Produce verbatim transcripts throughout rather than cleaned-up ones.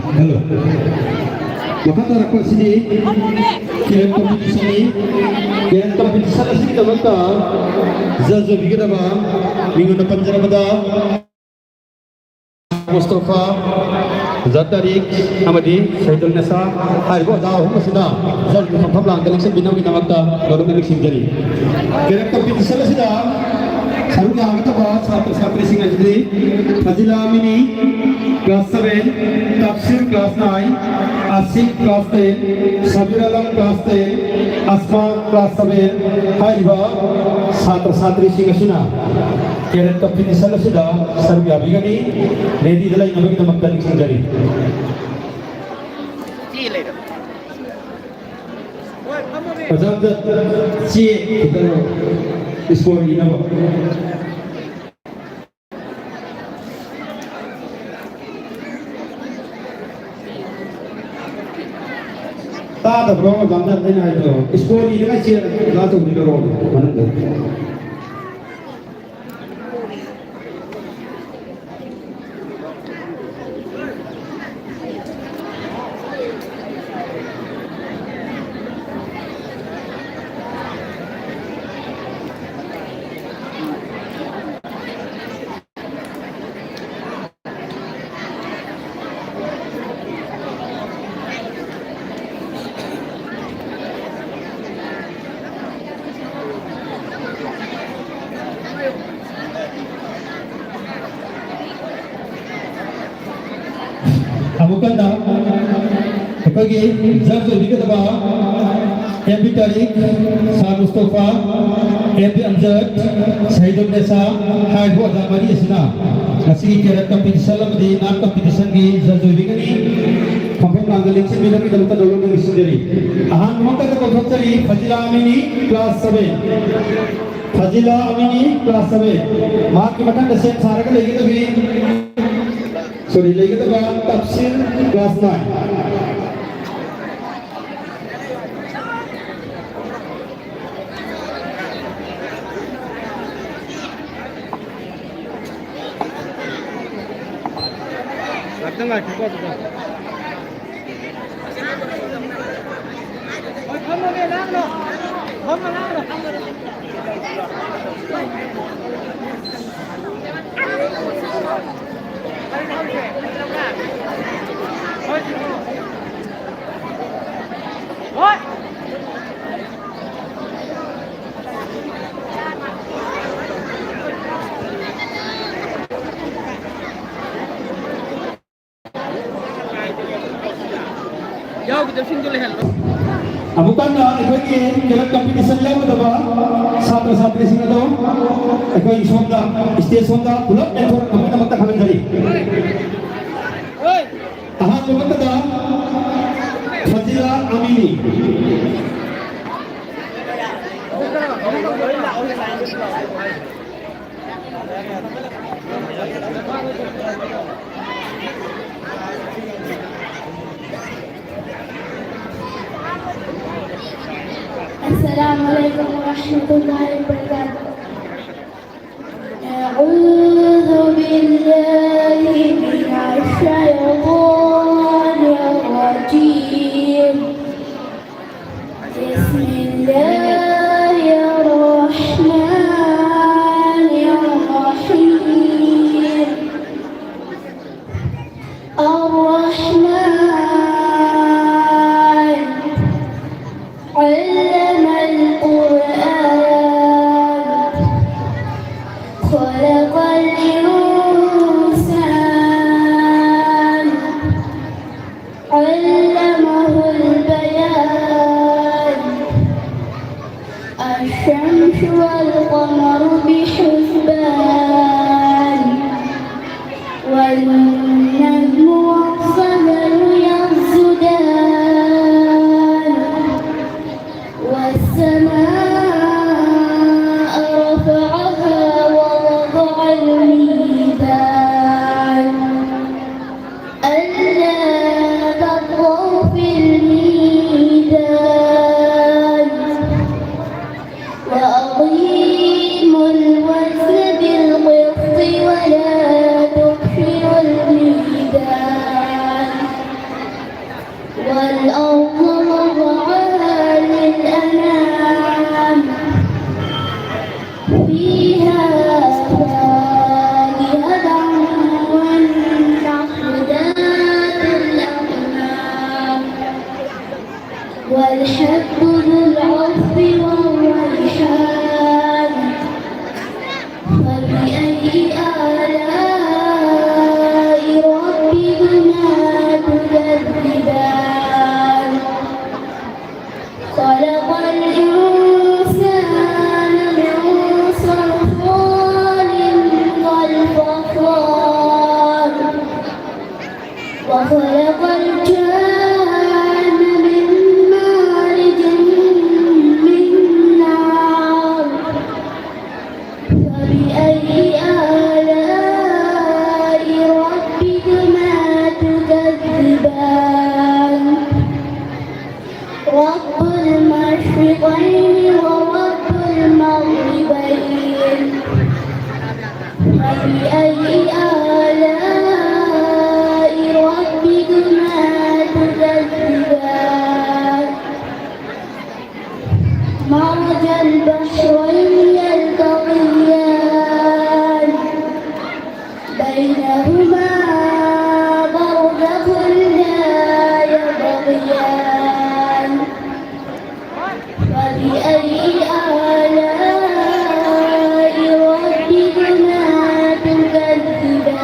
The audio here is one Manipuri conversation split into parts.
ꯍꯜꯂꯣ꯫ ꯃꯈꯥ ꯇꯥꯔꯛꯄ ꯑꯁꯤꯗꯤ ꯀꯦꯔꯦꯠ ꯀꯝꯄꯤꯇꯤꯁꯟꯅꯤ꯫ ꯀꯦꯔꯦꯠ ꯀꯝꯄꯤꯇꯤꯁꯟ ꯑꯁꯤꯒꯤꯗꯃꯛꯇ ꯖꯖ ꯑꯣꯏꯕꯤꯒꯗꯕ ꯃꯤꯡ ꯑꯣꯏꯅ ꯄꯟꯖꯔꯕꯗ ꯃꯨꯁꯇꯐꯥ, ꯖꯥꯇꯥꯔꯤꯛ ꯑꯃꯗꯤ ꯁꯩꯗꯨꯜ ꯅꯦꯁꯥ ꯍꯥꯏꯔꯤꯕ ꯑꯣꯖꯥ ꯑꯍꯨꯝ ꯑꯁꯤꯅ ꯖꯖꯒꯤ ꯐꯝꯐꯝ ꯂꯥꯡꯗ ꯂꯦꯡꯁꯤꯟꯕꯤꯅꯕꯒꯤꯗꯃꯛꯇ ꯂꯣꯏꯅꯃꯛ ꯅꯤꯡꯁꯤꯡꯖꯔꯤ꯫ ꯀꯦꯔꯦꯠ ꯀꯝꯄꯤꯇꯤꯁꯟ ꯑꯁꯤꯗ ꯁꯔꯨꯛ ꯌꯥꯒꯗꯕ ꯁꯥꯇ꯭ꯔ ꯁꯥꯇ꯭ꯔꯤꯁꯤꯡ ꯑꯁꯤꯗꯤ Fazila Amini, class seven, Tapsir class nine, Asif class ten, Sabir Alam class ten, Asma class seven ꯍꯥꯏꯔꯤꯕ ꯁꯥꯇ꯭ꯔ ꯁꯥꯇ꯭ꯔꯤꯁꯤꯡ ꯑꯁꯤꯅ ꯀꯦꯔꯦꯠ ꯀꯝꯄꯤꯇꯤꯁꯟ ꯑꯁꯤꯗ ꯁꯔꯨꯛ ꯌꯥꯕꯤꯒꯅꯤ꯫ ꯔꯦꯗꯤꯗ ꯂꯩꯅꯕꯒꯤꯗꯃꯛꯇ ꯅꯤꯡꯁꯤꯡꯖꯔꯤ꯫ ꯑꯣꯖꯥ ꯑꯝꯇ ꯆꯦ ꯈꯤꯇꯪ ꯁ꯭ꯀꯣꯔ ꯏꯅꯕ꯫ ꯇꯥꯗꯕ꯭ꯔꯣ ꯑꯣꯖꯥ ꯑꯝꯇ ꯑꯩꯅ ꯍꯥꯏꯕꯗꯣ? ꯁ꯭ꯀꯣꯔ ꯏꯅꯉꯥꯏ ꯆꯦ ꯑꯣꯖꯥ ꯑꯆꯧꯕꯗꯤ ꯂꯧꯔꯛꯑꯣ ꯃꯅꯨꯡꯗ꯫ ꯑꯃꯨꯛ ꯍꯟꯅ ꯑꯩꯈꯣꯏꯒꯤ ꯖꯖ ꯑꯣꯏꯕꯤꯒꯗꯕ ꯑꯦꯝ ꯕꯤ ꯇꯥꯔꯤꯛ, ꯁꯥꯔ ꯃꯨꯁꯇꯣꯐꯥ, ꯑꯦꯝ ꯕꯤ ꯑꯝꯖꯗ, ꯁꯍꯤꯗꯨꯟꯅꯦꯁꯥ ꯍꯥꯏꯔꯤꯕ ꯑꯣꯖꯥ ꯃꯔꯤ ꯑꯁꯤꯅ ꯉꯁꯤꯒꯤ ꯀꯦꯔꯦꯠ ꯀꯝꯄꯤꯇꯤꯁꯟ ꯑꯃꯗꯤ ꯅꯥꯠ ꯀꯝꯄꯤꯇꯤꯁꯟꯒꯤ ꯖꯖ ꯑꯣꯏꯕꯤꯒꯅꯤ꯫ ꯐꯝꯐꯝ ꯂꯥꯡꯗ ꯂꯦꯡꯁꯤꯟꯕꯤꯅꯕꯒꯤꯗꯃꯛꯇ ꯅꯣꯂꯨꯛꯅ ꯅꯤꯡꯁꯤꯡꯖꯔꯤ꯫ ꯑꯍꯥꯟꯕꯃꯛꯇꯗ ꯀꯧꯊꯣꯛꯆꯔꯤ Fazila Amini, class seven. Fazila Amini, class seven. ꯃꯍꯥꯛꯀꯤ ꯃꯊꯪꯗ ꯁꯦꯝ ꯁꯥꯔꯒ ꯂꯩꯒꯗꯕꯤ, ꯁꯣꯔꯤ, ꯂꯩꯒꯗꯕ ꯇꯞꯁꯤꯟ, ꯀ꯭ꯂꯥꯁ ꯅꯥꯏꯟ꯫ ꯉꯥꯛꯇꯪ ꯉꯥꯏꯈꯣꯀꯣ ꯑꯗꯨꯗ꯫ ꯑꯃꯨꯛ ꯍꯟꯅ ꯑꯩꯈꯣꯏꯒꯤ ꯀꯦꯔꯣꯠ ꯀꯝꯄꯤꯇꯤꯁꯟ ꯌꯥꯎꯒꯗꯕ ꯁꯥꯇ꯭ꯔ ꯁꯥꯇ꯭ꯔꯤꯁꯤꯡ ꯑꯗꯣ ꯑꯩꯈꯣꯏ ꯁꯣꯝꯗ, ꯁ꯭ꯇꯦꯖ ꯁꯣꯝꯗ ꯄꯨꯂꯞ ꯌꯦꯟꯊꯣꯛꯅꯕꯒꯤꯗꯃꯛꯇ ꯈꯪꯍꯟꯖꯔꯤ꯫ ꯑꯍꯥꯟꯕꯃꯛꯇꯗ ꯐꯖꯤꯂꯥ ꯑꯃꯤꯅꯤ꯫ السلام عليكم ورحمة الله وبركاته. أعوذ بالله من الشيطان الرجيم. بسم الله الرحمن الرحيم. الرحمن. علم القرآن. خلق الإنسان. علمه البيان. الشمس والقمر بحسبان. والنجم والشجر يسجدان. والسماء رفعها ووضع الميزان. ألا تطغوا في الميزان. وأقيموا الوزن بالقسط ولا تخسروا الميزان. والأرض وضعها للأنام. فيها فاكهة والنخل ذات الأكمام. والحب ذو العصف والريحان. فبأي آلاء ربكما تكذبان؟ رب المشرقين ورب المغربين. فبأي آلاء ربكما تكذبان؟ مرج البحرين يلتقيان، بينهما برزخ لا يبغيان. فبأي آلاء ربكما تكذبان؟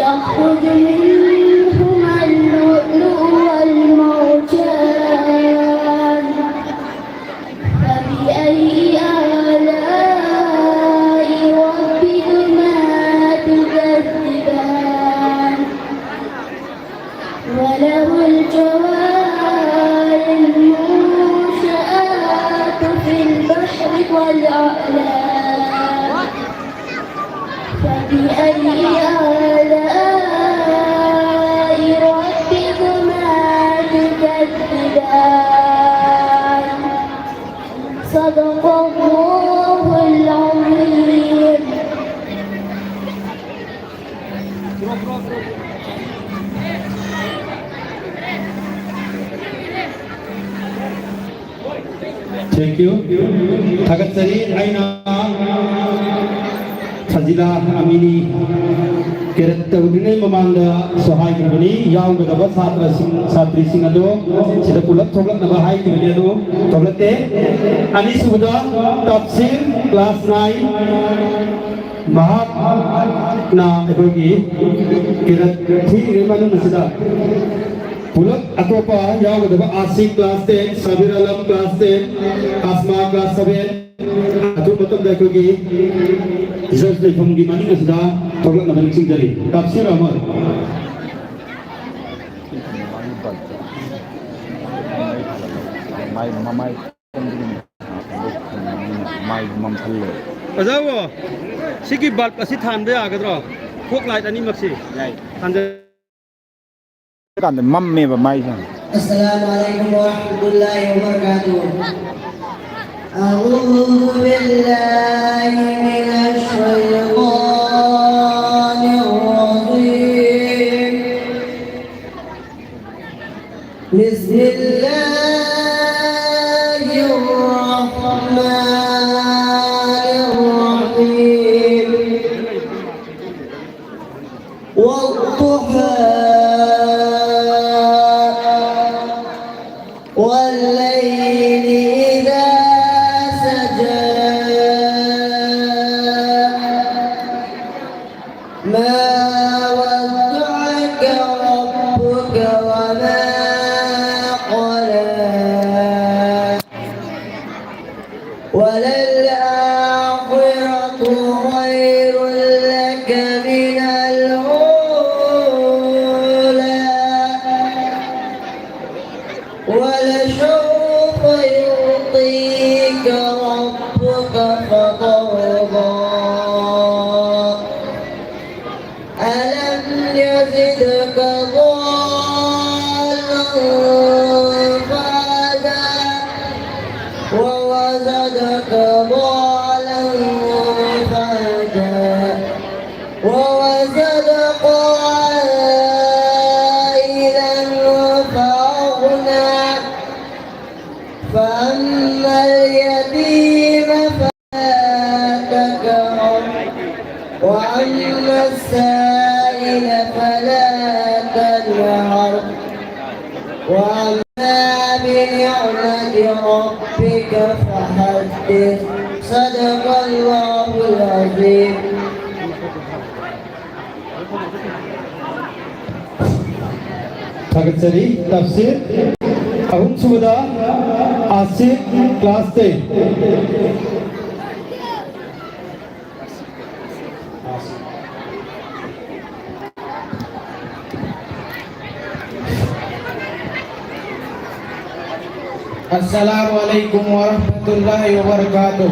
يخرج منهما اللؤلؤ والمرجان. فبأي آلاء ربكما تكذبان؟ وله الجوار المنشآت في البحر كالأعلام. فبأي آلاء ربكما تكذبان؟ صدق الله العظيم. Thank you. ꯊꯥꯒꯠꯆꯔꯤ꯫ ꯑꯩꯅ ꯐꯖꯤꯂꯥ ꯑꯃꯤꯅꯤ ꯀꯦꯔꯦꯠ ꯇꯧꯗ꯭ꯔꯤꯉꯩ ꯃꯃꯥꯡꯗꯁꯨ ꯍꯥꯏꯈꯤꯕꯅꯤ, ꯌꯥꯎꯒꯗꯕ ꯁꯥꯇ꯭ꯔꯁꯤꯡ, ꯁꯥꯇ꯭ꯔꯤꯁꯤꯡ ꯑꯗꯣ ꯁꯤꯗ ꯄꯨꯂꯞ ꯊꯣꯛꯂꯛꯅꯕ ꯍꯥꯏꯈꯤꯕꯅꯤ, ꯑꯗꯨ ꯊꯣꯛꯂꯛꯇꯦ꯫ ꯑꯅꯤꯁꯨꯕꯗ ꯇꯞꯁꯤꯟ, class nine, ꯃꯍꯥꯛꯅ ꯑꯩꯈꯣꯏꯒꯤ ꯀꯦꯔꯦꯠ ꯊꯤꯔꯤꯉꯩ ꯃꯅꯨꯡ ꯑꯁꯤꯗ ꯄꯨꯂꯞ ꯑꯇꯣꯞꯄ ꯌꯥꯎꯒꯗꯕ ꯑꯥꯁꯤꯛ class ten, ꯁꯥꯕꯤꯔ Alam class ten, ꯑꯁꯃꯥ class seven, ꯑꯊꯨꯕ ꯃꯇꯝꯗ ꯑꯩꯈꯣꯏꯒꯤ research ꯂꯩꯐꯝꯒꯤ ꯃꯅꯤꯡ ꯑꯁꯤꯗ ꯊꯣꯛꯂꯛꯅꯕ ꯅꯤꯡꯁꯤꯡꯖꯔꯤ꯫ ꯇꯥꯞꯁꯤꯔ ꯑꯃ꯫ ꯃꯥꯏ ꯃꯃꯥꯏ ꯃꯥꯏ ꯃꯝꯍꯜꯂꯦ꯫ ꯑꯣꯖꯥꯕꯨ, ꯁꯤꯒꯤ bulb ꯑꯁꯤ ꯊꯥꯟꯕ ꯌꯥꯒꯗ꯭ꯔꯣ? ꯐꯣꯛ ꯂꯥꯏꯠ ꯑꯅꯤꯃꯛꯁꯤ ꯌꯥꯏ꯫ ꯊꯥꯟꯖ- ꯀꯥꯟꯗ ꯃꯝꯃꯦꯕ ꯃꯥꯏꯁꯦ꯫ السلام عليكم ورحمة الله وبركاته. أعوذ بالله من الشيطان الرجيم. بسم الله الرحمن الرحيم. والضحى. والليل إذا سجى. ما ودعك ربك وما قلى. وللآخرة خير لك من الأولى. ولسوف يعطيك ربك فترضى. ألم يجدك ضالا فهدى. ووجدك ضالا فهدى. ووجدك عائلا فأغنى. فأما اليتيم فلا تقهر. وأما السائل فلا تنهر. وأما بنعمة ربك فحدث. صدق الله العظيم. ꯊꯥꯒꯠꯆꯔꯤ꯫ ꯇꯞꯁꯤꯔ ꯑꯍꯨꯝꯁꯨꯕꯗ ꯑꯥꯁꯤꯐ, class ten꯫ السلام عليكم ورحمة الله وبركاته.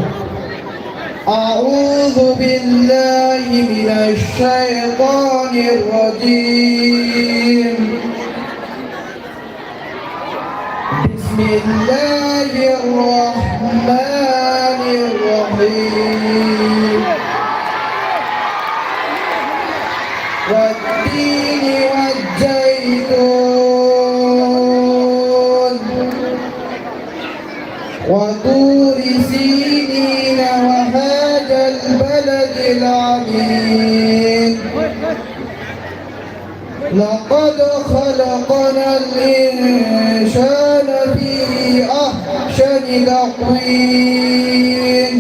أعوذ بالله من الشيطان الرجيم. بسم الله الرحمن الرحيم. والتين والزيتون. وطور سينين وهذا البلد الأمين. لقد خلقنا الإنسان في أحسن تقويم.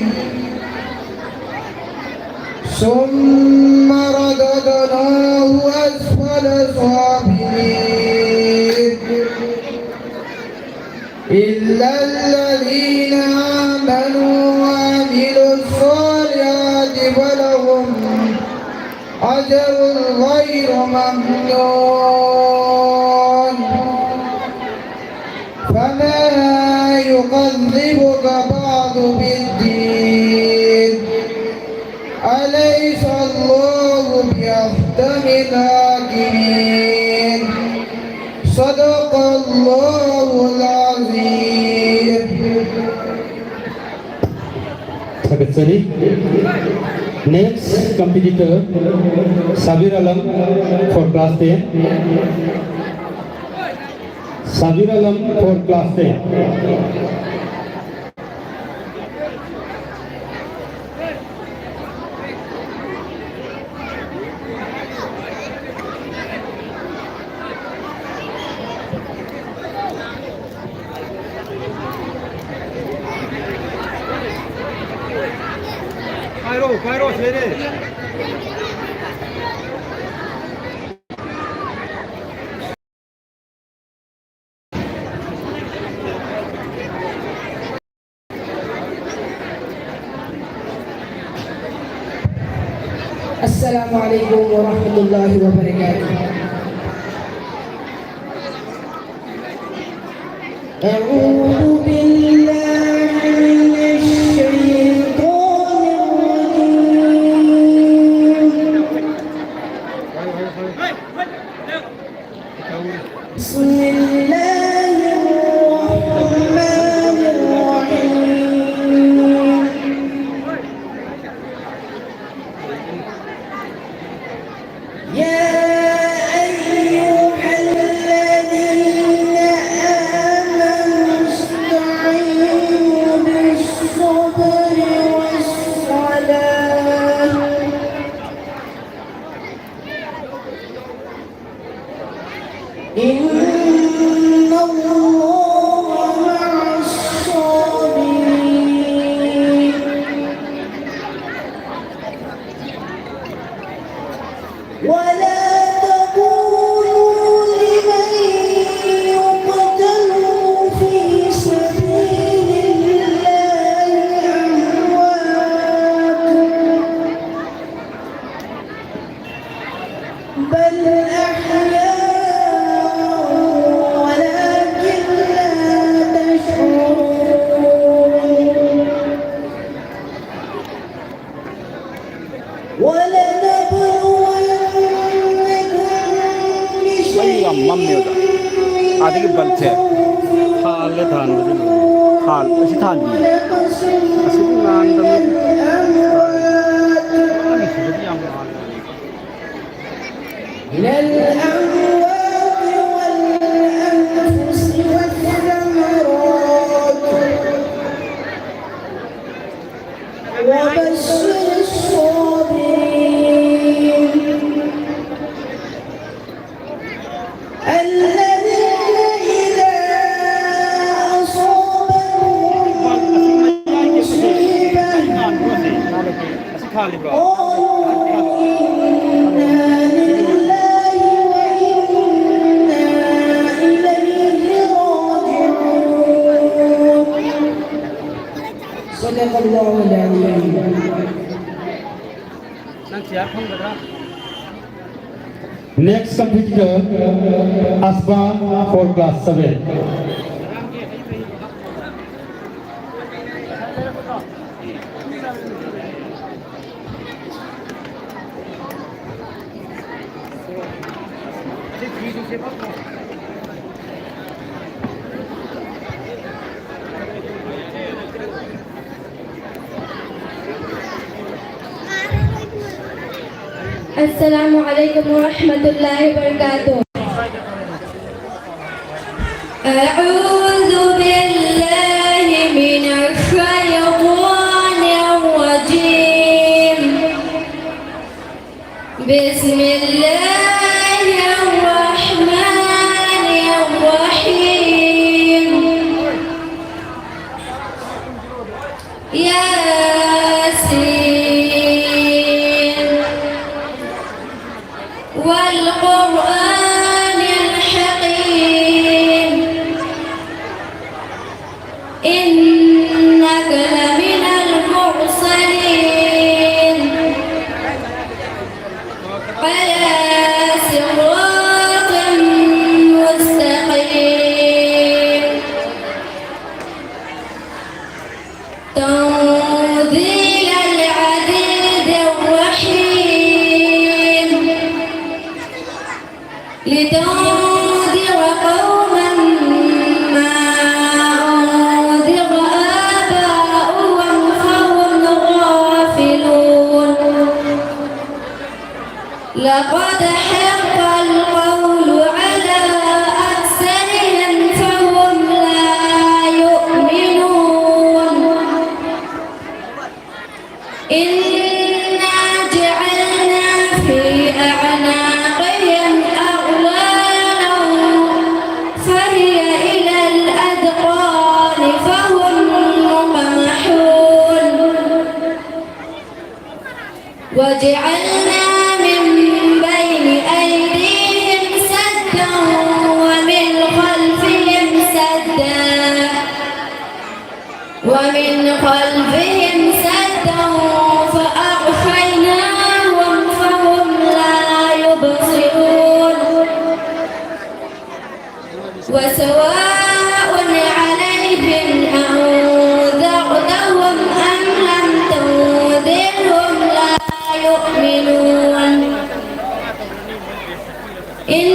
ثم رددناه أسفل سافلين. إلا الذين آمنوا وعملوا الصالحات فلهم أجر غير ممنون. فما يكذبك بعد بالدين. أليس الله بأحكم الحاكمين. صدق الله العظيم. Secretary. Next competitor, Sabir Alam for class ten. Sabir Alam for class ten. السلام عليكم ورحمة الله وبركاته. أعوذ بالله من الشيطان بسم الله الرحمن الرحيم. يا أيها الذين آمنوا استعينوا بالصبر والصلاة. إن الله مع الصابرين. ولا تقولوا لمن يقتل في سبيل الله أموات، بل أحياء ولكن لا تشعرون. ولنبلونكم بشيء ꯑꯩ ꯌꯥꯝ ꯃꯝꯃꯦ ꯑꯣꯖꯥ꯫ ꯑꯥꯗꯒꯤ ꯕꯜꯕꯁꯦ ꯊꯥꯜꯂꯦ, ꯊꯥꯟꯕꯗꯤ ꯂꯣꯏꯔꯦ꯫ ꯊꯥꯜ-, ꯑꯁꯤ ꯊꯥꯟꯕꯤꯌꯨ꯫ ونقص من الأموال. ꯑꯁꯤꯗꯤ ꯉꯥꯟꯗꯕꯅꯤ꯫ ꯁꯤꯗꯗꯤ ꯌꯥꯝ ꯉꯥꯜꯂꯦ꯫ من الأموال والأنفس والثمرات. وبشر الصابرين الذين إذا أصابتهم مصيبة قالوا إنا لله وإنا إليه راجعون. صدق الله العظيم. Next competitor, Asma for class seven. السلام عليكم ورحمة الله وبركاته. أعوذ بالله من الشيطان الرجيم. بسم الله الرحمن الرحيم. ياسين. والقرآن الحكيم. إنك لمن المرسلين على صراط مستقيم. تنزيل العزيز الرحيم. لتنذر قوما ما أنذر آباؤهم فهم غافلون. لقد حق القول على أكثرهم فهم لا يؤمنون. إنا جعلنا في أعناقهم أغلالا فهي إلى الأذقان فهم مقمحون. وجعلنا من بين أيديهم سدا ومن خلفهم سدا ومن خلفهم سدا فأغشيناهم فهم لا يبصرون. وسواء عليهم أأنذرتهم أم لم تنذرهم لا يؤمنون. إن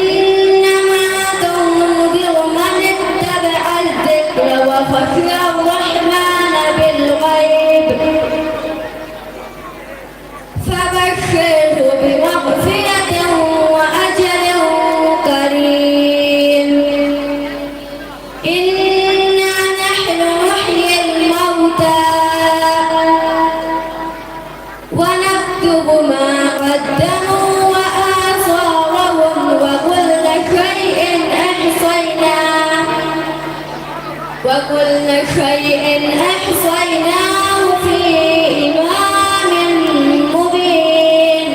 وكل شيء أحصيناه في إمام مبين.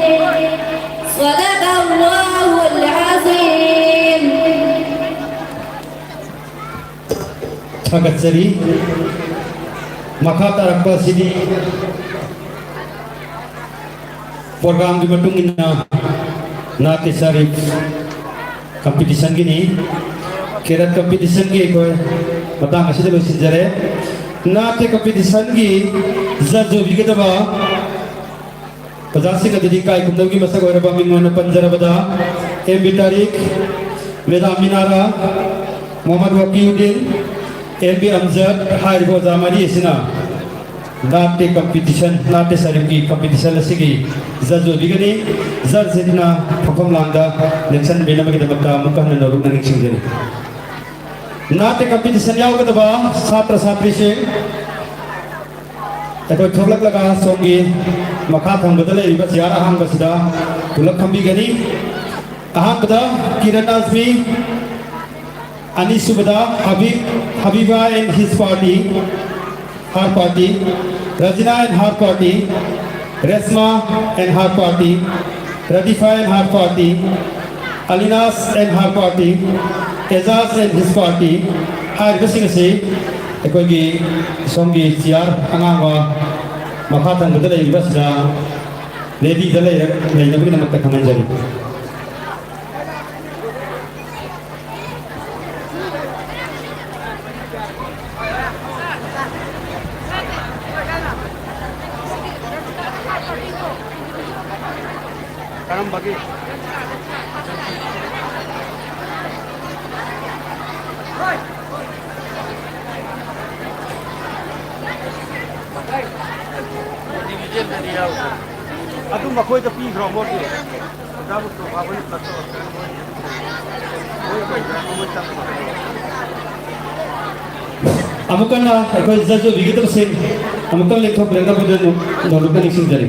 صدق الله العظيم. ꯊꯥꯒꯠꯆꯔꯤ꯫ ꯃꯈꯥ ꯇꯥꯔꯛꯄ ꯑꯁꯤꯗꯤ ꯄ꯭ꯔꯣꯒ꯭ꯔꯥꯝꯒꯤ ꯃꯇꯨꯡ ꯏꯟꯅ ꯅꯥꯠ ꯁꯥꯔꯤꯕ ꯀꯝꯄꯤꯇꯤꯁꯟꯒꯤꯅꯤ꯫ ꯀꯦꯔꯠ ꯀꯝꯄꯤꯇꯤꯁꯟꯒꯤ ꯑꯩꯈꯣꯏ ꯃꯇꯥꯡ ꯑꯁꯤꯗ ꯂꯣꯏꯁꯤꯟꯖꯔꯦ꯫ ꯅꯥꯠꯀꯤ ꯀꯝꯄꯤꯇꯤꯁꯟꯒꯤ ꯖꯖ ꯑꯣꯏꯕꯤꯒꯗꯕ ꯑꯣꯖꯥꯁꯤꯡ ꯑꯗꯨꯗꯤ ꯏꯀꯥꯏ ꯈꯨꯝꯅꯕꯒꯤ ꯃꯁꯛ ꯑꯣꯏꯔꯕ ꯃꯤꯡ ꯑꯣꯏꯅ ꯄꯟꯖꯔꯕꯗ, ꯑꯦꯝ ꯕꯤ ꯇꯥꯔꯤꯛ, ꯃꯦꯗꯥꯝ ꯃꯤꯅꯥꯔꯥ, ꯃꯣꯍꯝꯃꯗ ꯋꯥꯀꯤꯎꯗꯤꯟ, ꯑꯦꯝ ꯕꯤ ꯑꯝꯖꯗ ꯍꯥꯏꯔꯤꯕ ꯑꯣꯖꯥ ꯃꯔꯤ ꯑꯁꯤꯅ ꯅꯥꯠꯀꯤ ꯀꯝꯄꯤꯇꯤꯁꯟ, ꯅꯥꯠꯀꯤ ꯁꯔꯤꯞꯀꯤ ꯀꯝꯄꯤꯇꯤꯁꯟ ꯑꯁꯤꯒꯤ ꯖꯖ ꯑꯣꯏꯕꯤꯒꯅꯤ꯫ ꯖꯖꯁꯤꯡꯅ ꯐꯝꯐꯝ ꯂꯥꯡꯗ ꯂꯦꯡꯁꯟꯕꯤꯅꯕꯒꯤꯗꯃꯛꯇ ꯑꯃꯨꯛꯀ ꯍꯟꯅ ꯅꯧꯔꯨꯛꯅ ꯅꯤꯡꯁꯤꯡꯖꯔꯤ꯫ ꯅꯥꯠꯀꯤ ꯀꯝꯄꯤꯇꯤꯁꯟ ꯌꯥꯎꯒꯗꯕ ꯁꯥꯇ꯭ꯔ ꯁꯥꯇ꯭ꯔꯤꯁꯤꯡ ꯑꯩꯈꯣꯏ ꯊꯣꯛꯂꯛꯂꯒ ꯁꯣꯝꯒꯤ ꯃꯈꯥ ꯊꯪꯕꯗ ꯂꯩꯔꯤꯕ ꯆꯤꯌꯥꯔ ꯑꯍꯥꯡꯕꯁꯤꯗ ꯄꯨꯂꯞ ꯐꯝꯕꯤꯒꯅꯤ꯫ ꯑꯍꯥꯟꯕꯗ ꯀꯤꯔꯟ ꯑꯖꯃꯤ, ꯑꯅꯤꯁꯨꯕꯗ ꯍꯕꯤꯕ, ꯍꯕꯤꯕ and his party, her party, ꯔꯖꯤꯅꯥ and her party, Reshma and her party, ꯔꯗꯤꯐꯥ and her party, ꯑꯂꯤꯅꯥꯁ and her party, ꯑꯦꯖꯥꯖ and his party ꯍꯥꯏꯔꯤꯕꯁꯤꯡ ꯑꯁꯤ ꯑꯩꯈꯣꯏꯒꯤ ꯁꯣꯝꯒꯤ ꯆꯤꯌꯥꯔ ꯑꯉꯥꯡꯕ ꯃꯈꯥ ꯊꯪꯕꯗ ꯂꯩꯔꯤꯕꯁꯤꯗ ꯔꯦꯗꯤꯗ ꯂꯩꯔ-, ꯂꯩꯅꯕꯒꯤꯗꯃꯛꯇ ꯈꯪꯍꯟꯖꯔꯤ꯫ ꯀꯔꯝꯕꯒꯤ? ꯑꯗꯨ ꯃꯈꯣꯏꯗ ꯄꯤꯈ꯭ꯔꯣ, ꯃꯣꯏꯒꯤ꯫ ꯑꯃꯨꯛ ꯍꯟꯅ ꯑꯩꯈꯣꯏ ꯖꯖ ꯑꯣꯏꯕꯤꯒꯗꯕꯁꯤꯡ ꯑꯃꯨꯛꯇꯪ ꯂꯦꯡꯊꯣꯛꯄꯤꯔꯛꯅꯕ ꯅꯧꯔꯨꯛꯅ ꯅꯤꯡꯁꯤꯡꯖꯔꯤ꯫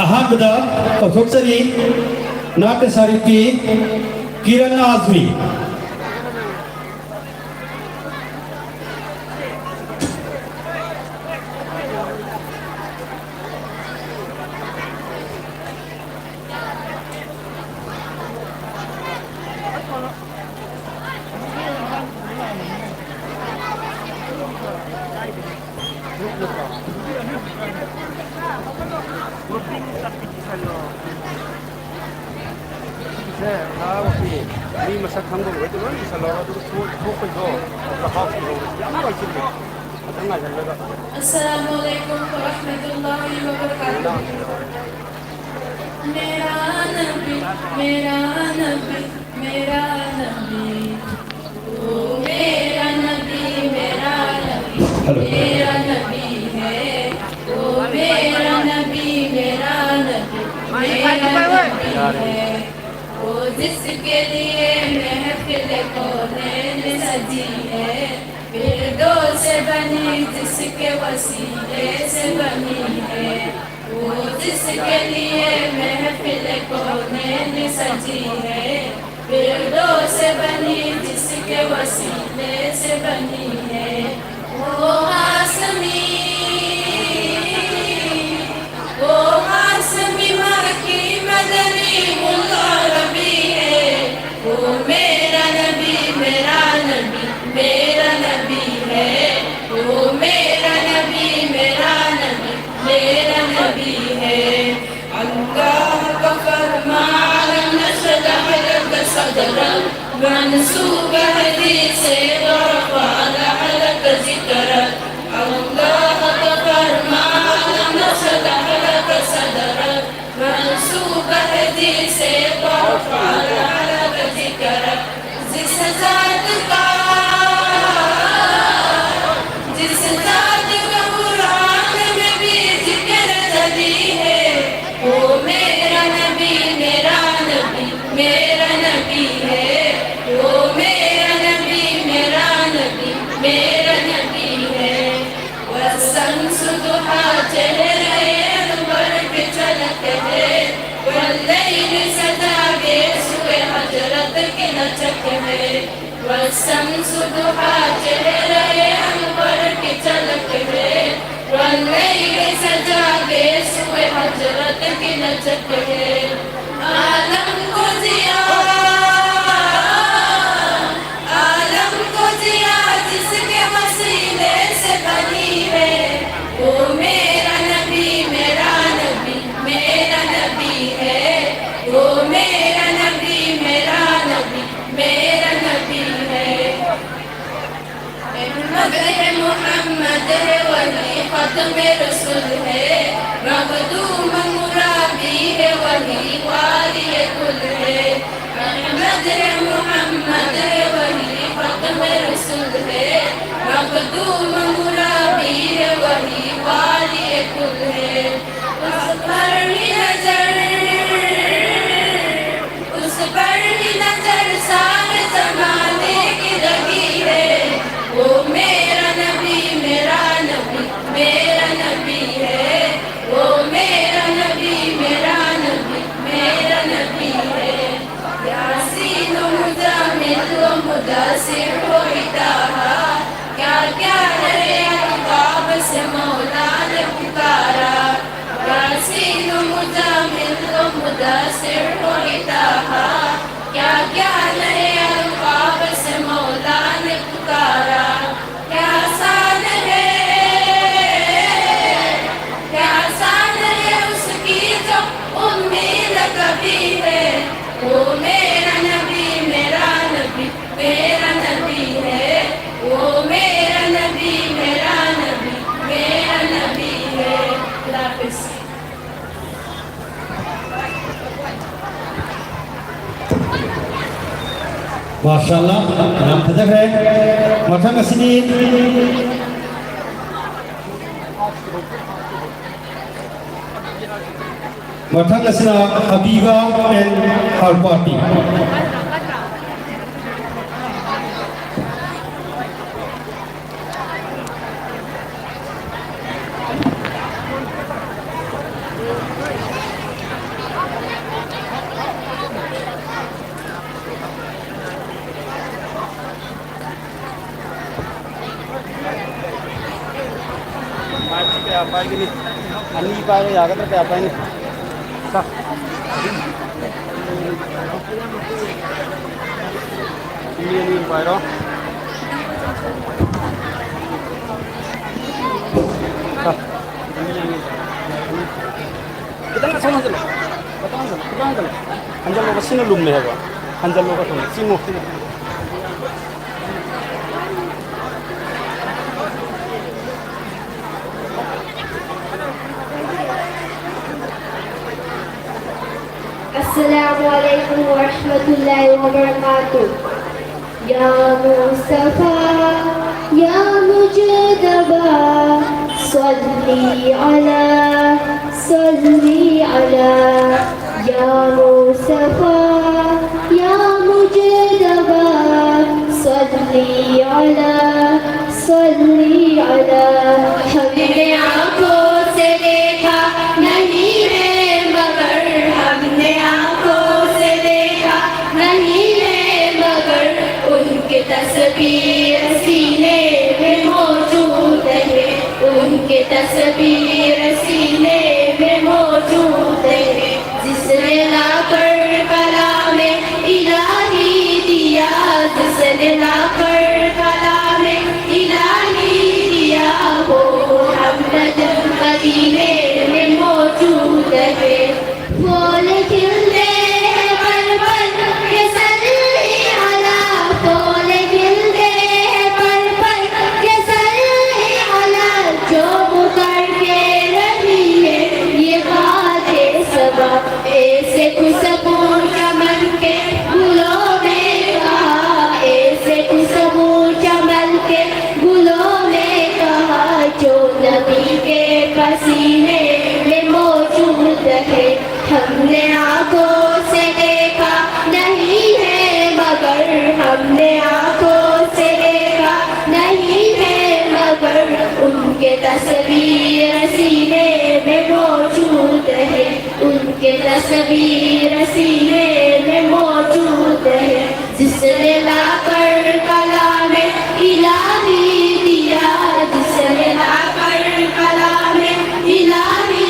ꯑꯍꯥꯟꯕꯗ ꯀꯧꯊꯣꯛꯆꯔꯤ ꯅꯥꯠꯀ ꯁꯥꯔꯤꯛꯄꯤ ꯀꯤꯔꯟ ꯑꯥꯖꯃꯤ꯫ ꯁꯦ, ꯅꯍꯥ ꯑꯣꯏꯕꯤ, ꯃꯤ ꯃꯁꯛ ꯈꯪꯕ ꯃꯈꯩꯗꯣ ꯂꯣꯏ ꯏꯁꯜꯂꯣ, ꯑꯗꯨꯒ ꯊꯣꯛ-, ꯊꯣꯛꯄꯩꯗꯣ, ꯑꯗꯨꯒ ꯍꯥꯎꯁ ꯏꯍꯧꯔꯁꯤ꯫ ꯌꯥꯝ ꯅꯨꯡꯉꯥꯏꯁꯤꯜꯂꯦ꯫ ꯉꯥꯛꯇꯪ ꯉꯥꯏꯍꯜꯂꯒ꯫ السلام عليكم ورحمة الله وبركاته. मेरा नबी, मेरा नबी, मेरा नबी। ओ मेरा नबी, मेरा नबी, हेलो। मेरा नबी है। ओ मेरा नबी, मेरा नबी, मेरा नबी है। ओ जिसके लिए महफिल कौनैन सजी है, फिरदौस बनी जिसके वसीले से बनी है। वो जिसके लिए महफिल कौनैन सजी है, फिरदौस बनी जिसके वसीले से बनी है। वो हाशमी, वो हाशमी मक्की मदनी मुल्ला रबी है। वो मेरा नबी, मेरा नबी, मेरा नबी है। वो मेरा नबी, मेरा नबी, मेरा नबी है। अल्लाह का फरमान, शरह लक सदरक, मंसूब हदीस से व रफअना लक जिक्रक। अल्लाह का फरमान, शरह लक सदरक, मंसूब हदीस से व रफअना लक जिक्रक। जिस जात का, जिस जात का कुरान में भी जिक्र जली है, वो मेरा नबी, मेरा नबी, मेरा नबी है। वो मेरा नबी, मेरा नबी, मेरा नबी والشمس ضحاها چہرۂ انور کی جھلک ہے، واللیل سجا کے سوئے حضرت کی لچک ہے۔ عالم کو ضیا، عالم کو ضیا جس کے وسیلے سے بنی ہے، وہ میرا نبی، میرا نبی، میرا نبی ہے، وہ میرا نبی، میرا نبی، میرا نبی ہے۔ احمد ہے، محمد ہے، وہی ختم رسول ہے، مخدوم مرابی ہے، وہی والی کل ہے۔ احمد ہے، محمد ہے، وہی ختم رسول ہے، مخدوم مرابی ہے، وہی والی کل ہے۔ اس پر ہی نظر، اس پر ہی نظر سارے زمانے کی لگی ہے۔ وہ میرا نبی، میرا نبی، میرا نبی ہے۔ وہ میرا نبی، میرا نبی، میرا نبی ہے۔ یاسین و مزمل و مدثر و طٰہٰ، کیا کیا نئے القاب سے مولا نے پکارا۔ یاسین و مزمل و مدثر و طٰہٰ، کیا کیا نئے القاب سے مولا نے پکارا۔ کیا شان ہے، کیا شان ہے اس کی جو امی لقبی ہے۔ وہ میرا نبی، میرا نبی، میرا نبی ہے۔ وہ میرا نبی، میرا نبی، میرا نبی ہے۔ خدا حافظ۔ ꯃꯥꯁꯥꯜꯂꯥ, ꯌꯥꯝ ꯐꯖꯈ꯭ꯔꯦ꯫ ꯃꯊꯪ ꯑꯁꯤꯗꯤ, ꯃꯊꯪ ꯑꯁꯤꯅ Habiba and her party꯫ ꯑꯅꯤ ꯄꯥꯏꯔꯣ, ꯌꯥꯒꯗ꯭ꯔꯥ? ꯀꯌꯥ ꯄꯥꯏꯅꯤ? ꯁꯥ꯫ ꯃꯤ ꯑꯅꯤ ꯄꯥꯏꯔꯣ꯫ ꯁꯥ꯫ ꯈꯤꯇꯪ ꯑꯁꯣꯝ ꯍꯟꯖꯜꯂꯣ꯫ ꯈꯤꯇꯪ ꯍꯟꯖꯜꯂꯣ, ꯈꯤꯇꯪ ꯍꯟꯖꯜꯂꯣ꯫ ꯍꯟꯖꯜꯂꯣꯕ, ꯁꯤꯅ ꯂꯨꯝꯃꯦ ꯍꯥꯏꯕ꯫ ꯍꯟꯖꯜꯂꯣꯕ, ꯁꯨꯝ ꯆꯤꯡꯉꯣ꯫ السلام عليكم ورحمة الله وبركاته. يا مصطفى، يا مجتبى، صل على، صل على، يا مصطفى، يا مجتبى، صل على، صل على. हमने आंखों से देखा नहीं है मगर, हमने आंखों से देखा नहीं है मगर, उनके तस्वीर सीने में मौजूद है, उनके तस्वीर सीने में मौजूद है। जिसने लाकर कलाम इलाही दिया, जिसने लाकर कलाम इलाही दिया, वो मोहम्मद मदीने में मौजूद है। फूल खिलते हैं पल पल के सल्ली अला, फूल खिलते हैं पल पल के सल्ली अला, जो मुकर के रही है ये खाके सबा। ऐसे खुशबू चमन के गुलों में कहा, ऐसे खुशबू चमन के गुलों में कहा, जो नबी के पसीने में मौजूद है। हमने आंखों से देखा नहीं है मगर, हमने आंखों से देखा नहीं है मगर, उनके तस्वीर सीने में मौजूद है, उनके तस्वीर सीने में मौजूद है। जिसने लाकर कलाम इलाही दिया, जिसने लाकर कलाम इलाही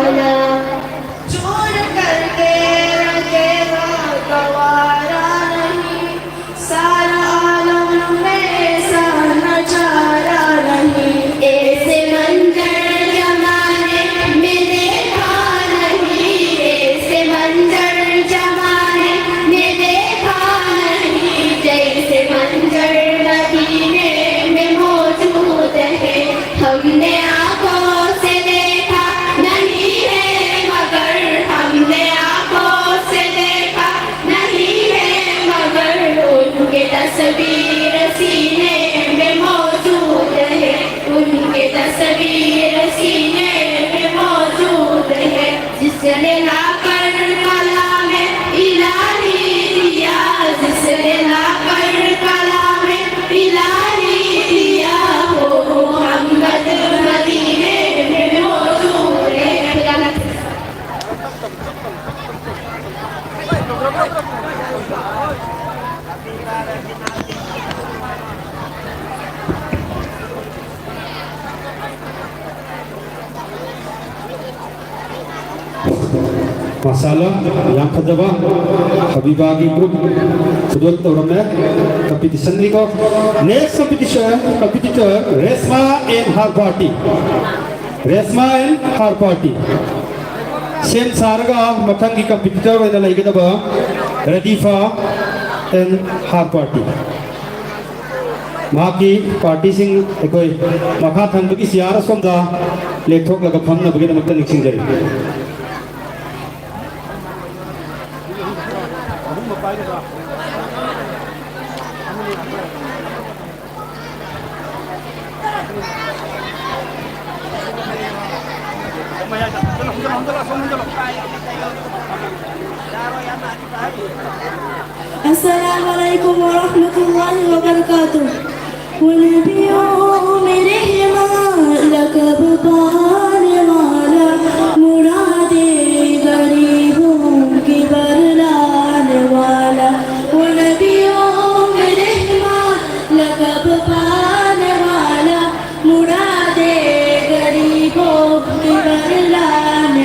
वाला। चोर करके रखेगा गवारा नहीं, सारा आलम में ऐसा नजारा नहीं। ऐसे मंजर जमाने में देखा नहीं, ऐसे मंजर जमाने में देखा नहीं, जैसे मंजर मदीने में मौजूद है। हमने आंखों से देखा नहीं है मगर, हमने आंखों से देखा नहीं है मगर, उनके तस्वीर सीने में मौजूद है, उनके तस्वीर सीने में मौजूद है। जिसने लाकर कलाम इलाही दिया, जिसने लाकर कलाम इलाही दिया, वो मोहम्मद मदीने में मौजूद है। ꯃꯁꯥꯂꯥ, ꯌꯥꯝ ꯐꯖꯕ ꯍꯕꯤꯕꯥꯒꯤ ꯒ꯭ꯔꯨꯞ ꯈꯨꯗꯣꯜ ꯇꯧꯔꯝꯃꯦ꯫ ꯀꯝꯄꯤꯇꯤꯁꯟꯅꯤꯀꯣ꯫ Next competition, competitor Reshma and her party. Reshma and her party. ꯁꯦꯝ ꯁꯥꯔꯒ ꯃꯊꯪꯒꯤ ꯀꯝꯄꯤꯇꯤꯇꯔ ꯑꯣꯏꯅ ꯂꯩꯒꯗꯕ ꯔꯗꯤꯐꯥ and her party꯫ ꯃꯍꯥꯛꯀꯤ ꯄꯥꯔꯇꯤꯁꯤꯡ ꯑꯩꯈꯣꯏ ꯃꯈꯥ ꯊꯪꯕꯒꯤ ꯆꯤꯌꯥꯔ ꯑꯁꯣꯝꯗ ꯂꯦꯛꯊꯣꯛꯂꯒ ꯐꯝꯅꯕꯒꯤꯗꯃꯛꯇ ꯅꯤꯡꯁꯤꯡꯖꯔꯤ꯫ السلام عليكم ورحمة الله وبركاته. وہ نبیوں میں رحماں لقب پانے والا، مراد غریبوں کی بر لانے والا۔ وہ نبیوں میں رحماں لقب پانے والا، مراد غریبوں کی بر لانے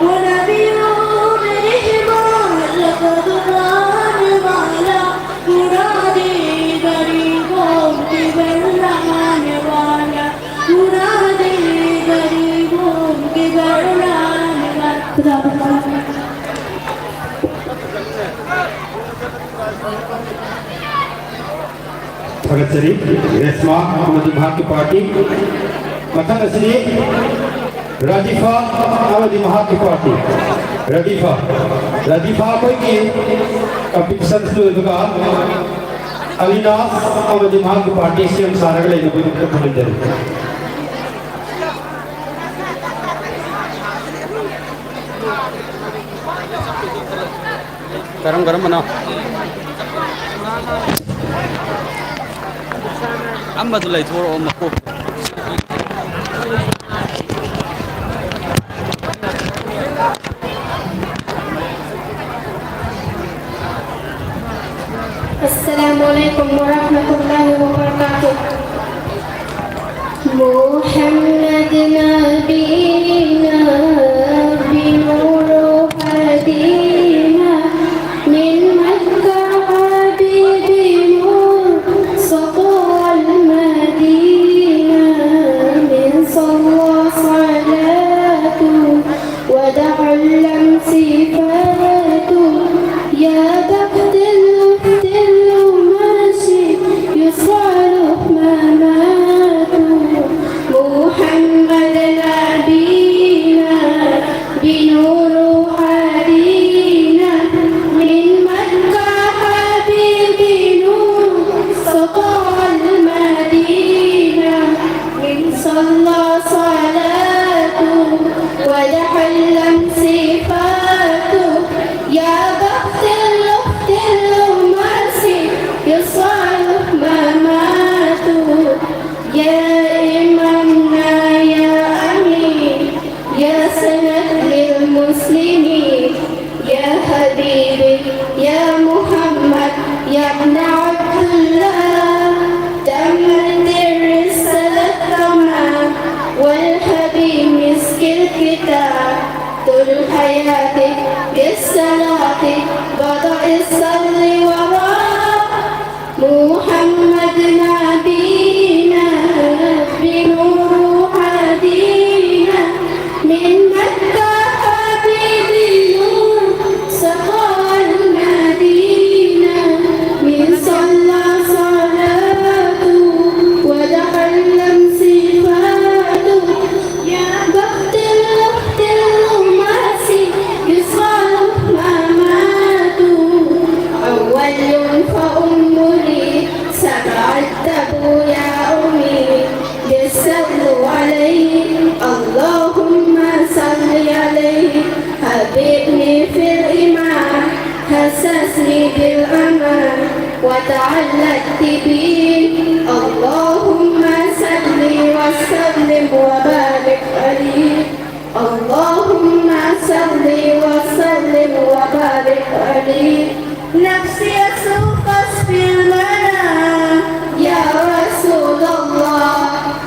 ونبيهم رحمة لقد كان معنا، ينادي غريبهم كبرنا نبانا، ينادي غريبهم كبرنا نبانا. ꯊꯥꯒꯠꯆꯔꯤ ꯔꯦꯁꯃꯥ ꯑꯃꯗꯤ ꯃꯍꯥꯛꯀꯤ ꯄꯥꯔꯇꯤ꯫ ꯃꯊꯪ ꯑꯁꯤꯗꯤ ꯔꯥꯗꯤꯐꯥ ꯑꯃꯗꯤ ꯃꯍꯥꯛꯀꯤ ꯄꯥꯔꯇꯤ꯫ ꯔꯥꯗꯤꯐꯥ, ꯔꯥꯗꯤꯐꯥ ꯑꯩꯈꯣꯏꯒꯤ ꯀꯝꯄꯤꯇꯤꯁꯟ ꯂꯣꯏꯕꯒ ꯑꯂꯤꯅꯥꯁ ꯑꯃꯗꯤ ꯃꯍꯥꯛꯀꯤ ꯄꯥꯔꯇꯤ ꯁꯦꯝ ꯁꯥꯔꯒ ꯂꯩꯅꯕꯒꯤꯗꯃꯛꯇ ꯈꯨꯔꯨꯝꯖꯔꯤ꯫ ꯀꯔꯝ ꯀꯔꯝꯕꯅꯣ? ꯑꯃꯗꯨ ꯂꯩꯊꯣꯔꯛꯑꯣ ꯃꯀꯣꯛ꯫ السلام عليكم ورحمة الله وبركاته. محمد نبينا بنور هدينا، من مكة حبيبي نور سطوى المدينة، من صلى صلاته ودعا لم صفاته، يا بخت الأخت الماشي يسأل مماته. محمد نبي حياتي بالصلاة بدأ الصلي وراء محمد نبينا بنور هدينا من مكة حبيبي نور سقى المدينة من صلى صلاته ودخل صفاته يا بخت الأخت الروماسي يصغر مماته أول يوم فأمه لي سبعت أبويا أمي يصلوا عليه اللهم صل عليه حببني في الإيمان حسسني بالأمان وتعلقت به اللهم صل وسلم وبارك عليه اللهم صل وسلم وبارك عليه نفسي أسوق في المنام يا رسول الله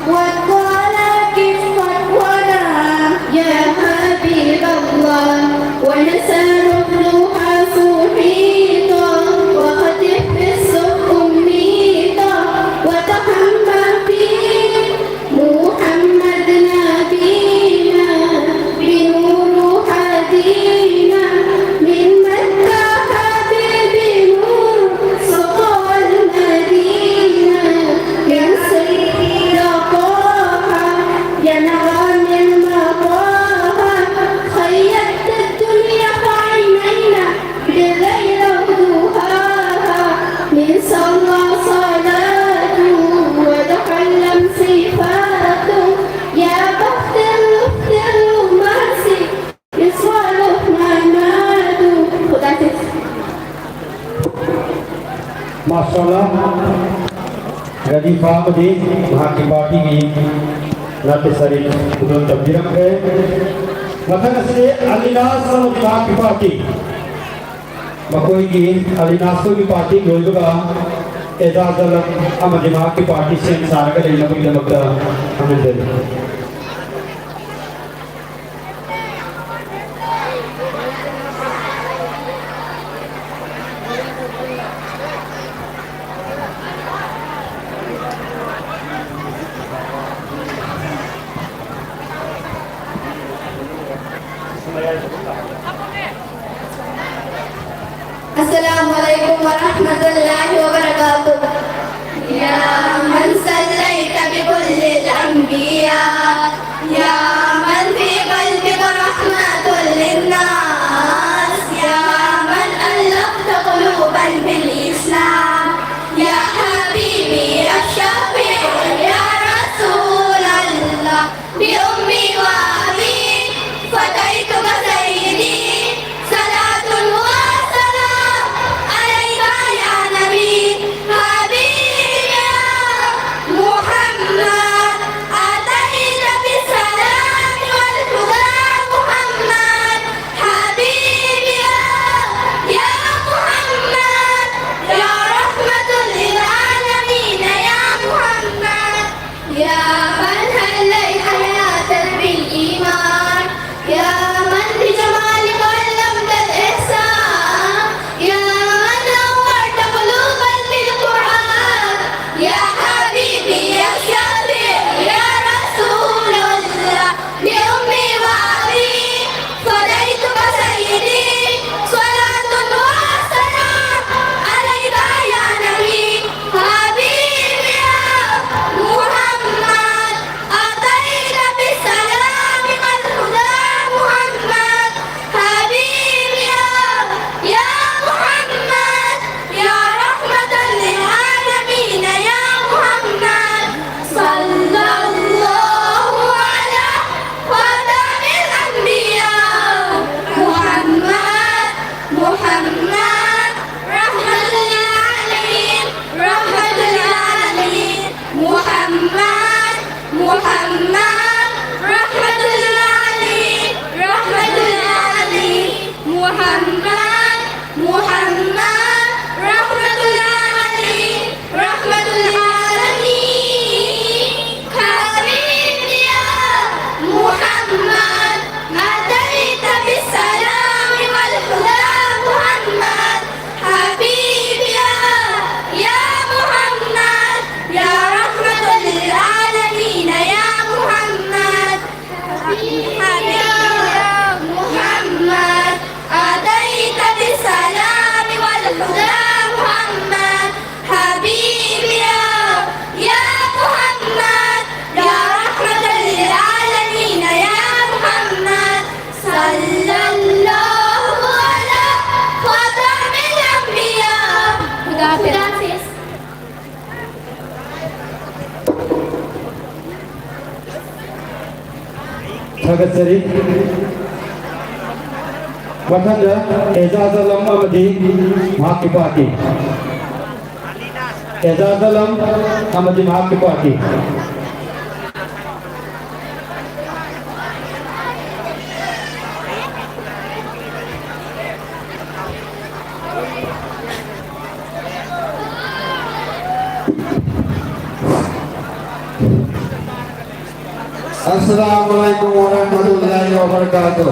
وقال كفك ونام يا حبيب الله ونسأل الروح سوحيطا وقد في السوق ميطا وتحمى فيه محمد نبينا بنور هدينا من مكة حبيبي نور سقى المدينة يا سيدي يا طه يا نغم المطاهر خيرت الدنيا بعينينا بالليل وضحاها من صلى صلاته ودخل صفاته يا بخت الأخت الروماسي يصلح مماته. خدا حافظ. ꯃꯥꯁꯇꯔꯅ ꯒꯥꯔꯤ ꯐꯥꯕꯗꯤ ꯃꯍꯥꯛꯀꯤ ꯄꯥꯔꯇꯤꯒꯤ ꯅꯥꯇꯦ ꯁꯔꯤ ꯈꯨꯗꯣꯜ ꯇꯝꯕꯤꯔꯝꯈ꯭ꯔꯦ꯫ ꯃꯊꯪ ꯑꯁꯤ ꯑꯂꯤꯅꯥꯁ ꯑꯃꯗꯤ ꯃꯍꯥꯛꯀꯤ ꯄꯥꯔꯇꯤ꯫ ꯃꯈꯣꯏꯒꯤ ꯑꯂꯤꯅꯥꯁ ꯈꯣꯏꯒꯤ ꯄꯥꯔꯇꯤ ꯂꯣꯏꯕꯒ ꯑꯦꯖꯥꯖꯂꯝ ꯑꯃꯗꯤ ꯃꯍꯥꯛꯀꯤ ꯄꯥꯔꯇꯤ ꯁꯦꯝ ꯁꯥꯔꯒ ꯂꯩꯅꯕꯒꯤꯗꯃꯛꯇ ꯈꯪꯍꯟꯖꯔꯤ꯫ السلام عليكم ورحمة الله وبركاته. يا من صليت بكل الأنبياء، يا من في قلبك رحمة للناس، يا من ألفت قلوبا بالإسلام، يا حبيبي يا شفيع يا رسول الله، بأمي وأبي فديتك سيدي، صلاة وسلام عليك يا نبي، حبيبي يا محمد، أتيت بالسلام والهدى محمد، حبيبي يا، يا محمد، يا رحمة للعالمين يا محمد. يا من حليت حياتنا بالإيمان، يا من بجمالك علمت الإحسان، يا من نورت قلوبنا بالقرآن، يا حبيبي يا شفيع يا رسول الله، بأمي وأبي فديتك سيدي، صلاة وسلام عليك يا نبي، حبيبي يا محمد، أتيت بالسلام والهدى محمد، حبيبي يا، يا محمد، يا رحمة للعالمين يا محمد، صلى الله على خاتم الأنبياء محمد، محمد، رحمة للعالمين، رحمة للعالمين، محمد، محمد، رحمة للعالمين، رحمة للعالمين، محمد، محمد، رحمة للعالمين، رحمة للعالمين. حبيبي يا محمد، أتيت بالسلام والهدى محمد، حبيبي يا، يا محمد، يا رحمة للعالمين يا محمد، حبيبي يا محمد. ꯊꯥꯒꯠꯆꯔꯤ꯫ ꯃꯊꯪꯗ ꯑꯦꯖꯥꯖ ꯑꯂꯝ ꯑꯃꯗꯤ ꯃꯍꯥꯛꯀꯤ ꯄꯥꯔꯇꯤ꯫ ꯑꯦꯖꯥꯖ ꯑꯂꯝ ꯑꯃꯗꯤ ꯃꯍꯥꯛꯀꯤ ꯄꯥꯔꯇꯤ꯫ السلام عليكم ورحمة الله وبركاته.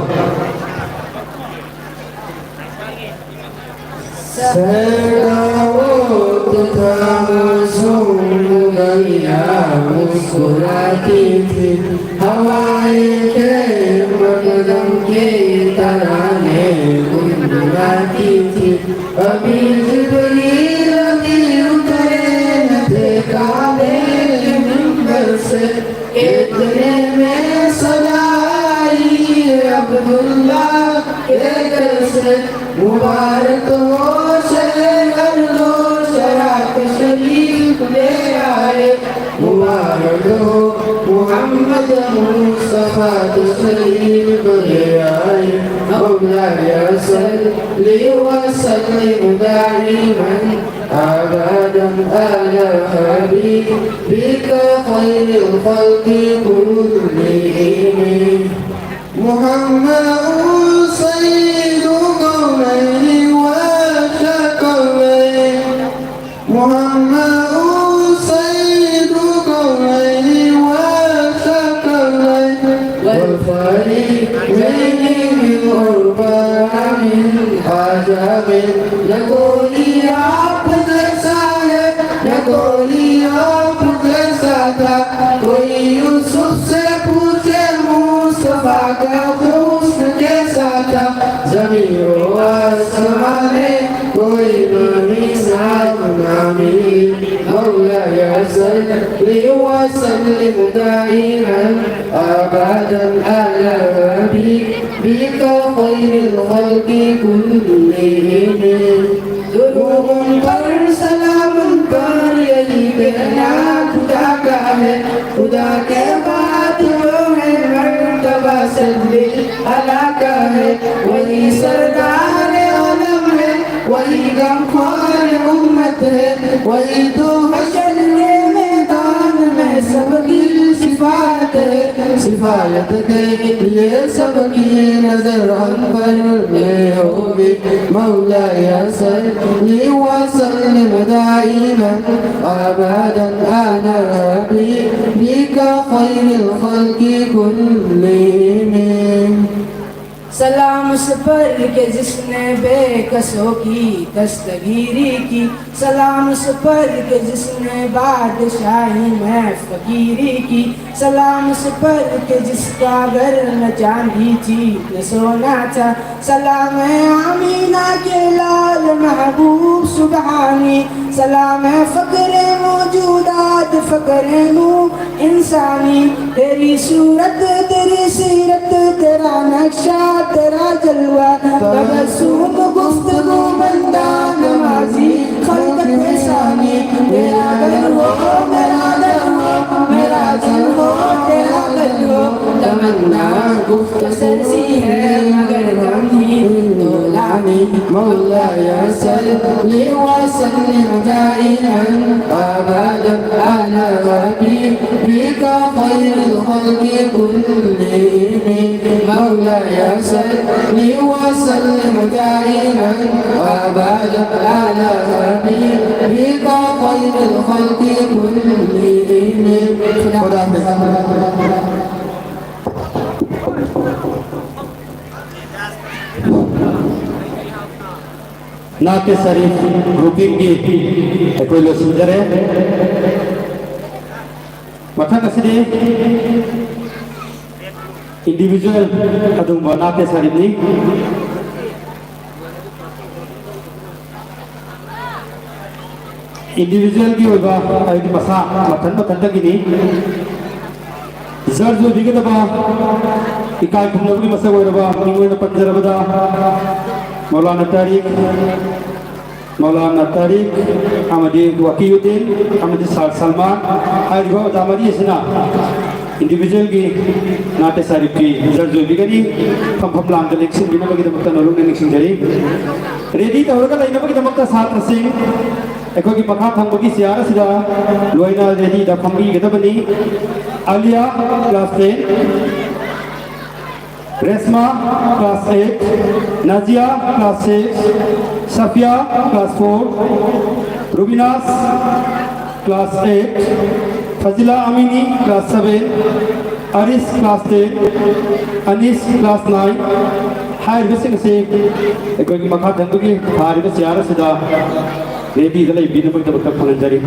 سرداروں تھا معصوم، گلیاں مسکراتی تھی، ہوائیں تھے مقدم کے، ترانے گنگناتی تھی۔ ابھی جبریل بھی اترے نہ تھے کعبے کے منبر سے، اتنے میں صدا آئی عبداللہ کے گھر سے۔ مبارک ہو شہر نوشہرہ تشریف لے آئے، مبارک ہو محمد مصطفیٰ تشریف لے آئے۔ مولاي صل وسلم دائما أبدا على حبيبك خير الخلق كلهم. محمد سيد الكونين والثقلين. محمد سيد الكونين والثقلين والفريقين من عرب ومن عجم. نہ کوئی آپ جیسا ہے، نہ کوئی آپ جیسا تھا، کوئی یوسف سے پوچھے مصطفیٰ کا حسن کیسا تھا۔ زمین و آسمان میں کوئی نامی صاحب نامی۔ مولاي صل وسلم دائما أبدا على حبيبك خير الخلق كلهم. درود ان پر، سلام ان پر، یہی کہنا خدا کا ہے۔ خدا کے بعد جو ہے مرتبہ علاقہ ہے، وہی سردار عالم ہے، وہی غمخوار امت ہے، وہی تو حشر کے میدان میں سب کی شفاعت ہے۔ شفاعت کے لیے سب کی نظر ہم پر میں ہوگی۔ مولاي صل وسلم دائما أبدا على حبيبك خير الخلق كلهم۔ سلام اس پر کہ جس نے بے کسوں کی دستگیری کی، سلام اس پر کہ جس نے بادشاہی میں فقیری کی، سلام اس پر کہ جس کا گھر نہ چاندی تھی نہ سونا تھا، سلام ہے آمینہ کے لال محبوب سبحانی، سلام ہے فخر موجودات، فخر نوع انسانی۔ تیری صورت، تیری سیرت، تیرا نقشہ، تیرا جلوہ، تبسم گفتگو بندہ نمازی، خلقت ثانی۔ تیرا گھر ہو، میرا گھر ہو، میرا گھر ہو، تیرا گھر ہو، تمنا گفت سرزی ہے مگر غم ہی تو لانی۔ مولاي صل وسلم دائما أبدا على حبيبك خير الخلق كلهم۔ مولاي صل وسلم دائما أبدا على حبيبك خير الخلق كلهم۔ خدا حافظ۔ ꯅꯥꯠ ꯁꯔꯤꯐ ꯒ꯭ꯔꯨꯄꯤꯡꯒꯤ ꯑꯩꯈꯣꯏ ꯂꯣꯏꯁꯤꯟꯖꯔꯦ꯫ ꯃꯊꯪ ꯑꯁꯤꯗꯤ ꯏꯟꯗꯤꯚꯤꯖꯨꯋꯦꯜ ꯑꯗꯨꯒꯨꯝꯕ ꯅꯥꯠ ꯁꯔꯤꯐꯅꯤ꯫ ꯏꯟꯗꯤꯚꯤꯖꯨꯋꯦꯜꯒꯤ ꯑꯣꯏꯕ, ꯍꯥꯏꯗꯤ ꯃꯁꯥ ꯃꯊꯟ ꯃꯊꯟꯇꯒꯤꯅꯤ꯫ ꯖꯔꯖ ꯑꯣꯏꯕꯤꯒꯗꯕ ꯏꯀꯥꯏ ꯈꯨꯝꯅꯕꯒꯤ ꯃꯁꯛ ꯑꯣꯏꯔꯕ ꯃꯤꯡ ꯑꯣꯏꯅ ꯄꯟꯖꯔꯕꯗ ꯃꯧꯂꯥꯅꯥ ꯇꯥꯔꯤꯛ, ꯃꯧꯂꯥꯅꯥ ꯇꯥꯔꯤꯛ ꯑꯃꯗꯤ ꯋꯥꯀꯤꯌꯨꯗꯤꯟ ꯑꯃꯗꯤ ꯁꯥꯔ ꯁꯜꯃꯥꯟ ꯍꯥꯏꯔꯤꯕ ꯑꯣꯖꯥ ꯃꯔꯤ ꯑꯁꯤꯅ ꯏꯟꯗꯤꯚꯤꯖꯨꯋꯦꯜꯒꯤ ꯅꯥꯇ꯭ꯌ ꯁꯥꯔꯤꯞꯀꯤ ꯖꯔꯖ ꯑꯣꯏꯕꯤꯒꯅꯤ꯫ ꯐꯝꯐꯝ ꯂꯥꯡꯗ ꯂꯦꯡꯁꯤꯟꯕꯤꯅꯕꯒꯤꯗꯃꯛꯇ ꯅꯧꯂꯨꯛꯅ ꯅꯤꯡꯁꯤꯡꯖꯔꯤ꯫ ꯔꯦꯗꯤ ꯇꯧꯔꯒ ꯂꯩꯅꯕꯒꯤꯗꯃꯛꯇ ꯁꯥꯇ꯭ꯔꯁꯤꯡ ꯑꯩꯈꯣꯏꯒꯤ ꯃꯈꯥ ꯊꯪꯕꯒꯤ ꯆꯤꯌꯥꯔ ꯑꯁꯤꯗ ꯂꯣꯏꯅ ꯔꯦꯗꯤꯗ ꯐꯝꯕꯤꯒꯗꯕꯅꯤ꯫ Aliya, class ten. Reshma, class eight. Nazia, class six. Safiya, class four. Rubinas, class eight. Fazila Amini, class seven. Aris, class ten. Anis, class nine. ꯍꯥꯏꯔꯤꯕꯁꯤꯡ ꯑꯁꯤ ꯑꯩꯈꯣꯏꯒꯤ ꯃꯈꯥ ꯊꯪꯕꯒꯤ ꯊꯥꯔꯤꯕ ꯆꯤꯌꯥꯔ ꯑꯁꯤꯗ ꯔꯦꯗꯤꯗ ꯂꯩꯕꯤꯅꯕꯒꯤꯗꯃꯛꯇ ꯈꯪꯍꯟꯖꯔꯤ꯫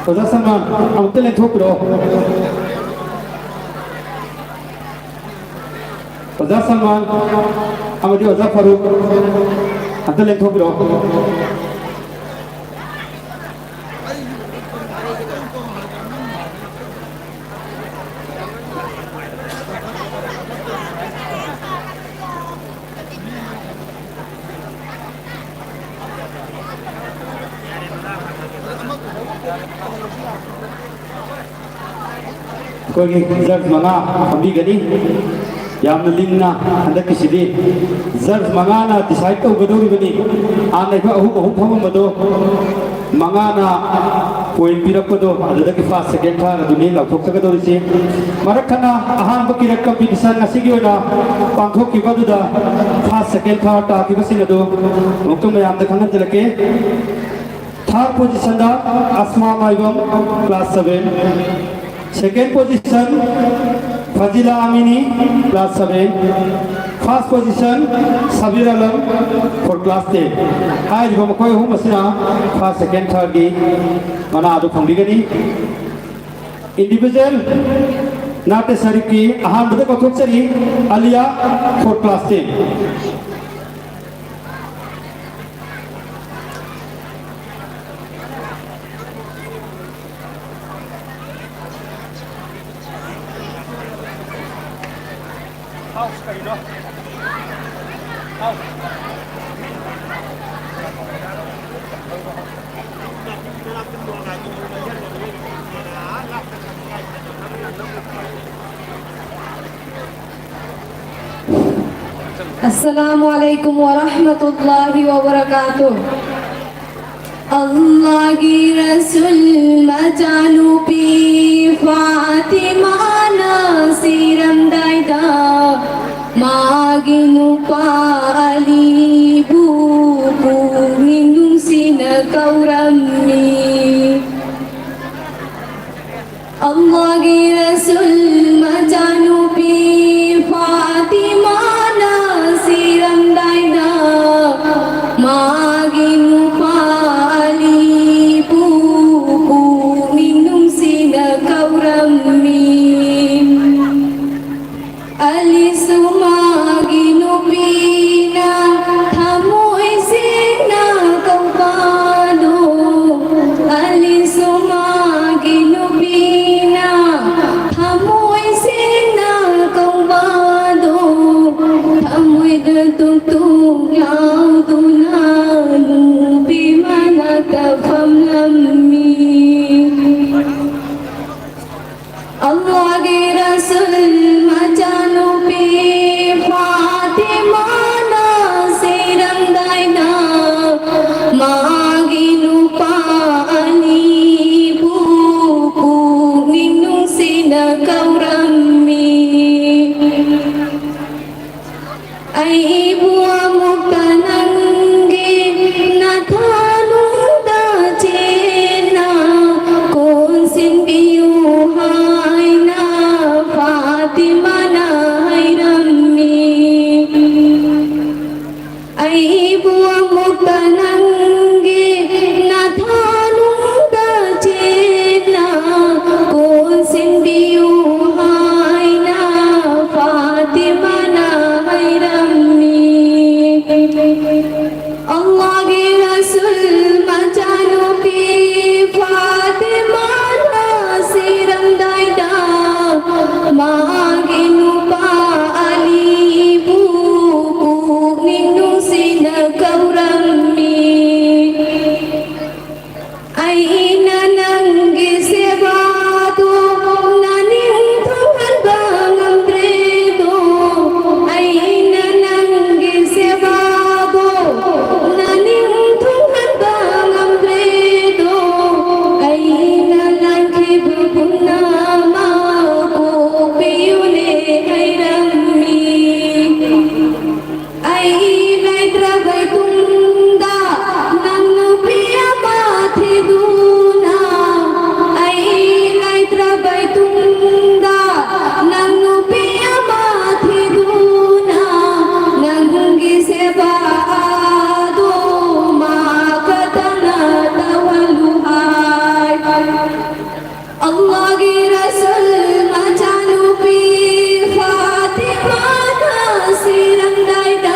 ꯑꯣꯖꯥ ꯁꯜꯃꯥꯟ, ꯑꯃꯨꯛꯇ ꯂꯦꯡꯊꯣꯛꯄꯤꯔꯛꯑꯣ꯫ ꯑꯣꯖꯥ ꯁꯜꯃꯥꯟ ꯑꯃꯗꯤ ꯑꯣꯖꯥ ꯐꯥꯔꯨꯛ, ꯑꯝꯇ ꯂꯦꯡꯊꯣꯛꯄꯤꯔꯛꯑꯣ꯫ ꯑꯩꯈꯣꯏꯒꯤ ꯖꯖ ꯃꯉꯥ ꯐꯝꯕꯤꯒꯅꯤ꯫ ꯌꯥꯝꯅ ꯂꯤꯡꯅ ꯍꯟꯗꯛꯀꯤꯁꯤꯗꯤ ꯖꯖ ꯃꯉꯥꯅ ꯗꯤꯁꯥꯏꯠ ꯇꯧꯒꯗꯧꯔꯤꯕꯅꯤ꯫ ꯍꯥꯟꯅ ꯑꯩꯈꯣꯏ ꯑꯍꯨꯝ ꯑꯍꯨꯝ ꯐꯝꯃꯝꯕꯗꯣ ꯃꯉꯥꯅ ꯄꯣꯏꯟ ꯄꯤꯔꯛꯄꯗꯣ ꯑꯗꯨꯗꯒꯤ ꯐꯥꯔꯁ, ꯁꯦꯀꯦꯟ, ꯊꯥꯔꯠ ꯑꯗꯨꯅꯤ ꯂꯥꯎꯊꯣꯛꯆꯒꯗꯧꯔꯤꯁꯤ꯫ ꯃꯔꯛ ꯊꯠꯅ ꯑꯍꯥꯟꯕ ꯀꯤꯔꯠ ꯀꯝꯄꯤꯇꯤꯁꯟ ꯑꯁꯤꯒꯤ ꯑꯣꯏꯅ ꯄꯥꯡꯊꯣꯛꯈꯤꯕ ꯑꯗꯨꯗ ꯐꯥꯔꯁ, ꯁꯦꯀꯦꯟ, ꯊꯥꯔꯠ ꯇꯥꯈꯤꯕꯁꯤꯡ ꯑꯗꯨ ꯑꯃꯨꯛꯇ ꯃꯌꯥꯝꯗ ꯈꯪꯍꯟꯖꯔꯛꯀꯦ꯫ ꯊꯥꯔꯠ ꯄꯣꯖꯤꯁꯟꯗ Asma Maibam, class seven. Second position Fazila Amini, class seven. First position Sabir Alam, for class ten. ꯍꯥꯏꯔꯤꯕ ꯃꯈꯣꯏ ꯑꯍꯨꯝ ꯑꯁꯤꯅ ꯐꯥꯔꯁ, ꯁꯦꯀꯦꯟ, ꯊꯥꯔꯠꯀꯤ ꯃꯅꯥ ꯑꯗꯨ ꯐꯪꯕꯤꯒꯅꯤ꯫ ꯏꯟꯗꯤꯚꯤꯖꯨꯋꯦꯜ ꯅꯥꯇ꯭ꯌ ꯁꯔꯤꯐꯀꯤ ꯑꯍꯥꯟꯕꯗ ꯀꯧꯊꯣꯛꯆꯔꯤ Aliya, for class ten. Assalamu alaikum warahmatullahi wabarakatuh. ꯑꯜꯂꯥꯍꯒꯤ ꯔꯁꯨꯜ ꯃꯆꯥꯅꯨꯄꯤ ꯐꯥꯇꯤꯃꯥꯅ ꯁꯤꯔꯝꯗꯥꯏꯗ ꯃꯥꯒꯤ ꯅꯨꯄꯥ ꯑꯂꯤꯕꯨ ꯄꯨꯛꯅꯤꯡ ꯅꯨꯡꯁꯤꯅ ꯀꯧꯔꯝꯃꯤ꯫ ꯑꯜꯂꯥꯍꯒꯤ ꯔꯁꯨꯜ ꯃꯆꯥꯅꯨꯄꯤ ꯐꯥꯇꯤꯃꯥꯅ ꯁꯤꯔꯝꯗꯥꯏꯗ ꯃꯥꯒꯤ ꯅꯨꯄꯥ ꯑꯂꯤꯕꯨ ꯄꯨꯛꯅꯤꯡ ꯅꯨꯡꯁꯤꯅ ꯀꯧꯔꯝꯃꯤ꯫ ꯑꯂꯤꯁꯨ ꯃꯥꯒꯤ ꯅꯨꯄꯤꯅ ꯊꯃꯣꯏ ꯁꯦꯡꯅ ꯀꯧꯕꯗꯣ, ꯑꯂꯤꯁꯨ ꯃꯥꯒꯤ ꯅꯨꯄꯤꯅ ꯊꯃꯣꯏ ꯁꯦꯡꯅ ꯀꯧꯕꯗꯣ, ꯊꯃꯣꯏꯗ ꯇꯨꯛ ꯇꯨꯛ ꯂꯥꯎꯗꯨꯅ ꯅꯨꯄꯤ ꯃꯅꯥꯛꯇ ꯐꯝꯂꯝꯃꯤ꯫ ꯑꯜꯂꯥꯍꯒꯤ ꯔꯁꯨꯜ ꯃꯆꯥꯅꯨꯄꯤ ꯐꯥꯇꯤꯃꯥꯅ ꯁꯤꯔꯝꯗꯥꯏꯗ ꯃꯥꯒꯤ ꯅꯨꯄꯥ ꯑꯂꯤꯕꯨ ꯄꯨꯛꯅꯤꯡ ꯅꯨꯡꯁꯤꯅ ꯀꯧꯔꯝꯃꯤ꯫ ꯑꯩꯕꯨ ꯑꯃꯨꯛꯇ ꯅꯪꯒꯤ ꯅꯊꯥꯅꯨꯡꯗ ꯆꯦꯟꯅ ꯀꯣꯟꯁꯤꯟꯕꯤꯌꯨ ꯍꯥꯏꯅ ꯐꯥꯇꯤꯃꯥꯅ ꯍꯥꯏꯔꯝꯃꯤ꯫ ꯑꯩꯕꯨ ꯑꯃꯨꯛꯇ ꯅꯪꯒꯤ ꯅꯊꯥꯅꯨꯡꯗ ꯆꯦꯟꯅ ꯀꯣꯟꯁꯤꯟꯕꯤꯌꯨ ꯍꯥꯏꯅ ꯐꯥꯇꯤꯃꯥꯅ ꯍꯥꯏꯔꯝꯃꯤ꯫ ꯑꯜꯂꯥꯍꯒꯤ ꯔꯁꯨꯜ ꯃꯆꯥꯅꯨꯄꯤ ꯐꯥꯇꯤꯃꯥꯅ ꯁꯤꯔꯝꯗꯥꯏꯗ ꯃꯥꯒꯤ ꯅꯨꯄꯥ ꯑꯂꯤꯕꯨ ꯄꯨꯛꯅꯤꯡ ꯑꯩ ꯂꯩꯇ꯭ꯔꯕꯩ ꯇꯨꯡꯗ ꯅꯪ ꯅꯨꯄꯤ ꯑꯃ ꯊꯤꯗꯨꯅ, ꯑꯩ ꯂꯩꯇ꯭ꯔꯕꯩ ꯇꯨꯡꯗ ꯅꯪ ꯅꯨꯄꯤ ꯑꯃ ꯊꯤꯗꯨꯅ, ꯅꯪꯒꯤ ꯁꯦꯕꯥꯗꯣ ꯃꯥ ꯈꯛꯇꯅ ꯇꯧꯍꯜꯂꯨ ꯍꯥꯏ꯫ ꯑꯜꯂꯥꯍꯒꯤ ꯔꯁꯨꯜ ꯃꯆꯥꯅꯨꯄꯤ ꯐꯥꯇꯤꯃꯥꯅ ꯁꯤꯔꯝꯗꯥꯏꯗ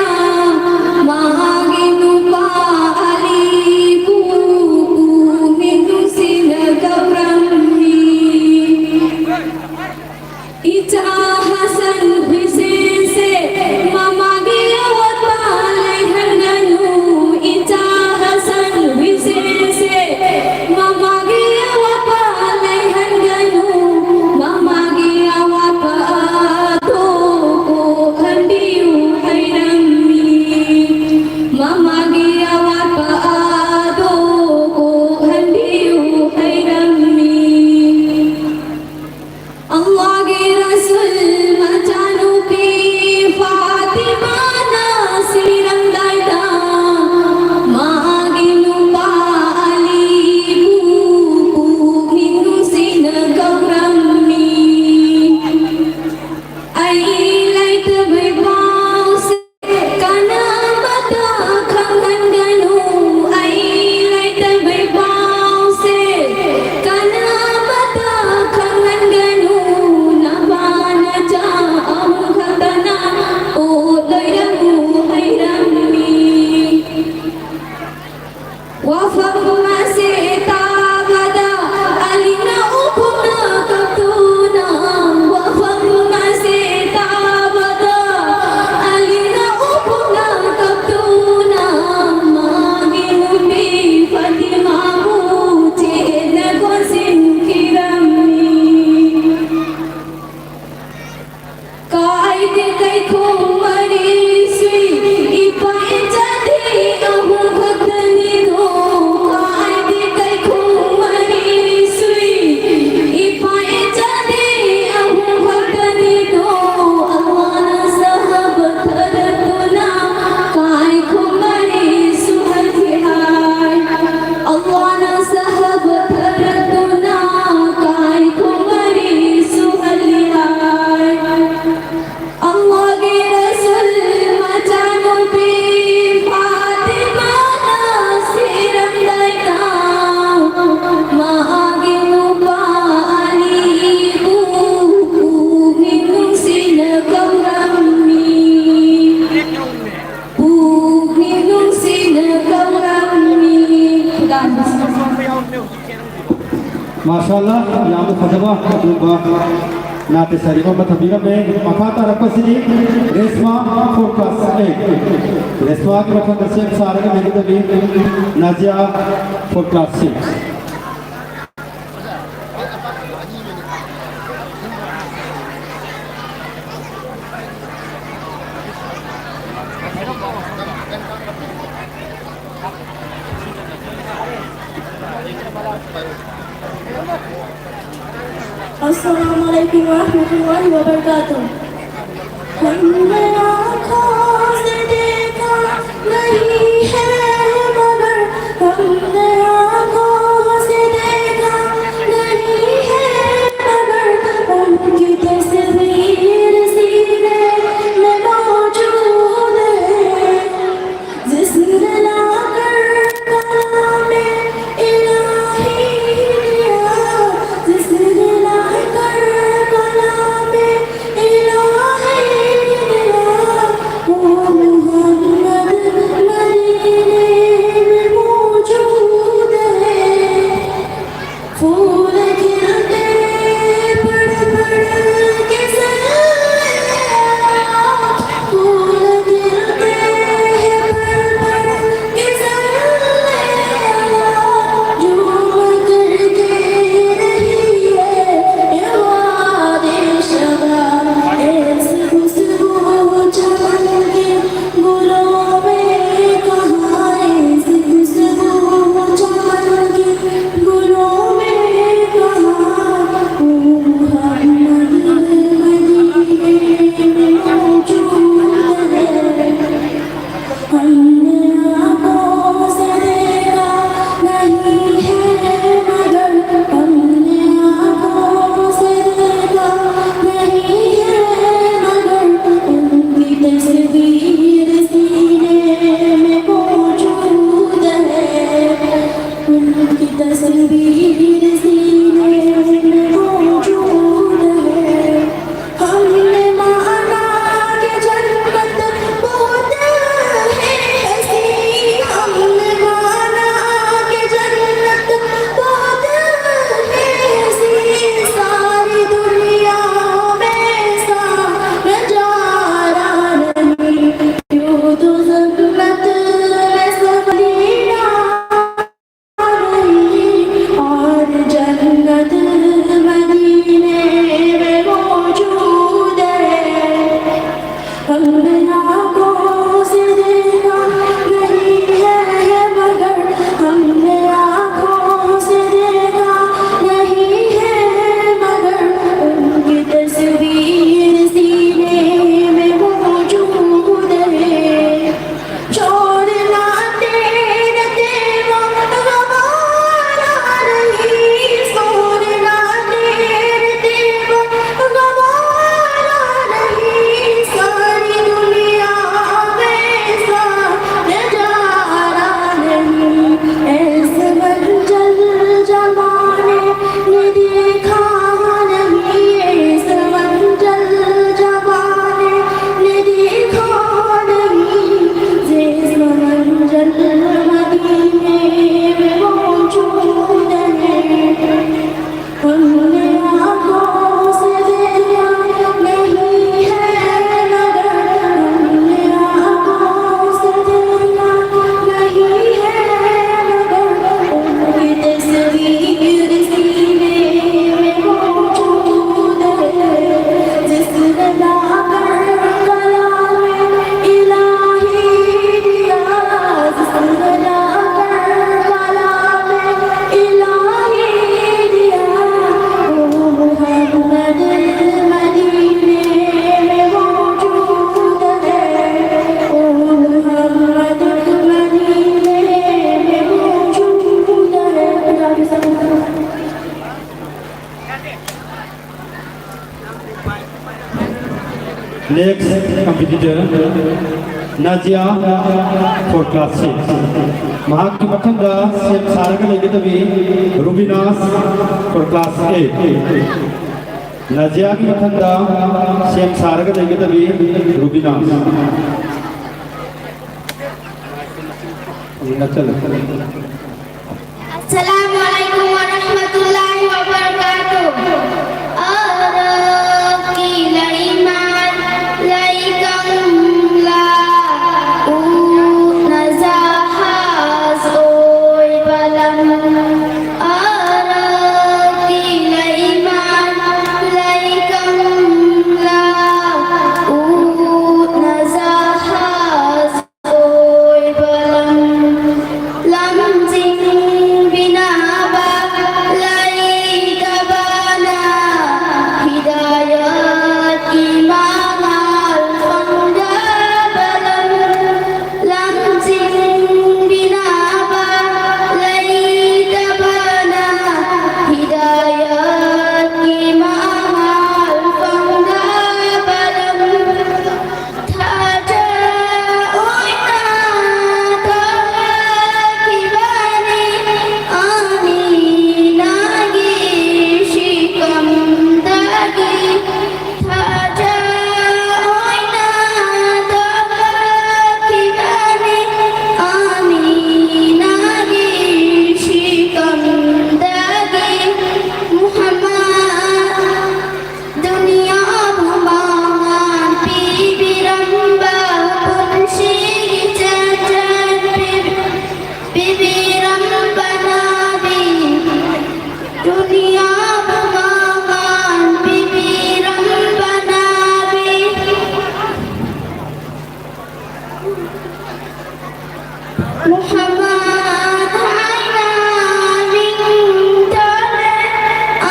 ꯃꯥꯁꯥꯜꯂꯥ, ꯌꯥꯝꯅ ꯐꯖꯕ ꯑꯗꯨꯒꯨꯝꯕ ꯅꯥꯇ꯭ꯌ ꯁꯥꯔꯤ ꯑꯃ ꯊꯝꯕꯤꯔꯝꯃꯦ꯫ ꯃꯈꯥ ꯇꯥꯔꯛꯄꯁꯤꯗꯤ ꯔꯦꯁꯃꯥ, ꯐꯣꯔ ꯀ꯭ꯂꯥꯁ ꯑꯩꯠ꯫ ꯔꯦꯁꯃꯥꯒꯤ ꯃꯊꯪꯗ ꯁꯦꯝ ꯁꯥꯔꯒ ꯂꯩꯒꯗꯕꯤ ꯅꯥꯖꯤꯌꯥ, ꯐꯣꯔ ꯀ꯭ꯂꯥꯁ ꯁꯤꯛꯁ꯫ السلام عليكم ورحمة الله وبركاته. हमने आँखों से देखा नहीं है, मगर हमने आँखों से देखा नहीं है, मगर उनकी तस्वीर सीने में मौजूद है। जिसने लाकर कलामे इलाही दिया, जिसने लाकर कलामे इलाही दिया, वो Next competitor, Nazia for class six. ꯃꯍꯥꯛꯀꯤ ꯃꯊꯪꯗ ꯁꯦꯝ ꯁꯥꯔꯒ ꯂꯩꯒꯗꯕꯤ Rubina for class eight. ꯅꯥꯖꯤꯌꯥꯒꯤ ꯃꯊꯪꯗ ꯁꯦꯝ ꯁꯥꯔꯒ ꯂꯩꯒꯗꯕꯤ Rubina. ꯅꯛꯁꯜꯂꯨ꯫ السلام عليكم ورحمة الله وبركاته. أراك ليمان ليكم لا أوت نزاهز أوي بلم. أراك ليمان ليكم لا أوت نزاهز أوي بلم. lamzing binaba lai tabana hidayat ki mangal fangda balam. Lamzing binaba lai tabana hidayat ki mangal fangda balam. Muhammad. Duniya bu mangan pibiramba, punshi gi chanchan pib-, pibiramba nabi. Duniya bu mangan pibiramba nabi. Muhammad haina ming tole,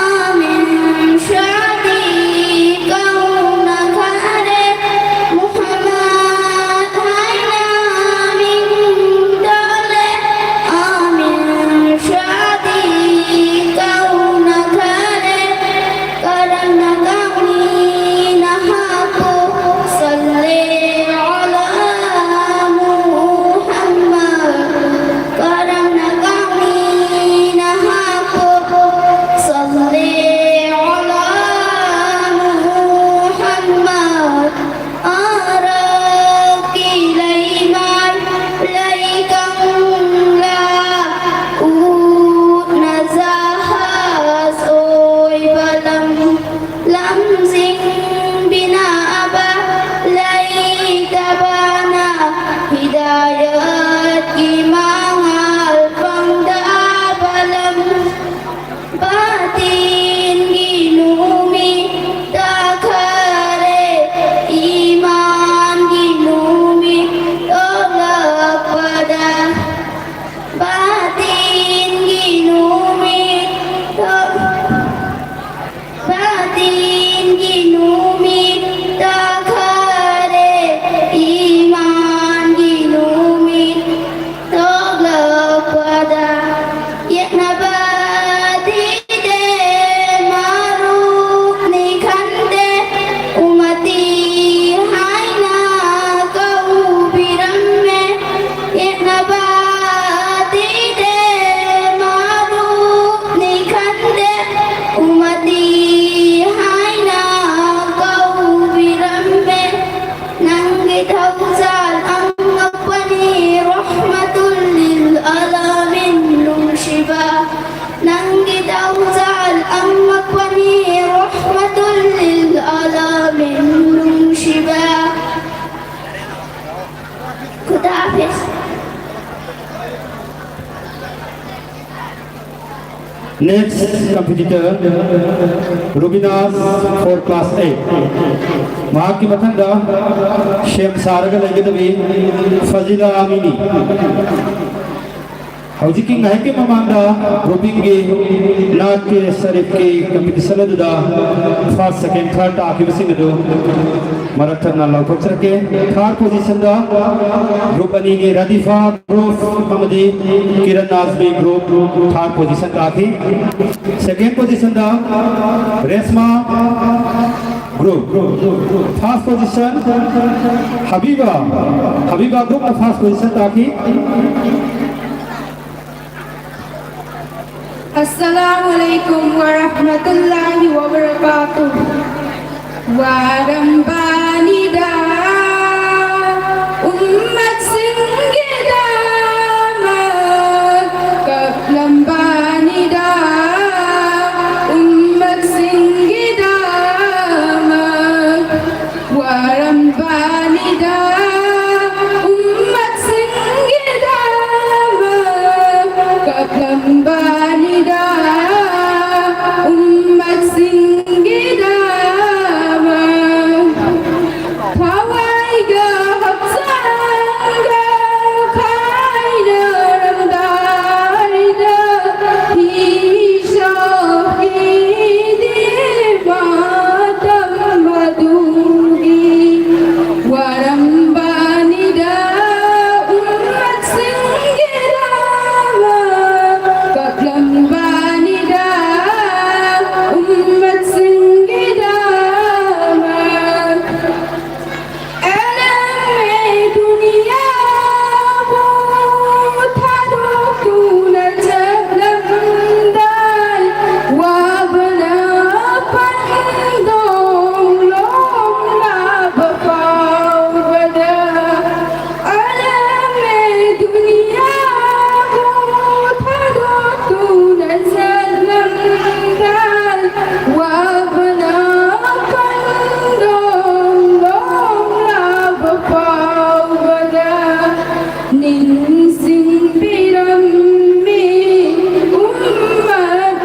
amin shadi kauna khare. Muhammad haina ming tole, amin shadi kauna khare. Karana kauni na haku. Next competitor, Rubina, for class eight. ꯃꯍꯥꯛꯀꯤ ꯃꯊꯪꯗ ꯁꯦꯝ ꯁꯥꯔꯒ ꯂꯩꯒꯗꯕꯤ ꯐꯖꯤꯂꯥ ꯑꯃꯤꯅꯤ꯫ ꯍꯧꯖꯤꯛꯀꯤ ꯉꯥꯏꯍꯥꯛꯀꯤ ꯃꯃꯥꯡꯗ ꯒ꯭ꯔꯨꯄꯤꯡꯒꯤ ꯅꯥꯠꯀꯤ ꯁꯔꯤꯐꯀꯤ ꯀꯝꯄꯤꯇꯤꯁꯟ ꯑꯗꯨꯗ ꯐꯥꯔꯁ, ꯁꯦꯀꯦꯟ, ꯊꯥꯔꯠ ꯇꯥꯈꯤꯕꯁꯤꯡ ꯑꯗꯨ ꯃꯔꯛ ꯊꯠꯅ ꯂꯥꯎꯊꯣꯛꯆꯔꯛꯀꯦ꯫ ꯊꯥꯔꯠ ꯄꯣꯖꯤꯁꯟꯗ ꯒ꯭ꯔꯨꯞ ꯑꯅꯤꯒꯤ ꯔꯥꯗꯤꯐꯥ ꯒ꯭ꯔꯨꯞ ꯑꯃꯗꯤ Kiran Azmi group third position ꯇꯥꯈꯤ꯫ ꯁꯦꯀꯦꯟ ꯄꯣꯖꯤꯁꯟꯗ Reshma group. First position Habiba, Habiba ꯒ꯭ꯔꯨꯞꯅ ꯐꯥꯔꯁ ꯄꯣꯖꯤꯁꯟ ꯇꯥꯈꯤ꯫ Assalamu alaikum wa rahmatullahi wa barakatuh. Warambanida ummat singidama, kaplambanida ummat singidama. Warambanida ummat singidama, kaplambanida ummat singidama. Thawaiga hapsanga khaina ramdarida hisho hidi matam madugi. Warambanida ummat singidama, kaplambanida ummat singidama. Alame duniya bu thaduktuna chatlamdai, wabana pandong lomna bapaubada. Alame duniya bu thaduktuna chatlamdai, wabana pandong lomna bapaubada. Ningsing birammi ummat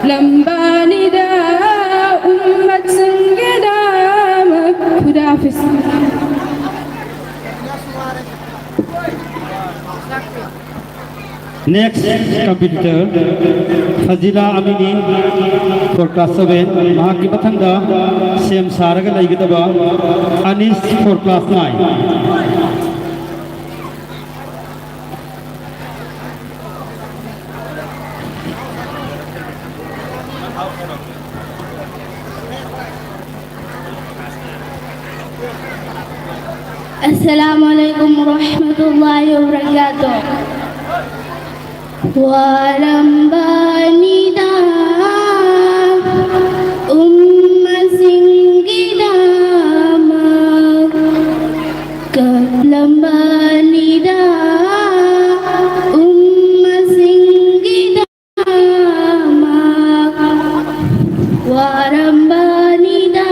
ꯂꯝꯕꯥꯅꯤꯗ ꯎꯝꯃꯠ ꯁꯤꯡꯒꯤꯗꯃꯛ꯫ ꯈꯨꯗꯥ ꯍꯥꯐꯤꯖ꯫ Next competitor, ꯐꯖꯤꯂꯥ ꯑꯃꯤꯅꯤ, four class seven꯫ ꯃꯍꯥꯛꯀꯤ ꯃꯊꯪꯗ ꯁꯦꯝ ꯁꯥꯔꯒ ꯂꯩꯒꯗꯕ ꯑꯅꯤꯁ, four class nine꯫ السلام عليكم ورحمة الله وبركاته. ꯋꯥꯔꯝꯕꯅꯤꯗ ꯎꯝꯃꯁꯤꯡꯒꯤꯗꯃꯛ ꯀꯞꯂꯝꯕꯅꯤꯗ ꯎꯝꯃꯁꯤꯡꯒꯤꯗꯃꯛ꯫ ꯋꯥꯔꯝꯕꯅꯤꯗ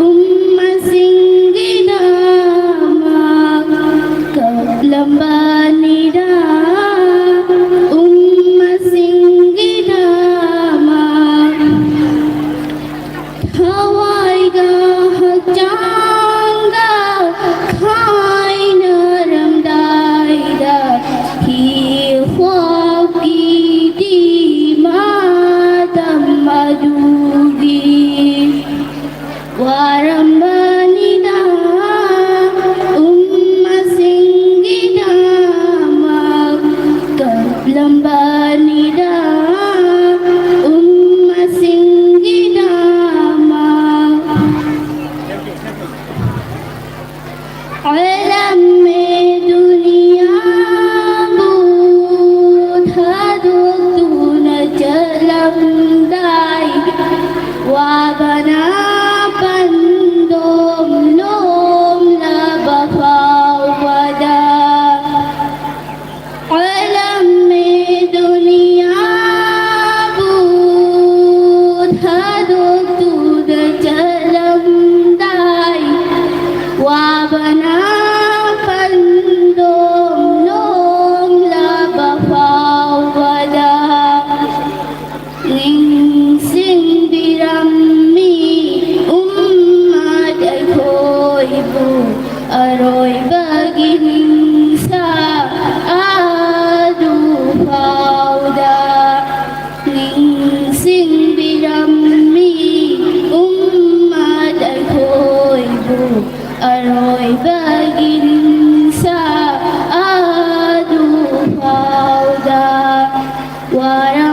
ꯎꯝꯃꯁꯤꯡꯒꯤꯗꯃꯛ ꯀꯞꯂꯝꯕꯅꯤꯗ ꯎꯝꯃꯁꯤꯡ꯫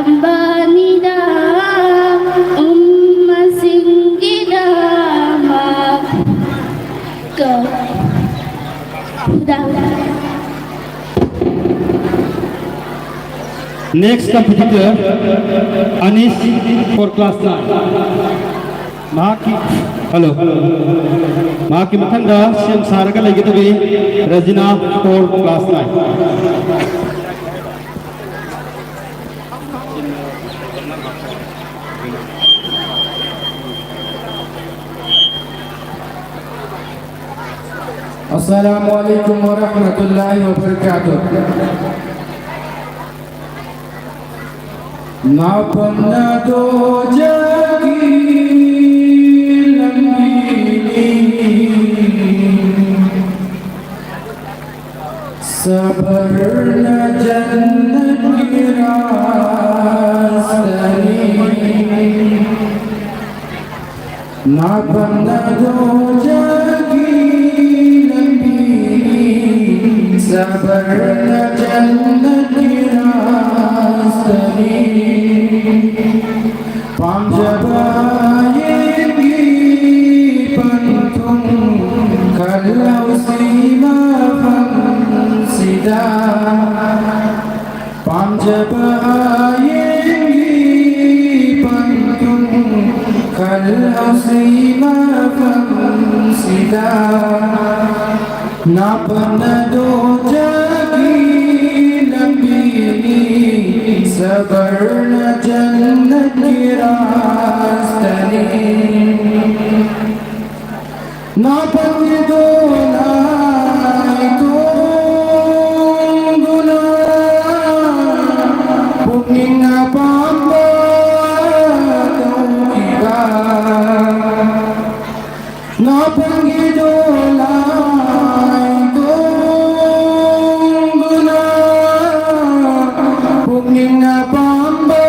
ꯇꯝꯕꯅꯤꯗ, ꯎꯝꯃꯁꯤꯡꯒꯤꯗꯃꯛ ꯀꯧ-, ꯈꯨꯗꯥ-, Next competitor, Anish for class nine. ꯃꯍꯥꯛꯀꯤ, hello꯫ ꯃꯍꯥꯛꯀꯤ ꯃꯊꯪꯗ ꯁꯦꯝ ꯁꯥꯔꯒ ꯂꯩꯒꯗꯧꯔꯤ, ꯔꯖꯤꯅꯥ for class nine꯫ السلام عليكم ورحمة الله وبركاته. ꯅꯥꯄꯟꯅ ꯗꯣꯖꯒꯤ ꯂꯝꯕꯤꯅꯤ, ꯁꯕꯔꯅ ꯖꯟꯅꯠꯀꯤ ꯔꯥꯁꯇꯅꯤ꯫ ꯅꯥꯄꯟꯅ ꯗꯣꯖꯒꯤ ꯂꯝꯕꯤꯅꯤ, ꯁꯕꯔꯅ ꯖꯟꯅꯠꯀꯤ ꯔꯥꯁꯇꯅꯤ꯫ ꯄꯥꯝꯖꯕ ꯌꯦꯡꯒꯤ ꯄꯟꯊꯨꯡ ꯈꯜꯍꯧꯁꯤ ꯃꯐꯝꯁꯤꯗ꯫ ꯄꯥꯝꯖꯕ ꯍꯌꯦꯡꯒꯤ ꯄꯟꯊꯨꯡ ꯈꯜꯍꯧꯁꯤ ꯃꯐꯝꯁꯤꯗ꯫ ꯅꯥꯄꯟꯅ ꯗꯣꯖꯒꯤ ꯂꯝꯕꯤꯅꯤ, ꯁꯕꯔꯅ ꯖꯟꯅꯠꯀꯤ ꯔꯥꯁꯇꯅꯤ꯫ ꯅꯥꯄꯟꯒꯤ ꯗꯣꯂꯥꯏ ꯇꯣꯡꯗꯨꯅ ꯄꯨꯛꯅꯤꯡ ꯑꯄꯥꯝꯕ ꯇꯧꯈꯤꯕ꯫ ꯅꯥꯄꯟꯒꯤ ꯗꯣꯂꯥꯏ ꯇꯣꯡꯗꯨꯅ ꯄꯨꯛꯅꯤꯡ ꯑꯄꯥꯝꯕ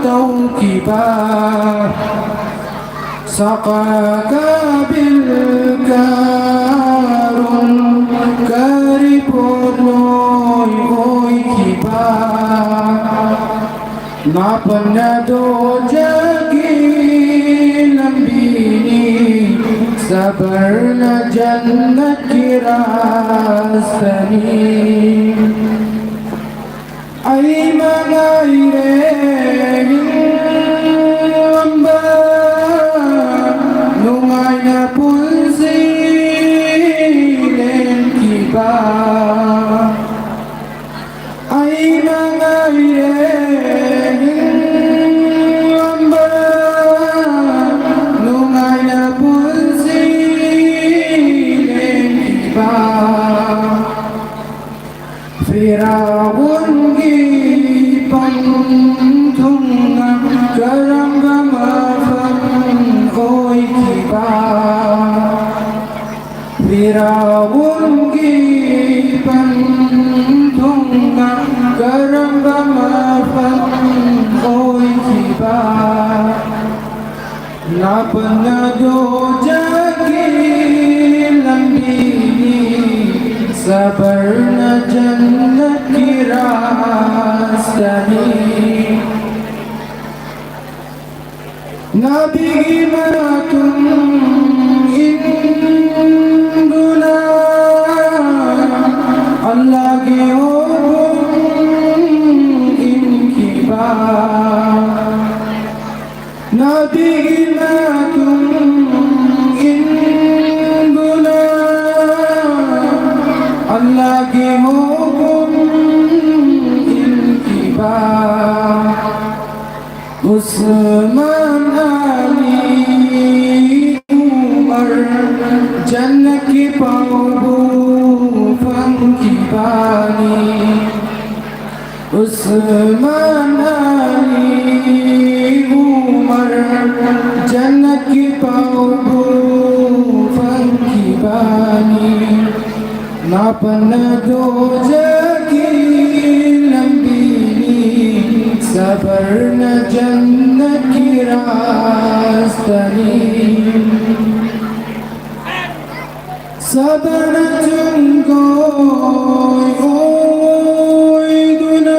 ꯇꯧꯈꯤꯕ꯫ ꯁꯥꯀꯥ ꯀꯥꯕꯤꯜ ꯀꯥꯔꯨꯟ ꯀꯔꯤ ꯄꯣꯠꯂꯣꯏ ꯑꯣꯏꯈꯤꯕ꯫ ꯅꯥꯄꯟꯅ ꯗꯣꯖꯈꯤ ꯂꯝꯕꯤꯅꯤ, ꯁꯕꯔꯅ ꯖꯟꯅꯠꯀꯤ ꯔꯥꯁꯇꯅꯤ꯫ ꯑꯩ ꯃꯉꯥꯏꯔꯦ ꯍꯤꯡꯂꯝꯕ ꯅꯨꯡꯉꯥꯏꯅ ꯄꯨꯟꯁꯤ ꯂꯦꯟꯈꯤꯕ꯫ ꯑꯩ ꯃꯉꯥꯏꯔꯦ ꯍꯤꯡꯂꯝꯕ ꯅꯨꯡꯉꯥꯏꯅ ꯄꯨꯟꯁꯤ ꯂꯦꯟꯈꯤꯕ꯫ ꯐꯤꯔꯥꯎꯟꯒꯤ ꯄꯟꯊꯨꯡꯅ ꯀꯔꯝꯕ ꯃꯐꯝ ꯑꯣꯏꯈꯤꯕ? ꯐꯤꯔꯥꯎꯟꯒꯤ ꯄꯟꯊꯨꯡꯅ ꯀꯔꯝꯕ ꯃꯐꯝ ꯑꯣꯏꯈꯤꯕ? ꯂꯥꯞꯅ ꯗꯣꯖꯈꯤ ꯂꯝꯕꯤꯅꯤ, ꯁꯕꯔꯅ ꯖꯟꯅꯠꯀꯤ ꯔꯥꯁꯇꯅꯤ꯫ ꯅꯕꯤꯒꯤ ꯃꯇꯨꯡ ꯏꯟꯗꯨꯅ ꯑꯜꯂꯥꯍꯒꯤ ꯍꯨꯀꯨꯝ ꯏꯟꯈꯤꯕ꯫ ꯅꯕꯤꯒꯤ ꯃꯇꯨꯡ ꯏꯟꯗꯨꯅ ꯑꯜꯂꯥꯍꯒꯤ ꯍꯨꯀꯨꯝ ꯏꯟꯈꯤꯕ꯫ ꯎꯁꯃꯥꯟ, ꯑꯂꯤ, ꯎꯃꯔ, ꯖꯟꯅꯠꯀꯤ ꯄꯥꯎꯕꯨ ꯐꯪꯈꯤꯕꯅꯤ꯫ ꯎꯁꯃꯥꯟ, ꯑꯂꯤ, ꯎꯃꯔ, ꯖꯟꯅꯠꯀꯤ ꯄꯥꯎꯕꯨ ꯐꯪꯈꯤꯕꯅꯤ꯫ ꯂꯥꯞꯅ ꯗꯣꯖꯈꯤ ꯂꯝꯕꯤꯅꯤ, ꯁꯕꯔꯅ ꯖꯟꯅꯠꯀꯤ ꯔꯥꯁꯇꯅꯤ꯫ ꯁꯕꯔꯅ ꯆꯨꯡꯒꯣꯏ ꯑꯣꯏꯗꯨꯅ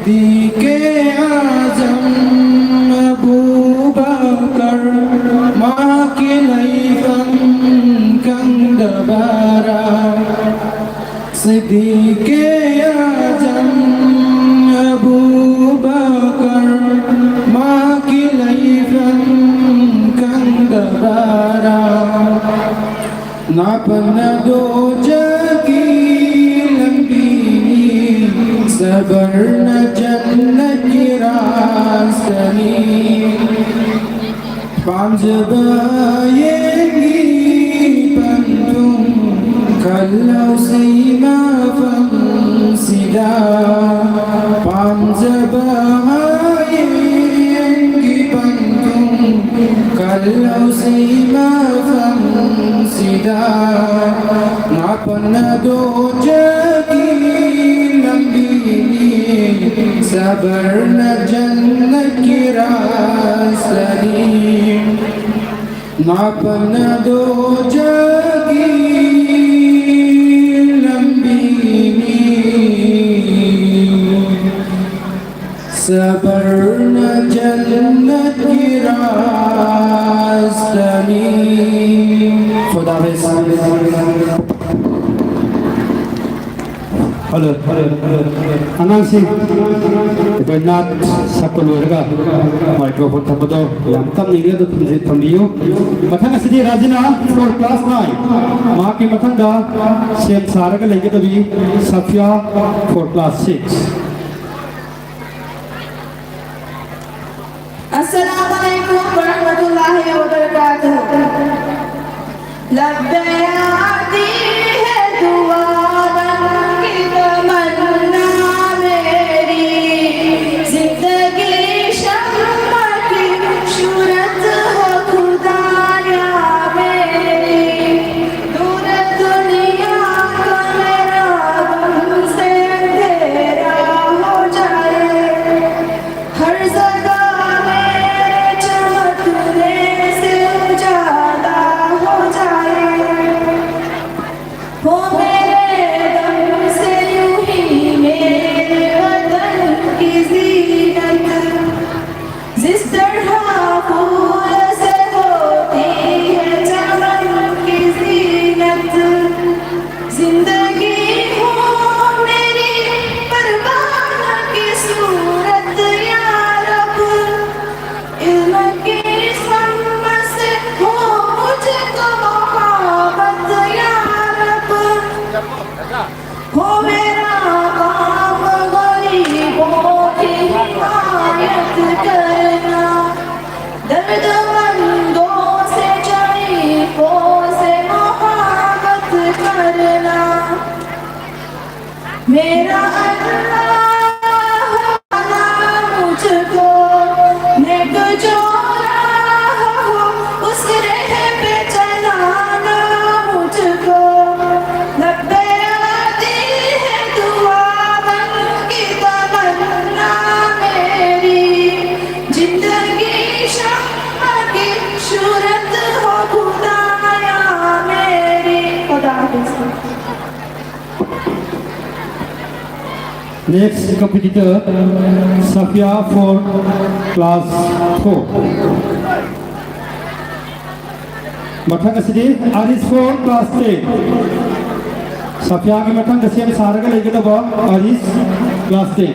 Siddiqe Azam Abu Bakar, ꯃꯍꯥꯛꯀꯤ ꯂꯩꯐꯝ ꯈꯪꯗꯕꯔꯥ? Siddiqe Azam Abu Bakar, ꯃꯍꯥꯛꯀꯤ ꯂꯩꯐꯝ ꯈꯪꯗꯕꯔꯥ? ꯉꯥꯄꯟꯅ ꯗꯣꯖꯈꯤ ꯂꯝꯕꯤꯅꯤ, ꯁꯕꯔꯅ ꯖꯟꯅꯠꯀꯤ ꯔꯥꯁꯇꯅꯤ꯫ ꯄꯥꯝꯖꯕ ꯍꯌꯦꯡꯒꯤ ꯄꯟꯊꯨꯡ ꯈꯜꯂꯧꯁꯤ ꯃꯐꯝꯁꯤꯗ꯫ ꯄꯥꯝꯖꯕ ꯍꯌꯦꯡꯒꯤ ꯄꯟꯊꯨꯡ ꯈꯜꯂꯧꯁꯤ ꯃꯐꯝꯁꯤꯗ꯫ ꯉꯥꯄꯟꯅ ꯗꯣꯖꯈꯤ ꯂꯝꯕꯤꯅꯤ, ꯁꯕꯔꯅ ꯖꯟꯅꯠꯀꯤ ꯔꯥꯁꯇꯅꯤ꯫ ꯉꯥꯄꯟꯅ ꯗꯣꯖꯈꯤ ꯂꯝꯕꯤꯅꯤ, ꯁꯕꯔꯅ ꯖꯟꯅꯠꯀꯤ ꯔꯥꯁꯇꯅꯤ꯫ ꯈꯨꯗꯥ ꯍꯥꯐꯤꯖ꯫ Hello, hello, hello. ꯑꯉꯥꯡꯁꯤꯡ, ꯑꯩꯈꯣꯏ ꯅꯥꯠ ꯁꯛꯄ ꯂꯣꯏꯔꯒ ꯃꯥꯏꯀ꯭ꯔꯣꯐꯣꯟ ꯊꯝꯕꯗꯣ ꯌꯥꯝ ꯇꯞꯅ ꯏꯪꯅ ꯑꯗꯨ ꯊꯝꯖꯤ-, ꯊꯝꯕꯤꯌꯨ꯫ ꯃꯊꯪ ꯑꯁꯤꯗꯤ ꯔꯥꯖꯤꯅꯥ for class nine꯫ ꯃꯍꯥꯛꯀꯤ ꯃꯊꯪꯗ ꯁꯦꯝ ꯁꯥꯔꯒ ꯂꯩꯒꯗꯕꯤ ꯁꯐꯤꯌꯥ for class six꯫ السلام عليكم ورحمة الله وبركاته. لبے آتی ہے دعا، رنگ تمنا میری، زندگی شمع کی صورت ہو خدایا میری، دور دنیا کا میرا غم سے اندھیرا ہو جائے۔ ہر جگہ میرے چمکنے سے اجالا हो मेरा काम गरीबों की हिमायत करना, दर्दमंदों से जरीफों से मोहब्बत करना। मेरा अल्लाह, मुझको नेक जो राह हो, उस राह पे चलाना मुझको। लब्बे आती है दुआ बन की तमन्ना मेरी, जिंदगी शम्मा की शूरत हो खुदाया मेरी। खुदा हाफिज़। Next competitor, Safia for class four. ꯃꯊꯪ ꯑꯁꯤꯗꯤ ꯑꯔꯤꯁ for class ten. ꯁꯐꯤꯌꯥꯒꯤ ꯃꯊꯪꯗ ꯁꯦꯝ ꯁꯥꯔꯒ ꯂꯩꯒꯗꯕ ꯑꯔꯤꯁ, class ten.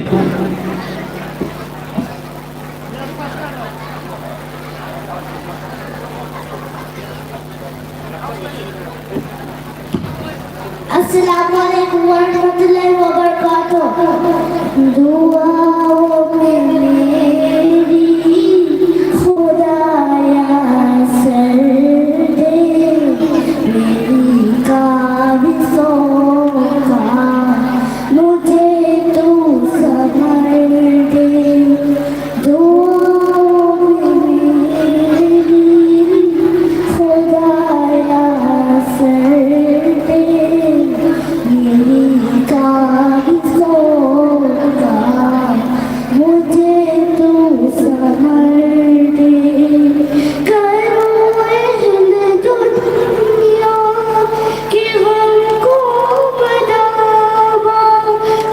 السلام عليكم ورحمة الله وبركاته. दुआओं में मेरी खुदाया सर दे, मेरी काबिज़ों का मुझे तू संभल दे। दुआओं में मेरी खुदाया सर दे, मेरी काबिज़ों का मुझे तू संभल दे। करो अहल दुनिया कि हमको मदावा,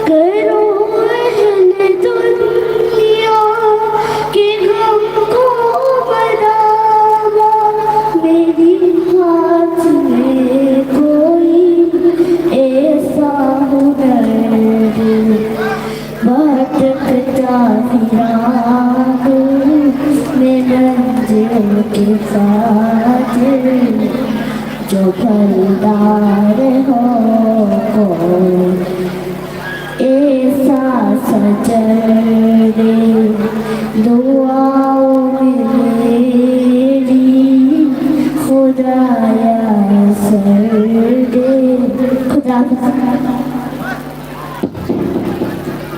करो अहल दुनिया कि हमको मदावा। मेरी हाथ में कोई ऐसा हुनर दे, भटकता फिरांग में मंजिल की खातिर जो पलदार हो कोई,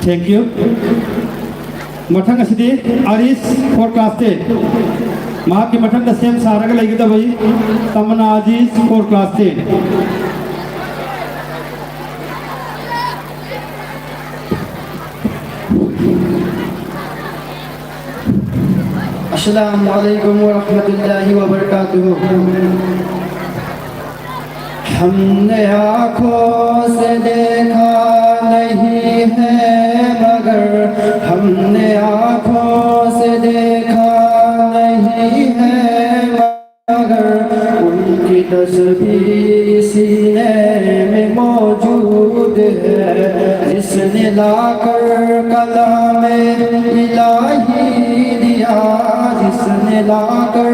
Thank you. ꯃꯊꯪ ꯑꯁꯤꯗꯤ ꯑꯔꯤꯁ, four class ten꯫ ꯃꯍꯥꯛꯀꯤ ꯃꯊꯪꯗ ꯁꯦꯝ ꯁꯥꯔꯒ ꯂꯩꯒꯗꯕ ꯇꯃꯟꯅꯥ ꯑꯖꯤꯖ, four class ten꯫ السلام عليكم ورحمة الله وبركاته. हमने आँखों से देखा नहीं है, मगर हमने आँखों से देखा नहीं है, मगर उनकी तस्वीर सीने में मौजूद है। जिसने लाकर कलाम इलाही दिया, जिसने लाकर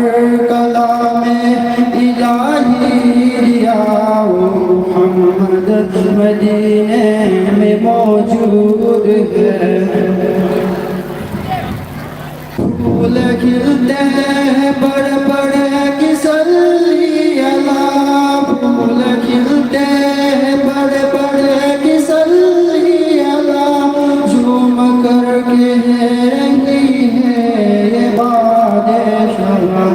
कलाम इलाही दिया, वो मोहम्मद मदीने में मौजूद है। फूल खिलते हैं बड़े बड़े किसली अला, फूल खिलते हैं बड़े बड़े किसली अला, झूम कर कह रही है ये बादे शमा।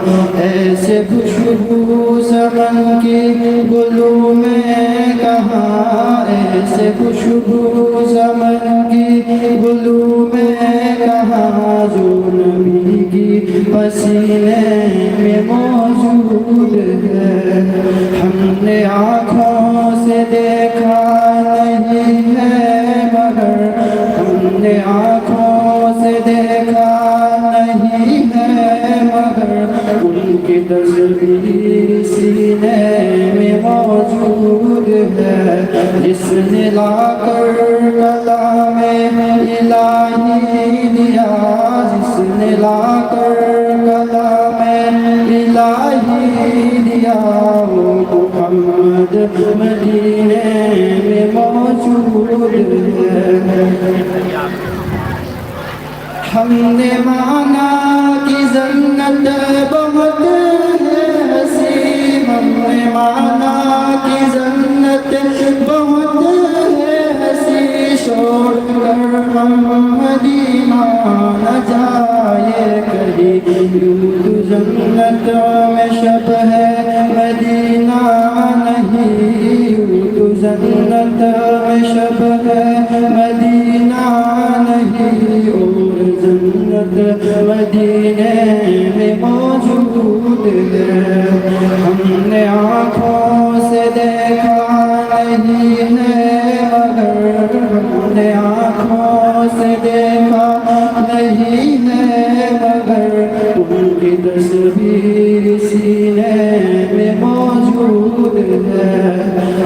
ऐसे खुशबू समन की गुलू में कहाँ, ऐसे खुशबू समन की गुलू में कहाँ, जो नबी की पसीने में मौजूद है। हमने आँखों से देखा नहीं है, मगर हमने आँखों से देखा नहीं है, मगर उनकी तस्वीर सीने में मौजूद है। जिसने लाकर कलाम इलाही दिया, जिसने लाकर कलाम इलाही दिया, वो मोहम्मद मदीने में मौजूद है। हमने माना कि जन्नत बहुत है हसीन, हमने माना कि जन्नत बहुत جائے کہیں، یوں تو جنت میں شب ہے مدینہ نہیں، یوں تو جنت میں شب ہے مدینہ نہیں، اور جنت مدینے میں موجود ہے۔ ہم نے آنکھوں سے دیکھا نہیں ہے، مگر ہم نے آنکھوں سے دیکھا نہیں ہے، مگر ان کی تصویر سینے میں موجود ہے۔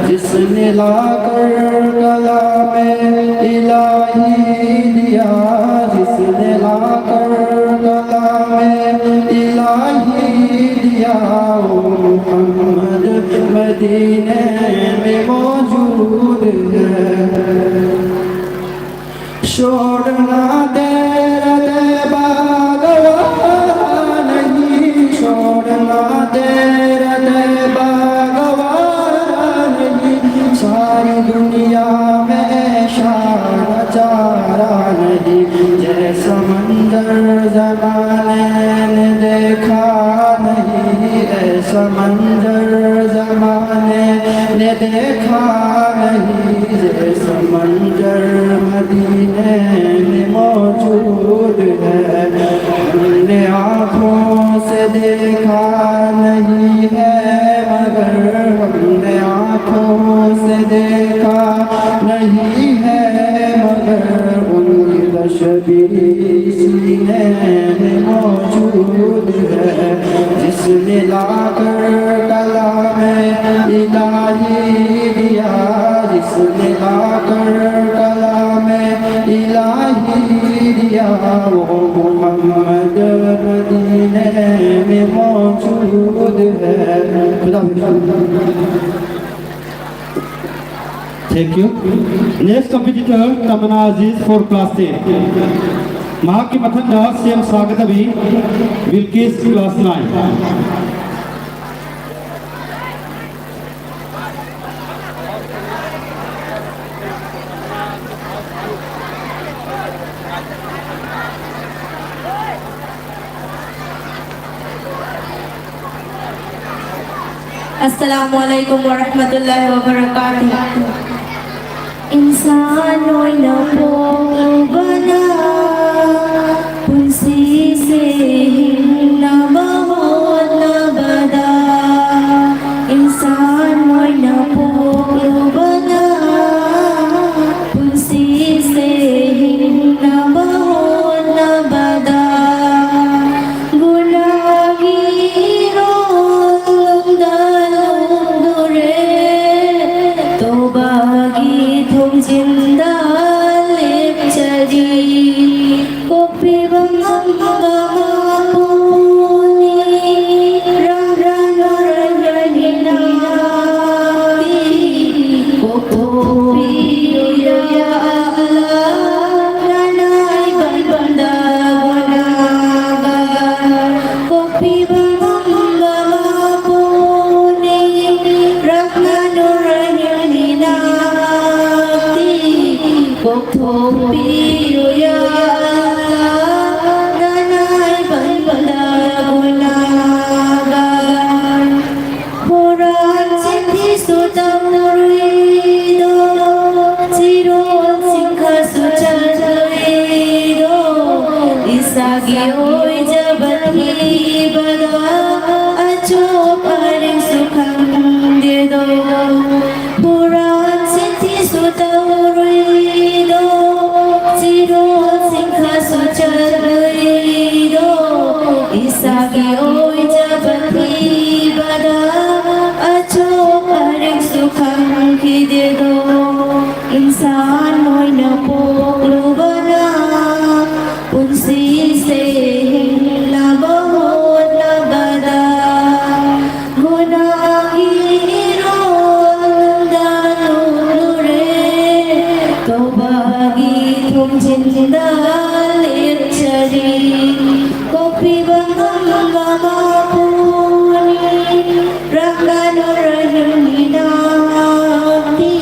جس نے لا کر کلام الہی دیا، جس نے لا کر کلام الہی دیا، وہ محمد مدینے میں موجود ہے۔ شور نہ دے رہے باغ والا نہیں، شور نہ دے رہے باغ والا نہیں، ساری دنیا میں شان چارہ نہیں، جیسا منظر زمانے نے دیکھا نہیں، ایسا منظر زمانے نے دیکھا نہیں، جیسا منظر مدینے میں موجود ہے۔ ہم نے آنکھوں سے دیکھا نہیں ہے، مگر ہم نے آنکھوں سے دیکھا نہیں ہے، مگر ان کی تشبیہ سینے میں موجود ہے۔ جس نے لا کر کلام الہی دیا، جس نے لا کر کلام الہی دیا، وہ محمد مدینے میں موجود ہے۔ خدا حافظ۔ Thank you. Next competitor, Tamana Aziz for class ten. ꯃꯍꯥꯛꯀꯤ ꯃꯊꯪꯗ ꯁꯦꯝ ꯁꯥꯒꯗꯕꯤ ꯕꯤꯜꯀꯤꯁ, class nine꯫ ꯑꯁꯂꯥꯃꯨ ꯑꯂꯥꯏꯀꯨꯝ ꯋꯔꯍꯃꯇꯨꯜꯂꯥꯍꯤ ꯋꯕꯔꯀꯥꯇꯨꯍ꯫ ꯏꯟꯁꯥꯟ ꯑꯣꯏꯅ ꯄꯣꯛꯂꯨꯕꯅ ꯄꯨꯟꯁꯤꯁꯦ ꯍꯤꯡꯅꯕ ꯍꯣꯠꯅꯕꯗ, ꯏꯟꯁꯥꯟ ꯑꯣꯏꯅ ꯄꯣꯛꯂꯨꯕꯅ ꯄꯨꯟꯁꯤꯁꯦ ꯍꯤꯡꯅꯕ ꯍꯣꯠꯅꯕꯗ ꯒꯨꯅꯥꯒꯤ ꯏꯔꯣꯜꯗ ꯂꯨꯞꯂꯨꯔꯦ, ꯇꯣꯕꯥꯒꯤ ꯊꯣꯡꯖꯤꯟꯗ ꯂꯦꯞꯆꯔꯤ꯫ ꯀꯣꯛꯄꯤꯕ ꯉꯝꯕ ꯃꯄꯨꯅꯤ, ꯔꯍꯃꯟ ꯔꯍꯤꯝ ꯅꯥꯕꯤ꯫ ꯀꯣꯛꯊꯣꯛꯄꯤꯌꯨ ꯌꯥ ꯑꯜꯂꯥꯍ, ꯅꯅꯥꯏ ꯕꯟꯗꯥ ꯒꯨꯅꯥꯒꯥꯔ꯫ ꯀꯣꯛꯄꯤꯕ ꯉꯝꯕ ꯃꯄꯨꯅꯤ, ꯔꯍꯃꯟ ꯔꯍꯤꯝ ꯅꯥꯕꯤ꯫ ꯀꯣꯛꯊꯣꯛꯄꯤꯌꯨ ꯌꯥ ꯑꯜꯂꯥꯍ, ꯅꯅꯥꯏ ꯕꯟꯗꯥ ꯒꯨꯅꯥꯒꯥꯔ꯫ ꯍꯨꯔꯥꯟ ꯆꯤꯟꯊꯤꯁꯨ ꯇꯧꯔꯨꯏꯗꯣ, ꯆꯤꯔꯣꯜ ꯆꯤꯡꯈꯥꯁꯨ ꯆꯠꯂꯨꯏꯗꯣ, ꯏꯁꯥꯒꯤ ꯑꯣꯏꯖꯕ ꯊꯤꯕꯗ ꯑꯆꯨꯞ ꯑꯔꯦꯡꯁꯨ ꯈꯪꯗꯦꯗꯣ꯫ ꯍꯨꯔꯥꯟ ꯆꯤꯟꯊꯤꯁꯨ ꯇꯧꯔꯨꯏꯗꯣ, ꯆꯤꯔꯣꯜ ꯆꯤꯡꯈꯥꯁꯨ ꯆꯠꯂꯨꯏꯗꯣ, ꯏꯁꯥꯒꯤ ꯑꯣꯏꯖꯕ ꯊꯤꯕꯗ ꯑꯆꯨꯞ ꯑꯔꯦꯡꯁꯨ ꯈꯪꯈꯤꯗꯦꯗꯣ꯫ ꯏꯟꯁꯥꯟ ꯑꯣꯏꯅ ꯄꯣꯛꯂꯨꯕꯅ ꯄꯨꯟꯁꯤꯁꯦ ꯍꯤꯡꯅꯕ ꯍꯣꯠꯅꯕꯗ ꯒꯨꯅꯥꯒꯤ ꯏꯔꯣꯜꯗ ꯂꯨꯞꯂꯨꯔꯦ, ꯇꯧꯕꯥꯒꯤ ꯊꯣꯡꯖꯤꯟꯗ ꯂꯦꯞꯆꯔꯤ꯫ ꯀꯣꯛꯄꯤꯕ ꯉꯝꯕ ꯃꯄꯨꯅꯤ, ꯔꯍꯃꯟ ꯔꯍꯤꯝ ꯅꯥꯕꯤ꯫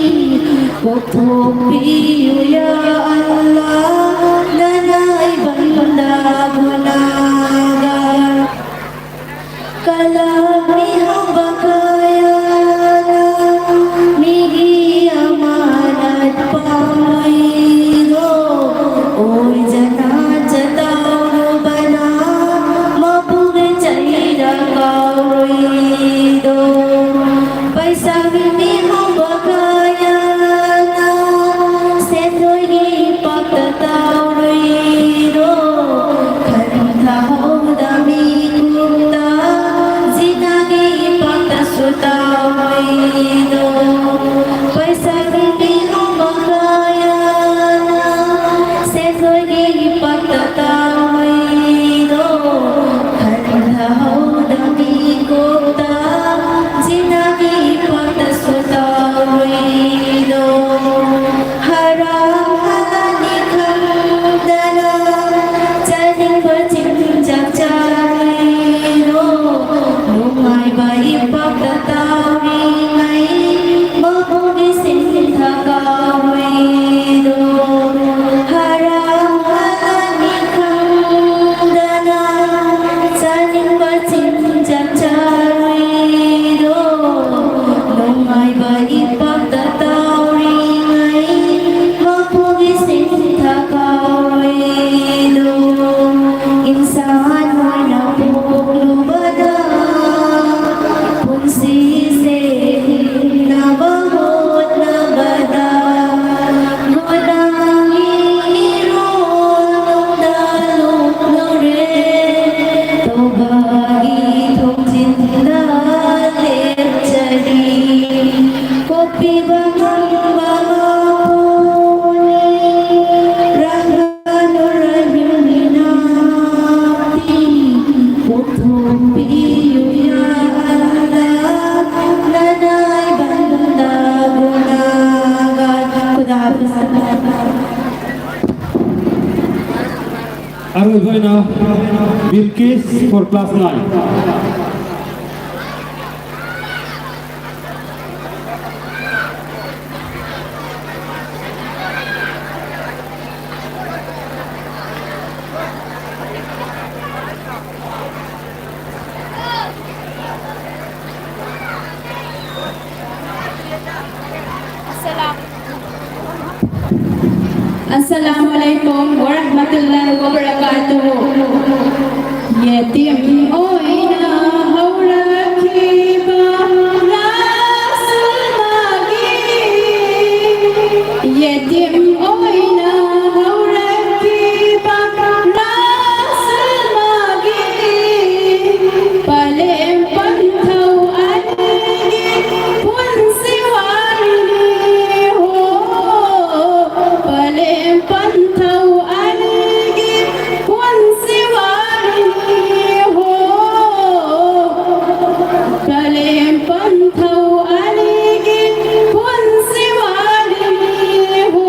ꯀꯣꯛꯊꯣꯛꯄꯤꯌꯨ ꯌꯥ ꯑꯜꯂꯥꯍ, ꯅꯅꯥꯏ ꯕꯟꯗꯥ ꯒꯨꯅꯥꯒꯥꯔ꯫ ꯀꯂꯥꯝ ꯃꯤꯍꯧꯕ ꯀꯌꯥ ꯑꯔꯣꯏꯕ ꯑꯣꯏꯅ ꯕꯤꯜꯀꯤꯁ for class nine꯫ ꯑꯁꯂꯥꯃꯨ ꯑꯂꯥꯏꯀꯨꯝ ꯋꯥꯔꯍꯃꯇꯨꯜꯂꯥꯍꯤ ꯋꯥꯕꯔꯀꯥꯇꯨꯍꯨ꯫ ꯌꯦꯇꯤꯝ ꯑꯣꯏꯅ ꯍꯧꯔꯛꯈꯤꯕ ꯔꯥꯁꯨꯜꯃꯥꯒꯤ, ꯌꯦꯇꯤꯝ ꯑꯣꯏꯅ ꯍꯧꯔꯛꯈꯤꯕ ꯔꯥꯁꯨꯜꯃꯥꯒꯤ ꯄꯂꯦꯝ ꯄꯟꯊꯧ ꯑꯅꯤꯒꯤ ꯄꯨꯟꯁꯤ ꯋꯥꯔꯤꯅꯤ ꯍꯣ꯫ ꯄꯂꯦꯝ ꯄꯟꯊꯧ ꯑꯅꯤꯒꯤ ꯄꯨꯟꯁꯤ ꯋꯥꯔꯤꯅꯤ ꯍꯣ꯫ ꯄꯂꯦꯝ ꯄꯟꯊꯧ ꯑꯅꯤꯒꯤ ꯄꯨꯟꯁꯤ ꯋꯥꯔꯤꯅꯤ ꯍꯣ꯫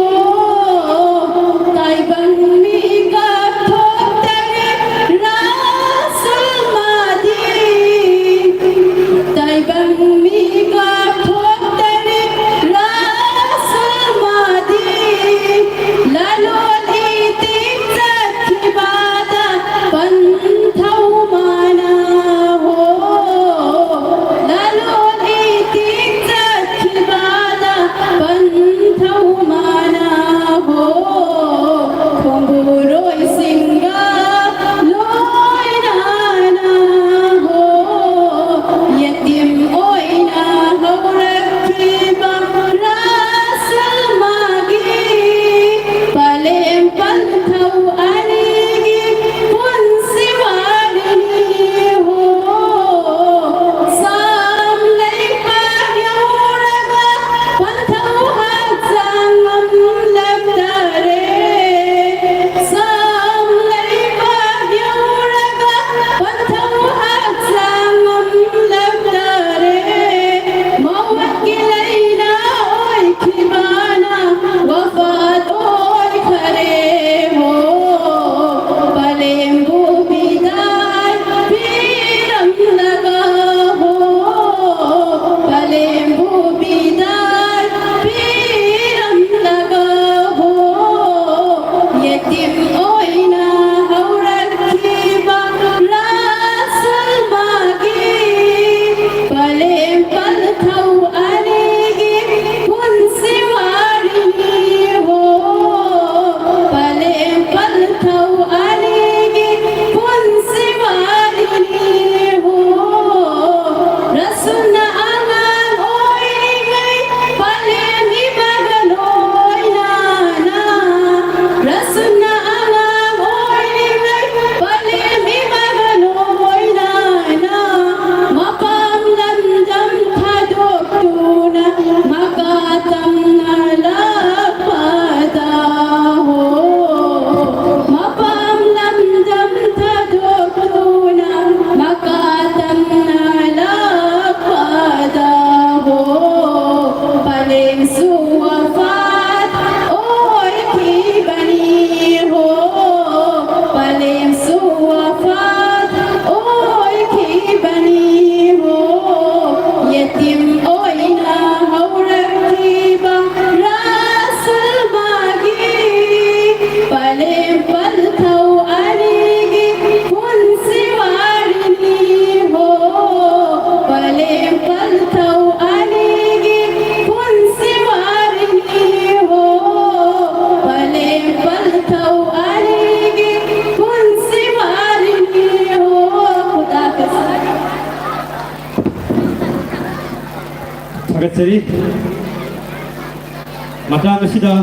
ꯃꯇꯥꯡ ꯑꯁꯤꯗ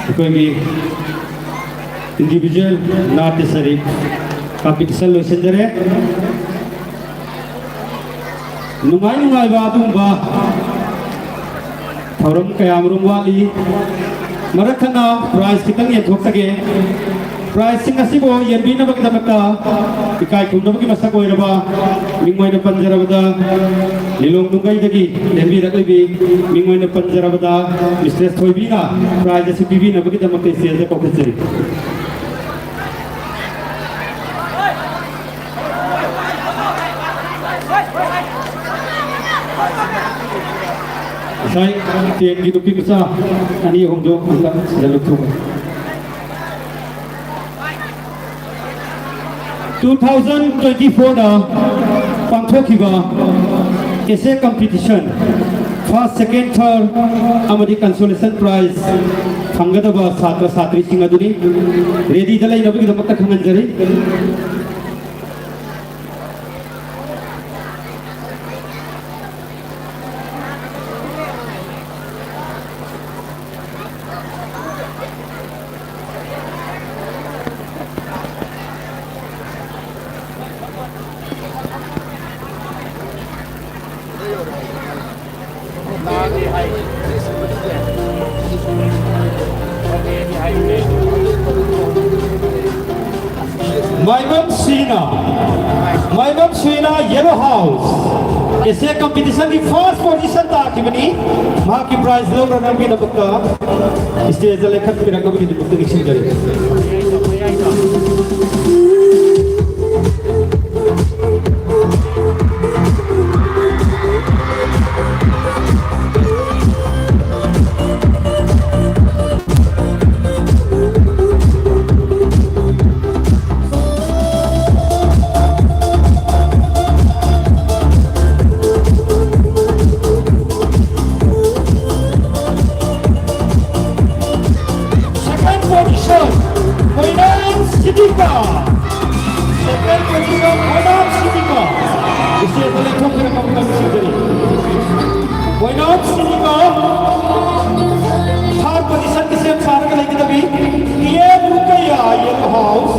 ꯑꯩꯈꯣꯏꯒꯤ individual ꯅꯥꯇ꯭ꯌ ꯁꯔꯤ competition ꯂꯣꯏꯁꯤꯟꯖꯔꯦ꯫ ꯅꯨꯡꯉꯥꯏ ꯅꯨꯡꯉꯥꯏꯕ ꯑꯗꯨꯒꯨꯝꯕ ꯊꯧꯔꯝ ꯀꯌꯥ ꯃꯔꯨꯝ ꯋꯥꯠꯂꯤ꯫ ꯃꯔꯛ ꯊꯠꯅ prize ꯈꯤꯇꯪ ꯌꯦꯟꯊꯣꯛꯆꯒꯦ꯫ Prizeꯁꯤꯡ ꯑꯁꯤꯕꯨ ꯌꯦꯟꯕꯤꯅꯕꯒꯤꯗꯃꯛꯇ ꯏꯀꯥꯏ ꯈꯨꯝꯅꯕꯒꯤ ꯃꯁꯛ ꯑꯣꯏꯔꯕ ꯃꯤꯡ ꯑꯣꯏꯅ ꯄꯟꯖꯔꯕꯗ ꯂꯤꯂꯣꯡ ꯅꯨꯡꯒꯩꯗꯒꯤ ꯂꯦꯡꯕꯤꯔꯛꯂꯤꯕꯤ ꯃꯤꯡ ꯑꯣꯏꯅ ꯄꯟꯖꯔꯕꯗ Mistress ꯊꯣꯏꯕꯤꯅ prize ꯑꯁꯤ ꯄꯤꯕꯤꯅꯕꯒꯤꯗꯃꯛꯇ stageꯗ ꯀꯧꯈꯠꯆꯔꯤ꯫ ꯉꯁꯥꯏ tenꯒꯤ ꯅꯨꯄꯤ ꯃꯆꯥ ꯑꯅꯤ ꯑꯍꯨꯝꯗꯣ ꯑꯝꯇ ꯁꯤꯗ ꯂꯧꯊꯣꯛꯎ꯫ Two thousand twenty fourꯗ ꯄꯥꯡꯊꯣꯛꯈꯤꯕ essay competition first, second, third ꯑꯃꯗꯤ consolation prize ꯐꯪꯒꯗꯕ ꯁꯥꯇ꯭ꯔ ꯁꯥꯇ꯭ꯔꯤꯁꯤꯡ ꯑꯗꯨꯅꯤ꯫ Readyꯗ ꯂꯩꯅꯕꯒꯤꯗꯃꯛꯇ ꯈꯪꯍꯟꯖꯔꯤ꯫ ꯃꯥꯏꯕꯝ ꯁꯤꯅ, ꯃꯥꯏꯕꯝ ꯁꯤꯅ Yellow House essay competitionꯒꯤ first position ꯇꯥꯈꯤꯕꯅꯤ꯫ ꯃꯍꯥꯛꯀꯤ prize ꯂꯧꯅꯅꯕꯒꯤꯗꯃꯛꯇ stageꯗ ꯂꯦꯞꯈꯠꯄꯤꯔꯛꯅꯕꯒꯤꯗꯃꯛꯇ ꯅꯤꯡꯁꯤꯡꯖꯔꯤ꯫ Second position, Oinam Sidipa. Second position, Oinam Sidipa. Stageꯗ ꯂꯦꯞꯊꯣꯛꯄꯤꯔꯛꯄ ꯃꯇꯝ ꯁꯤꯟꯖꯔꯤ꯫ ꯋꯥꯏꯅꯥꯝ ꯁꯤꯅꯤꯃꯥ ꯊꯥꯔꯠ ꯄꯣꯖꯤꯁꯟꯒꯤ ꯁꯦꯝ ꯁꯥꯔꯒ ꯂꯩꯒꯗꯕꯤ T M Rukaiya, yellow house.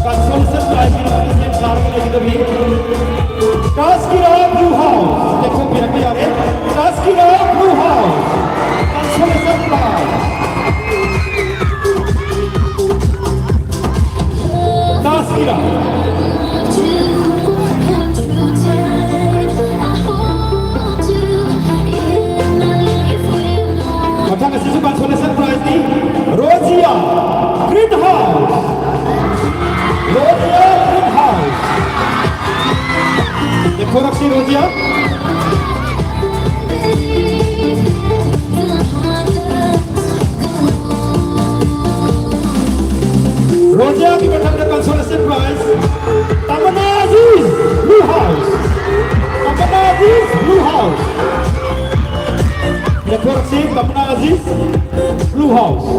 Consolation prize ꯒꯤꯗꯃꯛꯇ ꯁꯦꯝ ꯁꯥꯔꯒ ꯂꯩꯒꯗꯕꯅꯤ꯫ ꯀꯥꯁꯀꯤꯔꯥ ꯕ꯭ꯂꯨ ꯍꯥꯎꯁ, ꯂꯦꯞꯊꯣꯛꯄꯤꯔꯛꯄ ꯌꯥꯔꯦ꯫ Kaskira blue house, consolation prize꯫ Kaskira. ꯃꯊꯪ ꯑꯁꯤꯁꯨ consolation prize ꯅꯤ꯫ Rozia, green house. Rozia, green house. ꯂꯦꯞꯊꯣꯔꯛꯁꯤ, ꯔꯣꯖꯤꯌꯥ꯫ ꯔꯣꯖꯤꯌꯥꯒꯤ ꯃꯊꯪꯗ consolation prize, Tamanna Aziz, blue house. Tamanna Aziz, blue house. ꯂꯦꯞꯊꯣꯔꯛꯁꯤ, Tamanna Aziz, blue house.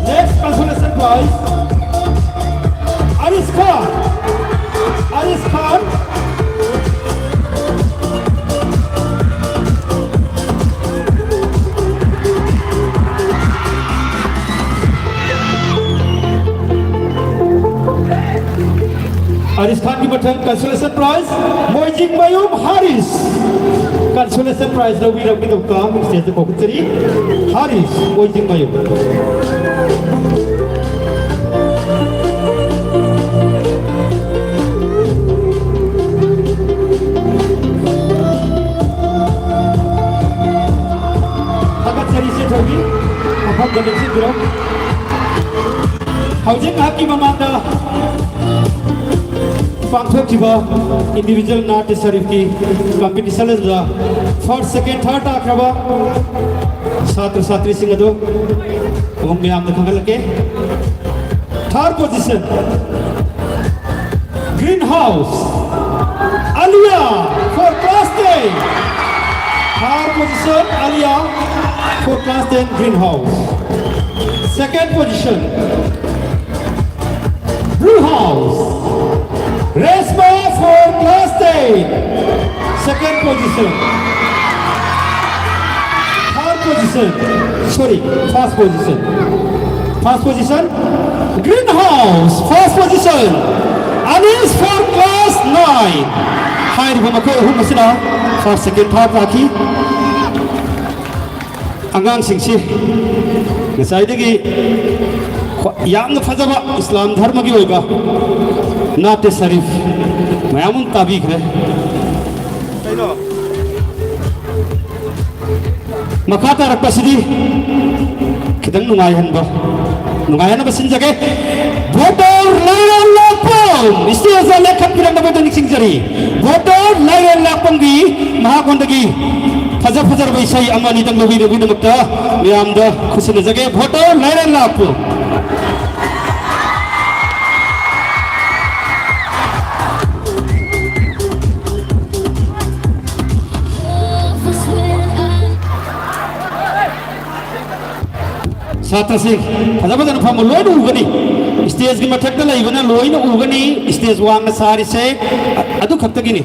Next consolation prize, Aris Khan. Aris Khan. Aris ꯈꯥꯟꯒꯤ ꯃꯊꯪ consolation prize, ꯃꯣꯏꯖꯤꯡꯃꯌꯨꯝ ꯍꯥꯔꯤꯁ꯫ Consolation prize ꯂꯧꯕꯤꯔꯛꯄꯒꯤꯗꯃꯛꯇ stage ꯇ ꯀꯧꯈꯠꯆꯔꯤ꯫ ꯍꯥꯔꯤꯁ, ꯃꯣꯏꯖꯤꯡꯃꯌꯨꯝ꯫ ꯊꯥꯒꯠꯆꯔꯤ, ꯆꯦ ꯊꯣꯏꯕꯤ꯫ ꯃꯐꯝꯗ ꯂꯦꯡꯁꯤꯟꯕꯤꯔꯣ꯫ ꯍꯧꯖꯤꯛ ꯉꯥꯏꯍꯥꯛꯀꯤ ꯃꯃꯥꯡꯗ ꯄꯥꯡꯊꯣꯛꯈꯤꯕ individual ꯅꯥꯇ꯭ꯌ ꯁꯔꯤꯐꯀꯤ competition ꯑꯗꯨꯗ first, second, third ꯇꯥꯈ꯭ꯔꯕ ꯁꯥꯇ꯭ꯔ ꯁꯥꯇ꯭ꯔꯤꯁꯤꯡ ꯑꯗꯨ ꯑꯃꯨꯛ ꯃꯌꯥꯝꯗ ꯈꯪꯍꯜꯂꯛꯀꯦ꯫ Third position, Green House, Alia for class ten. Third position, Alia for class ten, Green House. Second position, Blue House, Resma for class ten. Second position. Third position. Sorry, first position. First position. Green House, first position. Anis for class nine. ꯍꯥꯏꯔꯤꯕ ꯃꯈꯣꯏ ꯑꯍꯨꯝ ꯑꯁꯤꯅ first, second, third ꯂꯥꯛꯈꯤ꯫ ꯑꯉꯥꯡꯁꯤꯡꯁꯤ ꯉꯁꯥꯏꯗꯒꯤ ꯈ꯭ꯋꯥ-, ꯌꯥꯝꯅ ꯐꯖꯕ ꯏꯁꯂꯥꯝ ꯙꯔꯃꯒꯤ ꯑꯣꯏꯕ ꯅꯥꯇ꯭ꯌ ꯁꯔꯤꯐ ꯃꯌꯥꯝ ꯑꯃ ꯇꯥꯕꯤꯈ꯭ꯔꯦ꯫ ꯃꯈꯥ ꯇꯥꯔꯛꯄꯁꯤꯗꯤ ꯈꯤꯇꯪ ꯅꯨꯡꯉꯥꯏꯍꯟꯕ, ꯅꯨꯡꯉꯥꯏꯍꯟꯅꯕ ꯁꯤꯟꯖꯒꯦ꯫ ꯚꯣꯇꯔ ꯂꯥꯏꯔꯦꯟ ꯂꯥꯛꯄꯝ, ꯁ꯭ꯇꯦꯖꯇ ꯂꯦꯞꯈꯠꯄꯤꯔꯛꯅꯕꯗ ꯅꯤꯡꯁꯤꯡꯖꯔꯤ꯫ ꯚꯣꯇꯔ ꯂꯥꯏꯔꯦꯟ ꯂꯥꯛꯄꯝꯒꯤ ꯃꯍꯥꯛꯉꯣꯟꯗꯒꯤ ꯐꯖ ꯐꯖꯔꯕ ꯏꯁꯩ ꯑꯃ ꯑꯅꯤꯗꯪ ꯂꯧꯕꯤꯅꯕꯒꯤꯗꯃꯛꯇ ꯃꯌꯥꯝꯗ ꯈꯨꯠꯁꯤꯟꯅꯖꯒꯦ꯫ ꯚꯣꯇꯔ ꯂꯥꯏꯔꯦꯟ ꯂꯥꯛꯄꯝ꯫ ꯁꯥꯇ꯭ꯔꯁꯤꯡ ꯐꯖ ꯐꯖꯅ ꯐꯝꯃꯨ, ꯂꯣꯏꯅ ꯎꯒꯅꯤ꯫ ꯁ꯭ꯇꯦꯖꯀꯤ ꯃꯊꯛꯇ ꯂꯩꯕꯅ ꯂꯣꯏꯅ ꯎꯒꯅꯤ꯫ ꯁ꯭ꯇꯦꯖ ꯋꯥꯡꯅ ꯁꯥꯔꯤꯁꯦ ꯑ-, ꯑꯗꯨ ꯈꯛꯇꯒꯤꯅꯤ꯫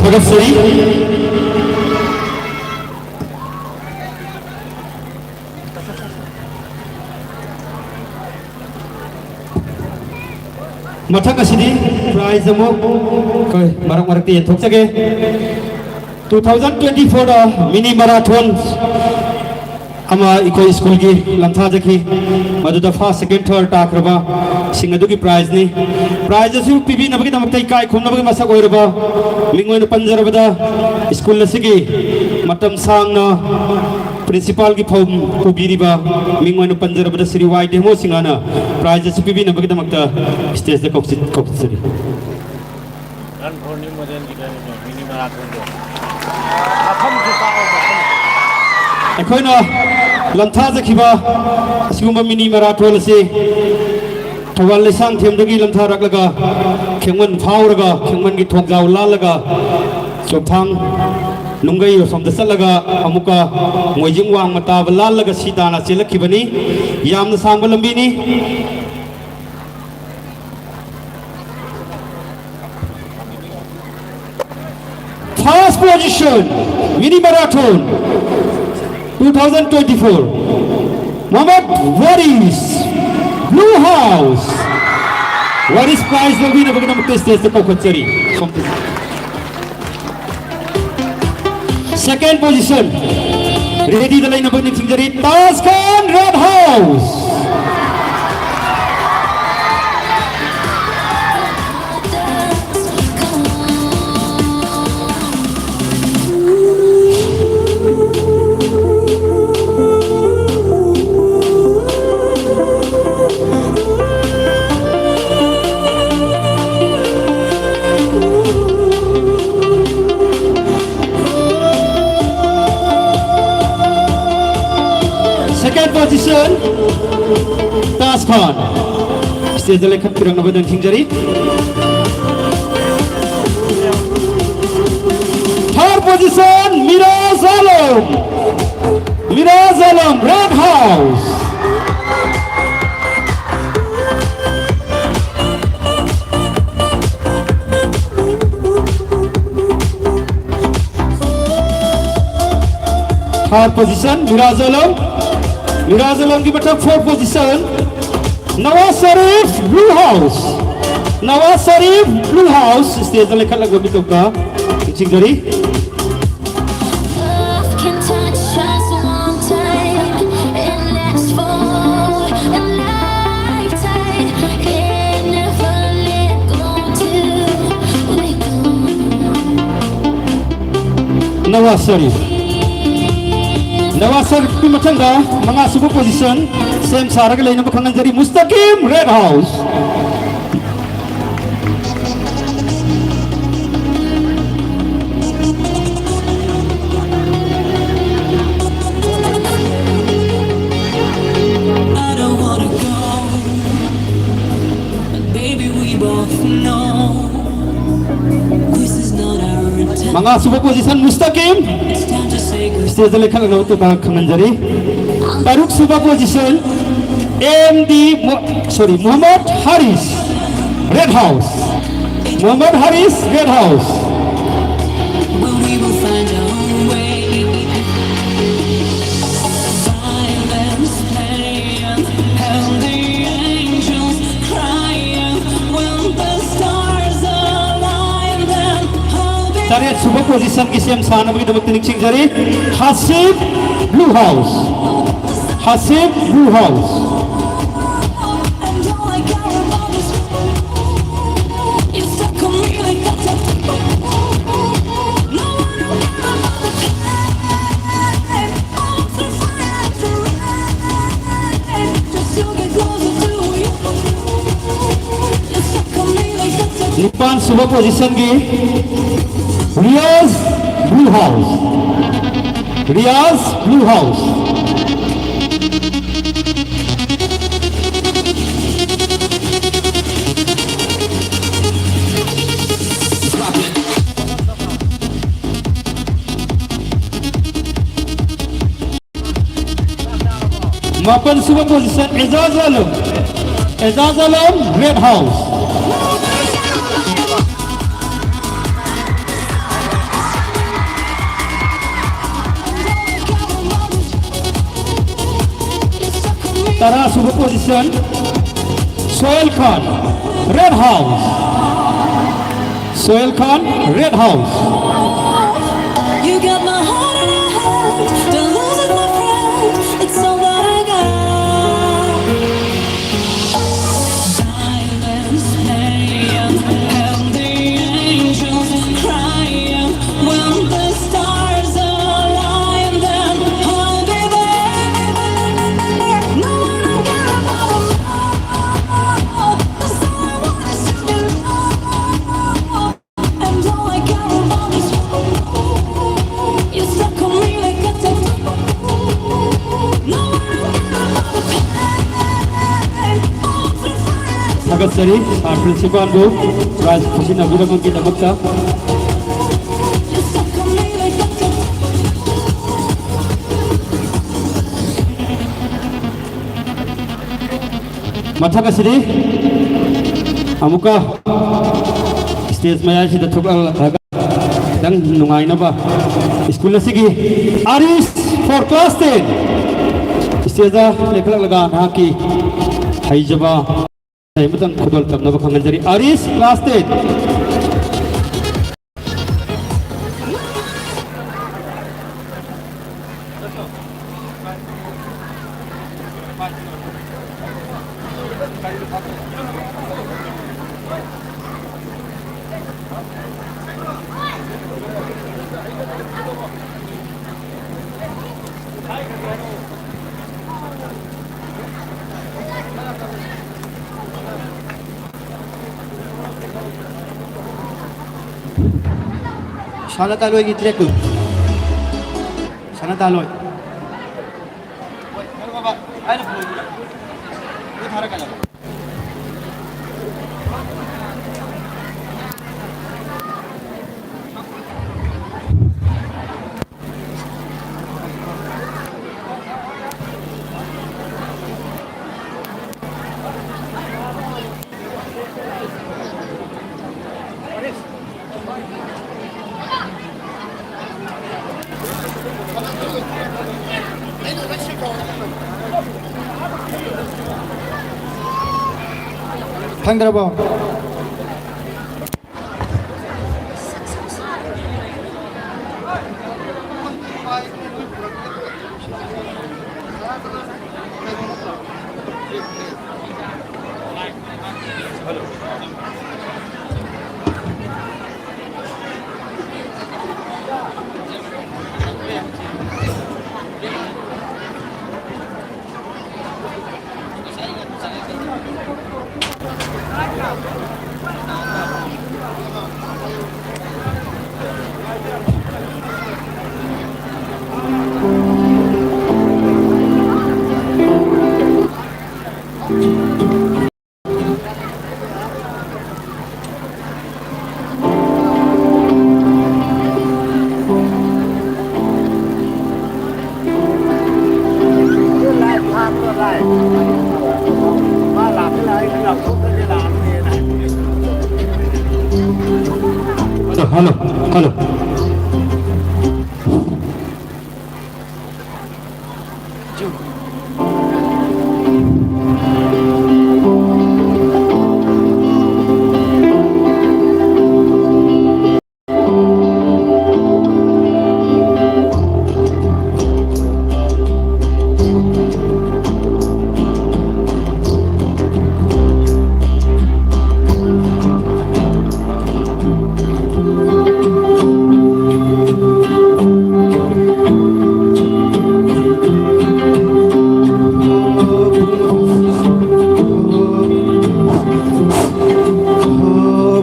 ꯇꯔꯨꯛꯁꯨꯔꯤ꯫ ꯃꯊꯪ ꯑꯁꯤꯗꯤ prize ꯑꯃꯨꯛ ꯑꯩꯈꯣꯏ ꯃꯔꯛ ꯃꯔꯛꯇ ꯌꯦꯟꯊꯣꯛꯆꯒꯦ꯫ Two thousand twenty-fourꯗ mini marathon ꯑꯃ ꯑꯩꯈꯣꯏ ꯁ꯭ꯀꯨꯜꯒꯤ ꯂꯝꯊꯥꯖꯈꯤ꯫ ꯃꯗꯨꯗ first, second, third ꯇꯥꯈ꯭ꯔꯕꯁꯤꯡ ꯑꯗꯨꯒꯤ prizeꯅꯤ꯫ Prize ꯑꯁꯤ ꯄꯤꯕꯤꯅꯕꯒꯤꯗꯃꯛꯇ ꯏꯀꯥꯏ ꯈꯨꯝꯅꯕꯒꯤ ꯃꯁꯛ ꯑꯣꯏꯔꯕ ꯃꯤꯡ ꯑꯣꯏꯅ ꯄꯟꯖꯔꯕꯗ ꯁ꯭ꯀꯨꯜ ꯑꯁꯤꯒꯤ ꯃꯇꯝ ꯁꯥꯡꯅ principalꯒꯤ ꯐꯝ ꯄꯨꯕꯤꯔꯤꯕ ꯃꯤꯡ ꯑꯣꯏꯅ ꯄꯟꯖꯔꯕꯗ ꯁ꯭ꯔꯤ ꯋꯥꯏ ꯙꯦꯃꯣ ꯁꯤꯡꯍꯅ prize ꯑꯁꯤ ꯄꯤꯕꯤꯅꯕꯒꯤꯗꯃꯛꯇ stageꯇ ꯀꯧꯁꯤ-, ꯀꯧꯈꯠꯆꯔꯤ꯫ Run for New Model ꯒꯤꯗꯣ ꯃꯤꯅꯤ ꯃꯔꯥꯊꯣꯟꯗꯣ꯫ ꯃꯐꯝꯁꯨ ꯇꯥꯛꯑꯣ, ꯃꯐꯝꯁꯨ꯫ ꯑꯩꯈꯣꯏꯅ ꯂꯝꯊꯥꯖꯈꯤꯕ ꯑꯁꯤꯒꯨꯝꯕ mini marathon ꯑꯁꯤ ꯊꯧꯕꯥꯜ ꯂꯩꯁꯥꯡꯊꯦꯝꯗꯒꯤ ꯂꯝꯊꯥꯔꯛꯂꯒ ꯈꯦꯡꯃꯟ ꯐꯥꯎꯔꯒ ꯈꯦꯡꯃꯟꯒꯤ ꯊꯣꯡꯖꯥꯎ ꯂꯥꯜꯂꯒ ꯆꯣꯞꯊꯥꯡ ꯅꯨꯡꯒꯩ ꯑꯁꯣꯝꯗ ꯆꯠꯂꯒ ꯑꯃꯨꯛꯀ ꯃꯣꯏꯖꯤꯡ ꯋꯥꯡꯃ ꯇꯥꯕ ꯂꯥꯜꯂꯒ ꯁꯤ ꯇꯥꯟꯅ ꯆꯦꯜꯂꯛꯈꯤꯕꯅꯤ꯫ ꯌꯥꯝꯅ ꯁꯥꯡꯕ ꯂꯝꯕꯤꯅꯤ꯫ First position, mini marathon, two thousand twenty-four, Mohammad Waris, Blue House. Waris prize ꯂꯧꯕꯤꯅꯕꯒꯤꯗꯃꯛꯇ stageꯇ ꯀꯧꯈꯠꯆꯔꯤ꯫ Second position, readyꯗ ꯂꯩꯅꯕ ꯅꯤꯡꯁꯤꯡꯖꯔꯤ, ꯇꯥꯖ ꯈꯥꯟ, Red House. Second position, Taj ꯈꯥꯟ꯫ Stageꯇ ꯂꯦꯡꯈꯠꯄꯤꯔꯛꯅꯕ ꯅꯤꯡꯁꯤꯡꯖꯔꯤ꯫ Third position, Miraj Alam. Miraj Alam, Red House. Third position, Miraz Alam. Miraz Alamꯒꯤ ꯃꯊꯪ fourth position, Nawaz Sharif, Blue House. Nawaz Sharif, Blue House, stageꯇ ꯂꯦꯡꯈꯠꯂꯒ ꯃꯤꯇꯣꯞꯀ ꯅꯤꯡꯁꯤꯡꯖꯔꯤ꯫ Love can touch us one time and last for a lifetime. Can never let go till we go. Nawaz Sharif. Nawaz Sharifꯀꯤ ꯃꯊꯪꯗ ꯃꯉꯥꯁꯨꯕ position ꯁꯦꯝ ꯁꯥꯔꯒ ꯂꯩꯅꯕ ꯈꯪꯍꯟꯖꯔꯤ꯫ Mustaqim, Red House. I don't wanna go, but baby, we both know this is not our time. ꯃꯉꯥꯁꯨꯕ position, Mustaqim. It's time to say goodbye. Stageꯇ ꯂꯦꯡꯈꯠꯂꯒ ꯃꯤꯇꯣꯞꯀ ꯈꯪꯍꯟꯖꯔꯤ꯫ ꯇꯔꯨꯛꯁꯨꯕ position, M D Mo-, sorry, Muhammad Haris, Red House. Muhammad Haris, Red House. Well, we will find our way. Violence playing, and the angels crying. When the stars align, then I'll be ꯇꯔꯦꯠ ꯁꯨꯕ positionꯒꯤ ꯁꯦꯝ ꯁꯥꯅꯕꯒꯤꯗꯃꯛꯇ ꯅꯤꯡꯁꯤꯡꯖꯔꯤ꯫ Hasib, Blue House. Hasib, Blue House. ꯅꯤꯄꯥꯟ ꯁꯨꯕ positionꯒꯤ Riyaz, Blue House. Riyaz, Blue House. ꯃꯥꯄꯟ ꯁꯨꯕ position, Ejaz Alam. Ejaz Alam, Red House. ꯇꯔꯥ ꯁꯨꯕ position, Sohail Khan, Red House. Sohail Khan, Red House. You got my heart in your hand, don't lose it, my friend. It's all that I got. Silence playing, and the angels crying. When the stars align, then I'll be there. No, I don't care about a mile. 'Cause all I want is to be loved. And all I care about is you. You stuck on me like a tattoo. No, I don't care about the pain. All through fire. ꯊꯥꯒꯠꯆꯔꯤ, ꯁꯥꯔ ꯄ꯭ꯔꯤꯟꯁꯤꯄꯥꯜꯕꯨ prize ꯈꯨꯠꯁꯤꯟꯅꯕꯤꯔꯝꯕꯒꯤꯗꯃꯛꯇ꯫ You stuck on me like a tattoo. ꯃꯊꯛ ꯑꯁꯤꯗꯤ ꯑꯃꯨꯛꯀ ꯁ꯭ꯇꯦꯖ ꯃꯌꯥꯏꯁꯤꯗ ꯊꯣꯛꯂꯛꯂꯒ ꯈꯤꯇꯪ ꯅꯨꯡꯉꯥꯏꯅꯕ ꯁ꯭ꯀꯨꯜ ꯑꯁꯤꯒꯤ ꯑꯥꯔꯤꯁ for class ten ꯁ꯭ꯇꯦꯖꯇ ꯂꯦꯞꯈꯠꯂꯛꯂꯒ ꯅꯍꯥꯛꯀꯤ ꯍꯩꯖꯕ ꯑꯃꯇꯪ ꯈꯨꯗꯣꯜ ꯇꯝꯅꯕ ꯈꯪꯍꯟꯖꯔꯤ꯫ Aris, class ten꯫ ꯁꯅꯥꯇꯥꯂꯣꯏꯒꯤ track ꯇꯨ꯫ ꯁꯅꯥꯇꯥꯂꯣꯏ꯫ ꯈꯪꯗ꯭ꯔꯕꯣ? Hello, hello, hello.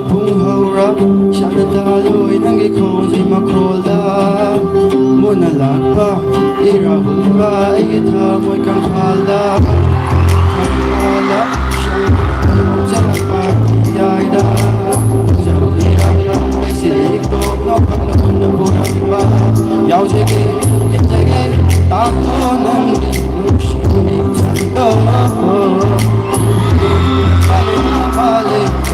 ꯄꯨꯡ ꯍꯧꯔ ꯁꯥꯟꯅ ꯇꯥꯂꯣꯏ ꯅꯪꯒꯤ ꯈꯣꯟꯒꯤ ꯃꯈꯣꯜꯗ꯫ ꯃꯨꯟꯅ ꯂꯥꯛꯄ ꯏꯔꯥ ꯍꯨꯟꯕ ꯑꯩꯒꯤ ꯊꯃꯣꯏ ꯀꯪꯐꯥꯜꯗ꯫ ꯀꯪꯐꯥꯜꯗ ꯆꯪꯂꯛꯄ ꯌꯥꯏꯗ꯫ ꯌꯥꯎꯖꯒꯦ, ꯌꯦꯡꯖꯒꯦ, ꯇꯥꯛꯄ ꯅꯪꯒꯤ ꯅꯨꯡꯁꯤ ꯃꯤꯡꯁꯤꯡꯗꯣ꯫ ꯐꯥꯂꯦ, ꯐꯥꯂꯦ, ꯐꯥꯂꯦ꯫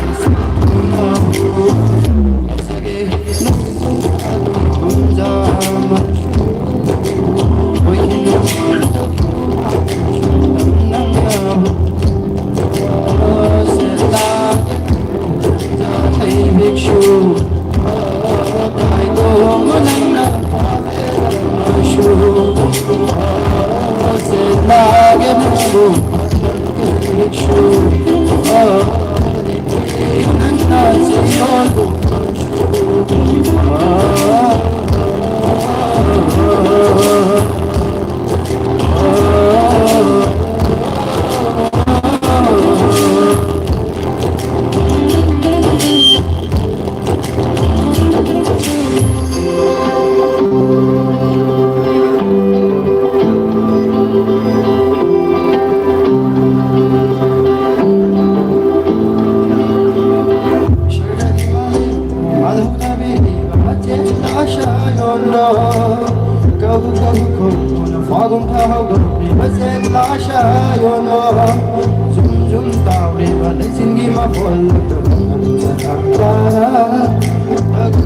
ꯖꯨꯝ ꯖꯨꯝ ꯇꯥꯎꯔꯤꯕ ꯂꯩꯆꯤꯟꯒꯤ ꯃꯈꯣꯜ,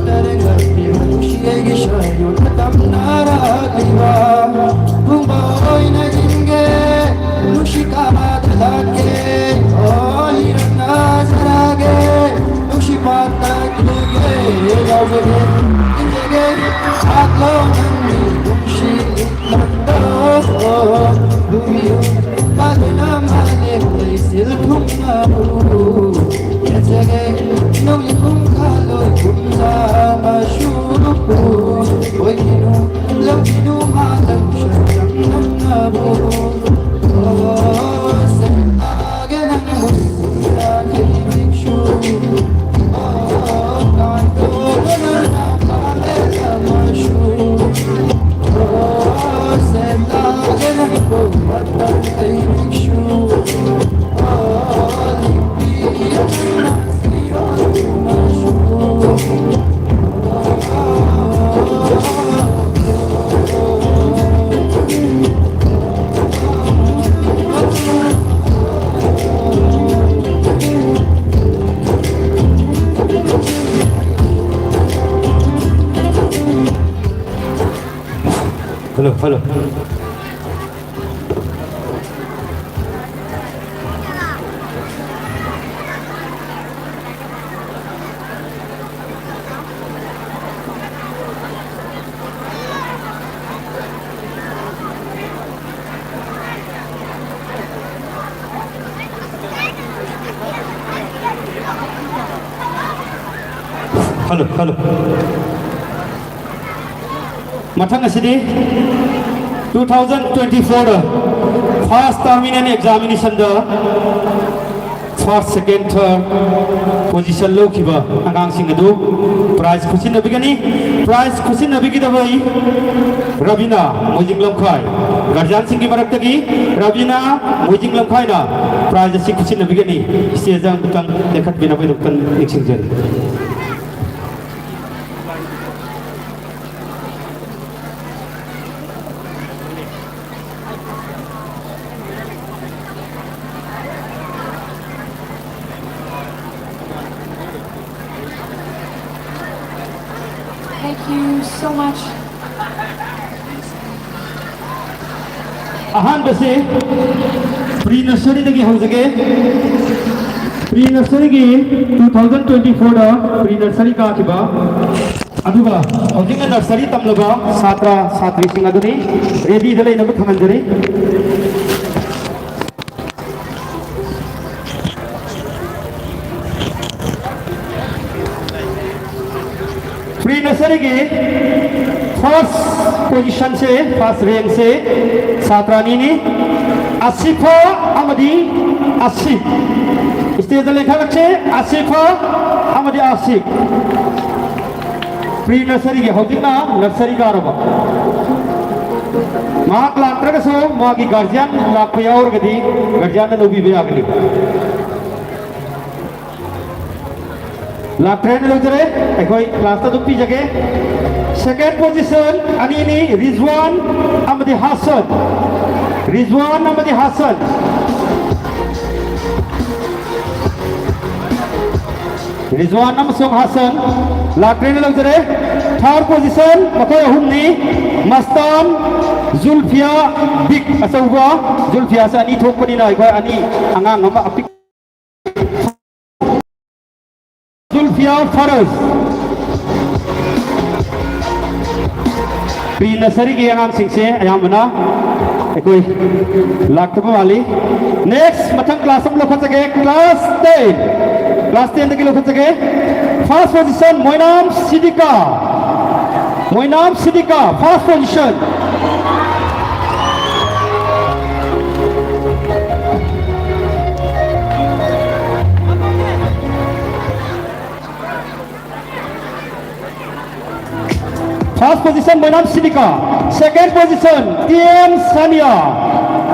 ꯇꯔꯦꯡꯂꯛꯂꯤꯕ ꯅꯨꯡꯁꯤ ꯑꯩꯒꯤ ꯁꯥꯏꯌꯣꯟ ꯃꯇꯝ ꯅꯥꯔꯛꯂꯤꯕ ꯄꯨꯡꯕ ꯑꯣꯏꯅ ꯏꯟꯒꯦ, ꯅꯨꯡꯁꯤ ꯀꯥꯗ ꯂꯥꯛꯀꯦ, ꯑꯣ ꯏꯔꯛꯅ ꯁꯔꯥꯒꯦ, ꯅꯨꯡꯁꯤ ꯄꯥꯠꯇ ꯏꯜꯂꯒꯦ, ꯌꯥꯎꯖꯒꯦ, ꯏꯟꯖꯒꯦ, ꯍꯥꯠꯂꯣ ꯅꯪꯒꯤ ꯅꯨꯡꯁꯤ ꯏꯠꯃꯟꯗꯣ, ꯂꯨꯕꯤꯌꯨ, ꯄꯥꯗꯨꯅ ꯃꯥꯂꯦꯝ ꯂꯩꯆꯤꯜ ꯊꯨꯡꯅꯕꯨ ꯌꯦꯠꯆꯒꯦ, ꯅꯣꯡꯂꯤꯛ ꯄꯨꯡꯈꯥ ꯂꯣꯏ ꯀꯨꯝꯖꯥ ꯑꯃꯁꯨ ꯑꯣꯏꯈꯤꯅꯨ, ꯂꯧꯈꯤꯅꯨ ꯃꯥꯂꯪ ꯁꯛꯇꯝ ꯅꯪꯅꯕꯨ꯫ ꯑꯣ, ꯁꯦꯟꯗꯥꯒꯦ ꯅꯪꯕꯨ ꯁꯤꯔꯥ ꯀꯩꯕꯤꯛꯁꯨ꯫ ꯑꯣ, ꯀꯥꯟꯇꯣꯛꯑꯣ ꯅꯪꯅ ꯃꯥꯂꯦꯝ ꯑꯃꯁꯨ꯫ ꯑꯣ, ꯁꯦꯟꯗꯥꯒꯦ ꯅꯪꯕꯨ ꯃꯇꯝ ꯀꯩꯕꯤꯛꯁꯨ꯫ ꯑꯣ, ꯂꯤꯛꯄꯤꯌꯣ ꯅꯪꯅ Hello, hello. ꯈꯜꯂꯨ, ꯈꯜꯂꯨ꯫ ꯃꯊꯪ ꯑꯁꯤꯗꯤ two thousand twenty-four first terminal examination ꯗ first, second, third position ꯂꯧꯈꯤꯕ ꯑꯉꯥꯡꯁꯤꯡ ꯑꯗꯨ prize ꯈꯨꯠꯁꯤꯟꯅꯕꯤꯒꯅꯤ꯫ Prize ꯈꯨꯠꯁꯤꯟꯅꯕꯤꯒꯗꯕ ꯑꯩ ꯔꯕꯤꯅꯥ ꯃꯣꯏꯖꯤꯡ ꯂꯝꯈꯥꯏ, guardian ꯁꯤꯡꯒꯤ ꯃꯔꯛꯇꯒꯤ ꯔꯕꯤꯅꯥ ꯃꯣꯏꯖꯤꯡ ꯂꯝꯈꯥꯏꯅ prize ꯑꯁꯤ ꯈꯨꯠꯁꯤꯟꯅꯕꯤꯒꯅꯤ꯫ Stage ꯗ ꯑꯃꯨꯛꯇꯪ ꯂꯦꯡꯈꯠꯄꯤꯅꯕꯒꯤꯗꯃꯛꯇ ꯅꯤꯡꯁꯤꯡꯖꯔꯤ꯫ Thank you so much. ꯑꯍꯥꯟꯕꯁꯦ pre nursery ꯗꯒꯤ ꯍꯧꯖꯒꯦ꯫ Pre nursery ꯒꯤ two thousand twenty-four ꯗ pre nursery ꯀꯥꯈꯤꯕ, ꯑꯗꯨꯒ ꯍꯧꯖꯤꯛꯅ nursery ꯇꯝꯂꯕ ꯁꯥꯇ꯭ꯔ ꯁꯥꯇ꯭ꯔꯤꯁꯤꯡ ꯑꯗꯨꯅꯤ꯫ Ready ꯗ ꯂꯩꯅꯕ ꯈꯪꯍꯟꯖꯔꯤ꯫ Pre nursery ꯒꯤ first position ꯁꯦ, first rank ꯁꯦ ꯁꯥꯇ꯭ꯔ ꯑꯅꯤꯅꯤ, ꯑꯁꯤꯐꯥ ꯑꯃꯗꯤ ꯑꯁꯤꯐ꯫ Stage ꯗ ꯂꯦꯡꯈꯠꯂꯛꯁꯦ, ꯑꯁꯤꯐꯥ ꯑꯃꯗꯤ ꯑꯁꯤꯐ꯫ Pre nursery ꯒꯤ ꯍꯧꯖꯤꯛꯅ nursery ꯀꯥꯔꯕ꯫ ꯃꯍꯥꯛ ꯂꯥꯛꯇ꯭ꯔꯒꯁꯨ ꯃꯥꯒꯤ guardian ꯂꯥꯛꯄ ꯌꯥꯎꯔꯒꯗꯤ guardian ꯅ ꯂꯧꯕꯤꯕ ꯌꯥꯒꯅꯤ꯫ ꯂꯥꯛꯇ꯭ꯔꯦꯅ ꯂꯧꯖꯔꯦ, ꯑꯩꯈꯣꯏ class ꯇ ꯑꯗꯨꯝ ꯄꯤꯖꯒꯦ꯫ Second position ꯑꯅꯤꯅꯤ, ꯔꯤꯖꯋꯥꯟ ꯑꯃꯗꯤ ꯍꯥꯁꯟ꯫ ꯔꯤꯖꯋꯥꯟ ꯑꯃꯗꯤ ꯍꯥꯁꯟ꯫ ꯔꯤꯖꯋꯥꯟ ꯑꯃꯁꯨꯡ ꯍꯥꯁꯟ ꯂꯥꯛꯇ꯭ꯔꯦꯅ ꯂꯧꯖꯔꯦ꯫ Third position ꯃꯈꯣꯏ ꯑꯍꯨꯝꯅꯤ, ꯃꯁꯇꯥꯟ, ꯖꯨꯜꯐꯤꯌꯥ, ꯕꯤꯛ ꯑꯆꯧꯕ꯫ ꯖꯨꯜꯐꯤꯌꯥꯁꯦ ꯑꯅꯤ ꯊꯣꯛꯄꯅꯤꯅ ꯑꯩꯈꯣꯏ ꯑꯅꯤ, ꯑꯉꯥꯡ ꯑꯃ ꯑꯄꯤꯛ ꯖꯨꯜꯐꯤꯌꯥ ꯐꯔꯁ꯫ Pre nursery ꯒꯤ ꯑꯉꯥꯡꯁꯤꯡꯁꯦ ꯑꯌꯥꯝꯕꯅ ꯑꯩꯈꯣꯏ ꯂꯥꯛꯇꯕ ꯃꯥꯜꯂꯤ꯫ Next, ꯃꯊꯪ class ꯑꯃ ꯂꯧꯈꯠꯆꯒꯦ, class ten꯫ Class ten ꯗꯒꯤ ꯂꯧꯈꯠꯆꯒꯦ꯫ First position, Moinam Siddika. Moinam Siddika, first position꯫ First position, Moinam Siddika. Second position, T M Sania.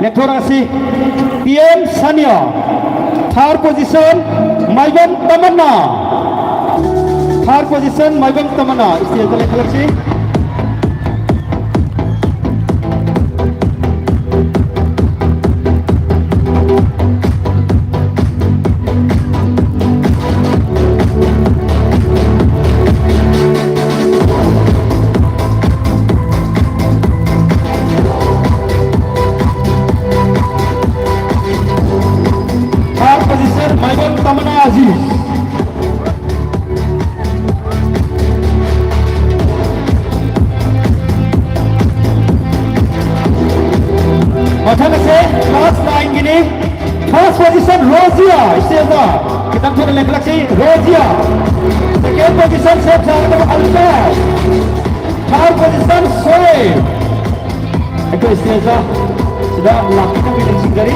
ꯂꯦꯞꯊꯣꯔꯛꯑꯁꯤ꯫ T M Sania. Third position, Maibam Tamanna. Third position, Maibam Tamanna. Stage ꯇ ꯂꯦꯞꯈꯠꯂꯛꯁꯤ꯫ Third position, Maibam ꯇꯃꯟꯅꯥ Aziz. ꯃꯊꯪ ꯑꯁꯦ class nine Guinea. First position, ꯔꯣꯖꯤꯌꯥ, stage ꯇ ꯈꯤꯇꯪ ꯊꯨꯅ ꯂꯦꯞꯈꯠꯂꯛꯁꯤ, ꯔꯣꯖꯤꯌꯥ꯫ Second position, ꯁꯦꯞ ꯁꯥꯒꯗꯕ ꯑꯜꯀꯥꯁ꯫ Third position, ꯁꯣꯍꯦꯕ꯫ ꯑꯩꯈꯣꯏ stage ꯇ ꯁꯤꯗ ꯂꯥꯛꯄꯤꯅꯕꯒꯤ ꯅꯤꯡꯁꯤꯡꯖꯔꯤ꯫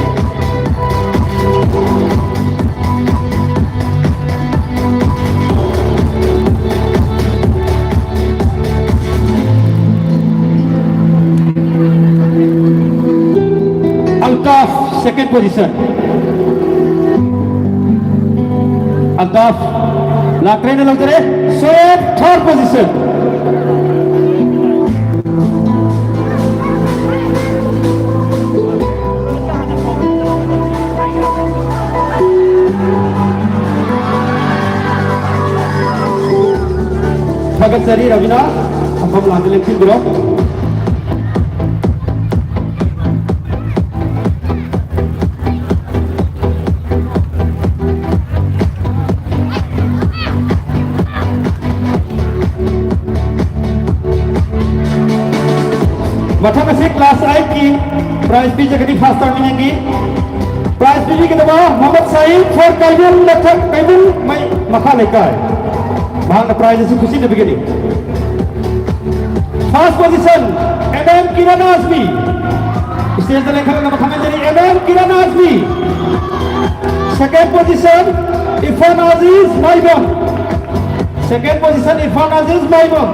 ꯑꯜꯀꯥꯐ, second position꯫ ꯑꯜꯀꯥꯐ ꯂꯥꯛꯇ꯭ꯔꯦꯅ ꯂꯧꯖꯔꯦ꯫ ꯁꯣꯌꯦꯕ, third position꯫ ꯊꯥꯒꯠꯆꯔꯤ ꯔꯕꯤꯅꯥ, ꯐꯝꯐꯝ ꯂꯥꯡꯗ ꯂꯦꯡꯁꯤꯟꯕꯤꯔꯣ꯫ ꯃꯊꯪ ꯑꯁꯤ class eight ꯀꯤ prize ꯄꯤꯖꯒꯅꯤ, first terminal ꯒꯤ꯫ Prize ꯄꯤꯕꯤꯒꯗꯕ ꯃꯣꯍꯝꯃꯗ ꯁꯥꯍꯤꯕ for ꯀꯩꯕꯨꯜ ꯃꯊꯛ, ꯀꯩꯕꯨꯜ ꯃꯩ ꯃꯈꯥ ꯂꯩꯀꯥꯏ꯫ ꯃꯍꯥꯛꯅ prize ꯑꯁꯤ ꯈꯨꯠꯁꯤꯟꯅꯕꯤꯒꯅꯤ꯫ First position, M M Kiran ꯑꯖꯃꯤ꯫ Stageꯇ ꯂꯦꯡꯈꯠꯂꯛꯅꯕ ꯈꯪꯍꯟꯖꯔꯤ, M M Kiran ꯑꯖꯃꯤ꯫ Second position, Irfan Aziz ꯃꯥꯏꯕꯝ꯫ Second position, ꯏꯔꯐꯥꯟ ꯑꯖꯤꯖ ꯃꯥꯏꯕꯝ꯫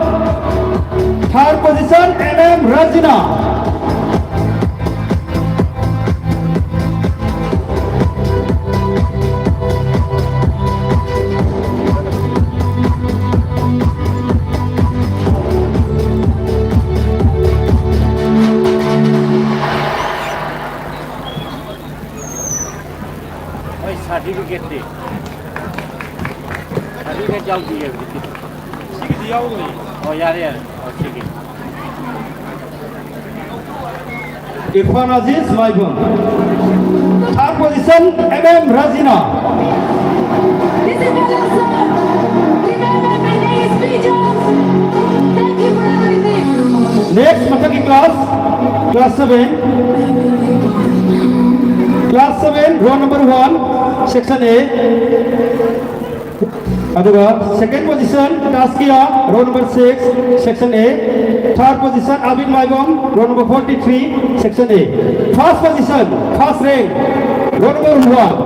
Third position, M M ꯔꯖꯤꯅꯥ꯫ ꯍꯣꯏ, certificate ꯇꯤ? Certificate ꯌꯥꯎꯗꯤꯌꯦ ꯍꯧꯖꯤꯛꯀꯤꯗꯤ꯫ ꯁꯤꯒꯤꯗꯤ ꯌꯥꯎꯔꯣꯏ꯫ ꯑꯣ, ꯌꯥꯔꯦ, ꯌꯥꯔꯦ꯫ ꯑꯣ, ꯁꯤꯒꯤ꯫ ꯏꯔꯐꯥꯟ ꯑꯖꯤꯖ ꯃꯥꯏꯕꯝ꯫ Third position, M M ꯔꯖꯤꯅꯥ꯫ This is Bella sir. Remember my name is Peaches. Thank you for everything. Next, ꯃꯊꯪꯒꯤ class, class seven꯫ Class seven, roll number one, section A꯫ ꯑꯗꯨꯒ second position, ꯇꯥꯁꯀꯤꯌꯥ, roll number six, section A꯫ Third position, ꯑꯕꯤꯟ Maibam, roll number forty three, section A꯫ First position, first rank, roll number one,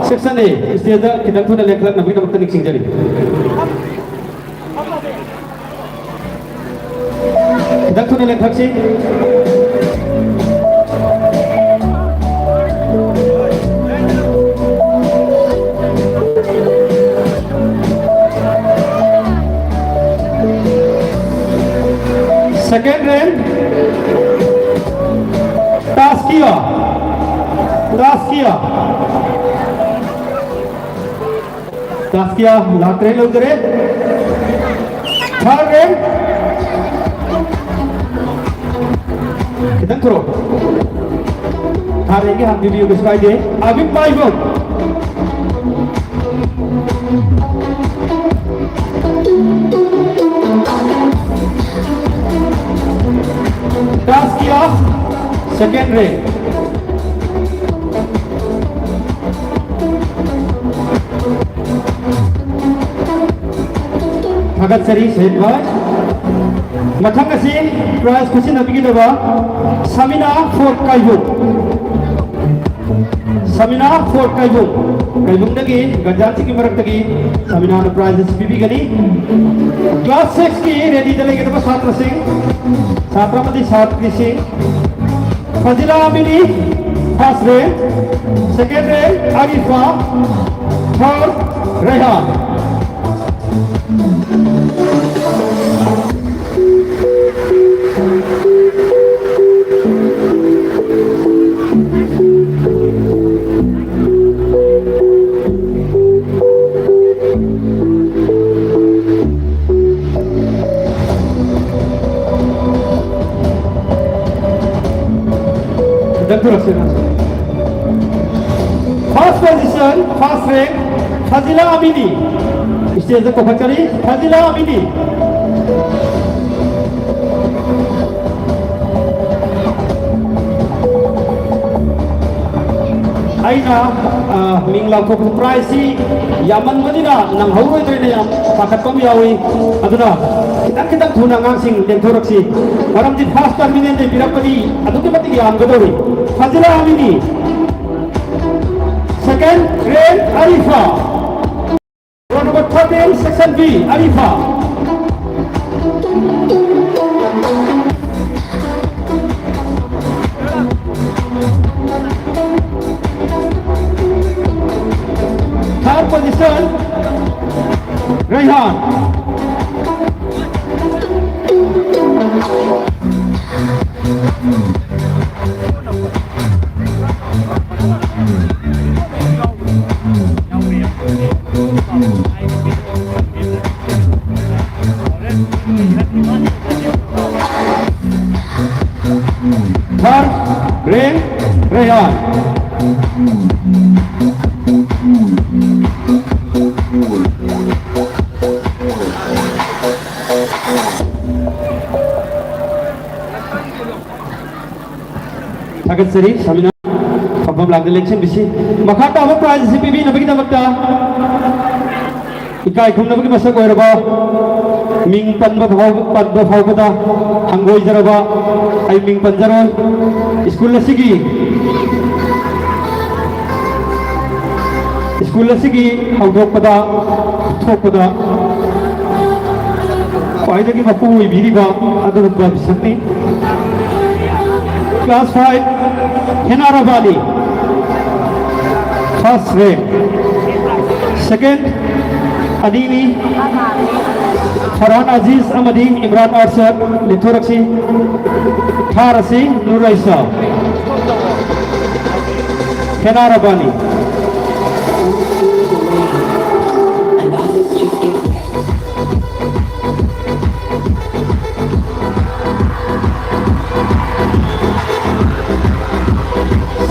section A꯫ Stageꯇ ꯈꯤꯇꯪ ꯊꯨꯅ ꯂꯦꯡꯈꯠꯂꯛꯅꯕꯒꯤꯗꯃꯛꯇ ꯅꯤꯡꯁꯤꯡꯖꯔꯤ꯫ ꯈꯤꯇꯪ ꯊꯨꯅ ꯂꯦꯡꯊꯣꯛꯁꯤ꯫ Second rank, ꯇꯥꯁꯀꯤꯌꯥ꯫ ꯇꯥꯁꯀꯤꯌꯥ꯫ ꯇꯥꯁꯀꯤꯌꯥ ꯂꯥꯛꯇ꯭ꯔꯦ, ꯂꯧꯗꯔꯦ꯫ Third rank꯫ ꯈꯤꯇꯪ ꯊꯨꯔꯣ꯫ Third rank ꯀꯤ ꯍꯥꯟꯅ ꯄꯤꯕꯤꯌꯨ, ꯀꯩꯁꯨ ꯀꯥꯏꯗꯦ꯫ ꯑꯕꯤꯟ ꯃꯥꯏꯕꯝ꯫ ꯇꯥꯁꯀꯤꯌꯥ, second rank꯫ ꯊꯥꯒꯠꯆꯔꯤ ꯁꯍꯤꯗ ꯚꯥꯏ꯫ ꯃꯊꯪ ꯑꯁꯤ prize ꯈꯨꯠꯁꯤꯟꯅꯕꯤꯒꯗꯕ ꯁꯃꯤꯅꯥ ꯐꯣꯔꯠ ꯀꯥꯏꯕꯨꯡ꯫ ꯁꯃꯤꯅꯥ ꯐꯣꯔꯠ ꯀꯥꯏꯕꯨꯡ꯫ ꯀꯥꯏꯕꯨꯡꯗꯒꯤ ꯒꯟꯖꯥꯁꯤꯡꯒꯤ ꯃꯔꯛꯇꯒꯤ ꯁꯃꯤꯅꯥꯅ prize ꯑꯁꯤ ꯄꯤꯕꯤꯒꯅꯤ꯫ Class six ꯀꯤ ready ꯗ ꯂꯩꯒꯗꯕ ꯁꯥꯇ꯭ꯔꯁꯤꯡ, ꯁꯥꯇ꯭ꯔ ꯑꯃꯗꯤ ꯁꯥꯇ꯭ꯔꯤꯁꯤꯡ꯫ ꯐꯖꯤꯂꯥ ꯑꯃꯤꯅꯤ, first rank, second rank ꯑꯔꯤꯐꯥ, third ꯔꯩꯍꯥꯟ꯫ ꯈꯤꯇꯪ ꯊꯨꯔꯛꯁꯦ ꯅꯪꯁꯨ꯫ First position, first rank, ꯐꯖꯤꯂꯥ ꯑꯃꯤꯅꯤ꯫ Stage ꯗ ꯀꯧꯈꯠꯆꯔꯤ, ꯐꯖꯤꯂꯥ ꯑꯃꯤꯅꯤ꯫ ꯑꯩꯅ, ꯑ, ꯃꯤꯡ ꯂꯥꯎꯊꯣꯛꯄ prize ꯁꯤ ꯌꯥꯝꯃꯟꯕꯅꯤꯅ ꯅꯪꯍꯧꯔꯣꯏꯗ꯭ꯔꯦꯅ ꯌꯥꯝ ꯄꯥꯈꯠꯄ ꯑꯃ ꯌꯥꯎꯏ꯫ ꯑꯗꯨꯅ ꯈꯤꯇꯪ ꯈꯤꯇꯪ ꯊꯨꯅ ꯑꯉꯥꯡꯁꯤꯡ ꯂꯦꯡꯊꯣꯔꯛꯁꯤ꯫ ꯃꯔꯝꯗꯤ first terminal ꯗꯒꯤ ꯄꯤꯔꯛꯄꯗꯤ ꯑꯗꯨꯛꯀꯤ ꯃꯇꯤꯛ ꯌꯥꯝꯒꯗꯧꯔꯤ꯫ ꯐꯖꯤꯂꯥ ꯑꯃꯤꯅꯤ꯫ Second rank ꯑꯔꯤꯐꯥ꯫ Roll number thirteen, section B, ꯑꯔꯤꯐꯥ꯫ Third position, ꯔꯩꯍꯥꯟ꯫ Third rank, ꯔꯩꯍꯥꯟ꯫ ꯊꯥꯒꯠꯆꯔꯤ, ꯁꯃꯤꯅꯥ ꯐꯝꯐꯝ ꯂꯥꯡꯗ ꯂꯦꯡꯁꯤꯟꯕꯤꯁꯤ꯫ ꯃꯈꯥ ꯇꯥꯕ prize ꯑꯁꯤ ꯄꯤꯕꯤꯅꯕꯒꯤꯗꯃꯛꯇ ꯏꯀꯥꯏ ꯈꯨꯝꯅꯕꯒꯤ ꯃꯁꯛ ꯑꯣꯏꯔꯕ ꯃꯤꯡ ꯄꯟꯕ ꯐꯥꯎ-, ꯄꯟꯕ ꯐꯥꯎꯕꯗ ꯍꯪꯒꯣꯏꯖꯔꯕ ꯑꯩ ꯃꯤꯡ ꯄꯟꯖꯔꯣꯏ꯫ ꯁ꯭ꯀꯨꯜ ꯑꯁꯤꯒꯤ, ꯁ꯭ꯀꯨꯜ ꯑꯁꯤꯒꯤ ꯍꯧꯗꯣꯛꯄꯗ, ꯊꯣꯛꯄꯗ ꯈ꯭ꯋꯥꯏꯗꯒꯤ ꯃꯄꯨ ꯑꯣꯏꯕꯤꯔꯤꯕ ꯑꯗꯨꯒꯨꯝꯕ ꯃꯤꯁꯛꯅꯤ꯫ Class five, ꯍꯦꯅꯥ ꯔꯕꯥꯅꯤ, first rank꯫ Second, ꯑꯅꯤꯅꯤ, ꯐꯔꯍꯥꯟ ꯑꯖꯤꯖ ꯑꯃꯗꯤ ꯏꯝꯔꯥꯟ ꯑꯔꯁꯗ꯫ ꯂꯦꯞꯊꯣꯔꯛꯁꯤ꯫ Third ꯑꯁꯤ ꯅꯨꯔ ꯑꯩꯁꯥ, ꯍꯦꯅꯥ ꯔꯕꯥꯅꯤ꯫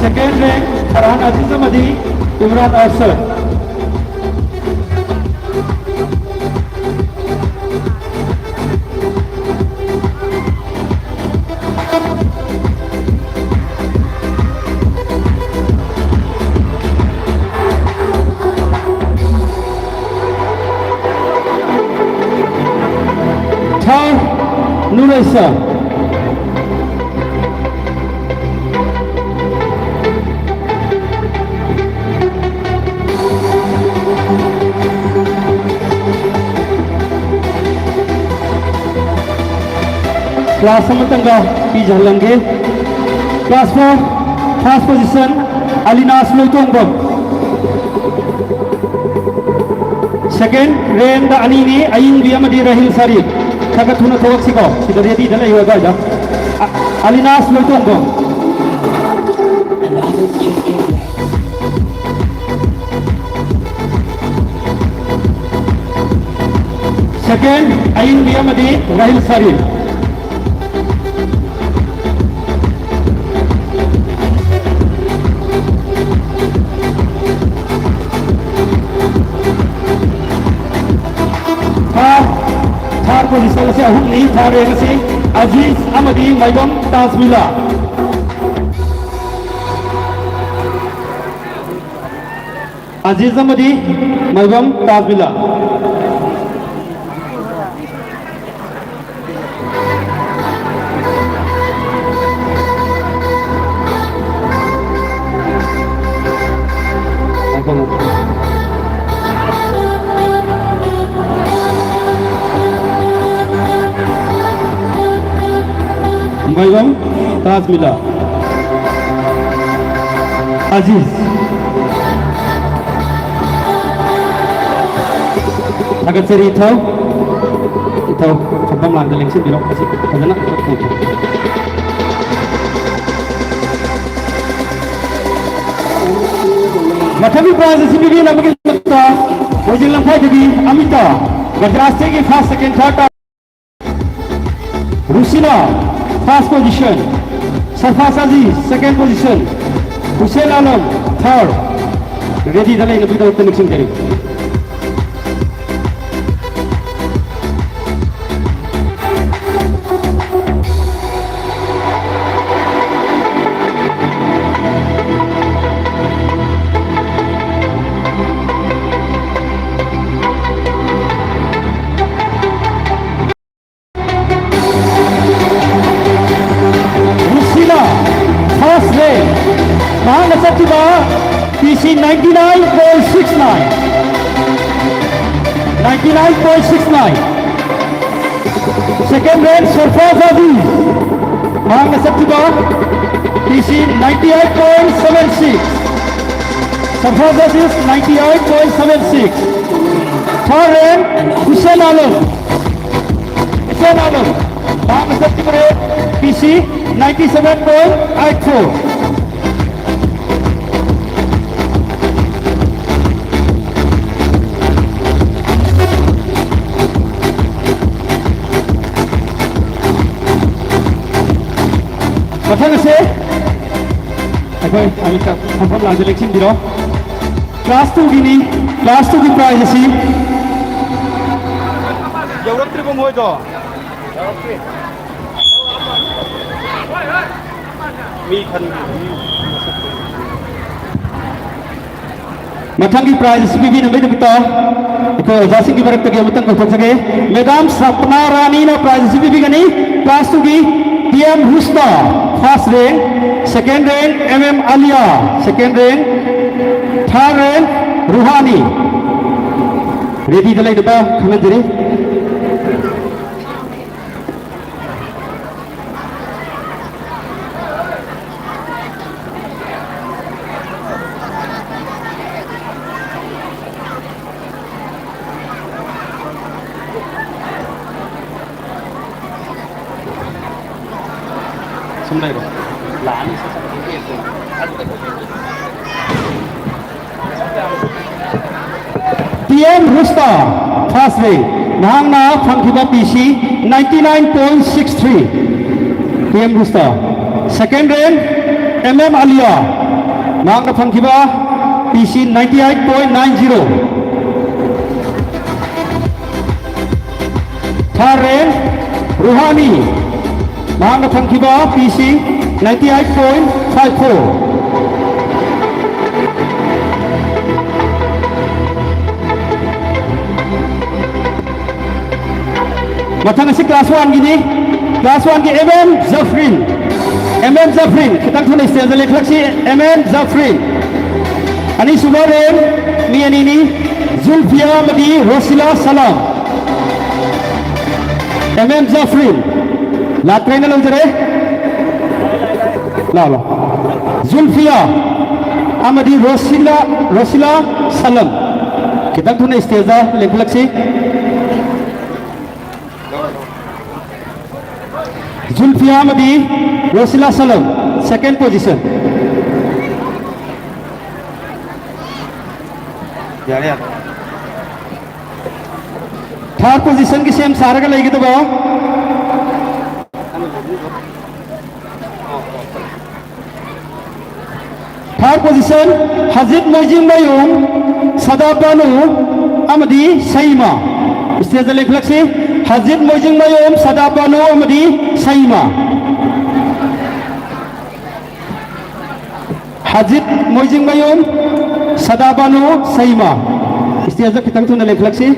Second rank, ꯐꯔꯍꯥꯟ ꯑꯖꯤꯖ ꯑꯃꯗꯤ Imran ꯑꯔꯁꯗ꯫ Third, Nur ꯑꯩꯁꯥ꯫ Class ꯑꯃꯇꯪꯒ ꯄꯤꯖꯍꯜꯂꯝꯒꯦ꯫ Class four, first position, ꯑꯂꯤꯅꯥꯁ ꯂꯣꯏꯇꯣꯡꯕꯝ꯫ Second rankꯗ ꯑꯅꯤꯅꯤ, ꯑꯌꯤꯡꯕꯤ ꯑꯃꯗꯤ ꯔꯥꯍꯤꯜ ꯁꯔꯤꯐ꯫ ꯈꯔ ꯈꯔ ꯊꯨꯅ ꯊꯣꯛꯂꯛꯁꯤꯀꯣ, ꯁꯤꯗ readyꯗ ꯂꯩꯌꯨ ꯑꯗꯨꯋꯥꯏꯗ꯫ ꯑ-, ꯑꯂꯤꯅꯥꯁ ꯂꯣꯏꯇꯣꯡꯕꯝ꯫ Second, ꯑꯌꯤꯡꯕꯤ ꯑꯃꯗꯤ ꯔꯥꯍꯤꯜ ꯁꯔꯤꯐ꯫ Third, third position ꯑꯁꯤ ꯑꯍꯨꯝꯅꯤ, third rank ꯑꯁꯤ ꯑꯖꯤꯖ ꯑꯃꯗꯤ ꯃꯥꯏꯕꯝ ꯇꯥꯖꯃꯤꯂꯥ꯫ ꯑꯖꯤꯖ ꯑꯃꯗꯤ ꯃꯥꯏꯕꯝ ꯇꯥꯖꯃꯤꯂꯥ꯫ ꯃꯥꯏꯕꯝ ꯇꯥꯖꯃꯤꯂꯥ꯫ ꯑꯖꯤꯖ꯫ ꯊꯥꯒꯠꯆꯔꯤ ꯏꯊꯧ꯫ ꯏꯊꯧ ꯐꯝꯐꯝ ꯂꯥꯡꯗ ꯂꯦꯡꯁꯤꯟꯕꯤꯔꯣ꯫ ꯑꯁꯤ ꯐꯖꯅ ꯑꯝꯇ ꯄꯨꯊꯣꯛ꯫ ꯃꯊꯪꯒꯤ prize ꯑꯁꯤ ꯄꯤꯕꯤꯅꯕꯒꯤꯗꯃꯛꯇ ꯃꯣꯏꯖꯤꯡ ꯂꯝꯈꯥꯏꯗꯒꯤ ꯑꯃꯤꯇꯥ, ꯒꯖꯔꯥꯖꯇꯒꯤ first, second, third ꯇꯥ-, ꯔꯨꯁꯤꯅꯥ, first position, ꯁꯔꯐꯥꯁ Aziz, second position, Hussain Alam, third꯫ Readyꯗ ꯂꯩꯅꯕꯒꯤꯗꯃꯛꯇ ꯅꯤꯡꯁꯤꯡꯖꯔꯤ꯫ ꯔꯨꯁꯤꯅꯥ, first rank꯫ ꯃꯍꯥꯛꯅ ꯆꯠꯈꯤꯕ P C ninety nine point six nine꯫ Ninety nine point six nine꯫ Second rank, ꯁꯔꯐꯥꯖ Aziz. ꯃꯍꯥꯛꯅ ꯆꯠꯈꯤꯕ P C ninety eight point seven six꯫ ꯁꯔꯐꯥꯖ Aziz ninety eight point seven six꯫ Third rank, Hussain Alam. Hussain Alam. ꯃꯍꯥꯛꯅ ꯆꯠꯈꯤꯕ rank P C ninety seven point eight four꯫ ꯃꯊꯪ ꯑꯁꯦ ꯑꯩꯈꯣꯏ ꯑꯃꯤꯇꯥ ꯐꯝꯐꯝ ꯂꯥꯡꯗ ꯂꯦꯡꯁꯤꯟꯕꯤꯔꯣ꯫ Class two Guinea, class two ꯒꯤ prize ꯑꯁꯤ ꯌꯧꯔꯛꯇ꯭ꯔꯤꯕꯣ ꯃꯣꯏꯗꯣ? ꯃꯤ ꯈꯟ-, ꯃꯤ ꯃꯁꯛ ꯈꯪ-, ꯃꯊꯪꯒꯤ ꯄ꯭ꯔꯥꯏꯖ ꯑꯁꯤ ꯄꯤꯕꯤꯅꯕꯒꯤꯗꯃꯛꯇ ꯑꯩꯈꯣꯏ ꯑꯣꯖꯥꯁꯤꯡꯒꯤ ꯃꯔꯛꯇꯒꯤ ꯑꯃꯇꯪ ꯀꯧꯊꯣꯛꯆꯒꯦ꯫ ꯃꯦꯗꯥꯝ ꯁꯄꯅꯥ ꯔꯥꯅꯤꯅ ꯄ꯭ꯔꯥꯏꯖ ꯑꯁꯤ ꯄꯤꯕꯤꯒꯅꯤ꯫ ꯀ꯭ꯂꯥꯁ ꯇꯨꯒꯤ T M Rusta, first rank, ꯁꯦꯀꯦꯟ ꯔꯦꯡ ꯑꯦꯝ ꯑꯦꯝ ꯑꯂꯤꯌꯥ, ꯁꯦꯀꯦꯟ ꯔꯦꯡ, ꯊꯥꯔꯠ ꯔꯦꯡ ꯔꯨꯍꯥꯅꯤ꯫ ꯔꯦꯗꯤꯗ ꯂꯩꯅꯕ ꯈꯪꯍꯟꯖꯔꯤ꯫ ꯁꯨꯝ ꯂꯩꯔꯣ꯫ ꯂꯥꯛꯑꯅꯤ, ꯁꯠ ꯁꯠ ꯁꯠ ꯁꯠ꯫ T M Rusta, first rank, ꯅꯍꯥꯛꯅ ꯐꯪꯈꯤꯕ P C ninety nine point six three꯫ T M Rusta. Second rank, M M Aliya, ꯃꯍꯥꯛꯅ ꯐꯪꯈꯤꯕ P C ninety eight point nine zero꯫ ꯊꯥꯔꯦ ꯔꯨꯍꯥꯅꯤ, ꯃꯍꯥꯛꯅ ꯐꯪꯈꯤꯕ P C ninety eight point five four꯫ ꯃꯊꯪ ꯑꯁꯤ ꯀ꯭ꯂꯥꯁ ꯋꯥꯟꯒꯤꯅꯤ꯫ ꯀ꯭ꯂꯥꯁ ꯋꯥꯟꯒꯤ ꯑꯦꯝ ꯑꯦꯝ ꯖꯐ꯭ꯔꯤꯟ꯫ ꯑꯦꯝ ꯑꯦꯝ ꯖꯐ꯭ꯔꯤꯟ, ꯈꯤꯇꯪ ꯊꯨꯅ ꯁ꯭ꯇꯦꯖꯇ ꯂꯦꯡꯈꯠꯂꯛꯁꯤ꯫ M M ꯖꯐ꯭ꯔꯤꯟ꯫ ꯑꯅꯤꯁꯨꯕ ꯔꯦꯡ ꯃꯤ ꯑꯅꯤꯅꯤ, ꯖꯨꯜꯐꯤꯌꯥ ꯑꯃꯗꯤ ꯔꯣꯁꯤꯂꯥ ꯁꯂꯥꯝ꯫ M M ꯖꯐ꯭ꯔꯤꯟ ꯂꯥꯛꯇ꯭ꯔꯦꯅ ꯂꯧꯖꯔꯦ꯫ ꯂꯥꯛꯑꯣ, ꯂꯥꯛꯑꯣ꯫ ꯖꯨꯜꯐꯤꯌꯥ ꯑꯃꯗꯤ ꯔꯣꯁꯤꯂꯥ, ꯔꯣꯁꯤꯂꯥ ꯁꯂꯝ꯫ ꯈꯤꯇꯪ ꯊꯨꯅ ꯁ꯭ꯇꯦꯖꯇ ꯂꯦꯡꯈꯠꯂꯛꯁꯤ꯫ ꯖꯨꯜꯐꯤꯌꯥ ꯑꯃꯗꯤ ꯔꯣꯁꯤꯂꯥ ꯁꯂꯝ, ꯁꯦꯀꯦꯟ ꯄꯣꯖꯤꯁꯟ꯫ ꯌꯥꯔꯦ, ꯌꯥꯔꯦ꯫ ꯊꯥꯔꯠ ꯄꯣꯖꯤꯁꯟꯒꯤ ꯁꯦꯝ ꯁꯥꯔꯒ ꯂꯩꯒꯗꯕ꯫ ꯊꯥꯔꯠ ꯄꯣꯖꯤꯁꯟ, ꯍꯖꯤꯠ ꯃꯣꯏꯖꯤꯡꯃꯌꯨꯝ, ꯁꯗꯥ ꯕꯥꯅꯨ ꯑꯃꯗꯤ ꯁꯩꯃꯥ꯫ ꯁ꯭ꯇꯦꯖꯇ ꯂꯦꯡꯈꯠꯂꯛꯁꯤ꯫ ꯍꯖꯤꯠ ꯃꯣꯏꯖꯤꯡꯃꯌꯨꯝ, ꯁꯗꯥ ꯕꯥꯅꯨ ꯑꯃꯗꯤ ꯁꯩꯃꯥ꯫ ꯍꯖꯤꯠ ꯃꯣꯏꯖꯤꯡꯃꯌꯨꯝ, ꯁꯗꯥꯕꯥꯅꯨ ꯁꯩꯃ, ꯁ꯭ꯇꯦꯖꯇ ꯈꯤꯇꯪ ꯊꯨꯅ ꯂꯦꯡꯈꯠꯂꯛꯁꯤ꯫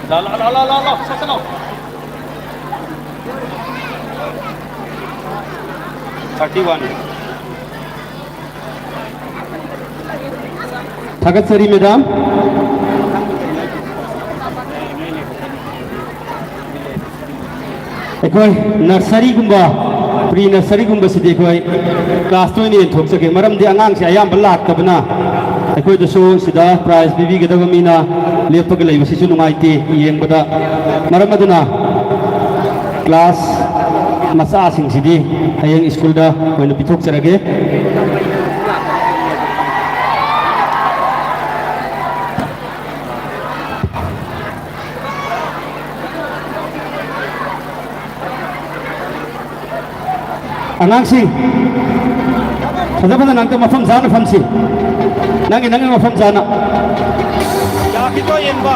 ꯂꯥ, ꯂꯥ, ꯂꯥ, ꯂꯥ, ꯂꯥ, ꯂꯥ, ꯁꯠ, ꯁꯠ ꯂꯥꯎ꯫ Thirty one꯫ ꯊꯥꯒꯠꯆꯔꯤ, ꯃꯦꯗꯥꯝ꯫ ꯑꯩꯈꯣꯏ ꯅꯔꯁꯔꯤꯒꯨꯝꯕ, ꯄ꯭ꯔꯤ ꯅꯔꯁꯔꯤꯒꯨꯝꯕꯁꯤꯗꯤ ꯑꯩꯈꯣꯏ ꯀ꯭ꯂꯥꯁꯇ ꯑꯣꯏꯅ ꯌꯦꯟꯊꯣꯛꯆꯒꯦ, ꯃꯔꯝꯗꯤ ꯑꯉꯥꯡꯁꯦ ꯑꯌꯥꯝꯕ ꯂꯥꯛꯇꯕꯅ ꯑꯩꯈꯣꯏꯗꯁꯨ ꯁꯤꯗ ꯄ꯭ꯔꯥꯏꯖ ꯄꯤꯕꯤꯒꯗꯕ ꯃꯤꯅ ꯂꯦꯞꯄꯒ ꯂꯩꯕꯁꯤꯁꯨ ꯅꯨꯡꯉꯥꯏꯇꯦ ꯌꯦꯡꯕꯗ꯫ ꯃꯔꯝ ꯑꯗꯨꯅ ꯀ꯭ꯂꯥꯁ ꯃꯆꯥꯁꯤꯡꯁꯤꯗꯤ ꯍꯌꯦꯡ ꯁ꯭ꯀꯨꯜꯗ ꯑꯣꯏꯅ ꯄꯤꯊꯣꯛꯆꯔꯒꯦ꯫ ꯑꯉꯥꯡꯁꯤꯡ, ꯐꯖ ꯐꯖꯅ ꯑꯝꯇ ꯃꯐꯝ ꯆꯥꯅ ꯐꯝꯁꯤ꯫ ꯅꯪꯒꯤ, ꯅꯪꯒꯤ ꯃꯐꯝ ꯆꯥꯅ꯫ ꯌꯥꯈꯤꯗ꯭ꯔꯣ ꯌꯦꯡꯕ?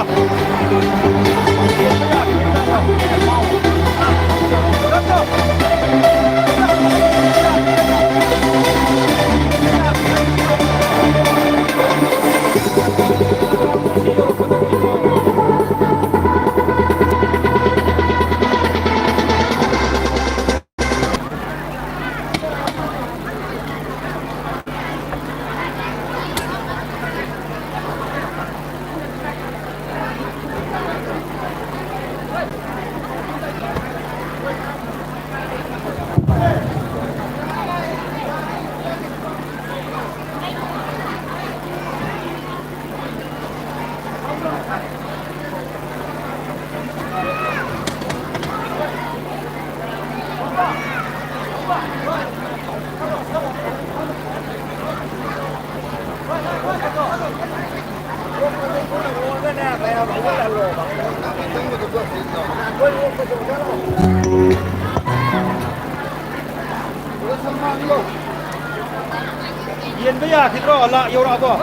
ꯌꯦꯟꯕ ꯌꯥꯈꯤꯗ꯭ꯔꯣ? ꯂꯥ ꯌꯧꯔꯛꯑꯕꯣ?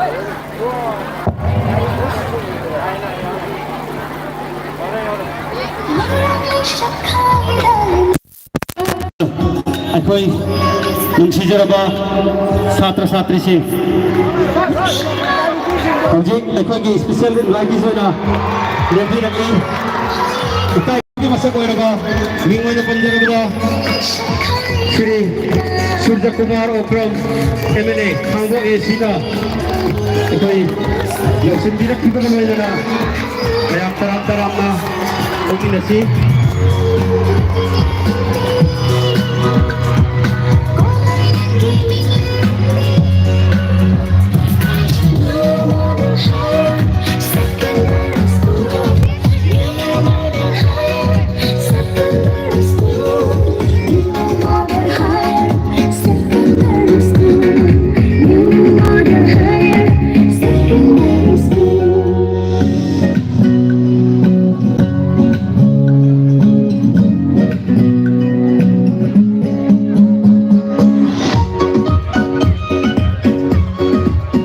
ꯌꯧꯔꯦ, ꯌꯧꯔꯦ꯫ ꯑꯩꯈꯣꯏ ꯅꯨꯡꯁꯤꯖꯔꯕ ꯁꯥꯇ꯭ꯔ ꯁꯥꯇ꯭ꯔꯤꯁꯤꯡ, ꯍꯧꯖꯤꯛ ꯑꯩꯈꯣꯏꯒꯤ special invitees ꯑꯣꯏꯅ ꯂꯦꯡꯕꯤꯔꯛꯂꯤ꯫ ꯏꯀꯥꯏꯒꯤ ꯃꯁꯛ ꯑꯣꯏꯔꯕ ꯃꯤꯡ ꯑꯣꯏꯅ ꯄꯟꯖꯔꯕꯗ ꯁ꯭ꯔꯤ ꯁꯨꯔꯖ Kumar Okram, M L A, ꯈꯥꯡꯕꯣꯛ A Cꯅ ꯑꯩꯈꯣꯏ ꯌꯧꯁꯤꯟꯕꯤꯔꯛꯈꯤꯕꯒ ꯂꯣꯏꯅꯅ ꯃꯌꯥꯝ ꯇꯔꯥꯝ ꯇꯔꯥꯝꯅ ꯍꯧꯃꯤꯟꯅꯁꯤ꯫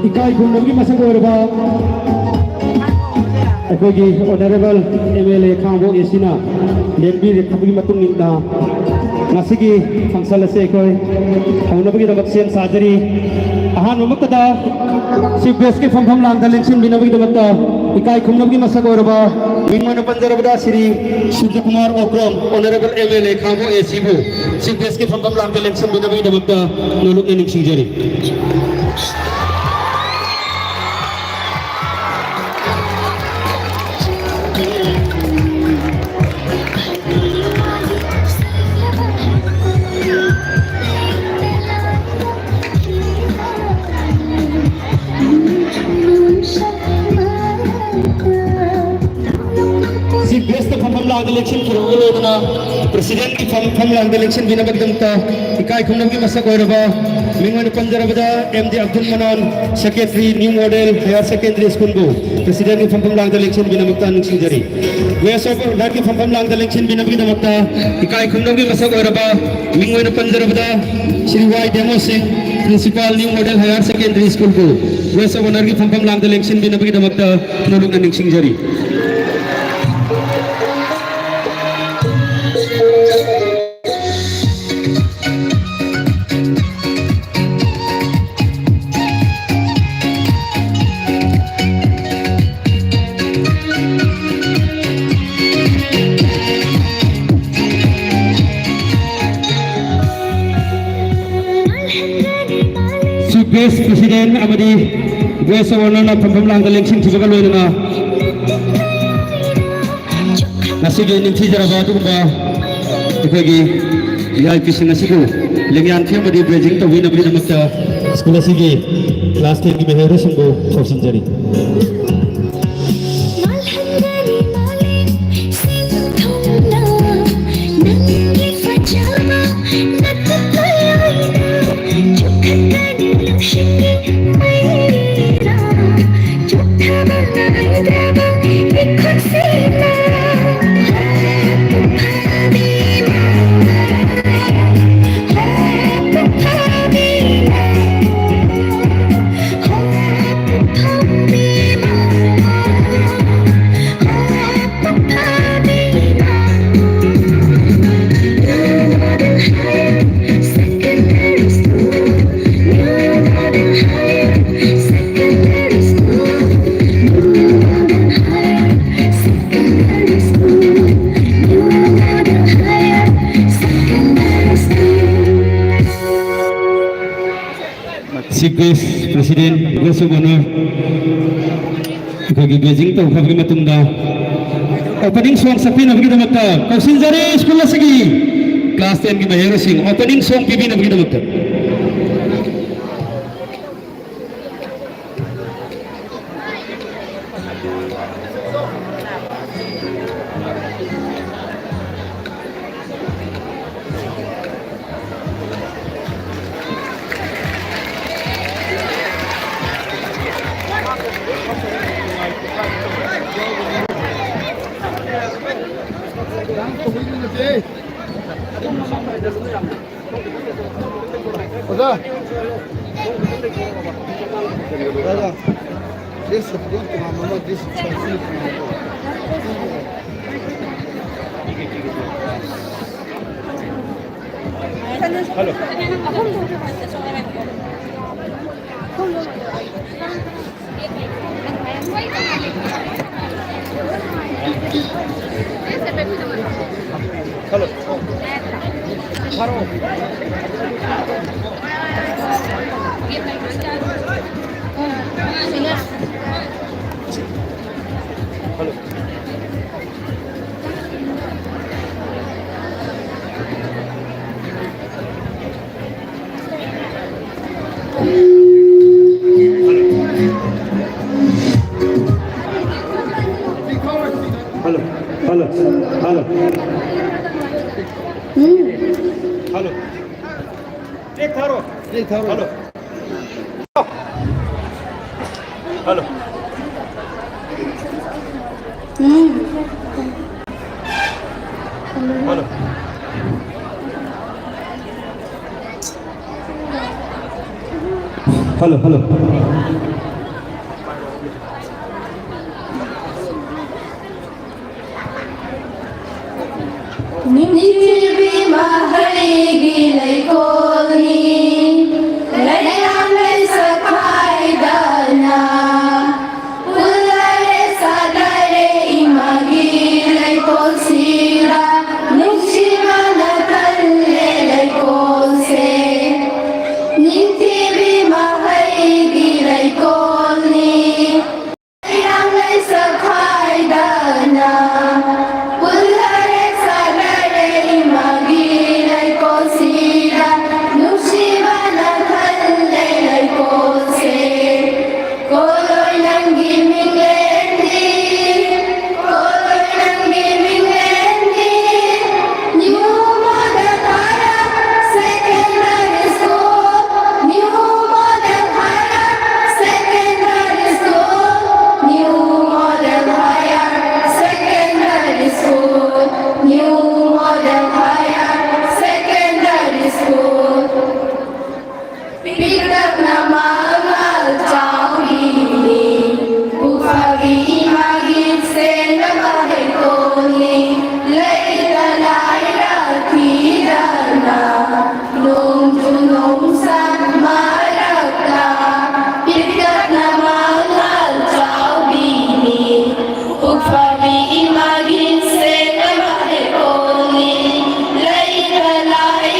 ꯏꯀꯥꯏ ꯈꯨꯝꯅꯕꯒꯤ ꯃꯁꯛ ꯑꯣꯏꯔꯕ ꯑꯩꯈꯣꯏꯒꯤ Honourable M L A ꯈꯥꯡꯕꯣꯛ A Cꯅ ꯂꯦꯡꯕꯤꯔꯛꯄꯒꯤ ꯃꯇꯨꯡ ꯏꯟꯅ ꯉꯁꯤꯒꯤ function ꯑꯁꯤ ꯑꯩꯈꯣꯏ ꯍꯧꯅꯕꯒꯤꯗꯃꯛ ꯁꯦꯝ ꯁꯥꯖꯔꯤ꯫ ꯑꯍꯥꯟꯕꯃꯛꯇꯗ Chief Guestꯀꯤ ꯐꯝꯐꯝ ꯂꯥꯡꯗ ꯂꯦꯡꯁꯤꯟꯕꯤꯅꯕꯒꯤꯗꯃꯛꯇ ꯏꯀꯥꯏ ꯈꯨꯝꯅꯕꯒꯤ ꯃꯁꯛ ꯑꯣꯏꯔꯕ ꯃꯤꯡ ꯑꯣꯏꯅ ꯄꯟꯖꯔꯕꯗ Shri ꯁꯨꯔꯖꯀꯨꯃꯥꯔ Okram, Honourable M L A ꯈꯥꯡꯕꯣꯛ A Cꯕꯨ Chief Guestꯀꯤ ꯐꯝꯐꯝ ꯂꯥꯡꯗ ꯂꯦꯡꯁꯤꯟꯕꯤꯅꯕꯒꯤꯗꯃꯛꯇ ꯅꯣꯂꯨꯛꯅ ꯅꯤꯡꯁꯤꯡꯖꯔꯤ꯫ Chief Guestꯇ ꯐꯝꯐꯝ ꯂꯥꯡꯗ ꯂꯦꯡꯁꯤꯟꯈꯤꯕꯒ ꯂꯣꯏꯅꯅ Presidentꯀꯤ ꯐꯝ, ꯐꯝ ꯂꯥꯡꯗ ꯂꯦꯡꯁꯤꯟꯕꯤꯅꯕꯒꯤꯗꯃꯛꯇ ꯏꯀꯥꯏ ꯈꯨꯝꯅꯕꯒꯤ ꯃꯁꯛ ꯑꯣꯏꯔꯕ ꯃꯤꯡ ꯑꯣꯏꯅ ꯄꯟꯖꯔꯕꯗ M D Abdul ꯃꯅꯥꯟ, Secretary, New Model Higher Secondary Schoolꯕꯨ Presidentꯀꯤ ꯐꯝꯐꯝ ꯂꯥꯡꯗ ꯂꯦꯡꯁꯤꯟꯕꯤꯅꯕꯒꯤꯗꯃꯛꯇ ꯅꯤꯡꯁꯤꯡꯖꯔꯤ꯫ Guest of Honourꯒꯤ ꯐꯝꯐꯝ ꯂꯥꯡꯗ ꯂꯦꯡꯁꯤꯟꯕꯤꯅꯕꯒꯤꯗꯃꯛꯇ ꯏꯀꯥꯏ ꯈꯨꯝꯅꯕꯒꯤ ꯃꯁꯛ ꯑꯣꯏꯔꯕ ꯃꯤꯡ ꯑꯣꯏꯅ ꯄꯟꯖꯔꯕꯗ ꯁ꯭ꯔꯤ ꯋꯥꯏ ꯗꯦꯃꯣ ꯁꯤꯡ, Principal, New Model Higher Secondary Schoolꯕꯨ Guest of Honourꯒꯤ ꯐꯝꯐꯝ ꯂꯥꯡꯗ ꯂꯦꯡꯁꯤꯟꯕꯤꯅꯕꯒꯤꯗꯃꯛꯇ ꯅꯣꯂꯨꯛꯅ ꯅꯤꯡꯁꯤꯡꯖꯔꯤ꯫ ꯒꯦꯁ ꯄ꯭ꯔꯦꯁꯤꯗꯦꯟ ꯑꯃꯗꯤ ꯒꯦꯁ ꯑꯣꯅꯔꯅ ꯐꯝꯐꯝ ꯂꯥꯡꯗ ꯂꯦꯡꯁꯤꯟꯈꯤꯕꯒ ꯂꯣꯏꯅꯅ ꯉꯁꯤꯒꯤ ꯅꯤꯡꯊꯤꯖꯔꯕ ꯑꯗꯨꯒꯨꯝꯕ ꯑꯩꯈꯣꯏꯒꯤ ꯚꯤ ꯑꯥꯏ ꯄꯤꯁꯤꯡ ꯑꯁꯤꯕꯨ ꯂꯦꯡꯌꯥꯟ ꯊꯦꯡꯕꯗꯤ ꯕ꯭ꯔꯦꯖꯤꯡ ꯇꯧꯕꯤꯅꯕꯒꯤꯗꯃꯛꯇ ꯁ꯭ꯀꯨꯜ ꯑꯁꯤꯒꯤ ꯀ꯭ꯂꯥꯁ ꯇꯦꯟꯒꯤ ꯃꯍꯩꯔꯣꯏꯁꯤꯡꯕꯨ ꯀꯧꯁꯤꯟꯖꯔꯤ꯫ Chief guest president, guest of honour ꯑꯩꯈꯣꯏꯒꯤ ꯕ꯭ꯔꯦꯖꯤꯡ ꯇꯧꯈ꯭ꯔꯕꯒꯤ ꯃꯇꯨꯡꯗ ꯑꯣꯄꯅꯤꯡ ꯁꯣꯡ ꯁꯛꯄꯤꯅꯕꯒꯤꯗꯃꯛꯇ ꯀꯧꯁꯤꯟꯖꯔꯤ꯫ ꯁ꯭ꯀꯨꯜ ꯑꯁꯤꯒꯤ ꯀ꯭ꯂꯥꯁ ꯇꯦꯟꯒꯤ ꯃꯍꯩꯔꯣꯏꯁꯤꯡ ꯑꯣꯄꯅꯤꯡ ꯁꯣꯡ ꯄꯤꯕꯤꯅꯕꯒꯤꯗꯃꯛꯇ꯫ ꯑꯣꯖꯥ꯫ ꯑꯣꯖꯥ꯫ ꯗ꯭ꯔꯦꯁ ꯁꯨꯠ ꯇꯣꯉꯥꯟꯕ ꯑꯃ, ꯗ꯭ꯔꯦꯁ ꯁꯨꯠ ꯇꯣꯉꯥꯟꯕ ꯑꯃ꯫ Hello, hello, hello. Hello. Take tharo. Take tharo. Hello. Hello. Hello. Hello, hello. ꯅꯤꯡꯊꯤꯕꯤ ꯃꯍꯩꯒꯤ ꯂꯩꯀꯣꯜꯅꯤ, ꯂꯩꯔꯥꯡ ꯂꯩꯁꯛ ꯈꯥꯏꯗꯅ ꯄꯨꯜꯂꯔꯦ ꯁꯥꯠꯂꯔꯦ ꯏꯃꯥꯒꯤ ꯂꯩꯀꯣꯜꯁꯤꯗ, ꯅꯨꯡꯁꯤꯕꯅ ꯊꯜꯂꯦ ꯂꯩꯀꯣꯜꯁꯦ꯫ ꯅꯤꯡꯊꯤꯕꯤ ꯃꯍꯩꯒꯤ ꯂꯩꯀꯣꯜꯅꯤ, ꯂꯩꯔꯥꯡ ꯂꯩꯁꯛ ꯈꯥꯏꯗꯅ ꯄꯨꯜꯂꯔꯦ ꯁꯥꯠꯂꯔꯦ ꯏꯃꯥꯒꯤ ꯂꯩꯀꯣꯜꯁꯤꯗ, ꯅꯨꯡꯁꯤꯕꯅ ꯊꯜꯂꯦ ꯂꯩꯀꯣꯜꯁꯦ꯫ ꯀꯣꯂꯣꯏ ꯅꯪꯒꯤ ꯃꯤꯡꯂꯦꯟꯗꯤ, ꯀꯣꯂꯣꯏ ꯅꯪꯒꯤ ꯃꯤꯡꯂꯦꯟꯗꯤ, New Model Higher Secondary School, New Model Higher Secondary School, New Model Higher Secondary School, New Model Higher Secondary School꯫ ꯄꯤꯛꯇꯛꯅ ꯃꯉꯥꯜ ꯆꯥꯎꯔꯤꯅꯤ, ꯄꯨꯛꯐꯥꯕꯤ ꯏꯃꯥꯒꯤ ꯁꯦꯡꯂꯕ ꯍꯩꯀꯣꯜꯅꯤ꯫ ꯂꯩꯇ ꯂꯥꯏꯔ ꯊꯤꯗꯅ, ꯅꯣꯡꯖꯨ ꯅꯨꯡꯁꯥ ꯃꯔꯛꯇ, ꯄꯤꯛꯇꯛꯅ ꯃꯉꯥꯜ ꯆꯥꯎꯔꯤꯅꯤ, ꯄꯨꯛꯐꯥꯕꯤ ꯏꯃꯥꯒꯤ ꯁꯦꯡꯂꯕ ꯍꯩꯀꯣꯜꯅꯤ꯫ ꯂꯩꯇ ꯂꯥꯏꯔ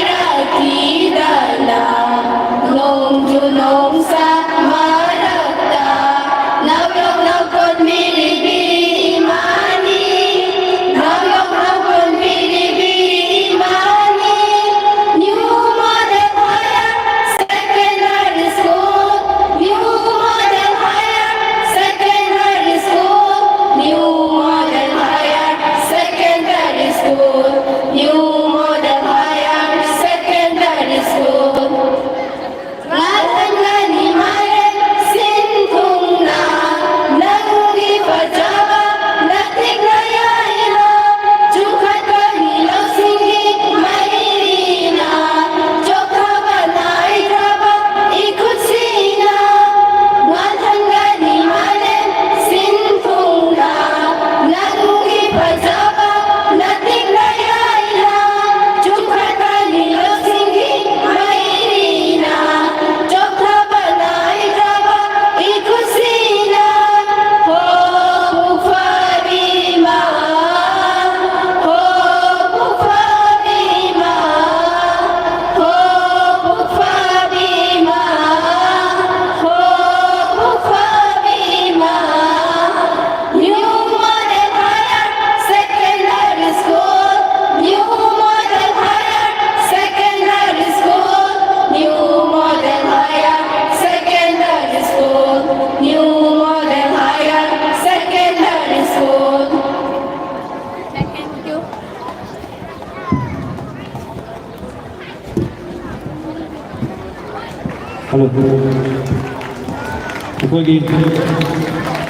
ꯑꯩꯈꯣꯏꯒꯤ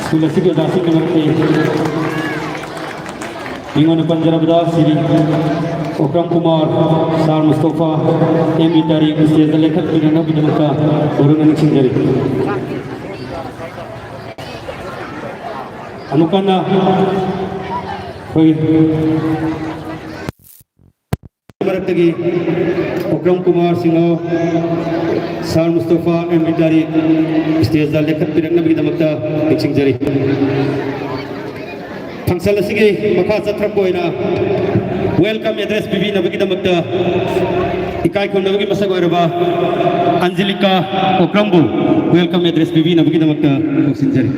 ꯁ꯭ꯀꯨꯜ ꯑꯁꯤꯒꯤ ꯑꯣꯖꯥꯁꯤꯡꯒꯤ ꯃꯔꯛꯇꯒꯤ ꯃꯤꯡ ꯑꯣꯏꯅ ꯄꯟꯖꯔꯕꯗ ꯁꯤꯔꯤ ꯑꯣꯀ꯭ꯔꯝ ꯀꯨꯃꯥꯔ, ꯁꯥꯔ ꯃꯨꯁꯇꯣꯐꯥ, ꯑꯦꯝ ꯏ ꯇꯥꯔꯤꯛ ꯁ꯭ꯇꯦꯖꯇ ꯂꯦꯡꯈꯠꯄꯤꯔꯛꯅꯕꯒꯤꯗꯃꯛꯇ ꯒꯨꯔꯨꯅ ꯅꯤꯡꯁꯤꯡꯖꯔꯤ꯫ ꯑꯃꯨꯛ ꯍꯟꯅ ꯑꯩꯈꯣꯏ ꯃꯔꯛꯇꯒꯤ ꯑꯣꯀ꯭ꯔꯝ ꯀꯨꯃꯥꯔ ꯁꯤꯡꯍ, ꯁꯥꯔ ꯃꯨꯁꯇꯣꯐꯥ ꯑꯦꯝ ꯕꯤꯇꯥꯔꯤ ꯁ꯭ꯇꯦꯖꯇ ꯂꯦꯞꯈꯠꯄꯤꯔꯛꯅꯕꯒꯤꯗꯃꯛꯇ ꯅꯤꯡꯁꯤꯡꯖꯔꯤ꯫ ꯐꯪꯁꯟ ꯑꯁꯤꯒꯤ ꯃꯈꯥ ꯆꯠꯊꯔꯛꯄ ꯑꯣꯏꯅ ꯋꯦꯜꯀꯝ ꯑꯦꯗ꯭ꯔꯦꯁ ꯄꯤꯕꯤꯅꯕꯒꯤꯗꯃꯛꯇ ꯏꯀꯥꯏ ꯈꯨꯝꯅꯕꯒꯤ ꯃꯁꯛ ꯑꯣꯏꯔꯕ ꯑꯟꯖꯂꯤꯀꯥ ꯑꯣꯀ꯭ꯔꯝꯕꯨ ꯋꯦꯜꯀꯝ ꯑꯦꯗ꯭ꯔꯦꯁ ꯄꯤꯕꯤꯅꯕꯒꯤꯗꯃꯛꯇ ꯀꯧꯁꯤꯟꯖꯔꯤ꯫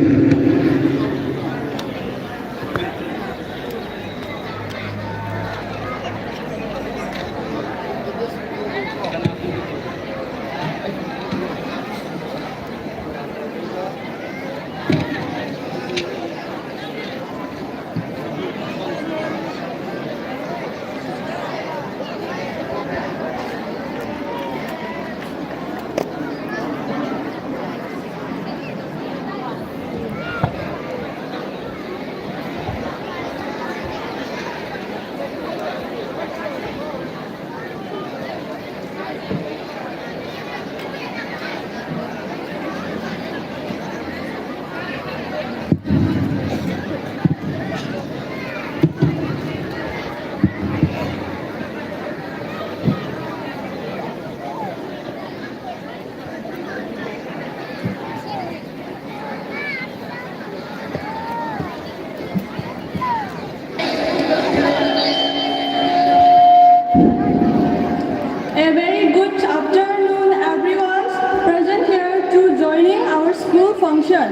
A very good afternoon, everyone present here to joining our school function.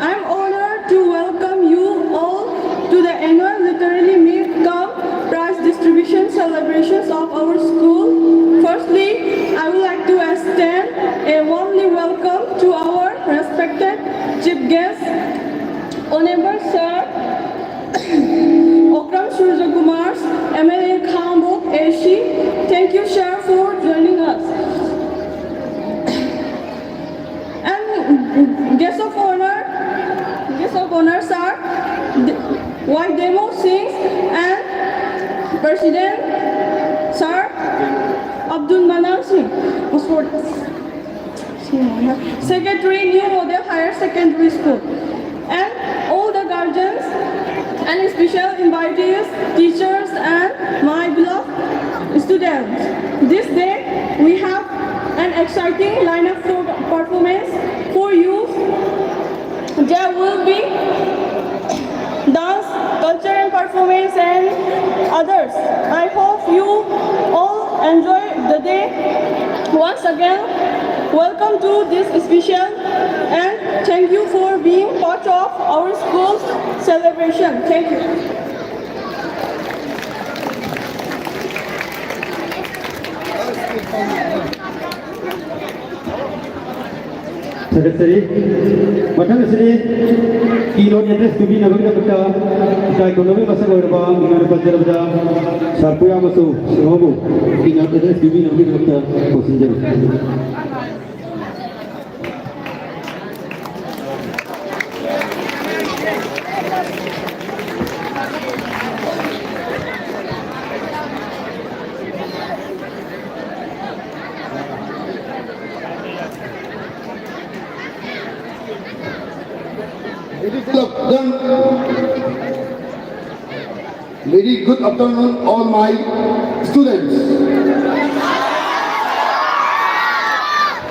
I'm honored to welcome you all to the annual literary meet cum prize distribution celebrations of our school. Firstly, I would like to extend a warmly welcome to our respected chief guest, Honorable Sir Okram Surjakumar, M L A Khambok, A C. Thank you, sir, for joining us. President, Sir Abdul Manan Singh, Secretary, New Model Higher Secondary School, and all the guardians and special invitees, teachers, and my beloved students. This day, we have an exciting lineup for performance for you. There will be dance, cultural performance, and others. I hope you all enjoy the day. Once again, welcome to this special and thank you for being part of our school's celebration. Thank you. ꯊꯥꯒꯠꯆꯔꯤ꯫ ꯃꯊꯪ ꯑꯁꯤꯗꯤ keynote address ꯄꯤꯕꯤꯅꯕꯒꯤꯗꯃꯛꯇ ꯏꯀꯥꯏ ꯈꯨꯝꯅꯕꯒꯤ ꯃꯁꯛ ꯑꯣꯏꯔꯕ ꯃꯤꯡ ꯑꯣꯏꯅ ꯄꯟꯖꯔꯕꯗ ꯁꯥꯔ ꯄꯨꯌꯥꯃꯆꯧ ꯁꯤꯡꯍꯕꯨ keynote address ꯄꯤꯕꯤꯅꯕꯒꯤꯗꯃꯛꯇ ꯀꯧꯁꯤꯟꯖꯔꯤ꯫ Very good afternoon, all my students.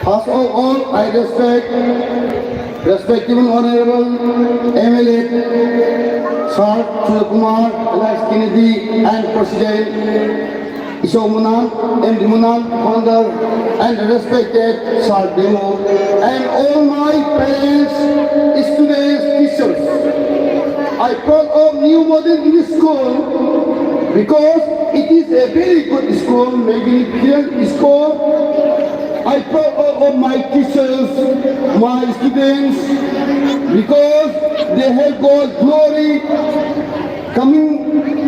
First of all, I respect respectable Honorable M L A Sir Surya Kumar, Alex Kennedy, and President Ishok Manan, M D Manan, founder, and respected Sir Demo, and all my parents, students, teachers. I proud of New Model English School because it is a very good school, magnificent school. I proud of, of my teachers, my students, because they have got glory coming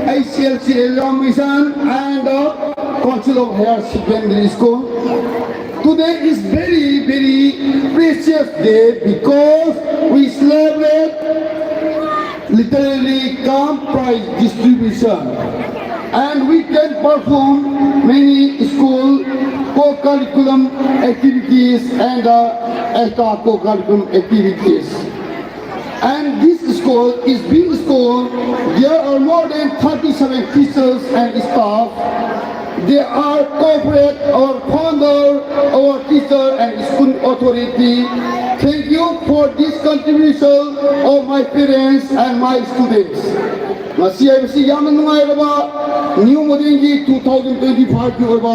H L C examination and the Council of Higher Secondary School. Today is very, very precious day because we celebrate literary cum prize distribution. And we can perform many school co-curriculum activities and uh, extra co-curriculum activities. And this school is big school. There are more than thirty-seven teachers and staff. They are corporate, our founder, our teacher and school authority. Thank you for this contribution of my parents and my students. ꯉꯁꯤ ꯍꯥꯏꯕꯁꯤ ꯌꯥꯝꯅ ꯅꯨꯡꯉꯥꯏꯔꯕ ꯅ꯭ꯌꯨ ꯃꯣꯗꯦꯜꯒꯤ ꯇꯨ ꯊꯥꯎꯖꯟ ꯇ꯭ꯋꯦꯟꯇꯤ ꯐꯥꯏꯚꯀꯤ ꯑꯣꯏꯕ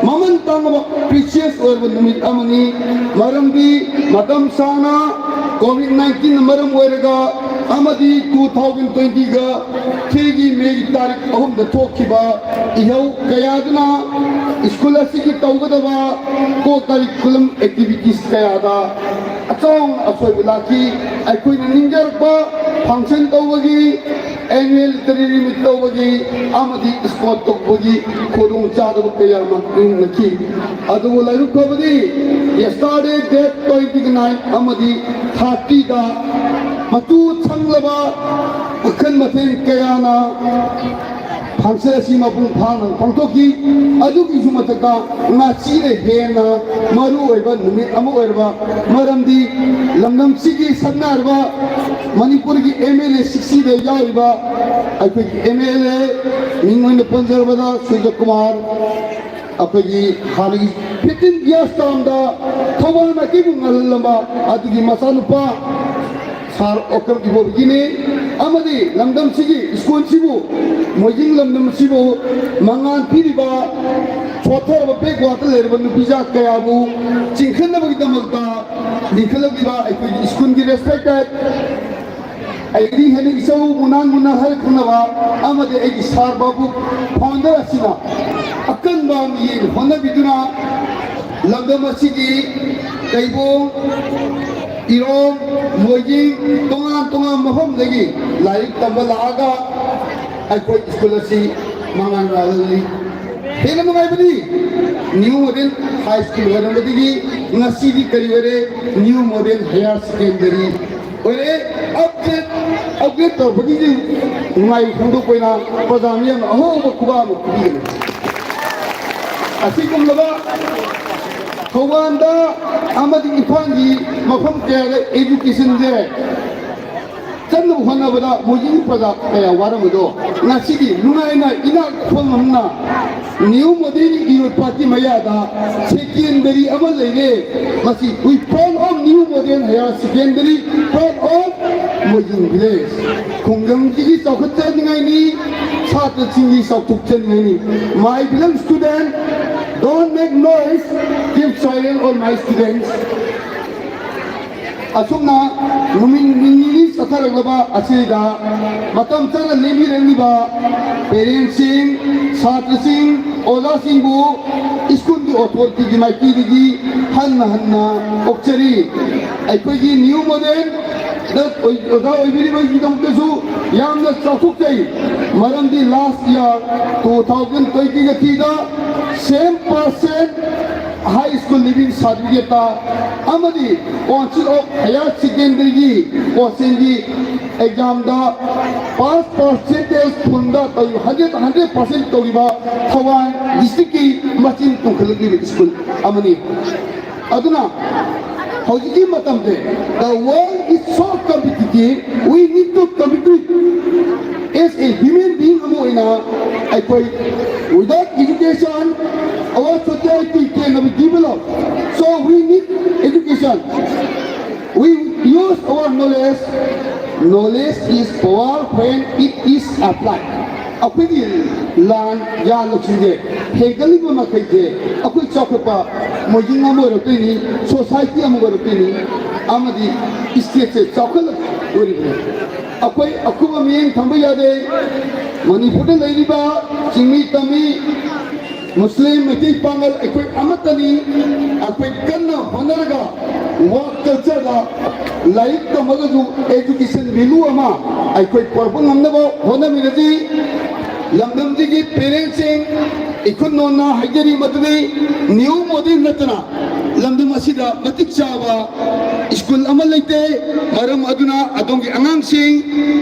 ꯃꯃꯜ ꯇꯥꯡꯂꯕ ꯄ꯭ꯔꯤꯁꯤꯌꯁ ꯑꯣꯏꯔꯕ ꯅꯨꯃꯤꯠ ꯑꯃꯅꯤ꯫ ꯃꯔꯝꯗꯤ ꯃꯇꯝ ꯁꯥꯡꯅ ꯀꯣꯚꯤꯗ ꯅꯥꯏꯟꯇꯤꯟꯅ ꯃꯔꯝ ꯑꯣꯏꯔꯒ ꯑꯃꯗꯤ ꯇꯨ ꯊꯥꯎꯖꯟ ꯇ꯭ꯋꯦꯟꯇꯤꯒ ꯊ꯭ꯔꯤꯒꯤ ꯃꯦꯒꯤ ꯇꯥꯔꯤꯛ ꯑꯍꯨꯝꯗ ꯊꯣꯛꯈꯤꯕ ꯏꯍꯧ ꯀꯌꯥꯗꯨꯅ ꯁ꯭ꯀꯨꯜ ꯑꯁꯤꯒꯤ ꯇꯧꯒꯗꯕ ꯀꯣ ꯀꯔꯤꯀꯨꯂꯝ ꯑꯦꯛꯇꯤꯚꯤꯇꯤꯁ ꯀꯌꯥꯗ ꯑꯆꯧ ꯑꯁꯣꯏꯕ ꯂꯥꯛꯈꯤ꯫ ꯑꯩꯈꯣꯏꯅ ꯅꯤꯡꯖꯔꯛꯄ ꯐꯪꯁꯟ ꯇꯧꯕꯒꯤ, ꯑꯦꯅꯨꯋꯦꯜ ꯂꯤꯇꯔꯦꯔꯤ ꯃꯤꯠ ꯇꯧꯕꯒꯤ ꯑꯃꯗꯤ ꯁ꯭ꯄꯣꯔꯠ ꯇꯧꯕꯒꯤ ꯈꯨꯗꯣꯡꯆꯥꯗꯕ ꯀꯌꯥ ꯑꯃ ꯊꯦꯡꯅꯈꯤ꯫ ꯑꯗꯨꯕꯨ ꯂꯥꯏꯕꯛ ꯐꯕꯗꯤ yesterday date twenty nine ꯑꯃꯗꯤ thirty ꯗ ꯃꯇꯨ ꯁꯪꯂꯕ ꯃꯈꯜ ꯃꯊꯦꯜ ꯀꯌꯥꯅ ꯐꯪꯁꯟ ꯑꯁꯤ ꯃꯄꯨꯡ ꯐꯥꯅ ꯄꯥꯡꯊꯣꯛꯈꯤ꯫ ꯑꯗꯨꯒꯤꯁꯨ ꯃꯊꯛꯇ ꯉꯁꯤꯅ ꯍꯦꯟꯅ ꯃꯔꯨ ꯑꯣꯏꯕ ꯅꯨꯃꯤꯠ ꯑꯃ ꯑꯣꯏꯔꯕ ꯃꯔꯝꯗꯤ ꯂꯝꯗꯝꯁꯤꯒꯤ ꯁꯛꯅꯥꯏꯔꯕ ꯃꯅꯤꯄꯨꯔꯒꯤ ꯑꯦꯝ ꯑꯦꯜ ꯑꯦ ꯁꯤꯛꯁꯇꯤꯗ ꯌꯥꯎꯔꯤꯕ ꯑꯩꯈꯣꯏꯒꯤ ꯑꯦꯝ ꯑꯦꯜ ꯑꯦ ꯃꯤꯡ ꯑꯣꯏꯅ ꯄꯟꯖꯔꯕꯗ ꯁꯨꯔꯖꯀꯨꯃꯥꯔ, ꯑꯩꯈꯣꯏꯒꯤ ꯍꯥꯟꯅꯒꯤ ꯐꯤꯐꯇꯤꯟ ꯏꯌꯥꯔꯁ ꯇꯥꯝꯗ ꯊꯧꯕꯥꯜ ꯃꯥꯏꯀꯩꯕꯨ ꯉꯜꯍꯜꯂꯝꯕ ꯑꯗꯨꯒꯤ ꯃꯆꯥꯅꯨꯄꯥ ꯁꯥꯔ ꯑꯣꯀ꯭ꯔꯝ ꯏꯕꯣꯕꯤꯒꯤꯅꯤ꯫ ꯑꯃꯗꯤ ꯂꯝꯗꯝꯁꯤꯒꯤ ꯁ꯭ꯀꯨꯜꯁꯤꯕꯨ, ꯃꯣꯏꯖꯤꯡ ꯂꯝꯗꯝꯁꯤꯕꯨ ꯃꯉꯥꯜ ꯄꯤꯔꯤꯕ ꯁꯣꯠꯊꯔꯕ ꯕꯦꯛꯋꯥꯔꯗꯇ ꯂꯩꯔꯕ ꯅꯨꯄꯤꯖꯥ ꯀꯌꯥꯕꯨ ꯆꯤꯡꯈꯠꯅꯕꯒꯤꯗꯃꯛꯇ ꯂꯤꯡꯈꯠꯂꯛꯂꯤꯕ ꯑꯩꯈꯣꯏꯒꯤ ꯁ꯭ꯀꯨꯜꯒꯤ ꯔꯦꯁꯄꯦꯛꯇꯦꯠ ꯑꯩꯗꯤ ꯍꯦꯟꯅ ꯏꯆꯧ ꯃꯨꯅꯥꯟ ꯃꯨꯅꯥꯟ ꯍꯥꯏꯅ ꯈꯪꯅꯕ ꯑꯃꯗꯤ ꯑꯩꯒꯤ ꯁꯥꯔ ꯕꯥꯕꯨ ꯐꯥꯎꯟꯗꯔ ꯑꯁꯤꯅ ꯑꯀꯟꯕ ꯃꯤꯠꯌꯦꯡ ꯍꯣꯠꯅꯕꯤꯗꯨꯅ ꯂꯝꯗꯝ ꯑꯁꯤꯒꯤ ꯀꯩꯕꯣꯡ, ꯏꯔꯣꯝ, ꯃꯣꯏꯖꯤꯡ, ꯇꯣꯉꯥꯟ ꯇꯣꯉꯥꯟꯕ ꯃꯐꯝꯗꯒꯤ ꯂꯥꯏꯔꯤꯛ ꯇꯝꯕ ꯂꯥꯛꯑꯒ ꯑꯩꯈꯣꯏ ꯁ꯭ꯀꯨꯜ ꯑꯁꯤ ꯃꯉꯥꯜ ꯉꯥꯜꯍꯜꯂꯤ꯫ ꯍꯦꯟꯅ ꯅꯨꯡꯉꯥꯏꯕꯗꯤ ꯅ꯭ꯌꯨ ꯃꯣꯗꯦꯜ ꯍꯥꯏ ꯁ꯭ꯀꯨꯜ ꯑꯣꯏꯔꯝꯕꯗꯒꯤ ꯉꯁꯤꯗꯤ ꯀꯔꯤ ꯑꯣꯏꯔꯦ? ꯅ꯭ꯌꯨ ꯃꯣꯗꯦꯜ ꯍꯥꯌꯔ ꯁꯦꯀꯦꯟꯗꯔꯤ ꯑꯣꯏꯔꯦ꯫ ꯑꯞꯗꯦꯠ ꯑꯞꯒ꯭ꯔꯦꯗ ꯇꯧꯔꯛꯄꯒꯤ ꯅꯨꯡꯉꯥꯏꯕ ꯐꯣꯡꯗꯣꯛꯄ ꯑꯣꯏꯅ ꯄ꯭ꯔꯖꯥ ꯃꯤꯌꯥꯝꯅ ꯑꯍꯣꯡꯕ ꯈꯨꯕꯥꯛ ꯑꯃ ꯄꯤꯒꯅꯤ꯫ ꯑꯁꯤꯒꯨꯝꯂꯕ ꯊꯧꯕꯥꯜꯗ ꯑꯃꯗꯤ ꯏꯝꯐꯥꯜꯒꯤ ꯃꯐꯝ ꯀꯌꯥꯗ ꯑꯦꯖꯨꯀꯦꯁꯟꯁꯦ ꯆꯠꯅꯕ ꯍꯣꯠꯅꯕꯗ ꯃꯣꯏꯒꯤ ꯄ꯭ꯔꯖꯥ ꯀꯌꯥ ꯋꯥꯔꯝꯕꯗꯣ ꯉꯁꯤꯗꯤ ꯅꯨꯡꯉꯥꯏꯅ ꯏꯅꯥꯛ ꯈꯨꯜꯍꯨꯝꯅ ꯅ꯭ꯌꯨ ꯃꯣꯗꯦꯜ ꯏꯔꯣꯏꯄꯥꯠꯀꯤ ꯃꯌꯥꯗ ꯁꯦꯀꯦꯟꯗꯔꯤ ꯑꯃ ꯂꯩꯔꯦ꯫ ꯃꯁꯤ we proud of new model higher secondary, proud of Moijing village꯫ ꯈꯨꯡꯒꯪꯁꯤꯒꯤ ꯆꯥꯎꯈꯠꯆꯅꯤꯡꯉꯥꯏꯅꯤ, ꯁꯥꯇ꯭ꯔꯁꯤꯡꯒꯤ ꯆꯥꯎꯊꯣꯛꯆꯅꯤꯡꯉꯥꯏꯅꯤ꯫ My village student, don't make noise, keep silent all my students꯫ ꯑꯁꯨꯝꯅ ꯅꯨꯃꯤꯠ ꯅꯤꯅꯤ ꯆꯠꯊꯔꯛꯂꯕ ꯑꯁꯤꯗ ꯃꯇꯝ ꯆꯥꯅ ꯂꯦꯡꯕꯤꯔꯛꯂꯤꯕ ꯄꯦꯔꯦꯟꯁꯁꯤꯡ, ꯁꯥꯇ꯭ꯔꯁꯤꯡ, ꯑꯣꯖꯥꯁꯤꯡꯕꯨ ꯁ꯭ꯀꯨꯜꯒꯤ ꯑꯣꯊꯣꯔꯤꯇꯤꯒꯤ ꯃꯥꯏꯀꯩꯗꯒꯤ ꯍꯟꯅ ꯍꯟꯅ ꯑꯣꯛꯆꯔꯤ꯫ ꯑꯩꯈꯣꯏꯒꯤ ꯅ꯭ꯌꯨ ꯃꯣꯗꯦꯜꯗ ꯑꯣꯏ-, ꯑꯣꯖꯥ ꯑꯣꯏꯕꯤꯔꯤꯕꯒꯤꯗꯃꯛꯇꯁꯨ ꯌꯥꯝꯅ ꯆꯥꯎꯊꯣꯛꯆꯩ꯫ ꯃꯔꯝꯗꯤ last year two thousand twenty-threeꯗ same percent high school leaving certificateꯇ ꯑꯃꯗꯤ Council of Higher Secondaryꯒꯤ ꯀꯣꯆꯤꯡꯒꯤ ꯑꯦꯛꯖꯥꯝꯗ ꯄꯥꯁ ꯄꯥꯔꯁꯦꯟꯇꯦꯖ ꯐꯨꯜꯗ ꯇꯧꯔꯤꯕ, ꯍꯟꯗ꯭ꯔꯦꯠ, ꯍꯟꯗ꯭ꯔꯦꯠ ꯄꯥꯔꯁꯦꯟ ꯇꯧꯔꯤꯕ ꯊꯧꯕꯥꯜ ꯗꯤꯁꯇ꯭ꯔꯤꯛꯀꯤ ꯃꯆꯤꯟ ꯇꯨꯝꯈꯠꯂꯛꯂꯤꯕ ꯁ꯭ꯀꯨꯜ ꯑꯃꯅꯤ꯫ ꯑꯗꯨꯅ ꯍꯧꯖꯤꯛꯀꯤ ꯃꯇꯝꯁꯦ, the world is so competitive, we need to compete as a human being ꯑꯃ ꯑꯣꯏꯅ ꯑꯩꯈꯣꯏ without education our society cannot be developed. So we need education. We use our knowledge. Knowledge is power when it is applied. ꯑꯩꯈꯣꯏꯒꯤ ꯂꯥꯟ ꯌꯥ ꯂꯧꯁꯤꯡꯁꯦ ꯍꯦꯟꯒꯠꯂꯤꯕ ꯃꯈꯩꯁꯦ ꯑꯩꯈꯣꯏ ꯆꯥꯎꯈꯠꯄ ꯃꯣꯏꯖꯤꯡ ꯑꯃ ꯑꯣꯏꯔꯛꯇꯣꯏꯅꯤ, ꯁꯣꯁꯥꯏꯇꯤ ꯑꯃ ꯑꯣꯏꯔꯛꯇꯣꯏꯅꯤ, ꯑꯃꯗꯤ ꯁ꯭ꯇꯦꯠꯁꯦ ꯆꯥꯎꯈꯠꯂꯛꯇꯣꯔꯤꯕꯅꯤ꯫ ꯑꯩꯈꯣꯏ ꯑꯀꯨꯞꯄ ꯃꯤꯠꯌꯦꯡ ꯊꯝꯕ ꯌꯥꯗꯦ꯫ ꯃꯅꯤꯄꯨꯔꯗ ꯂꯩꯔꯤꯕ ꯆꯤꯡꯃꯤ ꯇꯝꯃꯤ ꯃꯨꯁꯂꯤꯝ, ꯃꯩꯇꯩ, ꯄꯥꯉꯜ ꯑꯩꯈꯣꯏ ꯑꯃꯠꯇꯅꯤ꯫ ꯑꯩꯈꯣꯏ ꯀꯟꯅ ꯍꯣꯠꯅꯔꯒ ꯋꯥꯔꯛ ꯀꯜꯆꯔꯗ ꯂꯥꯏꯔꯤꯛ ꯇꯝꯃꯒꯁꯨ education value ꯑꯃ ꯑꯩꯈꯣꯏ ꯄꯨꯔꯛꯄ ꯉꯝꯅꯕ ꯍꯣꯠꯅꯃꯤꯟꯅꯁꯤ꯫ ꯂꯝꯗꯝꯁꯤꯒꯤ ꯄꯦꯔꯦꯟꯁꯁꯤꯡ, ꯏꯈꯨꯠ ꯅꯣꯟꯅ ꯍꯥꯏꯖꯔꯤ ꯃꯗꯨꯗꯤ ꯅ꯭ꯌꯨ ꯃꯣꯗꯦꯜ ꯅꯠꯇꯅ ꯂꯝꯗꯝ ꯑꯁꯤꯗ ꯃꯇꯤꯛ ꯆꯥꯕ ꯁ꯭ꯀꯨꯜ ꯑꯃ ꯂꯩꯇꯦ꯫ ꯃꯔꯝ ꯑꯗꯨꯅ ꯑꯗꯣꯝꯒꯤ ꯑꯉꯥꯡꯁꯤꯡ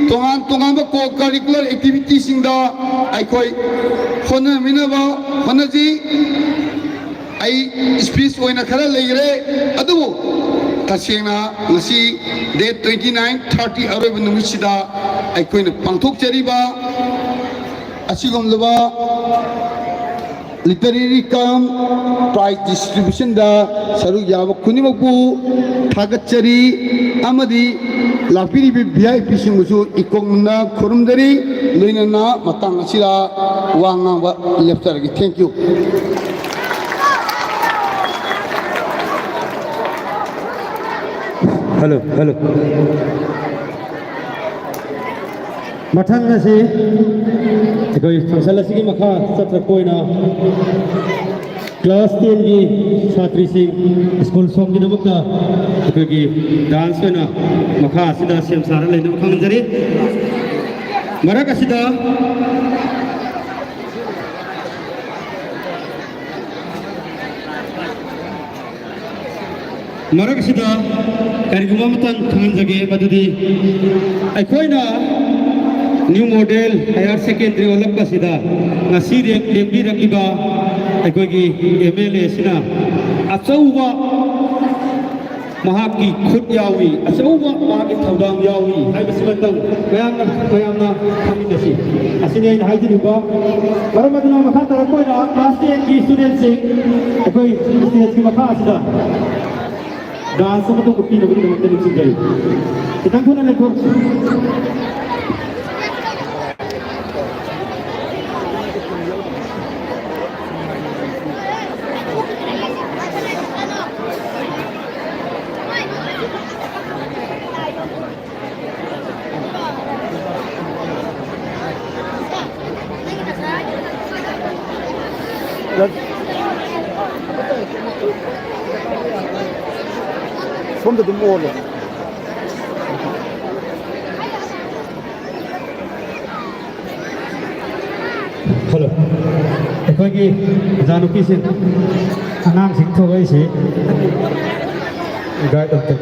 ꯇꯣꯉꯥꯟ ꯇꯣꯉꯥꯟꯕ ꯀꯣ ꯀꯔꯤꯀꯨꯂꯔ ꯑꯦꯛꯇꯤꯚꯤꯇꯤꯁꯤꯡꯗ ꯑꯩꯈꯣꯏ ꯍꯣꯠꯅꯃꯤꯟꯅꯕ ꯍꯣꯠꯅꯁꯤ꯫ ꯑꯩ ꯁ꯭ꯄꯤꯆ ꯑꯣꯏꯅ ꯈꯔ ꯂꯩꯈ꯭ꯔꯦ, ꯑꯗꯨꯕꯨ ꯇꯁꯦꯡꯅ ꯉꯁꯤ ꯗꯦꯠ ꯇ꯭ꯋꯦꯟꯇꯤ ꯅꯥꯏꯟ, ꯊꯥꯔꯇꯤ ꯑꯔꯣꯏꯕ ꯅꯨꯃꯤꯠꯁꯤꯗ ꯑꯩꯈꯣꯏꯅ ꯄꯥꯡꯊꯣꯛꯆꯔꯤꯕ ꯑꯁꯤꯒꯨꯝꯂꯕ ꯂꯤꯇꯔꯦꯔꯤ ꯀꯝ ꯄ꯭ꯔꯥꯏꯖ ꯗꯤꯁꯇ꯭ꯔꯤꯕ꯭ꯌꯨꯁꯟꯗ ꯁꯔꯨꯛ ꯌꯥꯕ ꯈꯨꯗꯤꯡꯃꯛꯄꯨ ꯊꯥꯒꯠꯆꯔꯤ ꯑꯃꯗꯤ ꯂꯥꯛꯄꯤꯔꯤꯕ ꯚꯤ ꯑꯥꯏ ꯄꯤꯁꯤꯡꯕꯨꯁꯨ ꯏꯀꯣꯛꯅ ꯈꯨꯔꯨꯝꯖꯔꯤ꯫ ꯂꯣꯏꯅꯅ ꯃꯇꯥꯡ ꯑꯁꯤꯗ ꯋꯥ ꯉꯥꯡꯕ ꯂꯦꯞꯆꯔꯒꯦ꯫ Thank you꯫ Hello, hello. ꯃꯊꯪ ꯑꯁꯤ ꯑꯩꯈꯣꯏ ꯐꯪꯁꯟ ꯑꯁꯤꯒꯤ ꯃꯈꯥ ꯆꯠꯊꯔꯛꯄ ꯑꯣꯏꯅ ꯀ꯭ꯂꯥꯁ ꯇꯦꯟꯒꯤ ꯁꯥꯇ꯭ꯔꯤꯁꯤꯡ ꯁ꯭ꯀꯨꯜ ꯁꯣꯝꯒꯤꯗꯃꯛꯇ ꯑꯩꯈꯣꯏꯒꯤ ꯗꯥꯟꯁ ꯑꯣꯏꯅ ꯃꯈꯥ ꯑꯁꯤꯗ ꯁꯦꯝ ꯁꯥꯔ ꯂꯩꯅꯕ ꯈꯪꯍꯟꯖꯔꯤ꯫ ꯃꯔꯛ ꯑꯁꯤꯗ ꯃꯔꯛ ꯑꯁꯤꯗ ꯀꯔꯤꯒꯨꯝꯕ ꯑꯃꯇꯪ ꯈꯪꯍꯟꯖꯒꯦ, ꯃꯗꯨꯗꯤ ꯑꯩꯈꯣꯏꯅ ꯅ꯭ꯌꯨ ꯃꯣꯗꯦꯜ ꯍꯥꯌꯔ ꯁꯦꯀꯦꯟꯗꯔꯤ ꯑꯣꯜꯂꯛꯄꯁꯤꯗ ꯉꯁꯤ ꯂꯦꯡꯕꯤꯔꯛꯂꯤꯕ ꯑꯩꯈꯣꯏꯒꯤ ꯑꯦꯝ ꯑꯦꯜ ꯑꯦ ꯑꯁꯤꯅ ꯑꯆꯧꯕ ꯃꯍꯥꯛꯀꯤ ꯈꯨꯠ ꯌꯥꯎꯏ, ꯑꯆꯧꯕ ꯃꯥꯒꯤ ꯊꯧꯗꯥꯡ ꯌꯥꯎꯏ ꯍꯥꯏꯕꯁꯤꯃꯇꯪ ꯃꯌꯥꯝꯅ, ꯃꯌꯥꯝꯅ ꯈꯪꯃꯤꯟꯅꯁꯤ꯫ ꯑꯁꯤꯅꯤ ꯑꯩꯅ ꯍꯥꯏꯖꯅꯤꯡꯕ꯫ ꯃꯔꯝ ꯑꯗꯨꯅ ꯃꯈꯥ ꯇꯥꯔꯛꯄ ꯑꯣꯏꯅ ꯀ꯭ꯂꯥꯁ ꯇꯦꯟꯒꯤ ꯁ꯭ꯇꯨꯗꯦꯟꯠꯁꯤꯡ ꯑꯩꯈꯣꯏ ꯁ꯭ꯇꯦꯖꯀꯤ ꯃꯈꯥ ꯑꯁꯤꯗ ꯗꯥꯟꯁ ꯑꯃꯇ ꯎꯠꯄꯤꯅꯕꯒꯤꯗꯃꯛꯇ ꯅꯤꯡꯁꯤꯡꯖꯔꯤ꯫ ꯈꯤꯇꯪ ꯊꯨꯅ ꯂꯦꯞꯊꯣꯛꯁꯤ꯫ ꯁꯣꯝꯗ ꯑꯗꯨꯝ ꯑꯣꯜꯂꯣ꯫ ꯑꯩꯈꯣꯏꯒꯤ ꯑꯣꯖꯥ ꯅꯨꯄꯤꯁꯤꯡ, ꯑꯉꯥꯡꯁꯤꯡ ꯊꯣꯛꯂꯛꯏꯁꯤ ꯒꯥꯏꯗ ꯑꯝꯇ꯫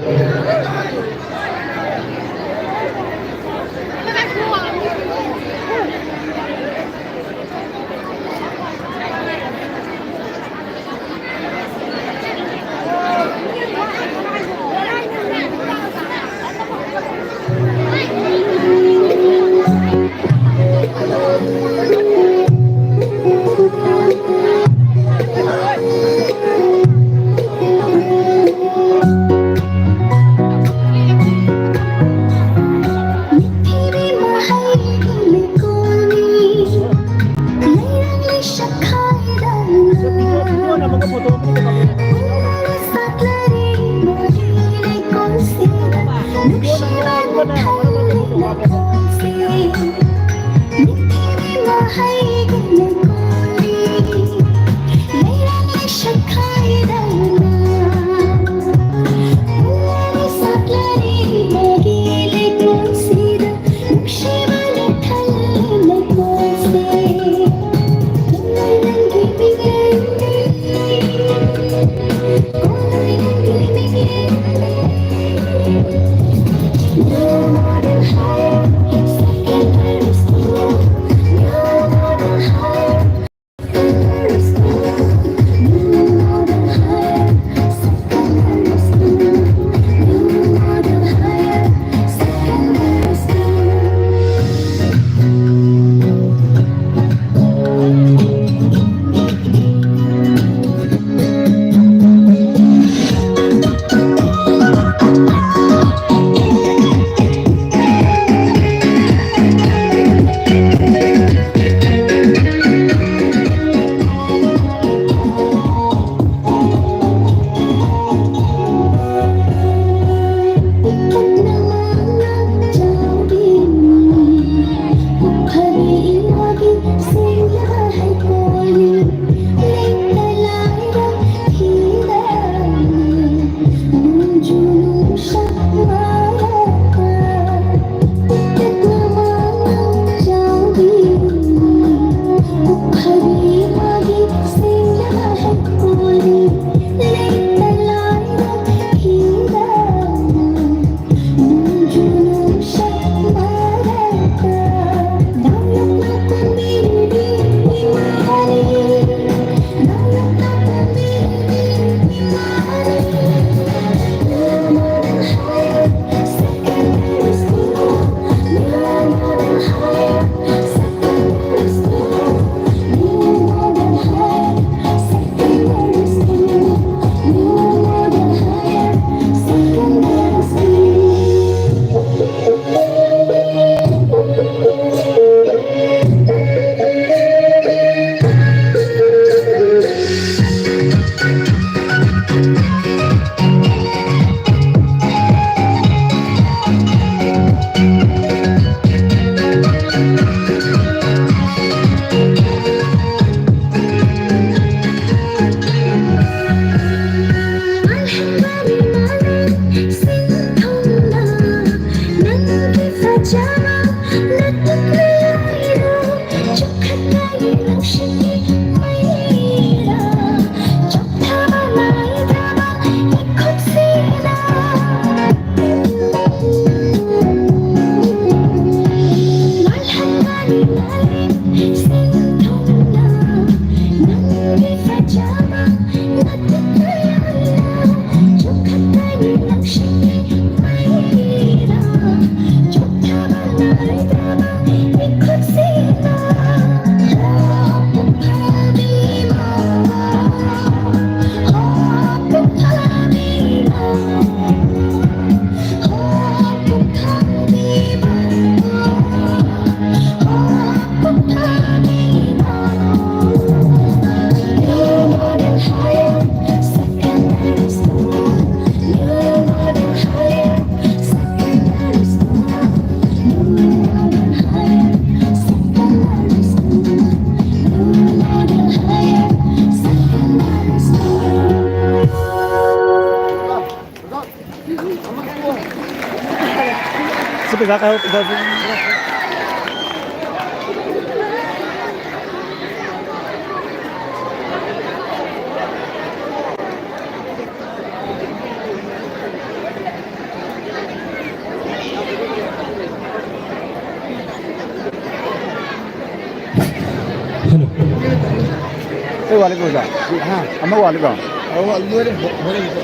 ꯑꯩ ꯋꯥꯠꯂꯤꯕ꯭ꯔꯣ ꯑꯣꯖꯥ? ꯍꯥ? ꯑꯃ ꯋꯥꯠꯂꯤꯕ꯭ꯔꯣ?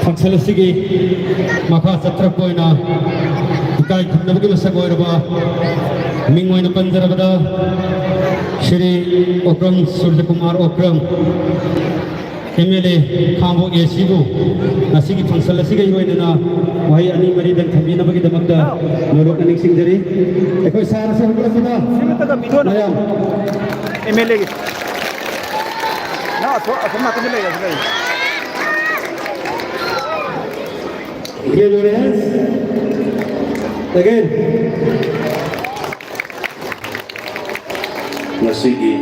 ꯐꯪꯁꯟ ꯑꯁꯤꯒꯤ ꯃꯈꯥ ꯆꯠꯊꯔꯛꯄ ꯑꯣꯏꯅ ꯏꯀꯥꯏ ꯈꯨꯝꯅꯕꯒꯤ ꯃꯁꯛ ꯑꯣꯏꯔꯕ ꯃꯤꯡ ꯑꯣꯏꯅ ꯄꯟꯖꯔꯕꯗ Shri Okram Surjakumar Okram, M L A Khangabok A ꯁꯤꯕꯨ ꯉꯁꯤꯒꯤ ꯐꯪꯁꯟ ꯑꯁꯤꯒ ꯏꯔꯣꯏꯅꯅ ꯋꯥꯍꯩ ꯑꯅꯤ ꯃꯔꯤꯗꯪ ꯊꯝꯕꯤꯅꯕꯒꯤꯗꯃꯛꯇ ꯅꯣꯂꯨꯛꯅ ꯅꯤꯡꯁꯤꯡꯖꯔꯤ꯫ ꯑꯩꯈꯣꯏ ꯁꯥꯔ ꯑꯁꯤ ꯍꯧꯒꯠꯂꯛꯄꯗ ꯃꯌꯥꯝ ꯑꯦꯝ ꯑꯦꯜ ꯑꯦꯒꯤ ꯅꯪ ꯑꯁꯣꯝ, ꯑꯁꯣꯝ ꯅꯥꯀꯟꯗ ꯂꯩꯔꯁꯨ ꯂꯩ꯫ Give your hands. Again. ꯉꯁꯤꯒꯤ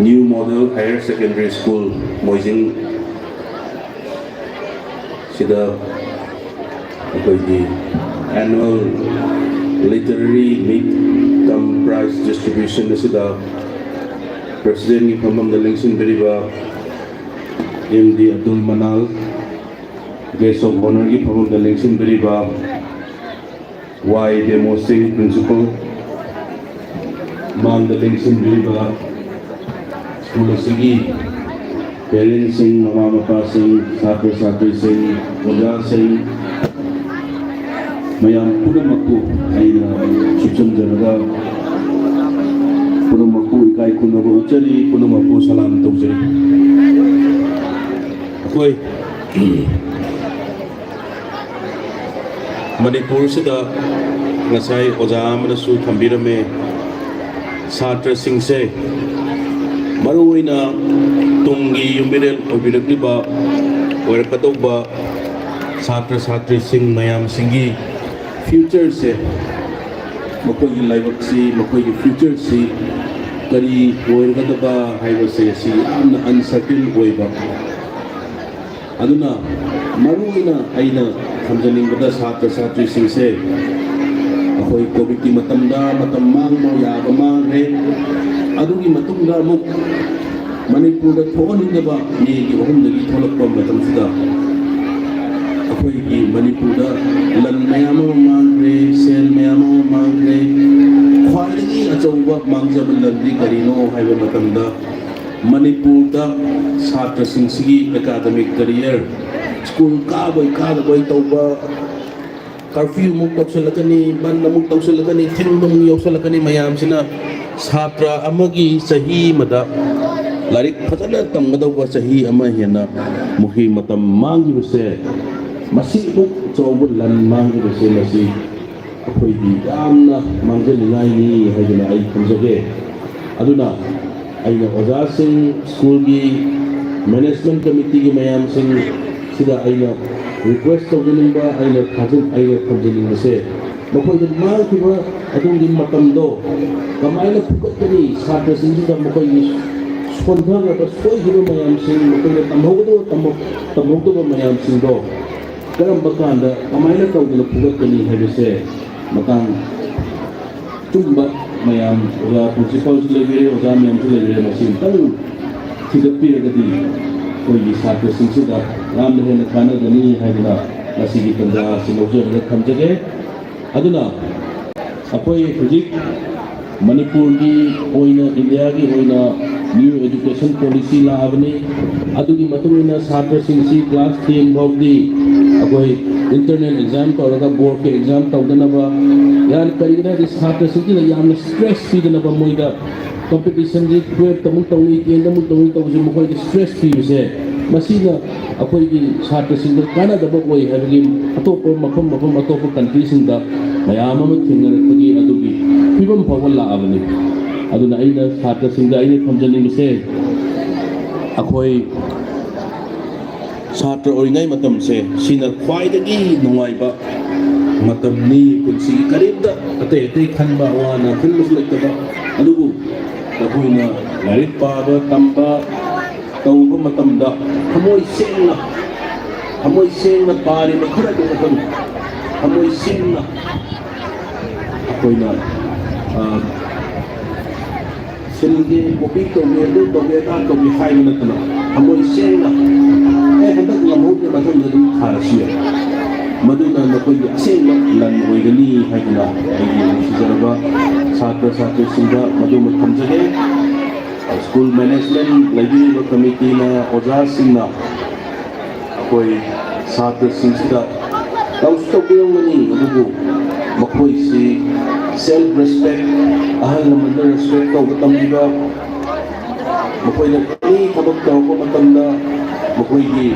New Model Higher Secondary School ꯃꯣꯏꯖꯤꯡ ꯁꯤꯗ ꯑꯩꯈꯣꯏꯒꯤ annual literary meet cum prize distribution ꯑꯁꯤꯗ presidentꯀꯤ ꯐꯝꯐꯝꯗ ꯂꯦꯡꯁꯤꯟꯕꯤꯔꯤꯕ M D Abdul Manal, guest of honourꯒꯤ ꯐꯝꯐꯝꯗ ꯂꯦꯡꯁꯤꯟꯕꯤꯔꯤꯕ ꯋꯥꯏ ꯕꯦꯃꯣ ꯁꯤꯡ, principal, ꯃꯥꯡꯗ ꯂꯦꯡꯁꯤꯟꯕꯤꯔꯤꯕ school ꯑꯁꯤꯒꯤ parentꯁꯤꯡ, ꯃꯃꯥ ꯃꯄꯥꯁꯤꯡ, ꯁꯥꯇ꯭ꯔ ꯁꯥꯇ꯭ꯔꯤꯁꯤꯡ, ꯑꯣꯖꯥꯁꯤꯡ, ꯃꯌꯥꯝ ꯄꯨꯝꯅꯃꯛꯄꯨ ꯑꯩꯅ ꯁꯨꯞꯆꯟꯖꯔꯒ ꯄꯨꯝꯅꯃꯛꯄꯨ ꯏꯀꯥꯏ ꯈꯨꯝꯅꯕ ꯎꯠꯆꯔꯤ, ꯄꯨꯝꯅꯃꯛꯄꯨ ꯁꯂꯥꯝ ꯇꯧꯖꯔꯤ꯫ ꯑꯩꯈꯣꯏ ꯃꯅꯤꯄꯨꯔꯁꯤꯗ ꯉꯁꯥꯏ ꯑꯣꯖꯥ ꯑꯃꯅꯁꯨ ꯊꯝꯕꯤꯔꯝꯃꯦ, ꯁꯥꯇ꯭ꯔꯁꯤꯡꯁꯦ, ꯃꯔꯨꯑꯣꯏꯅ ꯇꯨꯡꯒꯤ ꯌꯨꯝꯕꯤꯔꯦꯜ ꯑꯣꯏꯕꯤꯔꯛꯂꯤꯕ, ꯑꯣꯏꯔꯛꯀꯗꯧꯕ ꯁꯥꯇ꯭ꯔ ꯁꯥꯇ꯭ꯔꯤꯁꯤꯡ ꯃꯌꯥꯝꯁꯤꯡꯒꯤ futureꯁꯦ, ꯃꯈꯣꯏꯒꯤ ꯂꯥꯏꯕꯛꯁꯤ, ꯃꯈꯣꯏꯒꯤ futureꯁꯤ ꯀꯔꯤ ꯑꯣꯏꯔꯒꯗꯕ ꯍꯥꯏꯕꯁꯦ ꯁꯤ ꯌꯥꯝꯅ uncertain ꯑꯣꯏꯕ꯫ ꯑꯗꯨꯅ ꯃꯔꯨꯑꯣꯏꯅ ꯑꯩꯅ ꯊꯝꯖꯅꯤꯡꯕꯗ ꯁꯥꯇ꯭ꯔ ꯁꯥꯇ꯭ꯔꯤꯁꯤꯡꯁꯦ ꯑꯩꯈꯣꯏ ꯀꯣꯚꯤꯗꯀꯤ ꯃꯇꯝꯗ ꯃꯇꯝ ꯃꯥꯡꯕ ꯌꯥꯕ ꯃꯥꯡꯈ꯭ꯔꯦ꯫ ꯑꯗꯨꯒꯤ ꯃꯇꯨꯡꯗ ꯑꯃꯨꯛ ꯃꯅꯤꯄꯨꯔꯗ ꯊꯣꯛꯍꯟꯅꯤꯡꯗꯕ ꯃꯦꯒꯤ ꯑꯍꯨꯝꯗꯒꯤ ꯊꯣꯛꯂꯛꯄ ꯃꯇꯝꯁꯤꯗ ꯑꯩꯈꯣꯏꯒꯤ ꯃꯅꯤꯄꯨꯔꯗ ꯂꯟ ꯃꯌꯥꯝ ꯑꯃ ꯃꯥꯡꯈ꯭ꯔꯦ, ꯁꯦꯜ ꯃꯌꯥꯝ ꯑꯃ ꯃꯥꯡꯈ꯭ꯔꯦ꯫ ꯈ꯭ꯋꯥꯏꯗꯒꯤ ꯑꯆꯧꯕ ꯃꯥꯡꯖꯕ ꯂꯟꯗꯤ ꯀꯔꯤꯅꯣ ꯍꯥꯏꯕ ꯃꯇꯝꯗ ꯃꯅꯤꯄꯨꯔꯗ ꯁꯥꯇ꯭ꯔꯁꯤꯡꯁꯤꯒꯤ academic career, ꯁ꯭ꯀꯨꯜ ꯀꯥꯕꯣꯏ ꯀꯥꯗꯕꯣꯏ ꯇꯧꯕ, ꯀꯔꯐ꯭ꯌꯨ ꯑꯃꯨꯛ ꯇꯧꯁꯜꯂꯛꯀꯅꯤ, ꯕꯟ ꯑꯃꯨꯛ ꯇꯧꯁꯜꯂꯛꯀꯅꯤ, ꯊꯤꯡꯕ ꯑꯃꯨꯛ ꯌꯧꯁꯜꯂꯛꯀꯅꯤ꯫ ꯃꯌꯥꯝꯁꯤꯅ ꯁꯥꯇ꯭ꯔ ꯑꯃꯒꯤ ꯆꯍꯤ ꯑꯃꯗ ꯂꯥꯏꯔꯤꯛ ꯐꯖꯅ ꯇꯝꯒꯗꯧꯕ ꯆꯍꯤ ꯑꯃ ꯍꯦꯟꯅ ꯃꯈꯣꯏ ꯃꯇꯝ ꯃꯥꯡꯈꯤꯕꯁꯦ, ꯃꯁꯤꯃꯨꯛ ꯆꯥꯎꯕ ꯂꯟ ꯃꯥꯡꯈꯤꯕꯁꯦ, ꯃꯁꯤ ꯑꯩꯈꯣꯏꯒꯤ ꯌꯥꯝꯅ ꯃꯥꯡꯖꯅꯤꯡꯉꯥꯏꯅꯤ ꯍꯥꯏꯗꯅ ꯑꯩ ꯊꯝꯖꯒꯦ꯫ ꯑꯗꯨꯅ ꯑꯩꯅ ꯑꯣꯖꯥꯁꯤꯡ, ꯁ꯭ꯀꯨꯜꯒꯤ management committeeꯒꯤ ꯃꯌꯥꯝꯁꯤꯡ ꯁꯤꯗ ꯑꯩꯅ request ꯇꯧꯖꯅꯤꯡꯕ, ꯑꯩꯅ ꯊꯥꯖ-, ꯑꯩꯅ ꯊꯝꯖꯅꯤꯡꯕꯁꯦ, ꯃꯈꯣꯏꯗ ꯃꯥꯡꯈꯤꯕ ꯑꯗꯨꯒꯤ ꯃꯇꯝꯗꯣ ꯀꯃꯥꯏꯅ ꯐꯨꯒꯠꯀꯅꯤ, ꯁꯥꯇ꯭ꯔꯁꯤꯡꯁꯤꯗ ꯃꯈꯣꯏꯒꯤ ꯁꯣꯟꯊꯈ꯭ꯔꯕ, ꯁꯣꯏꯈꯤꯕ ꯃꯌꯥꯝꯁꯤꯡ, ꯃꯈꯣꯏꯅ ꯇꯝꯍꯧꯒꯗꯕ, ꯇꯝꯍꯧ-, ꯇꯝꯍꯧꯗꯕ ꯃꯌꯥꯝꯁꯤꯡꯗꯣ ꯀꯔꯝꯕ ꯀꯥꯟꯗ ꯀꯃꯥꯏꯅ ꯇꯧꯗꯅ ꯐꯨꯒꯠꯀꯅꯤ ꯍꯥꯏꯕꯁꯦ ꯃꯇꯥꯡ ꯑꯆꯨꯝꯕ ꯃꯌꯥꯝ, ꯑꯣꯖꯥ principalꯁꯨ ꯂꯩꯕꯤꯔꯦ, ꯑꯣꯖꯥ ꯃꯌꯥꯝꯁꯨ ꯂꯩꯕꯤꯔꯦ, ꯃꯁꯤ ꯑꯃꯨꯛꯇꯪ ꯊꯤꯒꯠꯄꯤꯔꯒꯗꯤ ꯑꯩꯈꯣꯏꯒꯤ ꯁꯥꯇ꯭ꯔꯁꯤꯡꯁꯤꯗ ꯌꯥꯝꯅ ꯍꯦꯟꯅ ꯀꯥꯟꯅꯒꯅꯤ ꯍꯥꯏꯗꯅ ꯉꯁꯤꯒꯤ ꯇꯥꯟꯖꯥ ꯑꯁꯤ ꯂꯧꯖꯔꯒ ꯊꯝꯖꯒꯦ꯫ ꯑꯗꯨꯅ ꯑꯩꯈꯣꯏ ꯍꯧꯖꯤꯛ ꯃꯅꯤꯄꯨꯔꯒꯤ ꯑꯣꯏꯅ, ꯏꯟꯗꯤꯌꯥꯒꯤ ꯑꯣꯏꯅ new education policy ꯂꯥꯛꯑꯕꯅꯤ꯫ ꯑꯗꯨꯒꯤ ꯃꯇꯨꯡ ꯏꯟꯅ ꯁꯥꯇ꯭ꯔꯁꯤꯡꯁꯤ class ten ꯐꯥꯎꯗꯤ ꯑꯩꯈꯣꯏ internal exam ꯇꯧꯔꯒ boardꯀꯤ exam ꯇꯧꯗꯅꯕ, ꯌꯥꯝ, ꯀꯔꯤꯒꯤꯅꯣ ꯍꯥꯏꯗꯤ ꯁꯥꯇ꯭ꯔꯁꯤꯡꯁꯤꯗ ꯌꯥꯝꯅ stress ꯄꯤꯗꯅꯕ, ꯃꯣꯏꯗ competitionꯁꯤ twelfth ꯑꯃꯨꯛ ꯇꯧꯅꯤ, tenth ꯑꯃꯨꯛ ꯇꯧꯅꯤ ꯇꯧꯕꯁꯦ ꯃꯈꯣꯏꯗ stress ꯄꯤꯕꯁꯦ, ꯃꯁꯤꯅ ꯑꯩꯈꯣꯏꯒꯤ ꯁꯥꯇ꯭ꯔꯁꯤꯡꯗ ꯀꯥꯟꯅꯗꯕ ꯑꯣꯏ ꯍꯥꯏꯕꯒꯤ ꯑꯇꯣꯞꯄ ꯃꯐꯝ, ꯃꯐꯝ ꯑꯇꯣꯞꯄ countryꯁꯤꯡꯗ ꯃꯌꯥꯝ ꯑꯃ ꯊꯦꯡꯅꯔꯛꯄꯒꯤ ꯑꯗꯨꯒꯤ ꯐꯤꯕꯝ ꯐꯥꯎꯕ ꯂꯥꯛꯑꯕꯅꯤ꯫ ꯑꯗꯨꯅ ꯑꯩꯅ ꯁꯥꯇ꯭ꯔꯁꯤꯡꯗ ꯑꯩꯅ ꯊꯝꯖꯅꯤꯡꯕꯁꯦ, ꯑꯩꯈꯣꯏ ꯁꯥꯇ꯭ꯔ ꯑꯣꯏꯔꯤꯉꯩ ꯃꯇꯝꯁꯦ ꯁꯤꯅ ꯈ꯭ꯋꯥꯏꯗꯒꯤ ꯅꯨꯡꯉꯥꯏꯕ ꯃꯇꯝꯅꯤ꯫ ꯄꯨꯟꯁꯤꯒꯤ ꯀꯔꯤꯝꯇ ꯑꯇꯩ ꯑꯇꯩ ꯈꯟꯕ, ꯑꯋꯥ ꯑꯅꯥ ꯈꯟꯕꯁꯨ ꯂꯩꯇꯕ꯫ ꯑꯗꯨꯕꯨ ꯃꯈꯣꯏꯅ ꯂꯥꯏꯔꯤꯛ ꯄꯥꯕ, ꯇꯝꯕ, ꯇꯧꯕ ꯃꯇꯝꯗ ꯊꯃꯣꯏ ꯁꯦꯡꯅ ꯊꯃꯣꯏ ꯁꯦꯡꯅ ꯄꯥꯔꯤꯕ ꯈꯔꯗꯨ ꯈꯛꯇꯪ, ꯊꯃꯣꯏ ꯁꯦꯡꯅ ꯑꯩꯈꯣꯏꯅ, ꯑ, ꯁꯤꯜꯒꯦ, ꯀꯣꯄꯤ ꯇꯧꯒꯦ, ꯑꯗꯨ ꯇꯧꯒꯦ, ꯑꯗꯥ ꯇꯧꯒꯦ ꯍꯥꯏꯕ ꯅꯠꯇꯅ, ꯊꯃꯣꯏ ꯁꯦꯡꯅ, "ꯑꯦ, ꯍꯟꯗꯛ ꯉꯝꯍꯧꯗ꯭ꯔꯦ, ꯃꯊꯪꯗ ꯑꯗꯨꯝ ꯊꯥꯔꯁꯨ ꯌꯥꯏ"꯫ ꯃꯗꯨꯅ ꯅꯈꯣꯏꯒꯤ ꯑꯁꯦꯡꯕ ꯂꯟ ꯑꯣꯏꯒꯅꯤ ꯍꯥꯏꯗꯨꯅ ꯑꯩꯒꯤ ꯅꯨꯡꯁꯤꯖꯔꯕ ꯁꯥꯇ꯭ꯔ ꯁꯥꯇ꯭ꯔꯤꯁꯤꯡꯗ ꯃꯗꯨꯃ ꯊꯝꯖꯒꯦ꯫ ꯁ꯭ꯀꯨꯜ ꯃꯦꯅꯦꯖꯃꯦꯟ ꯂꯩꯕꯤꯔꯤꯕ ꯀꯃꯤꯇꯤꯅ, ꯑꯣꯖꯥꯁꯤꯡꯅ ꯑꯩꯈꯣꯏ ꯁꯥꯇ꯭ꯔꯁꯤꯡꯁꯤꯗ ꯇꯧꯁꯨ ꯇꯧꯕꯤꯔꯝꯒꯅꯤ, ꯑꯗꯨꯕꯨ ꯃꯈꯣꯏꯁꯤ self respect, ꯑꯍꯜ ꯂꯃꯟꯗ respect ꯇꯧꯕ ꯇꯝꯕꯤꯕ, ꯃꯈꯣꯏꯅ any ꯊꯕꯛ ꯇꯧꯔꯛꯄ ꯃꯇꯝꯗ ꯃꯈꯣꯏꯒꯤ,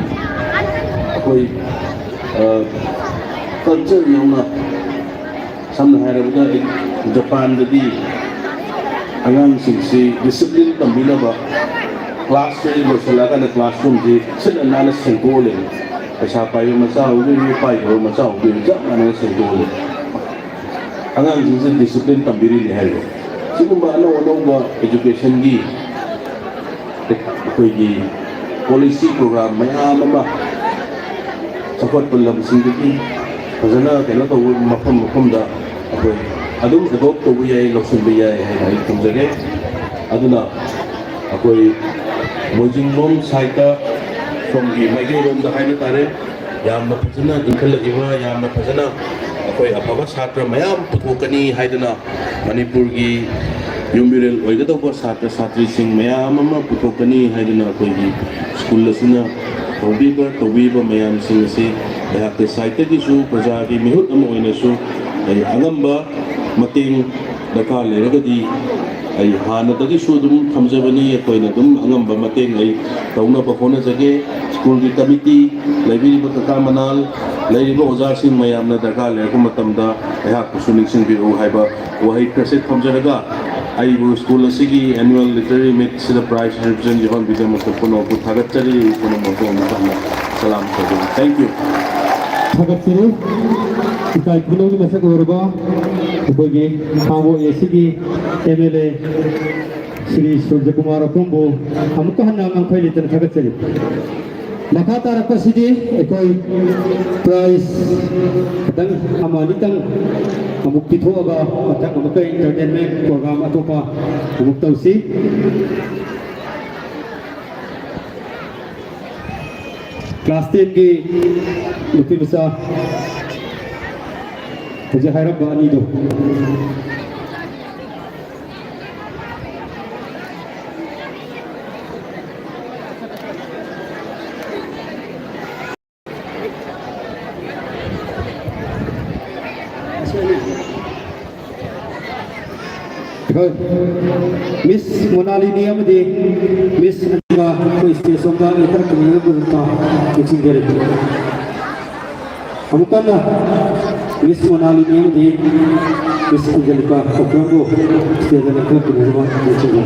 ꯑꯩꯈꯣꯏ, ꯑ, culture ꯌꯥꯎꯅ, ꯁꯝꯅ ꯍꯥꯏꯔꯕꯗ, ꯖꯄꯥꯟꯗꯗꯤ ꯑꯉꯥꯡꯁꯤꯡꯁꯤ discipline ꯇꯝꯕꯤꯅꯕ class ꯁꯤ ꯂꯣꯏꯁꯤꯜꯂꯛꯑꯀꯥꯟꯗ classroom ꯁꯤ ꯁꯤꯠꯅ ꯅꯥꯟꯅ ꯁꯦꯡꯗꯣꯛꯑ ꯂꯩ꯫ ꯄꯩꯁꯥ ꯄꯥꯏꯕ ꯃꯆꯥ ꯑꯣꯏꯗꯣꯏꯅꯤ, ꯄꯥꯏꯗꯕ ꯃꯆꯥ ꯑꯣꯏꯗꯣꯏꯅꯤ, ꯆꯞ ꯃꯥꯟꯅꯅ ꯁꯦꯡꯗꯣꯛꯑ ꯂꯩ꯫ ꯑꯉꯥꯡꯁꯤꯡꯁꯦ discipline ꯇꯝꯕꯤꯔꯤꯅꯤ ꯍꯥꯏꯔꯤꯕ꯫ ꯁꯤꯒꯨꯝꯕ ꯑꯅꯧ ꯑꯅꯧꯕ education ꯒꯤ ꯑꯩꯈꯣꯏꯒꯤ policy program ꯃꯌꯥꯝ ꯑꯃ ꯆꯥꯎꯈꯠꯄ ꯂꯝꯁꯤꯡꯗꯒꯤ ꯐꯖꯅ ꯀꯩꯅꯣ ꯇꯧꯕ ꯃꯐꯝ ꯃꯐꯝꯗ ꯑꯩꯈꯣꯏ ꯑꯗꯨꯝ adopt ꯇꯧꯕ ꯌꯥꯏ, ꯂꯧꯁꯤꯟꯕ ꯌꯥꯏ ꯍꯥꯏꯅ ꯑꯩ ꯊꯝꯖꯒꯦ꯫ ꯑꯗꯨꯅ ꯑꯩꯈꯣꯏ ꯃꯣꯏꯖꯤꯡꯂꯣꯝ side ꯇ, ꯁꯣꯝꯒꯤ ꯃꯥꯏꯀꯩꯔꯣꯝꯗ ꯍꯥꯏꯕ ꯇꯥꯔꯦ, ꯌꯥꯝꯅ ꯐꯖꯅ ꯏꯟꯈꯠꯂꯛꯂꯤꯕ, ꯌꯥꯝꯅ ꯐꯖꯅ ꯑꯩꯈꯣꯏ ꯑꯐꯕ ꯁꯥꯇ꯭ꯔ ꯃꯌꯥꯝ ꯄꯨꯊꯣꯛꯀꯅꯤ ꯍꯥꯏꯗꯨꯅ, ꯃꯅꯤꯄꯨꯔꯒꯤ ꯌꯨꯝ ꯌꯨꯔꯦꯜ ꯑꯣꯏꯒꯗꯧꯕ ꯁꯥꯇ꯭ꯔ ꯁꯥꯇ꯭ꯔꯤꯁꯤꯡ ꯃꯌꯥꯝ ꯑꯃ ꯄꯨꯊꯣꯛꯀꯅꯤ ꯍꯥꯏꯗꯨꯅ ꯑꯩꯈꯣꯏꯒꯤ ꯁ꯭ꯀꯨꯜ ꯑꯁꯤꯅ ꯇꯧꯕꯤꯕ, ꯇꯧꯕꯤꯕ ꯃꯌꯥꯝꯁꯤꯡ ꯑꯁꯤ ꯑꯩꯍꯥꯛꯀꯤ side ꯇꯒꯤꯁꯨ, ꯄ꯭ꯔꯖꯥꯒꯤ ꯃꯤꯍꯨꯠ ꯑꯃ ꯑꯣꯏꯅꯁꯨ ꯑꯩ ꯑꯉꯝꯕ ꯃꯇꯦꯡ ꯗꯔꯀꯥꯔ ꯂꯩꯔꯒꯗꯤ ꯑꯩ ꯍꯥꯟꯅꯗꯒꯤꯁꯨ ꯑꯗꯨꯝ ꯊꯝꯖꯕꯅꯤ, ꯑꯩꯈꯣꯏꯅ ꯑꯗꯨꯝ ꯑꯉꯝꯕ ꯃꯇꯦꯡ ꯑꯩ ꯇꯧꯅꯕ ꯍꯣꯠꯅꯖꯒꯦ꯫ ꯁ꯭ꯀꯨꯜꯒꯤ ꯀꯃꯤꯇꯤ, ꯂꯩꯕꯤꯔꯤꯕ ꯀꯀꯥ ꯃꯅꯥꯜ, ꯂꯩꯔꯤꯕ ꯑꯣꯖꯥꯁꯤꯡ ꯃꯌꯥꯝꯅ ꯗꯔꯀꯥꯔ ꯂꯩꯔꯛꯄ ꯃꯇꯝꯗ ꯑꯩꯍꯥꯛꯄꯨꯁꯨ ꯅꯤꯡꯁꯤꯡꯕꯤꯔꯛꯎ ꯍꯥꯏꯕ ꯋꯥꯍꯩ ꯈꯔꯁꯦ ꯊꯝꯖꯔꯒ, ꯑꯩꯕꯨ ꯁ꯭ꯀꯨꯜ ꯑꯁꯤꯒꯤ annual literary meet ꯁꯤꯗ prize represent ꯌꯥꯎꯍꯟꯕꯤꯗꯃꯛꯇ ꯄꯨꯝꯅꯃꯛꯄꯨ ꯊꯥꯒꯠꯆꯔꯤ꯫ ꯄꯨꯝꯅꯃꯛꯄꯨ ꯑꯃꯨꯛ ꯍꯟꯅ ꯁꯂꯥꯝ ꯇꯧꯖꯔꯤ꯫ Thank you꯫ ꯊꯥꯒꯠꯆꯔꯤ꯫ ꯏꯀꯥꯏ ꯈꯨꯝꯅꯧꯒꯤ ꯃꯁꯛ ꯑꯣꯏꯔꯕ ꯑꯩꯈꯣꯏꯒꯤ ꯈꯥꯡꯕꯣꯛ ꯑꯦ ꯁꯤꯒꯤ M L A ꯁ꯭ꯔꯤ ꯁꯨꯔꯖꯀꯨꯃꯥꯔ ꯑꯄꯨꯝꯕꯨ ꯑꯃꯨꯛꯀ ꯍꯟꯅ ꯉꯝꯈꯩ ꯂꯩꯇꯅ ꯊꯥꯒꯠꯆꯔꯤ꯫ ꯃꯈꯥ ꯇꯥꯔꯛꯄꯁꯤꯗꯤ ꯑꯩꯈꯣꯏ prize ꯈꯤꯇꯪ ꯑꯃ ꯑꯅꯤꯇꯪ ꯑꯃꯨꯛ ꯄꯤꯊꯣꯛꯑꯒ ꯃꯊꯪ ꯑꯃꯨꯛꯀ entertainment program ꯑꯇꯣꯞꯄ ꯑꯃꯨꯛ ꯇꯧꯁꯤ꯫ Class ten ꯒꯤ ꯅꯨꯄꯤ ꯃꯆꯥ ꯍꯧꯖꯤꯛ ꯍꯥꯏꯔꯝꯕ ꯑꯅꯤꯗꯣ꯫ ꯑꯩꯈꯣꯏ Miss ꯃꯣꯅꯥꯂꯤꯅꯤ ꯑꯃꯗꯤ Miss ꯑꯅꯤꯃꯛ ꯑꯩꯈꯣꯏ stage ꯁꯣꯝꯗ ꯂꯦꯞꯊꯔꯛꯄꯒꯤꯗꯃꯛꯇ ꯅꯤꯡꯁꯤꯡꯖꯔꯤ꯫ ꯑꯃꯨꯛ ꯀꯟꯅ Miss ꯃꯣꯅꯥꯂꯤꯅꯤ ꯑꯃꯗꯤ Miss ꯑꯟꯖꯂꯤꯀꯥ ꯀꯣꯀ꯭ꯔꯝꯕꯨ stage ꯗ ꯂꯦꯞꯊꯔꯛꯄꯒꯤꯗꯃꯛ ꯅꯤꯡꯁꯤꯡꯖꯔꯤ꯫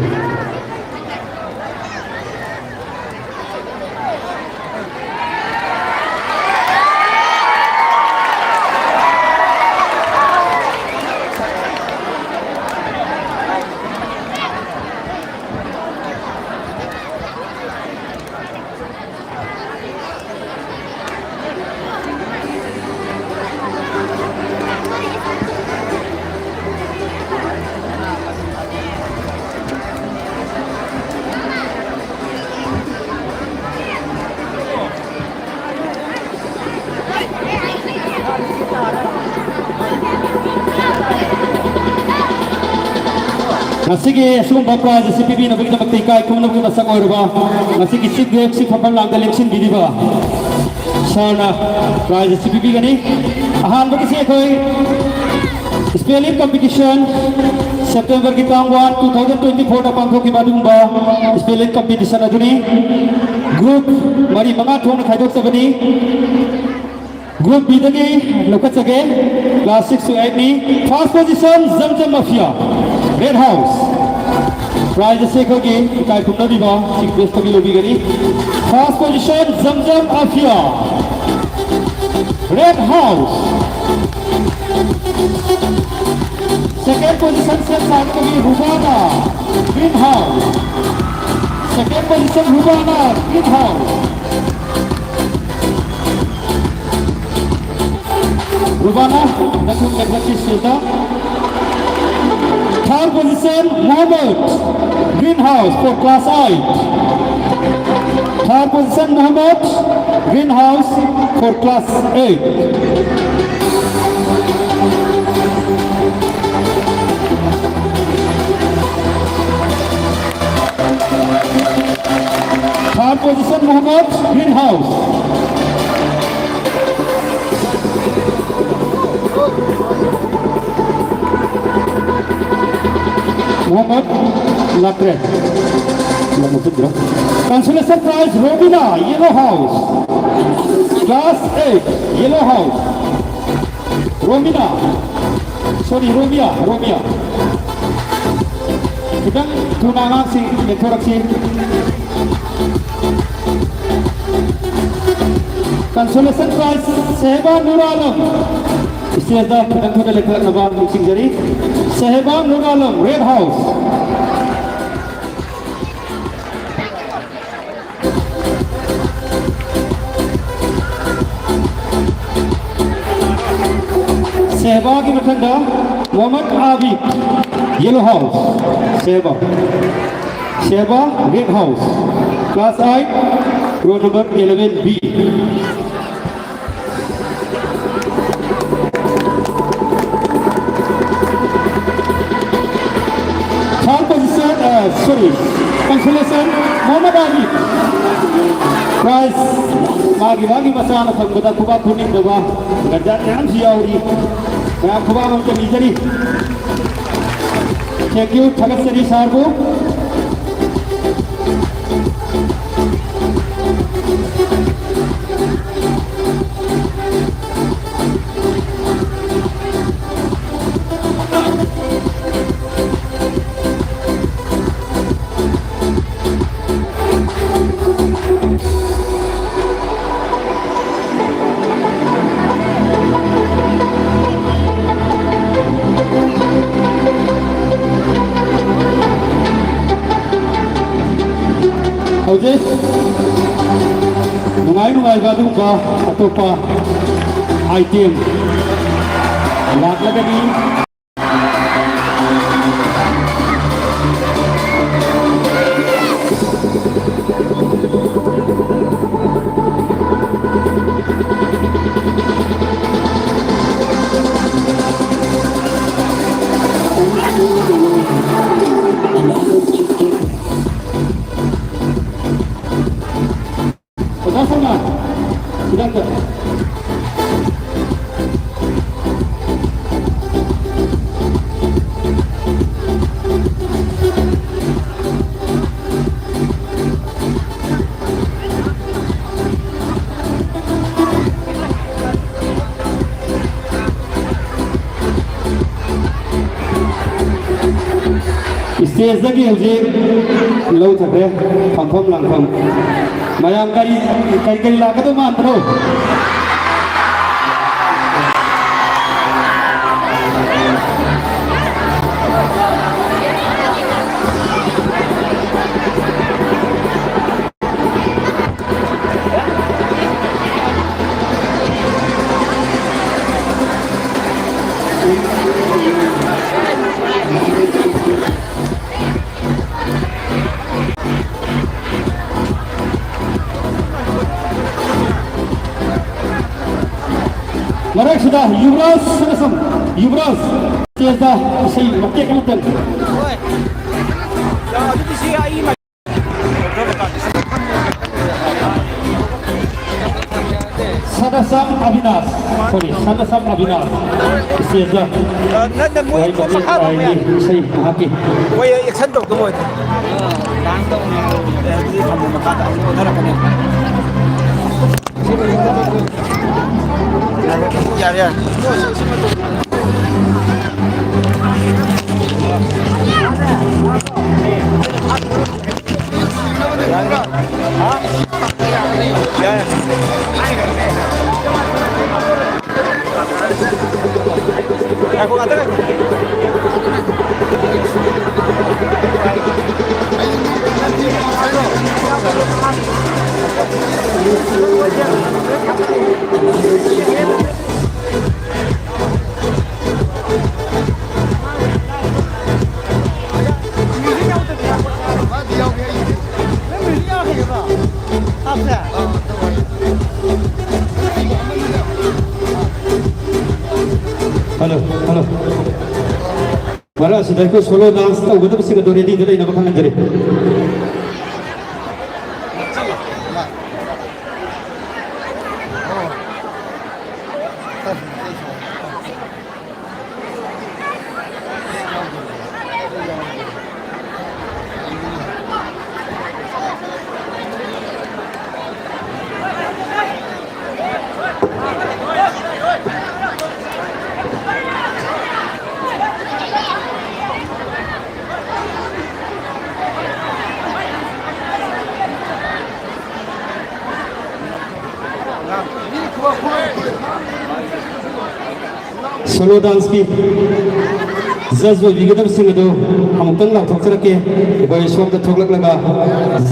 ꯉꯁꯤꯒꯤ ꯑꯁꯤꯒꯨꯝꯕ prize ꯑꯁꯤ ꯄꯤꯕꯤꯅꯕꯒꯤꯗꯃꯛꯇ ꯏꯀꯥꯏ ꯈꯨꯝꯅꯕꯒꯤ ꯃꯁꯛ ꯑꯣꯏꯔꯕ ꯉꯁꯤꯒꯤ chief guest ꯁꯤ ꯐꯝꯐꯝ ꯂꯥꯡꯗ ꯂꯦꯡꯁꯤꯟꯕꯤꯔꯤꯕ sir ꯅ prize ꯑꯁꯤ ꯄꯤꯕꯤꯒꯅꯤ꯫ ꯑꯍꯥꯟꯕꯒꯤꯁꯤ ꯑꯩꯈꯣꯏ spelling competition, September ꯒꯤ ꯇꯥꯡ one, two thousand twenty four ꯗ ꯄꯥꯡꯊꯣꯛꯈꯤꯕ ꯑꯗꯨꯒꯨꯝꯕ spelling competition ꯑꯗꯨꯅꯤ꯫ Group ꯃꯔꯤ ꯃꯉꯥ ꯊꯣꯛꯅ ꯈꯥꯏꯗꯣꯛꯆꯕꯅꯤ꯫ Group B ꯗꯒꯤ ꯂꯧꯈꯠꯆꯒꯦ꯫ Class six to eight ꯅꯤ꯫ First position, ꯖꯝ ꯖꯝ ꯃꯥꯐꯤꯌꯥ, Red House꯫ Prize ꯑꯁꯤ ꯑꯩꯈꯣꯏꯒꯤ ꯏꯀꯥꯏ ꯈꯨꯝꯅꯔꯤꯕ chief guest ꯇꯒꯤ ꯂꯧꯕꯤꯒꯅꯤ꯫ First position, ꯖꯝ ꯖꯝ ꯃꯥꯐꯤꯌꯥ, Red House꯫ Second position, ꯁꯦꯝ ꯁꯥꯕꯗꯒꯤ ꯔꯨꯕꯥꯅꯥ, Green House꯫ Second position, ꯔꯨꯕꯥꯅꯥ, Green House꯫ Rubana, Nakum Deputy Sultan. Third position, Mohammed, Green House for class eight. Third position, Mohammed, Green House for class eight. Third position, Mohammed, Green House. Mohammed, latre. Consolation prize, Robina, Yellow House. Class eight, Yellow House. Romina. Sorry, Romia, Romia. Khitang thuna akhana si, ꯌꯦꯡꯊꯣꯔꯛꯁꯤ꯫ Consolation prize, Sehba Nur Alam. Stage ꯗ ꯈꯤꯇꯪ ꯊꯨꯅ ꯂꯦꯞꯈꯠꯂꯛꯅꯕ ꯅꯤꯡꯁꯤꯡꯖꯔꯤ꯫ Sehba Nur Alam, Red House. Sehbagi ꯃꯊꯪꯗ Mohammad Abid, Yellow House, Sehba. Sehba, Red House. Class eight, roll number eleven B. Third position, uh, sorry, consolation, Mohammad Ali. Prize, ꯃꯥꯒꯤ ꯃꯥꯒꯤ ꯃꯆꯥꯅ ꯐꯪꯕꯗ ꯈꯨꯕꯥꯛ ꯈꯨꯅꯤꯡꯗꯕ ꯒꯟꯖꯥ ꯃꯌꯥꯝꯁꯨ ꯌꯥꯎꯔꯤ꯫ ꯃꯌꯥꯝ ꯈꯨꯕꯥꯛ ꯑꯃ ꯄꯤꯖꯔꯤ꯫ Thank you, ꯊꯥꯒꯠꯆꯔꯤ ꯁꯥꯔꯕꯨ꯫ ꯍꯧꯖꯤꯛ ꯅꯨꯡꯉꯥꯏ ꯅꯨꯡꯉꯥꯏꯕ ꯑꯗꯨꯒꯨꯝꯕ ꯑꯇꯣꯞꯄ item ꯂꯥꯛꯂꯒꯅꯤ꯫ ꯑꯣꯖꯥ ꯁꯣꯃꯥ, ꯈꯨꯗꯛꯇ꯫ Stageꯇꯒꯤ ꯍꯧꯖꯤꯛ ꯂꯧꯊꯈ꯭ꯔꯦ ꯐꯝꯐꯝ ꯂꯥꯡꯐꯝ꯫ ꯃꯌꯥꯝ ꯀꯔꯤ, ꯀꯔꯤ, ꯀꯔꯤ ꯂꯥꯛꯀꯗꯧ ꯃꯥꯟꯕ꯭ꯔꯣ? ꯃꯔꯛꯁꯤꯗ ꯌꯨꯕꯔꯥꯖ ꯁꯅꯥꯁꯝ, ꯌꯨꯕꯔꯥꯖ stageꯇ ꯏꯁꯩ ꯃꯇꯦꯛ ꯑꯃꯇꯪ꯫ ꯁꯅꯥꯁꯝ ꯑꯕꯤꯅꯥꯁ, sorry, ꯁꯅꯥꯁꯝ ꯑꯕꯤꯅꯥꯁ stageꯇ꯫ ꯑ, ꯅꯠꯇꯦ, ꯃꯣꯏ ꯋꯥꯍꯩ ꯃꯇꯦꯛ ꯃꯈꯥꯗ ꯃꯌꯥꯝ ꯉꯥꯏꯔꯤ, ꯏꯁꯩ ꯉꯥꯏꯍꯥꯛꯀꯤ꯫ ꯃꯣꯏ action ꯇꯧꯗꯧ ꯑꯣꯏꯗꯦ꯫ ꯑꯦ, ꯑꯗꯨꯗꯤ ꯊꯝꯃꯣ, ꯃꯈꯥꯗ ꯑꯃꯨꯛ ꯑꯣꯟꯊꯔꯛꯀꯅꯤ꯫ ꯌꯥꯔꯦ, ꯌꯥꯔꯦ꯫ ꯉꯥꯏꯈꯣ, ꯉꯥꯛꯇ ꯉꯥꯏꯈꯣ꯫ Hello, hello. ꯃꯔꯛ ꯑꯁꯤꯗ ꯑꯩꯈꯣꯏ ꯁꯣꯂꯣ ꯗꯥꯟꯁ ꯇꯧꯒꯗꯕꯁꯤꯡ ꯑꯗꯨ ꯔꯦꯗꯤꯗ ꯂꯩꯅꯕ ꯈꯪꯍꯟꯖꯔꯤ꯫ ꯁꯣꯂꯣ ꯗꯥꯟꯁꯀꯤ ꯖꯖ ꯑꯣꯏꯕꯤꯒꯗꯕꯁꯤꯡ ꯑꯗꯨ ꯑꯃꯨꯛꯇꯪ ꯂꯥꯎꯊꯣꯛꯆꯔꯛꯀꯦ꯫ ꯑꯩꯈꯣꯏ ꯁꯣꯝꯗ ꯊꯣꯛꯂꯛꯂꯒ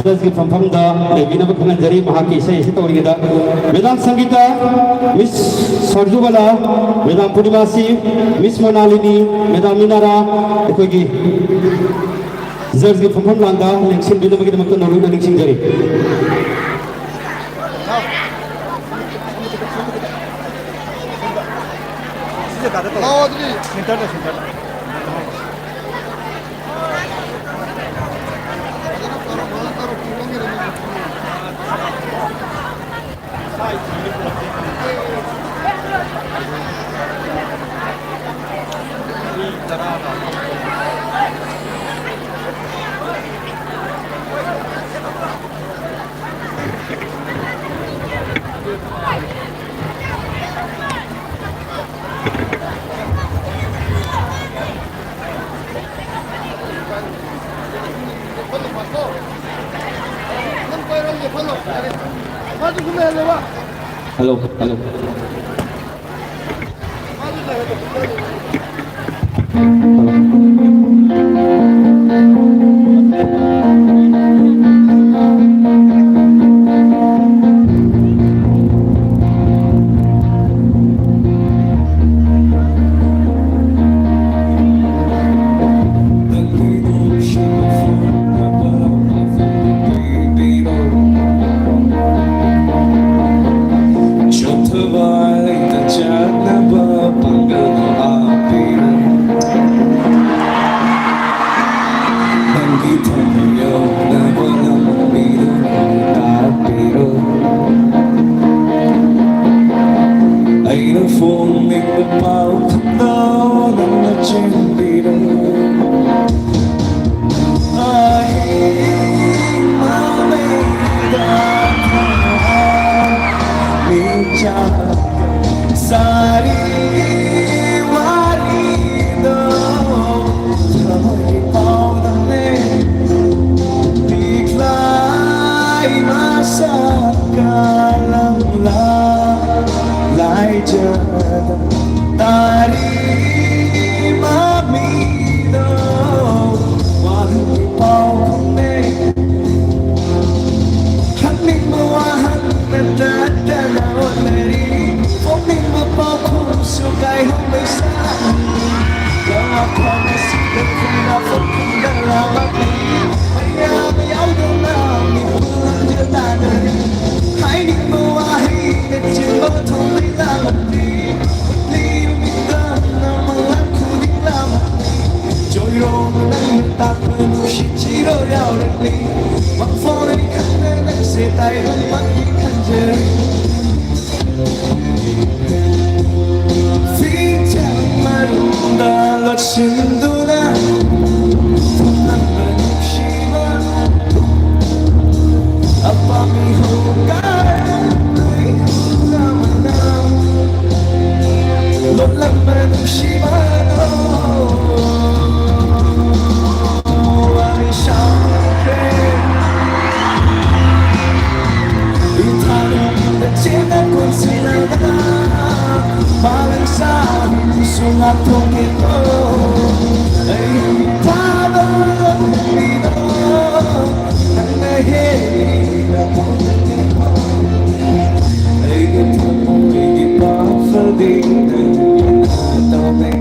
ꯖꯖꯀꯤ ꯐꯝꯐꯝꯗ ꯂꯩꯕꯤꯅꯕ ꯈꯪꯍꯟꯖꯔꯤ꯫ ꯃꯍꯥꯛꯀꯤ ꯏꯁꯩ ꯑꯁꯤ ꯇꯧꯔꯤꯉꯩꯗ ꯃꯦꯗꯥꯝ ꯁꯪꯒꯤꯇꯥ, ꯃꯤꯁ ꯁꯔꯖꯨꯕꯂꯥ, ꯃꯦꯗꯥꯝ ꯄꯨꯔꯅꯤꯃꯥꯁꯤ, ꯃꯤꯁ ꯃꯣꯅꯥꯂꯤꯅꯤ, ꯃꯦꯗꯥꯝ ꯃꯤꯅꯥꯔꯥ, ꯑꯩꯈꯣꯏꯒꯤ ꯖꯖꯀꯤ ꯐꯝꯐꯝ ꯂꯥꯡꯗ ꯂꯦꯡꯁꯤꯟꯕꯤꯅꯕꯒꯤꯗꯃꯛꯇ ꯅꯧꯅ ꯅꯤꯡꯁꯤꯡꯖꯔꯤ꯫ ꯁꯦꯟꯇꯔꯗ, ꯁꯦꯟꯇꯔꯗ꯫ Hello, hello. ꯁꯥꯔꯤ ꯋꯥꯔꯤꯗꯣ ꯊꯃꯣꯏꯒꯤ ꯄꯥꯎꯗꯝꯅꯦ꯫ ꯂꯤꯛꯂꯥꯏ ꯃꯁꯛꯀ ꯂꯝꯂꯥ ꯂꯥꯏꯖꯗ ꯇꯥꯔꯤ ꯃꯃꯤꯗꯣ ꯋꯥꯍꯪꯒꯤ ꯄꯥꯎꯈꯨꯝꯅꯦ꯫ ꯍꯪꯅꯤꯡꯕ ꯋꯥꯍꯪꯅ ꯇꯠꯇꯅ ꯍꯣꯠꯅꯔꯤ꯫ ꯐꯣꯡꯅꯤꯡꯕ ꯄꯥꯎꯈꯨꯝꯁꯨ ꯀꯥꯏꯍꯧꯕꯩ ꯁꯥꯔꯤ꯫ ꯋꯥꯐꯝ ꯑꯁꯤꯗ ꯈꯨꯝꯅꯐꯝ ꯈꯪꯗ ꯂꯥꯃꯛꯂꯤ꯫ ꯃꯌꯥꯝ ꯌꯥꯎꯗꯅ ꯃꯤꯄꯨꯝ ꯂꯝꯖꯦꯜ ꯇꯥꯟꯅꯔꯤ꯫ ꯍꯥꯏꯅꯤꯡꯕ ꯋꯥꯍꯩꯅꯆꯤꯡꯕ ꯊꯣꯡꯂꯩ ꯂꯥꯃꯛꯂꯤ꯫ ꯍꯨꯠꯂꯤ ꯅꯨꯃꯤꯠꯇ ꯅꯃꯪ ꯂꯥꯛꯈꯨꯗꯤꯡ ꯂꯥꯃꯛꯂꯤ꯫ ꯆꯣꯏꯔꯣꯡ ꯅꯪꯅ ꯇꯥꯛꯄ ꯅꯨꯡꯁꯤꯠ ꯆꯤꯔꯣ ꯌꯥꯎꯔꯛꯂꯤ꯫ ꯃꯪꯐꯣꯟ ꯑꯅꯤ ꯈꯪꯅ ꯅꯪꯁꯦ ꯇꯥꯏꯕꯪꯃꯛꯀꯤ ꯈꯟꯖꯔꯤ꯫ ꯐꯤꯖꯪ ꯃꯅꯨꯡꯗ ꯂꯣꯠꯁꯤꯟꯗꯨꯅ ꯊꯝꯂꯝꯕ ꯅꯨꯡꯁꯤꯕ ꯑꯄꯥꯝꯕꯤ ꯍꯧꯒꯥꯏ ꯂꯣꯠꯂꯝꯕ ꯅꯨꯡꯁꯤꯕꯗꯣ ꯋꯥꯔꯤ ꯁꯥꯈ꯭ꯔꯦ꯫ ꯏꯊꯥꯅꯨꯡꯗ ꯆꯦꯟꯅ ꯀꯣꯟꯁꯤꯜꯂꯒ ꯃꯥꯂꯪ ꯁꯥꯕꯤꯕꯨꯁꯨ ꯉꯥꯛꯊꯣꯛꯀꯦꯀꯣ꯫ ꯑꯩ ꯊꯥꯗꯣꯛꯂꯝꯃꯤꯗꯣ ꯅꯪꯅ ꯍꯦꯜꯂꯤ ꯅꯄꯣꯛꯅꯤꯀꯣ꯫ ꯑꯩꯒꯤ ꯊꯃꯣꯏꯒꯤ ꯄꯥꯐꯜꯗꯤ ꯅꯪꯅ ꯇꯧꯅꯩ꯫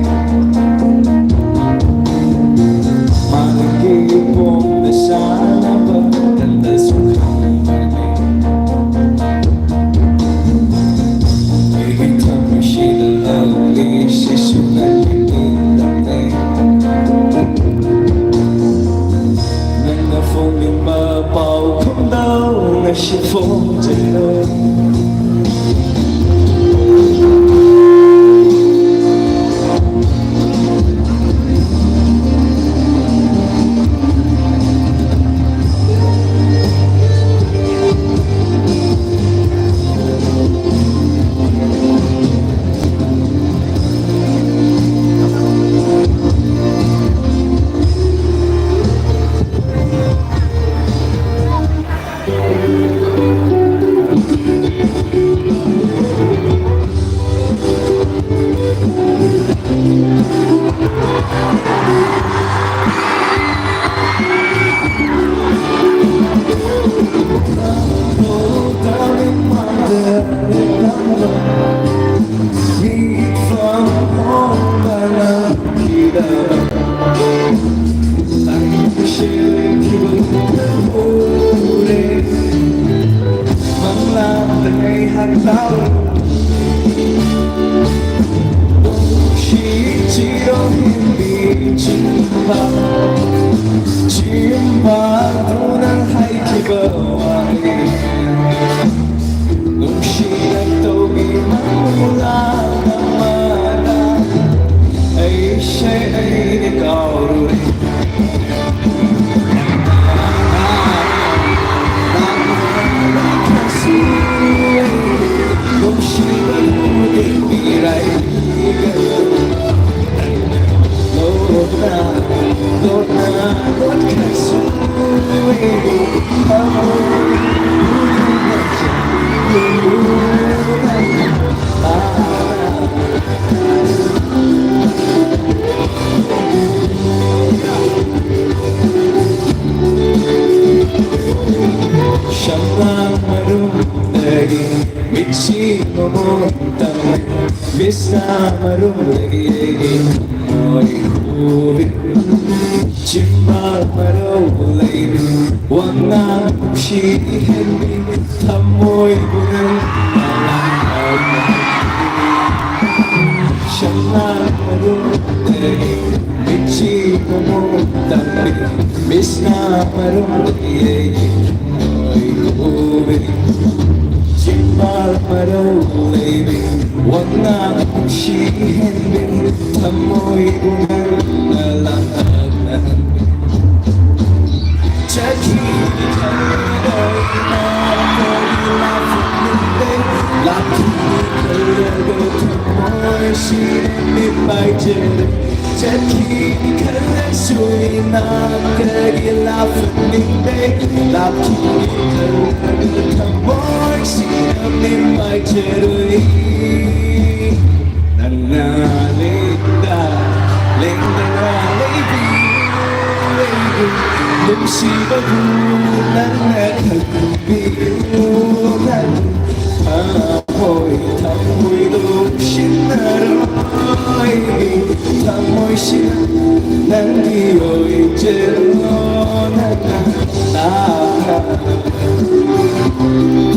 ꯃꯥꯂꯪꯒꯤ ꯏꯄꯣꯝꯗ ꯁꯥꯟꯅꯕ ꯅꯪꯅꯁꯨ ꯈꯪꯕꯅꯤ꯫ ꯑꯩꯒꯤ ꯊꯃꯣꯏꯁꯤꯗ ꯂꯧꯔꯤꯁꯤꯁꯨ ꯅꯪꯒꯤ ꯂꯝꯅꯦ꯫ ꯅꯪꯅ ꯐꯣꯡꯅꯤꯡꯕ ꯄꯥꯎꯈꯨꯝꯗꯣ ꯉꯁꯤ ꯐꯣꯡꯖꯔꯣ꯫ ꯑꯩꯍꯥꯛ ꯇꯥꯎ꯫ ꯅꯨꯡꯁꯤ ꯆꯤꯔꯣ ꯍꯤꯟꯗꯤ ꯆꯤꯡꯕ, ꯆꯤꯡꯕ ꯑꯗꯨꯅ ꯍꯥꯏꯈꯤꯕ ꯋꯥꯍꯩ꯫ ꯅꯨꯡꯁꯤꯅ ꯇꯧꯕꯤꯃꯜꯂꯥ ꯅꯃꯥꯗ ꯑꯩꯁꯦ ꯑꯩꯗꯤ ꯀꯥꯎꯔꯨꯔꯦ꯫ ꯁꯝꯂꯥꯡ ꯃꯔꯨꯝꯗꯒꯤ ꯃꯤꯠꯁꯤ ꯃꯃꯣꯟ ꯇꯝꯃꯦ, ꯃꯤꯠꯁꯅꯥ ꯃꯔꯨꯝꯗꯒꯤ ꯑꯩꯒꯤ ꯊꯃꯣꯏ ꯍꯨꯔꯦ꯫ ꯆꯤꯝꯕꯥꯜ ꯃꯔꯧ ꯂꯩꯕꯤ, ꯋꯥꯉꯥꯡ ꯅꯨꯡꯁꯤ ꯍꯦꯟꯕꯤ, ꯊꯃꯣꯏꯕꯨ ꯅꯪꯅ ꯂꯥꯛꯂꯕ꯫ ꯁꯝꯂꯥꯡ ꯃꯔꯨꯝꯗꯒꯤ ꯃꯤꯠꯁꯤ ꯃꯃꯣꯟ ꯇꯝꯕꯤ, ꯃꯤꯠꯁꯅꯥ ꯃꯔꯨꯝꯗꯒꯤ ꯑꯩꯒꯤ ꯊꯃꯣꯏ ꯍꯨꯔꯦ꯫ ꯆꯤꯝꯕꯥꯜ ꯃꯔꯧ ꯂꯩꯕꯤ, ꯋꯥꯉꯥꯡ ꯅꯨꯡꯁꯤ ꯍꯦꯟꯕꯤ, ꯊꯃꯣꯏꯕꯨ ꯅꯪꯅ ꯂꯥꯛꯂꯕ꯫ ꯆꯠꯈꯤꯅꯤ ꯈꯜꯂꯒ ꯏꯃꯥ ꯀꯔꯤ ꯂꯥꯛꯅꯤꯡꯗꯦ, ꯂꯥꯛꯈꯤꯅꯤ ꯈꯜꯂꯒ ꯊꯃꯣꯏꯁꯤꯅ ꯃꯤꯠ ꯄꯥꯏꯖꯔꯦ꯫ ꯆꯠꯈꯤꯅꯤ ꯈꯜꯂꯁꯨ ꯏꯃꯥ ꯀꯔꯤ ꯂꯥꯛꯅꯤꯡꯗꯦ, ꯂꯥꯛꯈꯤꯅꯤ ꯈꯜꯂꯒ ꯊꯃꯣꯏꯁꯤꯅ ꯃꯤꯠ ꯄꯥꯏꯖꯔꯣꯏ꯫ ꯅꯪꯅ ꯂꯦꯡꯗ ꯂꯦꯡꯗꯅ ꯂꯩꯕꯤꯌꯨ, ꯂꯩꯕꯤꯌꯨ꯫ ꯅꯨꯡꯁꯤꯕꯕꯨ ꯅꯪꯅ ꯈꯟꯕꯤꯌꯨ, ꯅꯪ ꯊꯃꯣꯏ ꯊꯃꯣꯏ ꯂꯣꯏꯁꯤꯟꯅꯔꯣꯏ, ꯊꯃꯣꯏꯁꯤꯅ ꯅꯪꯒꯤ ꯑꯣꯏꯖꯔꯣ, ꯅꯪꯅ ꯇꯥꯕ꯫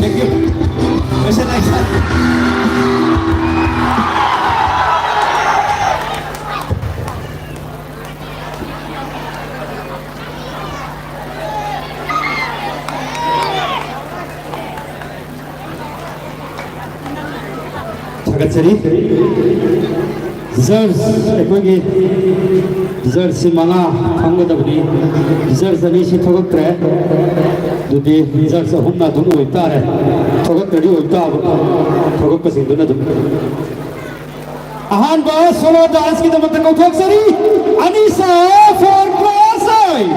Thank you. ꯊꯥꯒꯠꯆꯔꯤ꯫ ꯖꯔꯖ, ꯑꯩꯈꯣꯏꯒꯤ ꯖꯔꯖꯁꯤ ꯃꯉꯥ ꯐꯝꯒꯗꯕꯅꯤ꯫ ꯖꯔꯖ ꯑꯅꯤꯁꯤ ꯊꯣꯛꯂꯛꯇ꯭ꯔꯦ꯫ ꯑꯗꯨꯗꯤ ꯖꯔꯖ ꯑꯍꯨꯝꯅ ꯑꯗꯨꯝ ꯑꯣꯏꯕ ꯇꯥꯔꯦ꯫ ꯊꯣꯛꯂꯛꯇ꯭ꯔꯗꯤ ꯑꯣꯏꯕ ꯇꯥꯕ, ꯊꯣꯛꯂꯛꯄꯁꯤꯡꯗꯨꯅ ꯑꯗꯨꯝ꯫ ꯑꯍꯥꯟꯕ solo ꯗꯥꯟꯁꯀꯤꯗꯃꯛꯇ ꯀꯧꯊꯣꯛꯆꯔꯤ, Anisha for class eight꯫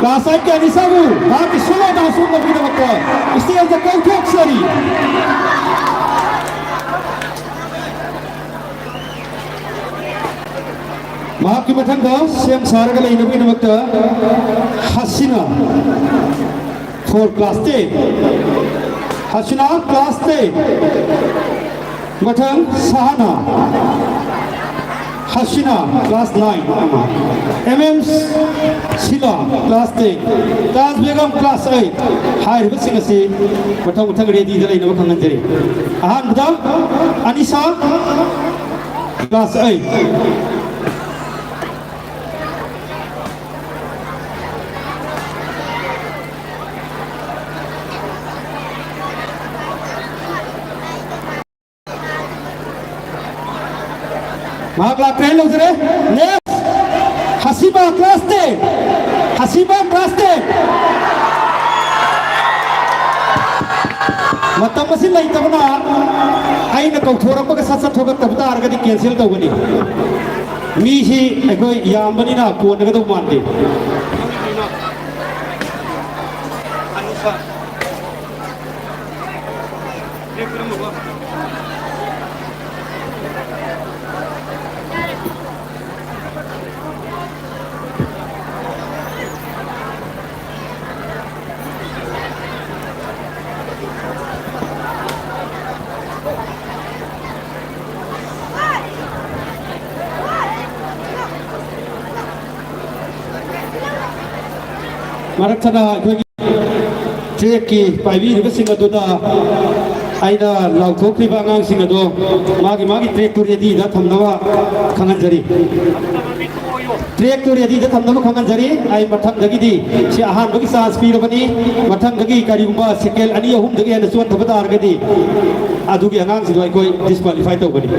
Class eight ꯀꯤ ꯑꯅꯤꯁꯥꯕꯨ ꯃꯍꯥꯛꯀꯤ ꯁꯣꯂꯣ ꯗꯥꯟꯁ ꯎꯠꯅꯕꯒꯤꯗꯃꯛꯇ ꯁ꯭ꯇꯦꯖꯇ ꯀꯧꯊꯣꯛꯆꯔꯤ꯫ ꯃꯍꯥꯛꯀꯤ ꯃꯊꯪꯗ ꯁꯦꯝ ꯁꯥꯔꯒ ꯂꯩꯅꯕꯒꯤꯗꯃꯛꯇ Hasina for class ten꯫ Hasina class ten꯫ ꯃꯊꯪ ꯁꯍꯥꯅꯥ꯫ Hasina class nine꯫ M M Sheela class ten꯫ Taj Begum class eight꯫ ꯍꯥꯏꯔꯤꯕꯁꯤꯡ ꯑꯁꯤ ꯃꯊꯪ ꯃꯊꯪ ꯔꯦꯗꯤꯗ ꯂꯩꯅꯕ ꯈꯪꯍꯟꯖꯔꯤ꯫ ꯑꯍꯥꯟꯕꯗ ꯑꯅꯤꯁꯥ class eight꯫ ꯃꯍꯥꯛ ꯂꯥꯛꯈ꯭ꯔꯦ, ꯂꯧꯖꯔꯦ꯫ Next, ꯍꯁꯤꯕꯥ class ten꯫ ꯍꯁꯤꯕꯥ class ten꯫ ꯃꯇꯝ ꯑꯁꯤ ꯂꯩꯇꯕꯅ ꯑꯩꯅ ꯀꯧꯊꯣꯔꯛꯄꯒ ꯁꯠ ꯁꯠ ꯊꯣꯛꯂꯛꯇꯕ ꯇꯥꯔꯒꯗꯤ cancel ꯇꯧꯒꯅꯤ꯫ ꯃꯤꯁꯤ ꯑꯩꯈꯣꯏ ꯌꯥꯝꯕꯅꯤꯅ ꯀꯣꯟꯅꯒꯗꯧ ꯃꯥꯟꯗꯦ꯫ ꯃꯔꯛ ꯊꯠꯅ ꯑꯩꯈꯣꯏꯒꯤ track ꯀꯤ ꯄꯥꯏꯕꯤꯔꯤꯕꯁꯤꯡ ꯑꯗꯨꯗ ꯑꯩꯅ ꯂꯥꯎꯊꯣꯛꯈ꯭ꯔꯤꯕ ꯑꯉꯥꯡꯁꯤꯡ ꯑꯗꯣ ꯃꯥꯒꯤ ꯃꯥꯒꯤ track ꯇꯨ ready ꯗ ꯊꯝꯅꯕ ꯈꯪꯍꯟꯖꯔꯤ꯫ ꯇ꯭ꯔꯦꯛꯇꯨ ꯔꯦꯗꯤꯗ ꯊꯝꯅꯕ ꯈꯪꯍꯟꯖꯔꯤ꯫ ꯑꯩ ꯃꯊꯪꯗꯒꯤꯗꯤ ꯁꯤ ꯑꯍꯥꯟꯕꯒꯤ ꯆꯥꯟꯁ ꯄꯤꯔꯕꯅꯤ꯫ ꯃꯊꯪꯗꯒꯤ ꯀꯔꯤꯒꯨꯝꯕ ꯁꯦꯀꯦꯟ ꯑꯅꯤ ꯑꯍꯨꯝꯗꯒꯤ ꯍꯦꯟꯅ ꯆꯣꯟꯊꯕ ꯇꯥꯔꯒꯗꯤ ꯑꯗꯨꯒꯤ ꯑꯉꯥꯡꯁꯤꯡꯗꯣ ꯑꯩꯈꯣꯏ ꯗꯤꯁꯀ꯭ꯋꯥꯂꯤꯐꯥꯏ ꯇꯧꯒꯅꯤ꯫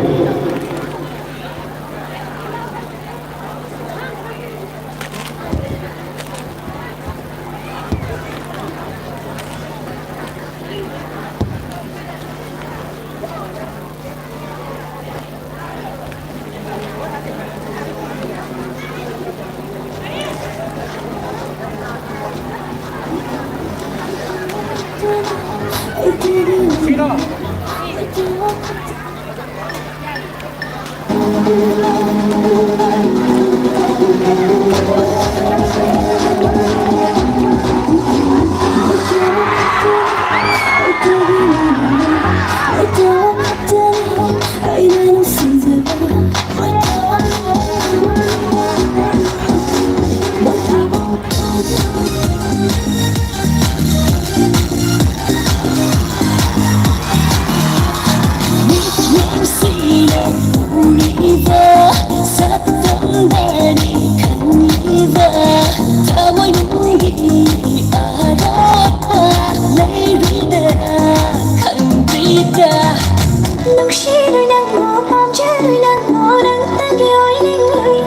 ꯅꯨꯡꯁꯤꯔꯣꯏ ꯅꯪꯕꯨ ꯄꯥꯝꯖꯔꯣꯏ ꯅꯪꯕꯨ ꯅꯪꯇꯒꯤ ꯑꯣꯏꯅꯤꯡꯂꯣꯏ꯫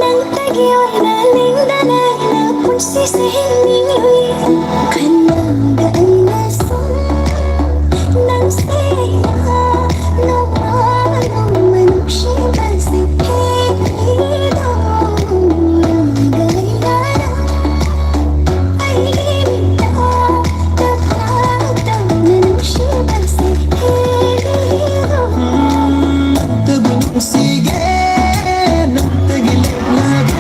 ꯅꯪꯇꯒꯤ ꯑꯣꯏꯅ ꯅꯤꯡꯗꯅ ꯑꯩꯅ ꯄꯨꯟꯁꯤꯁꯦ ꯍꯤꯡꯅꯤꯡꯂꯨꯏ꯫ ꯈꯟꯕꯗ ꯑꯩꯅ ꯁꯨꯝ ꯅꯪꯁꯦ ꯅꯣꯡꯃ ꯅꯣꯡꯃ ꯅꯨꯡꯁꯤꯕꯁꯦ ꯍꯦꯜꯂꯤꯗꯣ꯫ ꯂꯩꯔꯒ ꯑꯩꯒꯤ ꯃꯤꯠꯇ ꯇꯞꯅ ꯇꯞꯅ ꯅꯨꯡꯁꯤꯕꯁꯦ ꯍꯦꯜꯂꯤꯗꯣ꯫ ꯅꯪꯇꯕꯨ ꯅꯨꯡꯁꯤꯒꯦ, ꯅꯪꯇꯒꯤ ꯂꯦꯞꯂꯒꯦ,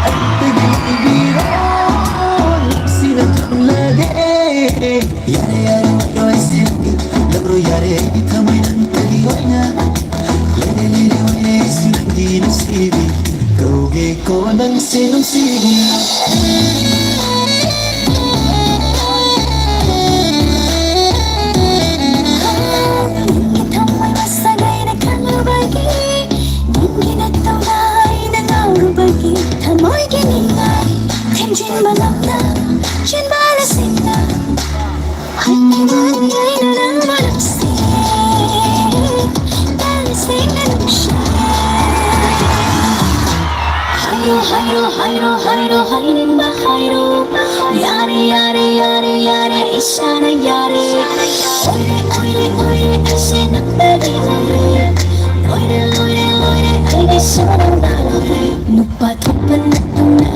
ꯑꯩꯇꯒꯤ ꯂꯩꯕꯤꯔꯣ, ꯅꯨꯡꯁꯤꯅ ꯊꯝꯂꯒꯦ꯫ ꯌꯥꯔꯦ, ꯌꯥꯔꯦ, ꯋꯥꯔꯣꯏꯁꯤꯟꯒꯦ, ꯂꯧꯔꯣ ꯌꯥꯔꯦ, ꯑꯩꯒꯤ ꯊꯃꯣꯏ ꯅꯪꯇꯒꯤ ꯑꯣꯏꯅ꯫ ꯂꯩꯔꯦ, ꯂꯩꯔꯦ, ꯑꯣꯏꯔꯦ, ꯑꯩꯁꯨ ꯅꯪꯒꯤ ꯅꯨꯡꯁꯤꯕꯤ, ꯀꯧꯒꯦꯀꯣ ꯅꯪꯁꯦ ꯅꯨꯡꯁꯤꯕꯤ꯫ ꯅꯪꯒꯤ ꯊꯃꯣꯏ ꯃꯁꯛ ꯑꯩꯅ ꯈꯪꯂꯨꯕꯒꯤ, ꯅꯪꯒꯤ ꯅꯠꯇꯧꯅ ꯑꯩꯅ ꯍꯥꯏꯔꯣ, ꯍꯥꯏꯔꯣ, ꯍꯥꯏꯔꯣ, ꯍꯥꯏꯔꯣ, ꯍꯥꯏꯅꯤꯡꯕ ꯍꯥꯏꯔꯣ꯫ ꯌꯥꯔꯦ, ꯌꯥꯔꯦ, ꯌꯥꯔꯦ, ꯌꯥꯔꯦ, ꯏꯁꯥꯅ ꯌꯥꯔꯦ꯫ ꯑꯣꯏꯔꯦ, ꯑꯣꯏꯔꯦ, ꯑꯣꯏꯔꯦ, ꯑꯩꯁꯦ ꯅꯪꯗꯒꯤ ꯑꯣꯏꯔꯦ꯫ ꯂꯣꯏꯔꯦ, ꯂꯣꯏꯔꯦ, ꯂꯣꯏꯔꯦ, ꯑꯩꯒꯤꯁꯨ ꯅꯪꯅ ꯂꯣꯏꯔꯦ꯫ ꯅꯨꯄꯥ ꯊꯣꯛꯄ ꯅꯠꯇꯅ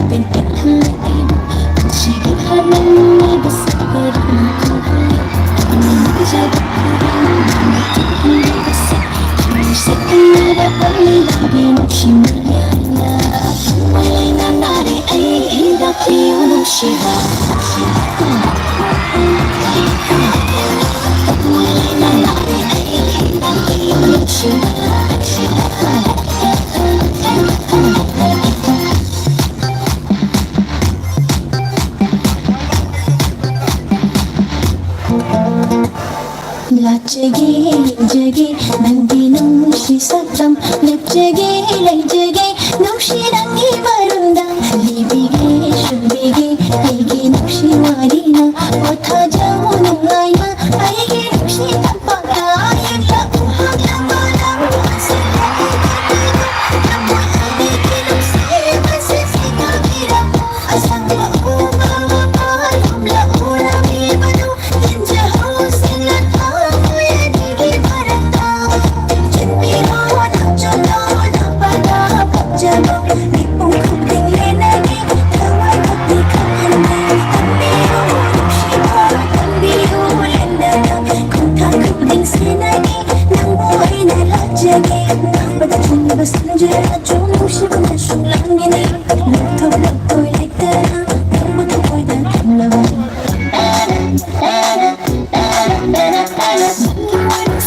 ꯄꯦꯟ ꯄꯦꯟꯍꯜꯂꯦ ꯑꯩꯕꯨ꯫ ꯄꯨꯟꯁꯤꯒꯤ ꯍꯥꯟꯅ ꯅꯨꯡꯉꯥꯏꯕ ꯁꯛꯄꯗꯨꯅ ꯈꯪꯍꯜꯂꯦ꯫ ꯑꯩꯅ ꯅꯤꯡꯖꯕ ꯈꯨꯗꯤꯡꯃꯛ ꯅꯪꯅ ꯊꯨꯡꯍꯟꯕꯤꯕꯁꯦ꯫ ꯊꯃꯣꯏꯁꯦ ꯀꯌꯥꯗ ꯄꯜꯂꯤ ꯅꯪꯒꯤ ꯅꯨꯡꯁꯤꯕ ꯌꯥꯝꯅ꯫ ꯊꯃꯣꯏ ꯂꯩꯅ ꯅꯥꯔꯦ ꯑꯩ ꯍꯤꯗꯥꯛ ꯄꯤꯌꯨ ꯅꯨꯡꯁꯤꯕ꯫ ꯊꯃꯣꯏ ꯂꯩꯅ ꯅꯥꯔꯦ ꯑꯩ ꯍꯤꯗꯥꯛ ꯄꯤꯌꯨ ꯅꯨꯡꯁꯤꯕ꯫ ꯂꯥꯠꯆꯒꯦ, ꯌꯦꯡꯖꯒꯦ, ꯅꯪꯒꯤ ꯅꯨꯡꯁꯤ ꯁꯛꯇꯝ꯫ ꯂꯦꯞꯆꯒꯦ, ꯂꯩꯖꯒꯦ, ꯅꯨꯡꯁꯤ ꯅꯪꯒꯤ ꯃꯔꯝꯗ꯫ ꯂꯤꯕꯤꯒꯦ, ꯁꯨꯝꯕꯤꯒꯦ, ꯑꯩꯒꯤ ꯅꯨꯡꯁꯤ ꯋꯥꯔꯤꯅ꯫ ꯄꯣꯊꯥꯖꯧ ꯅꯨꯡꯉꯥꯏꯅ, ꯑꯩꯒꯤ ꯅꯨꯡꯁꯤ ꯇꯝꯄꯥꯛꯇ꯫ ꯌꯦꯡꯂꯛꯎ ꯍꯥꯞꯂꯝꯕ ꯅꯪ꯫ ꯊꯃꯣꯏ ꯑꯅꯤꯒꯤ ꯅꯨꯡꯁꯤꯕꯁꯦ ꯁꯤꯊꯕꯤꯔꯝꯃꯨ꯫ ꯑꯁꯪꯕ ꯎꯃꯪ ꯃꯄꯥꯟ ꯍꯨꯝꯂꯛꯎ ꯂꯝꯕꯤ ꯃꯗꯨ꯫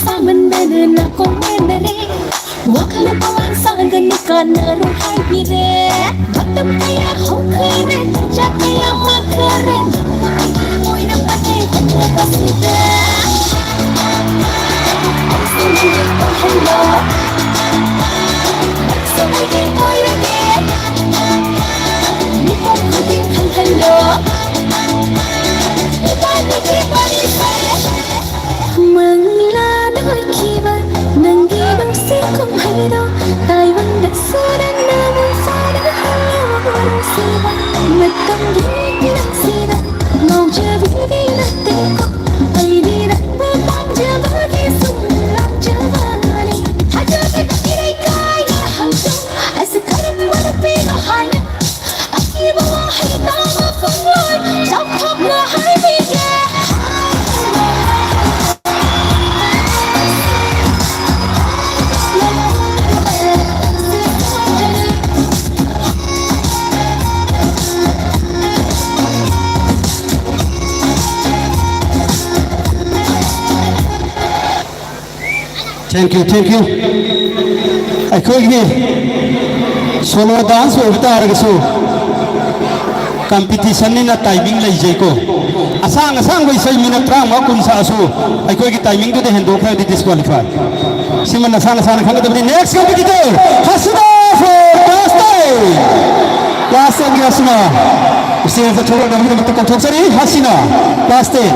ꯁꯥꯃꯟꯗꯅ ꯅꯥꯀꯣꯡ ꯃꯦꯟꯅꯔꯦ꯫ ꯋꯥꯈꯜ ꯄꯋꯥꯡ ꯁꯥꯒꯅꯤ ꯀꯥꯟꯅꯔꯣꯏ ꯍꯥꯏꯕꯤꯔꯦ꯫ ꯃꯇꯝ ꯀꯌꯥ ꯍꯧꯈ꯭ꯔꯦ, ꯆꯥꯛ ꯀꯌꯥ ꯃꯥꯡꯈ꯭ꯔꯦ꯫ ꯅꯪꯅ ꯑꯩꯒꯤ ꯑꯣꯏꯔꯝꯕꯅꯦ ꯈꯟꯕꯗꯁꯨꯗ꯫ ꯑꯩꯁꯦ ꯅꯪꯒꯤ ꯑꯣꯏꯍꯜꯂꯣ꯫ ꯅꯪꯁꯨ ꯑꯩꯒꯤ ꯑꯣꯏꯔꯒꯦ꯫ ꯃꯤꯄꯨꯝ ꯈꯨꯗꯤꯡ ꯈꯪꯍꯜꯂꯣ꯫ ꯏꯕꯥꯅꯤꯒꯤ ꯋꯥꯔꯤ Thank you, thank you. ꯑꯩꯈꯣꯏꯒꯤ solo dance ꯑꯣꯏꯕ ꯇꯥꯔꯒꯁꯨ competitionꯅꯤꯅ timing ꯂꯩꯖꯩꯀꯣ꯫ ꯑꯁꯥꯡ ꯑꯁꯥꯡꯕ ꯏꯁꯩ minute ꯇꯔꯥꯃꯉꯥ ꯀꯨꯟ ꯁꯛꯑꯁꯨ ꯑꯩꯈꯣꯏꯒꯤ timingꯗꯨꯗ ꯍꯦꯟꯗꯣꯛꯈ꯭ꯔꯗꯤ disqualify꯫ ꯁꯤꯃ ꯅꯁꯥ ꯅꯁꯥꯅ ꯈꯪꯒꯗꯕꯅꯤ꯫ Next competitor, Hasina for class ten꯫ Class tenꯒꯤ Hasina stageꯇ ꯊꯣꯛꯂꯛꯅꯕꯒꯤꯗꯃꯛꯇ ꯀꯧꯊꯣꯛꯆꯔꯤ꯫ Hasina, class ten꯫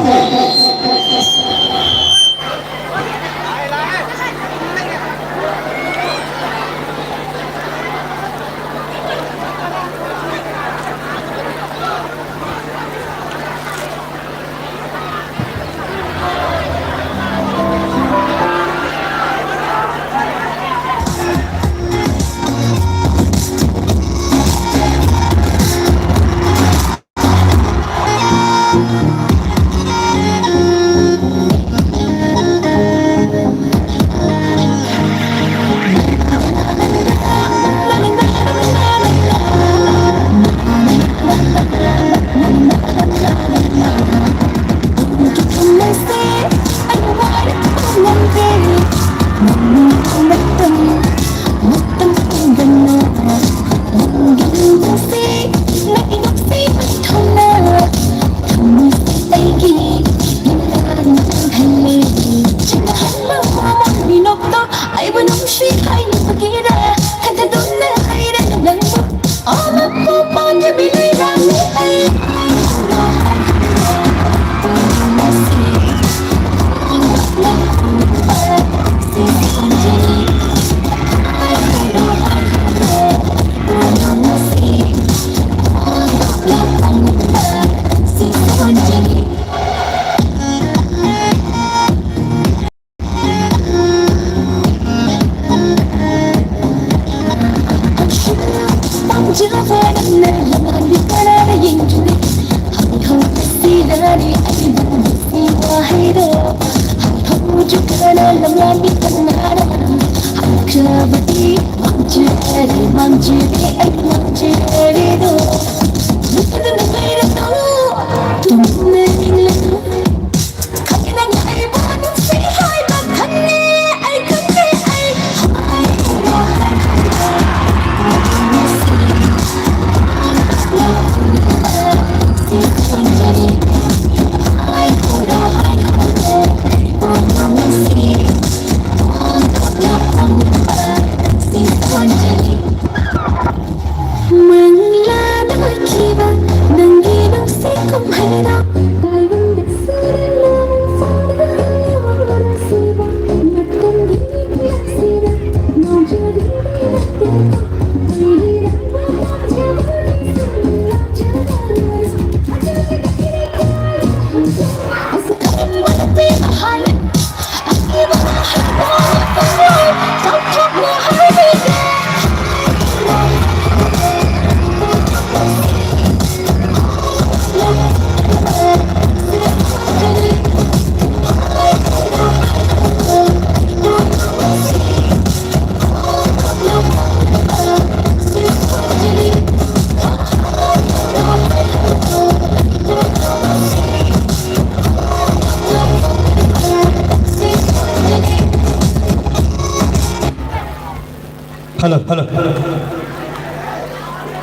Hello, hello, hello.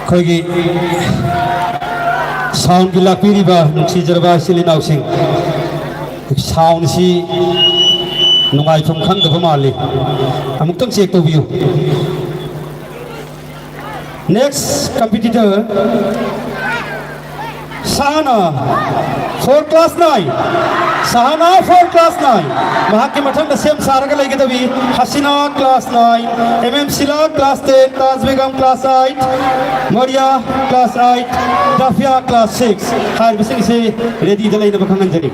ꯑꯩꯈꯣꯏꯒꯤ ꯁꯥꯎꯟꯒꯤ ꯂꯥꯛꯄꯤꯔꯤꯕ ꯅꯨꯡꯁꯤꯖꯔꯕ ꯏꯆꯤꯜ ꯏꯅꯥꯎꯁꯤꯡ, ꯁꯥꯎꯟꯁꯤ ꯅꯨꯡꯉꯥꯏꯐꯝ ꯈꯪꯗꯕ ꯃꯥꯜꯂꯤ꯫ ꯑꯃꯨꯛꯇꯪ ꯆꯦꯛ ꯇꯧꯕꯤꯌꯨ꯫ Next competitor, ꯁꯍꯥꯅꯥ, four class nine꯫ ꯁꯍꯥꯅꯥ, four class nine꯫ ꯃꯍꯥꯛꯀꯤ ꯃꯊꯪꯗ ꯁꯦꯝ ꯁꯥꯔꯒ ꯂꯩꯒꯗꯕꯤ Hasina, class nine, M M Sheela, class ten, Taj Begum, class eight, ꯃꯔꯤꯌꯥ, class eight, ꯗꯥꯐꯤꯌꯥ, class six꯫ ꯍꯥꯏꯔꯤꯕꯁꯤꯡꯁꯤ ꯔꯦꯗꯤꯗ ꯂꯩꯅꯕ ꯈꯪꯍꯟꯖꯔꯤ꯫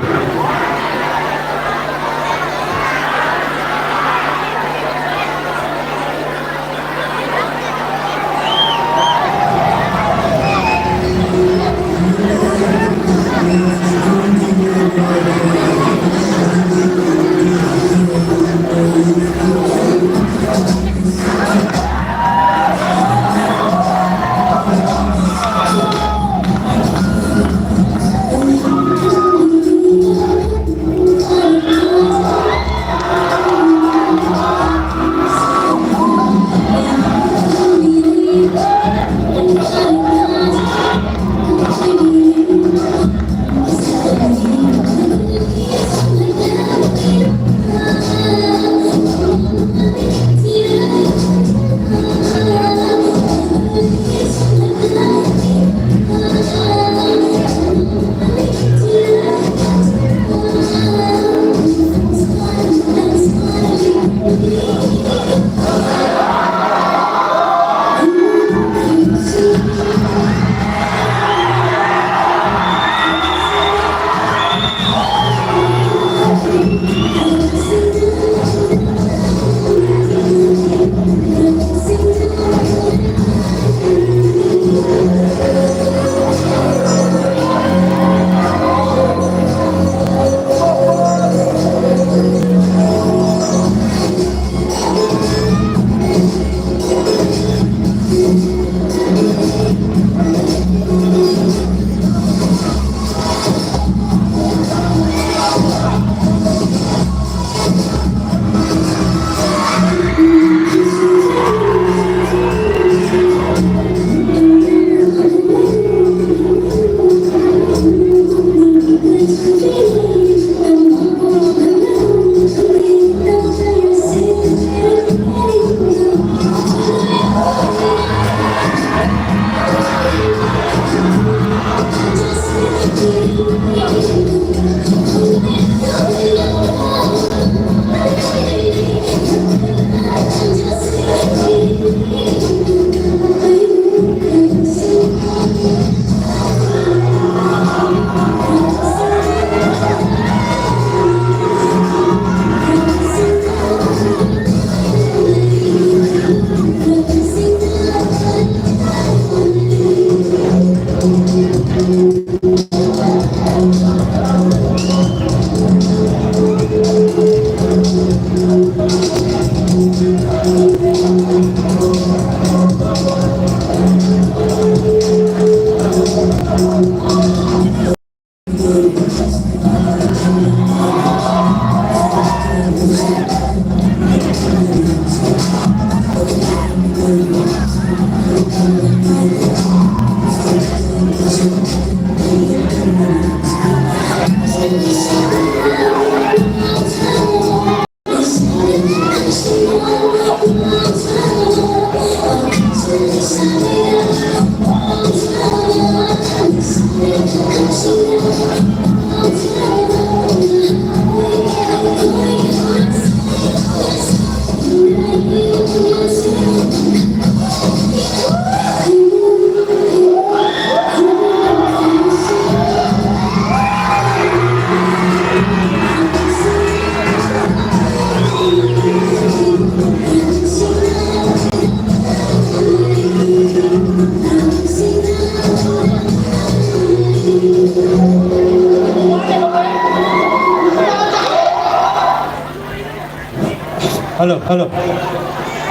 Hello, hello.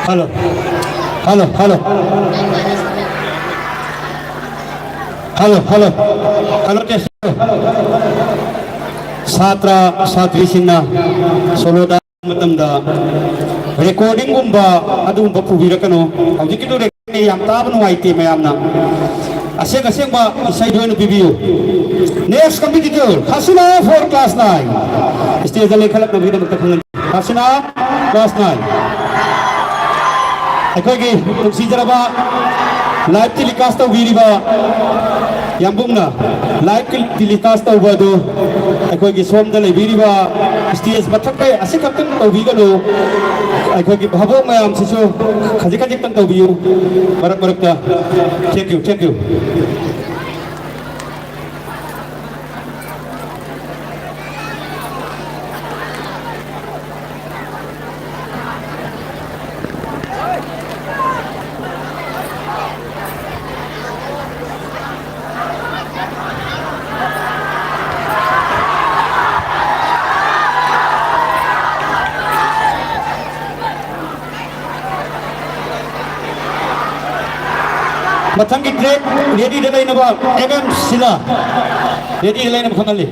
Hello. Hello, hello. Hello, hello. Hello, test. ꯁꯥꯇ꯭ꯔ ꯁꯥꯇ꯭ꯔꯤꯁꯤꯡꯅ ꯁꯣꯂꯣꯗ ꯃꯇꯝꯗ ꯔꯦꯀꯣꯔꯗꯤꯡꯒꯨꯝꯕ ꯑꯗꯨꯒꯨꯝꯕ ꯄꯨꯕꯤꯔꯛꯀꯅꯨ꯫ ꯍꯧꯖꯤꯛꯀꯤꯗꯨ ꯔꯦꯀꯣꯔꯗꯤꯡ ꯌꯥꯝ ꯇꯥꯕ ꯅꯨꯡꯉꯥꯏꯇꯦ ꯃꯌꯥꯝꯅ꯫ ꯑꯁꯦꯡ ꯑꯁꯦꯡꯕ ꯏꯁꯩꯗꯨ ꯑꯣꯏꯅ ꯄꯤꯕꯤꯌꯨ꯫ Next competitor, Hasina for class nine. ꯁ꯭ꯇꯦꯖꯇ ꯂꯦꯡꯈꯠꯂꯛꯅꯕꯒꯤꯗꯃꯛꯇ ꯈꯪꯍꯟ-, Hasina, class nine꯫ ꯑꯩꯈꯣꯏꯒꯤ ꯅꯨꯡꯁꯤꯖꯔꯕ live telecast ꯇꯧꯕꯤꯔꯤꯕ ꯌꯥꯝꯕꯨꯡꯅ live telecast ꯇꯧꯕ ꯑꯗꯨ ꯑꯩꯈꯣꯏꯒꯤ ꯁꯣꯝꯗ ꯂꯩꯕꯤꯔꯤꯕ stage ꯃꯊꯛꯇ ꯑꯁꯤꯈꯛꯇꯪ ꯇꯧꯕꯤꯒꯅꯨ꯫ ꯑꯩꯈꯣꯏꯒꯤ ꯚꯥꯕꯣꯛ ꯃꯌꯥꯝꯁꯤꯁꯨ ꯈꯖꯤꯛ ꯈꯖꯤꯛꯇꯪ ꯇꯧꯕꯤꯌꯨ ꯃꯔꯛ ꯃꯔꯛꯇ꯫ Thank you, thank you꯫ ꯃꯊꯪꯒꯤ track ready ꯗ ꯂꯩꯅꯕ M M ꯁꯤꯂꯥ ready ꯗ ꯂꯩꯅꯕ ꯈꯪꯍꯜꯂꯤ꯫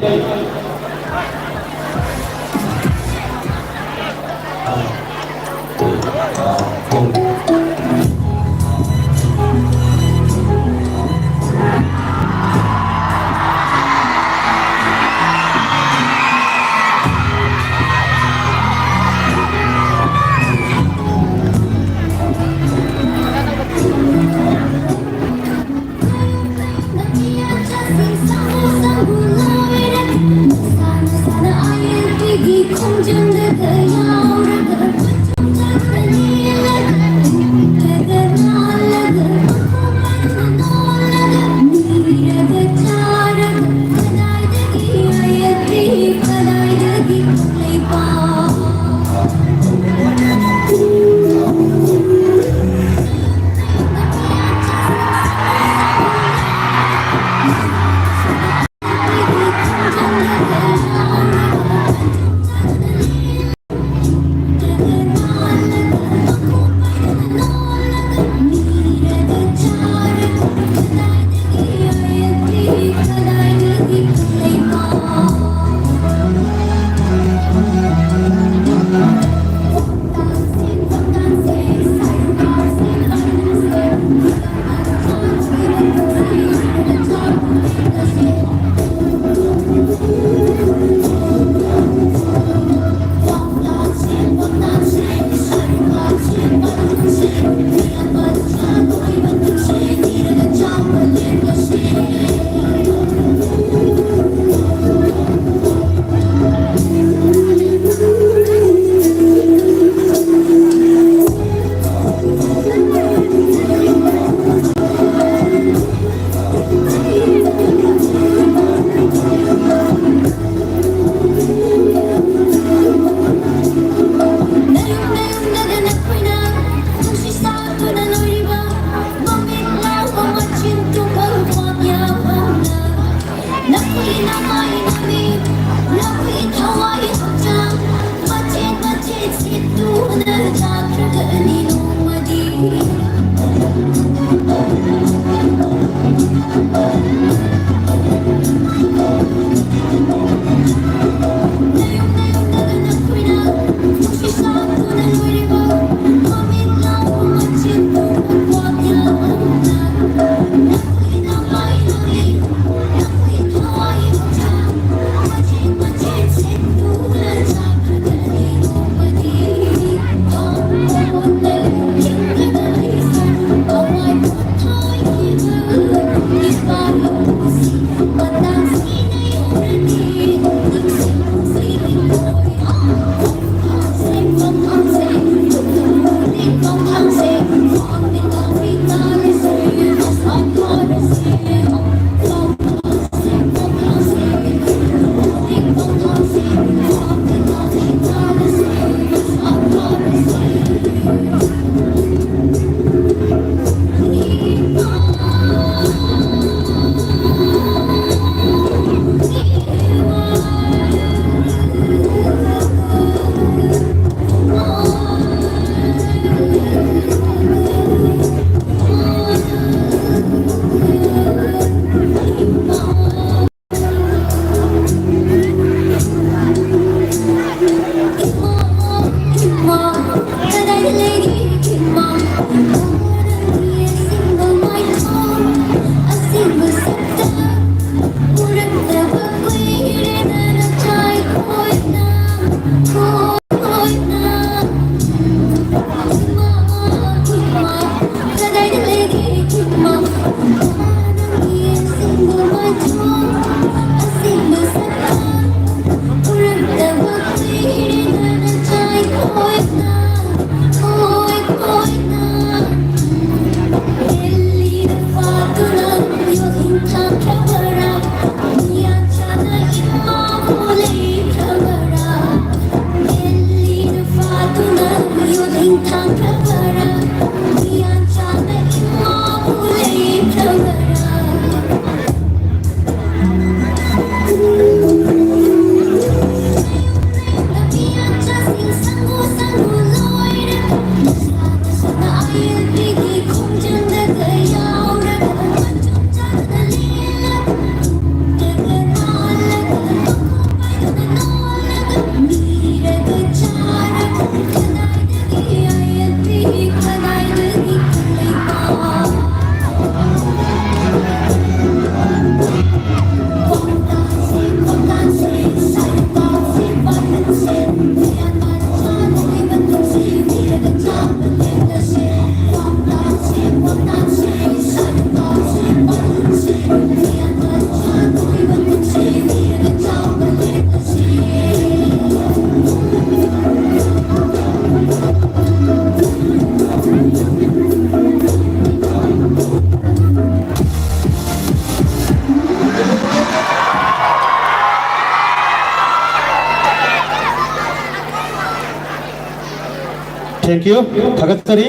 Thank you. ꯊꯥꯒꯠꯆꯔꯤ꯫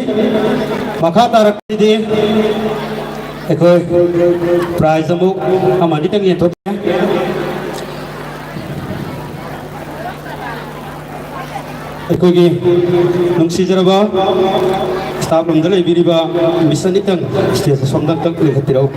ꯃꯈꯥ ꯇꯥꯔꯛꯄꯗꯤ ꯑꯩꯈꯣꯏ prize ꯑꯃꯨꯛ ꯑꯃ ꯑꯅꯤꯇꯪ ꯌꯦꯟꯊꯣꯛꯀꯦ꯫ ꯑꯩꯈꯣꯏꯒꯤ ꯅꯨꯡꯁꯤꯖꯔꯕ staff roomꯗ ꯂꯩꯕꯤꯔꯤꯕ Miss ꯑꯅꯤꯇꯪ stage ꯑꯁꯣꯝꯗ ꯑꯝꯇꯪ ꯂꯦꯡꯈꯠꯄꯤꯔꯛꯎ꯫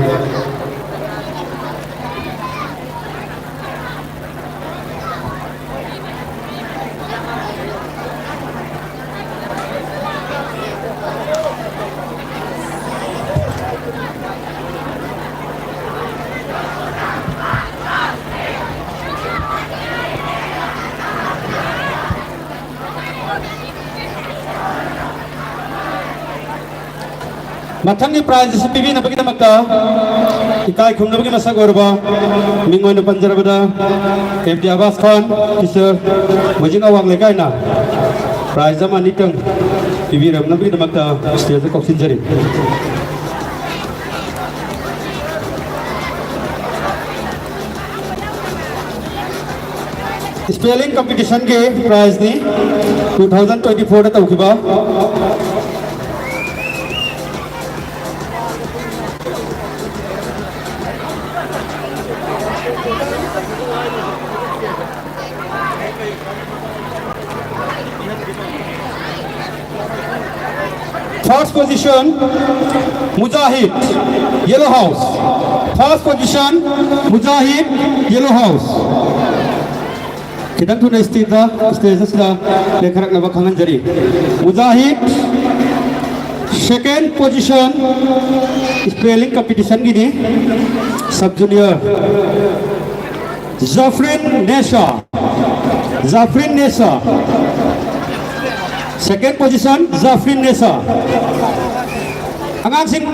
ꯃꯊꯪꯒꯤ prize ꯑꯁꯤ ꯄꯤꯕꯤꯅꯕꯒꯤꯗꯃꯛꯇ ꯏꯀꯥꯏ ꯈꯨꯝꯅꯕꯒꯤ ꯃꯁꯛ ꯑꯣꯏꯔꯕ ꯃꯤꯡ ꯑꯣꯏꯅ ꯄꯟꯖꯔꯕꯗ ꯑꯦꯝ ꯗꯤ ꯑꯕꯥꯁ ꯈꯥꯟ, teacher, ꯃꯣꯏꯖꯤꯡ ꯑꯋꯥꯡ ꯂꯩꯀꯥꯏꯅ prize ꯑꯃ ꯑꯅꯤꯇꯪ ꯄꯤꯕꯤꯔꯝꯅꯕꯒꯤꯗꯃꯛꯇ stageꯇ ꯀꯧꯁꯤꯟꯖꯔꯤ꯫ Spelling competitionꯒꯤ prizeꯅꯤ, two thousand twenty fourꯗ ꯇꯧꯈꯤꯕ꯫ First position, Mujahid, Yellow House. First position, Mujahid, Yellow House. ꯈꯤꯇꯪ ꯊꯨꯅ stageꯇ, stage ꯑꯁꯤꯗ ꯂꯦꯡꯈꯠꯂꯛꯅꯕ ꯈꯪꯍꯟꯖꯔꯤ꯫ Mujahid, second position, spelling competitionꯒꯤꯅꯤ, sub junior. Zafrin Nesa. Zafrin Nesa. Second position, Zafrin Nesa. ꯑꯉꯥꯡꯁꯤꯡ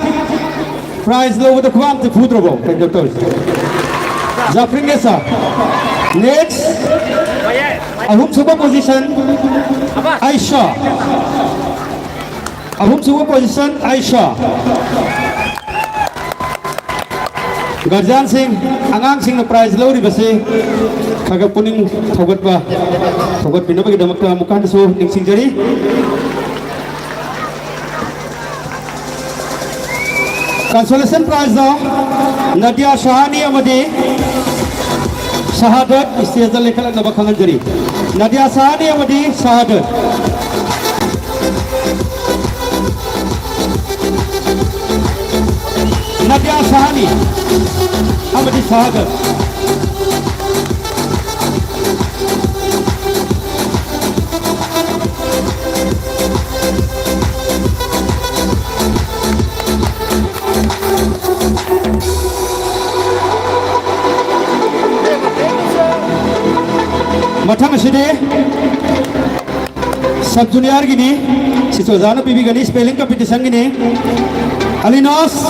prize ꯂꯧꯕꯗ ꯈꯨꯕꯥꯛ ꯑꯝꯇ ꯐꯨꯗ꯭ꯔꯕꯣ? ꯀꯩꯅꯣ ꯇꯧꯔꯤꯁꯦ꯫ Zafrin Nesa. Next. ꯑꯍꯨꯝꯁꯨꯕ position, Aisha. ꯑꯍꯨꯝꯁꯨꯕ position, Aisha꯫ Guardianꯁꯤꯡ, ꯑꯉꯥꯡꯁꯤꯡꯅ prize ꯂꯧꯔꯤꯕꯁꯤ ꯈꯔ ꯈꯔ ꯄꯨꯛꯅꯤꯡ ꯊꯧꯒꯠꯄ, ꯊꯧꯒꯠꯄꯤꯅꯕꯒꯤꯗꯃꯛꯇ ꯑꯃꯨꯛ ꯍꯟꯅꯁꯨ ꯅꯤꯡꯁꯤꯡꯖꯔꯤ꯫ Consolation prize ꯗ ꯅꯗꯤꯌꯥ ꯁꯍꯥꯅꯤ ꯑꯃꯗꯤ ꯁꯍꯥꯗꯠ stage ꯗ ꯂꯦꯡꯈꯠꯂꯛꯅꯕ ꯈꯪꯍꯟꯖꯔꯤ꯫ ꯅꯗꯤꯌꯥ ꯁꯍꯥꯅꯤ ꯑꯃꯗꯤ ꯁꯍꯥꯗꯠ꯫ ꯅꯗꯤꯌꯥ ꯁꯍꯥꯅꯤ ꯑꯃꯗꯤ ꯁꯍꯥꯗꯠ꯫ ꯃꯊꯪ ꯑꯁꯤꯗꯤ sub junior ꯒꯤꯅꯤ꯫ ꯁꯤꯁꯨ ꯑꯣꯖꯥꯅ ꯄꯤꯕꯤꯒꯅꯤ, spelling competition ꯒꯤꯅꯤ꯫ Alinas,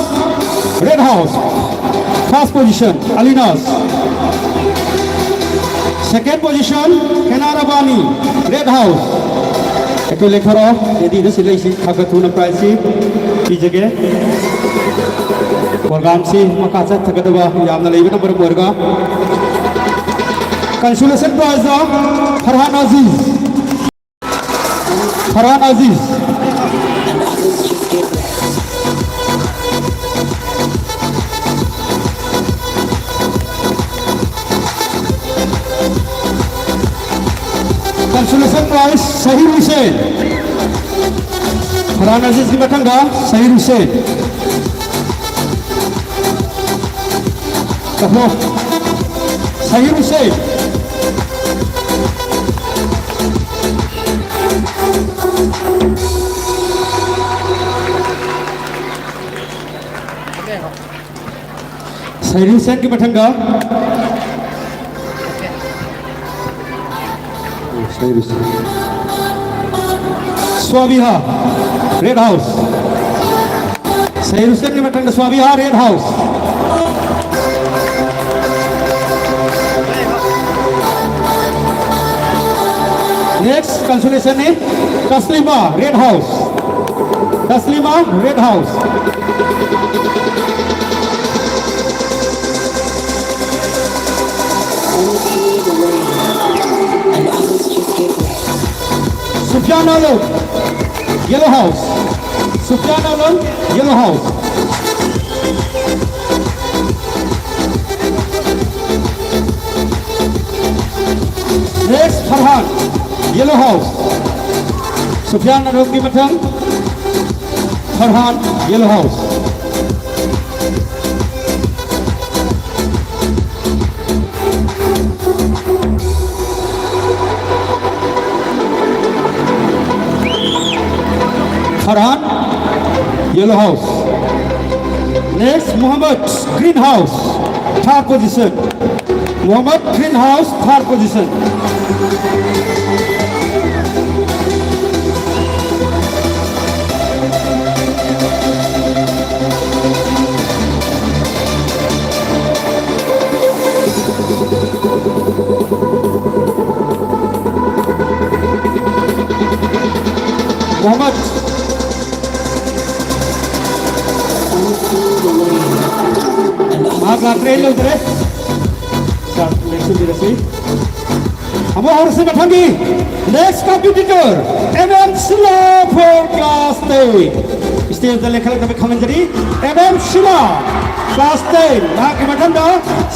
Red House꯫ First position, Alinas. Second position, ꯈꯦꯅꯥꯔꯕꯥꯅꯤ, Red House꯫ ꯑꯩꯈꯣꯏ ꯂꯦꯡꯊꯣꯔꯛꯑꯣ, ready ꯗ ꯁꯤ ꯂꯩꯁꯤ꯫ ꯈꯔ ꯈꯔ ꯊꯨꯅ prize ꯁꯤ ꯄꯤꯖꯒꯦ꯫ Program ꯁꯤ ꯃꯈꯥ ꯆꯠꯊꯒꯗꯕ ꯌꯥꯝꯅ ꯂꯩꯕꯅ ꯃꯔꯝ ꯑꯣꯏꯔꯒ consolation prize ꯗ ꯐꯔꯍꯥꯟ ꯑꯖꯤꯖ꯫ ꯐꯔꯍꯥꯟ ꯑꯖꯤꯖ꯫ Consolation prize, ꯁꯍꯤꯔ Hussain. ꯐꯔꯍꯥꯟ ꯑꯖꯤꯖꯀꯤ ꯃꯊꯪꯗ ꯁꯍꯤꯔ ꯍꯨꯁꯦꯟ꯫ ꯇꯥꯃꯣ, ꯁꯍꯤꯔ ꯍꯨꯁꯦꯟ꯫ ꯁꯍꯤꯔ ꯍꯨꯁꯦꯟꯒꯤ ꯃꯊꯪꯗ ꯁꯍꯤꯔ ꯍꯨꯁꯦꯟ꯫ ꯁ꯭ꯋꯥꯕꯤꯍꯥ, Red House꯫ ꯁꯍꯤꯔ ꯍꯨꯁꯦꯟꯒꯤ ꯃꯊꯪꯗ ꯁ꯭ꯋꯥꯕꯤꯍꯥ, Red House꯫ Next consolation ꯅꯤ ꯇꯁꯂꯤꯃꯥ, Red House꯫ ꯇꯁꯂꯤꯃꯥ, Red House꯫ ꯁꯨꯐꯤꯌꯥꯟ Alam, Yellow House꯫ ꯁꯨꯐꯤꯌꯥꯟ Alam, Yellow House꯫ Next, Farhan, Yellow House. Sufyan ꯑꯗꯣꯝꯒꯤ ꯃꯊꯪ, Farhan, Yellow House. Farhan, Yellow House. Next, Muhammad, Green House, third position. Muhammad, Green House, third position. Muhammad. ꯃꯍꯥꯛ ꯂꯥꯛꯇ꯭ꯔꯦ, ꯂꯧꯗ꯭ꯔꯦ꯫ ꯁꯥꯔ, ꯂꯦꯡꯁꯤꯟꯕꯤꯔꯁꯤ꯫ ꯑꯃꯨꯛ ꯍꯧꯔꯁꯤ ꯃꯊꯪꯒꯤ next competitor, M M Shila for class ten. Stage ꯗ ꯂꯦꯡꯈꯠꯂꯛꯅꯕ ꯈꯪꯍꯟꯖꯔꯤ꯫ M M Shila, class ten꯫ ꯃꯍꯥꯛꯀꯤ ꯃꯊꯪꯗ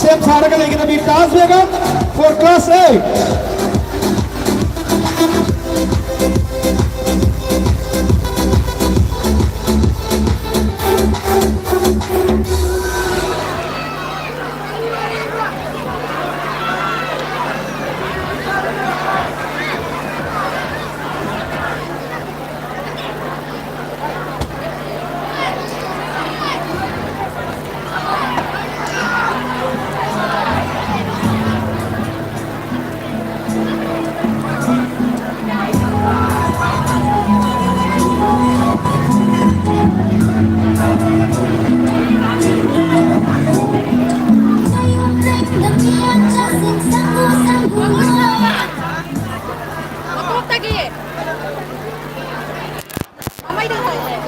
ꯁꯦꯝ ꯁꯥꯔꯒ ꯂꯩꯒꯗꯕꯤ Taj Begum for class eight꯫ ꯃꯀꯣꯛꯇꯒꯤ꯫ ꯃꯃꯩꯗꯒꯤ ꯍꯧꯔꯛꯑꯣ꯫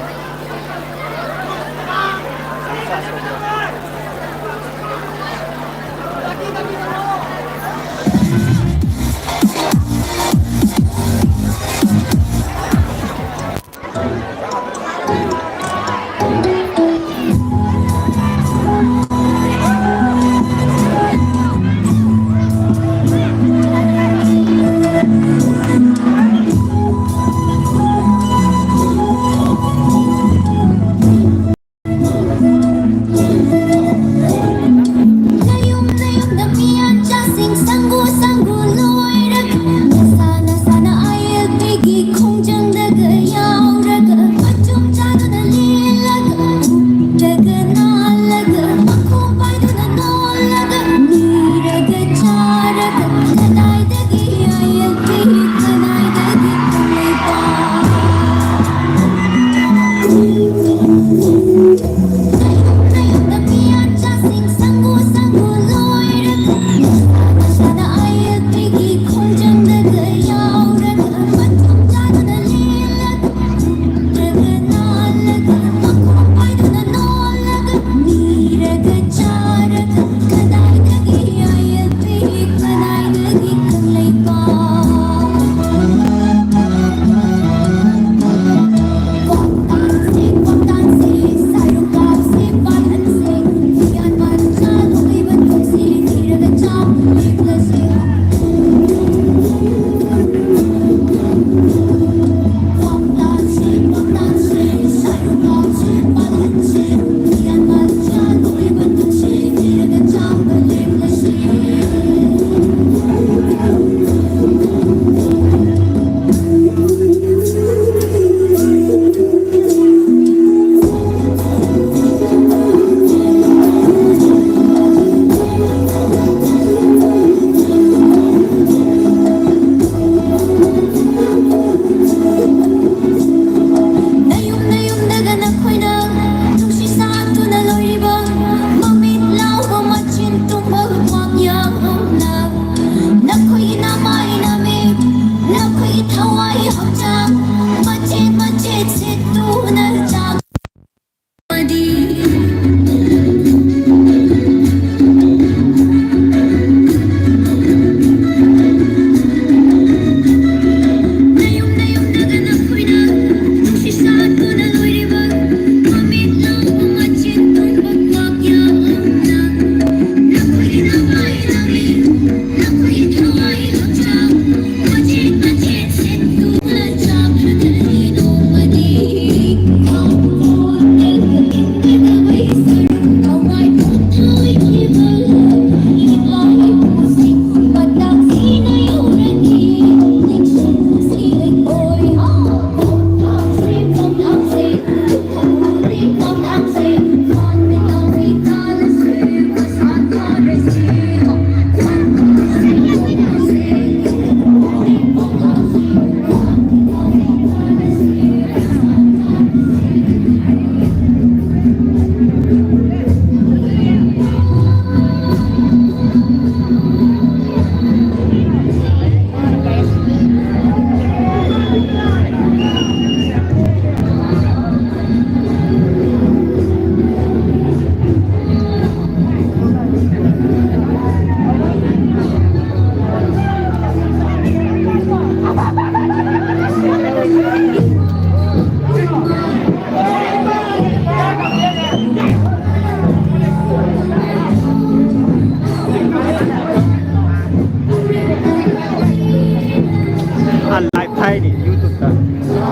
ꯑꯩꯗꯤ YouTube-ꯇ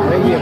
ꯂꯩꯌꯦ꯫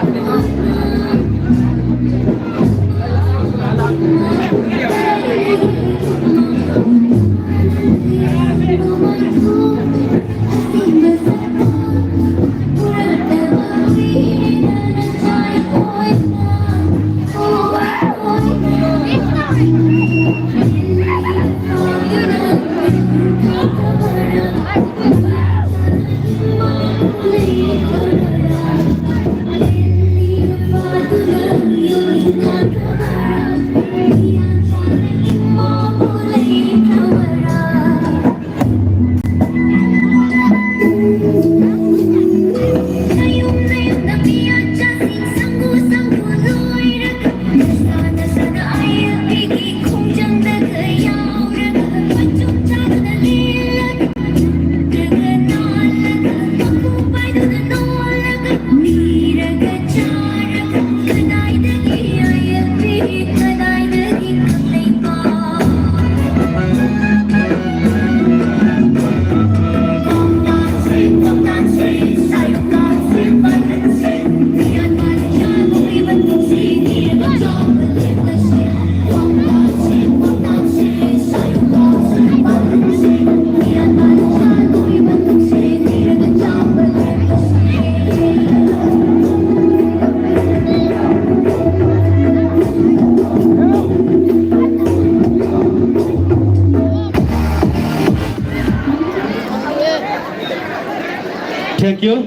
Thank you.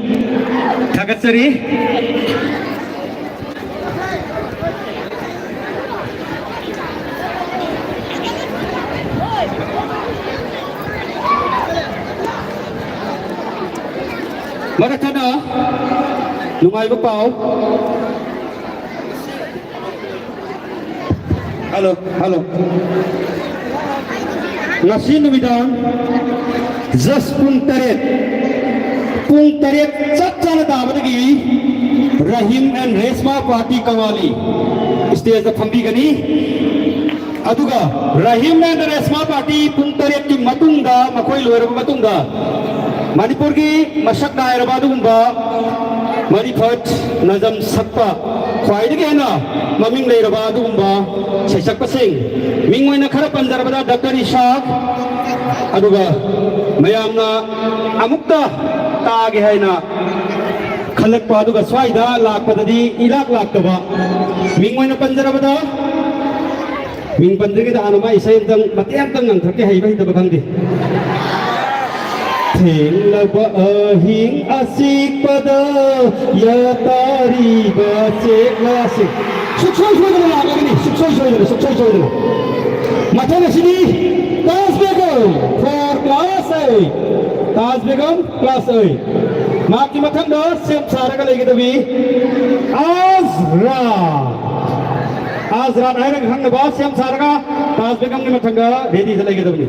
ꯊꯥꯒꯠꯆꯔꯤ꯫ ꯃꯔꯛ ꯊꯠꯅ ꯅꯨꯡꯉꯥꯏꯕ ꯄꯥꯎ꯫ Hello, hello. ꯉꯁꯤ ꯅꯨꯃꯤꯗꯥꯡ just ꯄꯨꯡ ꯇꯔꯦꯠ, ꯄꯨꯡ ꯇꯔꯦꯠ ꯆꯞ ꯆꯥꯅ ꯇꯥꯕꯗꯒꯤ ꯔꯍꯤꯝ and ꯔꯦꯁꯃꯥ ꯄꯥꯔꯇꯤ ꯀꯋꯥꯂꯤ ꯁ꯭ꯇꯦꯖꯇ ꯐꯝꯕꯤꯒꯅꯤ꯫ ꯑꯗꯨꯒ ꯔꯍꯤꯝ and ꯔꯦꯁꯃꯥ ꯄꯥꯔꯇꯤ ꯄꯨꯡ ꯇꯔꯦꯠꯀꯤ ꯃꯇꯨꯡꯗ, ꯃꯈꯣꯏ ꯂꯣꯏꯔꯕ ꯃꯇꯨꯡꯗ, ꯃꯅꯤꯄꯨꯔꯒꯤ ꯃꯁꯛ ꯅꯥꯏꯔꯕ ꯑꯗꯨꯒꯨꯝꯕ ꯃꯔꯤꯐꯠ ꯅꯖꯝ ꯁꯛꯄ ꯈ꯭ꯋꯥꯏꯗꯒꯤ ꯍꯦꯟꯅ ꯃꯃꯤꯡ ꯂꯩꯔꯕ ꯑꯗꯨꯒꯨꯝꯕ ꯁꯩꯁꯛꯄꯁꯤꯡ, ꯃꯤꯡ ꯑꯣꯏꯅ ꯈꯔ ꯄꯟꯖꯔꯕꯗ ꯗꯥꯛꯇꯔ ꯏꯁꯥꯛ, ꯑꯗꯨꯒ ꯃꯌꯥꯝꯅ ꯑꯃꯨꯛꯇ ꯇꯥꯒꯦ ꯍꯥꯏꯅ ꯈꯜꯂꯛꯄ, ꯑꯗꯨꯒ ꯁ꯭ꯋꯥꯏꯗ ꯂꯥꯛꯄꯗꯗꯤ ꯏꯂꯥꯛ ꯂꯥꯛꯇꯕ, ꯃꯤꯡ ꯑꯣꯏꯅ ꯄꯟꯖꯔꯕꯗ, ꯃꯤꯡ ꯄꯟꯗ꯭ꯔꯤꯉꯩꯗ ꯍꯥꯟꯅ ꯃꯥ ꯏꯁꯩ ꯑꯝꯇꯪ, ꯃꯇꯦꯛ ꯑꯝꯇꯪ ꯉꯪꯊꯔꯛꯀꯦ, ꯍꯩꯕ ꯍꯩꯇꯕ ꯈꯪꯗꯦ꯫ ꯊꯦꯡꯂꯕ ꯑꯍꯤꯡ ꯑꯆꯤꯛꯄꯗ ꯌꯥꯇꯥꯔꯤꯕ ꯆꯦꯛꯂꯥꯁꯤꯡ꯫ ꯁꯨꯛꯁꯣꯏ ꯁꯣꯏꯗꯅ ꯂꯥꯛꯂꯒꯅꯤ, ꯁꯨꯛꯁꯣꯏ ꯁꯣꯏꯗꯅ, ꯁꯨꯛꯁꯣꯏ ꯁꯣꯏꯗꯅ꯫ ꯃꯊꯪ ꯑꯁꯤꯗꯤ Taj Begum for class eight꯫ Taj Begum class eight꯫ ꯃꯍꯥꯛꯀꯤ ꯃꯊꯪꯗ ꯁꯦꯝ ꯁꯥꯔꯒ ꯂꯩꯒꯗꯕꯤ ꯑꯖꯔꯥ꯫ ꯑꯖꯔꯥ ꯍꯥꯏꯔꯒ ꯈꯪꯅꯕ ꯁꯦꯝ ꯁꯥꯔꯒ ꯇꯥꯖ ꯕꯦꯒꯝꯒꯤ ꯃꯊꯪꯗ ꯔꯦꯗꯤꯗ ꯂꯩꯒꯗꯕꯅꯤ꯫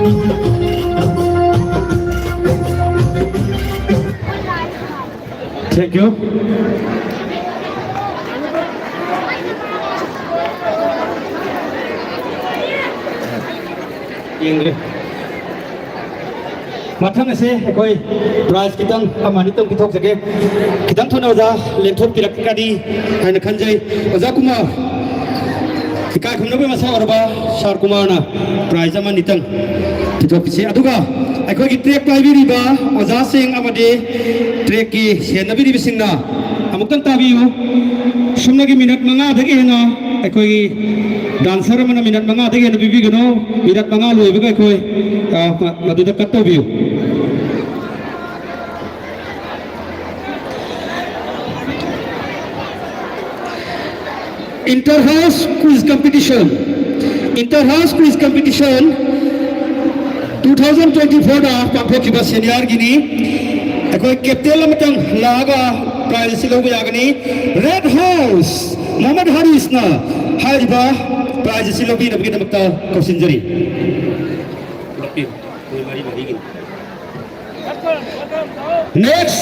Thank you. ꯌꯦꯡꯗ꯭ꯔꯦ꯫ ꯃꯊꯪ ꯑꯁꯦ ꯑꯩꯈꯣꯏ prize ꯈꯤꯇꯪ ꯑꯃ ꯑꯅꯤꯇꯪ ꯄꯤꯊꯣꯛꯆꯒꯦ꯫ ꯈꯤꯇꯪ ꯊꯨꯅ ꯑꯣꯖꯥ ꯂꯦꯡꯊꯣꯛꯄꯤꯔꯛꯀꯅꯤ ꯍꯥꯏꯅ ꯈꯟꯖꯩ꯫ ꯑꯣꯖꯥ ꯀꯨꯃꯥꯔ, ꯏꯀꯥꯏ ꯈꯨꯝꯅꯕꯒꯤ ꯃꯁꯛ ꯑꯣꯏꯔꯕ ꯁꯥꯔ ꯀꯨꯃꯥꯔꯅ prize ꯑꯃ ꯑꯅꯤꯇꯪ ꯄꯤꯊꯣꯛꯄꯤꯁꯤ꯫ ꯑꯗꯨꯒ ꯑꯩꯈꯣꯏꯒꯤ track ꯄꯥꯏꯕꯤꯔꯤꯕ ꯑꯣꯖꯥꯁꯤꯡ ꯑꯃꯗꯤ trackꯀꯤ ꯁꯦꯟꯅꯕꯤꯔꯤꯕꯁꯤꯡꯅ ꯑꯃꯨꯛꯇꯪ ꯇꯥꯕꯤꯌꯨ꯫ ꯁꯨꯞꯅꯒꯤ minute ꯃꯉꯥꯗꯒꯤ ꯍꯦꯟꯅ ꯑꯩꯈꯣꯏꯒꯤ dancer ꯑꯃꯅ minute ꯃꯉꯥꯗꯒꯤ ꯍꯦꯟꯅ ꯄꯤꯕꯤꯒꯅꯨ꯫ Minute ꯃꯉꯥ ꯂꯣꯏꯕꯒ ꯑꯩꯈꯣꯏ, ꯑ, ꯃ-, ꯃꯗꯨꯗ cut ꯇꯧꯕꯤꯌꯨ꯫ Inter House Quiz Competition, Inter House Quiz Competition two thousand twenty-fourꯗ ꯄꯥꯡꯊꯣꯛꯈꯤꯕ seniorꯒꯤꯅꯤ꯫ ꯑꯩꯈꯣꯏ captain ꯑꯃꯇꯪ ꯂꯥꯛꯑꯒ prize ꯑꯁꯤ ꯂꯧꯕ ꯌꯥꯒꯅꯤ꯫ Red House ꯃꯣꯍꯝꯃꯗ ꯍꯥꯔꯤꯁꯅ ꯍꯥꯏꯔꯤꯕ prize ꯑꯁꯤ ꯂꯧꯕꯤꯅꯕꯒꯤꯗꯃꯛꯇ ꯀꯧꯁꯤꯟꯖꯔꯤ꯫ Next,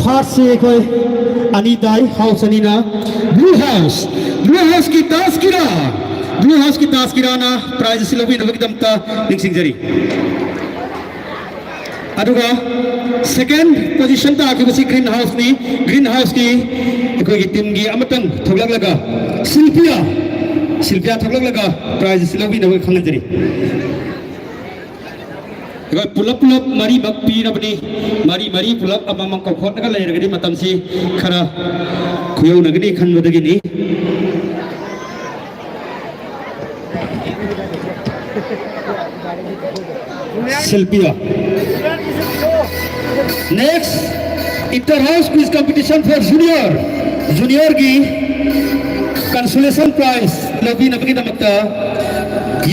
thirdꯁꯤ ꯑꯩꯈꯣꯏ ꯑꯅꯤ ꯇꯥꯏ, house ꯑꯅꯤꯅ꯫ Blue House, Blue Houseꯀꯤ ꯇꯥꯁꯀꯤꯔꯥ, Blue Houseꯀꯤ ꯇꯥꯁꯀꯤꯔꯥꯅ prize ꯑꯁꯤ ꯂꯧꯕꯤꯅꯕꯒꯤꯗꯃꯛꯇ ꯅꯤꯡꯁꯤꯡꯖꯔꯤ꯫ ꯑꯗꯨꯒ second position ꯇꯥꯈꯤꯕꯁꯤ Green Houseꯅꯤ꯫ Green Houseꯀꯤ ꯑꯩꯈꯣꯏꯒꯤ teamꯒꯤ ꯑꯃꯇꯪ ꯊꯣꯛꯂꯛꯂꯒ, ꯁꯤꯜꯄꯤꯌꯥ, ꯁꯤꯜꯄꯤꯌꯥ ꯊꯣꯛꯂꯛꯂꯒ prize ꯑꯁꯤ ꯂꯧꯕꯤꯅꯕ ꯈꯪꯍꯟꯖꯔꯤ꯫ ꯑꯩꯈꯣꯏ ꯄꯨꯂꯞ ꯄꯨꯂꯞ ꯃꯔꯤꯃꯛ ꯄꯤꯔꯕꯅꯤ꯫ ꯃꯔꯤ ꯃꯔꯤ ꯄꯨꯂꯞ ꯑꯃꯃꯝ ꯀꯧꯈꯠꯂꯒ ꯂꯩꯔꯒꯗꯤ ꯃꯇꯝꯁꯤ ꯈꯔ ꯈꯨꯌꯧꯅꯒꯅꯤ ꯈꯟꯕꯗꯒꯤꯅꯤ꯫ ꯁꯤꯜꯄꯤꯌꯥ꯫ Next, Inter House Quiz Competition for Junior, juniorꯒꯤ consolation prize ꯂꯧꯕꯤꯅꯕꯒꯤꯗꯃꯛꯇ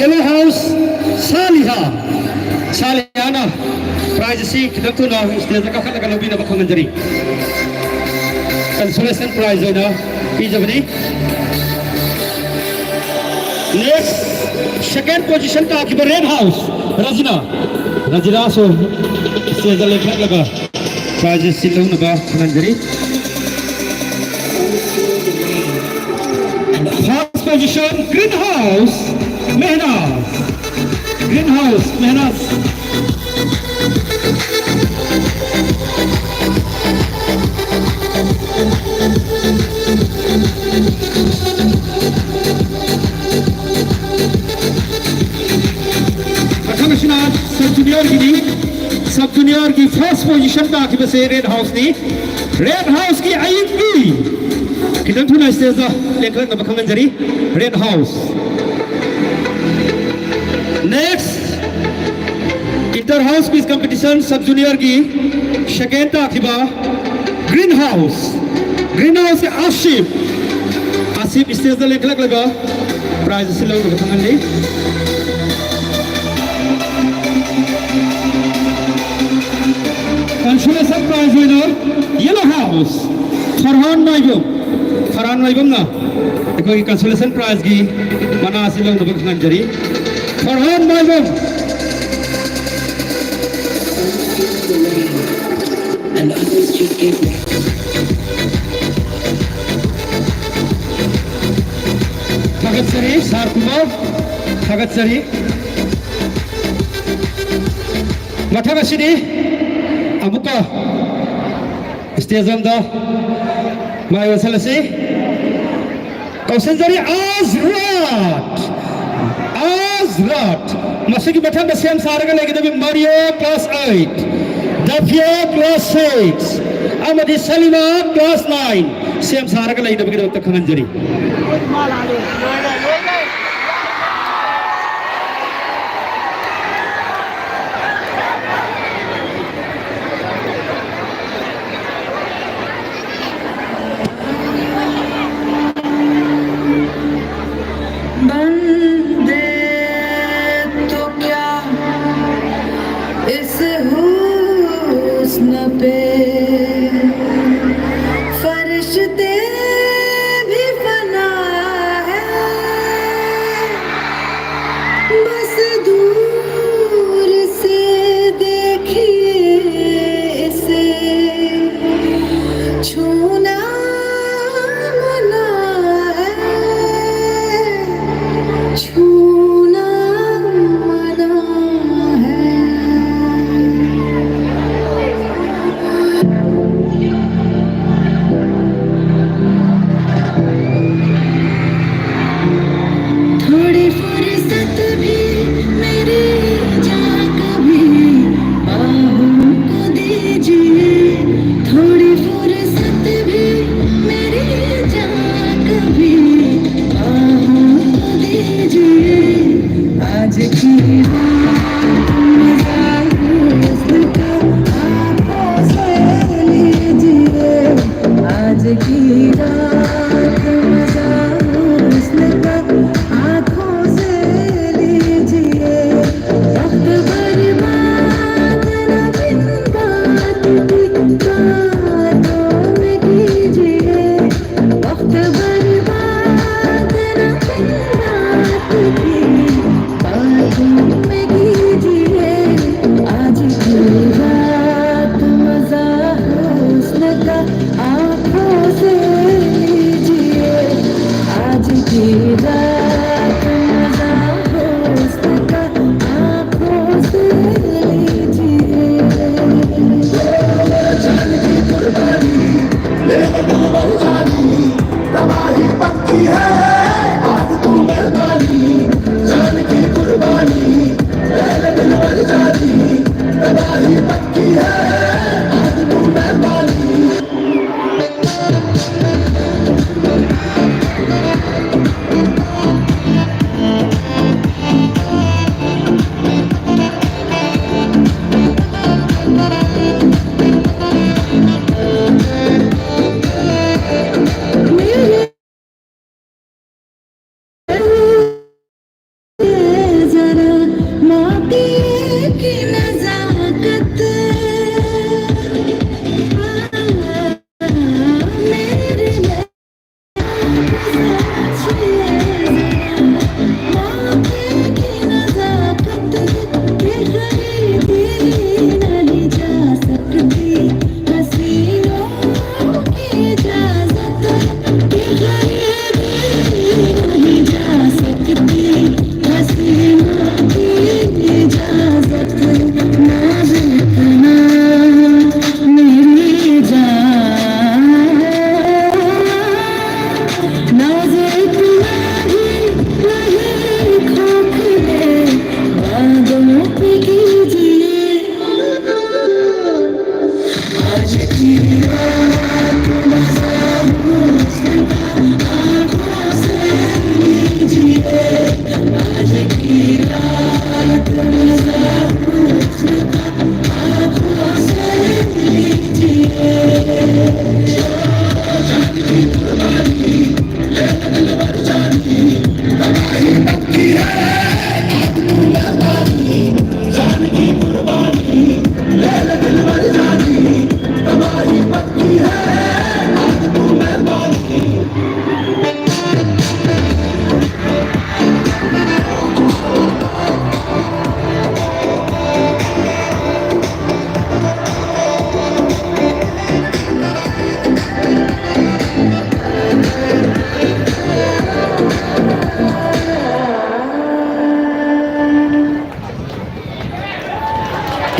Yellow House ꯁꯥꯂꯤꯍꯥ, ꯁꯥꯂꯤꯍꯥꯅ prize ꯑꯁꯤ ꯈꯤꯇꯪ ꯊꯨꯅ stageꯇ ꯀꯥꯈꯠꯂꯒ ꯂꯧꯕꯤꯅꯕ ꯈꯪꯍꯟꯖꯔꯤ꯫ Consolation prize ꯑꯣꯏꯅ ꯄꯤꯖꯕꯅꯤ꯫ Next, Second position ꯇꯥꯈꯤꯕ Red House ꯔꯖꯤꯅꯥ, ꯔꯖꯤꯅꯥꯁꯨ stage ꯗ ꯂꯦꯞꯈꯠꯂꯒ prize ꯑꯁꯤ ꯂꯧꯅꯕ ꯈꯪꯍꯟꯖꯔꯤ꯫ First position, Green House Mehnaz. Green House Mehnaz. ꯃꯊꯪ ꯑꯁꯤꯅ sub junior Guinea. Sub junior ꯒꯤ first position ꯇꯥꯈꯤꯕꯁꯦ Red House ꯅꯤ꯫ Red House ꯀꯤ ꯑꯏꯪꯕꯤ ꯈꯤꯇꯪ ꯊꯨꯅ stage ꯗ ꯂꯦꯡꯈꯠꯂꯛꯅꯕ ꯈꯪꯍꯟꯖꯔꯤ꯫ Red House꯫ Next, Inter House Quiz Competition Sub Junior ꯒꯤ second ꯇꯥꯈꯤꯕ Green House, Green House ꯀꯤ ꯑꯥꯁꯤꯐ, ꯑꯥꯁꯤꯐ stage ꯗ ꯂꯦꯡꯈꯠꯂꯛꯂꯒ prize ꯑꯁꯤ ꯂꯧꯅꯕ ꯈꯪꯍꯜꯂꯤ꯫ Consolation prize winner, Yellow House, Farhan ꯃꯥꯏꯕꯝ, ꯐꯔꯍꯥꯟ ꯃꯥꯏꯕꯝꯅ ꯑꯩꯈꯣꯏꯒꯤ consolation prize ꯀꯤ ꯃꯅꯥ ꯑꯁꯤ ꯂꯧꯅꯕ ꯈꯪꯍꯟꯖꯔꯤ꯫ ꯐꯔꯍꯥꯟ ꯃꯥꯏꯕꯝ꯫ ꯊꯥꯒꯠꯆꯔꯤ, ꯁꯥꯔ ꯀꯨꯃꯥꯔ, ꯊꯥꯒꯠꯆꯔꯤ꯫ ꯃꯊꯪ ꯑꯁꯤꯗꯤ ꯑꯃꯨꯛꯀ stage ꯂꯣꯝꯗ ꯃꯥꯏ ꯑꯣꯟꯁꯤꯜꯂꯁꯤ꯫ ꯀꯧꯁꯤꯟꯖꯔꯤ, ꯑꯖꯔꯥꯠ, ꯑꯖꯔꯥꯠ꯫ ꯃꯁꯤꯒꯤ ꯃꯊꯪꯗ ꯁꯦꯝ ꯁꯥꯔꯒ ꯂꯩꯒꯗꯕꯤ ꯃꯥꯔꯤꯌꯣ, class eight, ꯗꯐꯤꯌꯥ, class six, ꯑꯃꯗꯤ ꯁꯂꯤꯃꯥ, class nine, ꯁꯦꯝ ꯁꯥꯔꯒ ꯂꯩꯅꯕꯒꯤꯗꯃꯛꯇ ꯈꯪꯍꯟꯖꯔꯤ꯫ बंदे तो क्या इस हुस्न पे फरिश्ते भी फना है। की रात मजा हुस्न का आंखों से लीजिए। आज की रात मजा हुस्न का आंखों से लीजिए। वक्त बर्बाद न बिन बात की बातों में कीजिए। वक्त बर्बाद न बिन बात की बातों में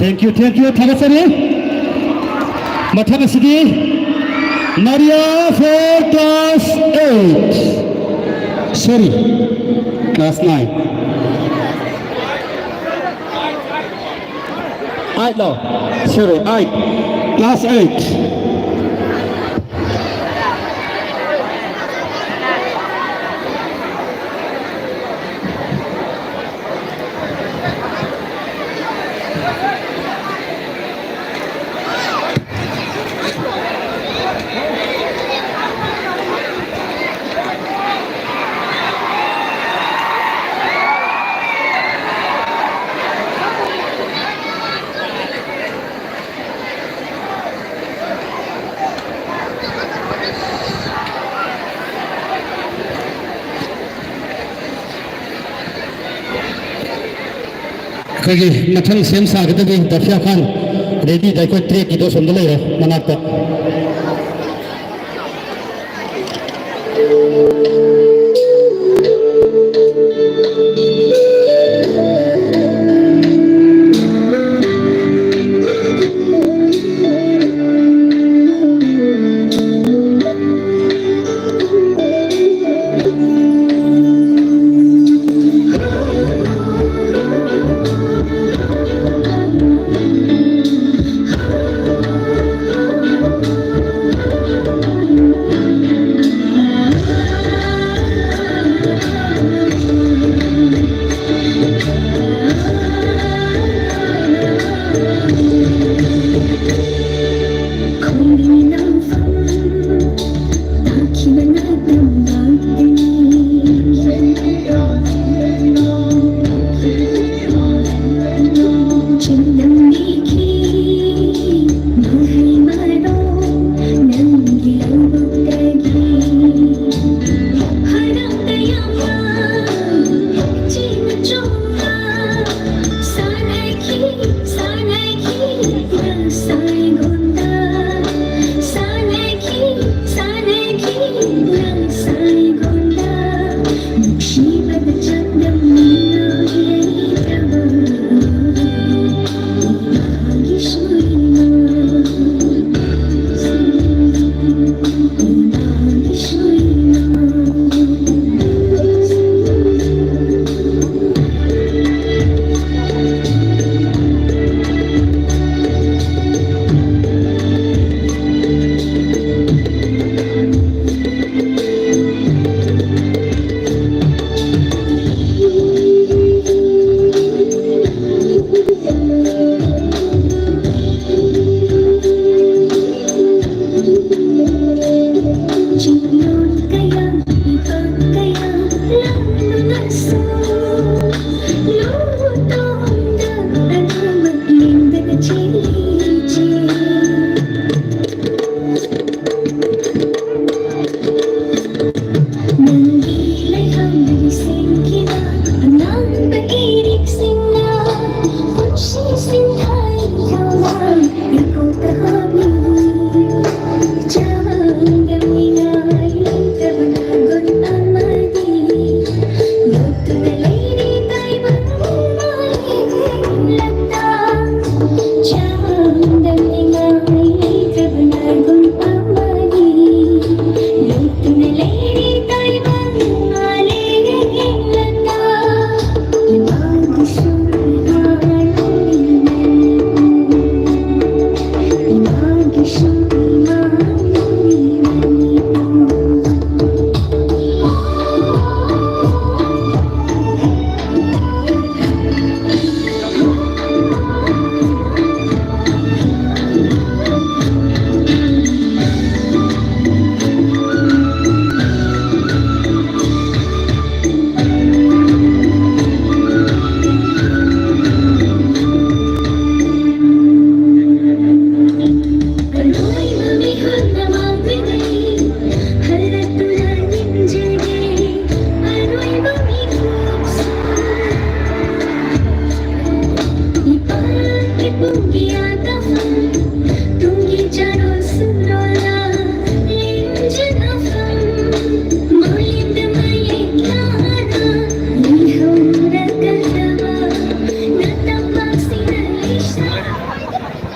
Thank you, thank you, ꯊꯥꯒꯠꯆꯔꯤ꯫ ꯃꯊꯪ ꯑꯁꯤꯗꯤ Maria for class eight, sorry, class nine. Eight low? Sorry, eight. Class eight. ꯑꯩꯈꯣꯏꯒꯤ ꯃꯊꯪ ꯁꯦꯝ ꯁꯥꯒꯗꯕꯤ ꯗꯐꯤꯌꯥ ꯈꯥꯟ ꯔꯦꯗꯤꯗ ꯑꯩꯈꯣꯏ ꯇ꯭ꯔꯦꯛꯀꯤꯗꯣ ꯑꯁꯣꯝꯗ ꯂꯩꯔꯦ ꯃꯅꯥꯛꯇ꯫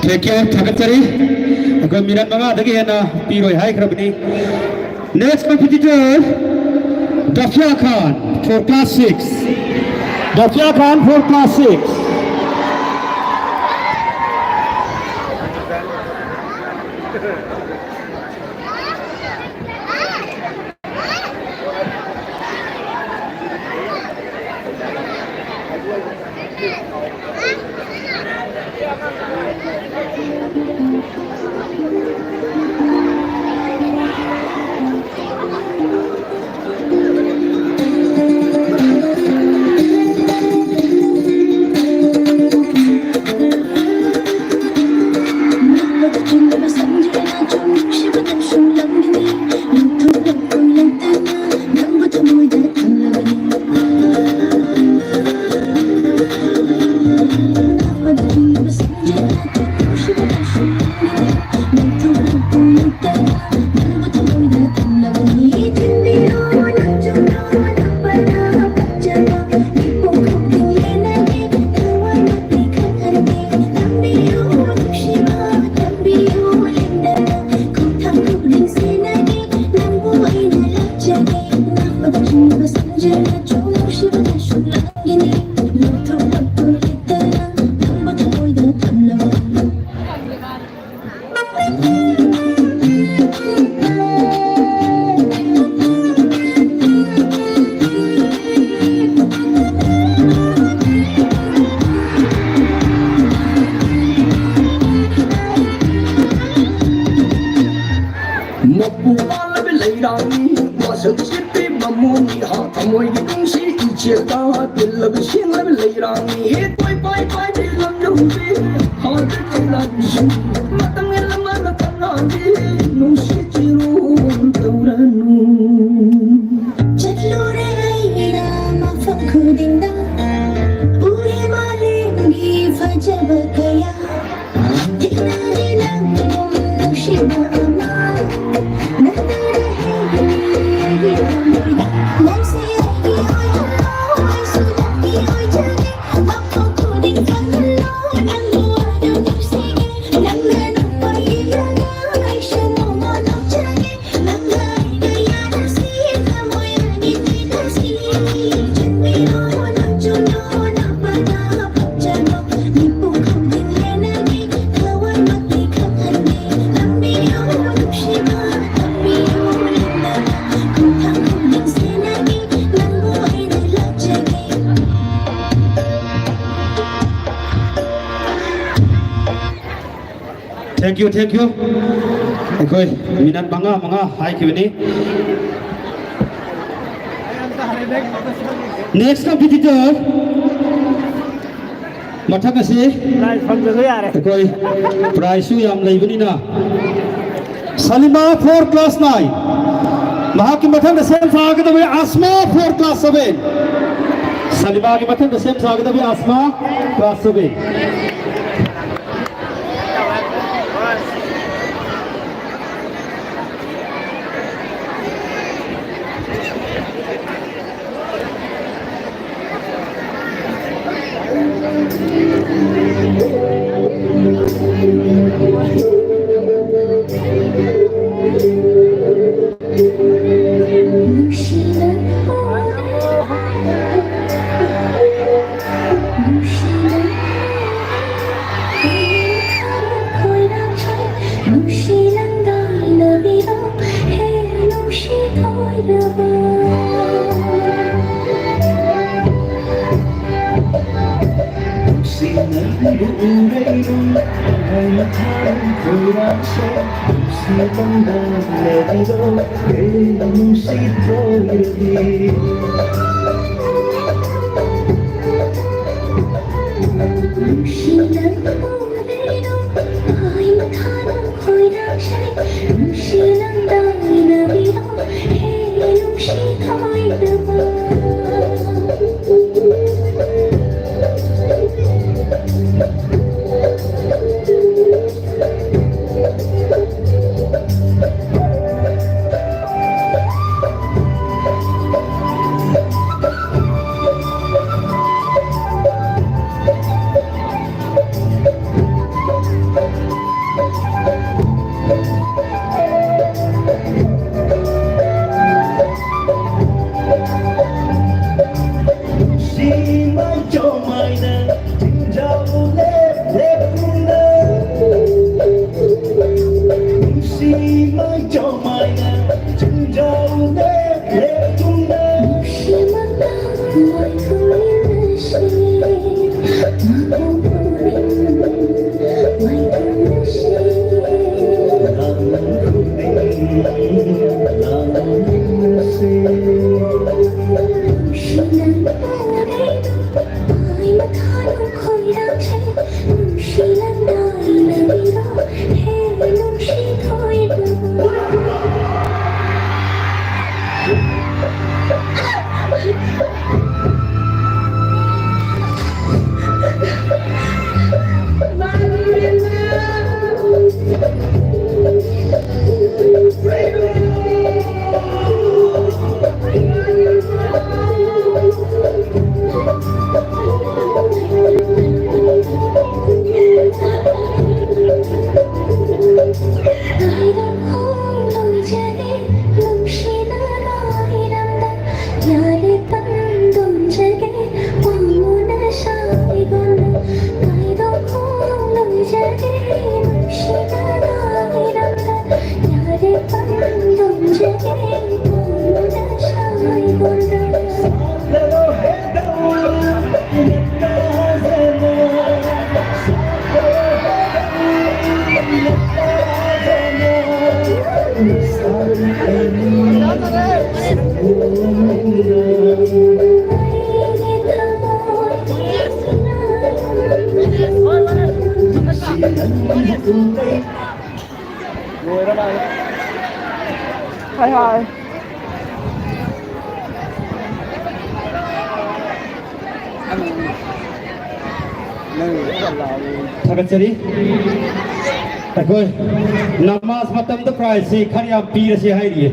Take care, ꯊꯥꯒꯠꯆꯔꯤ꯫ ꯑꯩꯈꯣꯏ ꯃꯤꯅꯠ ꯃꯉꯥꯗꯒꯤ ꯍꯦꯟꯅ ꯄꯤꯔꯣꯏ ꯍꯥꯏꯈ꯭ꯔꯕꯅꯤ꯫ Next competitor, Dafia Khan for class six. Dafia Khan for class six. ꯃꯄꯨ ꯃꯥꯜꯂꯕ ꯂꯩꯔꯥꯡꯅꯤ, ꯃꯁꯛ ꯁꯤꯠꯄꯤ ꯃꯃꯣꯟꯅꯤ, ꯍꯥ, ꯊꯃꯣꯏꯒꯤ ꯅꯨꯡꯁꯤ ꯏꯆꯦꯜꯗ ꯇꯤꯜꯂꯒ ꯁꯦꯡꯂꯕ ꯂꯩꯔꯥꯡꯅꯤ꯫ ꯍꯦ ꯀꯣꯏ ꯄꯥꯏ ꯄꯥꯏꯕꯤ ꯂꯝ ꯌꯧꯕꯤ, ꯍꯥ, ꯂꯩꯔꯥꯡꯁꯤ ꯃꯇꯝ ꯍꯦꯜꯂꯝꯃꯒ ꯀꯅꯥꯒꯤ ꯅꯨꯡꯁꯤ ꯆꯤꯔꯨ ꯇꯧꯔꯅꯨ꯫ ꯆꯠꯂꯨꯔꯦ ꯑꯩꯅ ꯃꯐꯝ ꯈꯨꯗꯤꯡꯗ, ꯎꯔꯦ ꯃꯥꯂꯦꯝꯒꯤ ꯐꯖꯕ ꯀꯌꯥ꯫ Thank you, thank you. ꯑꯩꯈꯣꯏ ꯃꯤꯅꯠ ꯃꯉꯥ ꯃꯉꯥ ꯍꯥꯏꯈꯤꯕꯅꯤ꯫ Next competitor, ꯃꯊꯪ ꯑꯁꯤ prize ꯐꯪꯗ꯭ꯔꯁꯨ ꯌꯥꯔꯦ꯫ ꯑꯩꯈꯣꯏ prize ꯁꯨ ꯌꯥꯝ ꯂꯩꯕꯅꯤꯅ, ꯁꯂꯤꯃꯥ, four class nine꯫ ꯃꯍꯥꯛꯀꯤ ꯃꯊꯪꯗ ꯁꯦꯝ ꯁꯥꯒꯗꯕ ꯑꯁꯃꯥ, four class seven꯫ ꯁꯂꯤꯃꯥꯒꯤ ꯃꯊꯪꯗ ꯁꯦꯝ ꯁꯥꯒꯗꯕ ꯑꯁꯃꯥ, class seven꯫ ꯍꯥꯏ ꯍꯥꯏ꯫ ꯊꯥꯒꯠꯆꯔꯤ꯫ ꯑꯩꯈꯣꯏ ꯅꯃꯥꯖ ꯃꯇꯝꯗ prizeꯁꯤ ꯈꯔ ꯌꯥꯝ ꯄꯤꯔꯁꯤ ꯍꯥꯏꯔꯤꯌꯦ꯫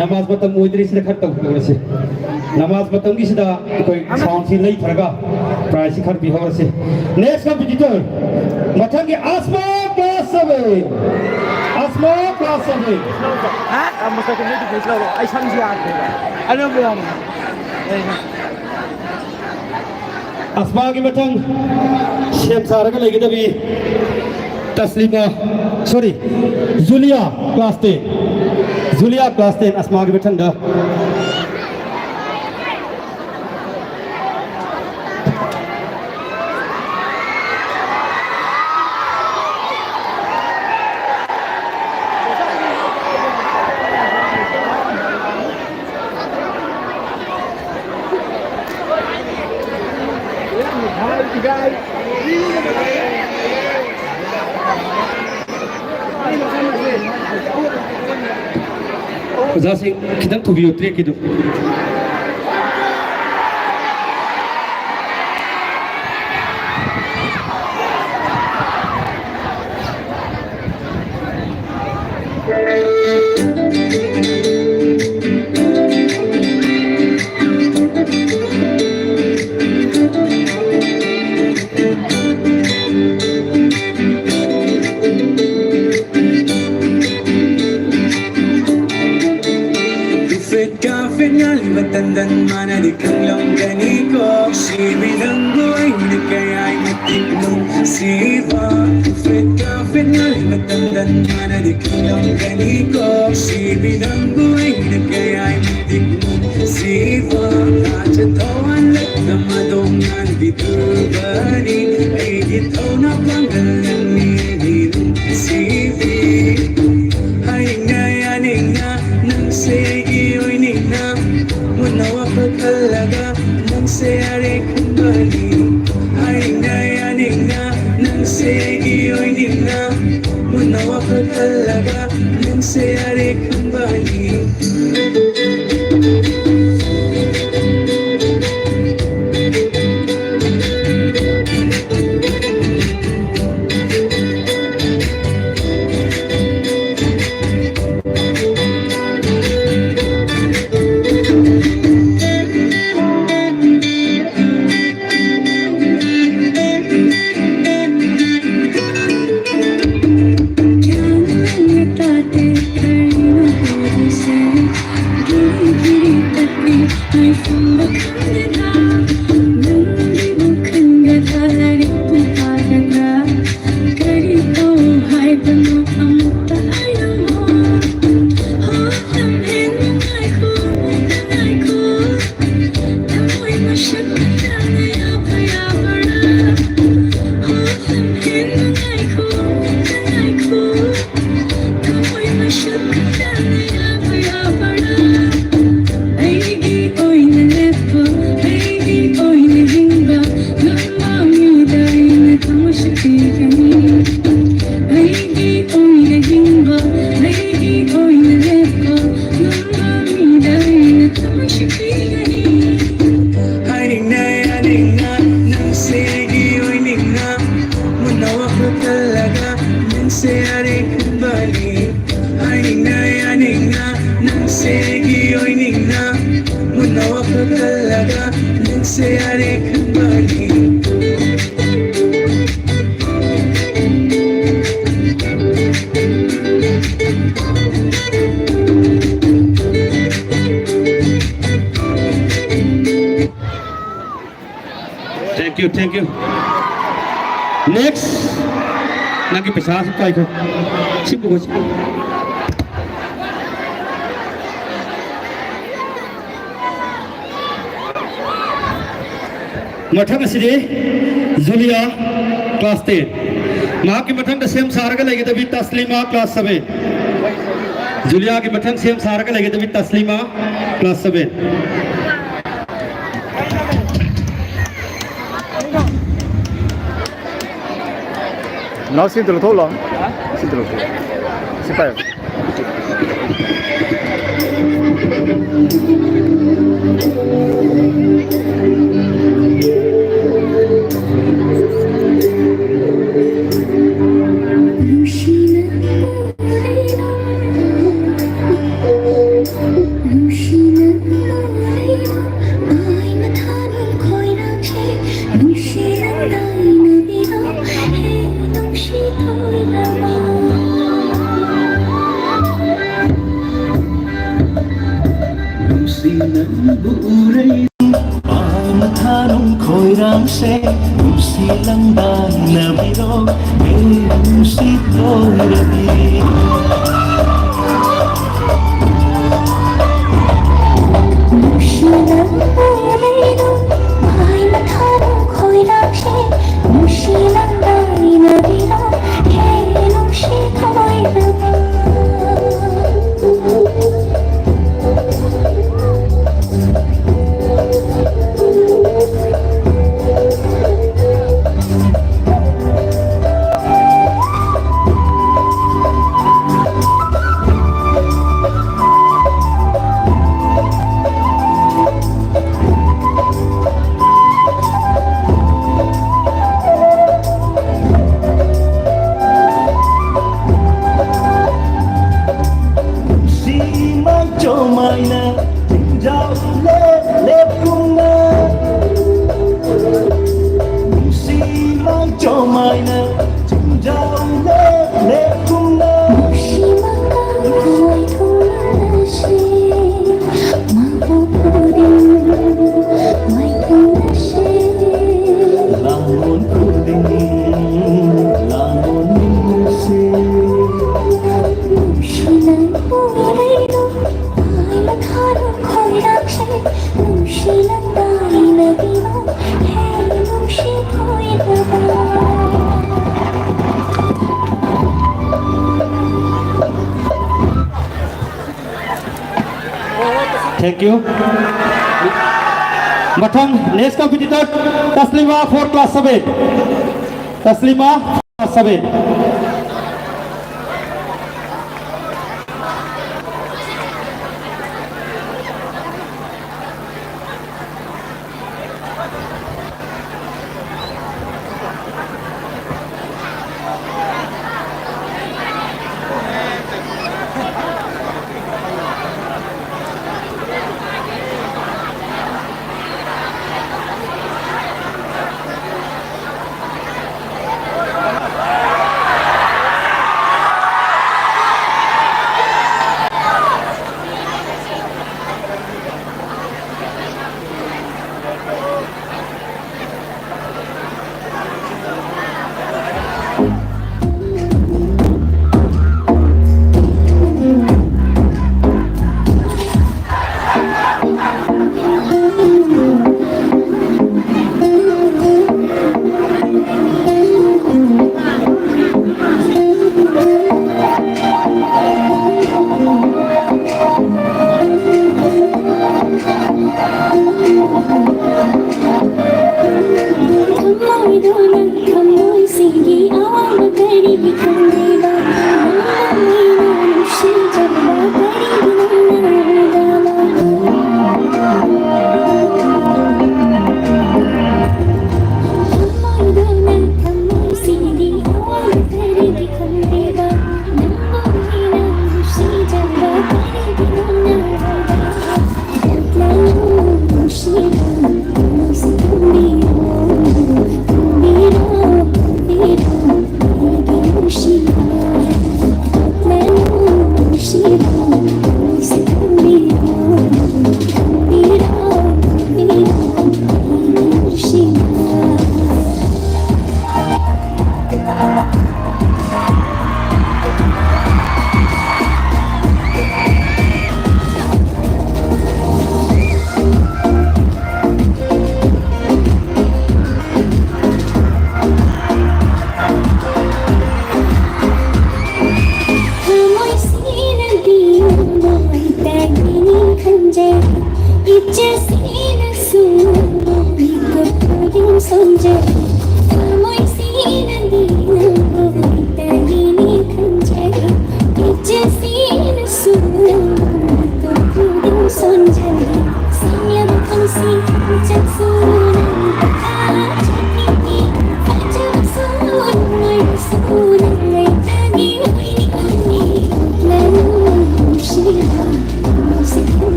ꯅꯃꯥꯖ ꯃꯇꯝ ꯑꯣꯏꯗ꯭ꯔꯤꯁꯤꯗ ꯈꯔ ꯇꯧꯍꯧꯔꯁꯤ꯫ ꯅꯃꯥꯖ ꯃꯇꯝꯒꯤꯁꯤꯗ ꯑꯩꯈꯣꯏ soundꯁꯤ ꯂꯩꯊꯔꯒ prizeꯁꯤ ꯈꯔ ꯄꯤꯍꯧꯔꯁꯤ꯫ Next competitor, ꯃꯊꯪꯒꯤ ꯑꯁꯃꯥ class seven꯫ ꯑꯁꯃꯥ class seven꯫ ꯍꯥ? ꯑꯃꯨꯛꯇ ꯀꯩꯅꯣ ꯗꯤꯐꯦꯟꯁ ꯂꯧꯔꯣ꯫ ꯑꯩ ꯁꯝꯁꯤ ꯌꯥꯗ꯭ꯔꯦꯕ꯫ ꯑꯅꯧꯕ ꯌꯥꯎꯔꯦ꯫ ꯑꯁꯃꯥꯒꯤ ꯃꯊꯪ ꯁꯦꯝ ꯁꯥꯔꯒ ꯂꯩꯒꯗꯕꯤ ꯇꯁꯂꯤꯃꯥ, sorry, ꯖꯨꯂꯤꯌꯥ class ten꯫ ꯖꯨꯂꯤꯌꯥ class ten ꯑꯁꯃꯥꯒꯤ ꯃꯊꯪꯗ꯫ ꯑꯣꯖꯥꯁꯤꯡ ꯈꯤꯇꯪ ꯊꯨꯕꯤꯌꯨ trackꯀꯤꯗꯨ꯫ ꯐꯦꯠꯀ ꯐꯦꯠ ꯉꯥꯜꯂꯤꯕ ꯇꯟꯗꯟ ꯃꯥꯅꯗꯤ ꯈꯪꯂꯝꯒꯅꯤꯀꯣ꯫ ꯁꯤꯕꯤ ꯅꯪꯕꯨ ꯑꯩꯅ ꯀꯌꯥ ꯃꯇꯤꯛ ꯅꯨꯡꯁꯤꯕ꯫ ꯐꯦꯠꯀ ꯐꯦꯠ ꯉꯥꯜꯂꯤꯕ ꯇꯟꯗꯟ ꯃꯥꯅꯗꯤ ꯈꯪꯂꯝꯒꯅꯤꯀꯣ꯫ ꯁꯤꯕꯤ ꯅꯪꯕꯨ ꯑꯩꯅ ꯀꯌꯥ ꯃꯇꯤꯛ ꯅꯨꯡꯁꯤꯕ꯫ ꯊꯥꯖ ꯊꯋꯥꯟꯂꯛꯇ ꯃꯗꯣꯝ ꯉꯥꯟꯕꯤꯗꯨꯕꯅꯤ꯫ ꯑꯩꯒꯤ ꯊꯧꯅꯥ ꯄꯥꯡꯒꯜ ꯅꯪꯅꯤ ꯅꯨꯡꯁꯤꯕꯤ꯫ ꯍꯥꯏꯅꯤꯡꯅ ꯌꯥꯅꯤꯡꯅ ꯅꯪꯁꯦ ꯑꯩꯒꯤ ꯑꯣꯏꯅꯤꯡꯅ꯫ ꯃꯨꯟꯅ ꯋꯥꯈꯜ ꯈꯜꯂꯒ ꯅꯪꯁꯦ ꯑꯔꯦꯛ ꯈꯨꯝꯕꯅꯤ꯫ ꯍꯥꯏꯅꯤꯡꯅ ꯌꯥꯅꯤꯡꯅ ꯅꯪꯁꯦ ꯁꯦꯒꯤ ꯑꯣꯏꯅꯤꯡꯅ ꯃꯨꯟꯅ ꯋꯥꯈꯜ ꯈꯜꯂꯒ ꯅꯪꯁꯦ ꯌꯥꯔꯦ ꯈꯟꯕꯅꯤ꯫ ꯍꯥꯏꯅꯤꯡꯅ ꯌꯥꯅꯤꯡꯅ ꯅꯪꯁꯦ ꯑꯩꯒꯤ ꯑꯣꯏꯅꯤꯡꯅ ꯃꯨꯟꯅ ꯋꯥꯈꯜ ꯈꯜꯂꯒ ꯅꯪꯁꯦ ꯌꯥꯔꯦ ꯈꯟꯕꯅꯤ꯫ ꯍꯥꯏꯅꯤꯡꯅ ꯌꯥꯅꯤꯡꯅ ꯅꯪꯁꯦ ꯑꯩꯒꯤ ꯑꯣꯏꯅꯤꯡꯅ ꯃꯨꯟꯅ ꯋꯥꯈꯜ ꯈꯜꯂꯒ ꯅꯪꯁꯦ ꯌꯥꯔꯦ ꯈꯟꯕꯅꯤ꯫ Thank you, thank you. Next. ꯅꯪꯒꯤ ꯄꯩꯁꯥꯁꯨ ꯀꯥꯏꯈꯣ꯫ ꯁꯤ ꯄꯨꯈꯣ, ꯁꯤ ꯄꯨꯈꯣ꯫ ꯃꯊꯪ ꯑꯁꯤꯗꯤ ꯖꯨꯂꯤꯌꯥ, class ten꯫ ꯃꯍꯥꯛꯀꯤ ꯃꯊꯪꯗ ꯁꯦꯝ ꯁꯥꯔꯒ ꯂꯩꯒꯗꯕꯤ ꯇꯁꯂꯤꯃꯥ, class seven꯫ ꯖꯨꯂꯤꯌꯥꯒꯤ ꯃꯊꯪ ꯁꯦꯝ ꯁꯥꯔꯒ ꯂꯩꯒꯗꯕꯤ ꯇꯁꯂꯤꯃꯥ, class seven꯫ ꯅꯅꯥꯎ ꯁꯤ ꯑꯝꯇ ꯂꯧꯊꯣꯛꯂꯣ꯫ ꯁꯤ ꯑꯝꯇ ꯂꯧꯊꯣꯛ꯫ ꯁꯤ ꯄꯥꯏꯌꯨ꯫ ꯅꯨꯡꯁꯤ ꯅꯪꯕꯨ ꯎꯔꯦ, ꯄꯥꯏ ꯃꯊꯥꯅꯨꯡ ꯈꯣꯏꯔꯥꯡꯁꯦ, ꯅꯨꯡꯁꯤ ꯂꯪꯗꯥꯏꯅꯕꯤꯔꯣ, ꯍꯦ ꯅꯨꯡꯁꯤ ꯇꯣꯏꯔꯕꯤ꯫ ꯅꯨꯡꯁꯤ ꯅꯪꯕꯨ ꯎꯔꯦ, ꯄꯥꯏ ꯃꯊꯥꯅꯨꯡ ꯈꯣꯏꯔꯥꯡꯁꯦ, ꯅꯨꯡꯁꯤ ꯂꯪꯗꯥꯏꯅꯕꯤꯔꯣ, ꯍꯦ ꯅꯨꯡꯁꯤ ꯊꯃꯣꯏꯅꯕ꯫ ꯅꯨꯡꯁꯤ ꯃꯥꯏꯆꯣꯝ ꯍꯥꯏꯅ ꯆꯤꯡꯖꯥꯎ ꯂꯦꯞ ꯂꯦꯞꯀꯨꯝꯅ꯫ ꯅꯨꯡꯁꯤ ꯃꯥꯏꯆꯣꯝ ꯍꯥꯏꯅ ꯆꯤꯡꯖꯥꯎ ꯂꯦꯞ ꯂꯦꯞꯀꯨꯝꯅ꯫ ꯅꯨꯡꯁꯤ ꯃꯥꯏꯆꯣꯝ ꯍꯥꯏꯅ ꯆꯤꯡꯖꯥꯎ ꯂꯦꯞꯀꯨꯝꯅ꯫ ꯂꯥꯡꯕꯣꯟ ꯈꯨꯗꯤꯡ, ꯂꯥꯡꯕꯣꯟ ꯅꯤꯡꯁꯦ꯫ ꯅꯨꯡꯁꯤ ꯅꯪꯕꯨ ꯎꯔꯦ, ꯄꯥꯏ ꯃꯊꯥꯅꯨꯡ ꯈꯣꯏꯔꯥꯡꯁꯦ, ꯅꯨꯡꯁꯤ ꯂꯪꯗꯥꯏꯅꯕꯤꯔꯣ, ꯍꯦ ꯅꯨꯡꯁꯤ ꯊꯣꯏꯅꯕ꯫ Thank you. ꯃꯊꯪ next competitor, ꯇꯁꯂꯤꯃꯥ, four class seven. ꯇꯁꯂꯤꯃꯥ꯫ Masabe. ꯊꯃꯣꯏꯗꯣ ꯅꯪ ꯊꯃꯣꯏꯁꯤꯡꯒꯤ ꯑꯋꯥꯕ ꯀꯔꯤꯒꯤ ꯈꯪꯗ꯭ꯔꯤꯕ? ꯅꯪꯅ ꯃꯤꯅ ꯅꯨꯡꯁꯤꯖꯕ ꯀꯔꯤꯒꯤ ꯅꯪꯅ ꯎꯗꯕ? ꯊꯃꯣꯏꯗꯣ ꯅꯪ ꯊꯃꯣꯏꯁꯤꯡꯒꯤ ꯑꯋꯥꯕ ꯀꯔꯤꯒꯤ ꯈꯪꯗ꯭ꯔꯤꯕ? ꯅꯪꯕꯨ ꯃꯤꯅ ꯅꯨꯡꯁꯤꯖꯕ ꯀꯔꯤꯒꯤ ꯅꯪꯅ ꯎꯗꯕ? ꯅꯪꯕꯨ ꯅꯨꯡꯁꯤꯕ ꯅꯪꯁꯨ ꯈꯪꯕꯤꯌꯨ, ꯈꯪꯕꯤꯔꯣ, ꯈꯪꯕꯤꯔꯣ, ꯑꯩꯒꯤ ꯅꯨꯡꯁꯤꯕ꯫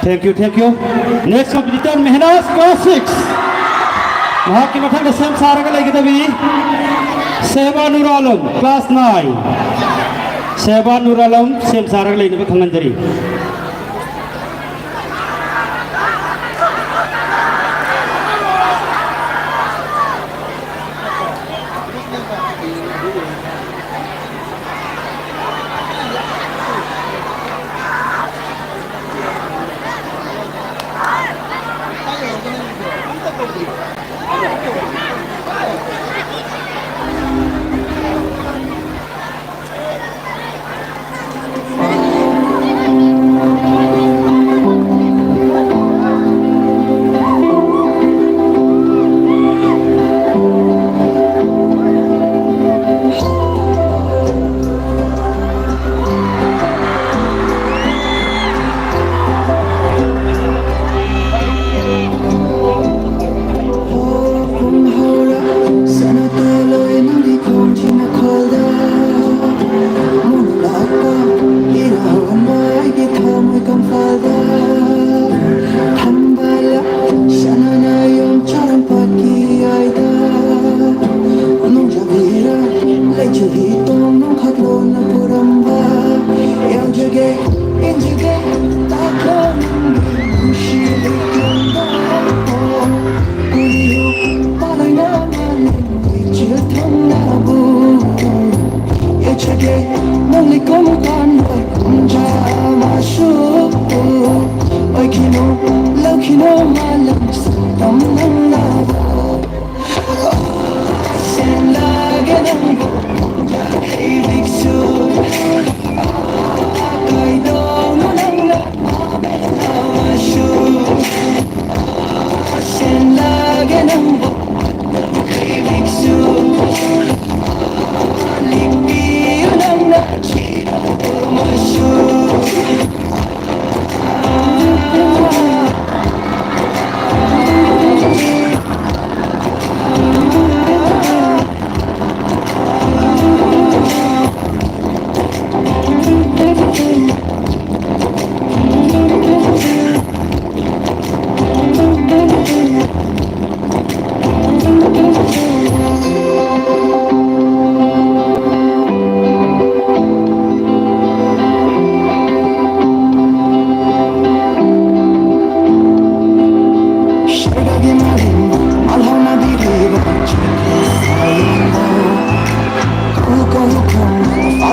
Thank you, thank you. Next competitor, Mehnaz, class six. ꯃꯍꯥꯛꯀꯤ ꯃꯊꯪꯗ ꯁꯦꯝ ꯁꯥꯔꯒ ꯂꯩꯒꯗꯕꯤ ꯁꯦꯕꯥ ꯅꯨꯔ ꯑꯂꯝ, class nine. ꯁꯦꯕꯥ ꯅꯨꯔ ꯑꯂꯝ ꯁꯦꯝ ꯁꯥꯔꯒ ꯂꯩꯅꯕ ꯈꯪꯍꯟꯖꯔꯤ꯫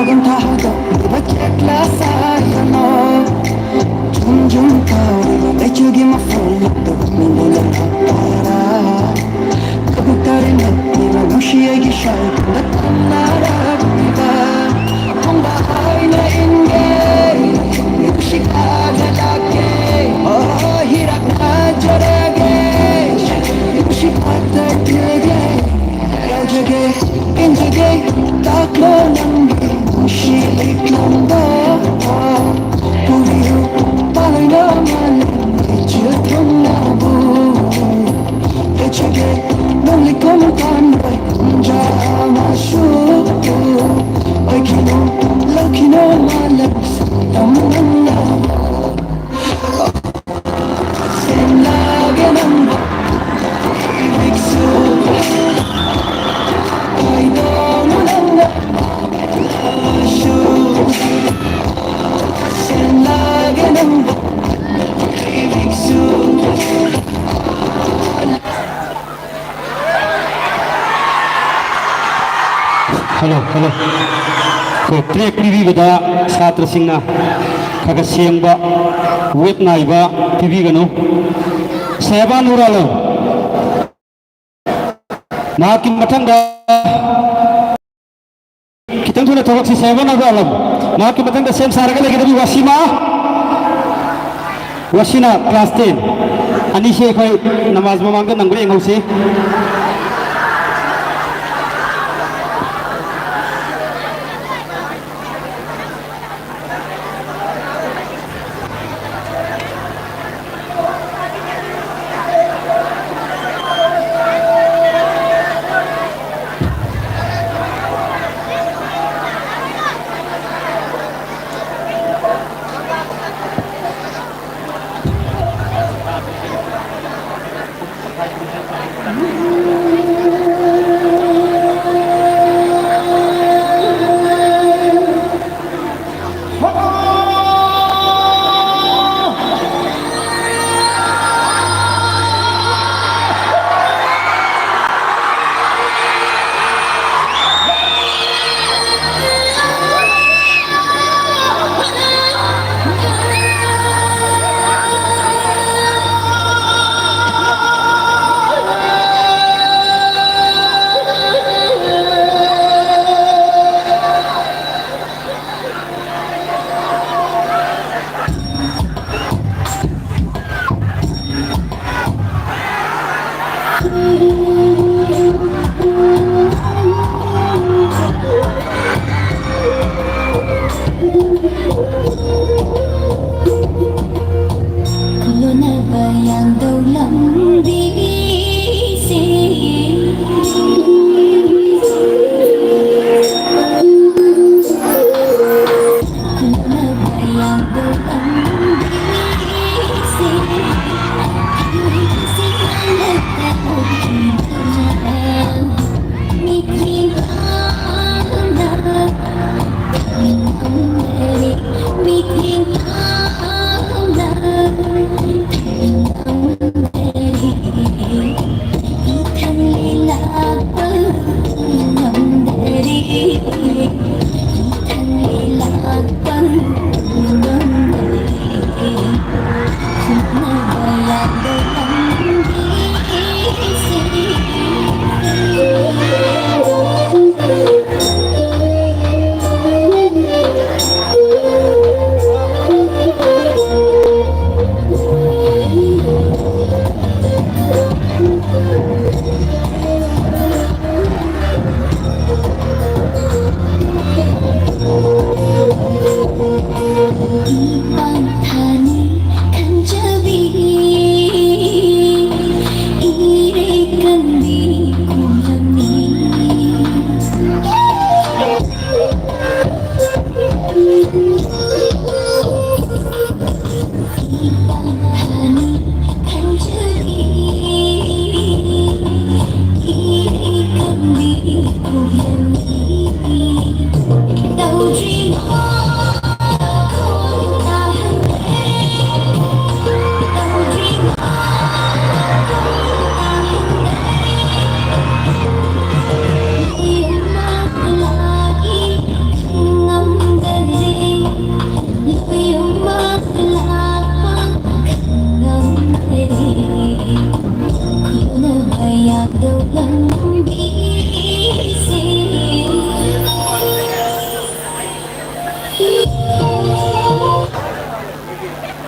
ꯌꯦꯟꯊꯥꯍꯧꯗꯣꯛꯂꯤꯕ ꯆꯦꯛꯂꯥ ꯁꯥꯏ ꯑꯃ, ꯖꯨꯝ ꯖꯨꯝ ꯀꯥꯎꯔꯤꯕ ꯂꯩꯆꯤꯜꯒꯤ ꯃꯐꯝ ꯑꯗꯨ ꯃꯤꯡꯗꯨꯅ ꯂꯥꯛꯄꯔꯥ? ꯀꯕꯨꯇꯔ ꯅꯠꯇꯦꯕ ꯅꯨꯡꯁꯤ ꯑꯩꯒꯤ ꯁꯥꯏꯒꯨꯝꯕ ꯇꯝꯅꯔꯛꯂꯤꯕ ꯑꯄꯣꯡꯕ ꯑꯩꯅ ꯏꯟꯒꯦ, ꯅꯨꯡꯁꯤ ꯀꯥꯗ ꯂꯥꯛꯀꯦ, ꯑꯣ ꯍꯤꯔꯛ ꯅꯥꯖꯔꯒꯦ, ꯅꯨꯡꯁꯤ ꯄꯥꯊꯛ ꯊꯤꯜꯒꯦ, ꯌꯥꯖꯒꯦ, ꯏꯟꯖꯒꯦ, ꯇꯥꯛꯂꯣ ꯅꯪꯒꯤ ꯅꯨꯡꯁꯤ ꯂꯤꯛꯂꯝꯗ, ꯄꯨꯕꯤꯌꯨ ꯄꯥꯂꯣꯏꯅ ꯃꯥꯂꯦꯝꯒꯤ ꯆꯤꯜꯊꯨꯡꯅꯕꯨ꯫ ꯂꯩꯖꯒꯦ ꯅꯪ ꯂꯩꯈꯣꯝ ꯀꯥꯟꯕ ꯀꯨꯝꯖꯥ ꯑꯃꯁꯨ ꯑꯣꯏꯈꯤꯅꯨ, ꯂꯧꯈꯤꯅꯨ ꯃꯥꯂꯪ ꯁꯛꯇꯝ ꯅꯪꯅ꯫ ꯁꯦꯝꯂꯒꯦ ꯅꯪꯕꯨ ꯍꯧꯖꯤꯛꯁꯨ, ꯀꯩꯗꯧꯅꯨ ꯅꯪꯅ ꯑꯃꯁꯨ꯫ ꯁꯦꯝꯂꯒꯦ ꯅꯪꯕꯨ ꯍꯧꯖꯤꯛꯁꯨ꯫ Hello, hello. ꯑꯩꯈꯣꯏ ꯇ꯭ꯔꯦꯛ ꯄꯤꯕꯤꯕꯗ ꯁꯥꯇ꯭ꯔꯁꯤꯡꯅ ꯈꯔ ꯈꯔ ꯁꯦꯡꯕ, ꯋꯦꯠ ꯅꯥꯏꯕ ꯄꯤꯕꯤꯒꯅꯨ꯫ ꯁꯦꯕꯥ ꯅꯨꯔꯥꯂꯣ꯫ ꯃꯍꯥꯛꯀꯤ ꯃꯊꯪꯗ ꯈꯤꯇꯪ ꯊꯨꯅ ꯊꯣꯛꯂꯛꯁꯤ, ꯁꯦꯕꯟ ꯑꯕꯨ ꯑꯂꯝ꯫ ꯃꯍꯥꯛꯀꯤ ꯃꯊꯪꯗ ꯁꯦꯝ ꯁꯥꯔꯒ ꯂꯩꯒꯗꯕꯤ ꯋꯥꯁꯤꯃꯥ꯫ ꯋꯥꯁꯤꯅ ꯀ꯭ꯂꯥꯁ ꯇꯦꯟ꯫ ꯑꯅꯤꯁꯤ ꯑꯩꯈꯣꯏ ꯅꯃꯥꯖ ꯃꯃꯥꯡꯗ ꯅꯪꯕ꯭ꯔꯥ ꯌꯦꯡꯍꯧꯁꯤ꯫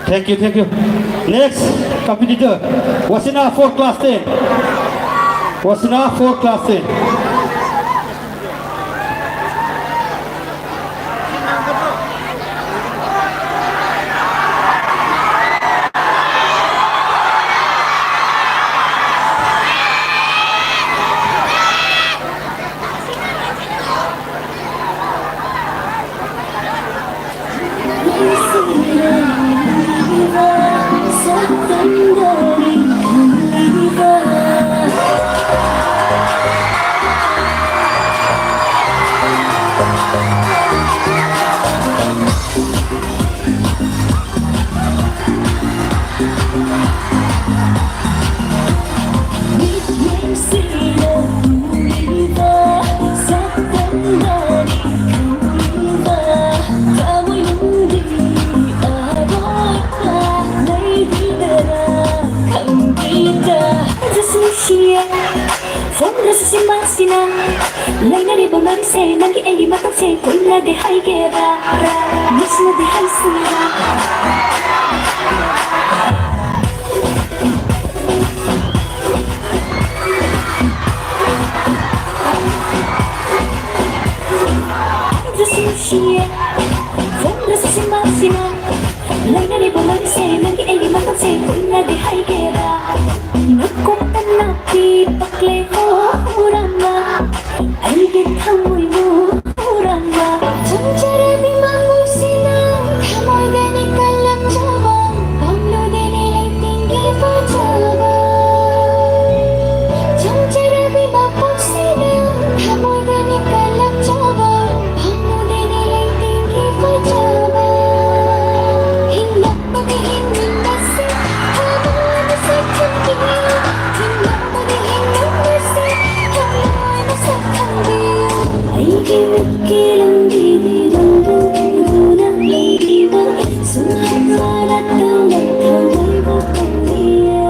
Thank you, thank you. Next competitor, Wasina four class ten. Wasina four class ten. ꯐꯣꯟꯗꯁꯨ ꯁꯤꯃꯥꯁꯤꯅ ꯂꯩꯅꯔꯤꯕ ꯃꯔꯤꯁꯦ, ꯅꯪꯒꯤ ꯑꯩꯒꯤ ꯃꯇꯧꯁꯦ ꯀꯨꯏꯅꯗꯤ ꯍꯥꯏꯒꯦꯔꯥ, ꯅꯨꯡꯁꯤꯅꯗꯤ ꯍꯥꯏꯁꯤꯔꯥ? ꯐꯣꯟꯗꯁꯨ ꯁꯤꯃꯥꯁꯤꯅ ꯂꯩꯅꯔꯤꯕ ꯃꯔꯤꯁꯦ, ꯅꯪꯒꯤ ꯑꯩꯒꯤ ꯃꯇꯧꯁꯦ ꯀꯨꯏꯅꯗꯤ ꯍꯥꯏꯒꯦꯔꯥ? ꯅꯀꯣꯛꯇ ꯅꯥꯄꯤ ꯄꯛꯂꯦ ꯍꯣ ꯍꯨꯔꯥꯟꯕ, ꯑꯩꯒꯤ ꯊꯃꯣꯏꯕꯨ ꯍꯨꯔꯥꯟꯕ꯫ ꯆꯨꯝꯖꯔꯕꯤ ꯃꯥꯡꯃꯨꯁꯤꯅ ꯊꯃꯣꯏꯗꯅꯤ ꯀꯜꯂꯝꯖꯕ, ꯄꯥꯝꯂꯨꯗꯦꯅꯦ ꯂꯩꯇꯦꯡꯒꯤ ꯐꯖꯕ꯫ ꯆꯨꯝꯖꯔꯕꯤ ꯃꯄꯣꯛꯁꯤꯅ ꯊꯃꯣꯏꯗꯅꯤ ꯀꯜꯂꯝꯖꯕ, ꯄꯥꯝꯂꯨꯗꯦꯅꯦ ꯂꯩꯇꯦꯡꯒꯤ ꯐꯖꯕ꯫ ꯍꯤꯡꯂꯛꯄꯒꯤ ꯍꯤꯡꯃꯤꯟꯅꯁꯤ, ꯊꯃꯣꯏ ꯃꯁꯛ ꯈꯪꯕꯤꯌꯨ꯫ ꯍꯤꯡꯂꯛꯄꯒꯤ ꯍꯤꯡꯃꯤꯟꯅꯁꯤ, ꯊꯃꯣꯏ ꯃꯁꯛ ꯈꯪꯕꯤꯌꯨ꯫ ꯑꯩꯒꯤ ꯃꯤꯠꯀꯤ ꯂꯝꯕꯤꯗꯤ ꯅꯪꯕꯨ ꯎꯗꯨꯅ ꯂꯩꯔꯤꯕ, ꯁꯨꯝ ꯍꯟꯕ ꯅꯠꯇꯅ ꯊꯃꯣꯏꯕꯨ ꯈꯪꯕꯤꯌꯦ꯫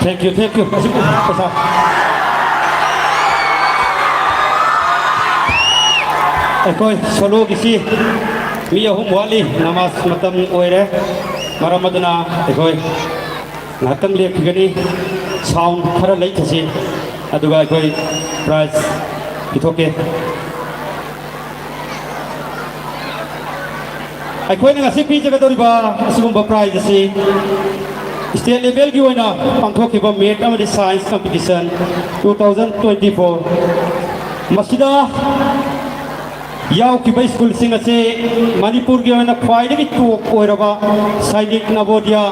Thank you, thank you. ꯄꯩꯁꯥ꯫ ꯑꯩꯈꯣꯏ ꯁꯣꯂꯣꯒꯤꯁꯤ ꯃꯤ ꯑꯍꯨꯝ ꯋꯥꯠꯂꯤ, ꯅꯃꯥꯖ ꯃꯇꯝ ꯑꯣꯏꯔꯦ꯫ ꯃꯔꯝ ꯑꯗꯨꯅ ꯑꯩꯈꯣꯏ ꯉꯥꯏꯍꯥꯛꯇꯪ ꯂꯦꯞꯈꯤꯒꯅꯤ꯫ ꯁꯥꯎꯟ ꯈꯔ ꯂꯩꯊꯁꯤ, ꯑꯗꯨꯒ ꯑꯩꯈꯣꯏ ꯄ꯭ꯔꯥꯏꯖ ꯄꯤꯊꯣꯛꯀꯦ꯫ ꯑꯩꯈꯣꯏꯅ ꯉꯁꯤ ꯄꯤꯖꯒꯗꯧꯔꯤꯕ ꯑꯁꯤꯒꯨꯝꯕ ꯄ꯭ꯔꯥꯏꯖ ꯑꯁꯤ ꯁ꯭ꯇꯦꯠ ꯂꯦꯚꯦꯜꯒꯤ ꯑꯣꯏꯅ ꯄꯥꯡꯊꯣꯛꯈꯤꯕ ꯃꯦꯠ ꯑꯃꯗꯤ science competition two thousand twenty four, ꯃꯁꯤꯗ ꯌꯥꯎꯈꯤꯕ ꯁ꯭ꯀꯨꯜꯁꯤꯡ ꯑꯁꯤ ꯃꯅꯤꯄꯨꯔꯒꯤ ꯑꯣꯏꯅ ꯈ꯭ꯋꯥꯏꯗꯒꯤ ꯇꯣꯞ ꯑꯣꯏꯔꯕ ꯁꯥꯏꯅꯤꯛ ꯅꯕꯣꯗꯤꯌꯥ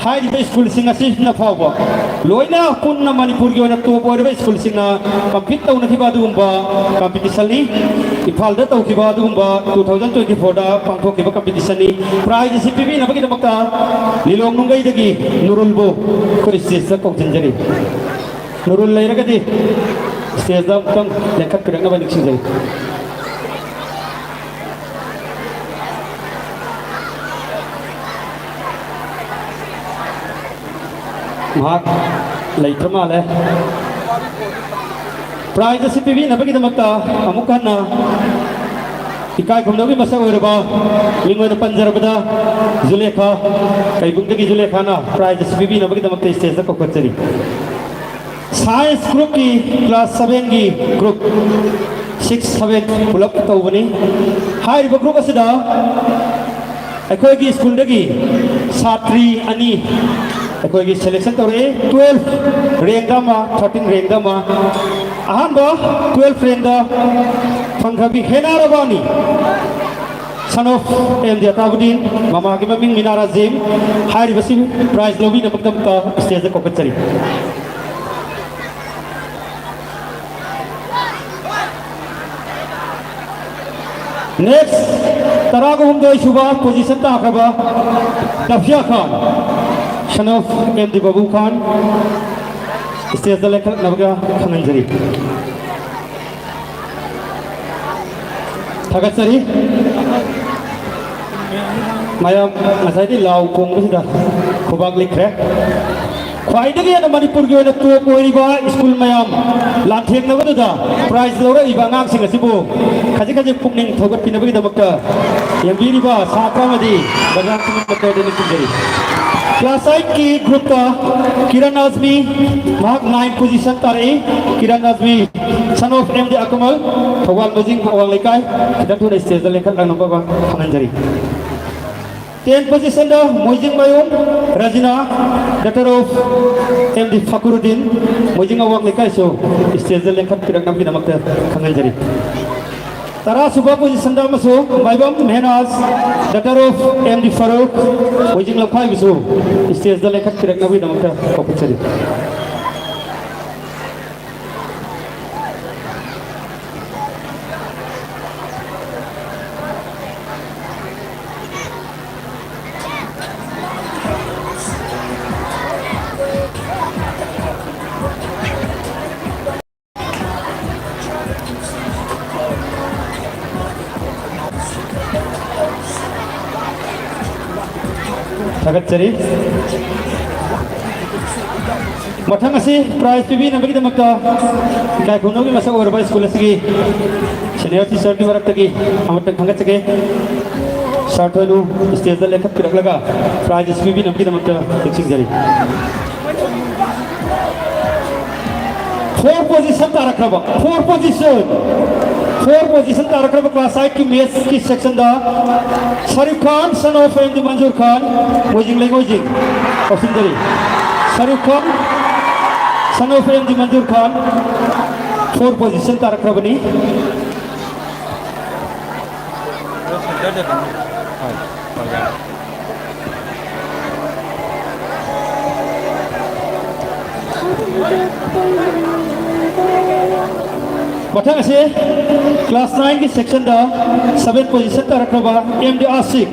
ꯍꯥꯏꯔꯤꯕ ꯁ꯭ꯀꯨꯜꯁꯤꯡ ꯑꯁꯤꯅ ꯐꯥꯎꯕ ꯂꯣꯏꯅ ꯄꯨꯟꯅ ꯃꯅꯤꯄꯨꯔꯒꯤ ꯑꯣꯏꯅ ꯇꯣꯞ ꯑꯣꯏꯔꯕ ꯁ꯭ꯀꯨꯜꯁꯤꯡꯅ ꯀꯝꯄꯤꯠ ꯇꯧꯅꯈꯤꯕ ꯑꯗꯨꯒꯨꯝꯕ ꯀꯝꯄꯤꯇꯤꯁꯟꯅꯤ꯫ ꯏꯝꯐꯥꯜꯗ ꯇꯧꯈꯤꯕ ꯑꯗꯨꯒꯨꯝꯕ ꯇꯨ ꯊꯥꯎꯖꯟ ꯇ꯭ꯋꯦꯟꯇꯤ ꯐꯣꯔꯗ ꯄꯥꯡꯊꯣꯛꯈꯤꯕ ꯀꯝꯄꯤꯇꯤꯁꯟꯅꯤ꯫ ꯄ꯭ꯔꯥꯏꯖ ꯑꯁꯤ ꯄꯤꯕꯤꯅꯕꯒꯤꯗꯃꯛꯇ ꯂꯤꯂꯣꯡ ꯅꯨꯡꯒꯩꯗꯒꯤ ꯅꯨꯔꯨꯜꯕꯨ ꯑꯩꯈꯣꯏ ꯁ꯭ꯇꯦꯖꯇ ꯀꯧꯁꯤꯟꯖꯔꯤ꯫ ꯅꯨꯔꯨꯜ ꯂꯩꯔꯒꯗꯤ ꯁ꯭ꯇꯦꯖꯇ ꯑꯃꯨꯛꯇꯪ ꯂꯦꯡꯈꯠꯄꯤꯔꯛꯅꯕ ꯅꯤꯡꯁꯤꯡꯖꯔꯤ꯫ ꯃꯍꯥꯛ ꯂꯩꯇ꯭ꯔ ꯃꯥꯜꯂꯦ꯫ ꯄ꯭ꯔꯥꯏꯖ ꯑꯁꯤ ꯄꯤꯕꯤꯅꯕꯒꯤꯗꯃꯛꯇ ꯑꯃꯨꯛ ꯍꯟꯅ ꯏꯀꯥꯏ ꯈꯨꯝꯅꯕꯒꯤ ꯃꯁꯛ ꯑꯣꯏꯔꯕ ꯃꯤꯡ ꯑꯣꯏꯅ ꯄꯟꯖꯔꯕꯗ ꯖꯨꯂꯦꯈꯥ, ꯀꯩꯕꯨꯡꯗꯒꯤ ꯖꯨꯂꯦꯈꯥꯅ ꯄ꯭ꯔꯥꯏꯖ ꯑꯁꯤ ꯄꯤꯕꯤꯅꯕꯒꯤꯗꯃꯛꯇ ꯁ꯭ꯇꯦꯖꯇ ꯀꯧꯈꯠꯆꯔꯤ꯫ Science groupꯀꯤ class sevenꯒꯤ group, six seven ꯄꯨꯂꯞ ꯇꯧꯕꯅꯤ꯫ ꯍꯥꯏꯔꯤꯕ group ꯑꯁꯤꯗ ꯑꯩꯈꯣꯏꯒꯤ ꯁ꯭ꯀꯨꯜꯗꯒꯤ ꯁꯥꯇ꯭ꯔꯤ ꯑꯅꯤ ꯑꯩꯈꯣꯏꯒꯤ selection ꯇꯧꯔꯛꯑꯦ꯫ Twelve rankꯗ ꯑꯃ, thirteen rankꯗ ꯑꯃ꯫ ꯑꯍꯥꯟꯕ twelve rankꯗ ꯐꯪꯈ꯭ꯔꯕꯤ ꯍꯦꯅꯥ ꯔꯕꯥꯅꯤ, son of M D ꯑꯇꯥꯕꯨꯗꯤꯟ, ꯃꯃꯥꯒꯤ ꯃꯃꯤꯡ ꯃꯤꯅꯥ ꯔꯥꯖꯤꯝ꯫ ꯍꯥꯏꯔꯤꯕꯁꯤ prize ꯂꯧꯕꯤꯅꯕꯒꯤꯗꯃꯛꯇ stageꯇ ꯀꯧꯈꯠꯆꯔꯤ꯫ Next, ꯇꯔꯥꯒ ꯍꯨꯝꯗꯣꯏ ꯁꯨꯕ position ꯇꯥꯈ꯭ꯔꯕ ꯇꯥꯐꯤꯌꯥ Khan, son of M D ꯕꯥꯕꯨ ꯈꯥꯟ, stageꯇ ꯂꯦꯡꯈꯠꯅꯕꯒ ꯈꯪꯍꯟꯖꯔꯤ꯫ ꯊꯥꯒꯠꯆꯔꯤ꯫ ꯃꯌꯥꯝ ꯉꯁꯥꯏꯗꯤ ꯂꯥꯎ ꯈꯣꯡꯕꯁꯤꯗ ꯈꯨꯕꯥꯛ ꯂꯤꯛꯈ꯭ꯔꯦ꯫ ꯈ꯭ꯋꯥꯏꯗꯒꯤ ꯍꯦꯟꯅ ꯃꯅꯤꯄꯨꯔꯒꯤ ꯑꯣꯏꯅ top ꯑꯣꯏꯔꯤꯕ ꯁ꯭ꯀꯨꯜ ꯃꯌꯥꯝ ꯂꯥꯟꯊꯦꯡꯅꯕꯗꯨꯗ prize ꯂꯧꯔꯛꯂꯤꯕ ꯑꯉꯥꯡꯁꯤꯡ ꯑꯁꯤꯕꯨ ꯈꯖꯤꯛ ꯈꯖꯤꯛ ꯄꯨꯛꯅꯤꯡ ꯊꯧꯒꯠꯄꯤꯅꯕꯒꯤꯗꯃꯛꯇ ꯌꯦꯡꯕꯤꯔꯤꯕ ꯁꯥꯇ꯭ꯔ ꯑꯃꯗꯤ ꯕꯖꯥꯔ ꯈꯨꯗꯤꯡꯃꯛ ꯃꯥꯏꯀꯩꯗ ꯅꯤꯡꯁꯤꯡꯖꯔꯤ꯫ Class eightꯀꯤ groupꯇ ꯀꯤꯔꯟ ꯑꯖꯃꯤ, ꯃꯍꯥꯛ nine position ꯇꯥꯔꯛꯏ꯫ Kiran ꯑꯖꯃꯤ, son of M D ꯑꯀꯃꯜ, Thoubal ꯃꯣꯏꯖꯤꯡ ꯑꯋꯥꯡ ꯂꯩꯀꯥꯏ, ꯈꯤꯇꯪ ꯊꯨꯅ stageꯇ ꯂꯦꯡꯈꯠꯂꯛꯅꯕ ꯈꯪꯍꯟꯖꯔꯤ꯫ Ten positionꯗ ꯃꯣꯏꯖꯤꯡ ꯃꯌꯨꯝ ꯔꯖꯤꯅꯥ, daughter of M D ꯐꯀꯔꯨꯗꯤꯟ, ꯃꯣꯏꯖꯤꯡ ꯑꯋꯥꯡ ꯂꯩꯀꯥꯏꯁꯨ stageꯇ ꯂꯦꯡꯈꯠꯄꯤꯔꯛꯅꯕꯒꯤꯗꯃꯛꯇ ꯈꯪꯍꯟꯖꯔꯤ꯫ ꯇꯔꯥ ꯁꯨꯕ positionꯗ ꯑꯃꯁꯨ ꯃꯥꯏꯕꯝ ꯃꯦꯍꯅꯥꯖ, daughter of M D Farooq, ꯃꯣꯏꯖꯤꯡ ꯂꯝꯈꯥꯏꯕꯨꯁꯨ stageꯇ ꯂꯦꯡꯈꯠꯄꯤꯔꯛꯅꯕꯒꯤꯗꯃꯛꯇ ꯀꯧꯈꯠꯆꯔꯤ꯫ ꯊꯥꯒꯠꯆꯔꯤ꯫ ꯃꯊꯪ ꯑꯁꯤ prize ꯄꯤꯕꯤꯅꯕꯒꯤꯗꯃꯛꯇ ꯏꯀꯥꯏ ꯈꯨꯝꯅꯕꯒꯤ ꯃꯁꯛ ꯑꯣꯏꯔꯕ ꯁ꯭ꯀꯨꯜ ꯑꯁꯤꯒꯤ senior teacherꯒꯤ ꯃꯔꯛꯇꯒꯤ ꯑꯃꯠꯇꯪ ꯈꯟꯒꯠꯆꯒꯦ꯫ Sir ꯊꯣꯏꯅꯨ stageꯇ ꯂꯦꯞꯈꯠꯄꯤꯔꯛꯂꯒ prize ꯑꯁꯤ ꯄꯤꯕꯤꯅꯕꯒꯤꯗꯃꯛꯇ ꯅꯤꯡꯁꯤꯡꯖꯔꯤ꯫ Four position ꯇꯥꯔꯛꯈ꯭ꯔꯕ, four position, four position ꯇꯥꯔꯛꯈ꯭ꯔꯕ class eight ꯀꯤ maths ꯀꯤ section the ꯁꯔꯨꯈ Khan, son of M D Manzoor Khan, Moijing ꯂꯩꯉꯣꯏꯖꯤꯡ, ꯀꯛꯆꯤꯡꯗꯒꯤ ꯁꯔꯨꯈ Khan, son of M D Manzoor Khan, four position ꯇꯥꯔꯛꯈ꯭ꯔꯕꯅꯤ꯫ ꯃꯊꯪ ꯑꯁꯤ class nine ꯒꯤ section ꯗ seven position ꯇꯥꯔꯛꯈ꯭ꯔꯕ M D Ashik,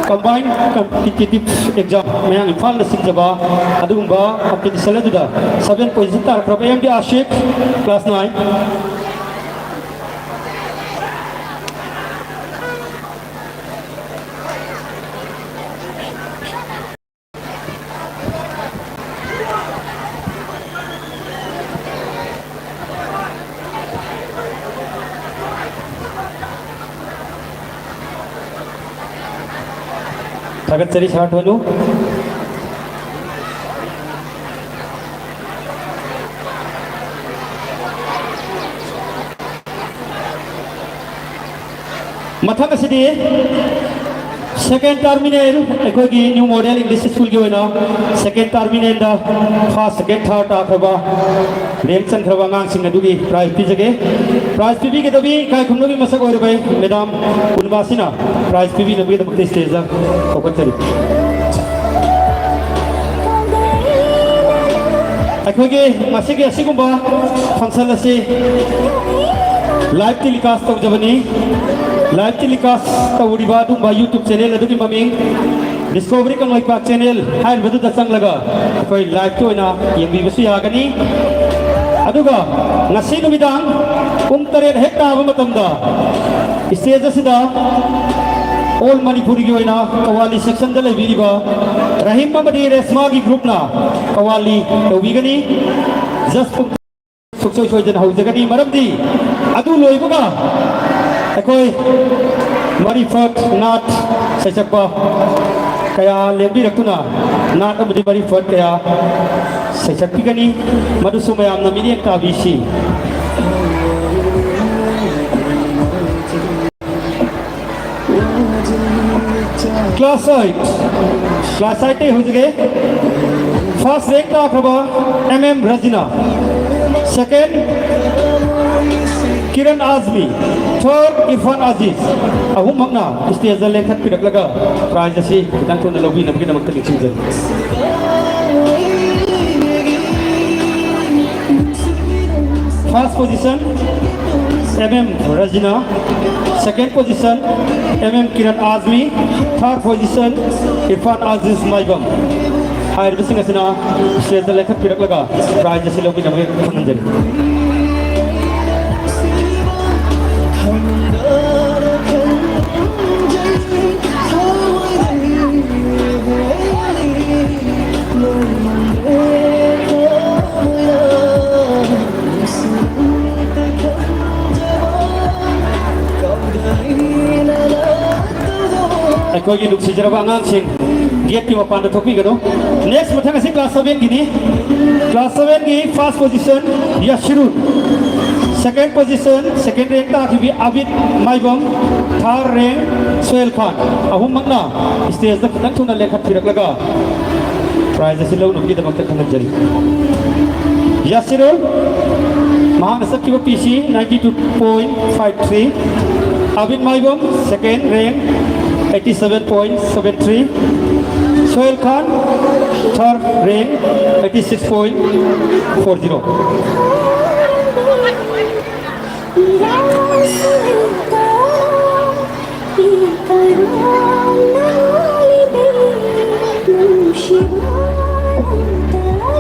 combined competitive exam, ꯃꯌꯥꯡ ꯏꯝꯐꯥꯜꯅ ꯁꯤꯟꯖꯕ ꯑꯗꯨꯒꯨꯝꯕ competition ꯑꯗꯨꯗ seven position ꯇꯥꯔꯛꯈ꯭ꯔꯕ M D Ashik, class nine꯫ ꯊꯥꯒꯠꯆꯔꯤ, ꯁꯥꯔ ꯊꯣꯏꯅꯨ꯫ ꯃꯊꯪ ꯑꯁꯤꯗꯤ second terminal, ꯑꯩꯈꯣꯏꯒꯤ New Model English School ꯒꯤ ꯑꯣꯏꯅ second terminal ꯗ first, second, third ꯇꯥꯈ꯭ꯔꯕ, rank ꯆꯟꯈ꯭ꯔꯕ ꯑꯉꯥꯡꯁꯤꯡ ꯑꯗꯨꯒꯤ prize ꯄꯤꯖꯒꯦ꯫ Prize ꯄꯤꯕꯤꯒꯗꯕꯤ ꯏꯀꯥꯏ ꯈꯨꯝꯅꯕꯤ ꯃꯁꯛ ꯑꯣꯏꯔꯕ madam ꯄꯨꯔꯅꯤꯃꯥꯁꯤꯅ prize ꯄꯤꯕꯤꯅꯕꯒꯤꯗꯃꯛꯇ stage ꯗ ꯀꯧꯈꯠꯆꯔꯤ꯫ ꯑꯩꯈꯣꯏꯒꯤ ꯉꯁꯤꯒꯤ ꯑꯁꯤꯒꯨꯝꯕ function ꯑꯁꯤ live telecast ꯇꯧꯖꯕꯅꯤ꯫ Live telecast ꯇꯧꯔꯤꯕ ꯑꯗꯨꯒꯨꯝꯕ YouTube channel ꯑꯗꯨꯒꯤ ꯃꯃꯤꯡ Discovery ꯀꯪꯂꯩꯄꯥꯛ channel ꯍꯥꯏꯔꯤꯕꯗꯨꯗ ꯆꯪꯂꯒ ꯑꯩꯈꯣꯏ live ꯀꯤ ꯑꯣꯏꯅ ꯌꯦꯡꯕꯤꯕꯁꯨ ꯌꯥꯒꯅꯤ꯫ ꯑꯗꯨꯒ ꯉꯁꯤ ꯅꯨꯃꯤꯗꯥꯡ ꯄꯨꯡ ꯇꯔꯦꯠ ꯍꯦꯛ ꯇꯥꯕ ꯃꯇꯝꯗ stage ꯑꯁꯤꯗ All ꯃꯅꯤꯄꯨꯔꯒꯤ ꯑꯣꯏꯅ ꯀꯋꯥꯂꯤ section ꯗ ꯂꯩꯕꯤꯔꯤꯕ ꯔꯍꯤꯝ ꯑꯃꯗꯤ ꯔꯦꯁꯃꯥꯒꯤ group ꯅ ꯀꯋꯥꯂꯤ ꯇꯧꯕꯤꯒꯅꯤ꯫ Just ꯄꯨꯡ ꯁꯨꯡꯁꯣꯏ ꯁꯣꯏꯗꯅ ꯍꯧꯖꯒꯅꯤ, ꯃꯔꯝꯗꯤ ꯑꯗꯨ ꯂꯣꯏꯕꯒ ꯑꯩꯈꯣꯏ ꯃꯔꯤꯐꯠ ꯅꯥꯠ ꯁꯩꯁꯛꯄ ꯀꯌꯥ ꯂꯦꯡꯕꯤꯔꯛꯇꯨꯅ ꯅꯥꯠ ꯑꯃꯗꯤ ꯃꯔꯤꯐꯠ ꯀꯌꯥ ꯁꯩꯁꯛꯄꯤꯒꯅꯤ꯫ ꯃꯗꯨꯁꯨ ꯃꯌꯥꯝꯅ ꯃꯤꯠꯌꯦꯡ ꯇꯥꯕꯤꯁꯤ꯫ Class eight, class eight ꯇꯩ ꯍꯧꯖꯒꯦ꯫ First rank ꯇꯥꯈ꯭ꯔꯕ M M ꯔꯖꯤꯅꯥ, second Kiran Azmi, third Irfan ꯑꯥꯖꯤꯖ, ꯑꯍꯨꯝꯃꯛꯅ stageꯇ ꯂꯦꯡꯈꯠꯄꯤꯔꯛꯂꯒ prize ꯑꯁꯤ ꯈꯤꯇꯪ ꯊꯨꯅ ꯂꯧꯕꯤꯅꯕꯒꯤꯗꯃꯛꯇ ꯅꯤꯡꯁꯤꯡꯖꯔꯤ꯫ First position, M M Rajina. Second position, M M Kiran Azmi. Third position, Irfan Aziz Maibam. ꯍꯥꯏꯔꯤꯕꯁꯤꯡ ꯑꯁꯤꯅ stageꯇ ꯂꯦꯡꯈꯠꯄꯤꯔꯛꯂꯒ prize ꯑꯁꯤ ꯂꯧꯕꯤꯅꯕꯒꯤ ꯈꯪꯍꯟꯖꯔꯤ꯫ ꯑꯩꯈꯣꯏꯒꯤ ꯅꯨꯡꯁꯤꯖꯔꯕ ꯑꯉꯥꯡꯁꯤꯡ, gateꯀꯤ ꯃꯄꯥꯟꯗ ꯊꯣꯛꯄꯤꯒꯅꯨ꯫ Next ꯃꯊꯪ ꯑꯁꯤ class sevenꯒꯤꯅꯤ꯫ Class sevenꯒꯤ first position ꯌꯥꯁꯤꯔꯨꯟ, second position second rank ꯇꯥꯈꯤꯕꯤ Abid ꯃꯥꯏꯕꯝ, third rank ꯁꯣꯍꯦꯜ ꯈꯥꯟ, ꯑꯍꯨꯝꯃꯛꯅ stageꯇ ꯈꯤꯇꯪ ꯊꯨꯅ ꯂꯦꯡꯈꯠꯄꯤꯔꯛꯂꯒ prize ꯑꯁꯤ ꯂꯧꯅꯕꯒꯤꯗꯃꯛꯇ ꯈꯪꯍꯟꯖꯔꯤ꯫ ꯌꯥꯁꯤꯔꯨꯟ, ꯃꯍꯥꯛꯅ ꯆꯠꯈꯤꯕ P C ninety two point five three꯫ Abid ꯃꯥꯏꯕꯝ, second rank eighty seven point seven three꯫ Sohail ꯈꯥꯟ, third rank eighty six point four zero꯫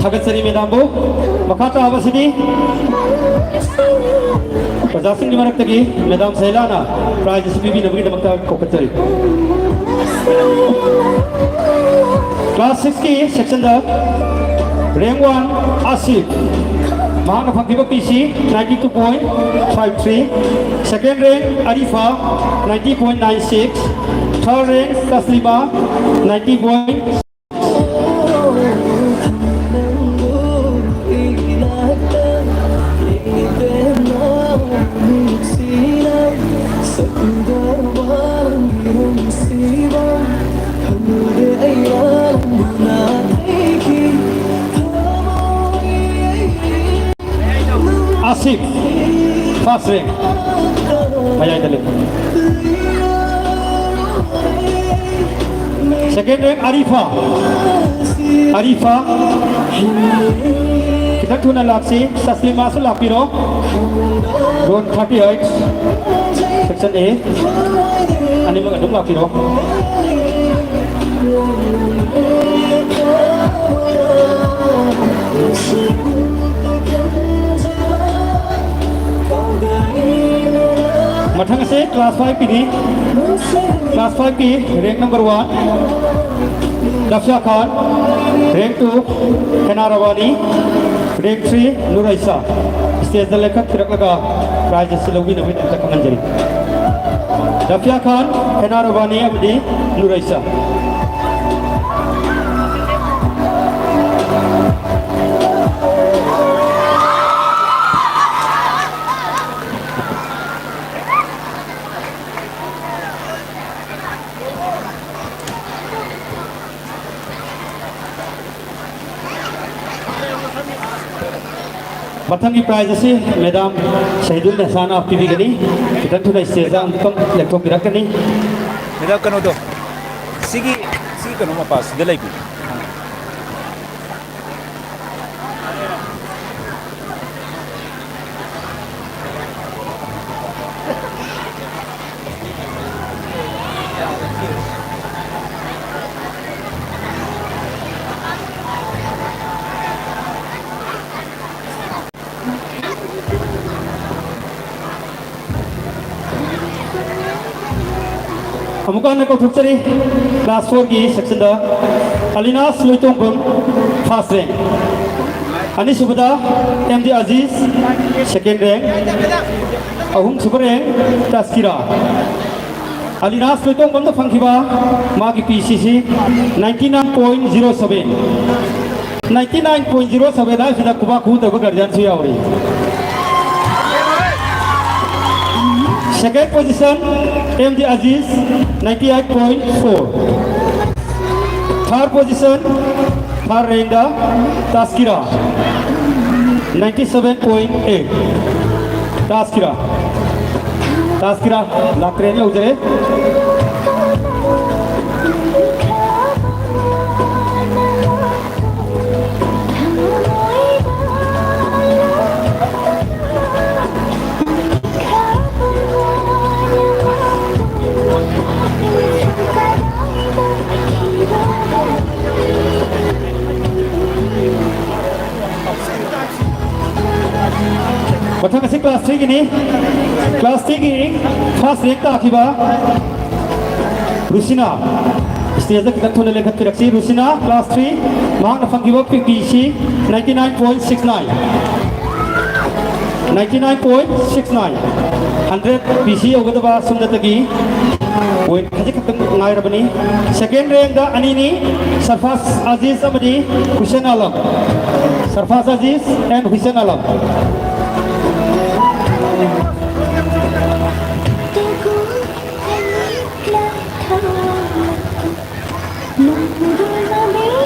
ꯊꯥꯒꯠꯆꯔꯤ madamꯕꯨ꯫ ꯃꯈꯥ ꯇꯥꯕꯁꯤꯗꯤ ꯑꯣꯖꯥꯁꯤꯡꯒꯤ ꯃꯔꯛꯇꯒꯤ madam ꯁꯩꯂꯥꯅ prize ꯑꯁꯤ ꯄꯤꯕꯤꯅꯕꯒꯤꯗꯃꯛꯇ ꯀꯧꯈꯠꯆꯔꯤ꯫ Class sixꯀꯤ sectionꯗ rank one ꯑꯁꯤꯐ, ꯃꯍꯥꯛꯅ ꯐꯪꯈꯤꯕ P C ninety two point five three꯫ Second rank ꯑꯔꯤꯐꯥ, ninety point nine six꯫ Third rank ꯇꯁꯂꯤꯃꯥ, ninety point꯫ ꯑꯁꯤꯐ, first rank꯫ ꯃꯌꯥꯏꯗ ꯂꯩ꯫ Second rank ꯑꯔꯤꯐꯥ꯫ ꯑꯔꯤꯐꯥ꯫ ꯈꯤꯇꯪ ꯊꯨꯅ ꯂꯥꯛꯁꯤ꯫ ꯇꯁꯂꯤꯃꯥꯁꯨ ꯂꯥꯛꯄꯤꯔꯣ꯫ Row thirty eight, section A꯫ ꯑꯅꯤꯃꯛ ꯑꯗꯨꯝ ꯂꯥꯛꯄꯤꯔꯣ꯫ ꯃꯊꯪ ꯑꯁꯤ class five ꯀꯤꯅꯤ꯫ Class five ꯀꯤ rank number one, ꯗꯐꯤꯌꯥ ꯈꯥꯟ꯫ Rank two, ꯍꯦꯅꯥ ꯔꯕꯥꯅꯤ꯫ Rank three, Nur ꯑꯩꯁꯥ꯫ Stageꯗ ꯂꯦꯞꯈꯠꯄꯤꯔꯛꯂꯒ prize ꯑꯁꯤ ꯂꯧꯕꯤꯅꯕꯒꯤꯗꯃꯛꯇ ꯈꯪꯍꯟꯖꯔꯤ꯫ ꯗꯐꯤꯌꯥ ꯈꯥꯟ, ꯍꯦꯅꯥ ꯔꯕꯥꯅꯤ ꯑꯃꯗꯤ ꯅꯨꯔ ꯑꯩꯁꯥ꯫ ꯃꯊꯪꯒꯤ prize ꯑꯁꯤ Madam ꯁꯍꯤꯗꯨꯜ ꯅꯦꯁꯥꯅ ꯄꯤꯕꯤꯒꯅꯤ꯫ ꯈꯤꯇꯪ ꯊꯨꯅ stageꯗ ꯑꯃꯨꯛꯇꯪ ꯂꯦꯞꯊꯣꯛꯄꯤꯔꯛꯀꯅꯤ꯫ Madam, ꯀꯩꯅꯣꯗꯣ, ꯁꯤꯒꯤ, ꯁꯤꯒꯤ ꯀꯩꯅꯣ ꯃꯄꯥꯁꯤꯗ ꯂꯩꯕꯤꯌꯨ꯫ ꯑꯃꯨꯛꯀ ꯍꯟꯅ ꯀꯧꯊꯣꯛꯆꯔꯤ꯫ Class fourꯒꯤ sectionꯗ ꯑꯂꯤꯅꯥꯁ ꯂꯣꯏꯇꯣꯡꯕꯝ, first rank꯫ ꯑꯅꯤꯁꯨꯕꯗ M D Aziz, second rank꯫ ꯑꯍꯨꯝꯁꯨꯕ rank ꯇꯁꯀꯤꯔꯥ꯫ ꯑꯂꯤꯅꯥꯁ ꯂꯣꯏꯇꯣꯡꯕꯝꯗ ꯐꯪꯈꯤꯕ ꯃꯥꯒꯤ P C C ninety nine point zero seven꯫ Ninety nine point zero seven ꯍꯥꯏꯁꯤꯗ ꯈꯨꯕꯥꯛ ꯈꯨꯗꯕ guardianꯁꯨ ꯌꯥꯎꯔꯤ꯫ Second position, M D Aziz, ninety eight point four꯫ Third position, third rankꯗ Taskira, ninety seven point eight. Tazkira? Tazkira? ꯂꯥꯛꯇ꯭ꯔꯦꯅ ꯂꯧꯖꯔꯦ꯫ ꯃꯊꯪ ꯑꯁꯤ class three ꯒꯤꯅꯤ꯫ Class three ꯒꯤ first rank ꯇꯥꯈꯤꯕ ꯔꯨꯁꯤꯅꯥ, stage ꯇ ꯈꯤꯇꯪ ꯊꯨꯅ ꯂꯦꯡꯈꯠꯄꯤꯔꯛꯁꯤ꯫ ꯔꯨꯁꯤꯅꯥ, class three, ꯃꯍꯥꯛꯅ ꯐꯪꯈꯤꯕ P C ninety nine point six nine꯫ Ninety nine point six nine꯫ Hundred P C ꯌꯧꯒꯗꯕ ꯁꯨꯞꯅꯇꯒꯤ point ꯈꯖꯤꯛ ꯈꯛꯇꯪ ꯉꯥꯏꯔꯕꯅꯤ꯫ Second rank ꯗ ꯑꯅꯤꯅꯤ, ꯁꯔꯐꯥꯖ ꯑꯖꯤꯖ ꯑꯃꯗꯤ Hussain Alam. ꯁꯔꯐꯥꯖ Aziz and Hussain Alam.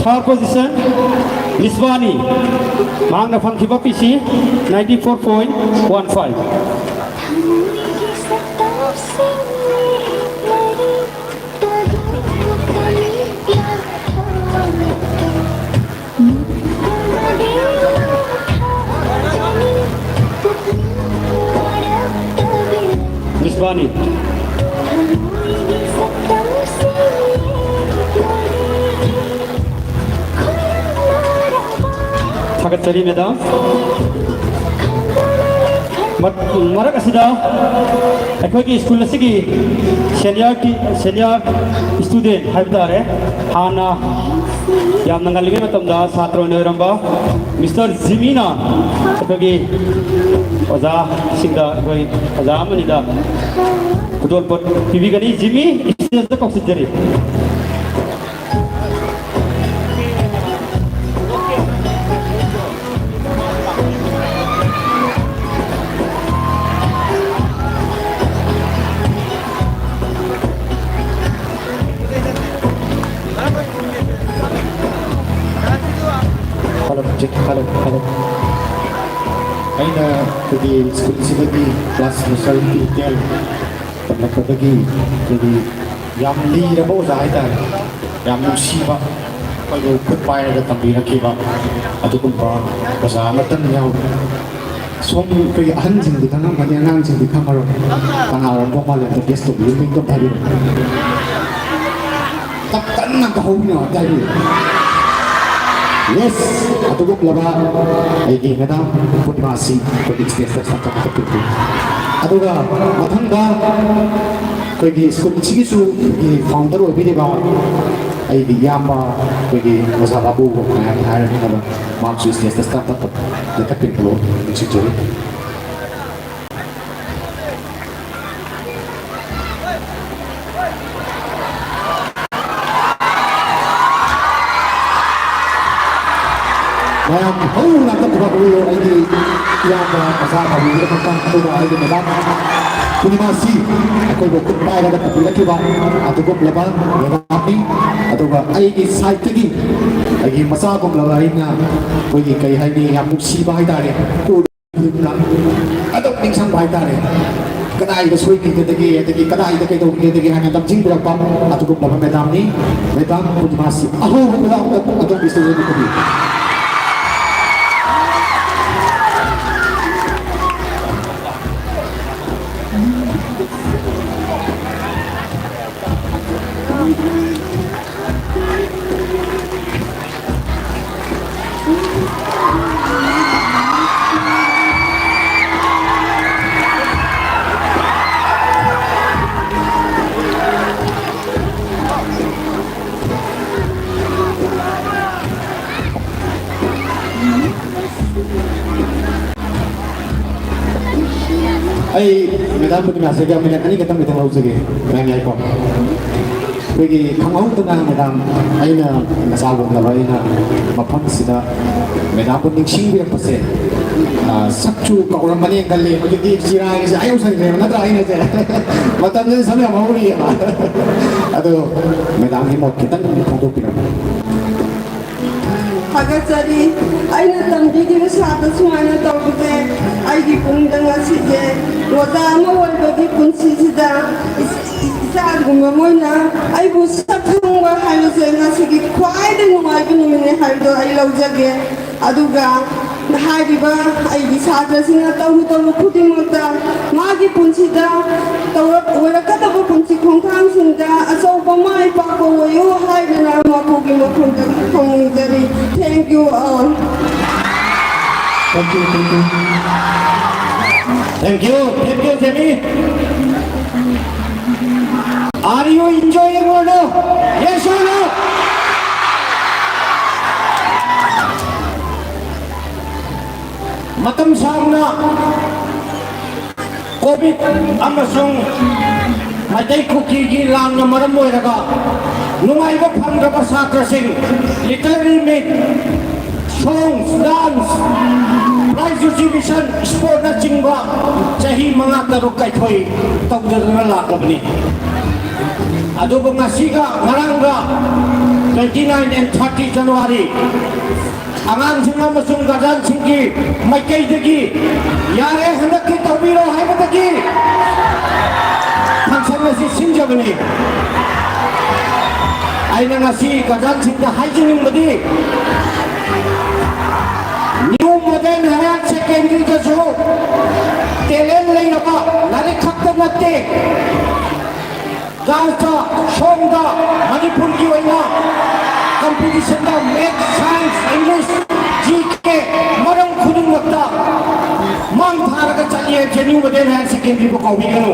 Third position, ꯃꯤꯁꯕꯥꯅꯤ꯫ ꯃꯍꯥꯛꯅ ꯐꯪꯈꯤꯕ P C ninety four point one five꯫ ꯃꯤꯁꯕꯥꯅꯤ꯫ ꯊꯥꯒꯠꯆꯔꯤ, madam꯫ ꯃ-, ꯃꯔꯛ ꯑꯁꯤꯗ ꯑꯩꯈꯣꯏꯒꯤ school ꯑꯁꯤꯒꯤ senior ꯇꯤ-, senior student ꯍꯥꯏꯕ ꯇꯥꯔꯦ, ꯍꯥꯟꯅ ꯌꯥꯝꯅ ꯉꯜꯂꯤꯉꯩ ꯃꯇꯝꯗ ꯁꯥꯇ꯭ꯔ ꯑꯣꯏꯅ ꯑꯣꯏꯔꯝꯕ Mister ꯖꯤꯃꯤꯅ ꯑꯩꯈꯣꯏꯒꯤ ꯑꯣꯖꯥꯁꯤꯡꯗ, ꯑꯩꯈꯣꯏ ꯑꯣꯖꯥ ꯑꯃꯅꯤꯗ ꯈꯨꯗꯣꯜꯄꯣꯠ ꯄꯤꯕꯤꯒꯅꯤ꯫ ꯖꯤꯃꯤ, stage ꯇ ꯀꯧꯁꯤꯟꯖꯔꯤ꯫ Hello, check, hello, hello. ꯑꯩꯅ ꯑꯩꯈꯣꯏꯒꯤ ꯁ꯭ꯀꯨꯜꯁꯤꯗꯒꯤ ꯀ꯭ꯂꯥꯁ ꯅꯔꯁꯔꯤ, ꯀꯦ ꯖꯤ, ꯇꯦꯟ ꯇꯝꯂꯛꯄꯗꯒꯤ ꯑꯩꯈꯣꯏꯒꯤ ꯌꯥꯝ ꯂꯤꯔꯕ ꯑꯣꯖꯥ ꯍꯥꯏꯇꯥꯔꯦ, ꯌꯥꯝ ꯅꯨꯡꯁꯤꯕ, ꯑꯩꯈꯣꯏꯕꯨ ꯈꯨꯠ ꯄꯥꯏꯔꯒ ꯇꯝꯕꯤꯔꯛꯈꯤꯕ ꯑꯗꯨꯒꯨꯝꯕ ꯑꯣꯖꯥ ꯑꯃꯇꯪ ꯌꯥꯎꯔꯤ꯫ ꯁꯣꯝ ꯑꯩꯈꯣꯏꯒꯤ ꯑꯍꯟꯁꯤꯡꯗꯤ ꯈꯪꯉꯝꯒꯅꯤ, ꯑꯉꯥꯡꯁꯤꯡꯗꯤ ꯈꯪꯉꯔꯣꯏ꯫ ꯀꯅꯥ ꯑꯣꯏꯔꯝꯗꯧ ꯃꯥꯜꯂꯤ? ꯑꯝꯇ ꯒꯦꯁ ꯇꯧꯕꯤꯌꯨ, ꯃꯤꯡꯗꯣ ꯑꯝꯇ ꯍꯥꯏꯕꯤꯌꯨ꯫ ꯇꯞ ꯇꯞꯅ ꯑꯝꯇ ꯍꯧꯕꯤꯌꯣ, ꯑꯝꯇ ꯍꯥꯏꯕꯤꯌꯨ꯫ ꯌꯦꯁ, ꯑꯗꯨꯒꯨꯝꯂꯕ ꯑꯩꯒꯤ ꯃꯦꯗꯥꯝ ꯄꯨꯔꯅꯤꯃꯥꯁꯤ ꯑꯩꯈꯣꯏꯒꯤ ꯁ꯭ꯇꯦꯖꯇ ꯁꯥꯊꯛ ꯀꯠꯄꯤꯔꯛꯎ꯫ ꯑꯗꯨꯒ ꯃꯊꯪꯗ ꯑꯩꯈꯣꯏꯒꯤ ꯁ꯭ꯀꯨꯜꯁꯤꯒꯤꯁꯨ ꯑꯩꯈꯣꯏꯒꯤ ꯐꯥꯎꯟꯗꯔ ꯑꯣꯏꯕꯤꯔꯤꯕ ꯑꯩꯒꯤ ꯏꯌꯥꯝꯕ ꯑꯩꯈꯣꯏꯒꯤ ꯑꯣꯖꯥ ꯕꯥꯕꯨ ꯃꯌꯥꯝꯅ ꯍꯥꯏꯔꯕꯅꯤꯅ ꯃꯍꯥꯛꯁꯨ ꯁ꯭ꯇꯦꯖꯇ ꯁꯥꯊꯛ ꯀꯠꯄ ꯂꯦꯞꯈꯠꯄꯤꯔꯛꯄ ꯅꯤꯡꯁꯤꯡꯖꯔꯤ꯫ ꯃꯌꯥꯝ ꯍꯧꯅ ꯑꯝꯇ ꯄꯨꯊꯣꯛꯄꯤꯌꯨ, ꯑꯩꯒꯤ ꯏꯌꯥꯝꯕ ꯃꯆꯥ ꯐꯥꯕꯤꯒꯤꯗꯃꯛꯇ꯫ ꯑꯗꯨꯒ ꯑꯩꯒꯤ ꯃꯦꯗꯥꯝ ꯄꯨꯔꯅꯤꯃꯥꯁꯤ ꯑꯩꯈꯣꯏꯕꯨ ꯈꯨꯠ ꯄꯥꯏꯔꯒ ꯇꯝꯕꯤꯔꯛꯈꯤꯕ ꯑꯗꯨꯒꯨꯝꯂꯕ ꯃꯦꯗꯥꯝꯅꯤ꯫ ꯑꯗꯨꯒ ꯑꯩꯒꯤ ꯁꯥꯏꯠꯇꯒꯤ ꯑꯩꯒꯤ ꯃꯆꯥꯒꯨꯝꯂꯕ ꯑꯩꯅ ꯑꯩꯈꯣꯏꯒꯤ ꯀꯩ ꯍꯥꯏꯅꯤ, ꯌꯥꯝ ꯅꯨꯡꯁꯤꯕ ꯍꯥꯏꯇꯥꯔꯦ꯫ ꯑꯗꯨꯝ ꯅꯤꯡꯁꯤꯡꯕ ꯍꯥꯏꯇꯥꯔꯦ꯫ ꯀꯗꯥꯏꯗ ꯁꯣꯏꯈꯤꯒꯗꯒꯦ, ꯑꯗꯒꯤ ꯀꯗꯥꯏꯗ ꯀꯩꯗꯧꯈꯤꯒꯗꯒꯦ ꯍꯥꯏꯅ ꯂꯝꯖꯤꯡꯕꯤꯔꯛꯄ ꯑꯗꯨꯒꯨꯝꯂꯕ ꯃꯦꯗꯥꯝꯅꯤ꯫ ꯃꯦꯗꯥꯝ ꯄꯨꯔꯅꯤꯃꯥꯁꯤ ꯑꯍꯧꯕ ꯃꯦꯗꯥꯝꯗ ꯑꯗꯣꯝꯒꯤ ꯁ꯭ꯇꯦꯖꯇ ꯄꯨꯕꯤꯌꯨ꯫ ꯑꯩ ꯃꯦꯗꯥꯝ ꯄꯨꯔꯅꯤꯃꯥꯁꯤꯒ ꯃꯤꯅꯠ ꯑꯅꯤ ꯈꯛꯇꯪ ꯈꯛꯇꯪ ꯂꯧꯖꯒꯦ, ꯃꯌꯥꯝ ꯌꯥꯏꯀꯣ? ꯑꯩꯈꯣꯏꯒꯤ ꯈꯪꯍꯧꯗꯅ ꯃꯦꯗꯥꯝ, ꯑꯩꯅ ꯃꯆꯥꯒꯨꯝꯂꯕ ꯑꯩꯅ ꯃꯐꯝꯁꯤꯗ ꯃꯦꯗꯥꯝꯕꯨ ꯅꯤꯡꯁꯤꯡꯕꯤꯔꯛꯄꯁꯦ, ꯑ, ꯁꯛꯁꯨ ꯀꯧꯔꯝꯃꯅꯤ ꯈꯜꯂꯤ꯫ ꯍꯧꯖꯤꯛꯇꯤ ꯆꯤꯔꯥꯏꯒꯁꯦ ꯑꯥ ꯌꯧꯁꯟꯈ꯭ꯔꯦꯕ, ꯅꯠꯇ꯭ꯔꯥ? ꯑꯩꯅꯁꯦ ꯃꯇꯝꯁꯤꯗ ꯁꯝ ꯌꯥꯝ ꯍꯧꯔꯤꯑꯕ꯫ ꯑꯗꯣ ꯃꯦꯗꯥꯝꯒꯤ ꯃꯣꯠ ꯈꯤꯇꯪ ꯐꯣꯡꯗꯣꯛꯄꯤꯔꯝꯃꯨ꯫ ꯊꯥꯒꯠꯆꯔꯤ꯫ ꯑꯩꯅ ꯇꯝꯕꯤꯈꯤꯕ ꯁꯥꯇ꯭ꯔ ꯁꯨꯃꯥꯏꯅ ꯇꯧꯕꯁꯦ ꯃꯇꯝꯗ ꯉꯁꯤꯁꯦ ꯑꯣꯖꯥ ꯑꯃ ꯑꯣꯏꯕꯒꯤ ꯄꯨꯟꯁꯤꯁꯤꯗ ꯏꯆꯥꯒꯨꯝꯕ ꯃꯣꯏꯅ ꯑꯩꯕꯨ ꯁꯛ ꯈꯪꯕ ꯍꯥꯏꯕꯁꯦ ꯉꯁꯤꯒꯤ ꯈ꯭ꯋꯥꯏꯗꯒꯤ ꯅꯨꯡꯉꯥꯏꯕ ꯅꯨꯃꯤꯠꯅꯦ ꯍꯥꯏꯕꯗꯣ ꯑꯩ ꯂꯧꯖꯒꯦ꯫ ꯑꯗꯨꯒ ꯍꯥꯏꯔꯤꯕ ꯑꯩꯒꯤ ꯁꯥꯇ꯭ꯔꯁꯤꯡꯅ ꯇꯧꯔꯨ ꯇꯧꯔꯨ ꯈꯨꯗꯤꯡꯃꯛꯇ ꯃꯥꯒꯤ ꯄꯨꯟꯁꯤꯗ ꯇꯧꯔꯛ-, ꯑꯣꯏꯔꯛꯀꯗꯕ ꯄꯨꯟꯁꯤ ꯈꯣꯡꯊꯥꯡꯁꯤꯡꯗ ꯑꯆꯧꯕ ꯃꯥꯏ ꯄꯥꯛꯄ ꯑꯣꯏꯌꯨ ꯍꯥꯏꯗꯨꯅ ꯃꯄꯨꯒꯤ ꯃꯐꯝꯗ ꯊꯧꯅꯤꯖꯔꯤ꯫ Thank you all. Thank you, thank you. Thank you, thank you, Jamie. Are you enjoying or no? Yes or no? ꯃꯇꯝ ꯁꯥꯡꯅ ꯀꯣꯚꯤꯗ ꯑꯃꯁꯨꯡ ꯃꯩꯇꯩ ꯀꯨꯀꯤꯒꯤ ꯂꯥꯟꯅ ꯃꯔꯝ ꯑꯣꯏꯔꯒ ꯅꯨꯡꯉꯥꯏꯕ ꯐꯪꯗ꯭ꯔꯕ ꯁꯥꯇ꯭ꯔꯁꯤꯡ, literary meet, songs, dance, prize distribution, sportꯅꯆꯤꯡꯕ ꯆꯍꯤ ꯃꯉꯥ ꯇꯔꯨꯛ ꯑꯩꯈꯣꯏ ꯇꯧꯗꯗꯨꯅ ꯂꯥꯛꯂꯕꯅꯤ꯫ ꯑꯗꯨꯕꯨ ꯉꯁꯤꯒ ꯉꯔꯥꯡꯒ, twenty nine and thirty January, ꯑꯉꯥꯡꯁꯤꯡ ꯑꯃꯁꯨꯡ ꯒꯥꯔꯖꯤꯌꯥꯟꯁꯤꯡꯒꯤ ꯃꯥꯏꯀꯩꯗꯒꯤ ꯌꯥꯔꯦ, ꯍꯟꯗꯛꯇꯤ ꯇꯧꯕꯤꯔꯣ ꯍꯥꯏꯕꯗꯒꯤ function ꯑꯁꯤ ꯁꯤꯟꯖꯕꯅꯤ꯫ ꯑꯩꯅ ꯉꯁꯤ ꯒꯥꯔꯖꯤꯌꯥꯟꯁꯤꯡꯗ ꯍꯥꯏꯖꯅꯤꯡꯕꯗꯤ, New Modern Higher Secondaryꯗꯁꯨ talent ꯂꯩꯔꯕ, ꯂꯥꯏꯔꯤꯛ ꯈꯛꯇ ꯅꯠꯇꯦ, dance, songꯗ, ꯃꯅꯤꯄꯨꯔꯒꯤ ꯑꯣꯏꯅ competitionꯗ maths, science, English, G K, ꯃꯔꯝ ꯈꯨꯗꯤꯡꯃꯛꯇ ꯃꯥꯡ ꯊꯥꯔꯒ ꯆꯠꯂꯤ ꯍꯥꯏꯕꯁꯦ New Modern Higher Secondaryꯕꯨ ꯀꯥꯎꯕꯤꯒꯅꯨ꯫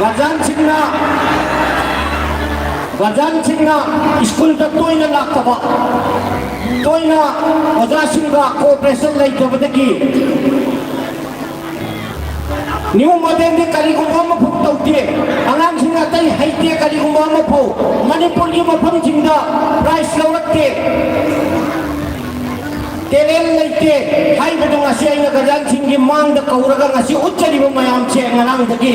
ꯒꯥꯔꯖꯤꯌꯥꯟꯁꯤꯡꯅ, ꯒꯥꯔꯖꯤꯌꯥꯟꯁꯤꯡꯅ ꯁ꯭ꯀꯨꯜꯗ ꯇꯣꯏꯅ ꯂꯥꯛꯇꯕ, ꯇꯣꯏꯅ ꯑꯣꯖꯥꯁꯤꯡꯒ cooperation ꯂꯩꯇꯕꯗꯒꯤ New Modernꯗꯤ ꯀꯔꯤꯒꯨꯝꯕ ꯑꯃꯐꯥꯎ ꯇꯧꯗꯦ꯫ ꯑꯉꯥꯡꯁꯤꯡ ꯑꯇꯩ ꯍꯩꯇꯦ, ꯀꯔꯤꯒꯨꯝꯕ ꯑꯃꯐꯥꯎ ꯃꯅꯤꯄꯨꯔꯒꯤ ꯃꯐꯝꯁꯤꯡꯗ prize ꯂꯧꯔꯛꯇꯦ꯫ Talent ꯂꯩꯇꯦ ꯍꯥꯏꯕꯗꯨ ꯉꯁꯤ ꯑꯩꯅ ꯒꯥꯔꯖꯤꯌꯥꯟꯁꯤꯡꯒꯤ ꯃꯥꯡꯗ ꯀꯧꯔꯒ ꯉꯁꯤ ꯎꯠꯆꯔꯤꯕ ꯃꯌꯥꯝꯁꯦ ꯉꯔꯥꯡꯗꯒꯤ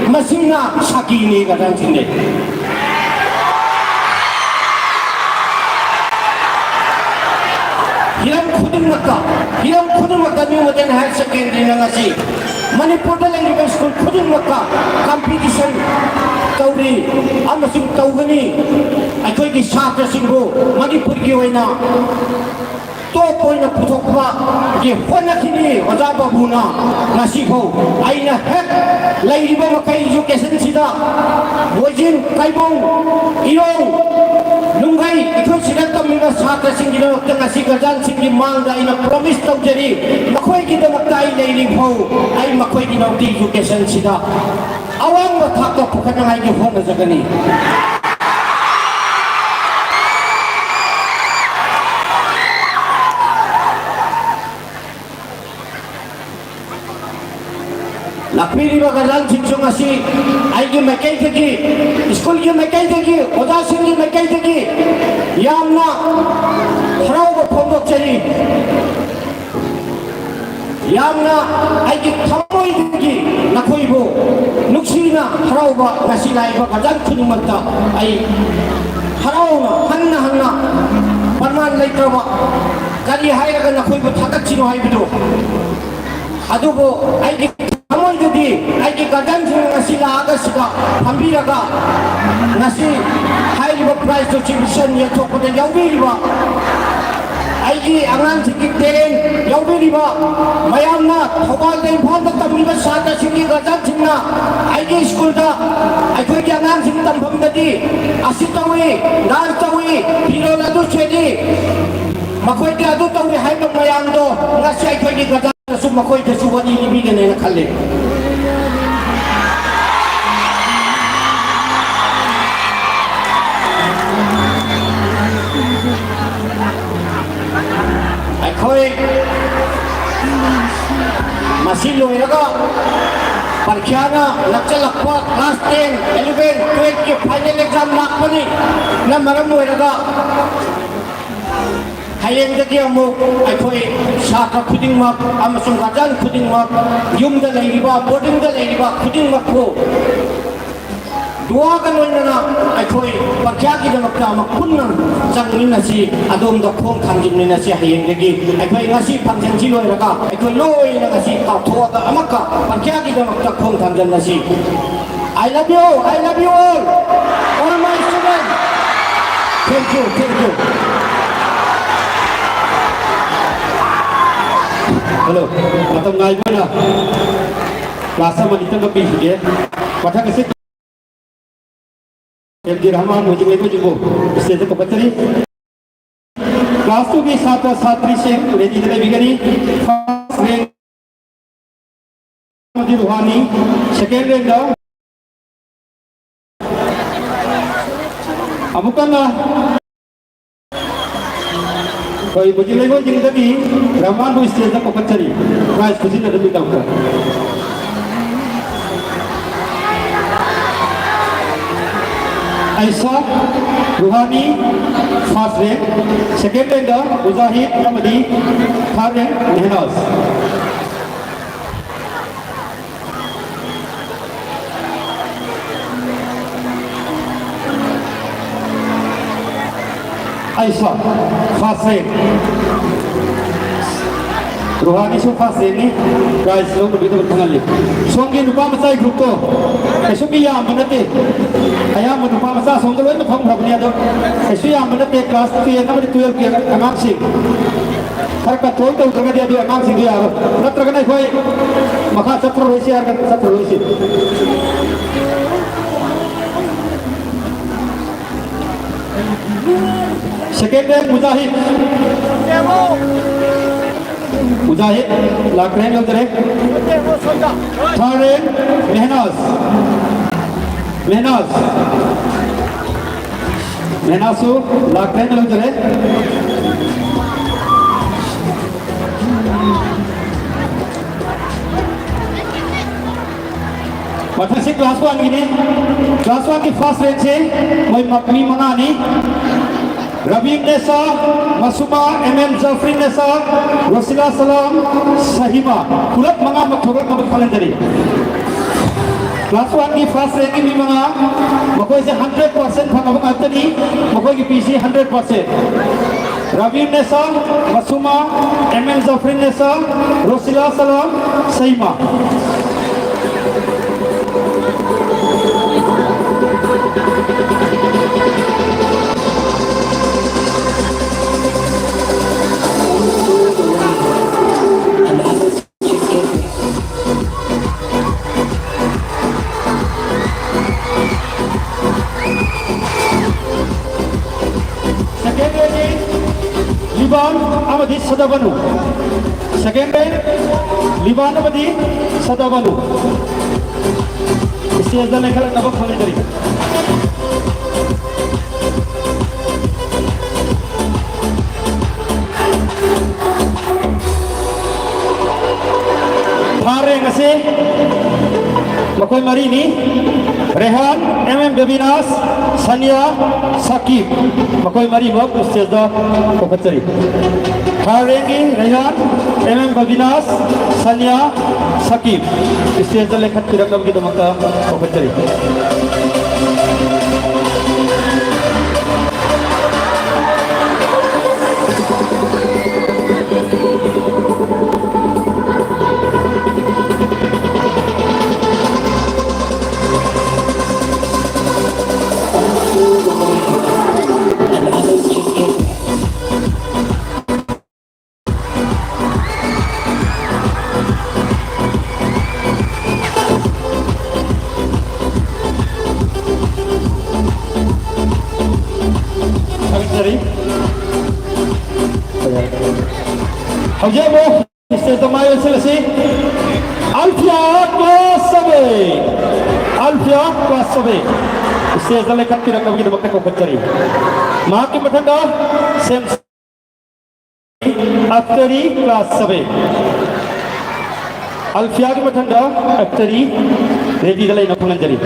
ꯃꯁꯤꯅ ꯁꯥꯈꯤꯅꯤ ꯒꯥꯔꯖꯤꯌꯥꯟꯁꯤꯡꯗꯤ꯫ ꯈꯨꯗꯤꯡꯃꯛꯇ, ꯍꯤꯔꯝ ꯈꯨꯗꯤꯡꯃꯛꯇ New Model Higher Secondaryꯅ ꯉꯁꯤ ꯃꯅꯤꯄꯨꯔꯗ ꯂꯩꯔꯤꯕ ꯁ꯭ꯀꯨꯜ ꯈꯨꯗꯤꯡꯃꯛꯇ competition ꯇꯧꯔꯤ ꯑꯃꯁꯨꯡ ꯇꯧꯒꯅꯤ꯫ ꯑꯩꯈꯣꯏꯒꯤ ꯁꯥꯇ꯭ꯔꯁꯤꯡꯕꯨ ꯃꯅꯤꯄꯨꯔꯒꯤ ꯑꯣꯏꯅ top ꯑꯣꯏꯅ ꯄꯨꯊꯣꯛꯄꯒꯤ ꯍꯣꯠꯅꯈꯤꯅꯤ ꯑꯣꯖꯥ ꯕꯥꯕꯨꯅ꯫ ꯉꯁꯤꯐꯥꯎ ꯑꯩꯅ ꯍꯦꯛ ꯂꯩꯔꯤꯕ ꯃꯈꯩ educationꯁꯤꯗ ꯃꯣꯏꯖꯤꯡ, ꯀꯥꯏꯕꯣꯡ, ꯏꯔꯣꯡ, ꯅꯨꯡꯒꯩ, ꯑꯩꯈꯣꯏ ꯁꯤꯗ ꯇꯝꯃꯤꯕ ꯁꯥꯇ꯭ꯔꯁꯤꯡꯒꯤꯗꯃꯛꯇ ꯉꯁꯤ guardianꯁꯤꯡꯒꯤ ꯃꯥꯡꯗ ꯑꯩꯅ promise ꯇꯧꯖꯔꯤ, ꯃꯈꯣꯏꯒꯤꯗꯃꯛꯇ ꯑꯩ ꯂꯩꯔꯤ ꯐꯥꯎ ꯑꯩ ꯃꯈꯣꯏꯒꯤꯗꯃꯛꯇ educationꯁꯤꯗ ꯑꯋꯥꯡꯕ ꯊꯥꯛꯇ ꯄꯨꯈꯠꯅꯉꯥꯏꯒꯤ ꯍꯣꯠꯅꯖꯒꯅꯤ꯫ ꯂꯥꯛꯄꯤꯔꯤꯕ guardianꯁꯤꯡꯁꯨ ꯉꯁꯤ ꯑꯩꯒꯤ ꯃꯥꯏꯀꯩꯗꯒꯤ, ꯁ꯭ꯀꯨꯜꯒꯤ ꯃꯥꯏꯀꯩꯗꯒꯤ, ꯑꯣꯖꯥꯁꯤꯡꯒꯤ ꯃꯥꯏꯀꯩꯗꯒꯤ ꯌꯥꯝꯅ ꯍꯔꯥꯎꯕ ꯐꯣꯡꯗꯣꯛꯆꯔꯤ꯫ ꯌꯥꯝꯅ ꯑꯩꯒꯤ ꯊꯃꯣꯏꯗꯒꯤ ꯅꯈꯣꯏꯕꯨ ꯅꯨꯡꯁꯤꯅ ꯍꯔꯥꯎꯕ ꯉꯁꯤ ꯂꯥꯛꯏꯕ guardian ꯈꯨꯗꯤꯡꯃꯛꯇ ꯑꯩ ꯍꯔꯥꯎꯅ ꯍꯟꯅ ꯍꯟꯅ ꯄ꯭ꯔꯃꯥꯟ ꯂꯩꯇ꯭ꯔꯕ ꯀꯔꯤ ꯍꯥꯏꯔꯒ ꯅꯈꯣꯏꯕꯨ ꯊꯥꯒꯠꯁꯤꯅꯣ ꯍꯥꯏꯕꯗꯨ꯫ ꯑꯗꯨꯕꯨ ꯑꯩꯒꯤ ꯊꯃꯣꯏꯗꯗꯤ ꯑꯩꯒꯤ guardianꯁꯤꯡ ꯉꯁꯤ ꯂꯥꯛꯑꯒ ꯁꯤꯗ ꯐꯝꯕꯤꯔꯒ ꯉꯁꯤ ꯍꯥꯏꯔꯤꯕ prize distribution ꯌꯦꯟꯊꯣꯛꯄꯗ ꯌꯥꯎꯕꯤꯔꯤꯕ ꯑꯩꯒꯤ ꯑꯉꯥꯡꯁꯤꯡꯒꯤ talent ꯌꯥꯎꯕꯤꯔꯤꯕ ꯃꯌꯥꯝꯅ ꯊꯧꯕꯥꯜꯗ ꯏꯝꯐꯥꯜꯗ ꯇꯝꯂꯤꯕ ꯁꯥꯇ꯭ꯔꯁꯤꯡꯒꯤ guardianꯁꯤꯡꯅ ꯑꯩꯒꯤ ꯁ꯭ꯀꯨꯜꯗ ꯑꯩꯈꯣꯏꯒꯤ ꯑꯉꯥꯡꯁꯤꯡ ꯇꯝꯐꯝꯗꯗꯤ ꯑꯁꯤ ꯇꯧꯏ, dance ꯇꯧꯏ, ꯐꯤꯔꯣꯜ ꯑꯗꯨ ꯁꯦꯠꯂꯤ, ꯃꯈꯣꯏꯗꯤ ꯑꯗꯨ ꯇꯧꯏ ꯍꯥꯏꯕ ꯃꯌꯥꯝꯗꯣ ꯉꯁꯤ ꯑꯩꯈꯣꯏꯒꯤ guardian ꯁꯨ ꯃꯈꯣꯏꯗꯁꯨ ꯋꯥꯔꯤ ꯂꯤꯕꯤꯒꯅꯦꯅ ꯈꯜꯂꯤ꯫ ꯑꯩꯈꯣꯏ ꯃꯁꯤ ꯂꯣꯏꯔꯒ ꯄꯔꯤꯈ꯭ꯌꯥꯅ ꯅꯛꯁꯜꯂꯛꯄ class ten, eleven, twelveꯀꯤ final exam ꯂꯥꯛꯄꯅꯤꯅ ꯃꯔꯝ ꯑꯣꯏꯔꯒ ꯍꯌꯦꯡꯗꯒꯤ ꯑꯃꯨꯛ ꯑꯩꯈꯣꯏ ꯁꯥꯇ꯭ꯔ ꯈꯨꯗꯤꯡꯃꯛ ꯑꯃꯁꯨꯡ guardian ꯈꯨꯗꯤꯡꯃꯛ, ꯌꯨꯝꯗ ꯂꯩꯔꯤꯕ, boardingꯗ ꯂꯩꯔꯤꯕ ꯈꯨꯗꯤꯡꯃꯛꯄꯨ ꯋꯥꯒ ꯂꯣꯏꯅꯅ ꯑꯩꯈꯣꯏ ꯄ꯭ꯔꯖꯥꯒꯤꯗꯃꯛꯇ ꯑꯃꯨꯛ ꯄꯨꯟꯅ ꯆꯪꯃꯤꯟꯅꯁꯤ, ꯑꯗꯣꯝꯗ ꯈꯣꯡ ꯊꯥꯡꯖꯤꯟꯃꯤꯟꯅꯁꯤ꯫ ꯍꯌꯦꯡꯗꯒꯤ ꯑꯩꯈꯣꯏ ꯉꯁꯤ functionꯁꯤ ꯂꯣꯏꯔꯒ ꯑꯩꯈꯣꯏ ꯂꯣꯏꯅ ꯉꯁꯤ ꯀꯥꯎꯊꯣꯛꯑꯒ ꯑꯃꯨꯛꯀ ꯄ꯭ꯔꯖꯥꯒꯤꯗꯃꯛꯇ ꯈꯣꯡ ꯊꯥꯡꯖꯤꯟꯅꯁꯤ꯫ I love you, I love you all. All my students. Thank you, thank you. Hello. ꯃꯇꯝ ꯉꯥꯏꯕ ꯑꯣꯏꯅ class ꯑꯃ ꯑꯅꯤꯇꯪꯒ ꯄꯤꯈꯤꯒꯦ꯫ ꯃꯊꯪ ꯑꯁꯤ ꯑꯦꯝ ꯗꯤ ꯔꯍꯃꯥꯟ ꯍꯧꯖꯤꯛ ꯂꯩꯕꯁꯤꯕꯨ stageꯇ ꯀꯧꯈꯠꯆꯔꯤ꯫ Class twoꯒꯤ ꯁꯥꯇ꯭ꯔ ꯁꯥꯇ꯭ꯔꯤꯁꯤꯡ readyꯗ ꯂꯩꯕꯤꯒꯅꯤ꯫ First rank ꯑꯃꯗꯤ ꯔꯨꯍꯥꯅꯤ, second rankꯗ ꯑꯃꯨꯛ ꯍꯟꯅ ꯑꯩꯈꯣꯏ ꯃꯨꯖꯤꯡꯂꯩꯉꯣꯏ ꯆꯤꯡꯗꯒꯤ ꯔꯍꯃꯥꯟꯕꯨ stageꯇ ꯀꯧꯈꯠꯆꯔꯤ, prize ꯈꯨꯖꯤꯟꯅꯅꯕꯒꯤꯗꯃꯛꯇ꯫ ꯑꯩꯁꯥ, Ruhani, first rank, second rankꯗ ꯃꯨꯖꯥꯍꯤꯗ ꯑꯃꯗꯤ third rank ꯃꯦꯍꯅꯥꯖ꯫ ꯑꯩꯁꯥ, first rank꯫ ꯔꯨꯍꯥꯅꯤꯁꯨ first rankꯅꯤ꯫ Prize ꯂꯧꯅꯕꯒꯤꯗꯃꯛ ꯈꯪꯍꯜꯂꯤ꯫ ꯁꯣꯝꯒꯤ ꯅꯨꯄꯥ ꯃꯆꯥꯒꯤ groupꯇꯣ ꯀꯩꯁꯨ ꯃꯤ ꯌꯥꯝꯕ ꯅꯠꯇꯦ꯫ ꯑꯌꯥꯝꯕ ꯅꯨꯄꯥ ꯃꯆꯥ ꯑꯁꯣꯝꯗ ꯂꯣꯏꯅ ꯐꯝꯈ꯭ꯔꯕꯅꯤ꯫ ꯑꯗꯣ ꯀꯩꯁꯨ ꯌꯥꯝꯕ ꯅꯠꯇꯦ, class ten ꯑꯃꯗꯤ twelveꯀꯤ ꯑꯉꯥꯡꯁꯤꯡ꯫ ꯈꯔ control ꯇꯧꯗ꯭ꯔꯒꯗꯤ ꯑꯗꯨ ꯑꯉꯥꯡꯁꯤꯡꯗꯣ ꯌꯥꯔꯣꯏ꯫ ꯅꯠꯇ꯭ꯔꯒꯅ ꯑꯩꯈꯣꯏ ꯃꯈꯥ ꯆꯠꯊꯔꯣꯏꯁꯤ ꯍꯥꯏꯔꯒ ꯆꯠꯊꯔꯣꯏꯁꯤ꯫ Second rank ꯃꯨꯖꯥꯍꯤꯗ꯫ ꯃꯨꯖꯥꯍꯤꯗ ꯂꯥꯛ ꯇꯔꯦꯠ ꯂꯧꯖꯔꯦ꯫ Third rank ꯃꯦꯍꯅꯥꯖ꯫ ꯃꯦꯍꯅꯥꯖ꯫ ꯃꯦꯍꯅꯥꯖꯁꯨ ꯂꯥꯛ ꯇꯔꯦꯠ ꯂꯧꯖꯔꯦ꯫ ꯃꯊꯪꯁꯤ class oneꯒꯤꯅꯤ꯫ Class oneꯒꯤ first rankꯁꯦ ꯃꯣꯏ ꯃ-, ꯃꯤ ꯃꯉꯥꯅꯤ꯫ ꯔꯕꯤꯝ ꯅꯦꯁꯥ, ꯃꯁꯨꯃꯥ, ꯑꯦꯝ ꯑꯦꯝ ꯖꯐꯔꯤꯟ ꯅꯦꯁꯥ, ꯔꯣꯁꯤꯂꯥ ꯁꯂꯥꯝ, ꯁꯍꯤꯃꯥ꯫ ꯄꯨꯂꯞ ꯃꯉꯥꯃꯛ ꯊꯣꯛꯂꯛꯅꯕ ꯈꯜꯍꯟꯖꯔꯤ꯫ Class one ꯒꯤ first rank ꯀꯤ ꯃꯤ ꯃꯉꯥ, ꯃꯈꯣꯏꯁꯦ hundred percent ꯐꯪꯉꯕ ꯉꯥꯛꯇꯅꯤ꯫ ꯃꯈꯣꯏꯒꯤ ꯄꯤꯁꯤ hundred percent꯫ ꯔꯥꯕꯤꯝ ꯅꯦꯁꯥ, ꯃꯁꯨꯃꯥ, ꯑꯦꯝ ꯑꯦꯝ ꯖꯐꯔꯤꯟ ꯅꯦꯁꯥ, ꯔꯣꯁꯤꯂꯥ ꯁꯂꯥꯝ, ꯁꯩꯃꯥ꯫ Second rank ꯗꯤ ꯂꯤꯕꯥꯟ ꯑꯃꯗꯤ ꯁꯗꯥꯕꯅꯨ꯫ Second rank ꯂꯤꯕꯥꯟ ꯑꯃꯗꯤ ꯁꯗꯥꯕꯅꯨ꯫ Stage ꯗ ꯂꯦꯡꯈꯠꯂꯛꯅꯕ ꯈꯪꯍꯟꯖꯔꯤ꯫ Third rank ꯑꯁꯤ ꯃꯈꯣꯏ ꯃꯔꯤꯅꯤ, ꯔꯦꯍꯥꯟ, ꯑꯦꯝ ꯑꯦꯝ ꯕꯦꯕꯤꯅꯥꯁ, ꯁꯅꯤꯌꯥ, ꯁꯀꯤꯕ꯫ ꯃꯈꯣꯏ ꯃꯔꯤꯃꯛ stage ꯗ ꯀꯧꯈꯠꯆꯔꯤ꯫ Third rank ꯀꯤ ꯔꯦꯍꯥꯟ, ꯑꯦꯝ ꯑꯦꯝ ꯕꯦꯕꯤꯅꯥꯁ, ꯁꯅꯤꯌꯥ, ꯁꯀꯤꯕ꯫ Stage ꯗ ꯂꯦꯡꯈꯠꯄꯤꯔꯛꯅꯕꯒꯤꯗꯃꯛꯇ ꯀꯧꯈꯠꯆꯔꯤ꯫ ꯊꯥꯒꯠꯆꯔꯤ꯫ ꯍꯧꯖꯤꯛ ꯑꯃꯨꯛ stage ꯇ ꯃꯥꯏ ꯑꯣꯟꯁꯤꯜꯂꯁꯤ꯫ ꯑꯜꯐꯤꯌꯥ class seven, ꯑꯜꯐꯤꯌꯥ class seven stage ꯇ ꯂꯦꯡꯈꯠꯄꯤꯔꯛꯅꯕꯒꯤꯗꯃꯛꯇ ꯀꯧꯈꯠꯆꯔꯤ꯫ ꯃꯍꯥꯛꯀꯤ ꯃꯊꯪꯗ ꯁꯦꯝ ꯑꯛꯇꯔꯤ class seven꯫ ꯑꯜꯐꯤꯌꯥꯒꯤ ꯃꯊꯪꯗ ꯑꯛꯇꯔꯤ ready ꯗ ꯂꯩꯅ ꯈꯪꯍꯟꯖꯔꯤ꯫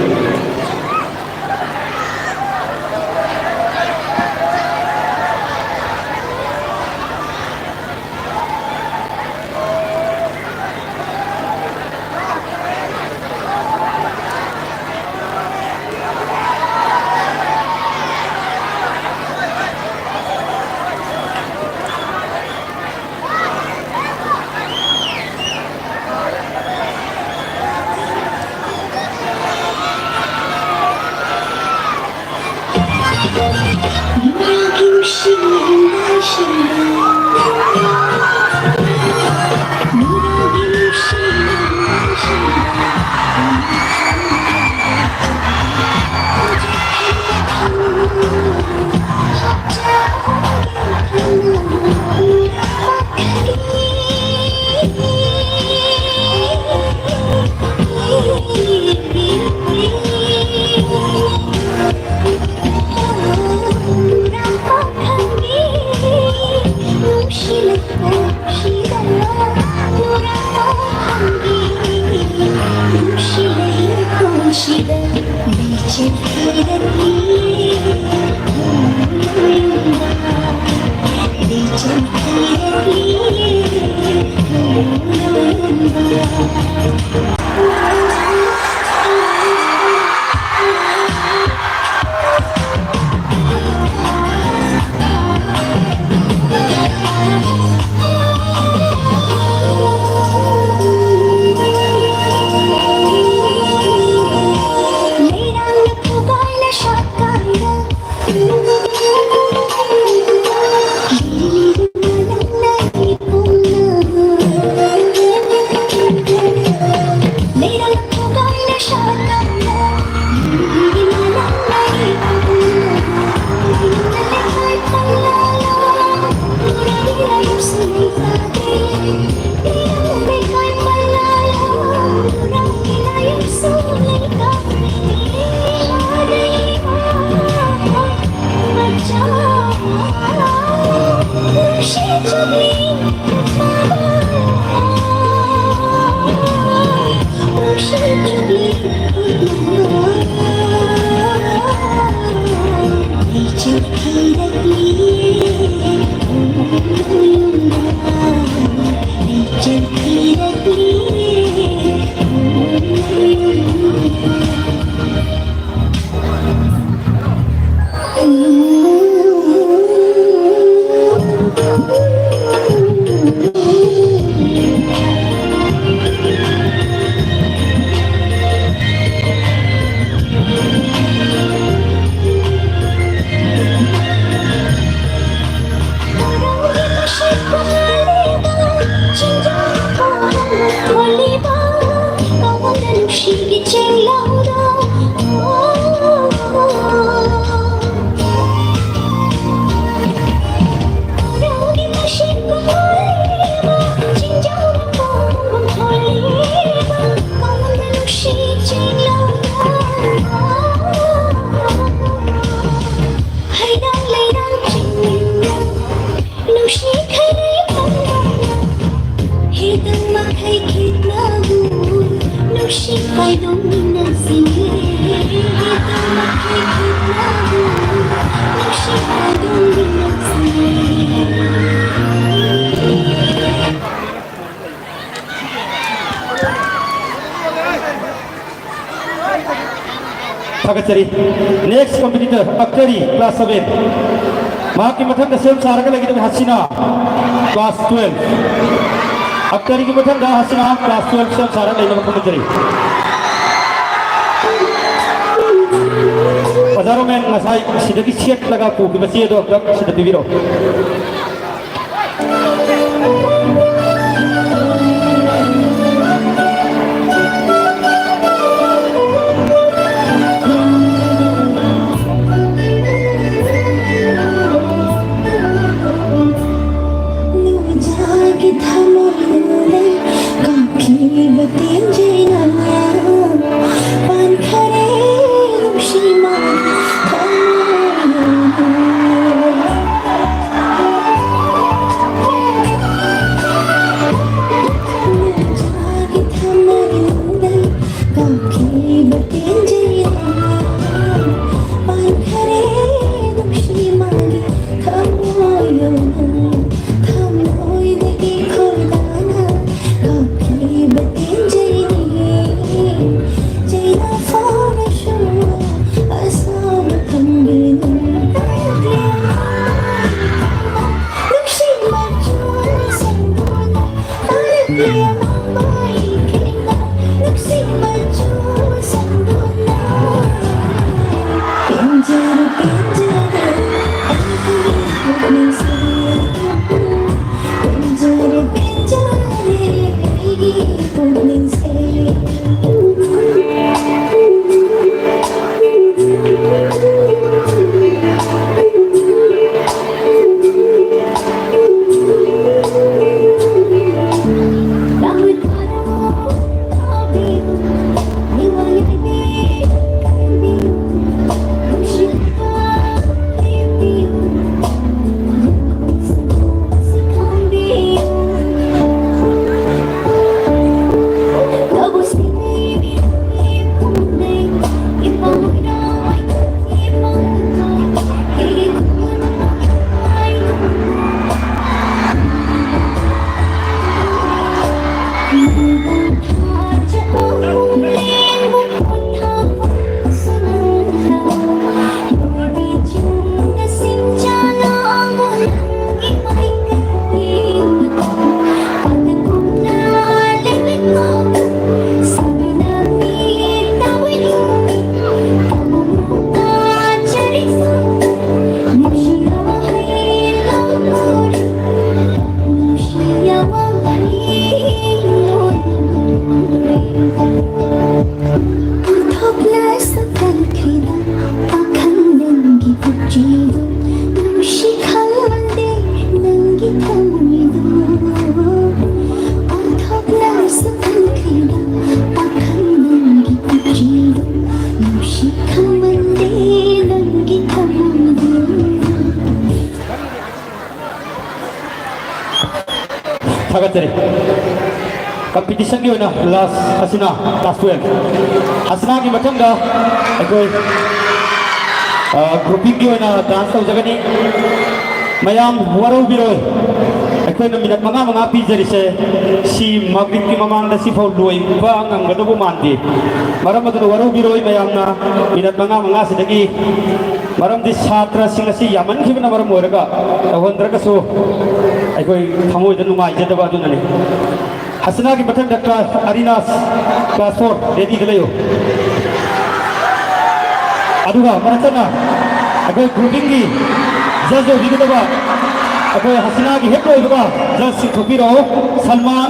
ꯅꯨꯡꯁꯤ ꯈꯩ ꯈꯪꯅ ꯍꯤꯗꯝ ꯃꯈꯩ ꯈꯤꯠꯅꯕꯨ ꯅꯨꯡꯁꯤ ꯄꯥꯏꯗꯨꯡ ꯅꯪꯁꯤꯅꯦ꯫ ꯍꯤꯗꯝ ꯃꯈꯩ ꯈꯤꯠꯅꯕꯨ ꯅꯨꯡꯁꯤ ꯄꯥꯏꯗꯨꯡ ꯅꯪꯁꯤꯅꯦ꯫ ꯊꯥꯒꯠꯆꯔꯤ꯫ Next competitor, ꯑꯛꯇꯔꯤ, class seven꯫ ꯃꯍꯥꯛꯀꯤ ꯃꯊꯪꯗ ꯁꯦꯝ ꯁꯥꯔꯒ ꯂꯩꯒꯗꯕ ꯍꯁꯤꯅꯥ, class twelve꯫ ꯑꯛꯇꯔꯤꯒꯤ ꯃꯊꯪꯗ ꯍꯁꯤꯅꯥ, class twelve, ꯁꯦꯝ ꯁꯥꯔꯒ ꯂꯩꯅꯕ ꯈꯪꯍꯟꯖꯔꯤ꯫ ꯑꯣꯖꯥ ꯔꯣꯃꯦꯟ, ꯉꯁꯥꯏ ꯁꯤꯗꯒꯤ ꯁꯦꯠꯂꯒ ꯄꯨꯈꯤꯕ ꯆꯦꯗꯣ ꯑꯝꯇ ꯁꯤꯗ ꯄꯤꯕꯤꯔꯛꯑꯣ꯫ ꯅꯨꯡꯖꯥꯒꯤ ꯊꯃꯣꯏꯅꯨꯡꯗ ꯀꯥꯞꯈꯤꯕ ꯇꯦꯟꯖꯩꯅ ꯄꯥꯟꯈꯔꯦ ꯅꯨꯡꯁꯤꯃ ꯊꯃꯣꯏꯅꯨꯡꯗ꯫ ꯅꯨꯡꯖꯥꯒꯤ ꯊꯃꯣꯏꯅꯨꯡꯗ ꯀꯥꯞꯈꯤꯕ ꯇꯦꯟꯖꯩꯅ ꯄꯥꯟꯈꯔꯦ ꯅꯨꯡꯁꯤꯃꯒꯤ ꯊꯃꯣꯏꯗꯒꯤ ꯈꯣꯏꯗꯥꯅ ꯀꯞꯈꯤꯕ ꯇꯦꯟꯖꯩꯅꯤ꯫ ꯆꯩꯅ ꯐꯥꯎꯔꯁꯨ ꯑꯁꯥꯎꯕ ꯊꯝꯕꯤꯅꯨ꯫ ꯅꯨꯡꯁꯤꯕ ꯆꯨꯔ ꯁꯟꯗꯨꯅ ꯇꯥꯔꯛꯂꯦ ꯑꯃꯝꯕ ꯏꯀꯦꯅ꯫ ꯅꯨꯡꯁꯤꯕ ꯆꯨꯔ ꯁꯟꯗꯨꯅ ꯄꯦꯟꯖꯔꯦ, ꯄꯦꯟꯖꯔꯦ, ꯑꯩꯒꯤ ꯄꯨꯛꯅꯤꯡꯁꯦ꯫ ꯄꯦꯟꯖꯔꯦ, ꯄꯦꯟꯖꯔꯦ, ꯑꯩꯒꯤ ꯄꯨꯛꯅꯤꯡꯁꯦ꯫ ꯊꯥꯒꯠꯆꯔꯤ꯫ ꯀꯝꯄꯤꯇꯤꯁꯟꯒꯤ ꯑꯣꯏꯅ ꯂꯥꯁ ꯍꯁꯤꯅꯥ, ꯀ꯭ꯂꯥꯁ ꯇꯨꯌꯦꯜꯐ꯫ ꯍꯁꯤꯅꯥꯒꯤ ꯃꯊꯪꯗ ꯑꯩꯈꯣꯏ, ꯑ, ꯒ꯭ꯔꯨꯄꯤꯡꯒꯤ ꯑꯣꯏꯅ ꯗꯥꯟꯁ ꯇꯧꯖꯒꯅꯤ꯫ ꯃꯌꯥꯝ ꯋꯥꯔꯧꯕꯤꯔꯣꯏ, ꯑꯩꯈꯣꯏꯅ ꯃꯤꯅꯠ ꯃꯉꯥ ꯃꯉꯥ ꯄꯤꯖꯔꯤꯁꯦ, ꯁꯤ ꯃꯒ꯭ꯔꯤꯕꯀꯤ ꯃꯃꯥꯡꯗ ꯁꯤꯐꯥꯎ ꯂꯣꯏꯕ ꯉꯝꯒꯗꯧꯕ ꯃꯥꯟꯗꯦ꯫ ꯃꯔꯝ ꯑꯗꯨꯅ ꯋꯥꯔꯧꯕꯤꯔꯣꯏ ꯃꯌꯥꯝꯅ, ꯃꯤꯅꯠ ꯃꯉꯥ ꯃꯉꯥꯁꯤꯗꯒꯤ, ꯃꯔꯝꯗꯤ ꯁꯥꯇ꯭ꯔꯁꯤꯡ ꯑꯁꯤ ꯌꯥꯝꯃꯟꯈꯤꯕꯅ ꯃꯔꯝ ꯑꯣꯏꯔꯒ ꯇꯧꯍꯟꯗ꯭ꯔꯒꯁꯨ ꯑꯩꯈꯣꯏ ꯊꯃꯣꯏꯗ ꯅꯨꯡꯉꯥꯏꯖꯗꯕ ꯑꯗꯨꯅꯅꯤ꯫ ꯍꯁꯤꯅꯥꯒꯤ ꯃꯊꯪꯗ ꯀ꯭ꯂꯥꯁ ꯑꯔꯤꯅꯥꯁ, ꯀ꯭ꯂꯥꯁ ꯐꯣꯔ, ꯔꯦꯗꯤꯗ ꯂꯩꯌꯨ꯫ ꯑꯗꯨꯒ ꯃꯔꯛꯇꯅ ꯑꯩꯈꯣꯏ ꯒ꯭ꯔꯨꯄꯤꯡꯒꯤ ꯖꯖ ꯑꯣꯏꯕꯤꯒꯗꯕ ꯑꯩꯈꯣꯏ ꯍꯁꯤꯅꯥꯒꯤ ꯍꯦꯛ ꯂꯣꯏꯕꯒ ꯖꯖꯁꯤꯡ ꯊꯣꯛꯄꯤꯔꯛꯑꯣ꯫ ꯁꯜꯃꯥꯟ,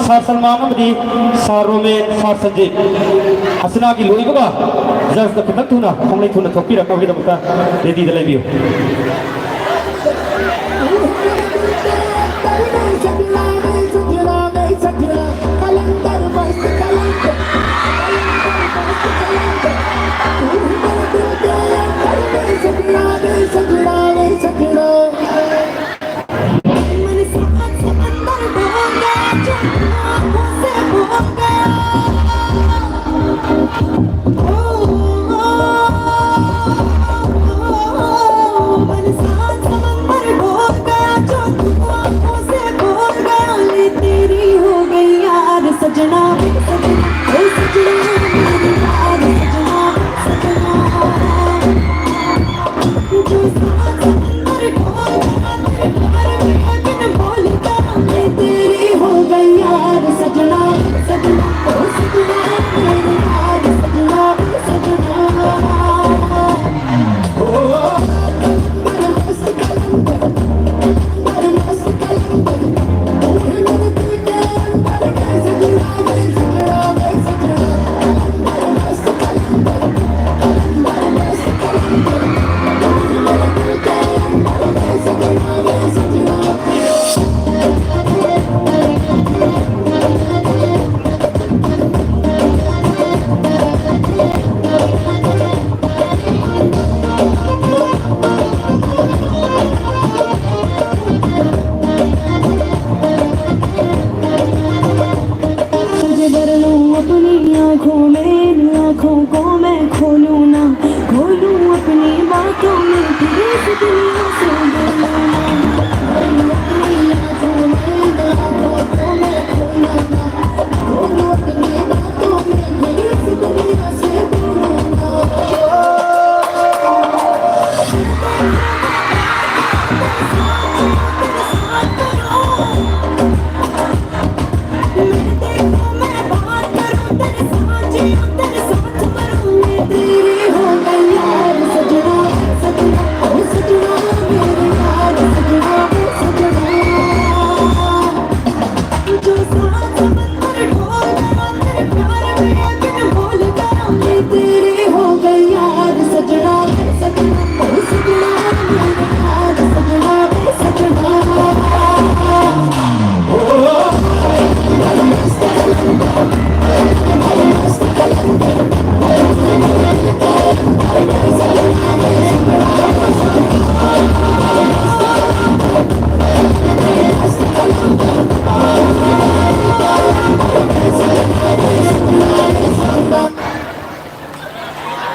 ꯁꯥꯔ ꯁꯜꯃꯥꯟ ꯑꯃꯗꯤ ꯁꯥꯔ ꯔꯣꯃꯦꯟ, ꯁꯥꯔ ꯁꯟꯖꯤꯠ꯫ ꯍꯁꯤꯅꯥꯒꯤ ꯂꯣꯏꯕꯒ ꯖꯖꯇ ꯈꯤꯇꯪ ꯊꯨꯅ, ꯈꯣꯡꯂꯩ ꯊꯨꯅ ꯊꯣꯛꯄꯤꯔꯛꯅꯕꯒꯤꯗꯃꯛꯇ ꯔꯦꯗꯤꯗ ꯂꯩꯕꯤꯌꯨ꯫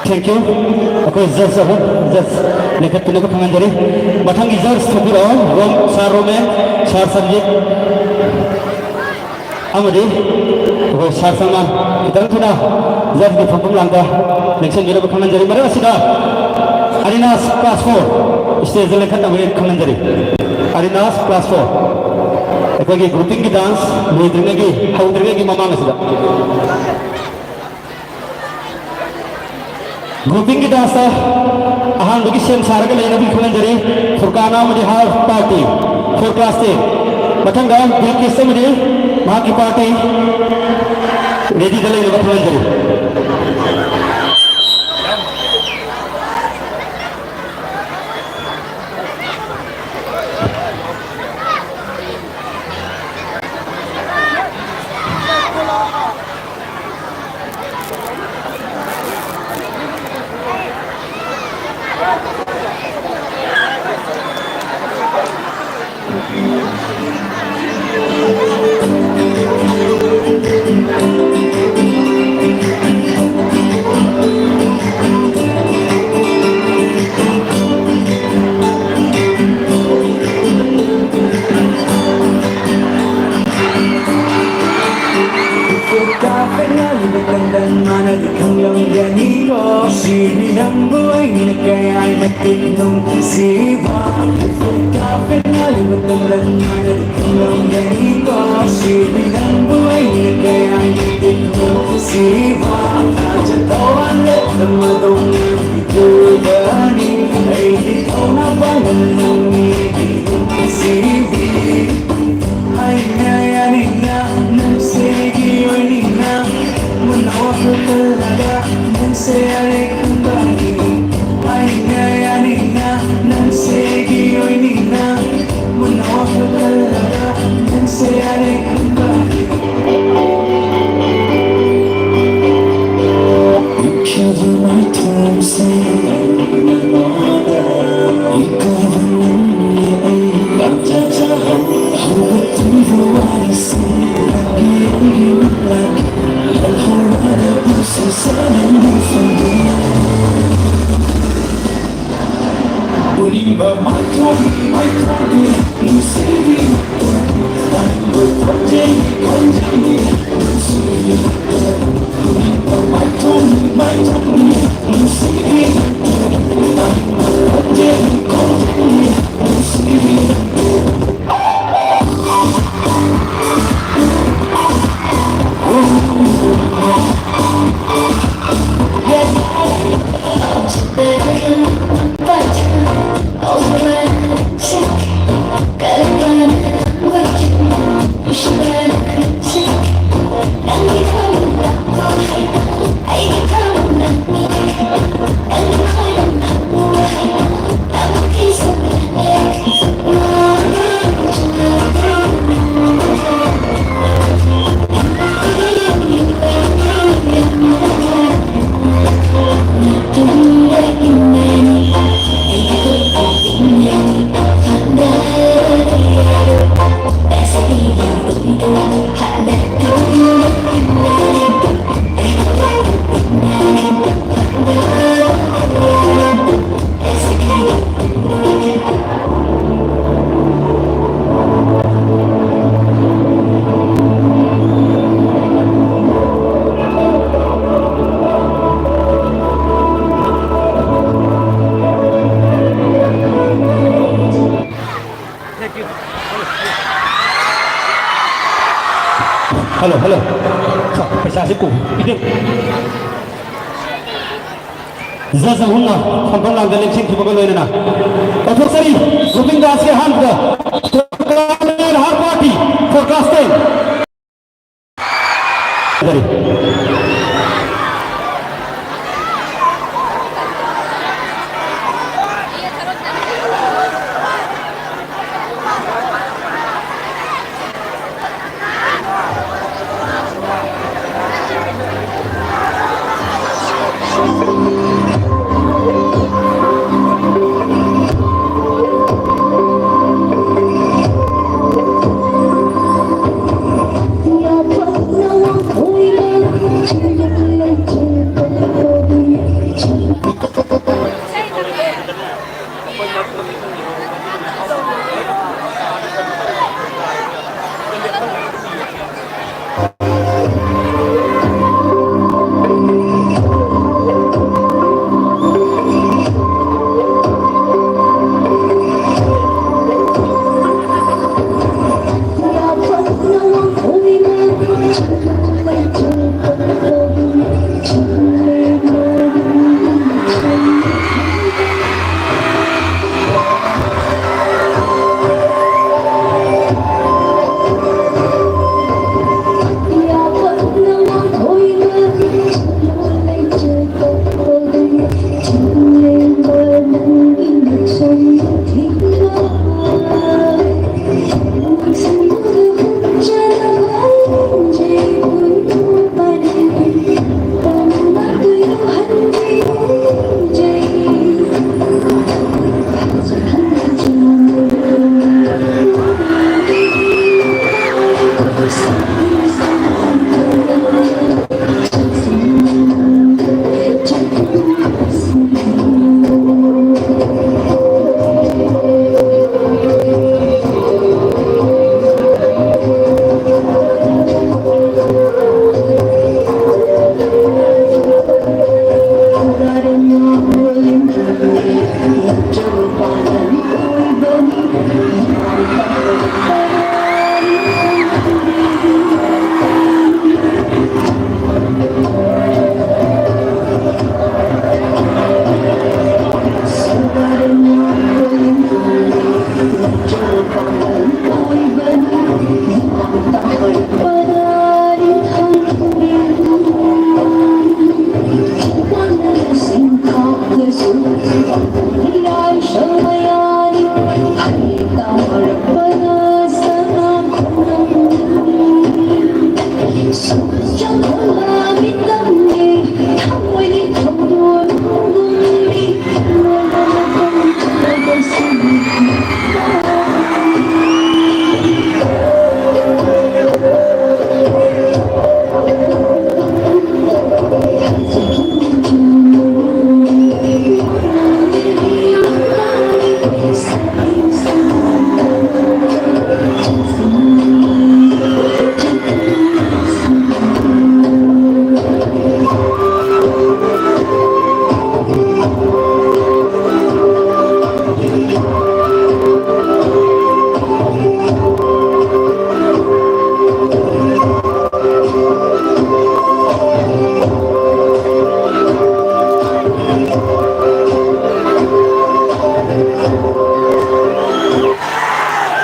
Thank you. ꯑꯩꯈꯣꯏ ꯖꯁ ꯑꯍꯨꯝ, ꯖꯁ ꯂꯦꯡꯈꯠꯄꯤꯅꯕ ꯈꯪꯍꯟꯖꯔꯤ꯫ ꯃꯊꯪꯒꯤ ꯖꯁ ꯊꯣꯛꯄꯤꯔꯛꯑꯣ, ꯔꯣꯝ, ꯁꯥꯔ ꯔꯣꯃꯦꯟ, ꯁꯥꯔ ꯁꯟꯖꯤꯠ ꯑꯃꯗꯤ ꯑꯩꯈꯣꯏ ꯁꯥꯔ ꯁꯜꯃꯥꯟ꯫ ꯈꯤꯇꯪ ꯊꯨꯅ ꯖꯁꯀꯤ ꯐꯝꯐꯝ ꯂꯥꯡꯗ ꯂꯦꯡꯁꯤꯟꯕꯤꯅꯕ ꯈꯪꯍꯟꯖꯔꯤ꯫ ꯃꯔꯛ ꯑꯁꯤꯗ ꯑꯔꯤꯅꯥꯁ ꯀ꯭ꯂꯥꯁ ꯐꯣꯔ ꯁ꯭ꯇꯦꯖꯇ ꯂꯦꯡꯈꯠꯅꯕꯒꯤ ꯈꯪꯍꯟꯖꯔꯤ꯫ ꯑꯔꯤꯅꯥꯁ ꯀ꯭ꯂꯥꯁ ꯐꯣꯔ, ꯑꯩꯈꯣꯏꯒꯤ ꯒ꯭ꯔꯨꯄꯤꯡꯒꯤ ꯗꯥꯟꯁ ꯂꯣꯏꯗ꯭ꯔꯤꯉꯩꯒꯤ, ꯍꯧꯗ꯭ꯔꯤꯉꯩꯒꯤ ꯃꯃꯥꯡ ꯑꯁꯤꯗ꯫ ꯒ꯭ꯔꯨꯄꯤꯡꯒꯤ ꯗꯥꯟꯁꯇ ꯑꯍꯥꯟꯕꯒꯤ ꯁꯦꯝ ꯁꯥꯔꯒ ꯂꯩꯅꯕꯒꯤ ꯈꯪꯍꯟꯖꯔꯤ꯫ ꯐꯨꯔꯀꯥꯅꯥ ꯑꯃꯗꯤ ꯍꯥꯔ ꯄꯥꯔꯇꯤ, ꯐꯣꯔ ꯀ꯭ꯂꯥꯁ ꯇꯦꯟ꯫ ꯃꯊꯪꯗ ꯕꯤꯜꯀꯤꯁ ꯑꯃꯗꯤ ꯃꯍꯥꯛꯀꯤ ꯄꯥꯔꯇꯤ ꯔꯦꯗꯤꯗ ꯂꯩꯅꯕ ꯈꯪꯍꯟꯖꯔꯤ꯫ Hello, hello. ꯁꯥ, ꯄꯩꯁꯥꯁꯤ ꯄꯨ꯫ ꯏꯕꯦꯝ꯫ ꯖꯖ ꯑꯍꯨꯝꯅ ꯐꯝꯐꯝ ꯂꯥꯡꯗ ꯂꯦꯡꯁꯤꯟꯈꯤꯕꯒ ꯂꯣꯏꯅꯅ ꯀꯧꯊꯣꯛꯆꯔꯤ꯫ ꯒꯣꯕꯤꯟꯗꯥꯁꯀꯤ ꯑꯍꯥꯟꯕꯗ ꯁꯔꯀꯥꯔ ꯍꯥꯔ party for class ten꯫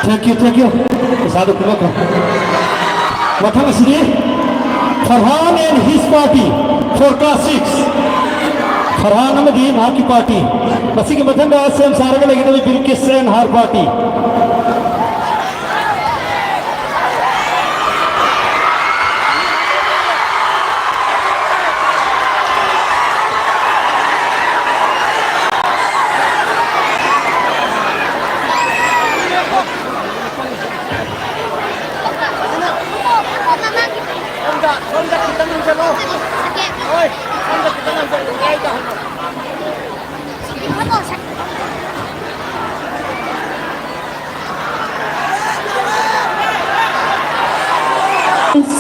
Thank you, thank you. ꯄꯩꯁꯥꯗꯣ ꯀꯨꯝꯃꯛꯈꯣ꯫ ꯃꯊꯪ ꯑꯁꯤꯗꯤ Farhan and his party for class six꯫ Farhan ꯑꯃꯗꯤ ꯃꯍꯥꯛꯀꯤ party꯫ ꯃꯁꯤꯒꯤ ꯃꯊꯪꯗ ꯁꯦꯝ ꯁꯥꯔꯒ ꯂꯩꯒꯗꯕ Bilkis and her party꯫ ꯁꯣꯝꯗ, ꯁꯣꯝꯗ ꯈꯤꯇꯪ ꯍꯟꯖꯜꯂꯣ꯫ ꯍꯣꯏ, ꯁꯣꯝꯗ ꯈꯤꯇꯪ ꯍꯟꯖꯜꯂꯣ꯫ ꯃꯌꯥꯏꯗ hello.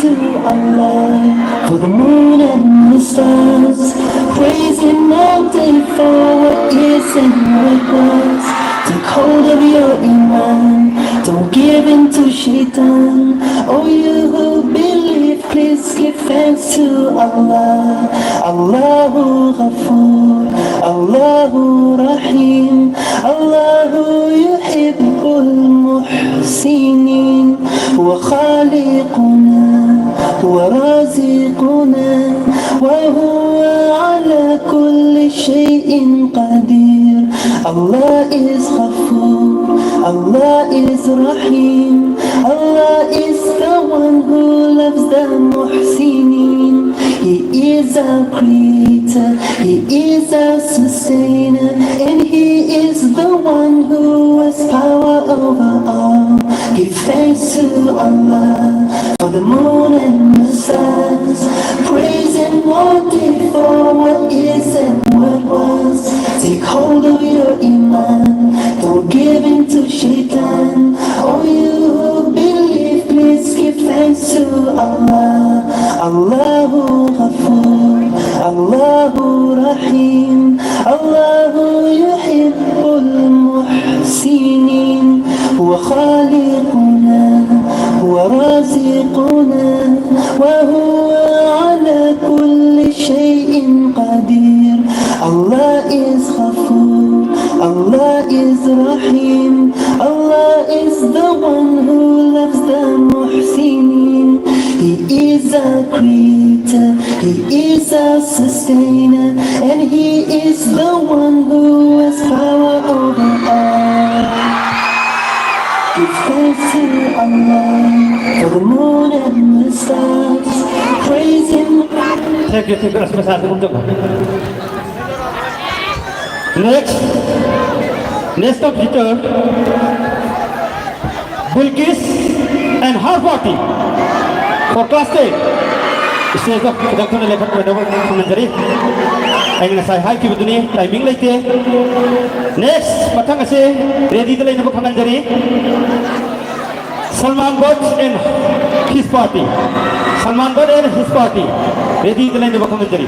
To Allah, for the moon and the stars, praise Him all day for what is and what was. Take hold of your iman, Shaitan. Oh, you who believe, please give thanks to Allah. Allahu Ghafoor, Allahu Rahim, Allahu Yuhibbul Muhsinin. هو خالقنا، هو رازقنا، وهو على كل شيء قدير. Allah is Ghafoor, Allah is Rahim, Allah is the one who loves the Muhsinin. He is our creator, He is our sustainer, and He is the one who has power over all. Give thanks to Allah for the moon and the stars. Praise Him all day for what is and what was. Take hold of your iman, don't give in to shaitan. Oh, you who believe, please give thanks to Allah. Allahu Ghafoor, Allahu Rahim, Allahu Yuhibbul Muhsinin. هو خالقنا، هو رازقنا، وهو على كل شيء قدير. Allah is Ghafoor, Allah is Rahim, Allah is the one who loves the Muhsinin. He is our creator, He is our sustainer, and He is the one who has power over all. Give thanks to Allah for the moon and the stars. Praise Him. Thank you, thank you. Next, next competitor, Bilkis and her party for class ten. Stage ꯗ ꯈꯤꯇꯪ ꯊꯨꯅ ꯂꯦꯞꯈꯠꯄꯤꯅꯕ ꯈꯪꯍꯟꯖꯔꯤ꯫ ꯑꯩꯅ ꯉꯁꯥꯏ ꯍꯥꯏꯈꯤꯕꯗꯨꯅꯤ, timing ꯂꯩꯇꯦ꯫ Next, ꯃꯊꯪ ꯑꯁꯦ ready ꯗ ꯂꯩꯅꯕ ꯈꯪꯍꯟꯖꯔꯤ꯫ Salman Bhatt and his party. Salman Bhatt and his party. Ready ꯗ ꯂꯩꯅꯕ ꯈꯪꯍꯟꯖꯔꯤ꯫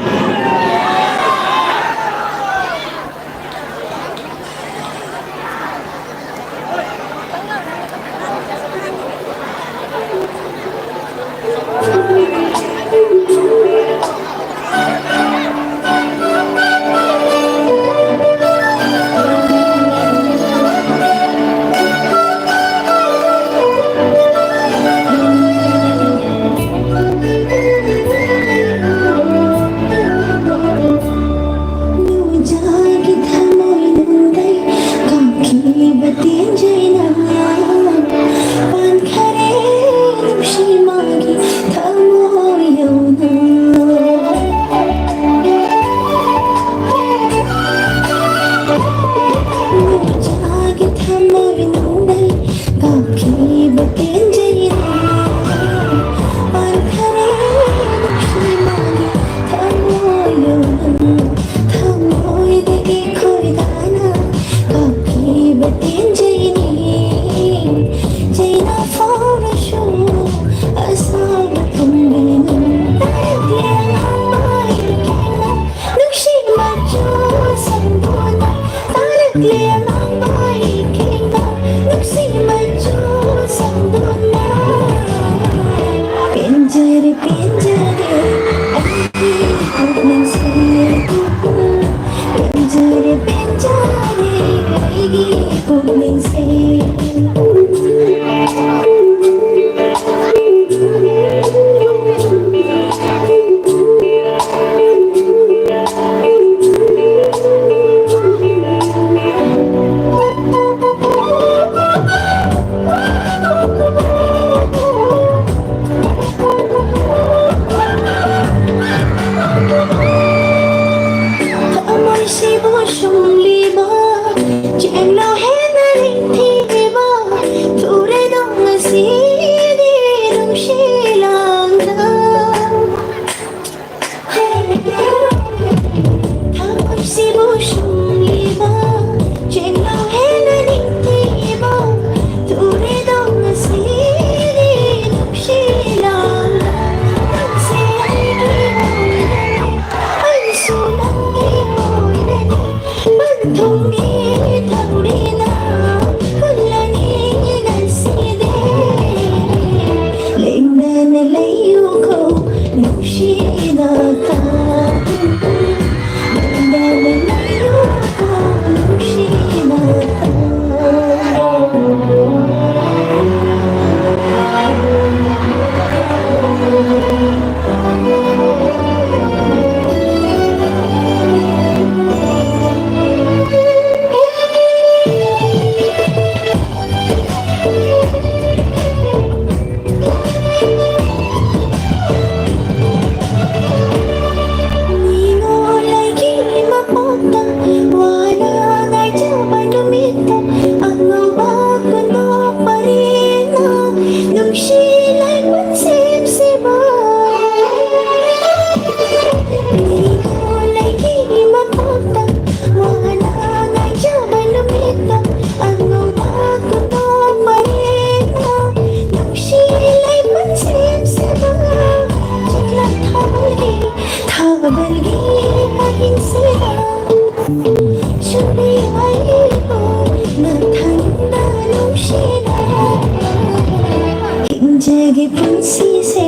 ꯍꯤꯡꯖꯒꯦ ꯄꯨꯟꯁꯤꯁꯦ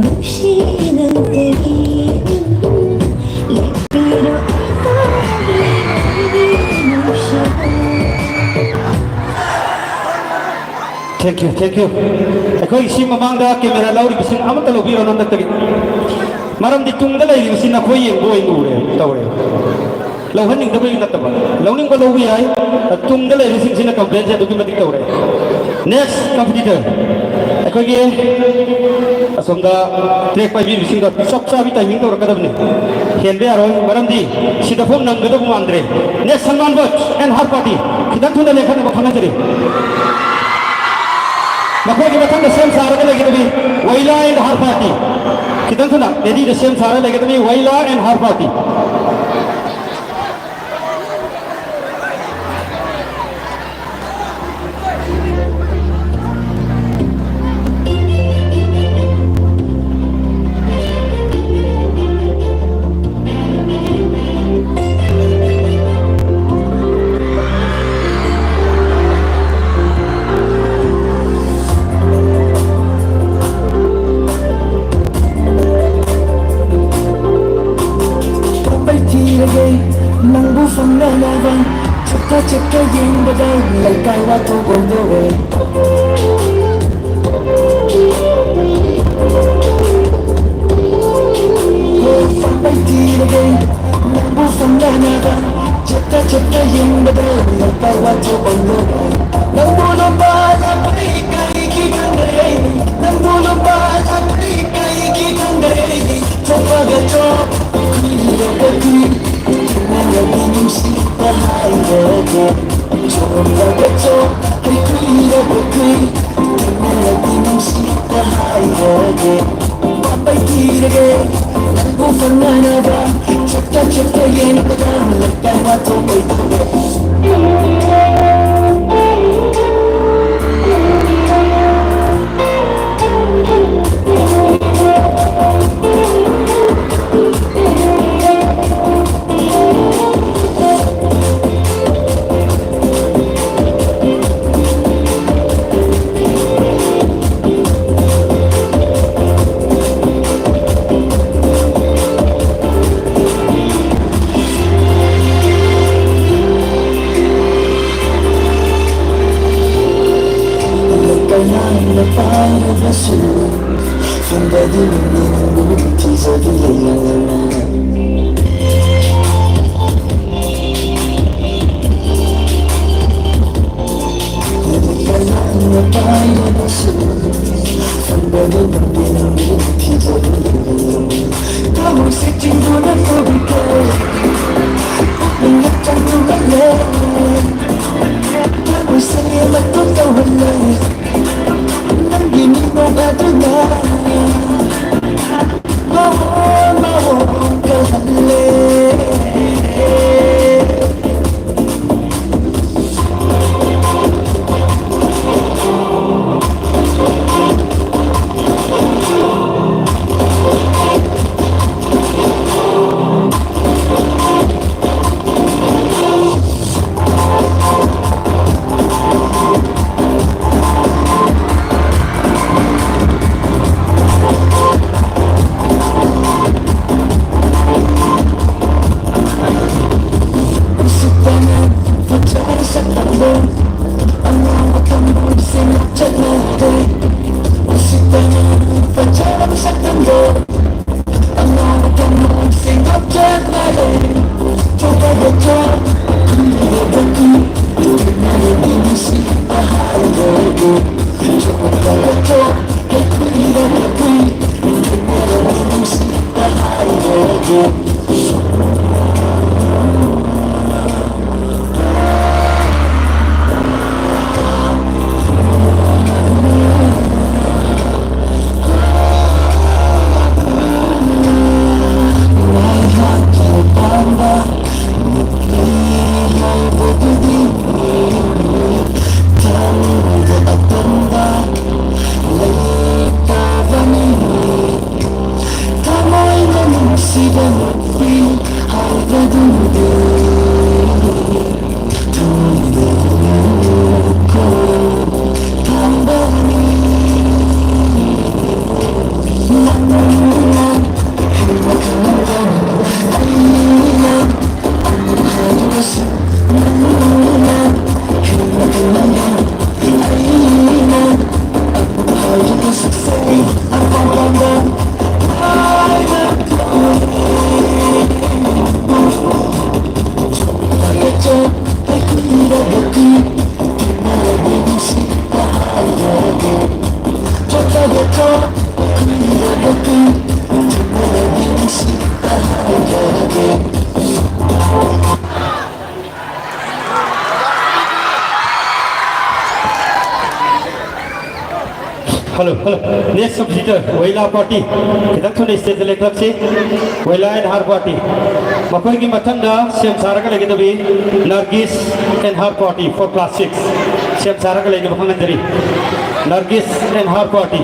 ꯅꯨꯡꯁꯤꯅ ꯂꯦꯞꯄꯤꯔꯣ ꯑꯩꯒꯤ ꯅꯨꯡꯁꯤꯕ꯫ Thank you, thank you. ꯑꯩꯈꯣꯏ ꯁꯤ ꯃꯃꯥꯡꯗ camera ꯂꯧꯔꯤꯕꯁꯤꯡ ꯑꯃꯠꯇ ꯂꯧꯕꯤꯔꯣ ꯍꯟꯗꯛꯇꯒꯤ꯫ ꯃꯔꯝꯗꯤ ꯇꯨꯡꯗ ꯂꯩꯔꯤꯕꯁꯤ ꯅꯈꯣꯏ ꯌꯦꯡꯕ ꯑꯣꯏꯅ ꯎꯔꯦ, ꯇꯧꯔꯦ꯫ ꯂꯧꯍꯟꯅꯤꯡꯗꯕꯒꯤ ꯅꯠꯇꯕ, ꯂꯧꯅꯤꯡꯕ ꯂꯧꯕ ꯌꯥꯏ꯫ ꯇꯨꯡꯗ ꯂꯩꯔꯤꯕꯁꯤꯡꯁꯤꯅ complainꯁꯦ ꯑꯗꯨꯛꯀꯤ ꯃꯇꯤꯛ ꯇꯧꯔꯦ꯫ Next competitor, ꯑꯩꯈꯣꯏꯒꯤ ꯑꯁꯣꯝꯗ track ꯄꯥꯏꯕꯤꯕꯁꯤꯡꯗꯣ ꯆꯞ ꯆꯥꯕꯤ timing ꯇꯧꯔꯛꯀꯗꯕꯅꯤ꯫ ꯍꯦꯟꯕ ꯌꯥꯔꯣꯏ, ꯃꯔꯝꯗꯤ ꯁꯤꯗ ꯐꯥꯎ ꯅꯪꯒꯗꯕ ꯃꯥꯟꯗ꯭ꯔꯦ꯫ Next, Salman Bhai and her party, ꯈꯤꯇꯪ ꯊꯨꯅ ꯂꯦꯡꯈꯠꯅꯕ ꯈꯪꯍꯟꯖꯔꯤ꯫ ꯃꯈꯣꯏꯒꯤ ꯃꯊꯪꯗ ꯁꯦꯝ ꯁꯥꯔꯒ ꯂꯩꯒꯗꯕꯤ Waila and her party꯫ ꯈꯤꯇꯪ ꯊꯨꯅ readyꯗ ꯁꯦꯝ ꯁꯥꯔꯒ ꯂꯩꯒꯗꯕꯤ Waila and her party꯫ ꯄꯥꯝꯕꯩ ꯊꯤꯔꯒꯦ ꯅꯪꯕꯨ ꯐꯪꯅꯅꯕ, ꯆꯠꯇ ꯆꯠꯇ ꯌꯦꯡꯕꯗ ꯂꯩꯀꯥꯏ ꯋꯥꯊꯣꯛ ꯑꯣꯏꯗꯧꯔꯦ꯫ ꯄꯥꯝꯕꯩ ꯊꯤꯔꯒꯦ ꯅꯪꯕꯨ ꯐꯪꯅꯅꯕ꯫ ꯆꯠꯇ ꯆꯠꯇ ꯌꯦꯡꯕꯗ ꯂꯩꯀꯥꯏ ꯋꯥꯊꯣꯛ ꯑꯣꯏꯗꯧꯔꯦ꯫ ꯂꯩꯀꯥꯏ ꯂꯥꯟꯅ ꯄꯥꯏꯔꯕꯁꯨ ꯐꯨꯝꯕꯗꯤ ꯅꯪꯕꯨ ꯊꯤꯖꯕꯤ ꯂꯩꯔꯝꯂꯅꯤ꯫ ꯂꯩꯀꯥꯏ ꯂꯥꯟꯅ ꯄꯥꯏꯔꯕꯁꯨ ꯐꯨꯝꯕꯗꯤ ꯅꯪꯕꯨ ꯊꯤꯖꯕꯤ ꯂꯩꯔꯝꯂꯅꯤ꯫ ꯊꯃꯣꯏꯁꯦ ꯆꯤꯡꯗꯨꯅ ꯊꯣꯛꯈ꯭ꯔꯦ꯫ ꯄꯨꯛꯅꯤꯡꯅ ꯆꯪꯗꯨꯅ ꯂꯩ꯫ ꯊꯃꯣꯏꯁꯦ ꯃꯇꯨ ꯇꯧꯍꯜꯂꯦ꯫ ꯅꯪꯒꯤ ꯃꯤꯠꯅ ꯑꯗꯨꯅ ꯃꯑꯣꯡ ꯃꯑꯣꯡ ꯀꯜꯍꯜꯂꯦ꯫ Hello, hello. Next competitor, Waila party. ꯈꯤꯇꯪ ꯊꯨꯅ stage the ꯂꯦꯡꯈꯠꯂꯛꯁꯤ꯫ Waila and her party. ꯃꯈꯣꯏꯒꯤ ꯃꯊꯪꯗ ꯁꯦꯝ ꯁꯥꯔꯒ ꯂꯩꯒꯗꯕꯤ Nargis and her party for class six. ꯁꯦꯝ ꯁꯥꯔꯒ ꯂꯩꯅꯕ ꯈꯪꯍꯟꯖꯔꯤ꯫ Nargis and her party.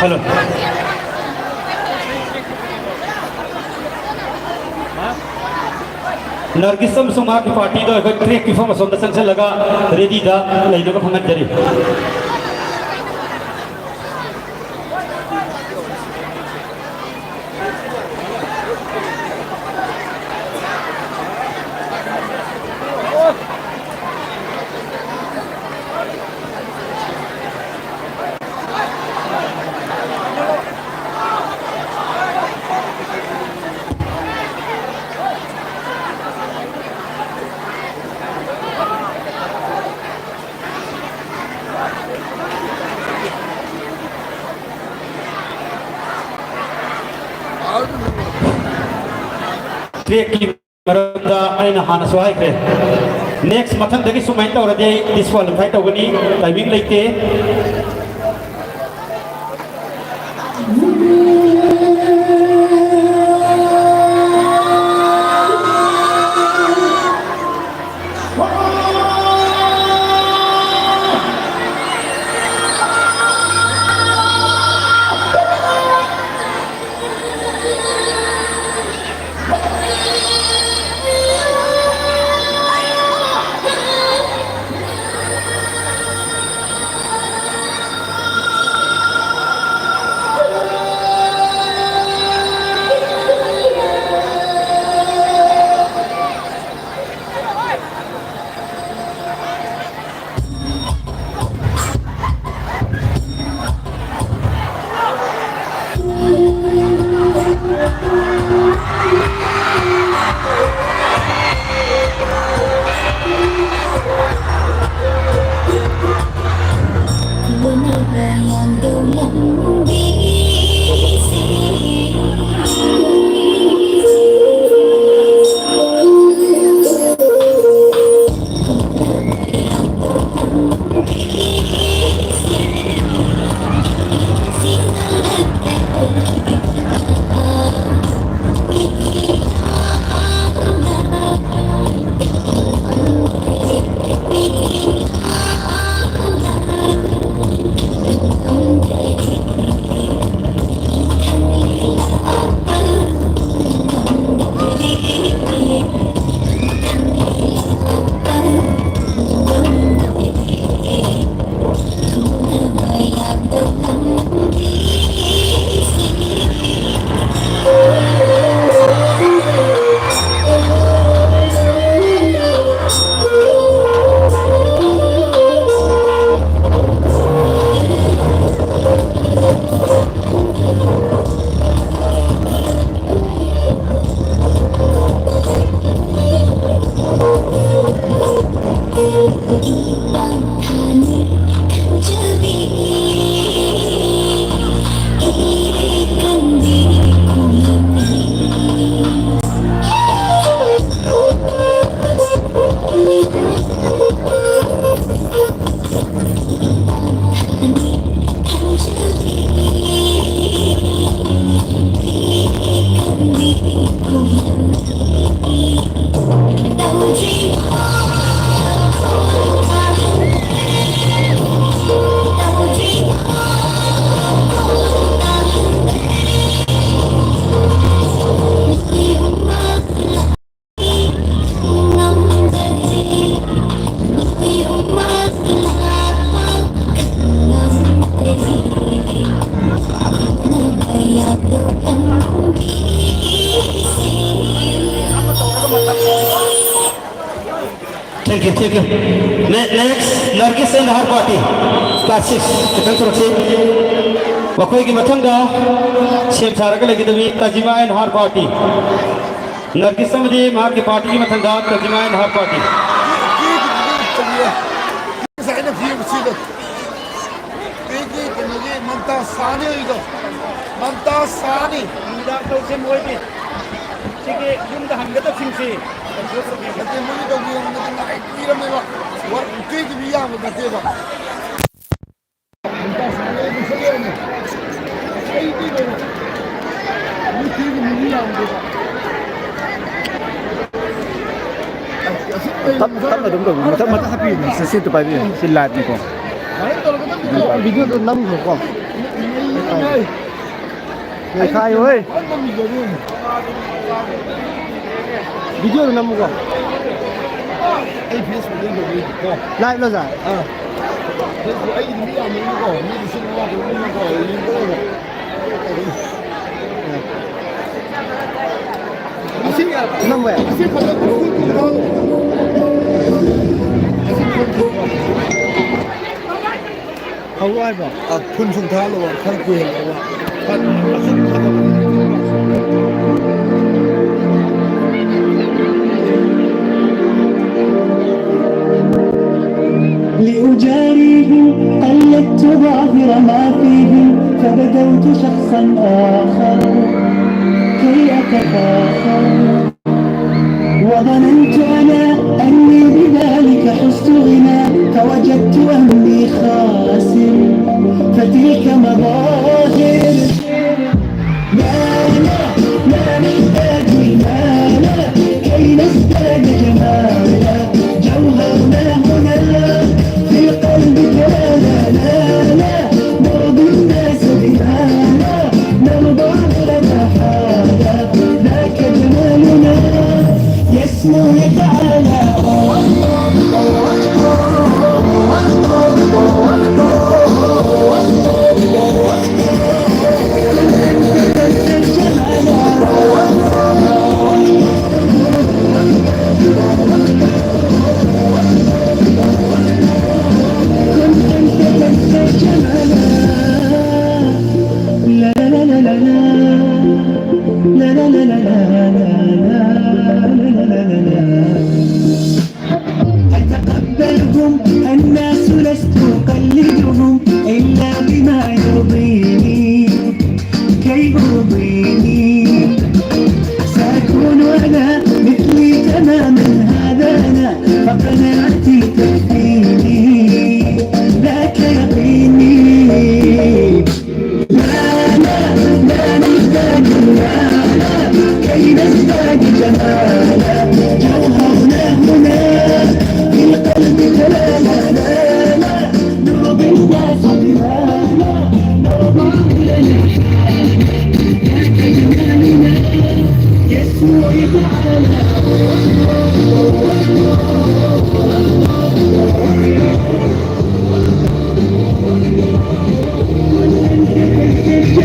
Hello. Nargis ꯑꯃꯁꯨꯡ ꯃꯍꯥꯛꯀꯤ party ꯗꯣ ꯑꯩꯈꯣꯏ track ꯀꯤ ꯃꯐꯝ ꯑꯁꯣꯝꯗ ꯆꯪꯁꯤꯜꯂꯒ ready ꯗ ꯂꯩꯅꯕ ꯈꯪꯍꯟꯖꯔꯤ꯫ Track ꯀꯤ ꯃꯔꯝꯗ ꯑꯩꯅ ꯍꯥꯟꯅꯁꯨ ꯍꯥꯏꯈ꯭ꯔꯦ꯫ Next ꯃꯊꯪꯗꯒꯤ ꯁꯨꯃꯥꯏꯅ ꯇꯧꯔꯗꯤ ꯑꯩ disqualify ꯇꯧꯒꯅꯤ, timing ꯂꯩꯇꯦ꯫ Thank you, thank you. Ne- Next, Nargis and her party, class six. ꯈꯤꯇꯪ ꯊꯣꯔꯛꯁꯤ꯫ ꯃꯈꯣꯏꯒꯤ ꯃꯊꯪꯗ ꯁꯦꯝ ꯁꯥꯔꯒ ꯂꯩꯒꯗꯕꯤ Tajima and her party꯫ Nargis ꯑꯃꯗꯤ ꯃꯍꯥꯛꯀꯤ partyꯒꯤ ꯃꯊꯪꯗ Tajima and her party꯫ ꯉꯁꯥꯏ ꯑꯩꯅ ꯐꯤ ꯑꯃ ꯁꯨꯗꯣ꯫ ꯃꯝꯇꯥ ꯁꯥꯍꯅꯤ ꯑꯣꯏꯗꯣ꯫ ꯃꯝꯇꯥ ꯁꯥꯍꯅꯤ꯫ ꯅꯨꯃꯤꯗꯥꯡ ꯇꯧꯁꯦ ꯃꯣꯏꯗꯤ꯫ ꯁꯤꯒꯤ ꯌꯨꯝꯗ ꯍꯟꯒꯗꯕꯁꯤꯡꯁꯤ꯫ ꯅꯠꯇꯦ, ꯃꯣꯏꯒꯤ ꯇꯧꯕꯤꯔꯝꯕ ꯅꯠꯇꯦ, ꯉꯥꯏ ꯄꯤꯔꯝꯃꯦꯕ꯫ ꯋꯥ-, ꯀꯦꯛꯇꯨ ꯃꯤ ꯌꯥꯝꯕ ꯅꯠꯇꯦꯕ꯫ ꯃꯝꯇꯥ ꯁꯥꯍꯅꯤ ꯑꯩ ꯃꯁꯛ ꯌꯦꯡꯉꯦ꯫ ꯑꯩꯗꯤ ꯀꯩꯅꯣ, ꯃꯤ ꯀꯦꯛꯇꯨ ꯃꯤ ꯌꯥꯝꯗꯦꯕ꯫ ꯇꯞ-, ꯇꯞꯅ ꯑꯗꯨꯝ ꯇꯧꯕꯤꯌꯨ꯫ ꯃꯊꯛ, ꯃꯊꯛ ꯍꯥꯞꯄꯤꯌꯨꯅꯦ꯫ ꯁꯤ, ꯁꯤ ꯑꯝꯇ ꯄꯥꯏꯕꯤꯌꯨ꯫ ꯁꯤ live ꯅꯤꯀꯣ꯫ ꯚꯤꯗꯤꯑꯣꯗꯣ ꯅꯝꯈ꯭ꯔꯣꯀꯣ꯫ ꯂꯩꯈꯥꯏ ꯍꯣꯏ꯫ ꯚꯤꯗꯤꯑꯣꯗꯣ ꯅꯝꯃꯨꯀꯣ꯫ ꯑꯩ Facebook ꯌꯦꯡꯗꯕꯩꯀꯣ꯫ Live ꯂꯣ, ꯁꯥꯔ? ꯑꯥ꯫ Facebook ꯑꯩꯒꯤꯗꯤ ꯃꯤ ꯌꯥꯝꯃꯦꯕꯀꯣ꯫ ꯃꯤ ꯂꯤꯁꯤꯡ ꯃꯉꯥ ꯇꯔꯨꯛ ꯌꯦꯡꯉꯦꯕꯀꯣ꯫ ꯅꯝꯕ ꯌꯥꯏ꯫ ꯍꯧꯔꯣ ꯍꯥꯏꯕ꯭ꯔꯣ? ꯑ, ꯐꯨꯟ ꯁꯨꯝ ꯊꯥꯍꯜꯂꯣꯕ, ꯈꯔ ꯀꯨꯏꯍꯜꯂꯣꯕ꯫ ꯈꯔ ꯑꯁꯨꯝ ꯊꯥꯗꯕ꯫ لأجاريهم قلدت ظاهر ما فيهم، فبدوت شخصا آخر كي أتفاخر. وظننت أنا أني بذلك حزت غنى، فوجدت أني خاسر، فتلك مظاهر. لا، لا، لا نحتاج لمالا كي نزداد جمالا. جوهرنا هنا في القلب كمالا. لا، لا، نرضي الناس بمالا، نرضى بلا محالة. ذاك جمالنا يسمو يتعالى. Thank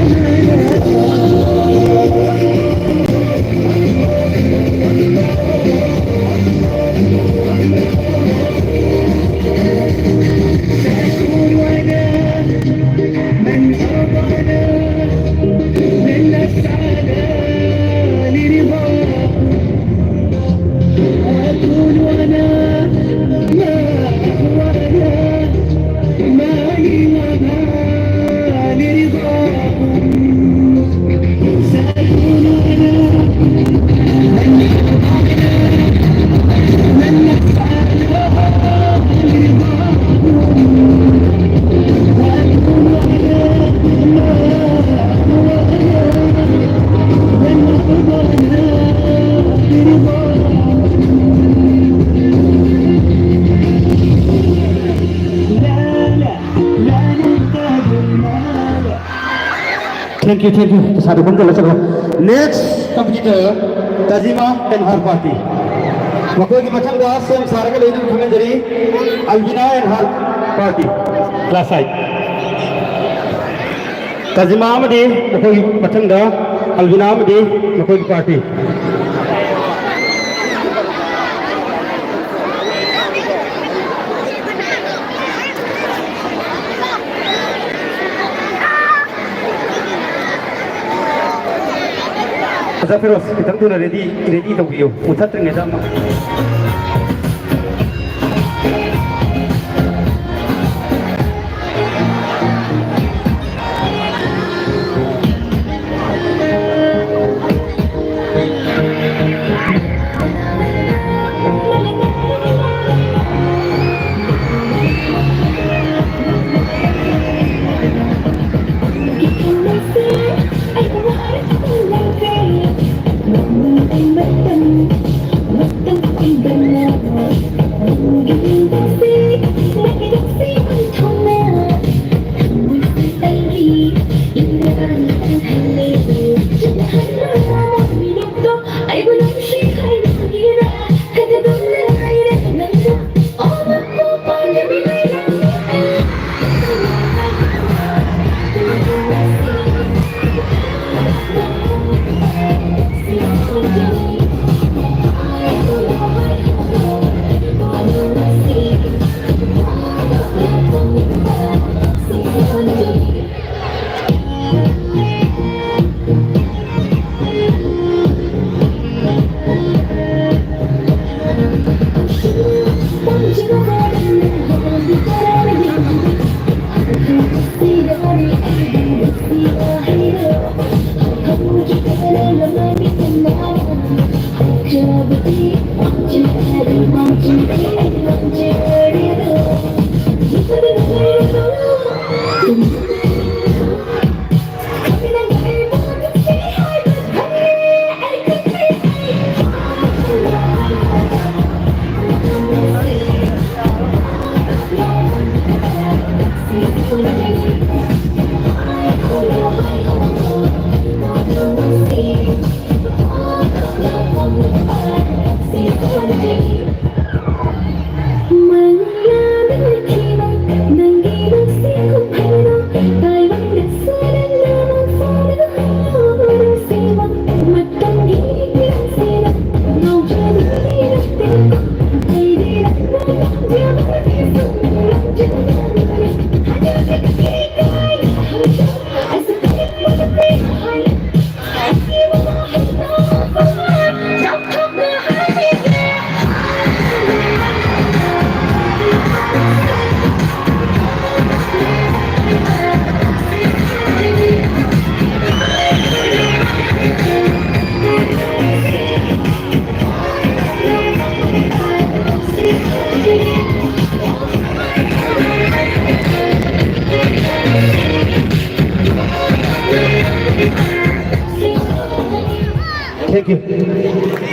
you, thank you. ꯄꯩꯁꯥꯗꯣ ꯈꯣꯝꯖꯤꯜꯂ ꯆꯠꯈ꯭ꯔꯣ꯫ Next competitor, Tajima and her party. ꯃꯈꯣꯏꯒꯤ ꯃꯊꯪꯗ ꯁꯦꯝ ꯁꯥꯔꯒ ꯂꯩꯗꯨꯅ ꯈꯪꯍꯟꯖꯔꯤ, Alvina and her party. Class side. ꯇꯥꯖꯤꯃꯥ ꯑꯃꯗꯤ ꯃꯈꯣꯏꯒꯤ ꯃꯊꯪꯗ ꯑꯜꯕꯤꯅꯥ ꯑꯃꯗꯤ ꯃꯈꯣꯏꯒꯤ party꯫ ꯑꯣꯖꯥ ꯐꯤꯔꯣꯖ, ꯈꯤꯇꯪ ꯊꯨꯅ ready, ready ꯇꯧꯕꯤꯌꯨ, ꯃꯨꯊꯠꯇ꯭ꯔꯤꯉꯩꯗ ꯑꯃ꯫ Thank you.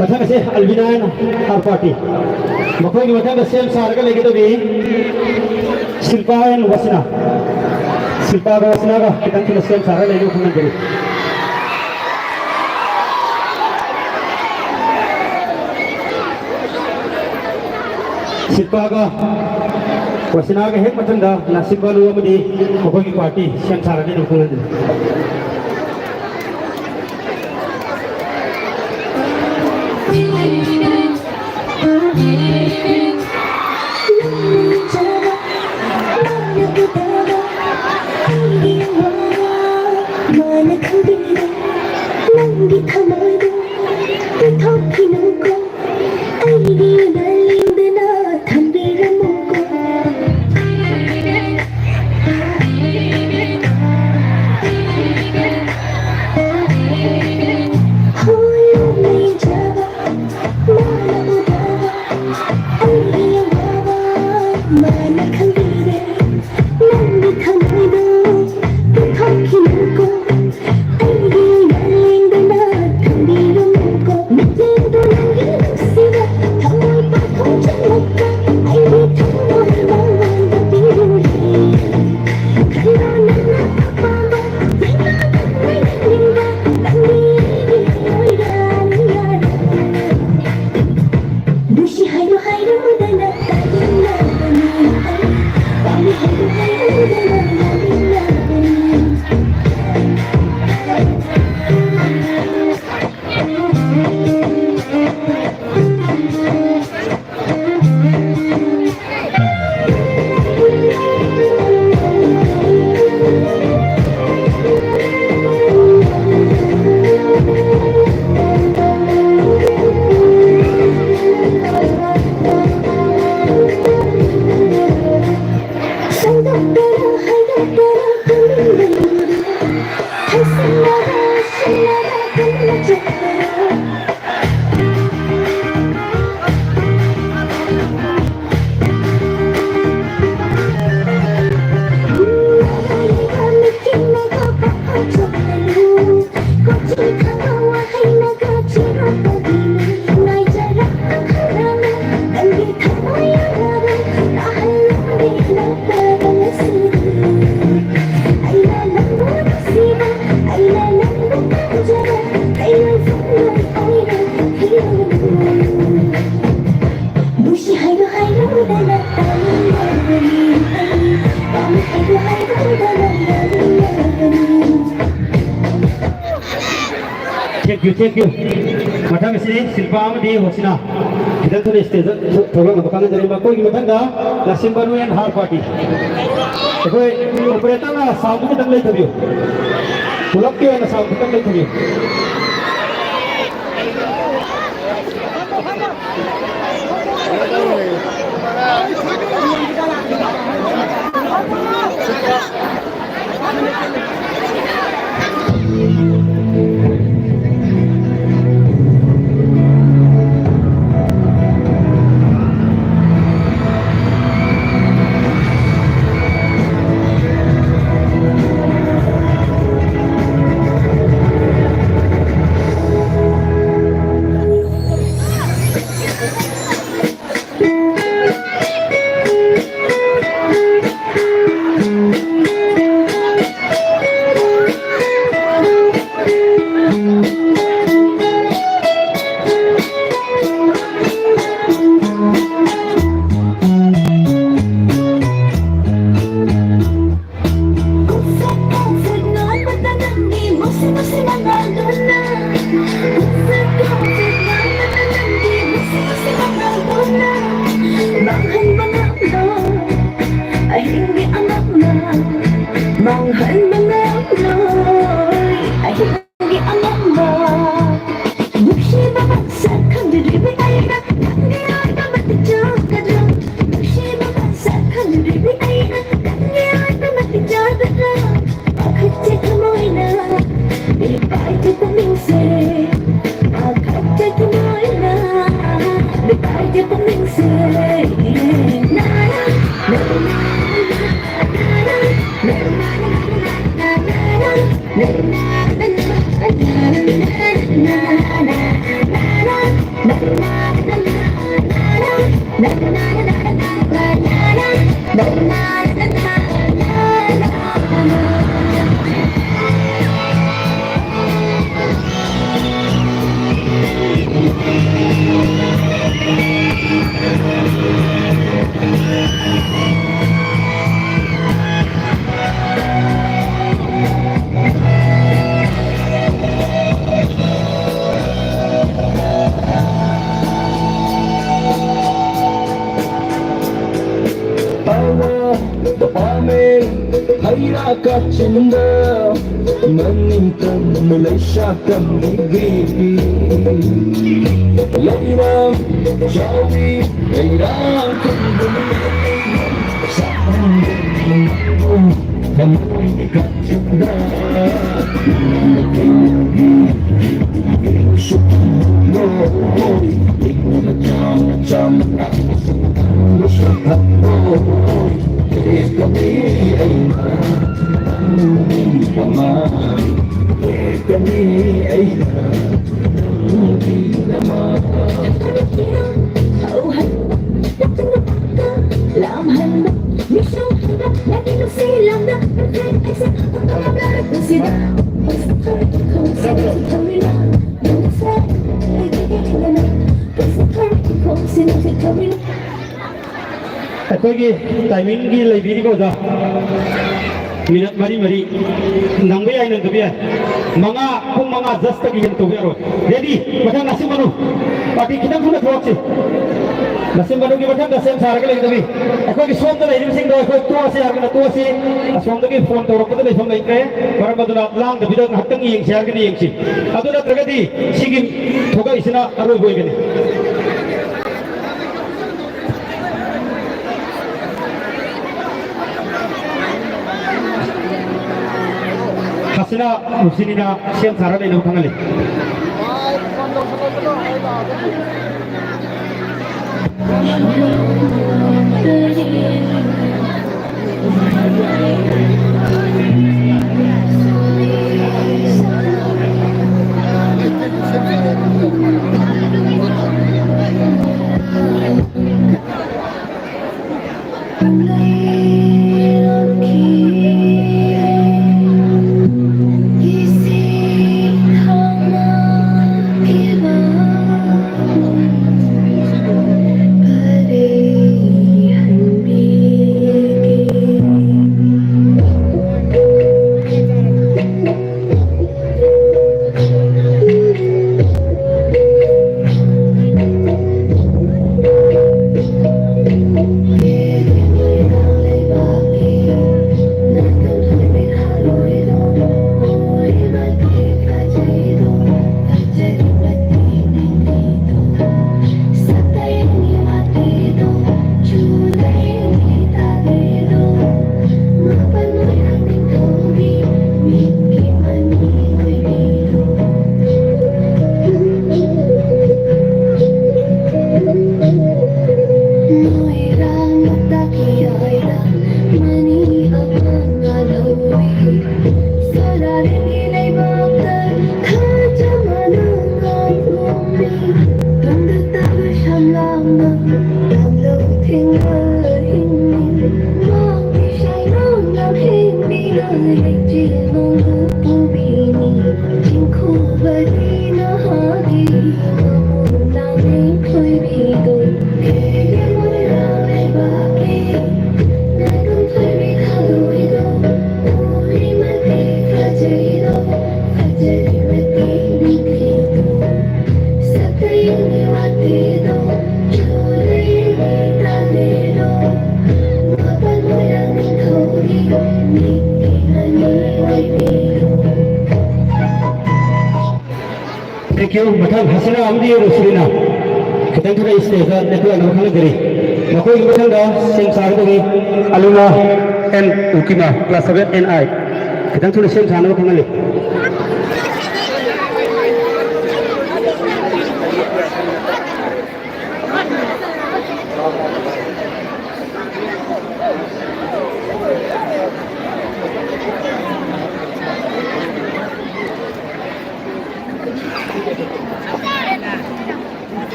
ꯃꯊꯪ ꯑꯁꯦ Alvina and her party꯫ ꯃꯈꯣꯏꯒꯤ ꯃꯊꯪꯗ ꯁꯦꯝ ꯁꯥꯔꯒ ꯂꯩꯒꯗꯕꯤ Shilpa and Wasina꯫ Shilpaꯒ Wasinaꯒ ꯈꯤꯇꯪ ꯊꯨꯅ ꯁꯦꯝ ꯁꯥꯔꯒ ꯂꯩꯅꯕ ꯈꯪꯍꯟꯖꯔꯤ꯫ Shilpaꯒ Wasinaꯒ ꯍꯦꯛ ꯃꯊꯪꯗ Nasib Balu ꯑꯃꯗꯤ ꯃꯈꯣꯏꯒꯤ party ꯁꯦꯝ ꯁꯥꯔꯅꯤ ꯑꯗꯨꯝ ꯈꯪꯍꯟꯖꯔꯤ꯫ You, thank you. ꯃꯊꯪ ꯑꯁꯤꯗꯤ ꯁꯤꯜꯄꯥ ꯑꯃꯗꯤ ꯍꯣꯁꯤꯅꯥ ꯈꯤꯇꯪ ꯊꯨꯅ stage ꯊꯣꯛꯂꯛꯅꯕ ꯈꯪꯍꯟꯖꯔꯤ꯫ ꯃꯈꯣꯏꯒꯤ ꯃꯊꯪꯗ ꯂꯥꯁꯤꯟꯕ ꯅꯨ and her party꯫ ꯑꯩꯈꯣꯏ operator ꯅ sound ꯗꯨ ꯈꯤꯇꯪ ꯂꯩꯊꯕꯤꯌꯨ꯫ ꯄꯨꯂꯞꯀꯤ ꯑꯣꯏꯅ sound ꯈꯤꯇꯪ ꯂꯩꯊꯕꯤꯌꯨ꯫ ꯃꯥꯡꯍꯟꯕ ꯉꯝꯂꯣꯏ ꯑꯍꯤꯡꯒꯤ ꯑꯃꯝꯕ, ꯃꯥꯡꯍꯟꯕ ꯉꯝꯂꯣꯏ ꯑꯍꯤꯡꯒꯤ ꯑꯃꯝꯕ꯫ ꯅꯨꯡꯁꯤꯕ ꯃꯁꯛ ꯈꯪꯗ꯭ꯔꯤꯕꯤ ꯑꯩꯅ ꯅꯪꯒꯤ ꯑꯣꯏꯕ ꯃꯇꯤꯛ ꯆꯥꯒꯗ꯭ꯔꯥ? ꯅꯨꯡꯁꯤꯕ ꯃꯁꯛ ꯈꯪꯗ꯭ꯔꯤꯕꯤ ꯑꯩꯅ ꯅꯪꯒꯤ ꯑꯣꯏꯕ ꯃꯇꯤꯛ ꯆꯥꯒꯗ꯭ꯔꯥ? ꯄꯥꯈꯠꯆꯩ ꯊꯃꯣꯏꯅ, ꯃꯤꯄꯥꯏꯒꯤ ꯄꯨꯛꯅꯤꯡꯁꯦ꯫ ꯄꯥꯈꯠꯆꯩ ꯊꯃꯣꯏꯅ, ꯃꯤꯄꯥꯏꯒꯤ ꯄꯨꯛꯅꯤꯡꯁꯦ꯫ ꯀꯥꯆꯤꯟꯗ ꯃꯅꯤꯡꯇꯝ ꯂꯩꯁꯥ ꯇꯝꯕꯤꯕꯤ꯫ ꯂꯩꯔꯥꯡ ꯆꯥꯎꯕꯤ ꯂꯩꯔꯥꯡ ꯈꯨꯝꯕꯤ꯫ ꯊꯃꯣꯏꯒꯤ ꯀꯥꯆꯤꯟꯗ ꯁꯨ ꯂꯣꯏ ꯏꯪꯅ ꯆꯥꯝꯅ ꯆꯥꯝꯅ ꯑꯩꯈꯣꯏꯒꯤ ꯇꯥꯏꯃꯤꯡꯒꯤ ꯂꯩꯕꯤꯔꯤꯀꯣ ꯑꯣꯖꯥ, ꯃꯤꯅꯠ ꯃꯔꯤ ꯃꯔꯤ꯫ ꯅꯪꯕ ꯌꯥꯏ, ꯅꯪꯗꯕ ꯌꯥꯏ꯫ ꯃꯉꯥ, ꯄꯨꯡ ꯃꯉꯥ ꯖꯁꯇꯒꯤ ꯍꯦꯟꯅ ꯇꯧꯕ ꯌꯥꯔꯣꯏ꯫ ꯔꯦꯗꯤ? ꯃꯊꯪ ꯅꯥꯁꯤꯝ ꯃꯅꯨ꯫ ꯄꯥꯔꯇꯤ ꯈꯤꯇꯪ ꯊꯨꯅ ꯊꯣꯛꯂꯛꯁꯤ꯫ ꯅꯥꯁꯤꯝ ꯃꯅꯨꯒꯤ ꯃꯊꯪꯗ ꯁꯦꯝ ꯁꯥꯔꯒ ꯂꯩꯒꯗꯕꯅꯤ꯫ ꯑꯩꯈꯣꯏꯒꯤ ꯁꯣꯝꯗ ꯂꯩꯔꯤꯕꯁꯤꯡꯗꯣ ꯑꯩꯈꯣꯏ ꯇꯣꯛꯑꯁꯤ ꯍꯥꯏꯔꯒꯅ ꯇꯣꯛꯑꯁꯤ꯫ ꯑꯁꯣꯝꯗꯒꯤ ꯐꯣꯟ ꯇꯧꯔꯛꯄꯗ ꯂꯩꯐꯝ ꯂꯩꯇ꯭ꯔꯦ꯫ ꯃꯔꯝ ꯑꯗꯨꯅ ꯂꯥꯡꯗꯕꯤꯗ ꯉꯥꯏꯍꯥꯛꯇꯪ ꯌꯦꯡꯁꯤ ꯍꯥꯏꯔꯒꯅ ꯌꯦꯡꯁꯤ꯫ ꯑꯗꯨ ꯅꯠꯇ꯭ꯔꯒꯗꯤ ꯁꯤꯒꯤ ꯊꯣꯛꯂꯛꯏꯁꯤꯅ ꯑꯔꯣꯏꯕ ꯑꯣꯏꯒꯅꯤ꯫ ꯍꯁꯤꯅꯥ ꯍꯨꯁꯤꯅꯤꯅ ꯁꯦꯝ ꯁꯥꯔ ꯂꯩꯅꯕ ꯈꯪꯍꯜꯂꯤ꯫ Thank you. ꯃꯊꯪ ꯍꯁꯤꯅꯥ ꯑꯃꯗꯤ ꯔꯣꯁꯤꯂꯤꯅꯥ ꯈꯤꯇꯪ ꯊꯨꯅ stage ꯇ ꯂꯦꯞꯄꯤꯔꯛꯅꯕ ꯈꯪꯍꯟꯖꯔꯤ꯫ ꯃꯈꯣꯏꯒꯤ ꯃꯊꯪꯗ ꯁꯦꯝ ꯁꯥꯒꯗꯧꯔꯤ ꯑꯂꯨꯅꯥ and ꯎꯀꯤꯃꯥ, class seven and eight꯫ ꯈꯤꯇꯪ ꯊꯨꯅ ꯁꯦꯝ ꯁꯥꯅꯕ ꯈꯪꯍꯜꯂꯤ꯫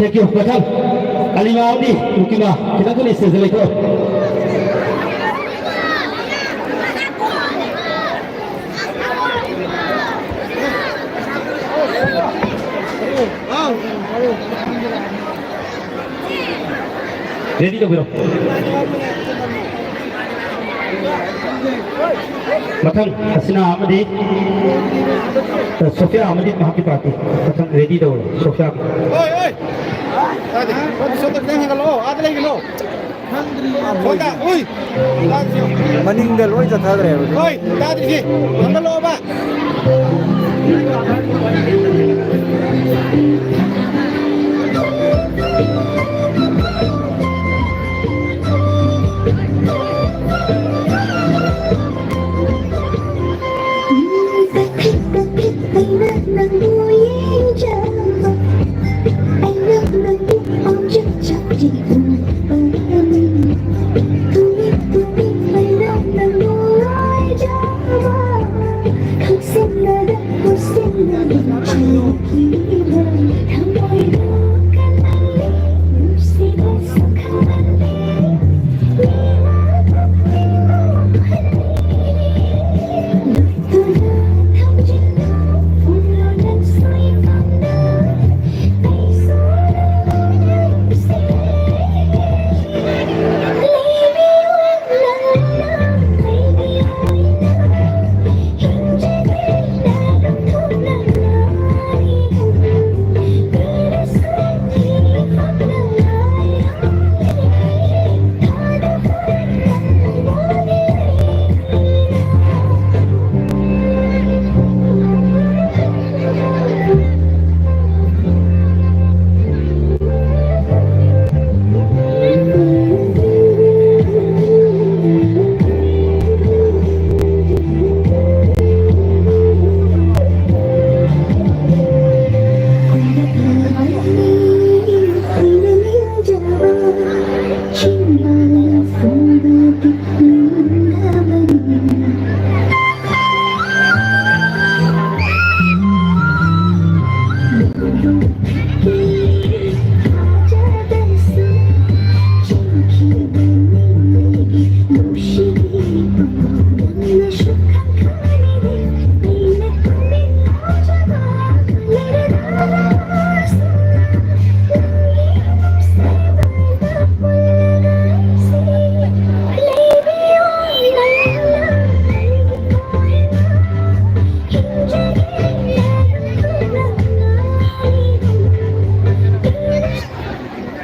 Thank you. ꯃꯊꯪ ꯑꯂꯤꯃꯥ ꯑꯃꯗꯤ ꯔꯨꯀꯤꯃꯥ, ꯈꯤꯇꯪ ꯊꯨꯅ stage ꯗ ꯂꯩꯊꯣꯛꯑꯣ꯫ Ready ꯇꯧꯕꯤꯔꯣ꯫ ꯃꯊꯪ ꯍꯁꯤꯅꯥ ꯑꯃꯗꯤ, ꯑ, ꯁꯣꯐꯤꯌꯥ ꯑꯃꯗꯤ ꯃꯍꯥꯛꯀꯤ party꯫ ꯃꯊꯪ ready ꯇꯧꯔꯣ, ꯁꯣꯐꯤꯌꯥ꯫ ꯑꯣꯏ, ꯑꯣꯏ꯫ ꯇꯥꯗꯦ꯫ ꯁꯣꯝꯗ ꯈꯤꯇꯪ ꯍꯦꯟꯒꯠꯂꯛꯑꯣ, ꯑꯥꯗ ꯂꯩꯒꯅꯣ꯫ ꯁꯣꯝꯗ, ꯎꯏ꯫ ꯃꯅꯤꯡꯗ ꯂꯣꯏ ꯆꯠꯊꯈ꯭ꯔꯦꯕ꯫ ꯍꯣꯏ, ꯇꯥꯗ꯭ꯔꯤꯁꯤ꯫ ꯍꯦꯟꯒꯠꯂꯛꯑꯣꯕ꯫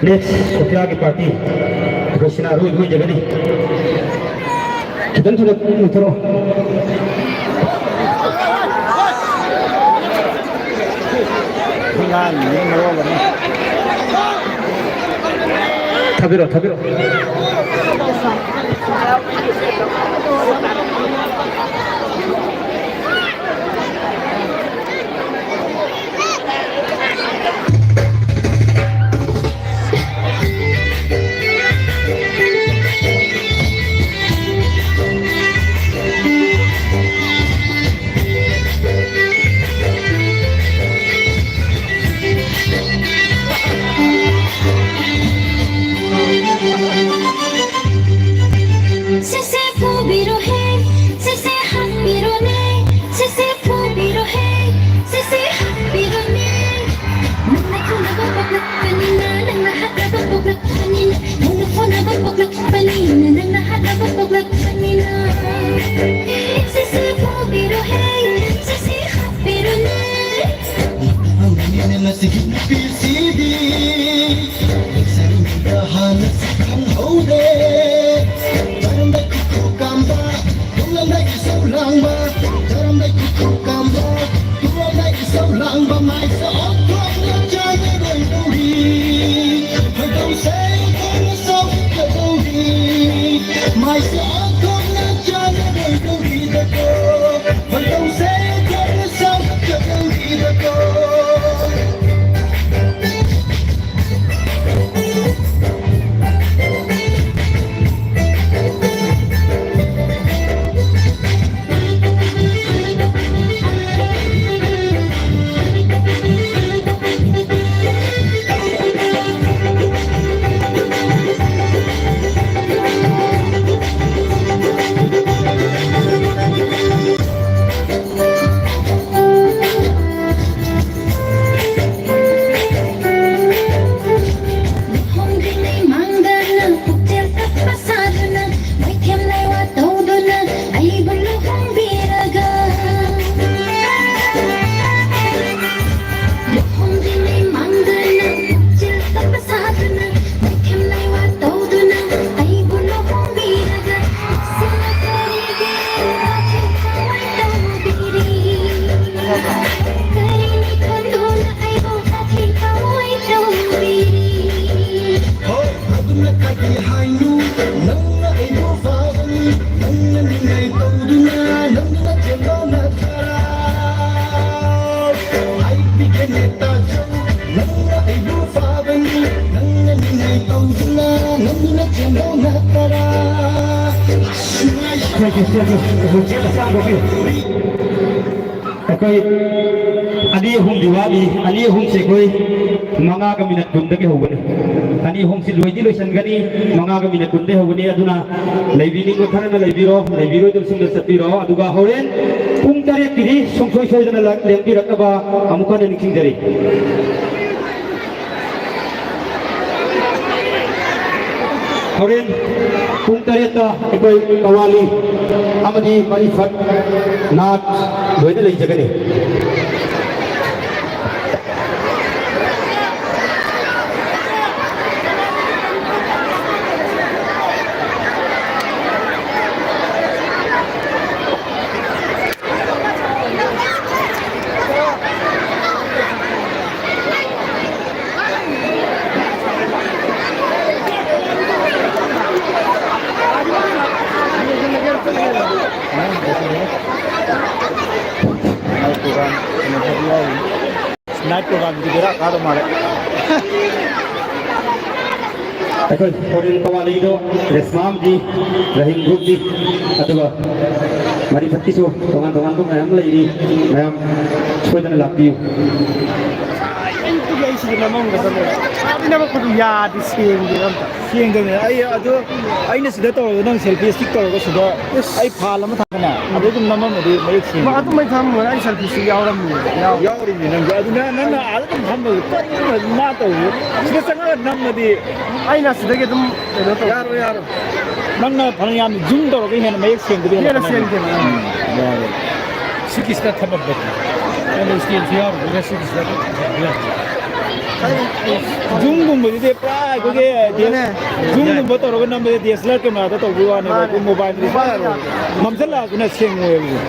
ꯅꯦꯛꯁ ꯁꯣꯐꯤꯌꯥꯒꯤ ꯄꯥꯔꯇꯤ ꯑꯩꯈꯣꯏ ꯁꯤꯅ ꯑꯔꯣꯏꯕ ꯑꯣꯏꯖꯒꯅꯤ꯫ ꯈꯤꯇꯪ ꯊꯨꯅ ꯃꯨꯟꯊꯣꯔꯛꯑꯣ꯫ ꯊꯥꯕꯤꯔꯛꯑꯣ, ꯊꯥꯕꯤꯔꯛꯑꯣ꯫ ꯁꯦ ꯁꯦ ꯐꯨꯕꯤꯔꯣꯍꯦ꯫ ꯑꯩꯈꯣꯏ ꯑꯅꯤ ꯑꯍꯨꯝꯗꯤ ꯋꯥꯠꯂꯤ꯫ ꯑꯅꯤ ꯑꯍꯨꯝꯁꯦ ꯑꯩꯈꯣꯏ ꯃꯉꯥꯒ ꯃꯤꯅꯠ ꯀꯨꯟꯗꯒꯤ ꯍꯧꯒꯅꯤ꯫ ꯑꯅꯤ ꯑꯍꯨꯝꯁꯤ ꯂꯣꯏꯗꯤ ꯂꯣꯏꯁꯤꯟꯒꯅꯤ, ꯃꯉꯥꯒ ꯃꯤꯅꯠ ꯀꯨꯟꯗꯒꯤ ꯍꯧꯒꯅꯤ꯫ ꯑꯗꯨꯅ ꯂꯩꯕꯤꯅꯤꯡꯕ ꯈꯔꯅ ꯂꯩꯕꯤꯔꯣ, ꯂꯩꯕꯤꯔꯣꯏꯗꯕꯁꯤꯡꯅ ꯆꯠꯄꯤꯔꯣ꯫ ꯑꯗꯨꯒ ꯍꯣꯔꯦꯟ ꯄꯨꯡ ꯇꯔꯦꯠꯀꯤꯗꯤ ꯁꯨꯡꯁꯣꯏ ꯁꯣꯏꯗꯅ ꯂꯥꯛ-, ꯂꯦꯡꯕꯤꯔꯛꯅꯕ ꯑꯃꯨꯛ ꯍꯟꯅ ꯅꯤꯡꯁꯤꯡꯖꯔꯤ꯫ ꯍꯣꯔꯦꯟ ꯄꯨꯡ ꯇꯔꯦꯠꯇ ꯑꯩꯈꯣꯏ ꯀꯋꯥꯂꯤ ꯑꯃꯗꯤ ꯃꯔꯤꯐꯠ ꯅꯥꯠ ꯂꯣꯏꯅ ꯂꯩꯖꯒꯅꯤ꯫ Night program ꯒꯤ ꯕꯦꯔꯥ ꯀꯥꯗꯧ ꯃꯥꯜꯂꯦ꯫ ꯑꯩꯈꯣꯏ ꯐꯣꯔꯦꯟ ꯀꯋꯥꯂꯤꯗꯣ ꯔꯦꯁꯃꯥꯝꯒꯤ, ꯔꯍꯤꯝ ꯒ꯭ꯔꯨꯞꯀꯤ, ꯑꯗꯨꯒ ꯃꯔꯤꯐꯠꯀꯤꯁꯨ ꯇꯣꯉꯥꯟ ꯇꯣꯉꯥꯟꯕ ꯃꯌꯥꯝ ꯂꯩꯔꯤ꯫ ꯃꯌꯥꯝ ꯁꯣꯏꯗꯅ ꯂꯥꯛꯄꯤꯌꯨ꯫ ꯑꯌꯨꯛꯇꯒꯤ ꯑꯩ ꯁꯤꯗ ꯅꯝꯃꯝꯒꯗꯕꯅꯦ꯫ ꯑꯥꯗ ꯅꯝꯃꯛꯄꯗꯨ ꯌꯥꯗꯦ, ꯁꯦꯡꯗꯦ ꯑꯝꯇ꯫ ꯁꯦꯡꯗꯕꯅꯦ꯫ ꯑꯩ ꯑꯗꯨ, ꯑꯩꯅ ꯁꯤꯗ ꯇꯧꯔꯒ ꯅꯪ ꯁꯦꯜꯐꯤ ꯁ꯭ꯇꯤꯛ ꯇꯧꯔꯒ ꯁꯤꯗ ꯏꯁ꯫ ꯑꯩ ꯐꯥꯏꯜ ꯑꯃ ꯊꯝꯃꯦꯅ, ꯑꯗꯨ ꯑꯗꯨꯝ ꯅꯝꯃꯝꯃꯗꯤ ꯃꯌꯦꯛ ꯁꯦꯡꯉꯦ꯫ ꯃꯥ ꯑꯗꯨꯃꯥꯏ ꯊꯝꯃꯣꯏ, ꯑꯩ ꯁꯦꯜꯐꯤ ꯁ꯭ꯇꯤꯛ ꯌꯥꯎꯔꯝꯃꯤ꯫ ꯌꯥꯎ- ꯌꯥꯎꯔꯤꯅꯦ ꯅꯪꯁꯨ꯫ ꯑꯗꯨꯅ ꯅꯪꯅ ꯑꯥꯗ ꯑꯗꯨꯝ ꯐꯝꯕꯗꯣ ꯀꯔꯤꯅꯣ ꯃꯥ ꯇꯧꯔꯤꯁꯦ? ꯁꯤꯗ ꯆꯪꯉꯒ ꯅꯝꯃꯗꯤ ꯑꯩꯅ ꯁꯤꯗꯒꯤ ꯑꯗꯨꯝ ꯀꯩꯅꯣ ꯇꯧ- ꯌꯥꯔꯣꯏ, ꯌꯥꯔꯣꯏ꯫ ꯅꯪꯅ ꯐꯅ ꯌꯥꯝ ꯖꯨꯝ ꯇꯧꯔꯒ ꯍꯦꯟꯅ ꯃꯌꯦꯛ ꯁꯦꯡꯗꯕ ꯍꯦꯟꯅ ꯍꯦꯟꯅ ꯐꯅ ꯌꯥꯝ ꯁꯦꯡꯗꯦꯕ꯫ ꯎꯝ, ꯌꯥꯔꯣꯏ꯫ ꯁꯤꯒꯤꯁꯤꯅ ꯊꯕꯛ ꯅꯠꯇꯦ꯫ ꯑꯗꯣ ꯁ꯭ꯇꯦꯟꯁꯨ ꯌꯥꯎꯔꯕꯅꯤꯅ ꯁꯤꯒꯤꯁꯤꯅ ꯑꯗꯨꯝ ꯊꯝꯕ ꯌꯥꯏ꯫ ꯖꯨꯝꯒꯨꯝꯕꯗꯤ ꯄꯨꯔꯥ ꯑꯩꯈꯣꯏꯒꯤ ꯑꯗꯨꯅꯦ꯫ ꯖꯨꯝꯒꯨꯝꯕ ꯇꯧꯔꯒ ꯅꯝꯕꯗꯤ ꯗꯤ ꯑꯦꯁ ꯑꯦꯜ ꯑꯥꯔ ꯀꯦꯃꯦꯔꯥꯗ ꯇꯧꯕꯒꯤ ꯋꯥꯅꯦꯕ꯫ ꯃꯥꯅꯦ꯫ ꯑꯩꯈꯣꯏ ꯃꯣꯕꯥꯏꯜꯗꯗꯤ ꯁꯨꯡꯌꯥ ꯌꯥꯔꯣꯏ꯫ ꯃꯝꯁꯤꯜꯂꯛꯑꯁꯨꯅꯦ ꯁꯦꯡꯉꯣꯏꯕ꯫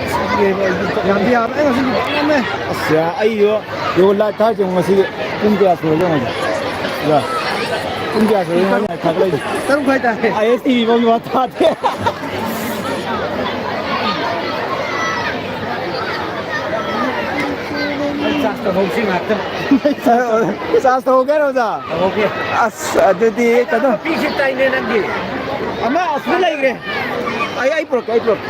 ꯌꯥꯝꯗꯤ ꯌꯥꯝꯃꯦ꯫ ꯑꯩ ꯉꯁꯤꯗꯤ ꯐꯖꯅ ꯅꯝꯃꯦ꯫ ꯑꯁ, ꯌꯥ-, ꯑꯩꯁꯨ ꯌꯦꯡꯉꯣ, ꯂꯥꯏꯠ ꯊꯥꯔ ꯌꯦꯡꯉꯣ, ꯉꯁꯤꯗꯤ ꯄꯨꯡ ꯀꯌꯥ ꯁꯨꯔꯒꯦ ꯌꯦꯡꯉꯣ꯫ ꯌꯥ꯫ ꯄꯨꯡ ꯀꯌꯥ ꯁꯨꯔꯒꯦ ꯌꯦꯡꯉꯣ, ꯂꯥꯏꯠ ꯊꯥꯒꯠꯂꯛꯏꯁꯦ꯫ ꯇꯔꯨꯛ ꯃꯈꯥꯏ ꯇꯥꯔꯦ꯫ ꯑꯥꯏ ꯑꯦꯁ ꯇꯤ ꯚꯤ ꯐꯥꯎꯒꯤ ꯋꯥ ꯊꯥꯗꯦ꯫ ꯆꯥꯔꯖ ꯇꯧꯍꯧꯁꯤ ꯉꯥꯛꯇꯪ꯫ ꯆꯥꯔꯖ ꯇꯧꯍꯧꯒꯦ ꯍꯥꯏꯔꯣ, ꯑꯣꯖꯥ? ꯇꯧꯍꯧꯒꯦ꯫ ꯑꯁ, ꯑꯗꯨꯗꯤ ꯀꯩꯅꯣ꯫ ꯄꯤꯁꯤ ꯇꯥꯏꯅꯦ ꯅꯪꯒꯤ꯫ ꯑꯃ ꯑꯁꯤꯗ ꯂꯩꯈ꯭ꯔꯦ꯫ ꯑꯩ, ꯑꯩ ꯄꯨꯔꯛꯀꯦ, ꯑꯩ ꯄꯨꯔꯛꯀꯦ꯫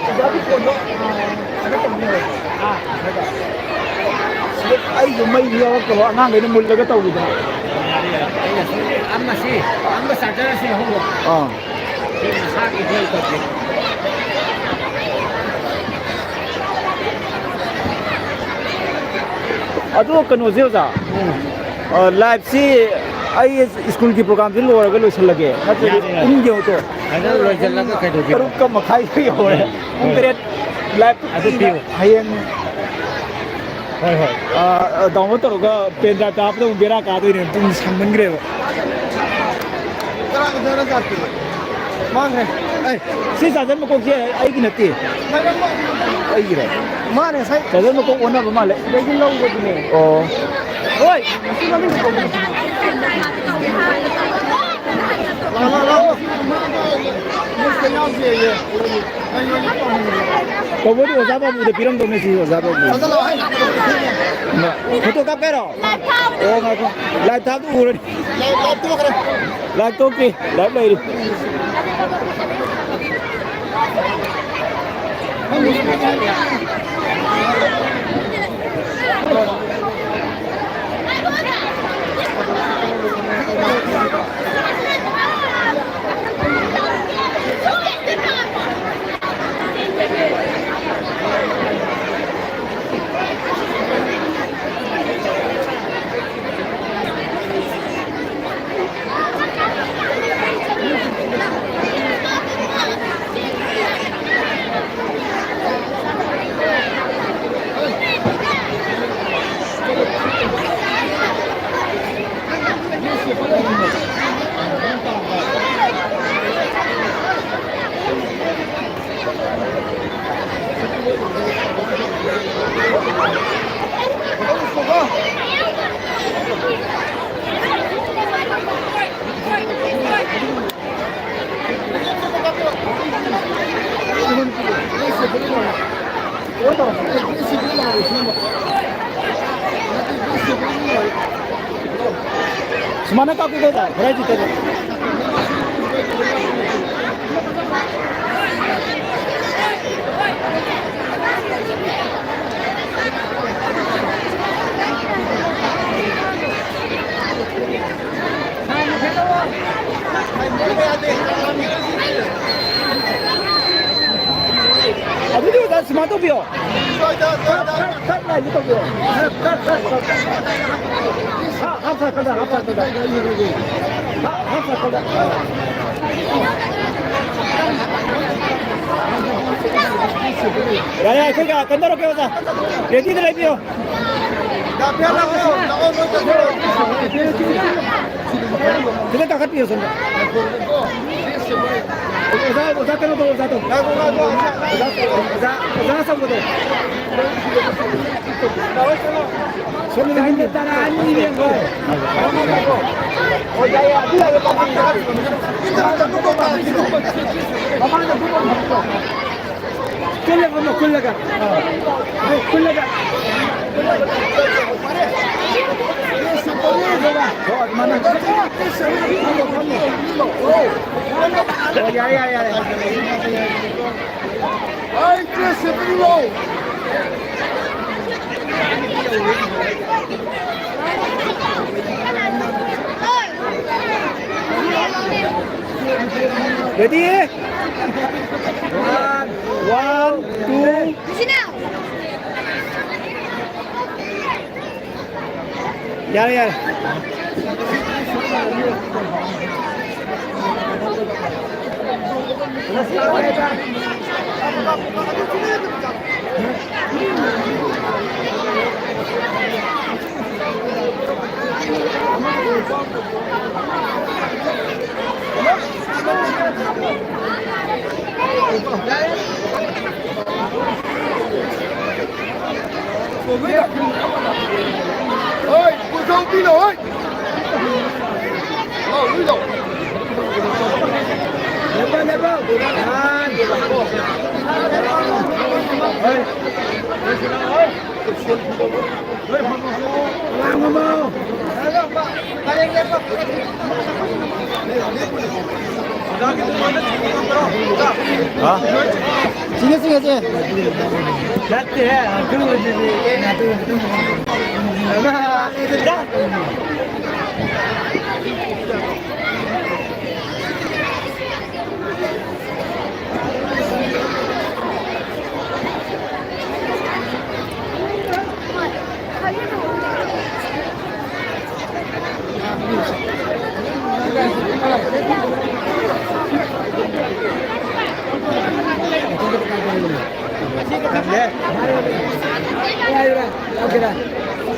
ꯑꯣꯖꯥꯒꯤ ꯐꯣꯟꯗꯣ, ꯑꯥ, ꯀꯩꯅꯣ ꯇꯧꯅꯤ ꯍꯥꯏ꯫ ꯑꯥ, ꯍꯥꯏꯕ꯫ ꯁꯤꯗ ꯑꯩꯁꯨ ꯃꯩ ꯌꯥꯎꯔꯛꯇꯕ, ꯑꯉꯥꯡꯈꯩꯅ ꯃꯨꯜꯂꯒ ꯇꯧꯕꯤꯗꯅ꯫ ꯌꯥꯔꯦ, ꯌꯥꯔꯦ꯫ ꯑꯩꯅ ꯁꯨꯝ ꯑꯃ ꯁꯤ, ꯑꯃ ꯆꯥꯔꯖꯔ ꯑꯁꯤ ꯂꯧꯍꯧꯔꯣ꯫ ꯑꯥ꯫ ꯁꯤ ꯃꯁꯥꯒꯤ ꯂꯣꯏ ꯇꯧꯒꯦ꯫ ꯑꯗꯣ ꯀꯩꯅꯣꯁꯦ ꯑꯣꯖꯥ, ꯎꯝ꯫ ꯑ, ꯂꯥꯏꯞꯁꯤ ꯑꯩ ꯁ꯭ꯀꯨꯜꯒꯤ ꯄ꯭ꯔꯣꯒꯥꯝꯁꯤ ꯂꯣꯏꯔꯒ ꯂꯣꯏꯁꯤꯜꯂꯒꯦ꯫ ꯅꯠꯇ꯭ꯔꯗꯤ ꯌꯥꯅꯤ, ꯌꯥꯅꯤ꯫ ꯄꯨꯡ ꯌꯧꯗꯣ ꯐꯖꯅ ꯂꯣꯏꯁꯤꯜꯂꯒ ꯀꯩꯗꯧꯗꯣꯏꯅꯣ? ꯇꯔꯨꯛꯀ ꯃꯈꯥꯏ ꯌꯧꯔꯦ꯫ ꯎꯝ, ꯄꯨꯡ ꯎꯝ꯫ ꯇꯔꯦꯠ ꯂꯥꯏꯞ ꯑꯗꯨ ꯄꯤꯌꯨ꯫ ꯍꯌꯦꯡ ꯍꯣꯏ, ꯍꯣꯏ꯫ ꯑ, ꯑ, ꯗꯥꯎꯟꯂꯣꯗ ꯇꯧꯔꯒ ꯄꯦꯟ ꯗ꯭ꯔꯥꯏꯚꯇ ꯍꯥꯞꯄꯗ ꯑꯃꯨꯛ ꯕꯦꯔꯥ ꯀꯥꯗꯣꯏꯅꯦ, ꯄꯨꯡ ꯁꯪꯃꯟꯈ꯭ꯔꯦꯕ꯫ ꯃꯥꯡꯈ꯭ꯔꯦ꯫ ꯑꯩ, ꯁꯤ ꯆꯥꯔꯖꯔ ꯃꯀꯣꯛꯁꯦ ꯑꯩꯒꯤ ꯅꯠꯇꯦ꯫ ꯑꯩꯒꯤꯔꯣ? ꯃꯥꯅꯦ, ꯉꯁꯥꯏ ꯆꯥꯔꯖꯔ ꯃꯀꯣꯛ ꯑꯣꯟꯅꯕ ꯃꯥꯜꯂꯦ꯫ ꯁꯤꯗꯒꯤ ꯂꯧꯕꯗꯨꯅꯦ꯫ ꯑꯣ꯫ ꯍꯣꯏ꯫ ꯃꯁꯤ ꯃꯃꯤꯡ ꯀꯧꯕꯅꯦ꯫ ꯂꯥꯛꯑꯣ, ꯂꯥꯛꯑꯣ, ꯂꯥꯛꯑꯣ꯫ ꯇꯧꯕꯗꯤ ꯑꯣꯖꯥ ꯕꯥꯕꯨꯗ ꯄꯤꯔꯝꯗꯧꯅꯦ ꯁꯤ ꯑꯣꯖꯥ ꯕꯥꯕꯨ꯫ ꯐꯣꯇꯣ ꯀꯥꯞꯀꯦꯔꯣ? ꯑꯣ, ꯉꯥꯏꯈꯣ꯫ ꯂꯥꯏꯚ ꯊꯥꯕꯗꯨ ꯎꯔꯅꯤ꯫ ꯂꯥꯏꯚ ꯇꯣꯛꯈ꯭ꯔꯦ꯫ ꯂꯥꯏꯚ ꯇꯣꯛꯇ꯭ꯔꯤ꯫ ꯂꯥꯏꯚ ꯂꯩꯔꯤ꯫ ꯁꯨꯃꯥꯏꯅ ꯀꯥꯞꯄꯤꯗꯣꯏꯗ ꯚꯦꯔꯥꯏꯇꯤ ꯇꯧꯗꯦ꯫ ꯑꯗꯨꯗꯤ ꯑꯣꯖꯥ ꯁꯨꯃꯥꯏꯅ ꯇꯧꯕꯤꯌꯣ꯫ ꯀꯠ, ꯀꯠ, ꯀꯠ ꯂꯥꯏꯟꯗ ꯇꯧꯕꯤꯌꯣ꯫ ꯀꯠ, ꯀꯠ, ꯀꯠ, ꯀꯠ꯫ ꯍꯥ, ꯍꯥꯐ ꯁꯥꯔꯀꯜꯗ, ꯍꯥꯐ ꯁꯥꯔꯀꯜꯗ꯫ ꯍꯥ, ꯍꯥꯐ ꯁꯥꯔꯀꯜꯗ꯫ ꯌꯥꯔꯦ, ꯑꯩꯈꯣꯏ ꯀꯩꯅꯣ ꯇꯧꯔꯛꯀꯦ ꯑꯣꯖꯥ꯫ ꯔꯦꯗꯤꯗ ꯂꯩꯕꯤꯌꯣ꯫ ꯈꯤꯇꯪ ꯀꯥꯈꯠꯄꯤꯌꯣ ꯁꯣꯝꯗ꯫ ꯑꯣꯖꯥ, ꯑꯣꯖꯥ ꯀꯩꯅꯣ ꯇꯧ, ꯑꯣꯖꯥ ꯇꯧ꯫ ꯑꯣꯖꯥ, ꯑꯣꯖꯥ, ꯑꯣꯖꯥ ꯑꯆꯧꯕꯗꯣ꯫ ꯁꯣꯝꯗ ꯃꯤꯅꯤꯠ ꯇꯔꯥ ꯑꯅꯤ ꯂꯦꯡꯉꯣ꯫ ꯃꯃꯥꯡꯗ ꯀꯨꯜꯂꯒ ꯐꯝꯃꯣ, ꯀꯨꯜꯂꯒ꯫ ꯑꯥ꯫ ꯀꯨꯜꯂꯒ꯫ ꯍꯣ, ꯑꯗꯨꯃꯥꯏꯅ꯫ ꯍꯣ, ꯌꯥꯔꯦ, ꯌꯥꯔꯦ, ꯌꯥꯔꯦ꯫ Ready? One, one, two. ꯌꯥꯔꯦ, ꯌꯥꯔꯦ꯫ ꯍꯣꯏ, ꯄꯨꯊꯣꯛꯄꯤꯔꯣ, ꯍꯣꯏ꯫ ꯂꯥꯎ, ꯂꯨꯏ ꯂꯥꯎ꯫ ꯂꯦꯞꯄꯣ, ꯂꯦꯞꯄꯣ꯫ ꯍꯣꯏ꯫ ꯍꯥ? ꯁꯤꯒ, ꯁꯤꯒ, ꯁꯤ꯫ ꯅꯠꯇꯦ, ꯑꯗꯨ, ꯑꯗꯨ, ꯑꯗꯨ꯫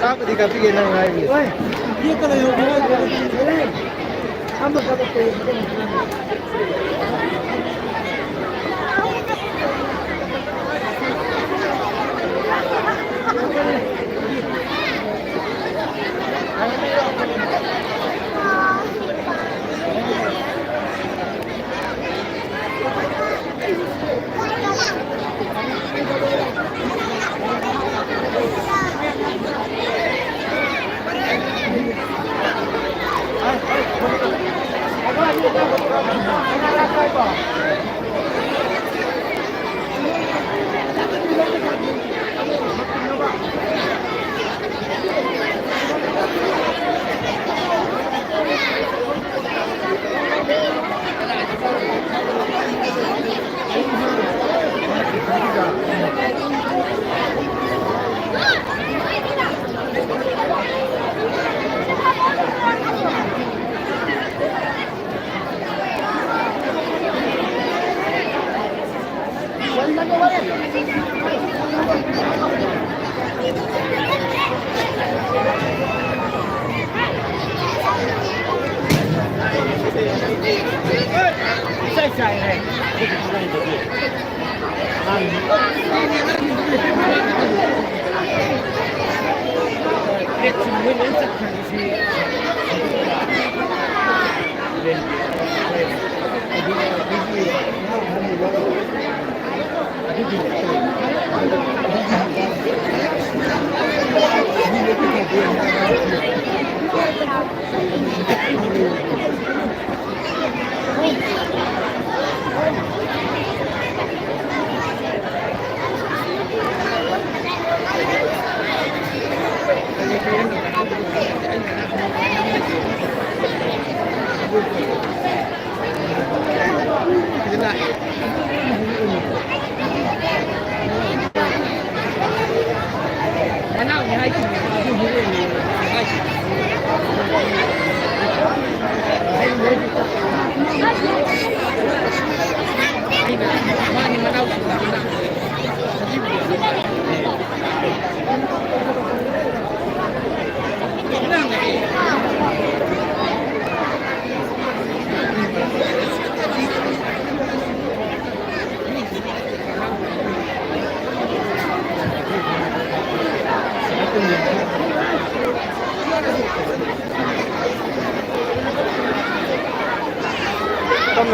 ꯀꯥꯞꯄꯗꯤ ꯀꯥꯞꯄꯤꯒꯦ ꯅꯪ ꯍꯥꯏꯔꯤꯁꯦ꯫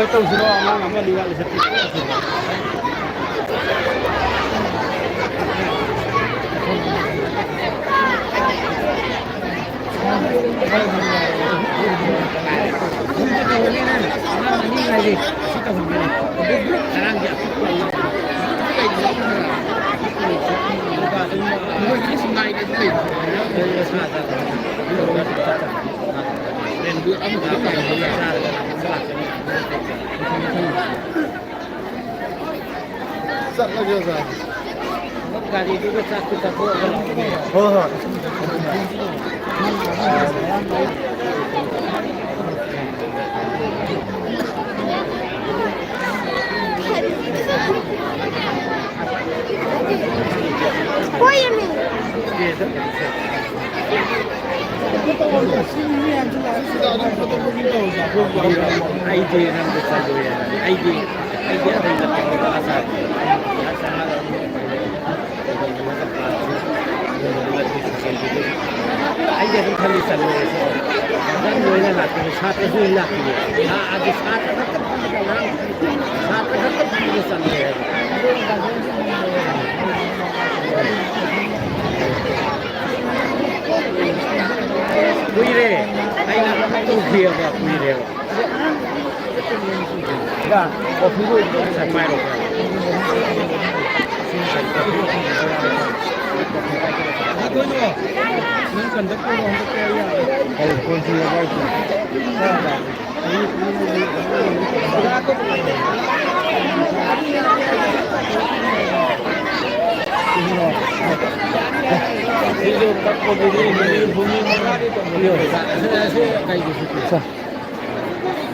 ꯇꯧꯁꯤꯔꯣ? ꯑꯉꯥꯡ ꯑꯃ ꯑꯅꯤ ꯋꯥꯠꯂꯤꯁꯦ꯫ ꯆꯠꯂꯒꯦ ꯑꯣꯖꯥ꯫ ꯒꯥꯔꯤꯗꯨꯒ ꯆꯥꯛꯇꯨ ꯆꯥꯊꯣꯛꯑꯒ꯫ ꯍꯣꯏ, ꯍꯣꯏ꯫ ꯍꯣꯏ, ꯌꯥꯝꯃꯤ꯫ ꯑꯩꯗꯤ ꯅꯪꯗꯤ ꯆꯠꯂꯣꯏ ꯍꯥꯏꯕꯅꯤ꯫ ꯑꯩꯗꯤ, ꯑꯩꯗꯤ ꯑꯇꯩ ꯅꯠꯇꯦ, ꯑꯣꯖꯥ ꯁꯥꯔ꯫ ꯑꯩꯗꯤ ꯑꯗꯨꯝ ꯈꯜꯂꯤ ꯆꯠꯂꯣꯏ ꯍꯥꯏꯁꯦ꯫ ꯅꯪ ꯂꯣꯏꯅ ꯂꯥꯛꯇꯣꯏꯅꯦ, ꯁꯥꯇ꯭ꯔꯁꯨ ꯍꯦꯛ ꯂꯥꯛꯇꯣꯏꯅꯦ꯫ ꯂꯥꯛꯑꯗꯤ ꯁꯥꯇ꯭ꯔ ꯈꯛꯇ ꯐꯝꯕꯗ ꯉꯥꯡ-, ꯁꯥꯇ꯭ꯔ ꯈꯛꯇ ꯐꯝꯕꯗ ꯆꯠꯂꯣꯏ ꯍꯥꯏꯕ꯫ ꯀꯨꯏꯔꯦ꯫ ꯑꯩꯅ ꯇꯧꯈꯤꯑꯕ ꯀꯨꯏꯔꯦꯕ꯫ ꯁꯛ ꯄꯥꯏꯔꯣ꯫ ꯅꯪ ꯀꯟꯗꯛ ꯇꯧꯔꯣ, ꯍꯟꯗꯛꯇꯤ ꯑꯩ ꯌꯥꯔꯦ꯫ ꯀꯩ ꯐꯣꯟ ꯁꯤꯜꯂꯕ ꯍꯥꯏꯁꯦ?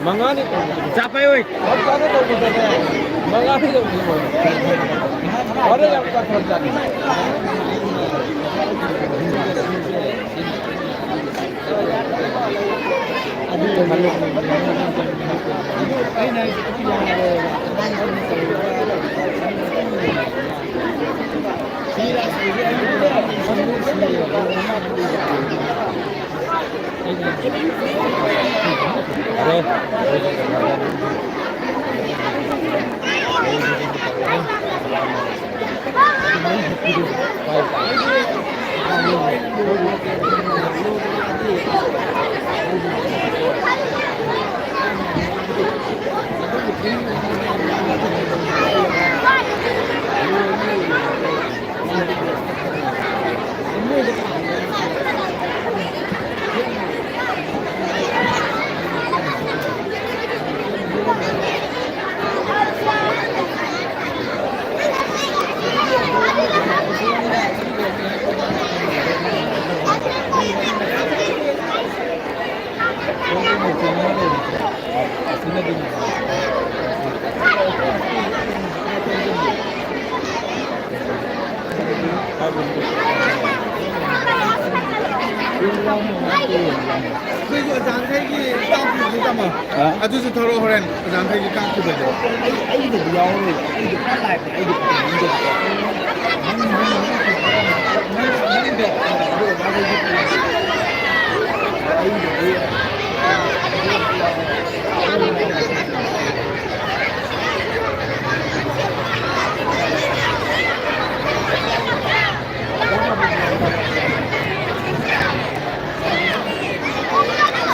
ꯃꯉꯥꯅꯤ ꯆꯥꯄꯩ ꯑꯣꯏ꯫ ꯃꯉꯥꯅꯤ ꯍꯣꯔꯦꯟ ꯌꯥꯝ ꯆꯥꯊꯣꯛ ꯆꯥꯅꯤ꯫ Hello. ꯑꯩꯈꯣꯏꯁꯨ ꯑꯣꯖꯥꯈꯩꯒꯤ ꯆꯥꯛ ꯄꯨꯕꯗꯣ ꯇꯝꯃꯣ꯫ ꯑ? ꯑꯗꯨꯁꯨ ꯊꯧꯔꯛꯑꯣ ꯍꯣꯔꯦꯟ, ꯑꯣꯖꯥꯈꯩꯒꯤ ꯆꯥꯛ ꯄꯨꯕꯗꯣ꯫ ꯑꯩ, ꯑꯩꯒꯤꯗꯗꯤ ꯌꯥꯎꯔꯣꯏ꯫ ꯑꯩꯒꯤ ꯄꯨꯔꯥ ꯂꯥꯏꯐꯅꯦ꯫ ꯑꯩꯒꯤ ꯄꯨꯔꯥ ꯂꯥꯏꯐꯅꯦ꯫ ꯅꯪ, ꯅꯪ, ꯅꯪ, ꯅꯪ, ꯑꯩꯒꯤꯗꯗꯤ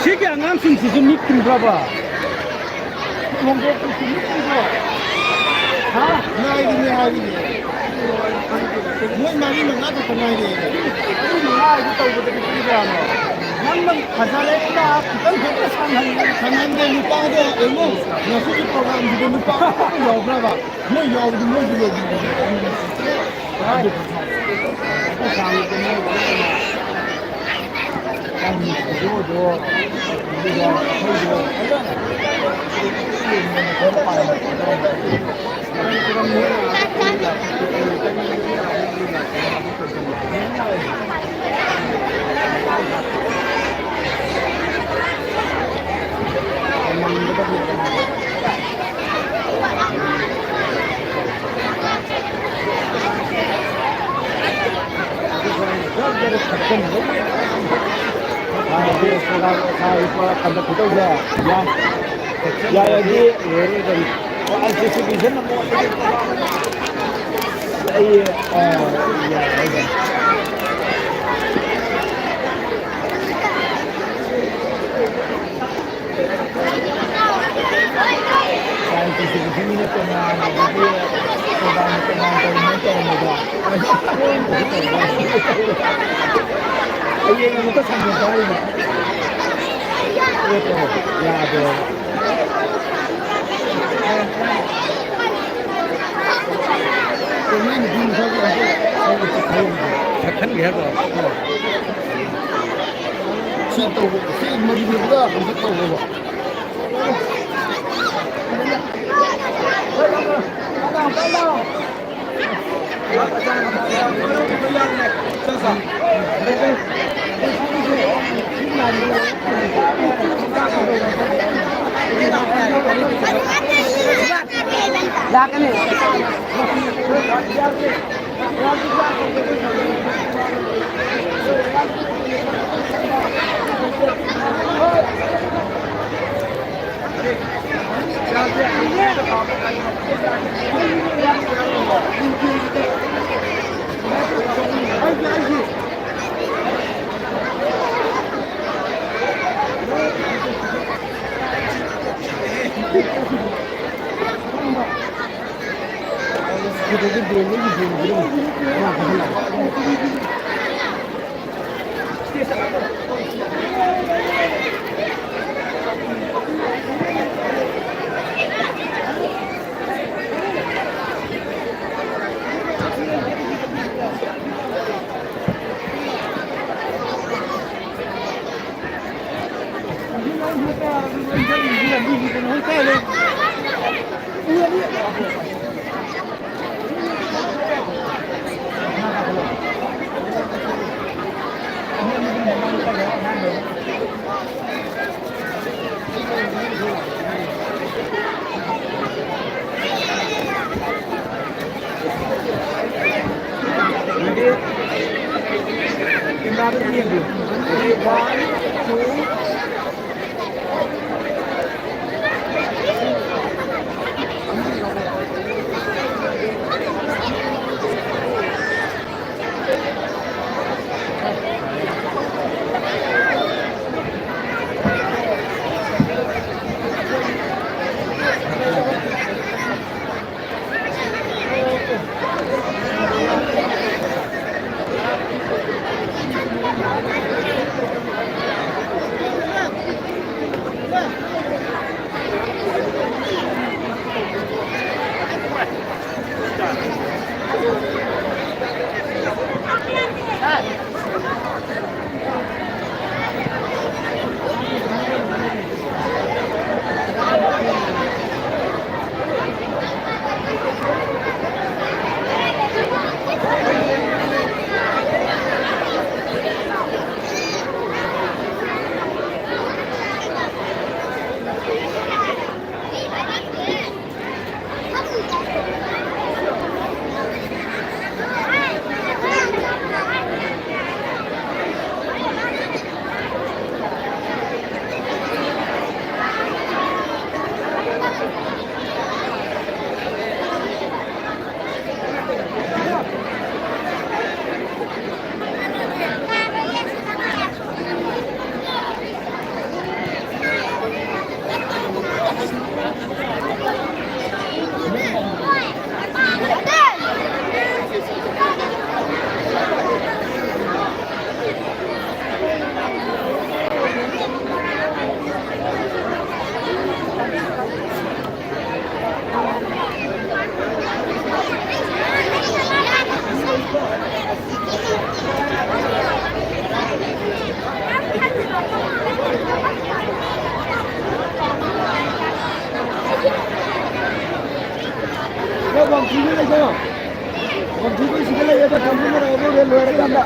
ꯁꯤꯒꯤ ꯑꯉꯥꯡꯁꯤꯡꯁꯤꯁꯨ ꯃꯤꯠ ꯈꯨꯝꯕ꯭ꯔꯕ? ꯍꯣꯡꯗꯣꯛꯄꯁꯤ ꯃꯤꯠ ꯈꯨꯝꯕ꯭ꯔꯣ? ꯍꯥ? ꯉꯥꯏꯔꯤꯅꯦ, ꯍꯥꯏꯔꯤꯅꯦ꯫ ꯃꯣꯏ ꯃꯔꯤ ꯃꯉꯥ ꯈꯛꯇ ꯉꯥꯏꯔꯦ꯫ ꯃꯔꯤ ꯃꯉꯥ ꯍꯥꯏꯗꯤ ꯇꯧꯕꯗꯗꯤ ꯄꯨꯡ ꯀꯌꯥꯅꯣ? ꯅꯪꯅ ꯐꯖꯔꯦ, ꯏꯇꯥ, ꯈꯤꯇꯪ ꯍꯦꯟꯅ ꯁꯥꯡꯍꯜꯂꯨ꯫ ꯁꯥꯡꯍꯟꯗꯦ, ꯅꯨꯄꯥꯗꯣ ꯌꯦꯡꯉꯨ, ꯉꯁꯤꯒꯤ ꯄ꯭ꯔꯣꯒ꯭ꯔꯥꯝꯁꯤꯗ ꯅꯨꯄꯥ ꯑꯃ ꯌꯥꯎꯕ꯭ꯔꯕ? ꯃꯣꯏ ꯌꯥꯎꯕꯗꯤ ꯃꯣꯏꯁꯨ ꯂꯣꯏꯕꯤꯔꯦ꯫ ꯌꯥꯔꯗꯤ ꯂꯣꯏꯔꯦ ꯀꯩꯅꯣ꯫ ꯑꯩ, ꯑ, ꯌꯥꯔꯦ꯫ ꯃꯤꯅ ꯇꯣꯉꯥꯟ, ꯑꯗꯒꯤ ꯇꯣꯉꯥꯟ ꯇꯣꯉꯥꯟ ꯇꯧꯔꯝꯕ ꯇꯧꯔꯝꯕꯗꯣ꯫ ꯍꯌꯦꯡ ꯑꯃꯨꯛꯀ ꯁꯟꯗꯣꯛꯄ ꯍꯥꯏꯅꯦ꯫ ꯄꯣꯠꯇꯣ ꯌꯥꯗꯦꯕ꯫ ꯃꯥꯏ ꯅꯨꯄꯤ ꯃꯁꯛꯇꯣ ꯑꯝꯇ ꯁꯛꯍꯟꯒꯦ ꯍꯥꯏꯕ꯭ꯔꯣ? ꯁꯤ ꯇꯧꯕ, ꯁꯤ ꯃꯔꯤꯗꯨꯒ ꯑꯝꯇ ꯇꯧꯕ꯫ ꯂꯥꯛꯀꯅꯤ꯫ ꯀꯣꯝꯊꯤꯕꯤꯁꯤꯗ ꯂꯩꯌꯦ, ꯑꯗꯣ ꯀꯥꯡꯕꯨ ꯃꯔꯛ ꯑꯗꯨ ꯂꯣꯏꯔꯀꯥꯟꯗ꯫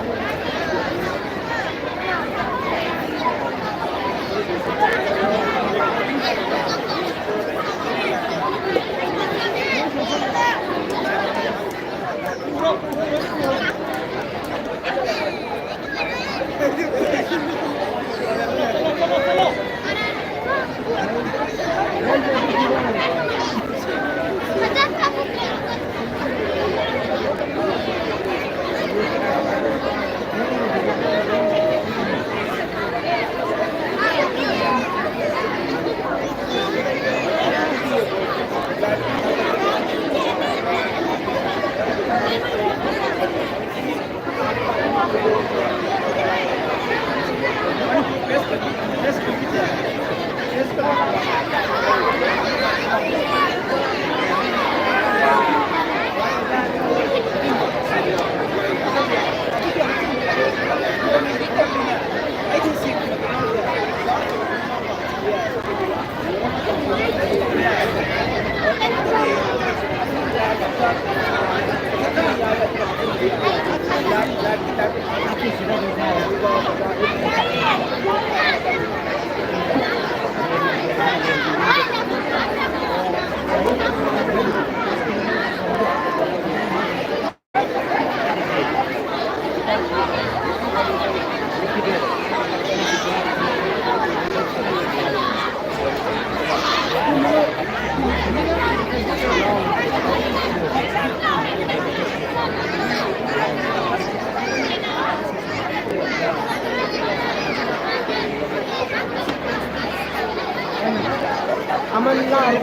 ꯑꯃꯅꯤ ꯂꯥꯛꯑꯦ꯫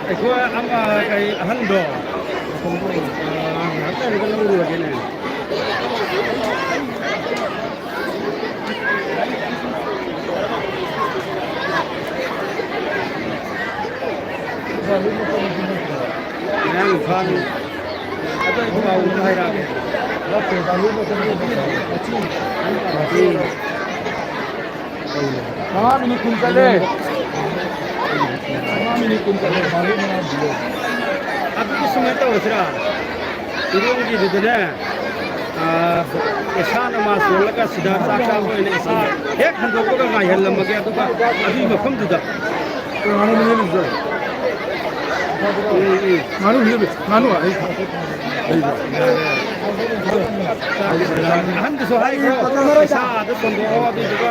ꯑꯩꯈꯣꯏ ꯑꯃ ꯀꯩ ꯑꯍꯟꯗꯣ, ꯑ, ꯉꯥꯏꯍꯥꯛꯇꯪ ꯂꯧꯔꯨꯔꯒꯦꯅꯦ꯫ ꯃꯌꯥꯡ ꯏꯝꯐꯥꯜ꯫ ꯑꯗꯣ ꯑꯩ ꯄꯥꯎ ꯑꯃ ꯍꯥꯏꯔꯛꯑꯒꯦ꯫ ꯃꯉꯥ ꯃꯤꯅꯤꯠ ꯀꯨꯟ ꯆꯠꯂꯦ꯫ ꯃꯉꯥ ꯃꯤꯅꯤꯠ ꯀꯨꯟ ꯆꯠꯂꯦ꯫ ꯑꯗꯨꯗꯤ ꯁꯨꯃꯥꯏꯅ ꯇꯧꯔꯁꯤꯔꯥ? ꯏꯔꯣꯝꯒꯤꯗꯨꯗꯅꯦ, ꯑꯥ, ꯏꯁꯥꯅ ꯃꯥ ꯁꯣꯜꯂꯒ ꯁꯤꯗ ꯆꯥꯛ ꯆꯥꯕ ꯑꯣꯏꯅ ꯏꯁꯥ ꯍꯦꯛ ꯍꯟꯗꯣꯛꯄꯒ ꯉꯥꯏꯍꯜꯂꯝꯃꯒꯦ, ꯑꯗꯨꯒ ꯑꯗꯨꯒꯤ ꯃꯐꯝꯗꯨꯗ꯫ ꯉꯥꯅꯨ ꯃꯅꯦ ꯂꯨꯖꯔꯣ꯫ ꯎꯝ, ꯎꯝ꯫ ꯉꯥꯅꯨ ꯂꯨꯖꯔꯣ꯫ ꯉꯥꯅꯨ ꯑꯩ ꯂꯩꯕ꯭ꯔꯣ? ꯑꯍꯟꯗꯨꯁꯨ ꯍꯥꯏꯈ꯭ꯔꯣ, ꯄꯩꯁꯥ ꯑꯥꯗ ꯁꯣꯟꯗꯣꯛꯑꯣ, ꯑꯗꯨꯗꯨꯒ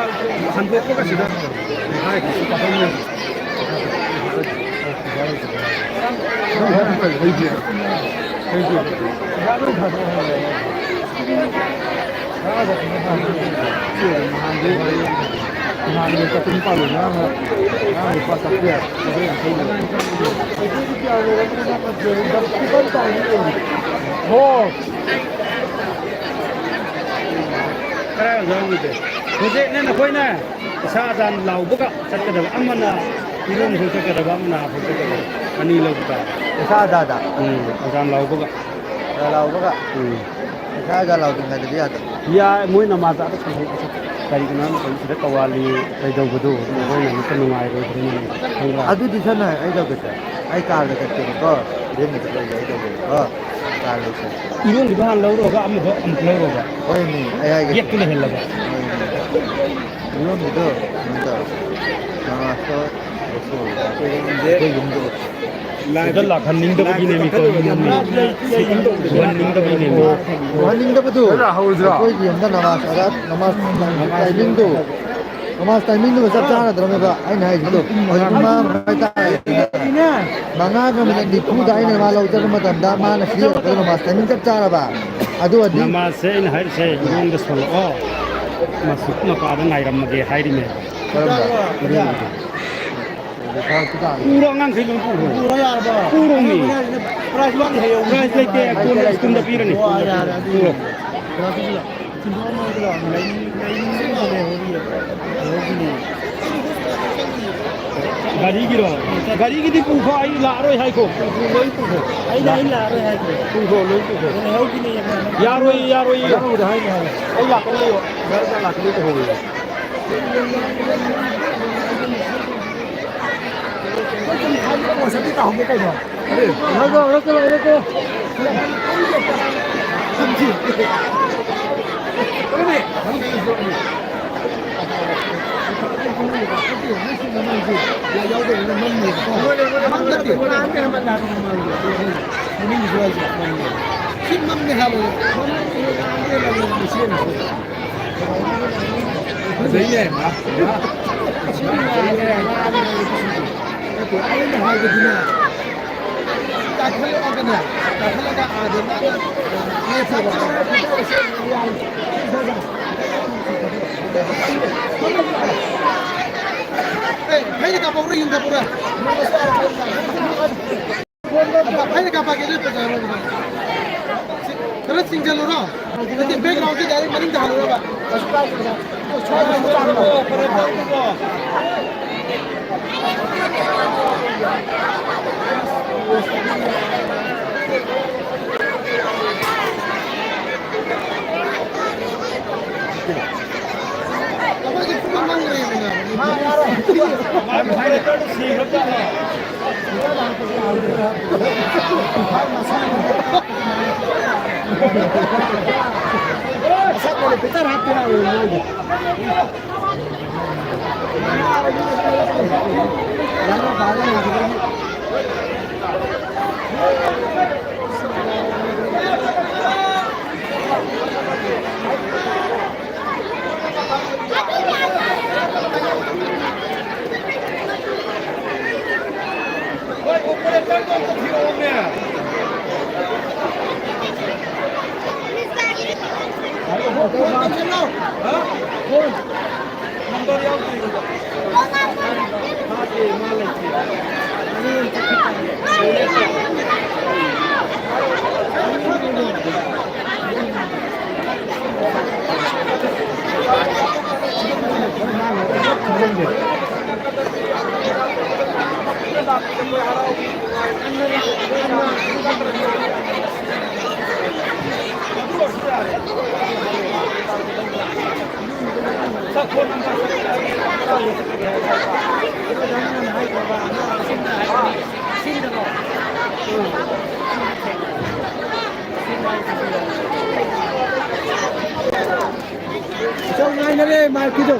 ꯍꯟꯗꯣꯛꯄꯒ ꯁꯤꯗ ꯍꯥꯏꯈ꯭ꯔꯣ꯫ ꯈꯔ ꯌꯥꯝ ꯌꯥꯎꯔꯝꯈꯤꯒꯦ꯫ ꯍꯧꯖꯤꯛꯅꯦ ꯅꯈꯣꯏꯅ ꯏꯁꯥ ꯑꯖꯥꯟ ꯂꯥꯎꯕꯒ ꯆꯠꯀꯗꯕ, ꯑꯃꯅ ꯏꯔꯣꯝ ꯐꯥꯎ ꯆꯠꯀꯗꯕ, ꯑꯃꯅ ꯑꯥ ꯐꯥꯎ ꯆꯠꯀꯗꯕ, ꯑꯅꯤ ꯂꯧꯕ ꯇꯥꯔꯦ꯫ ꯏꯁꯥ ꯑꯖꯥꯗ? ꯎꯝ, ꯑꯖꯥꯟ ꯂꯥꯎꯕꯒ꯫ ꯑꯖꯥꯟ ꯂꯥꯎꯕꯒ? ꯎꯝ꯫ ꯏꯁꯥ ꯑꯖꯥꯟ ꯂꯥꯎꯗ꯭ꯔꯤꯉꯩꯗꯗꯤ ꯌꯥꯗꯦ꯫ ꯌꯥꯏ, ꯃꯣꯏ ꯅꯃꯥꯖ ꯑꯗ ꯁꯟꯗꯣꯛꯑꯁꯨ꯫ ꯀꯔꯤꯒꯤꯅꯣ ꯍꯥꯏꯕ ꯃꯇꯝꯗ ꯁꯤꯗ ꯀꯋꯥꯂꯤ ꯀꯩꯗꯧꯕꯗꯣ ꯃꯈꯣꯏꯅ ꯑꯃꯨꯛꯇ ꯅꯨꯡꯉꯥꯏꯔꯣꯏꯗ꯭ꯔꯤꯅꯦ, ꯈꯪꯕ꯭ꯔꯥ? ꯑꯗꯨꯗꯤ ꯁꯝꯅ ꯍꯥꯏ-, ꯑꯩ ꯇꯧꯒꯦꯁꯦ, ꯑꯩ ꯀꯥꯔꯗ ꯆꯠꯀꯦꯕꯀꯣ, ꯏꯔꯦꯟꯖꯗ ꯂꯩꯒꯦ, ꯑꯩ ꯇꯧꯒꯦꯕꯀꯣ, ꯀꯥꯔ ꯂꯩꯁꯦ꯫ ꯏꯔꯣꯟꯒꯤꯗꯣ ꯍꯥꯟꯅ ꯂꯧꯔꯨꯔꯒ ꯑꯃꯗꯣ ꯑꯃꯨꯛ ꯂꯧꯔꯨꯔꯕ? ꯍꯣꯏꯅꯦ, ꯑꯩ ꯍꯥꯏꯒꯦ꯫ ꯒꯦꯠꯇꯨ ꯂꯩꯍꯜꯂꯕ? ꯍꯣꯏꯅꯦ꯫ ꯏꯔꯣꯟꯒꯤꯗꯣ ꯀꯩꯅꯣ ꯇꯧꯔꯣ꯫ ꯅꯃꯥꯖꯇꯣ ꯂꯧꯊꯣꯛꯎꯔꯣ꯫ ꯑꯩꯈꯣꯏ ꯌꯨꯝꯗ ꯁꯤꯗ ꯂꯥꯛꯍꯟꯅꯤꯡꯗꯕꯒꯤꯅꯦ, ꯃꯤꯀꯣ, ꯃꯤꯅꯦ꯫ ꯎꯍꯟꯅꯤꯡꯗꯕꯒꯤꯅꯦ꯫ ꯎꯍꯟꯅꯤꯡꯗꯕꯗꯨ, ꯍꯧꯔꯁꯤꯔꯣ? ꯑꯩꯈꯣꯏꯒꯤ ꯌꯨꯝꯗ ꯅꯃꯥꯖ ꯑꯗꯥ, ꯅꯃꯥꯖ ꯇꯥꯏꯃꯤꯡꯗꯨ, ꯅꯃꯥꯖ ꯇꯥꯏꯃꯤꯡꯗꯨꯒ ꯆꯞ ꯆꯥꯟꯅꯗ꯭ꯔꯃꯦꯕ꯫ ꯑꯩꯅ ꯍꯥꯏꯁꯤꯗꯣ ꯍꯧꯖꯤꯛ ꯄꯨꯡ ꯃꯉꯥ ꯃꯈꯥꯏ ꯇꯥꯔꯦ꯫ ꯃꯉꯥꯒ ꯃꯤꯅꯠ ꯅꯤꯐꯨꯗ ꯑꯩꯅ ꯃꯥ ꯂꯧ ꯆꯠꯄ ꯃꯇꯝꯗ ꯃꯥꯅ ꯁꯤ ꯌꯧꯔꯛꯄꯗ ꯅꯃꯥꯖ ꯇꯥꯏꯃꯤꯡ ꯆꯞ ꯆꯥꯔꯕ꯫ ꯑꯗꯨ ꯑꯣꯏꯔꯗꯤ ꯅꯃꯥꯖꯁꯦ ꯑꯩꯅ ꯍꯥꯏꯔꯤꯁꯦ, ꯏꯔꯣꯟꯗ ꯁꯣꯜꯂꯛꯑꯣ, ꯃꯁꯤꯗ ꯃꯄꯥꯗ ꯉꯥꯏꯔꯝꯃꯒꯦ ꯍꯥꯏꯔꯤꯃꯦ꯫ ꯀꯔꯝꯕ? ꯏꯔꯣꯟꯗ꯫ ꯄꯨꯔꯣ, ꯑꯉꯥꯡꯈꯩ ꯂꯣꯏ ꯄꯨꯔꯣ꯫ ꯄꯨꯔꯣ ꯌꯥꯔꯕꯣ? ꯄꯨꯔꯣꯃꯤ꯫ ꯄ꯭ꯔꯥꯏꯖ ꯋꯥꯠꯂꯤ ꯍꯥꯏꯌꯣ꯫ ꯄ꯭ꯔꯥꯏꯖ ꯂꯩꯇꯦ, ꯀꯣꯟꯅ ꯁ꯭ꯀꯨꯜꯗ ꯄꯤꯔꯅꯤ꯫ ꯑꯣ, ꯌꯥꯔꯦ, ꯑꯗꯨꯗꯤ꯫ ꯄꯨꯔꯣ꯫ ꯀꯩꯅꯣ ꯁꯤꯁꯨ ꯂꯥꯛꯑꯣ꯫ ꯁꯤꯟꯗꯣꯛꯑꯝꯃꯣ ꯑꯗꯨꯒ ꯂꯩꯅꯤꯡ-, ꯂꯩꯅꯤꯡꯕ ꯑꯃ ꯂꯩꯍꯧꯔꯤꯌꯦ꯫ ꯂꯩꯍꯧꯈꯤꯅꯤ꯫ ꯒꯥꯔꯤꯒꯤꯔꯣ? ꯒꯥꯔꯤꯒꯤꯗꯤ ꯄꯨꯈꯣ, ꯑꯩ ꯂꯥꯛꯑꯔꯣꯏ ꯍꯥꯏꯈꯣ꯫ ꯄꯨꯈꯣ, ꯂꯣꯏ ꯄꯨꯈꯣ꯫ ꯑꯩꯅ, ꯑꯩ ꯂꯥꯛꯑꯔꯣꯏ ꯍꯥꯏꯈ꯭ꯔꯦ꯫ ꯄꯨꯈꯣ, ꯂꯣꯏ ꯄꯨꯈꯣ꯫ ꯂꯩꯍꯧꯈꯤꯅꯤ꯫ ꯌꯥꯔꯣꯏ, ꯌꯥꯔꯣꯏ꯫ ꯃꯊꯪꯗ ꯍꯥꯏꯅꯤ ꯍꯥꯏꯌꯣ꯫ ꯑꯩ ꯂꯥꯛꯀꯅꯤ, ꯒꯥꯔꯤꯗ ꯂꯥꯛꯀꯅꯤ ꯇꯧꯍꯧꯋꯦ꯫ ꯐꯖꯩꯅꯦ, ꯃꯥ꯫ ꯅꯠꯇꯦ, ꯑꯩꯅ ꯍꯥꯏꯕꯗꯤꯅꯦ, ꯀꯥꯈꯠꯂꯛꯑꯒꯅꯦ, ꯀꯥꯈꯠꯂꯒ ꯑꯥꯗ ꯃꯥꯅ ꯂꯦꯞꯄꯦꯕ꯫ ꯑꯦ, ꯐꯩꯅ ꯀꯥꯄꯛꯎꯔ, ꯌꯨꯝ ꯀꯥꯄꯛꯎꯔ? ꯑꯩꯅ ꯀꯥꯄꯛꯀꯦ, ꯑꯗꯨ ꯐꯖꯔꯣꯏ꯫ ꯁꯤ ꯈꯔ ꯆꯤꯡꯁꯤꯜꯂꯨꯔꯣ? ꯅꯠꯇꯦ, background ꯁꯦ direct ꯃꯅꯤꯡꯗ ꯍꯜꯂꯨꯔꯕ? ꯏꯆꯧ ꯉꯥꯏꯅꯔꯦ ꯃꯥꯏꯛꯀꯤꯗꯣ꯫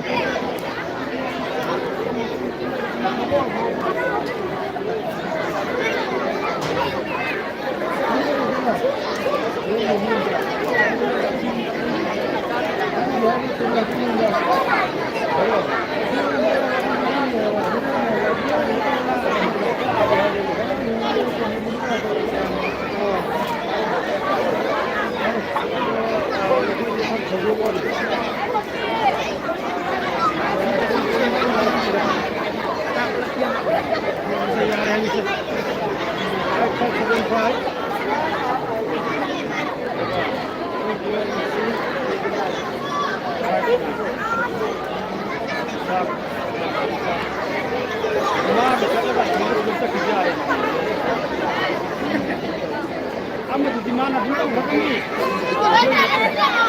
ꯑꯃꯗꯨꯗꯤ ꯃꯥꯅ ꯑꯗꯨꯝ ꯇꯧꯈ꯭ꯔꯕꯅꯤ꯫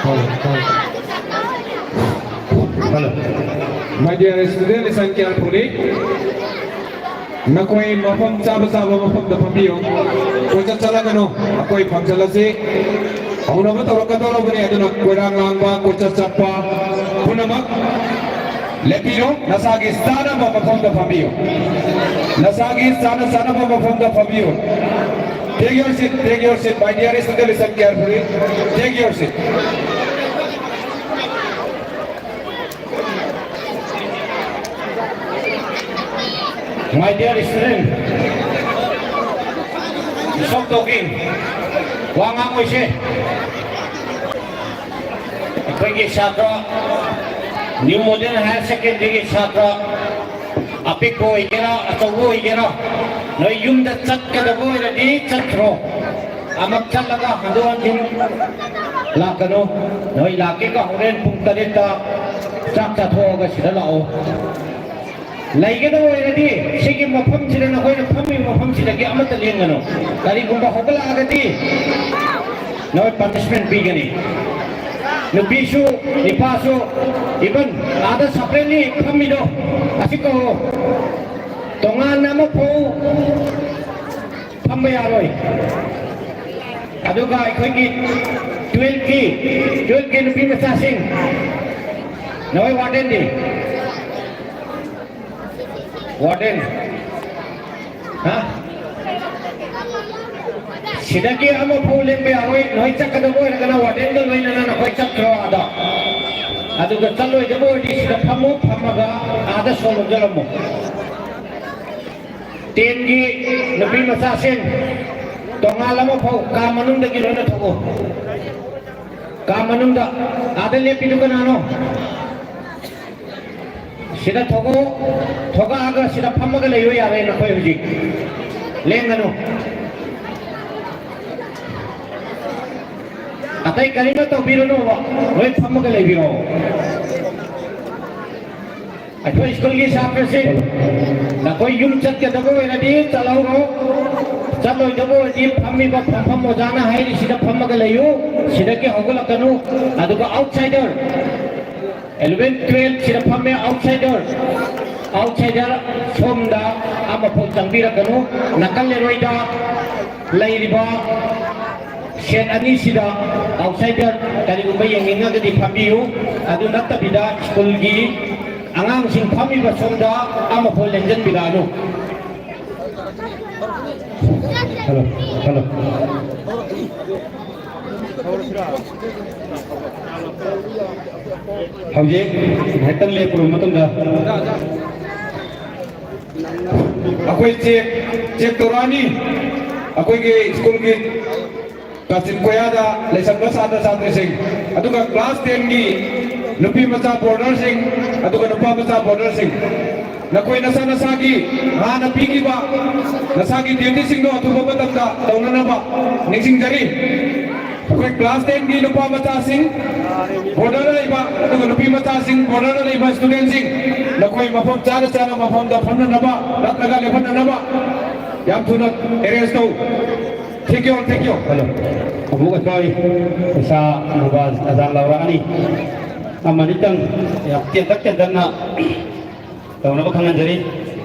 Hello, hello. Hello. My dear student, listen carefully. ꯅꯈꯣꯏ ꯃꯐꯝ ꯆꯥꯕ ꯆꯥꯕ ꯃꯐꯝꯗ ꯐꯝꯕꯤꯌꯨ꯫ ꯀꯣꯏꯆꯠ ꯆꯠꯂꯒꯅꯨ꯫ ꯑꯩꯈꯣꯏ ꯐꯝꯖꯜꯂꯁꯤ꯫ ꯍꯧꯅꯕ ꯇꯧꯔꯛꯀꯗꯧꯔꯕꯅꯤ꯫ ꯑꯗꯨꯅ ꯀꯣꯏꯔꯥꯡ ꯂꯥꯡꯕ, ꯀꯣꯏꯆꯠ ꯆꯠꯄ ꯄꯨꯝꯅꯃꯛ ꯂꯦꯞꯄꯤꯌꯨ꯫ ꯅꯁꯥꯒꯤ ꯆꯥꯅꯕ ꯃꯐꯝꯗ ꯐꯝꯕꯤꯌꯨ꯫ ꯅꯁꯥꯒꯤ ꯆꯥꯅ ꯆꯥꯅꯕ ꯃꯐꯝꯗ ꯐꯝꯕꯤꯌꯨ꯫ Take your seat, take your seat, my dear student, listen carefully. Take your seat. My dear student, stop talking. ꯋꯥ ꯉꯥꯡꯉꯣꯏꯁꯦ꯫ ꯑꯩꯈꯣꯏꯒꯤ ꯁꯥꯇ꯭ꯔ, New Model Higher Secondary ꯒꯤ ꯁꯥꯇ꯭ꯔ, ꯑꯄꯤꯛꯄ ꯑꯣꯏꯒꯦꯔꯥ, ꯑꯆꯧꯕ ꯑꯣꯏꯒꯦꯔꯥ, ꯅꯣꯏ ꯌꯨꯝꯗ ꯆꯠꯀꯗꯕ ꯑꯣꯏꯔꯗꯤ ꯆꯠꯈ꯭ꯔꯣ꯫ ꯑꯃꯨꯛ ꯆꯠꯂꯒ ꯍꯟꯗꯣꯛ ꯍꯟꯖꯤꯟ ꯂꯥꯛꯀꯅꯨ꯫ ꯅꯣꯏ ꯂꯥꯛꯀꯦꯒ ꯍꯣꯔꯦꯟ ꯄꯨꯡ ꯇꯔꯦꯠꯇ ꯆꯥꯛ ꯆꯥꯊꯣꯛꯑꯒ ꯁꯤꯗ ꯂꯥꯛꯑꯣ꯫ ꯂꯩꯒꯗꯕ ꯑꯣꯏꯔꯗꯤ ꯁꯤꯒꯤ ꯃꯐꯝꯁꯤꯗ, ꯅꯈꯣꯏꯅ ꯐꯝꯃꯤꯕ ꯃꯐꯝꯁꯤꯗꯒꯤ ꯑꯃꯠꯇ ꯂꯦꯡꯒꯅꯨ꯫ ꯀꯔꯤꯒꯨꯝꯕ ꯍꯧꯒꯠꯂꯛꯑꯒꯗꯤ ꯅꯈꯣꯏ punishment ꯄꯤꯒꯅꯤ꯫ ꯅꯨꯄꯤꯁꯨ, ꯅꯨꯄꯥꯁꯨ, even ꯑꯥꯗ separately ꯐꯝꯃꯤꯗꯣ, ꯑꯁꯤ ꯀꯧꯑꯣ꯫ ꯇꯣꯉꯥꯟꯅ ꯑꯃꯐꯥꯎ ꯐꯝꯕ ꯌꯥꯔꯣꯏ꯫ ꯑꯗꯨꯒ ꯑꯩꯈꯣꯏꯒꯤ twelfth ꯀꯤ, twelfth ꯀꯤ ꯅꯨꯄꯤ ꯃꯆꯥꯁꯤꯡ, ꯅꯈꯣꯏ warden ꯗꯤ? Warden꯫ ꯍꯥ? ꯁꯤꯗꯒꯤ ꯑꯃꯐꯥꯎ ꯂꯦꯡꯕ ꯌꯥꯔꯣꯏ꯫ ꯅꯣꯏ ꯆꯠꯀꯗꯕ ꯑꯣꯏꯔꯒꯅ warden ꯒ ꯂꯣꯏꯅꯅ ꯅꯈꯣꯏ ꯆꯠꯈ꯭ꯔꯣ ꯑꯥꯗ꯫ ꯑꯗꯨꯒ ꯆꯠꯂꯣꯏꯗꯕ ꯑꯣꯏꯔꯗꯤ ꯁꯤꯗ ꯐꯝꯃꯨ, ꯐꯝꯃꯒ ꯑꯥꯗ ꯁꯣ ꯂꯣꯟꯖꯔꯝꯃꯨ꯫ Ten ꯒꯤ ꯅꯨꯄꯤ ꯃꯆꯥꯁꯤꯡ, ꯇꯣꯉꯥꯟ ꯑꯃꯐꯥꯎ ꯀꯥ ꯃꯅꯨꯡꯗꯒꯤ ꯂꯣꯏꯅ ꯊꯣꯛꯎ꯫ ꯀꯥ ꯃꯅꯨꯡꯗ, ꯑꯥꯗ ꯂꯦꯞꯄꯤꯗꯨ ꯀꯅꯥꯅꯣ? ꯁꯤꯗ ꯊꯣꯛꯂꯛꯑꯣ, ꯊꯣꯛꯂꯛꯑꯒ ꯁꯤꯗ ꯐꯝꯃꯒ ꯂꯩꯌꯣ ꯌꯥꯔꯦ ꯅꯈꯣꯏ ꯍꯧꯖꯤꯛ꯫ ꯂꯦꯡꯒꯅꯨ꯫ ꯑꯇꯩ ꯀꯔꯤꯝꯇ ꯇꯧꯕꯤꯔꯨꯅꯣꯕ, ꯂꯣꯏ ꯐꯝꯃꯒ ꯂꯩꯕꯤꯔꯣ꯫ ꯑꯩꯈꯣꯏ ꯁ꯭ꯀꯨꯜꯒꯤ ꯁꯥꯇ꯭ꯔꯁꯤꯡ, ꯅꯈꯣꯏ ꯌꯨꯝ ꯆꯠꯀꯗꯕ ꯑꯣꯏꯔꯗꯤ ꯆꯠꯍꯧꯔꯣ, ꯆꯠꯂꯣꯏꯗꯕ ꯑꯣꯏꯔꯗꯤ ꯐꯝꯃꯤꯕ ꯐꯝꯐꯝ ꯑꯣꯖꯥꯅ ꯍꯥꯏꯔꯤꯁꯤꯗ ꯐꯝꯃꯒ ꯂꯩꯌꯨ, ꯁꯤꯗꯒꯤ ꯍꯧꯒꯠꯂꯛꯀꯅꯨ꯫ ꯑꯗꯨꯒ outsider, eleven, twelve ꯁꯤꯗ ꯐꯝꯃꯦ, outsider꯫ Outsider ꯁꯣꯝꯗ ꯑꯃꯐꯥꯎ ꯆꯪꯕꯤꯔꯛꯀꯅꯨ꯫ ꯅꯥꯀꯜ ꯂꯩꯔꯣꯏꯗ ꯂꯩꯔꯤꯕ set ꯑꯅꯤꯁꯤꯗ outsider ꯀꯔꯤꯒꯨꯝꯕ ꯌꯦꯡꯅꯤꯡꯉꯒꯗꯤ ꯐꯝꯕꯤꯌꯨ꯫ ꯑꯗꯨ ꯅꯠꯇꯕꯤꯗ ꯁ꯭ꯀꯨꯜꯒꯤ ꯑꯉꯥꯡꯁꯤꯡ ꯐꯝꯃꯤꯕ ꯁꯣꯝꯗ ꯑꯃꯐꯥꯎ ꯂꯦꯡꯁꯤꯟꯕꯤꯔꯛꯑꯅꯨ꯫ Hello, hello. ꯍꯧꯖꯤꯛ ꯉꯥꯏꯍꯥꯛꯇꯪ ꯂꯦꯞꯄꯨꯔꯕ ꯃꯇꯨꯡꯗ ꯑꯩꯈꯣꯏ check, check ꯇꯧꯔꯛꯑꯅꯤ꯫ ꯑꯩꯈꯣꯏꯒꯤ ꯁ꯭ꯀꯨꯜꯒꯤ ꯀꯥꯆꯤꯟ ꯀꯣꯌꯥꯗ ꯂꯩꯁꯟꯕ ꯁꯥꯇ꯭ꯔ ꯁꯥꯇ꯭ꯔꯤꯁꯤꯡ, ꯑꯗꯨꯒ class ten ꯒꯤ ꯅꯨꯄꯤ ꯃꯆꯥ boarder ꯁꯤꯡ, ꯑꯗꯨꯒ ꯅꯨꯄꯥ ꯃꯆꯥ boarder ꯁꯤꯡ, ꯅꯈꯣꯏ ꯅꯁꯥ ꯅꯁꯥꯒꯤ ꯍꯥꯟꯅ ꯄꯤꯈꯤꯕ ꯅꯁꯥꯒꯤ duty ꯁꯤꯡꯗꯣ ꯑꯊꯨꯕ ꯃꯇꯝꯗ ꯇꯧꯅꯅꯕ ꯅꯤꯡꯁꯤꯡꯖꯔꯤ꯫ ꯑꯩꯈꯣꯏ class ten ꯒꯤ ꯅꯨꯄꯥ ꯃꯆꯥꯁꯤꯡ, boarder ꯗ ꯂꯩꯕ, ꯑꯗꯨꯒ ꯅꯨꯄꯤ ꯃꯆꯥꯁꯤꯡ, boarder ꯗ ꯂꯩꯕ student ꯁꯤꯡ, ꯅꯈꯣꯏ ꯃꯐꯝ ꯆꯥꯅ ꯆꯥꯅ ꯃꯐꯝꯗ ꯐꯝꯅꯅꯕ ꯅꯠꯇ꯭ꯔꯒ ꯂꯦꯞꯍꯟꯅꯅꯕ ꯌꯥꯝ ꯊꯨꯅ arrange ꯇꯧ꯫ Thank you, thank you. Hello. ꯑꯃꯨꯛ ꯑꯩꯈꯣꯏ ꯏꯁꯥ ꯃꯣꯕꯥꯏꯜ ꯑꯖꯥꯟ ꯂꯧꯔꯛꯑꯅꯤ꯫ ꯑꯃꯅꯤꯇꯪ ꯌꯥꯝ ꯇꯦꯟꯇꯛ ꯇꯦꯟꯇꯛꯅ ꯇꯧꯅꯕ ꯈꯪꯍꯟꯖꯔꯤ꯫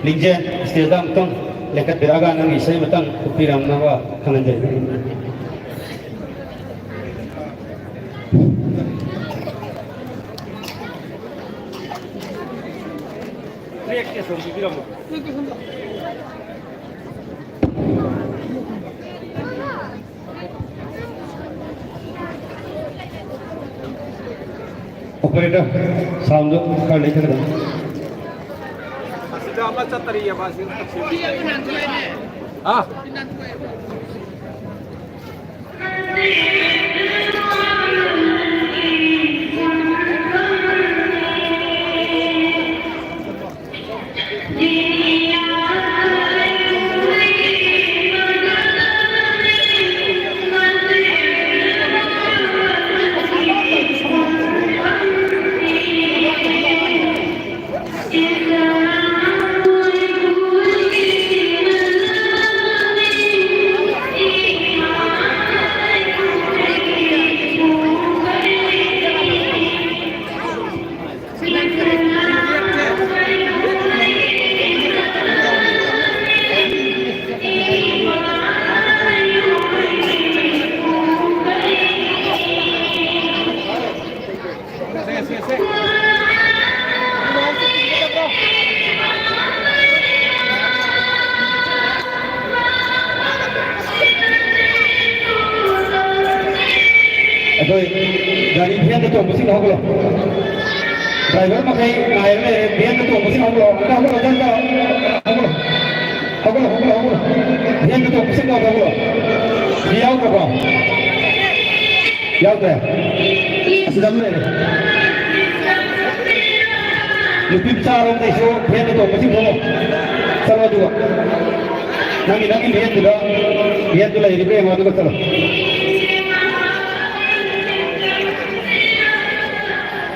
ꯂꯤꯡꯖꯦꯜ ꯁ꯭ꯇꯦꯖꯇ ꯑꯃꯨꯛꯇꯪ ꯂꯦꯡꯈꯠꯄꯤꯔꯛꯑꯒ ꯅꯪꯒꯤ ꯏꯁꯩ ꯑꯃꯇꯪ ꯎꯠꯄꯤꯔꯝꯅꯕ ꯈꯪꯍꯟꯖꯔꯤ꯫ ꯇ꯭ꯔꯦꯛꯁꯦ ꯁꯨꯝ ꯄꯤꯕꯤꯔꯝꯃꯣ꯫ Operator, sound ꯗꯣ ꯈꯔ ꯂꯩꯊꯒꯗꯕ꯫ ꯑꯁꯤꯗ ꯑꯃ ꯆꯠꯇꯔꯤꯑꯕ, ꯑꯁꯤ ꯑꯝꯇ ꯁꯦꯝꯕꯤꯌꯨ꯫ ꯍꯥ? ꯑꯩꯈꯣꯏ ꯒꯥꯔꯤ ꯚꯦꯟꯗ ꯇꯣꯡꯕꯁꯤꯡꯗꯣ ꯍꯧꯒꯠꯂꯣ꯫ ꯗ꯭ꯔꯥꯏꯚꯔ ꯃꯈꯩ ꯉꯥꯏꯔ ꯂꯩꯔꯦ, ꯚꯦꯟꯗ ꯇꯣꯡꯕꯁꯤꯡ ꯍꯧꯒꯠꯂꯣ, ꯑꯝꯇ ꯍꯧꯒꯠꯂꯣ, ꯑꯝꯇ ꯍꯧꯒꯠꯂꯣ, ꯍꯧꯒꯠꯂꯣ, ꯍꯧꯒꯠꯂꯣ, ꯍꯧꯒꯠꯂꯣ, ꯍꯧꯒꯠꯂꯣ, ꯚꯦꯟꯗ ꯇꯣꯡꯕꯁꯤꯡꯗꯣ ꯑꯝꯇ ꯍꯧꯒꯠꯂꯣ꯫ ꯃꯤ ꯌꯥꯎꯗ꯭ꯔꯕꯣ? ꯌꯥꯎꯗ꯭ꯔꯦ? ꯑꯁꯤꯗ ꯑꯃ ꯂꯩꯔꯦ꯫ ꯅꯨꯄꯤ ꯃꯆꯥꯔꯣꯝꯗꯩꯁꯨ ꯚꯦꯟꯗ ꯇꯣꯡꯕꯁꯤꯡ ꯊꯣꯛꯂꯣ꯫ ꯆꯠꯂꯣ ꯑꯗꯨꯒ꯫ ꯅꯪꯒꯤ, ꯅꯪꯒꯤ ꯚꯦꯟꯗꯨꯗ, ꯚꯦꯟꯗꯨ ꯂꯩꯔꯤꯕ꯭ꯔꯥ ꯌꯦꯡꯉꯣ, ꯑꯗꯨꯒ ꯆꯠꯂꯣ꯫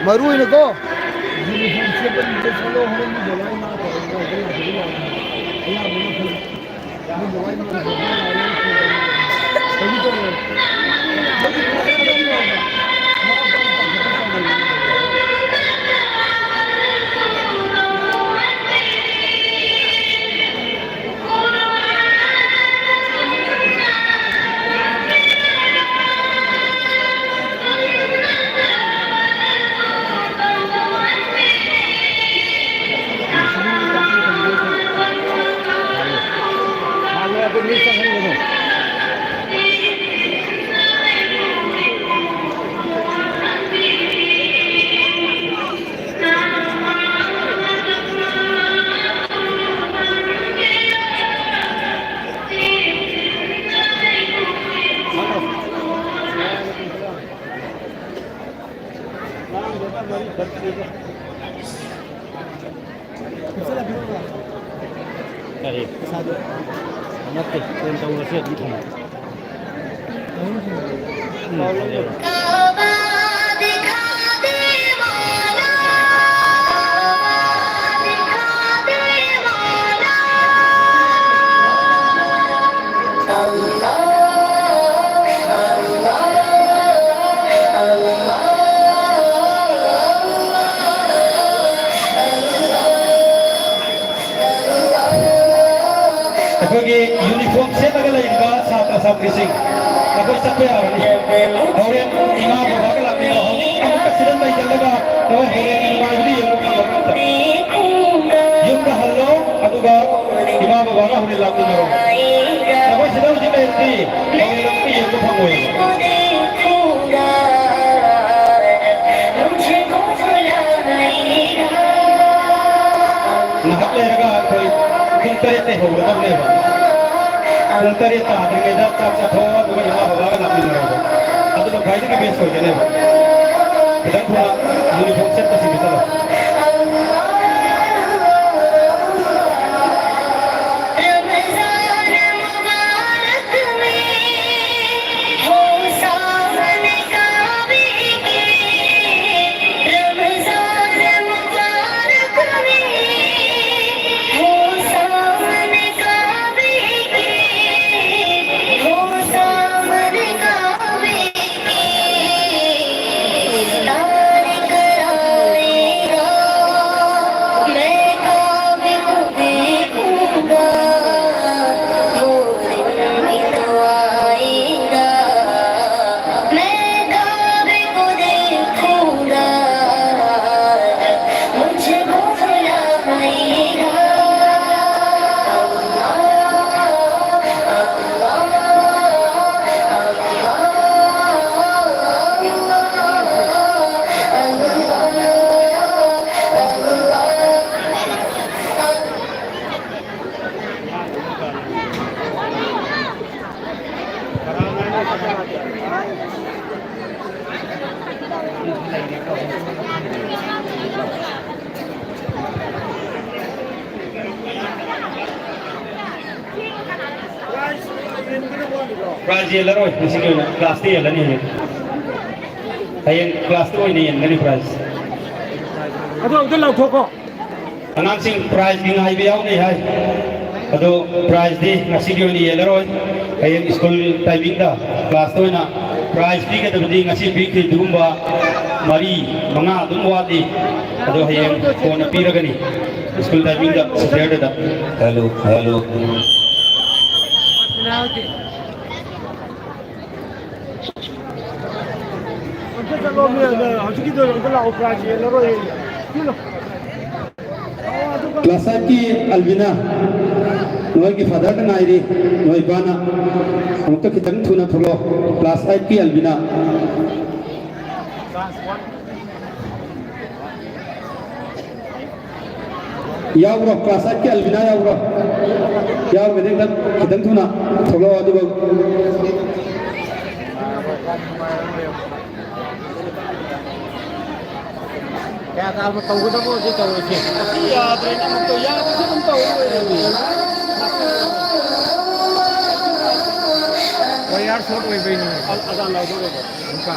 ꯃꯔꯨ ꯑꯣꯏꯅꯀꯣ, ꯌꯨꯅꯤꯐꯣꯔꯝ ꯁꯦꯠꯄ ꯃꯤꯁꯦ ꯆꯠꯂꯣ, ꯍꯣꯔꯦꯟꯒꯤ ꯖꯒꯥ ꯏꯃꯥ ꯇꯧꯔꯒ ꯑꯩꯈꯣꯏ ꯂꯥꯛꯄꯗꯤ ꯌꯥꯔꯣꯏ꯫ ꯑꯌꯥꯝꯕꯅ ꯑꯩꯈꯣꯏ ꯃꯣꯏ ꯖꯒꯥ ꯏꯃꯥ ꯇꯧꯔꯒ ꯀꯔꯤ? ꯅꯠꯇꯦ, ꯐꯣꯟ ꯇꯧꯔꯁꯨ ꯑꯗꯨꯝ ꯊꯝꯃꯣ꯫ ꯎꯝ, ꯊꯝꯃꯦ꯫ ꯑꯩꯈꯣꯏꯒꯤ ꯌꯨꯅꯤꯐꯣꯔꯝ ꯁꯦꯠꯂꯒ ꯂꯩꯔꯤꯕ ꯁꯥꯇ꯭ꯔ ꯁꯥꯇ꯭ꯔꯤꯁꯤꯡ, ꯑꯩꯈꯣꯏ ꯆꯠꯄ ꯌꯥꯔꯅꯤ꯫ ꯍꯣꯔꯦꯟ ꯏꯃꯥ ꯕꯕꯥꯒ ꯂꯥꯛꯃꯤꯟꯅꯧ꯫ ꯑꯃꯨꯛꯀ ꯁꯤꯗ ꯂꯩꯁꯤꯜꯂꯒ ꯅꯈꯣꯏ ꯍꯣꯔꯦꯟꯒꯤ ꯅꯨꯡꯉꯥꯏꯕꯗꯨ ꯌꯦꯡꯕ ꯐꯪꯉꯔꯣꯏ ꯑꯝꯇ꯫ ꯌꯨꯝꯗ ꯍꯜꯂꯣ, ꯑꯗꯨꯒ ꯏꯃꯥ ꯕꯕꯥꯒ ꯍꯣꯔꯦꯟ ꯂꯥꯛꯃꯤꯟꯅꯔꯣ꯫ ꯅꯈꯣꯏ ꯁꯤꯗ ꯍꯧꯖꯤꯛ ꯂꯩꯔꯗꯤ ꯍꯣꯔꯦꯟ ꯑꯃꯨꯛꯀ ꯌꯦꯡꯕ ꯐꯪꯉꯣꯏꯕ꯫ ꯉꯥꯏꯍꯥꯛ ꯂꯩꯔꯒ ꯑꯩꯈꯣꯏ ꯄꯨꯡ ꯇꯔꯦꯠꯇꯩ ꯍꯧꯒꯗꯕꯅꯦꯕ꯫ ꯄꯨꯡ ꯇꯔꯦꯠ ꯇꯥꯗ꯭ꯔꯤꯉꯩꯗ ꯆꯥꯛ ꯆꯥꯊꯣꯛꯑꯣ, ꯑꯗꯨꯒ ꯏꯃꯥ ꯕꯕꯥꯒ ꯂꯥꯛꯃꯤꯟꯅꯔꯣꯕ꯫ ꯑꯗꯨꯅ ꯈ꯭ꯋꯥꯏꯗꯒꯤ ꯕꯦꯁ ꯑꯣꯏꯒꯅꯦꯕ꯫ ꯈꯤꯇꯪ ꯊꯨꯅ ꯌꯨꯅꯤꯐꯣꯔꯝ ꯁꯦꯠꯄꯁꯤꯡꯗꯨ ꯆꯠꯂꯣ꯫ ꯄ꯭ꯔꯥꯏꯖ ꯌꯦꯜꯂꯔꯣꯏ, ꯉꯁꯤꯒꯤ ꯑꯣꯏꯅ ꯀ꯭ꯂꯥꯁꯇ ꯌꯦꯜꯂꯅꯤ ꯍꯌꯦꯡ꯫ ꯍꯌꯦꯡ ꯀ꯭ꯂꯥꯁꯇ ꯑꯣꯏꯅ ꯌꯦꯟꯒꯅꯤ ꯄ꯭ꯔꯥꯏꯖ꯫ ꯑꯗꯨ ꯑꯝꯇ ꯂꯥꯎꯊꯣꯛꯈꯣ꯫ ꯑꯉꯥꯡꯁꯤꯡ ꯄ꯭ꯔꯥꯏꯖꯀꯤ ꯉꯥꯏꯕ ꯌꯥꯎꯅꯩ ꯍꯥꯏ꯫ ꯑꯗꯣ ꯄ꯭ꯔꯥꯏꯖꯇꯤ ꯉꯁꯤꯒꯤ ꯑꯣꯏꯅ ꯌꯦꯜꯂꯔꯣꯏ꯫ ꯍꯌꯦꯡ ꯁ꯭ꯀꯨꯜ ꯇꯥꯏꯃꯤꯡꯗ ꯀ꯭ꯂꯥꯁꯇ ꯑꯣꯏꯅ ꯄ꯭ꯔꯥꯏꯖ ꯄꯤꯒꯗꯕꯗꯤ ꯉꯁꯤ ꯄꯤꯈ꯭ꯔꯤꯗꯨꯒꯨꯝꯕ ꯃꯔꯤ, ꯃꯉꯥ ꯑꯗꯨꯝ ꯋꯥꯠꯂꯤ꯫ ꯑꯗꯣ ꯍꯌꯦꯡ ꯀꯣꯟꯅ ꯄꯤꯔꯒꯅꯤ ꯁ꯭ꯀꯨꯜ ꯇꯥꯏꯃꯤꯡꯗ ꯁꯦꯇꯔꯗꯦꯗ꯫ Hello, hello. ꯑꯝꯇ ꯆꯠꯂꯣꯃꯤ, ꯑꯗ ꯍꯧꯖꯤꯛꯀꯤꯗꯣ ꯑꯝꯇ ꯂꯥꯛꯑꯣ, ꯄ꯭ꯔꯥꯏꯖ ꯌꯦꯜꯂꯔꯣꯏ꯫ ꯆꯦꯜꯂꯣ꯫ ꯀ꯭ꯂꯥꯁ ꯑꯥꯏꯠꯀꯤ ꯑꯜꯕꯤꯅꯥ, ꯅꯣꯏꯒꯤ ꯐꯥꯗꯔꯗ ꯉꯥꯏꯔꯤ, ꯅꯣꯏ ꯏꯄꯥꯅ꯫ ꯑꯃꯨꯛꯇ ꯈꯤꯇꯪ ꯊꯨꯅ ꯊꯣꯛꯂꯛꯑꯣ, ꯀ꯭ꯂꯥꯁ ꯑꯥꯏꯠꯀꯤ ꯑꯜꯕꯤꯅꯥ꯫ ꯌꯥꯎꯕ꯭ꯔꯣ? ꯀ꯭ꯂꯥꯁ ꯑꯥꯏꯠꯀꯤ ꯑꯜꯕꯤꯅꯥ ꯌꯥꯎꯕ꯭ꯔꯣ? ꯌꯥꯎꯔꯒꯗꯤ ꯈꯤꯇꯪ, ꯈꯤꯇꯪ ꯊꯨꯅ ꯊꯣꯛꯂꯛꯑꯣ, ꯑꯗꯨꯒ ꯀꯌꯥ ꯇꯥꯕ ꯇꯧꯒꯗꯕ ꯑꯣꯏꯔꯗꯤ ꯇꯧꯔꯁꯦ꯫ ꯑꯁꯤ ꯌꯥꯗ꯭ꯔꯦꯅꯦ, ꯑꯃꯨꯛꯇ ꯌꯥꯗ꯭ꯔꯁꯨ ꯑꯗꯨꯝ ꯇꯧ ꯂꯣꯏꯔꯦꯅꯦ꯫ ꯋꯥꯌꯔ ꯁꯣꯔꯠ ꯑꯣꯏꯕꯩꯅꯦ꯫ ꯑ-, ꯑꯖꯥꯟ ꯂꯥꯎꯗꯧꯔꯦꯕ꯫ ꯑꯃꯨꯛꯀ꯫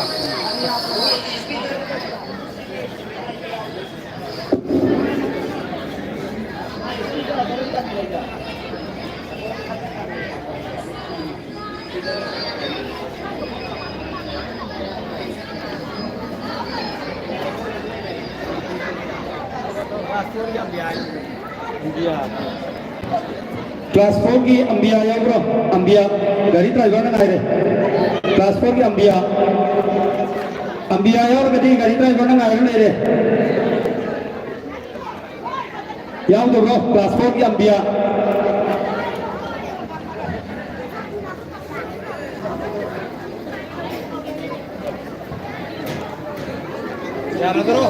ꯀ꯭ꯂꯥꯁ ꯐꯣꯔꯒꯤ ꯑꯝꯕꯤꯌꯥ ꯌꯥꯎꯕ꯭ꯔꯣ? ꯑꯝꯕꯤꯌꯥ, ꯒꯥꯔꯤ ꯗ꯭ꯔꯥꯏꯚꯔꯅ ꯉꯥꯏꯔꯦ꯫ ꯀ꯭ꯂꯥꯁ ꯐꯣꯔꯒꯤ ꯑꯝꯕꯤꯌꯥ, ꯑꯝꯕꯤꯌꯥ ꯌꯥꯎꯔꯒꯗꯤ ꯒꯥꯔꯤ ꯗ꯭ꯔꯥꯏꯚꯔꯅ ꯉꯥꯏꯔ ꯂꯩꯔꯦ꯫ ꯌꯥꯎꯗꯕ꯭ꯔꯣ? ꯀ꯭ꯂꯥꯁ ꯐꯣꯔꯒꯤ ꯑꯝꯕꯤꯌꯥ꯫ ꯌꯥꯔꯗ꯭ꯔꯣ?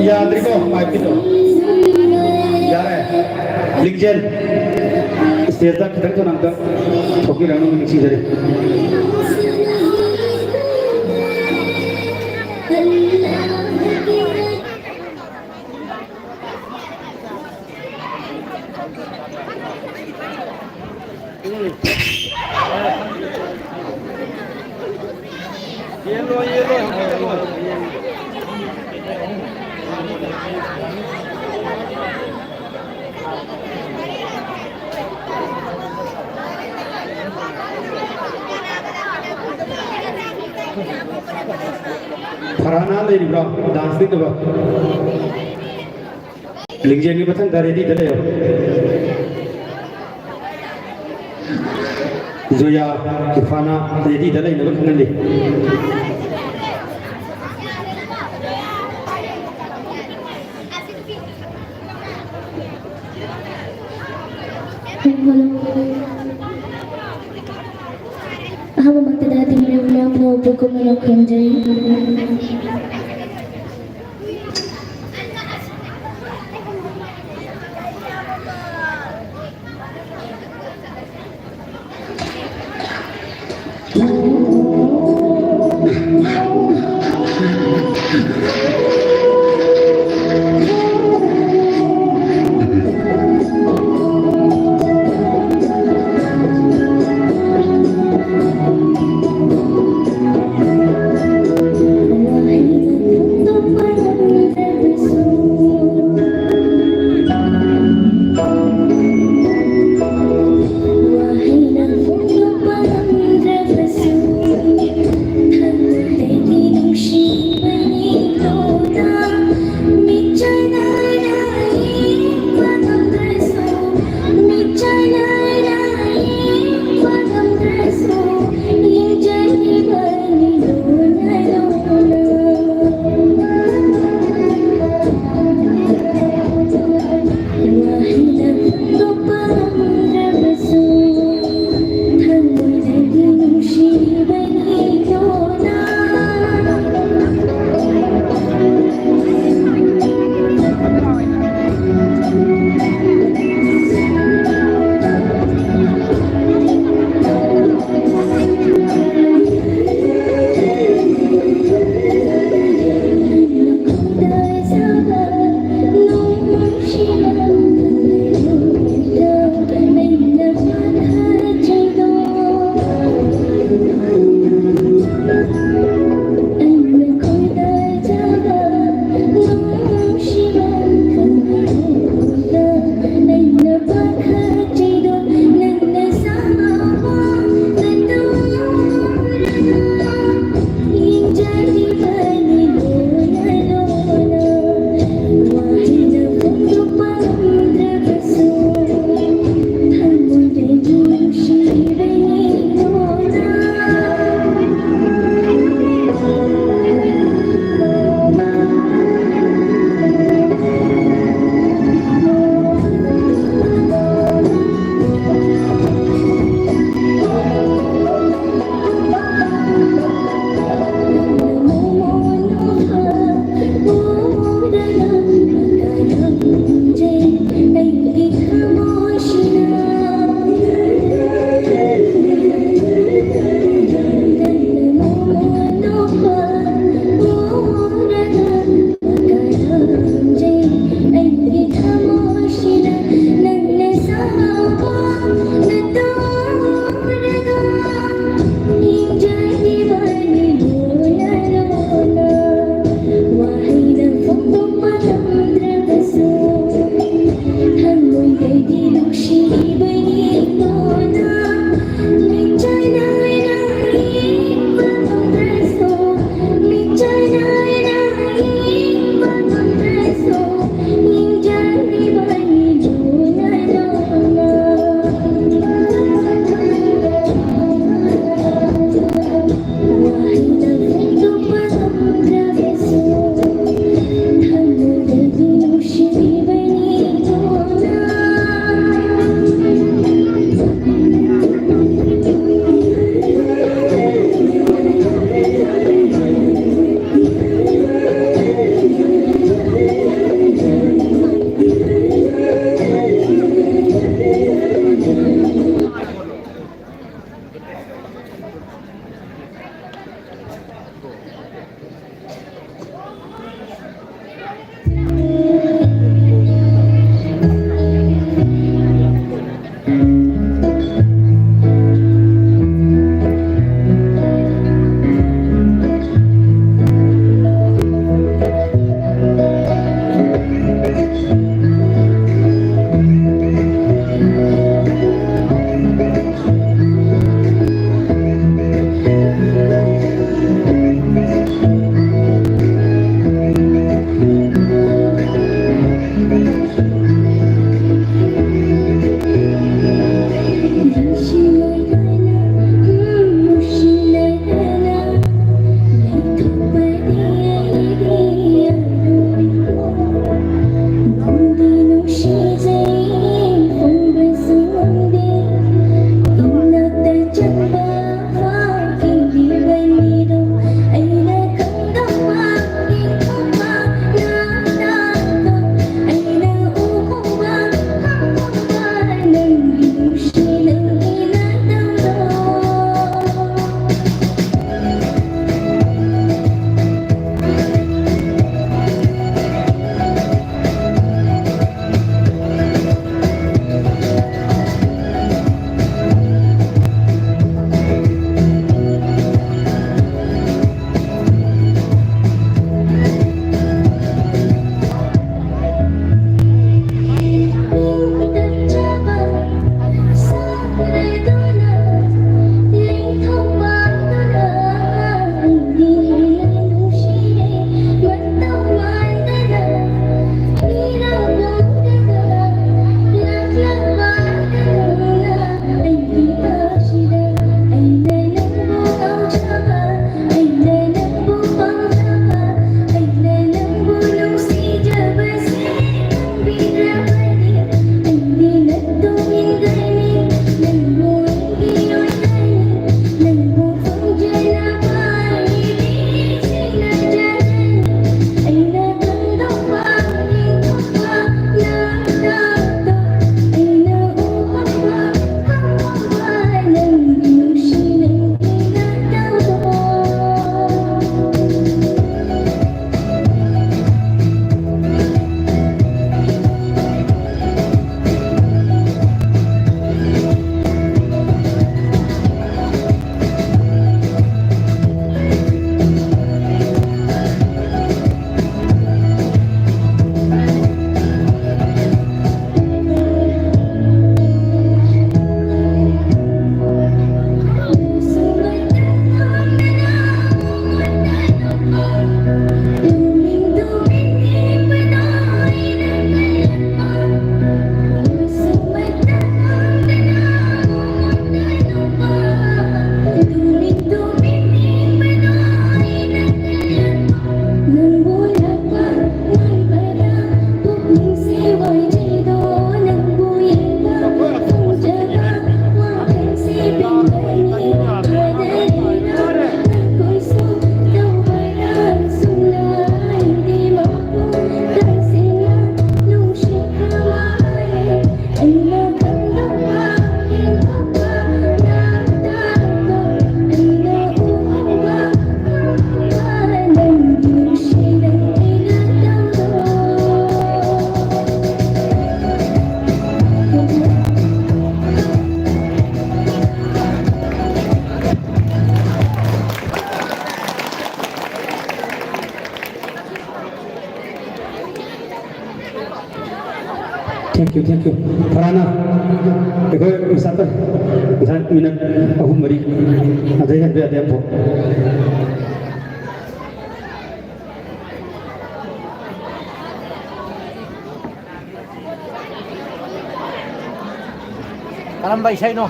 ꯌꯥꯗ꯭ꯔꯤꯀꯣ, ꯃꯥꯏꯛꯀꯤꯗꯣ꯫ ꯌꯥꯔꯦ꯫ ꯂꯤꯡꯖꯦꯜ ꯁ꯭ꯇꯦꯖꯇ ꯈꯤꯇꯪ ꯊꯨꯅ ꯑꯝꯇ ꯊꯣꯛꯄꯤꯔꯛꯅꯕ ꯅꯤꯡꯁꯤꯡꯖꯔꯤ꯫ ꯐꯔꯍꯥꯅ ꯂꯩꯔꯤꯕ꯭ꯔꯣ? ꯗꯥꯟꯁ ꯂꯤꯡꯅꯕ꯫ ꯂꯤꯡꯖꯦꯜꯒꯤ ꯃꯊꯪꯗ ꯔꯦꯗꯤꯗ ꯂꯩꯌꯣ꯫ ꯖꯣꯌꯥ, ꯏꯐꯥꯅꯥ ꯔꯦꯗꯤꯗ ꯂꯩꯅꯕ ꯈꯪꯍꯜꯂꯤ꯫ ꯑꯍꯥꯟꯕꯃꯛꯇꯗ ꯇꯤꯝ ꯔꯦꯞꯅ ꯐꯣꯔ ꯄꯨꯀꯨꯝ ꯃꯅꯣ ꯈꯨꯔꯨꯝꯖꯔꯤ꯫ Thank you, thank you. ꯐꯔꯥꯅ ꯑꯩꯈꯣꯏ ꯃꯁꯥꯇ ꯉꯁꯥꯏ ꯃꯤꯅꯠ ꯑꯍꯨꯝ ꯃꯔꯤ ꯑꯗꯩ ꯍꯦꯟꯕ ꯌꯥꯗꯦ ꯑꯃꯐꯥꯎ꯫ ꯀꯔꯝꯕ ꯏꯁꯩꯅꯣ?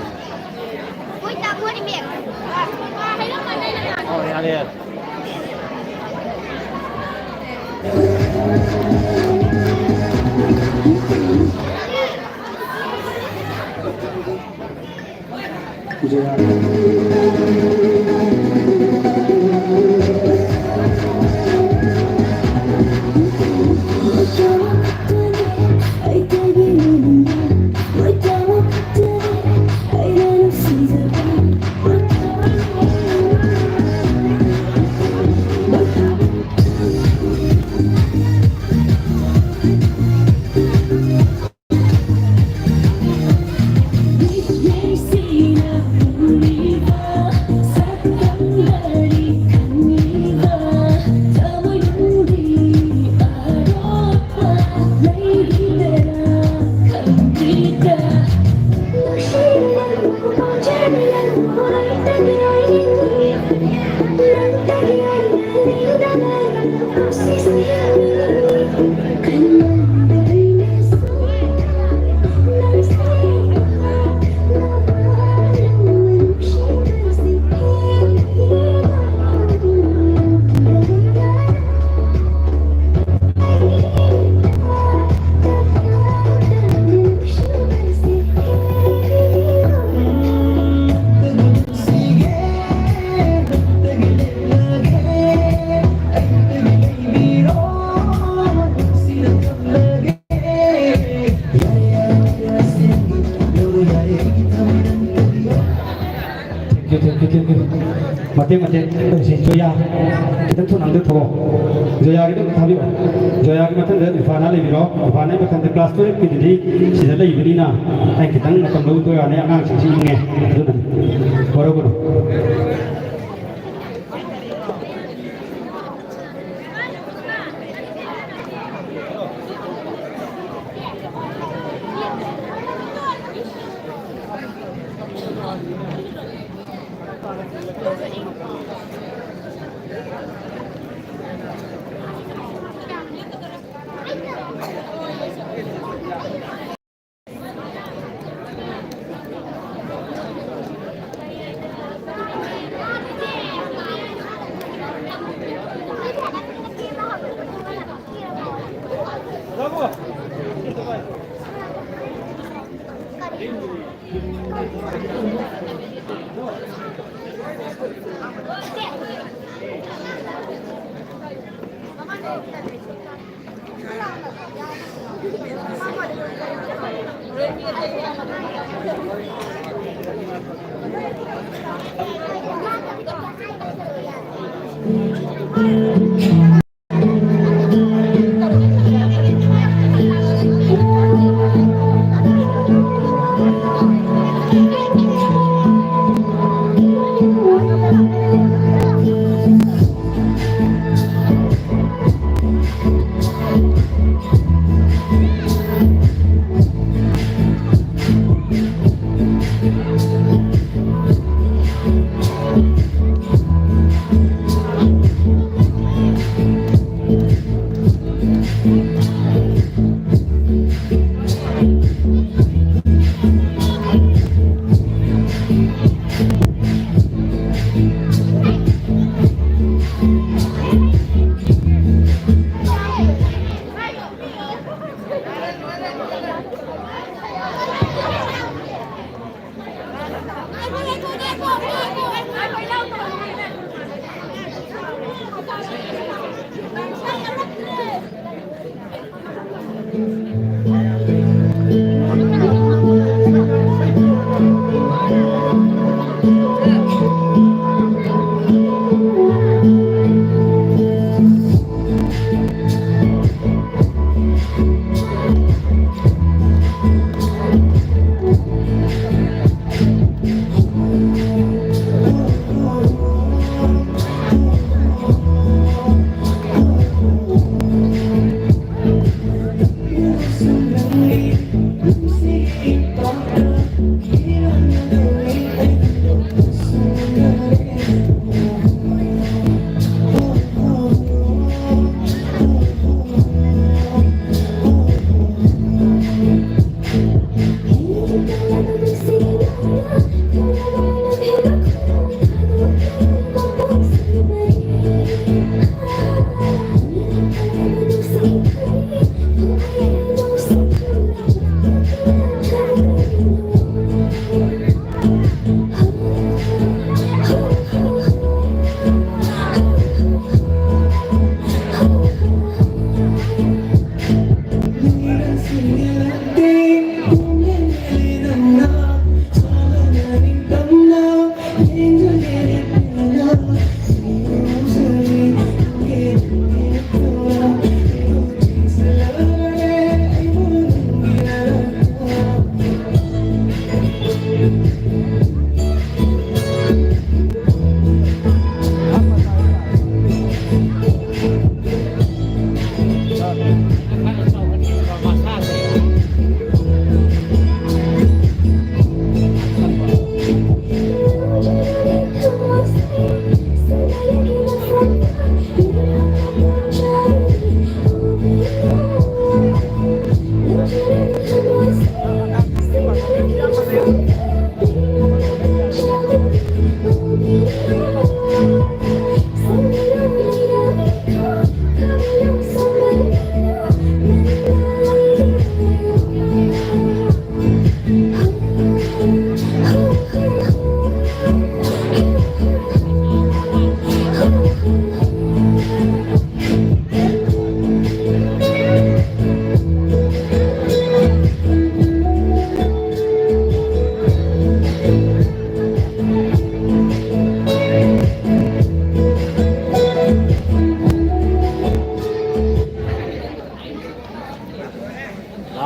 ꯑꯣ, ꯌꯥꯔꯦ, ꯌꯥꯔꯦ꯫ Thank you, thank you, thank you. ꯃꯇꯦꯛ, ꯃꯇꯦꯛ ꯇꯧꯁꯤ꯫ ꯖꯣꯌꯥ, ꯈꯤꯇꯪ ꯊꯨꯅ ꯑꯝꯇ ꯊꯣꯛꯂꯛꯑꯣ꯫ ꯖꯣꯌꯥꯒꯤꯗꯣ ꯑꯝꯇ ꯊꯥꯕꯤꯔꯛꯑꯣ꯫ ꯖꯣꯌꯥꯒꯤ ꯃꯊꯪꯗ ꯏꯔꯐꯥꯅꯥ ꯂꯩꯕꯤꯔꯣ꯫ ꯏꯔꯐꯥꯅꯥꯒꯤ ꯃꯊꯪꯗ class twelve ꯀꯤꯗꯨꯗꯤ ꯁꯤꯗ ꯂꯩꯕꯅꯤꯅ ꯑꯩ ꯈꯤꯇꯪ ꯃꯇꯝ ꯂꯧꯕ ꯌꯥꯅꯤ꯫ ꯑꯉꯥꯡꯁꯤꯡꯁꯤ ꯏꯪꯉꯦ꯫ ꯑꯗꯨꯅ ꯋꯥꯔꯧꯒꯅꯨ꯫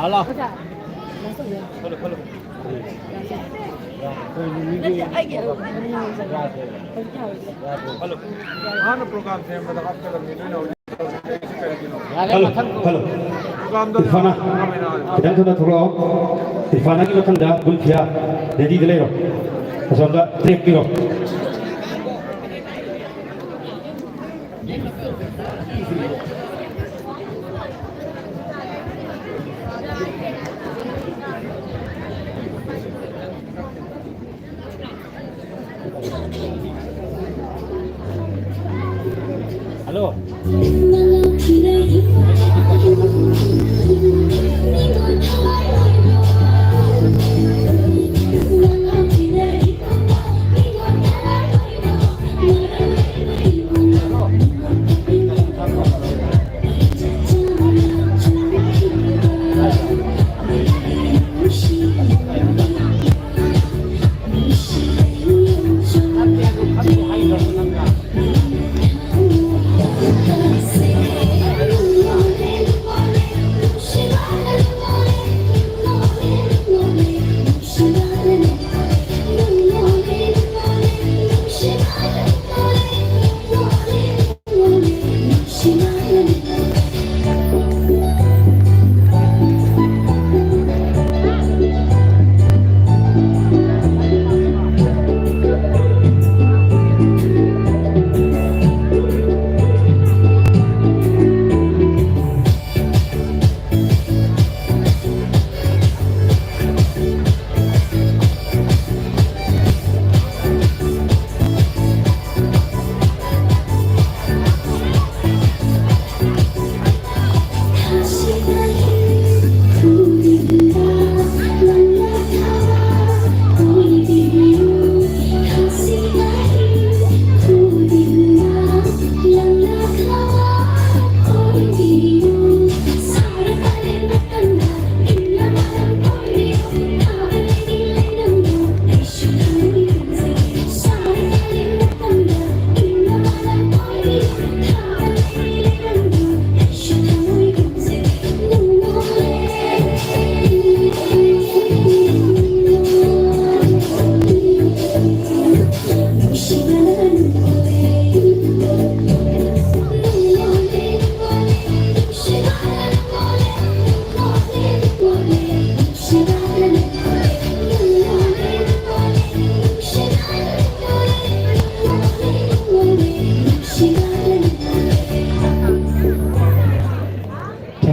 ꯍꯜꯂꯣ꯫ ꯅꯠꯇꯦ, ꯑꯩꯒꯤ ꯍꯧꯖꯤꯛ ꯍꯧꯔꯤꯁꯦ꯫ ꯍꯜꯂꯣ꯫ ꯍꯥꯟꯅ ꯄ꯭ꯔꯣꯒ꯭ꯔꯥꯝ ꯁꯦꯝꯕꯗ ꯍꯥꯞꯀꯗꯕꯅꯤ, ꯅꯣꯏꯅ ꯍꯧꯖꯤꯛ ꯀꯔꯤꯒꯤꯅꯣ? ꯌꯥꯔꯦ, ꯍꯜꯂꯣ, ꯃꯊꯪ꯫ ꯍꯜꯂꯣ꯫ ꯄ꯭ꯔꯣꯒ꯭ꯔꯥꯝꯗꯣ ꯏꯔꯐꯥꯅꯥ, ꯈꯤꯇꯪ ꯊꯨꯅ ꯊꯣꯛꯂꯛꯑꯣ꯫ ꯏꯔꯐꯥꯅꯥꯒꯤ ꯃꯊꯪꯗ ꯒꯨꯜꯐꯤꯌꯥ, ꯔꯦꯗꯤꯗ ꯂꯩꯔꯣ꯫ ꯑꯁꯣꯝꯗ ꯇ꯭ꯔꯦꯛ ꯄꯤꯔꯣ꯫ ꯍꯜꯂꯣ꯫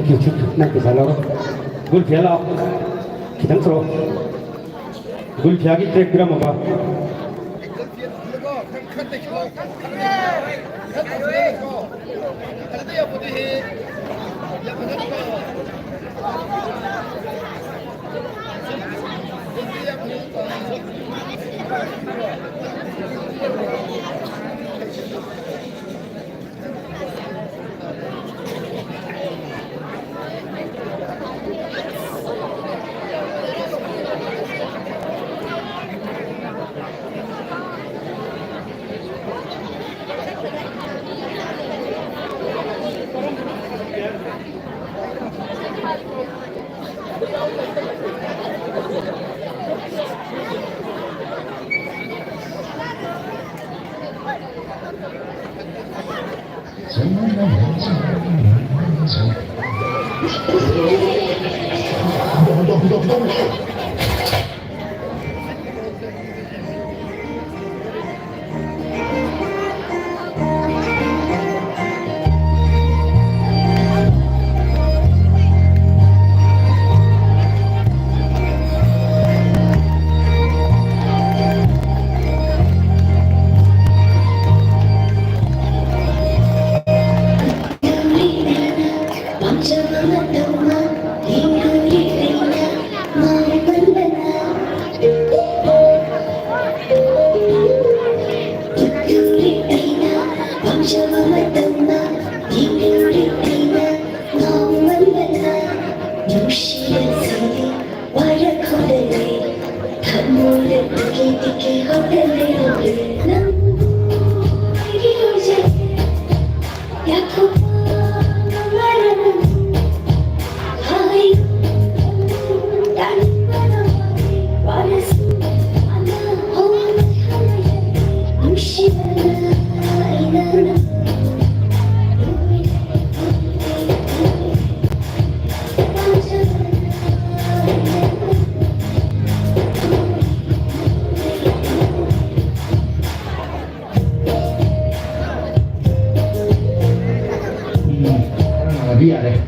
ꯅꯪ ꯄꯩꯁꯥ ꯂꯧꯔꯣ꯫ ꯒꯨꯜꯐꯤꯌꯥ ꯂꯥꯛꯑꯣ꯫ ꯈꯤꯇꯪ ꯊꯣꯔꯛꯑꯣ꯫ ꯒꯨꯜꯐꯤꯌꯥꯒꯤ ꯇ꯭ꯔꯦꯛ ꯄꯤꯔꯝꯃꯕ?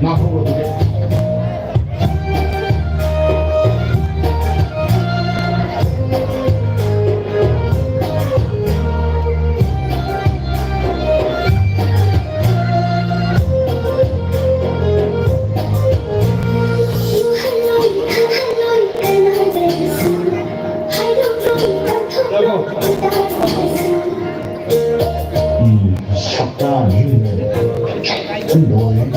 ꯉꯥꯛꯍꯧꯔꯣ ꯑꯗꯨꯗꯤ꯫ ꯎꯝ, ꯁꯛꯇꯥ ꯌꯨꯝꯗ ꯂꯣꯏꯔꯦ꯫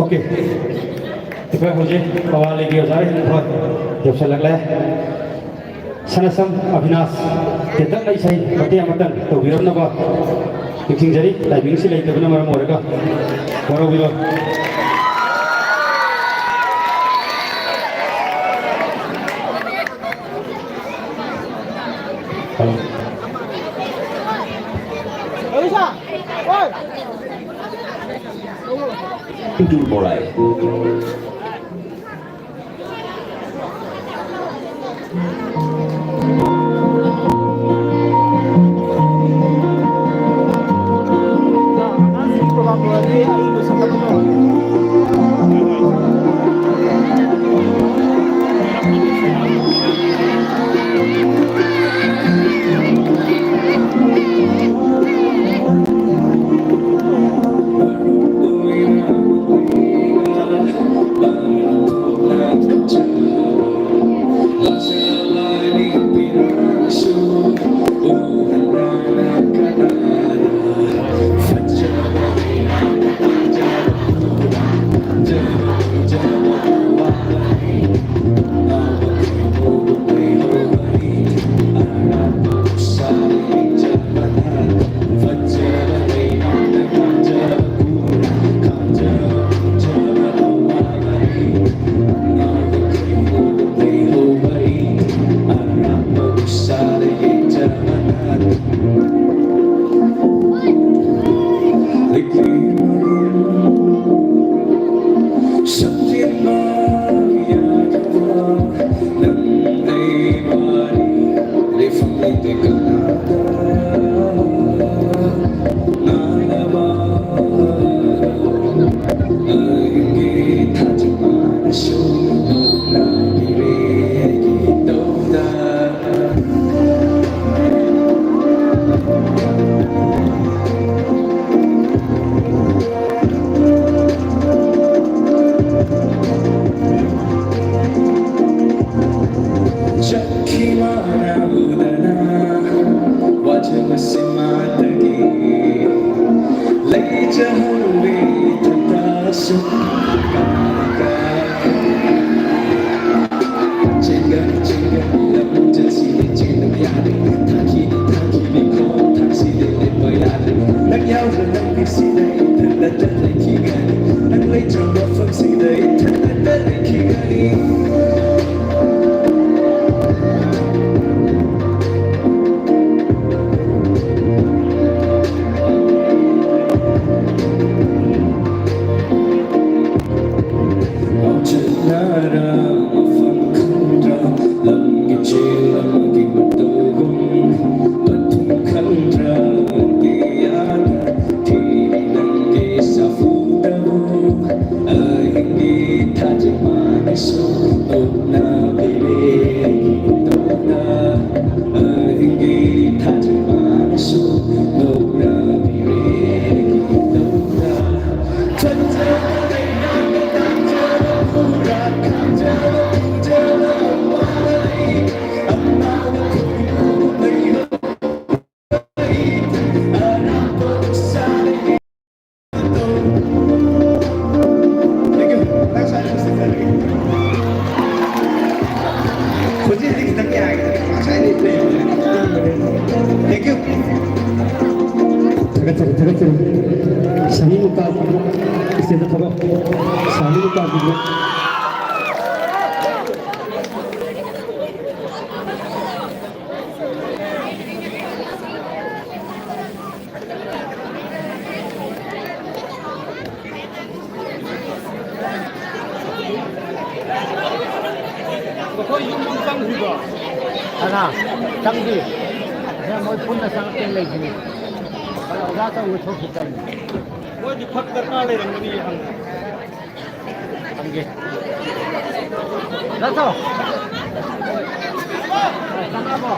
ꯑꯣꯀꯦ, ꯑꯩꯈꯣꯏ ꯍꯧꯖꯤꯛ ꯀꯋꯥꯂꯤꯒꯤ ꯑꯣꯖꯥ ꯍꯣꯏ ꯌꯧꯁꯜꯂꯛꯂꯦ꯫ ꯁꯅꯥꯁꯝ ꯑꯚꯤꯅꯥꯁ ꯇꯦꯟꯇꯛꯅ ꯏꯁꯩ ꯃꯇꯦꯛ ꯑꯃꯇꯪ ꯇꯧꯕꯤꯔꯝꯅꯕ ꯅꯤꯡꯁꯤꯡꯖꯔꯤ꯫ ꯇꯥꯏꯃꯤꯡꯁꯤ ꯂꯩꯇꯕꯅ ꯃꯔꯝ ꯑꯣꯏꯔꯒ ꯋꯥꯔꯧꯕꯤꯔꯣꯏ꯫ Abdul Morai. ꯏꯃꯥꯅ ꯎꯗꯅ ꯋꯥꯖꯕꯁꯤ ꯃꯥꯗꯒꯤ ꯂꯩꯖꯍꯧꯔꯦ ꯏꯊꯛꯇꯁꯨ꯫ ꯆꯦꯟꯒꯅꯤ, ꯆꯦꯟꯒꯅꯤ, ꯂꯝꯖꯦꯜꯁꯤꯗꯤ ꯆꯦꯟꯗꯕ ꯌꯥꯗꯦ꯫ ꯊꯥꯈꯤꯅꯤ, ꯊꯥꯈꯤꯅꯤ, ꯈꯣꯡꯊꯥꯡꯁꯤꯗꯤ ꯂꯦꯞꯄ ꯌꯥꯗꯦ꯫ ꯅꯪ ꯌꯥꯎꯗꯅ ꯅꯪꯒꯤꯁꯤꯗ ꯏꯊꯟꯗꯇ ꯂꯩꯈꯤꯒꯅꯤ꯫ ꯅꯪ ꯂꯩꯇ꯭ꯔꯕ ꯃꯐꯝꯁꯤꯗ ꯏꯊꯟꯗꯇ ꯂꯩꯈꯤꯒꯅꯤ꯫ ꯉꯥꯎꯆꯠꯅꯔ ꯃꯐꯝ ꯈꯪꯗ꯭ꯔ ꯂꯝꯒꯤ ꯆꯦꯜ ꯑꯃꯒꯤ ꯃꯇꯧꯒꯨꯝ ꯄꯟꯊꯨꯡ ꯈꯪꯗ꯭ꯔ ꯀꯌꯥꯗ ꯊꯤꯔꯤ ꯅꯪꯒꯤ ꯁꯥꯐꯨꯗꯕꯨ ꯑꯍꯤꯡꯒꯤ ꯊꯥꯖꯤꯛ ꯃꯥꯅꯁꯨ ꯅꯣꯛꯅꯕꯤꯔꯦ ꯏꯇꯧꯗ꯫ ꯑꯍꯤꯡꯒꯤ ꯊꯥꯖꯤꯛ ꯃꯥꯅꯁꯨ ꯅꯣꯛꯅꯕꯤꯔꯦ ꯏꯇꯧꯗ꯫ ꯍꯧꯖꯤꯛ ꯍꯧꯖꯤꯛ ꯈꯤꯇꯪ ꯌꯥꯔꯦ꯫ ꯉꯁꯥꯏꯗꯤ ꯂꯩꯕꯅꯦ꯫ Thank you꯫ ꯊꯥꯒꯠꯆꯔꯤ, ꯊꯥꯒꯠꯆꯔꯤ꯫ ꯁꯥꯃꯤ ꯅꯨꯄꯥ ꯏꯁꯇꯦꯖꯇ ꯊꯣꯛꯂꯛꯑꯣ꯫ ꯁꯥꯃꯤ ꯅꯨꯄꯥ꯫ ꯃꯈꯣꯏ ꯌꯨꯝ ꯌꯨꯝ ꯆꯪꯈꯤꯕ꯭ꯔꯣ? ꯀꯅꯥ? ꯆꯪꯗ꯭ꯔꯤ꯫ ꯉꯁꯥꯏ ꯃꯣꯏ ꯄꯨꯟꯅ ꯆꯪꯉꯛꯇꯦꯅ ꯂꯩꯈꯤꯅꯤ꯫ ꯑꯣꯖꯥ ꯑꯆꯧꯕ ꯊꯣꯛꯈꯤ ꯆꯪꯉꯤ꯫ ꯃꯣꯏꯗꯤ ꯐꯛ ꯗꯔꯀꯥꯔ ꯂꯩꯔꯝꯒꯅꯤ ꯍꯪꯉꯦ꯫ ꯊꯝꯒꯦ꯫ ꯂꯥꯛꯑꯣ꯫ ꯆꯪꯉꯛꯑꯕꯣ?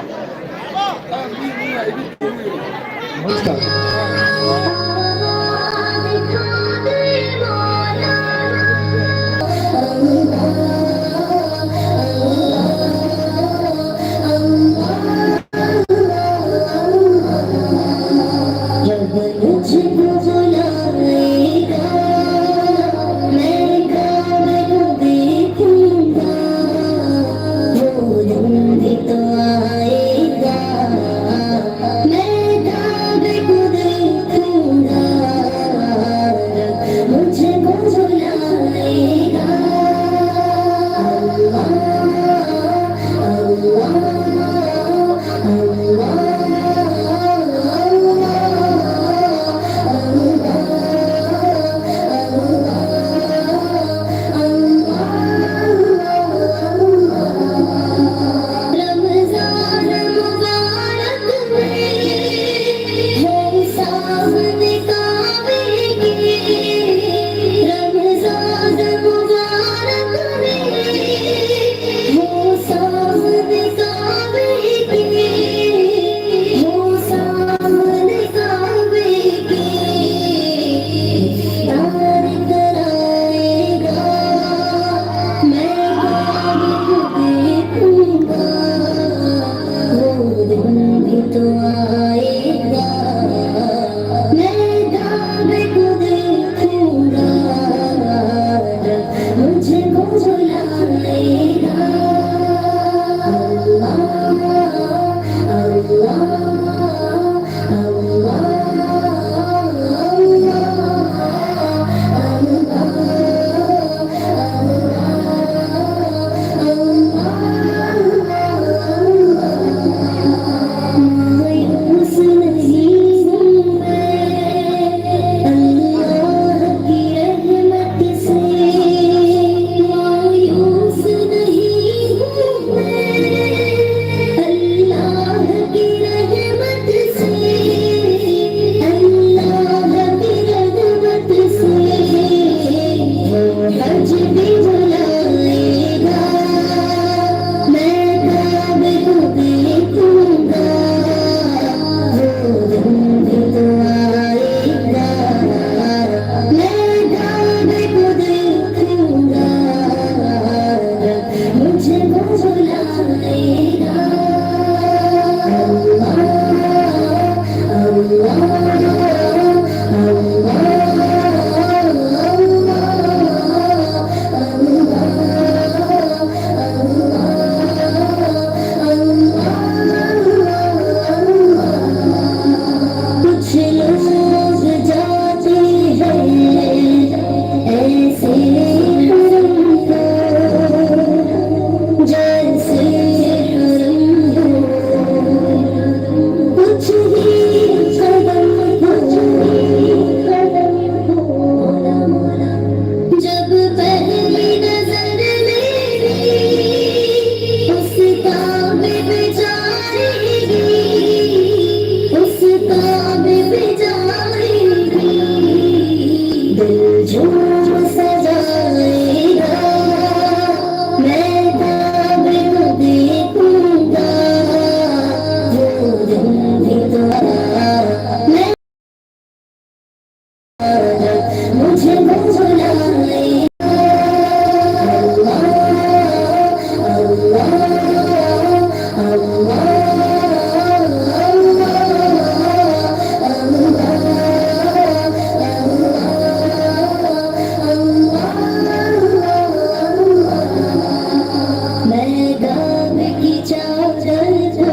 मैं काबे की चादर को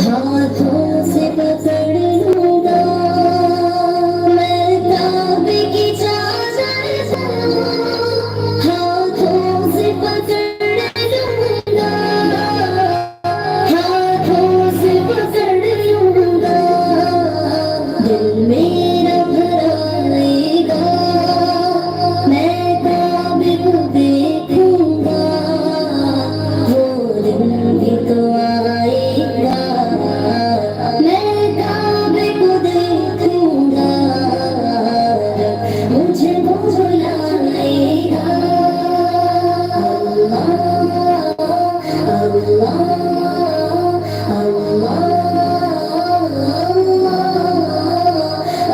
हाथों से पकड़ लूंगा। मैं काबे की चादर को हाथों से पकड़ लूंगा। हाथों से पकड़ लूंगा। दिल मेरा भराएगा। मैं काबे को देखूंगा। वो दिन भी तो आएगा। मैं काबे को देखूंगा। मुझे वो बुलाएगा। अल्लाह, अल्लाह, अल्लाह,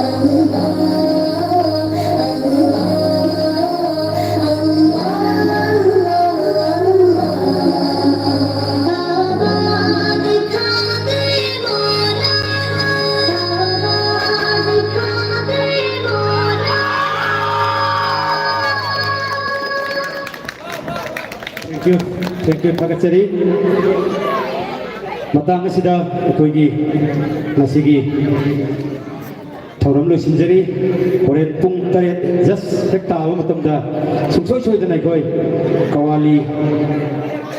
अल्लाह। Thank you, thank you, ꯊꯥꯒꯠꯆꯔꯤ꯫ ꯃꯇꯥꯡ ꯑꯁꯤꯗ ꯑꯩꯈꯣꯏꯒꯤ ꯉꯁꯤꯒꯤ ꯊꯧꯔꯝ ꯂꯣꯏꯁꯤꯟꯖꯔꯤ꯫ ꯍꯣꯔꯦꯟ ꯄꯨꯡ ꯇꯔꯦꯠ just ꯍꯦꯛ ꯇꯥꯕ ꯃꯇꯝꯗ ꯁꯨꯡꯁꯣꯏ ꯁꯣꯏꯗꯅ ꯑꯩꯈꯣꯏ ꯀꯋꯥꯂꯤ,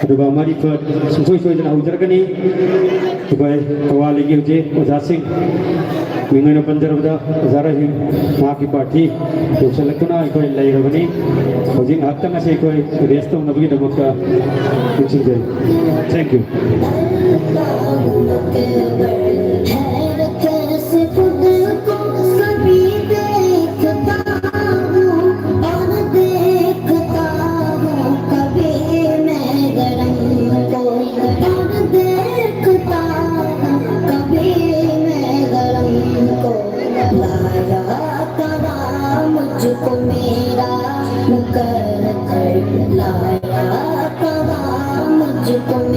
ꯑꯗꯨꯒ ꯃꯔꯤꯐꯠ ꯁꯨꯡꯁꯣꯏ ꯁꯣꯏꯗꯅ ꯍꯧꯖꯔꯛꯀꯅꯤ꯫ ꯑꯩꯈꯣꯏ ꯀꯋꯥꯂꯤꯒꯤ ꯍꯧꯖꯤꯛ ꯑꯣꯖꯥꯁꯤꯡ, ꯃꯤꯡ ꯑꯣꯏꯅ ꯄꯟꯖꯔꯕꯗ ꯑꯣꯖꯥ ꯔꯍꯤꯝ, ꯃꯍꯥꯛꯀꯤ ꯄꯥꯔꯇꯤ ꯌꯧꯁꯤꯜꯂꯛꯇꯨꯅ ꯑꯩꯈꯣꯏ ꯂꯩꯔꯕꯅꯤ꯫ ꯍꯧꯖꯤꯛ ꯉꯥꯏꯍꯥꯛꯇꯪ ꯑꯁꯤ ꯑꯩꯈꯣꯏ ꯔꯦꯁ ꯇꯧꯅꯕꯒꯤꯗꯃꯛꯇ ꯅꯤꯡꯁꯤꯡꯖꯔꯤ꯫ Thank you.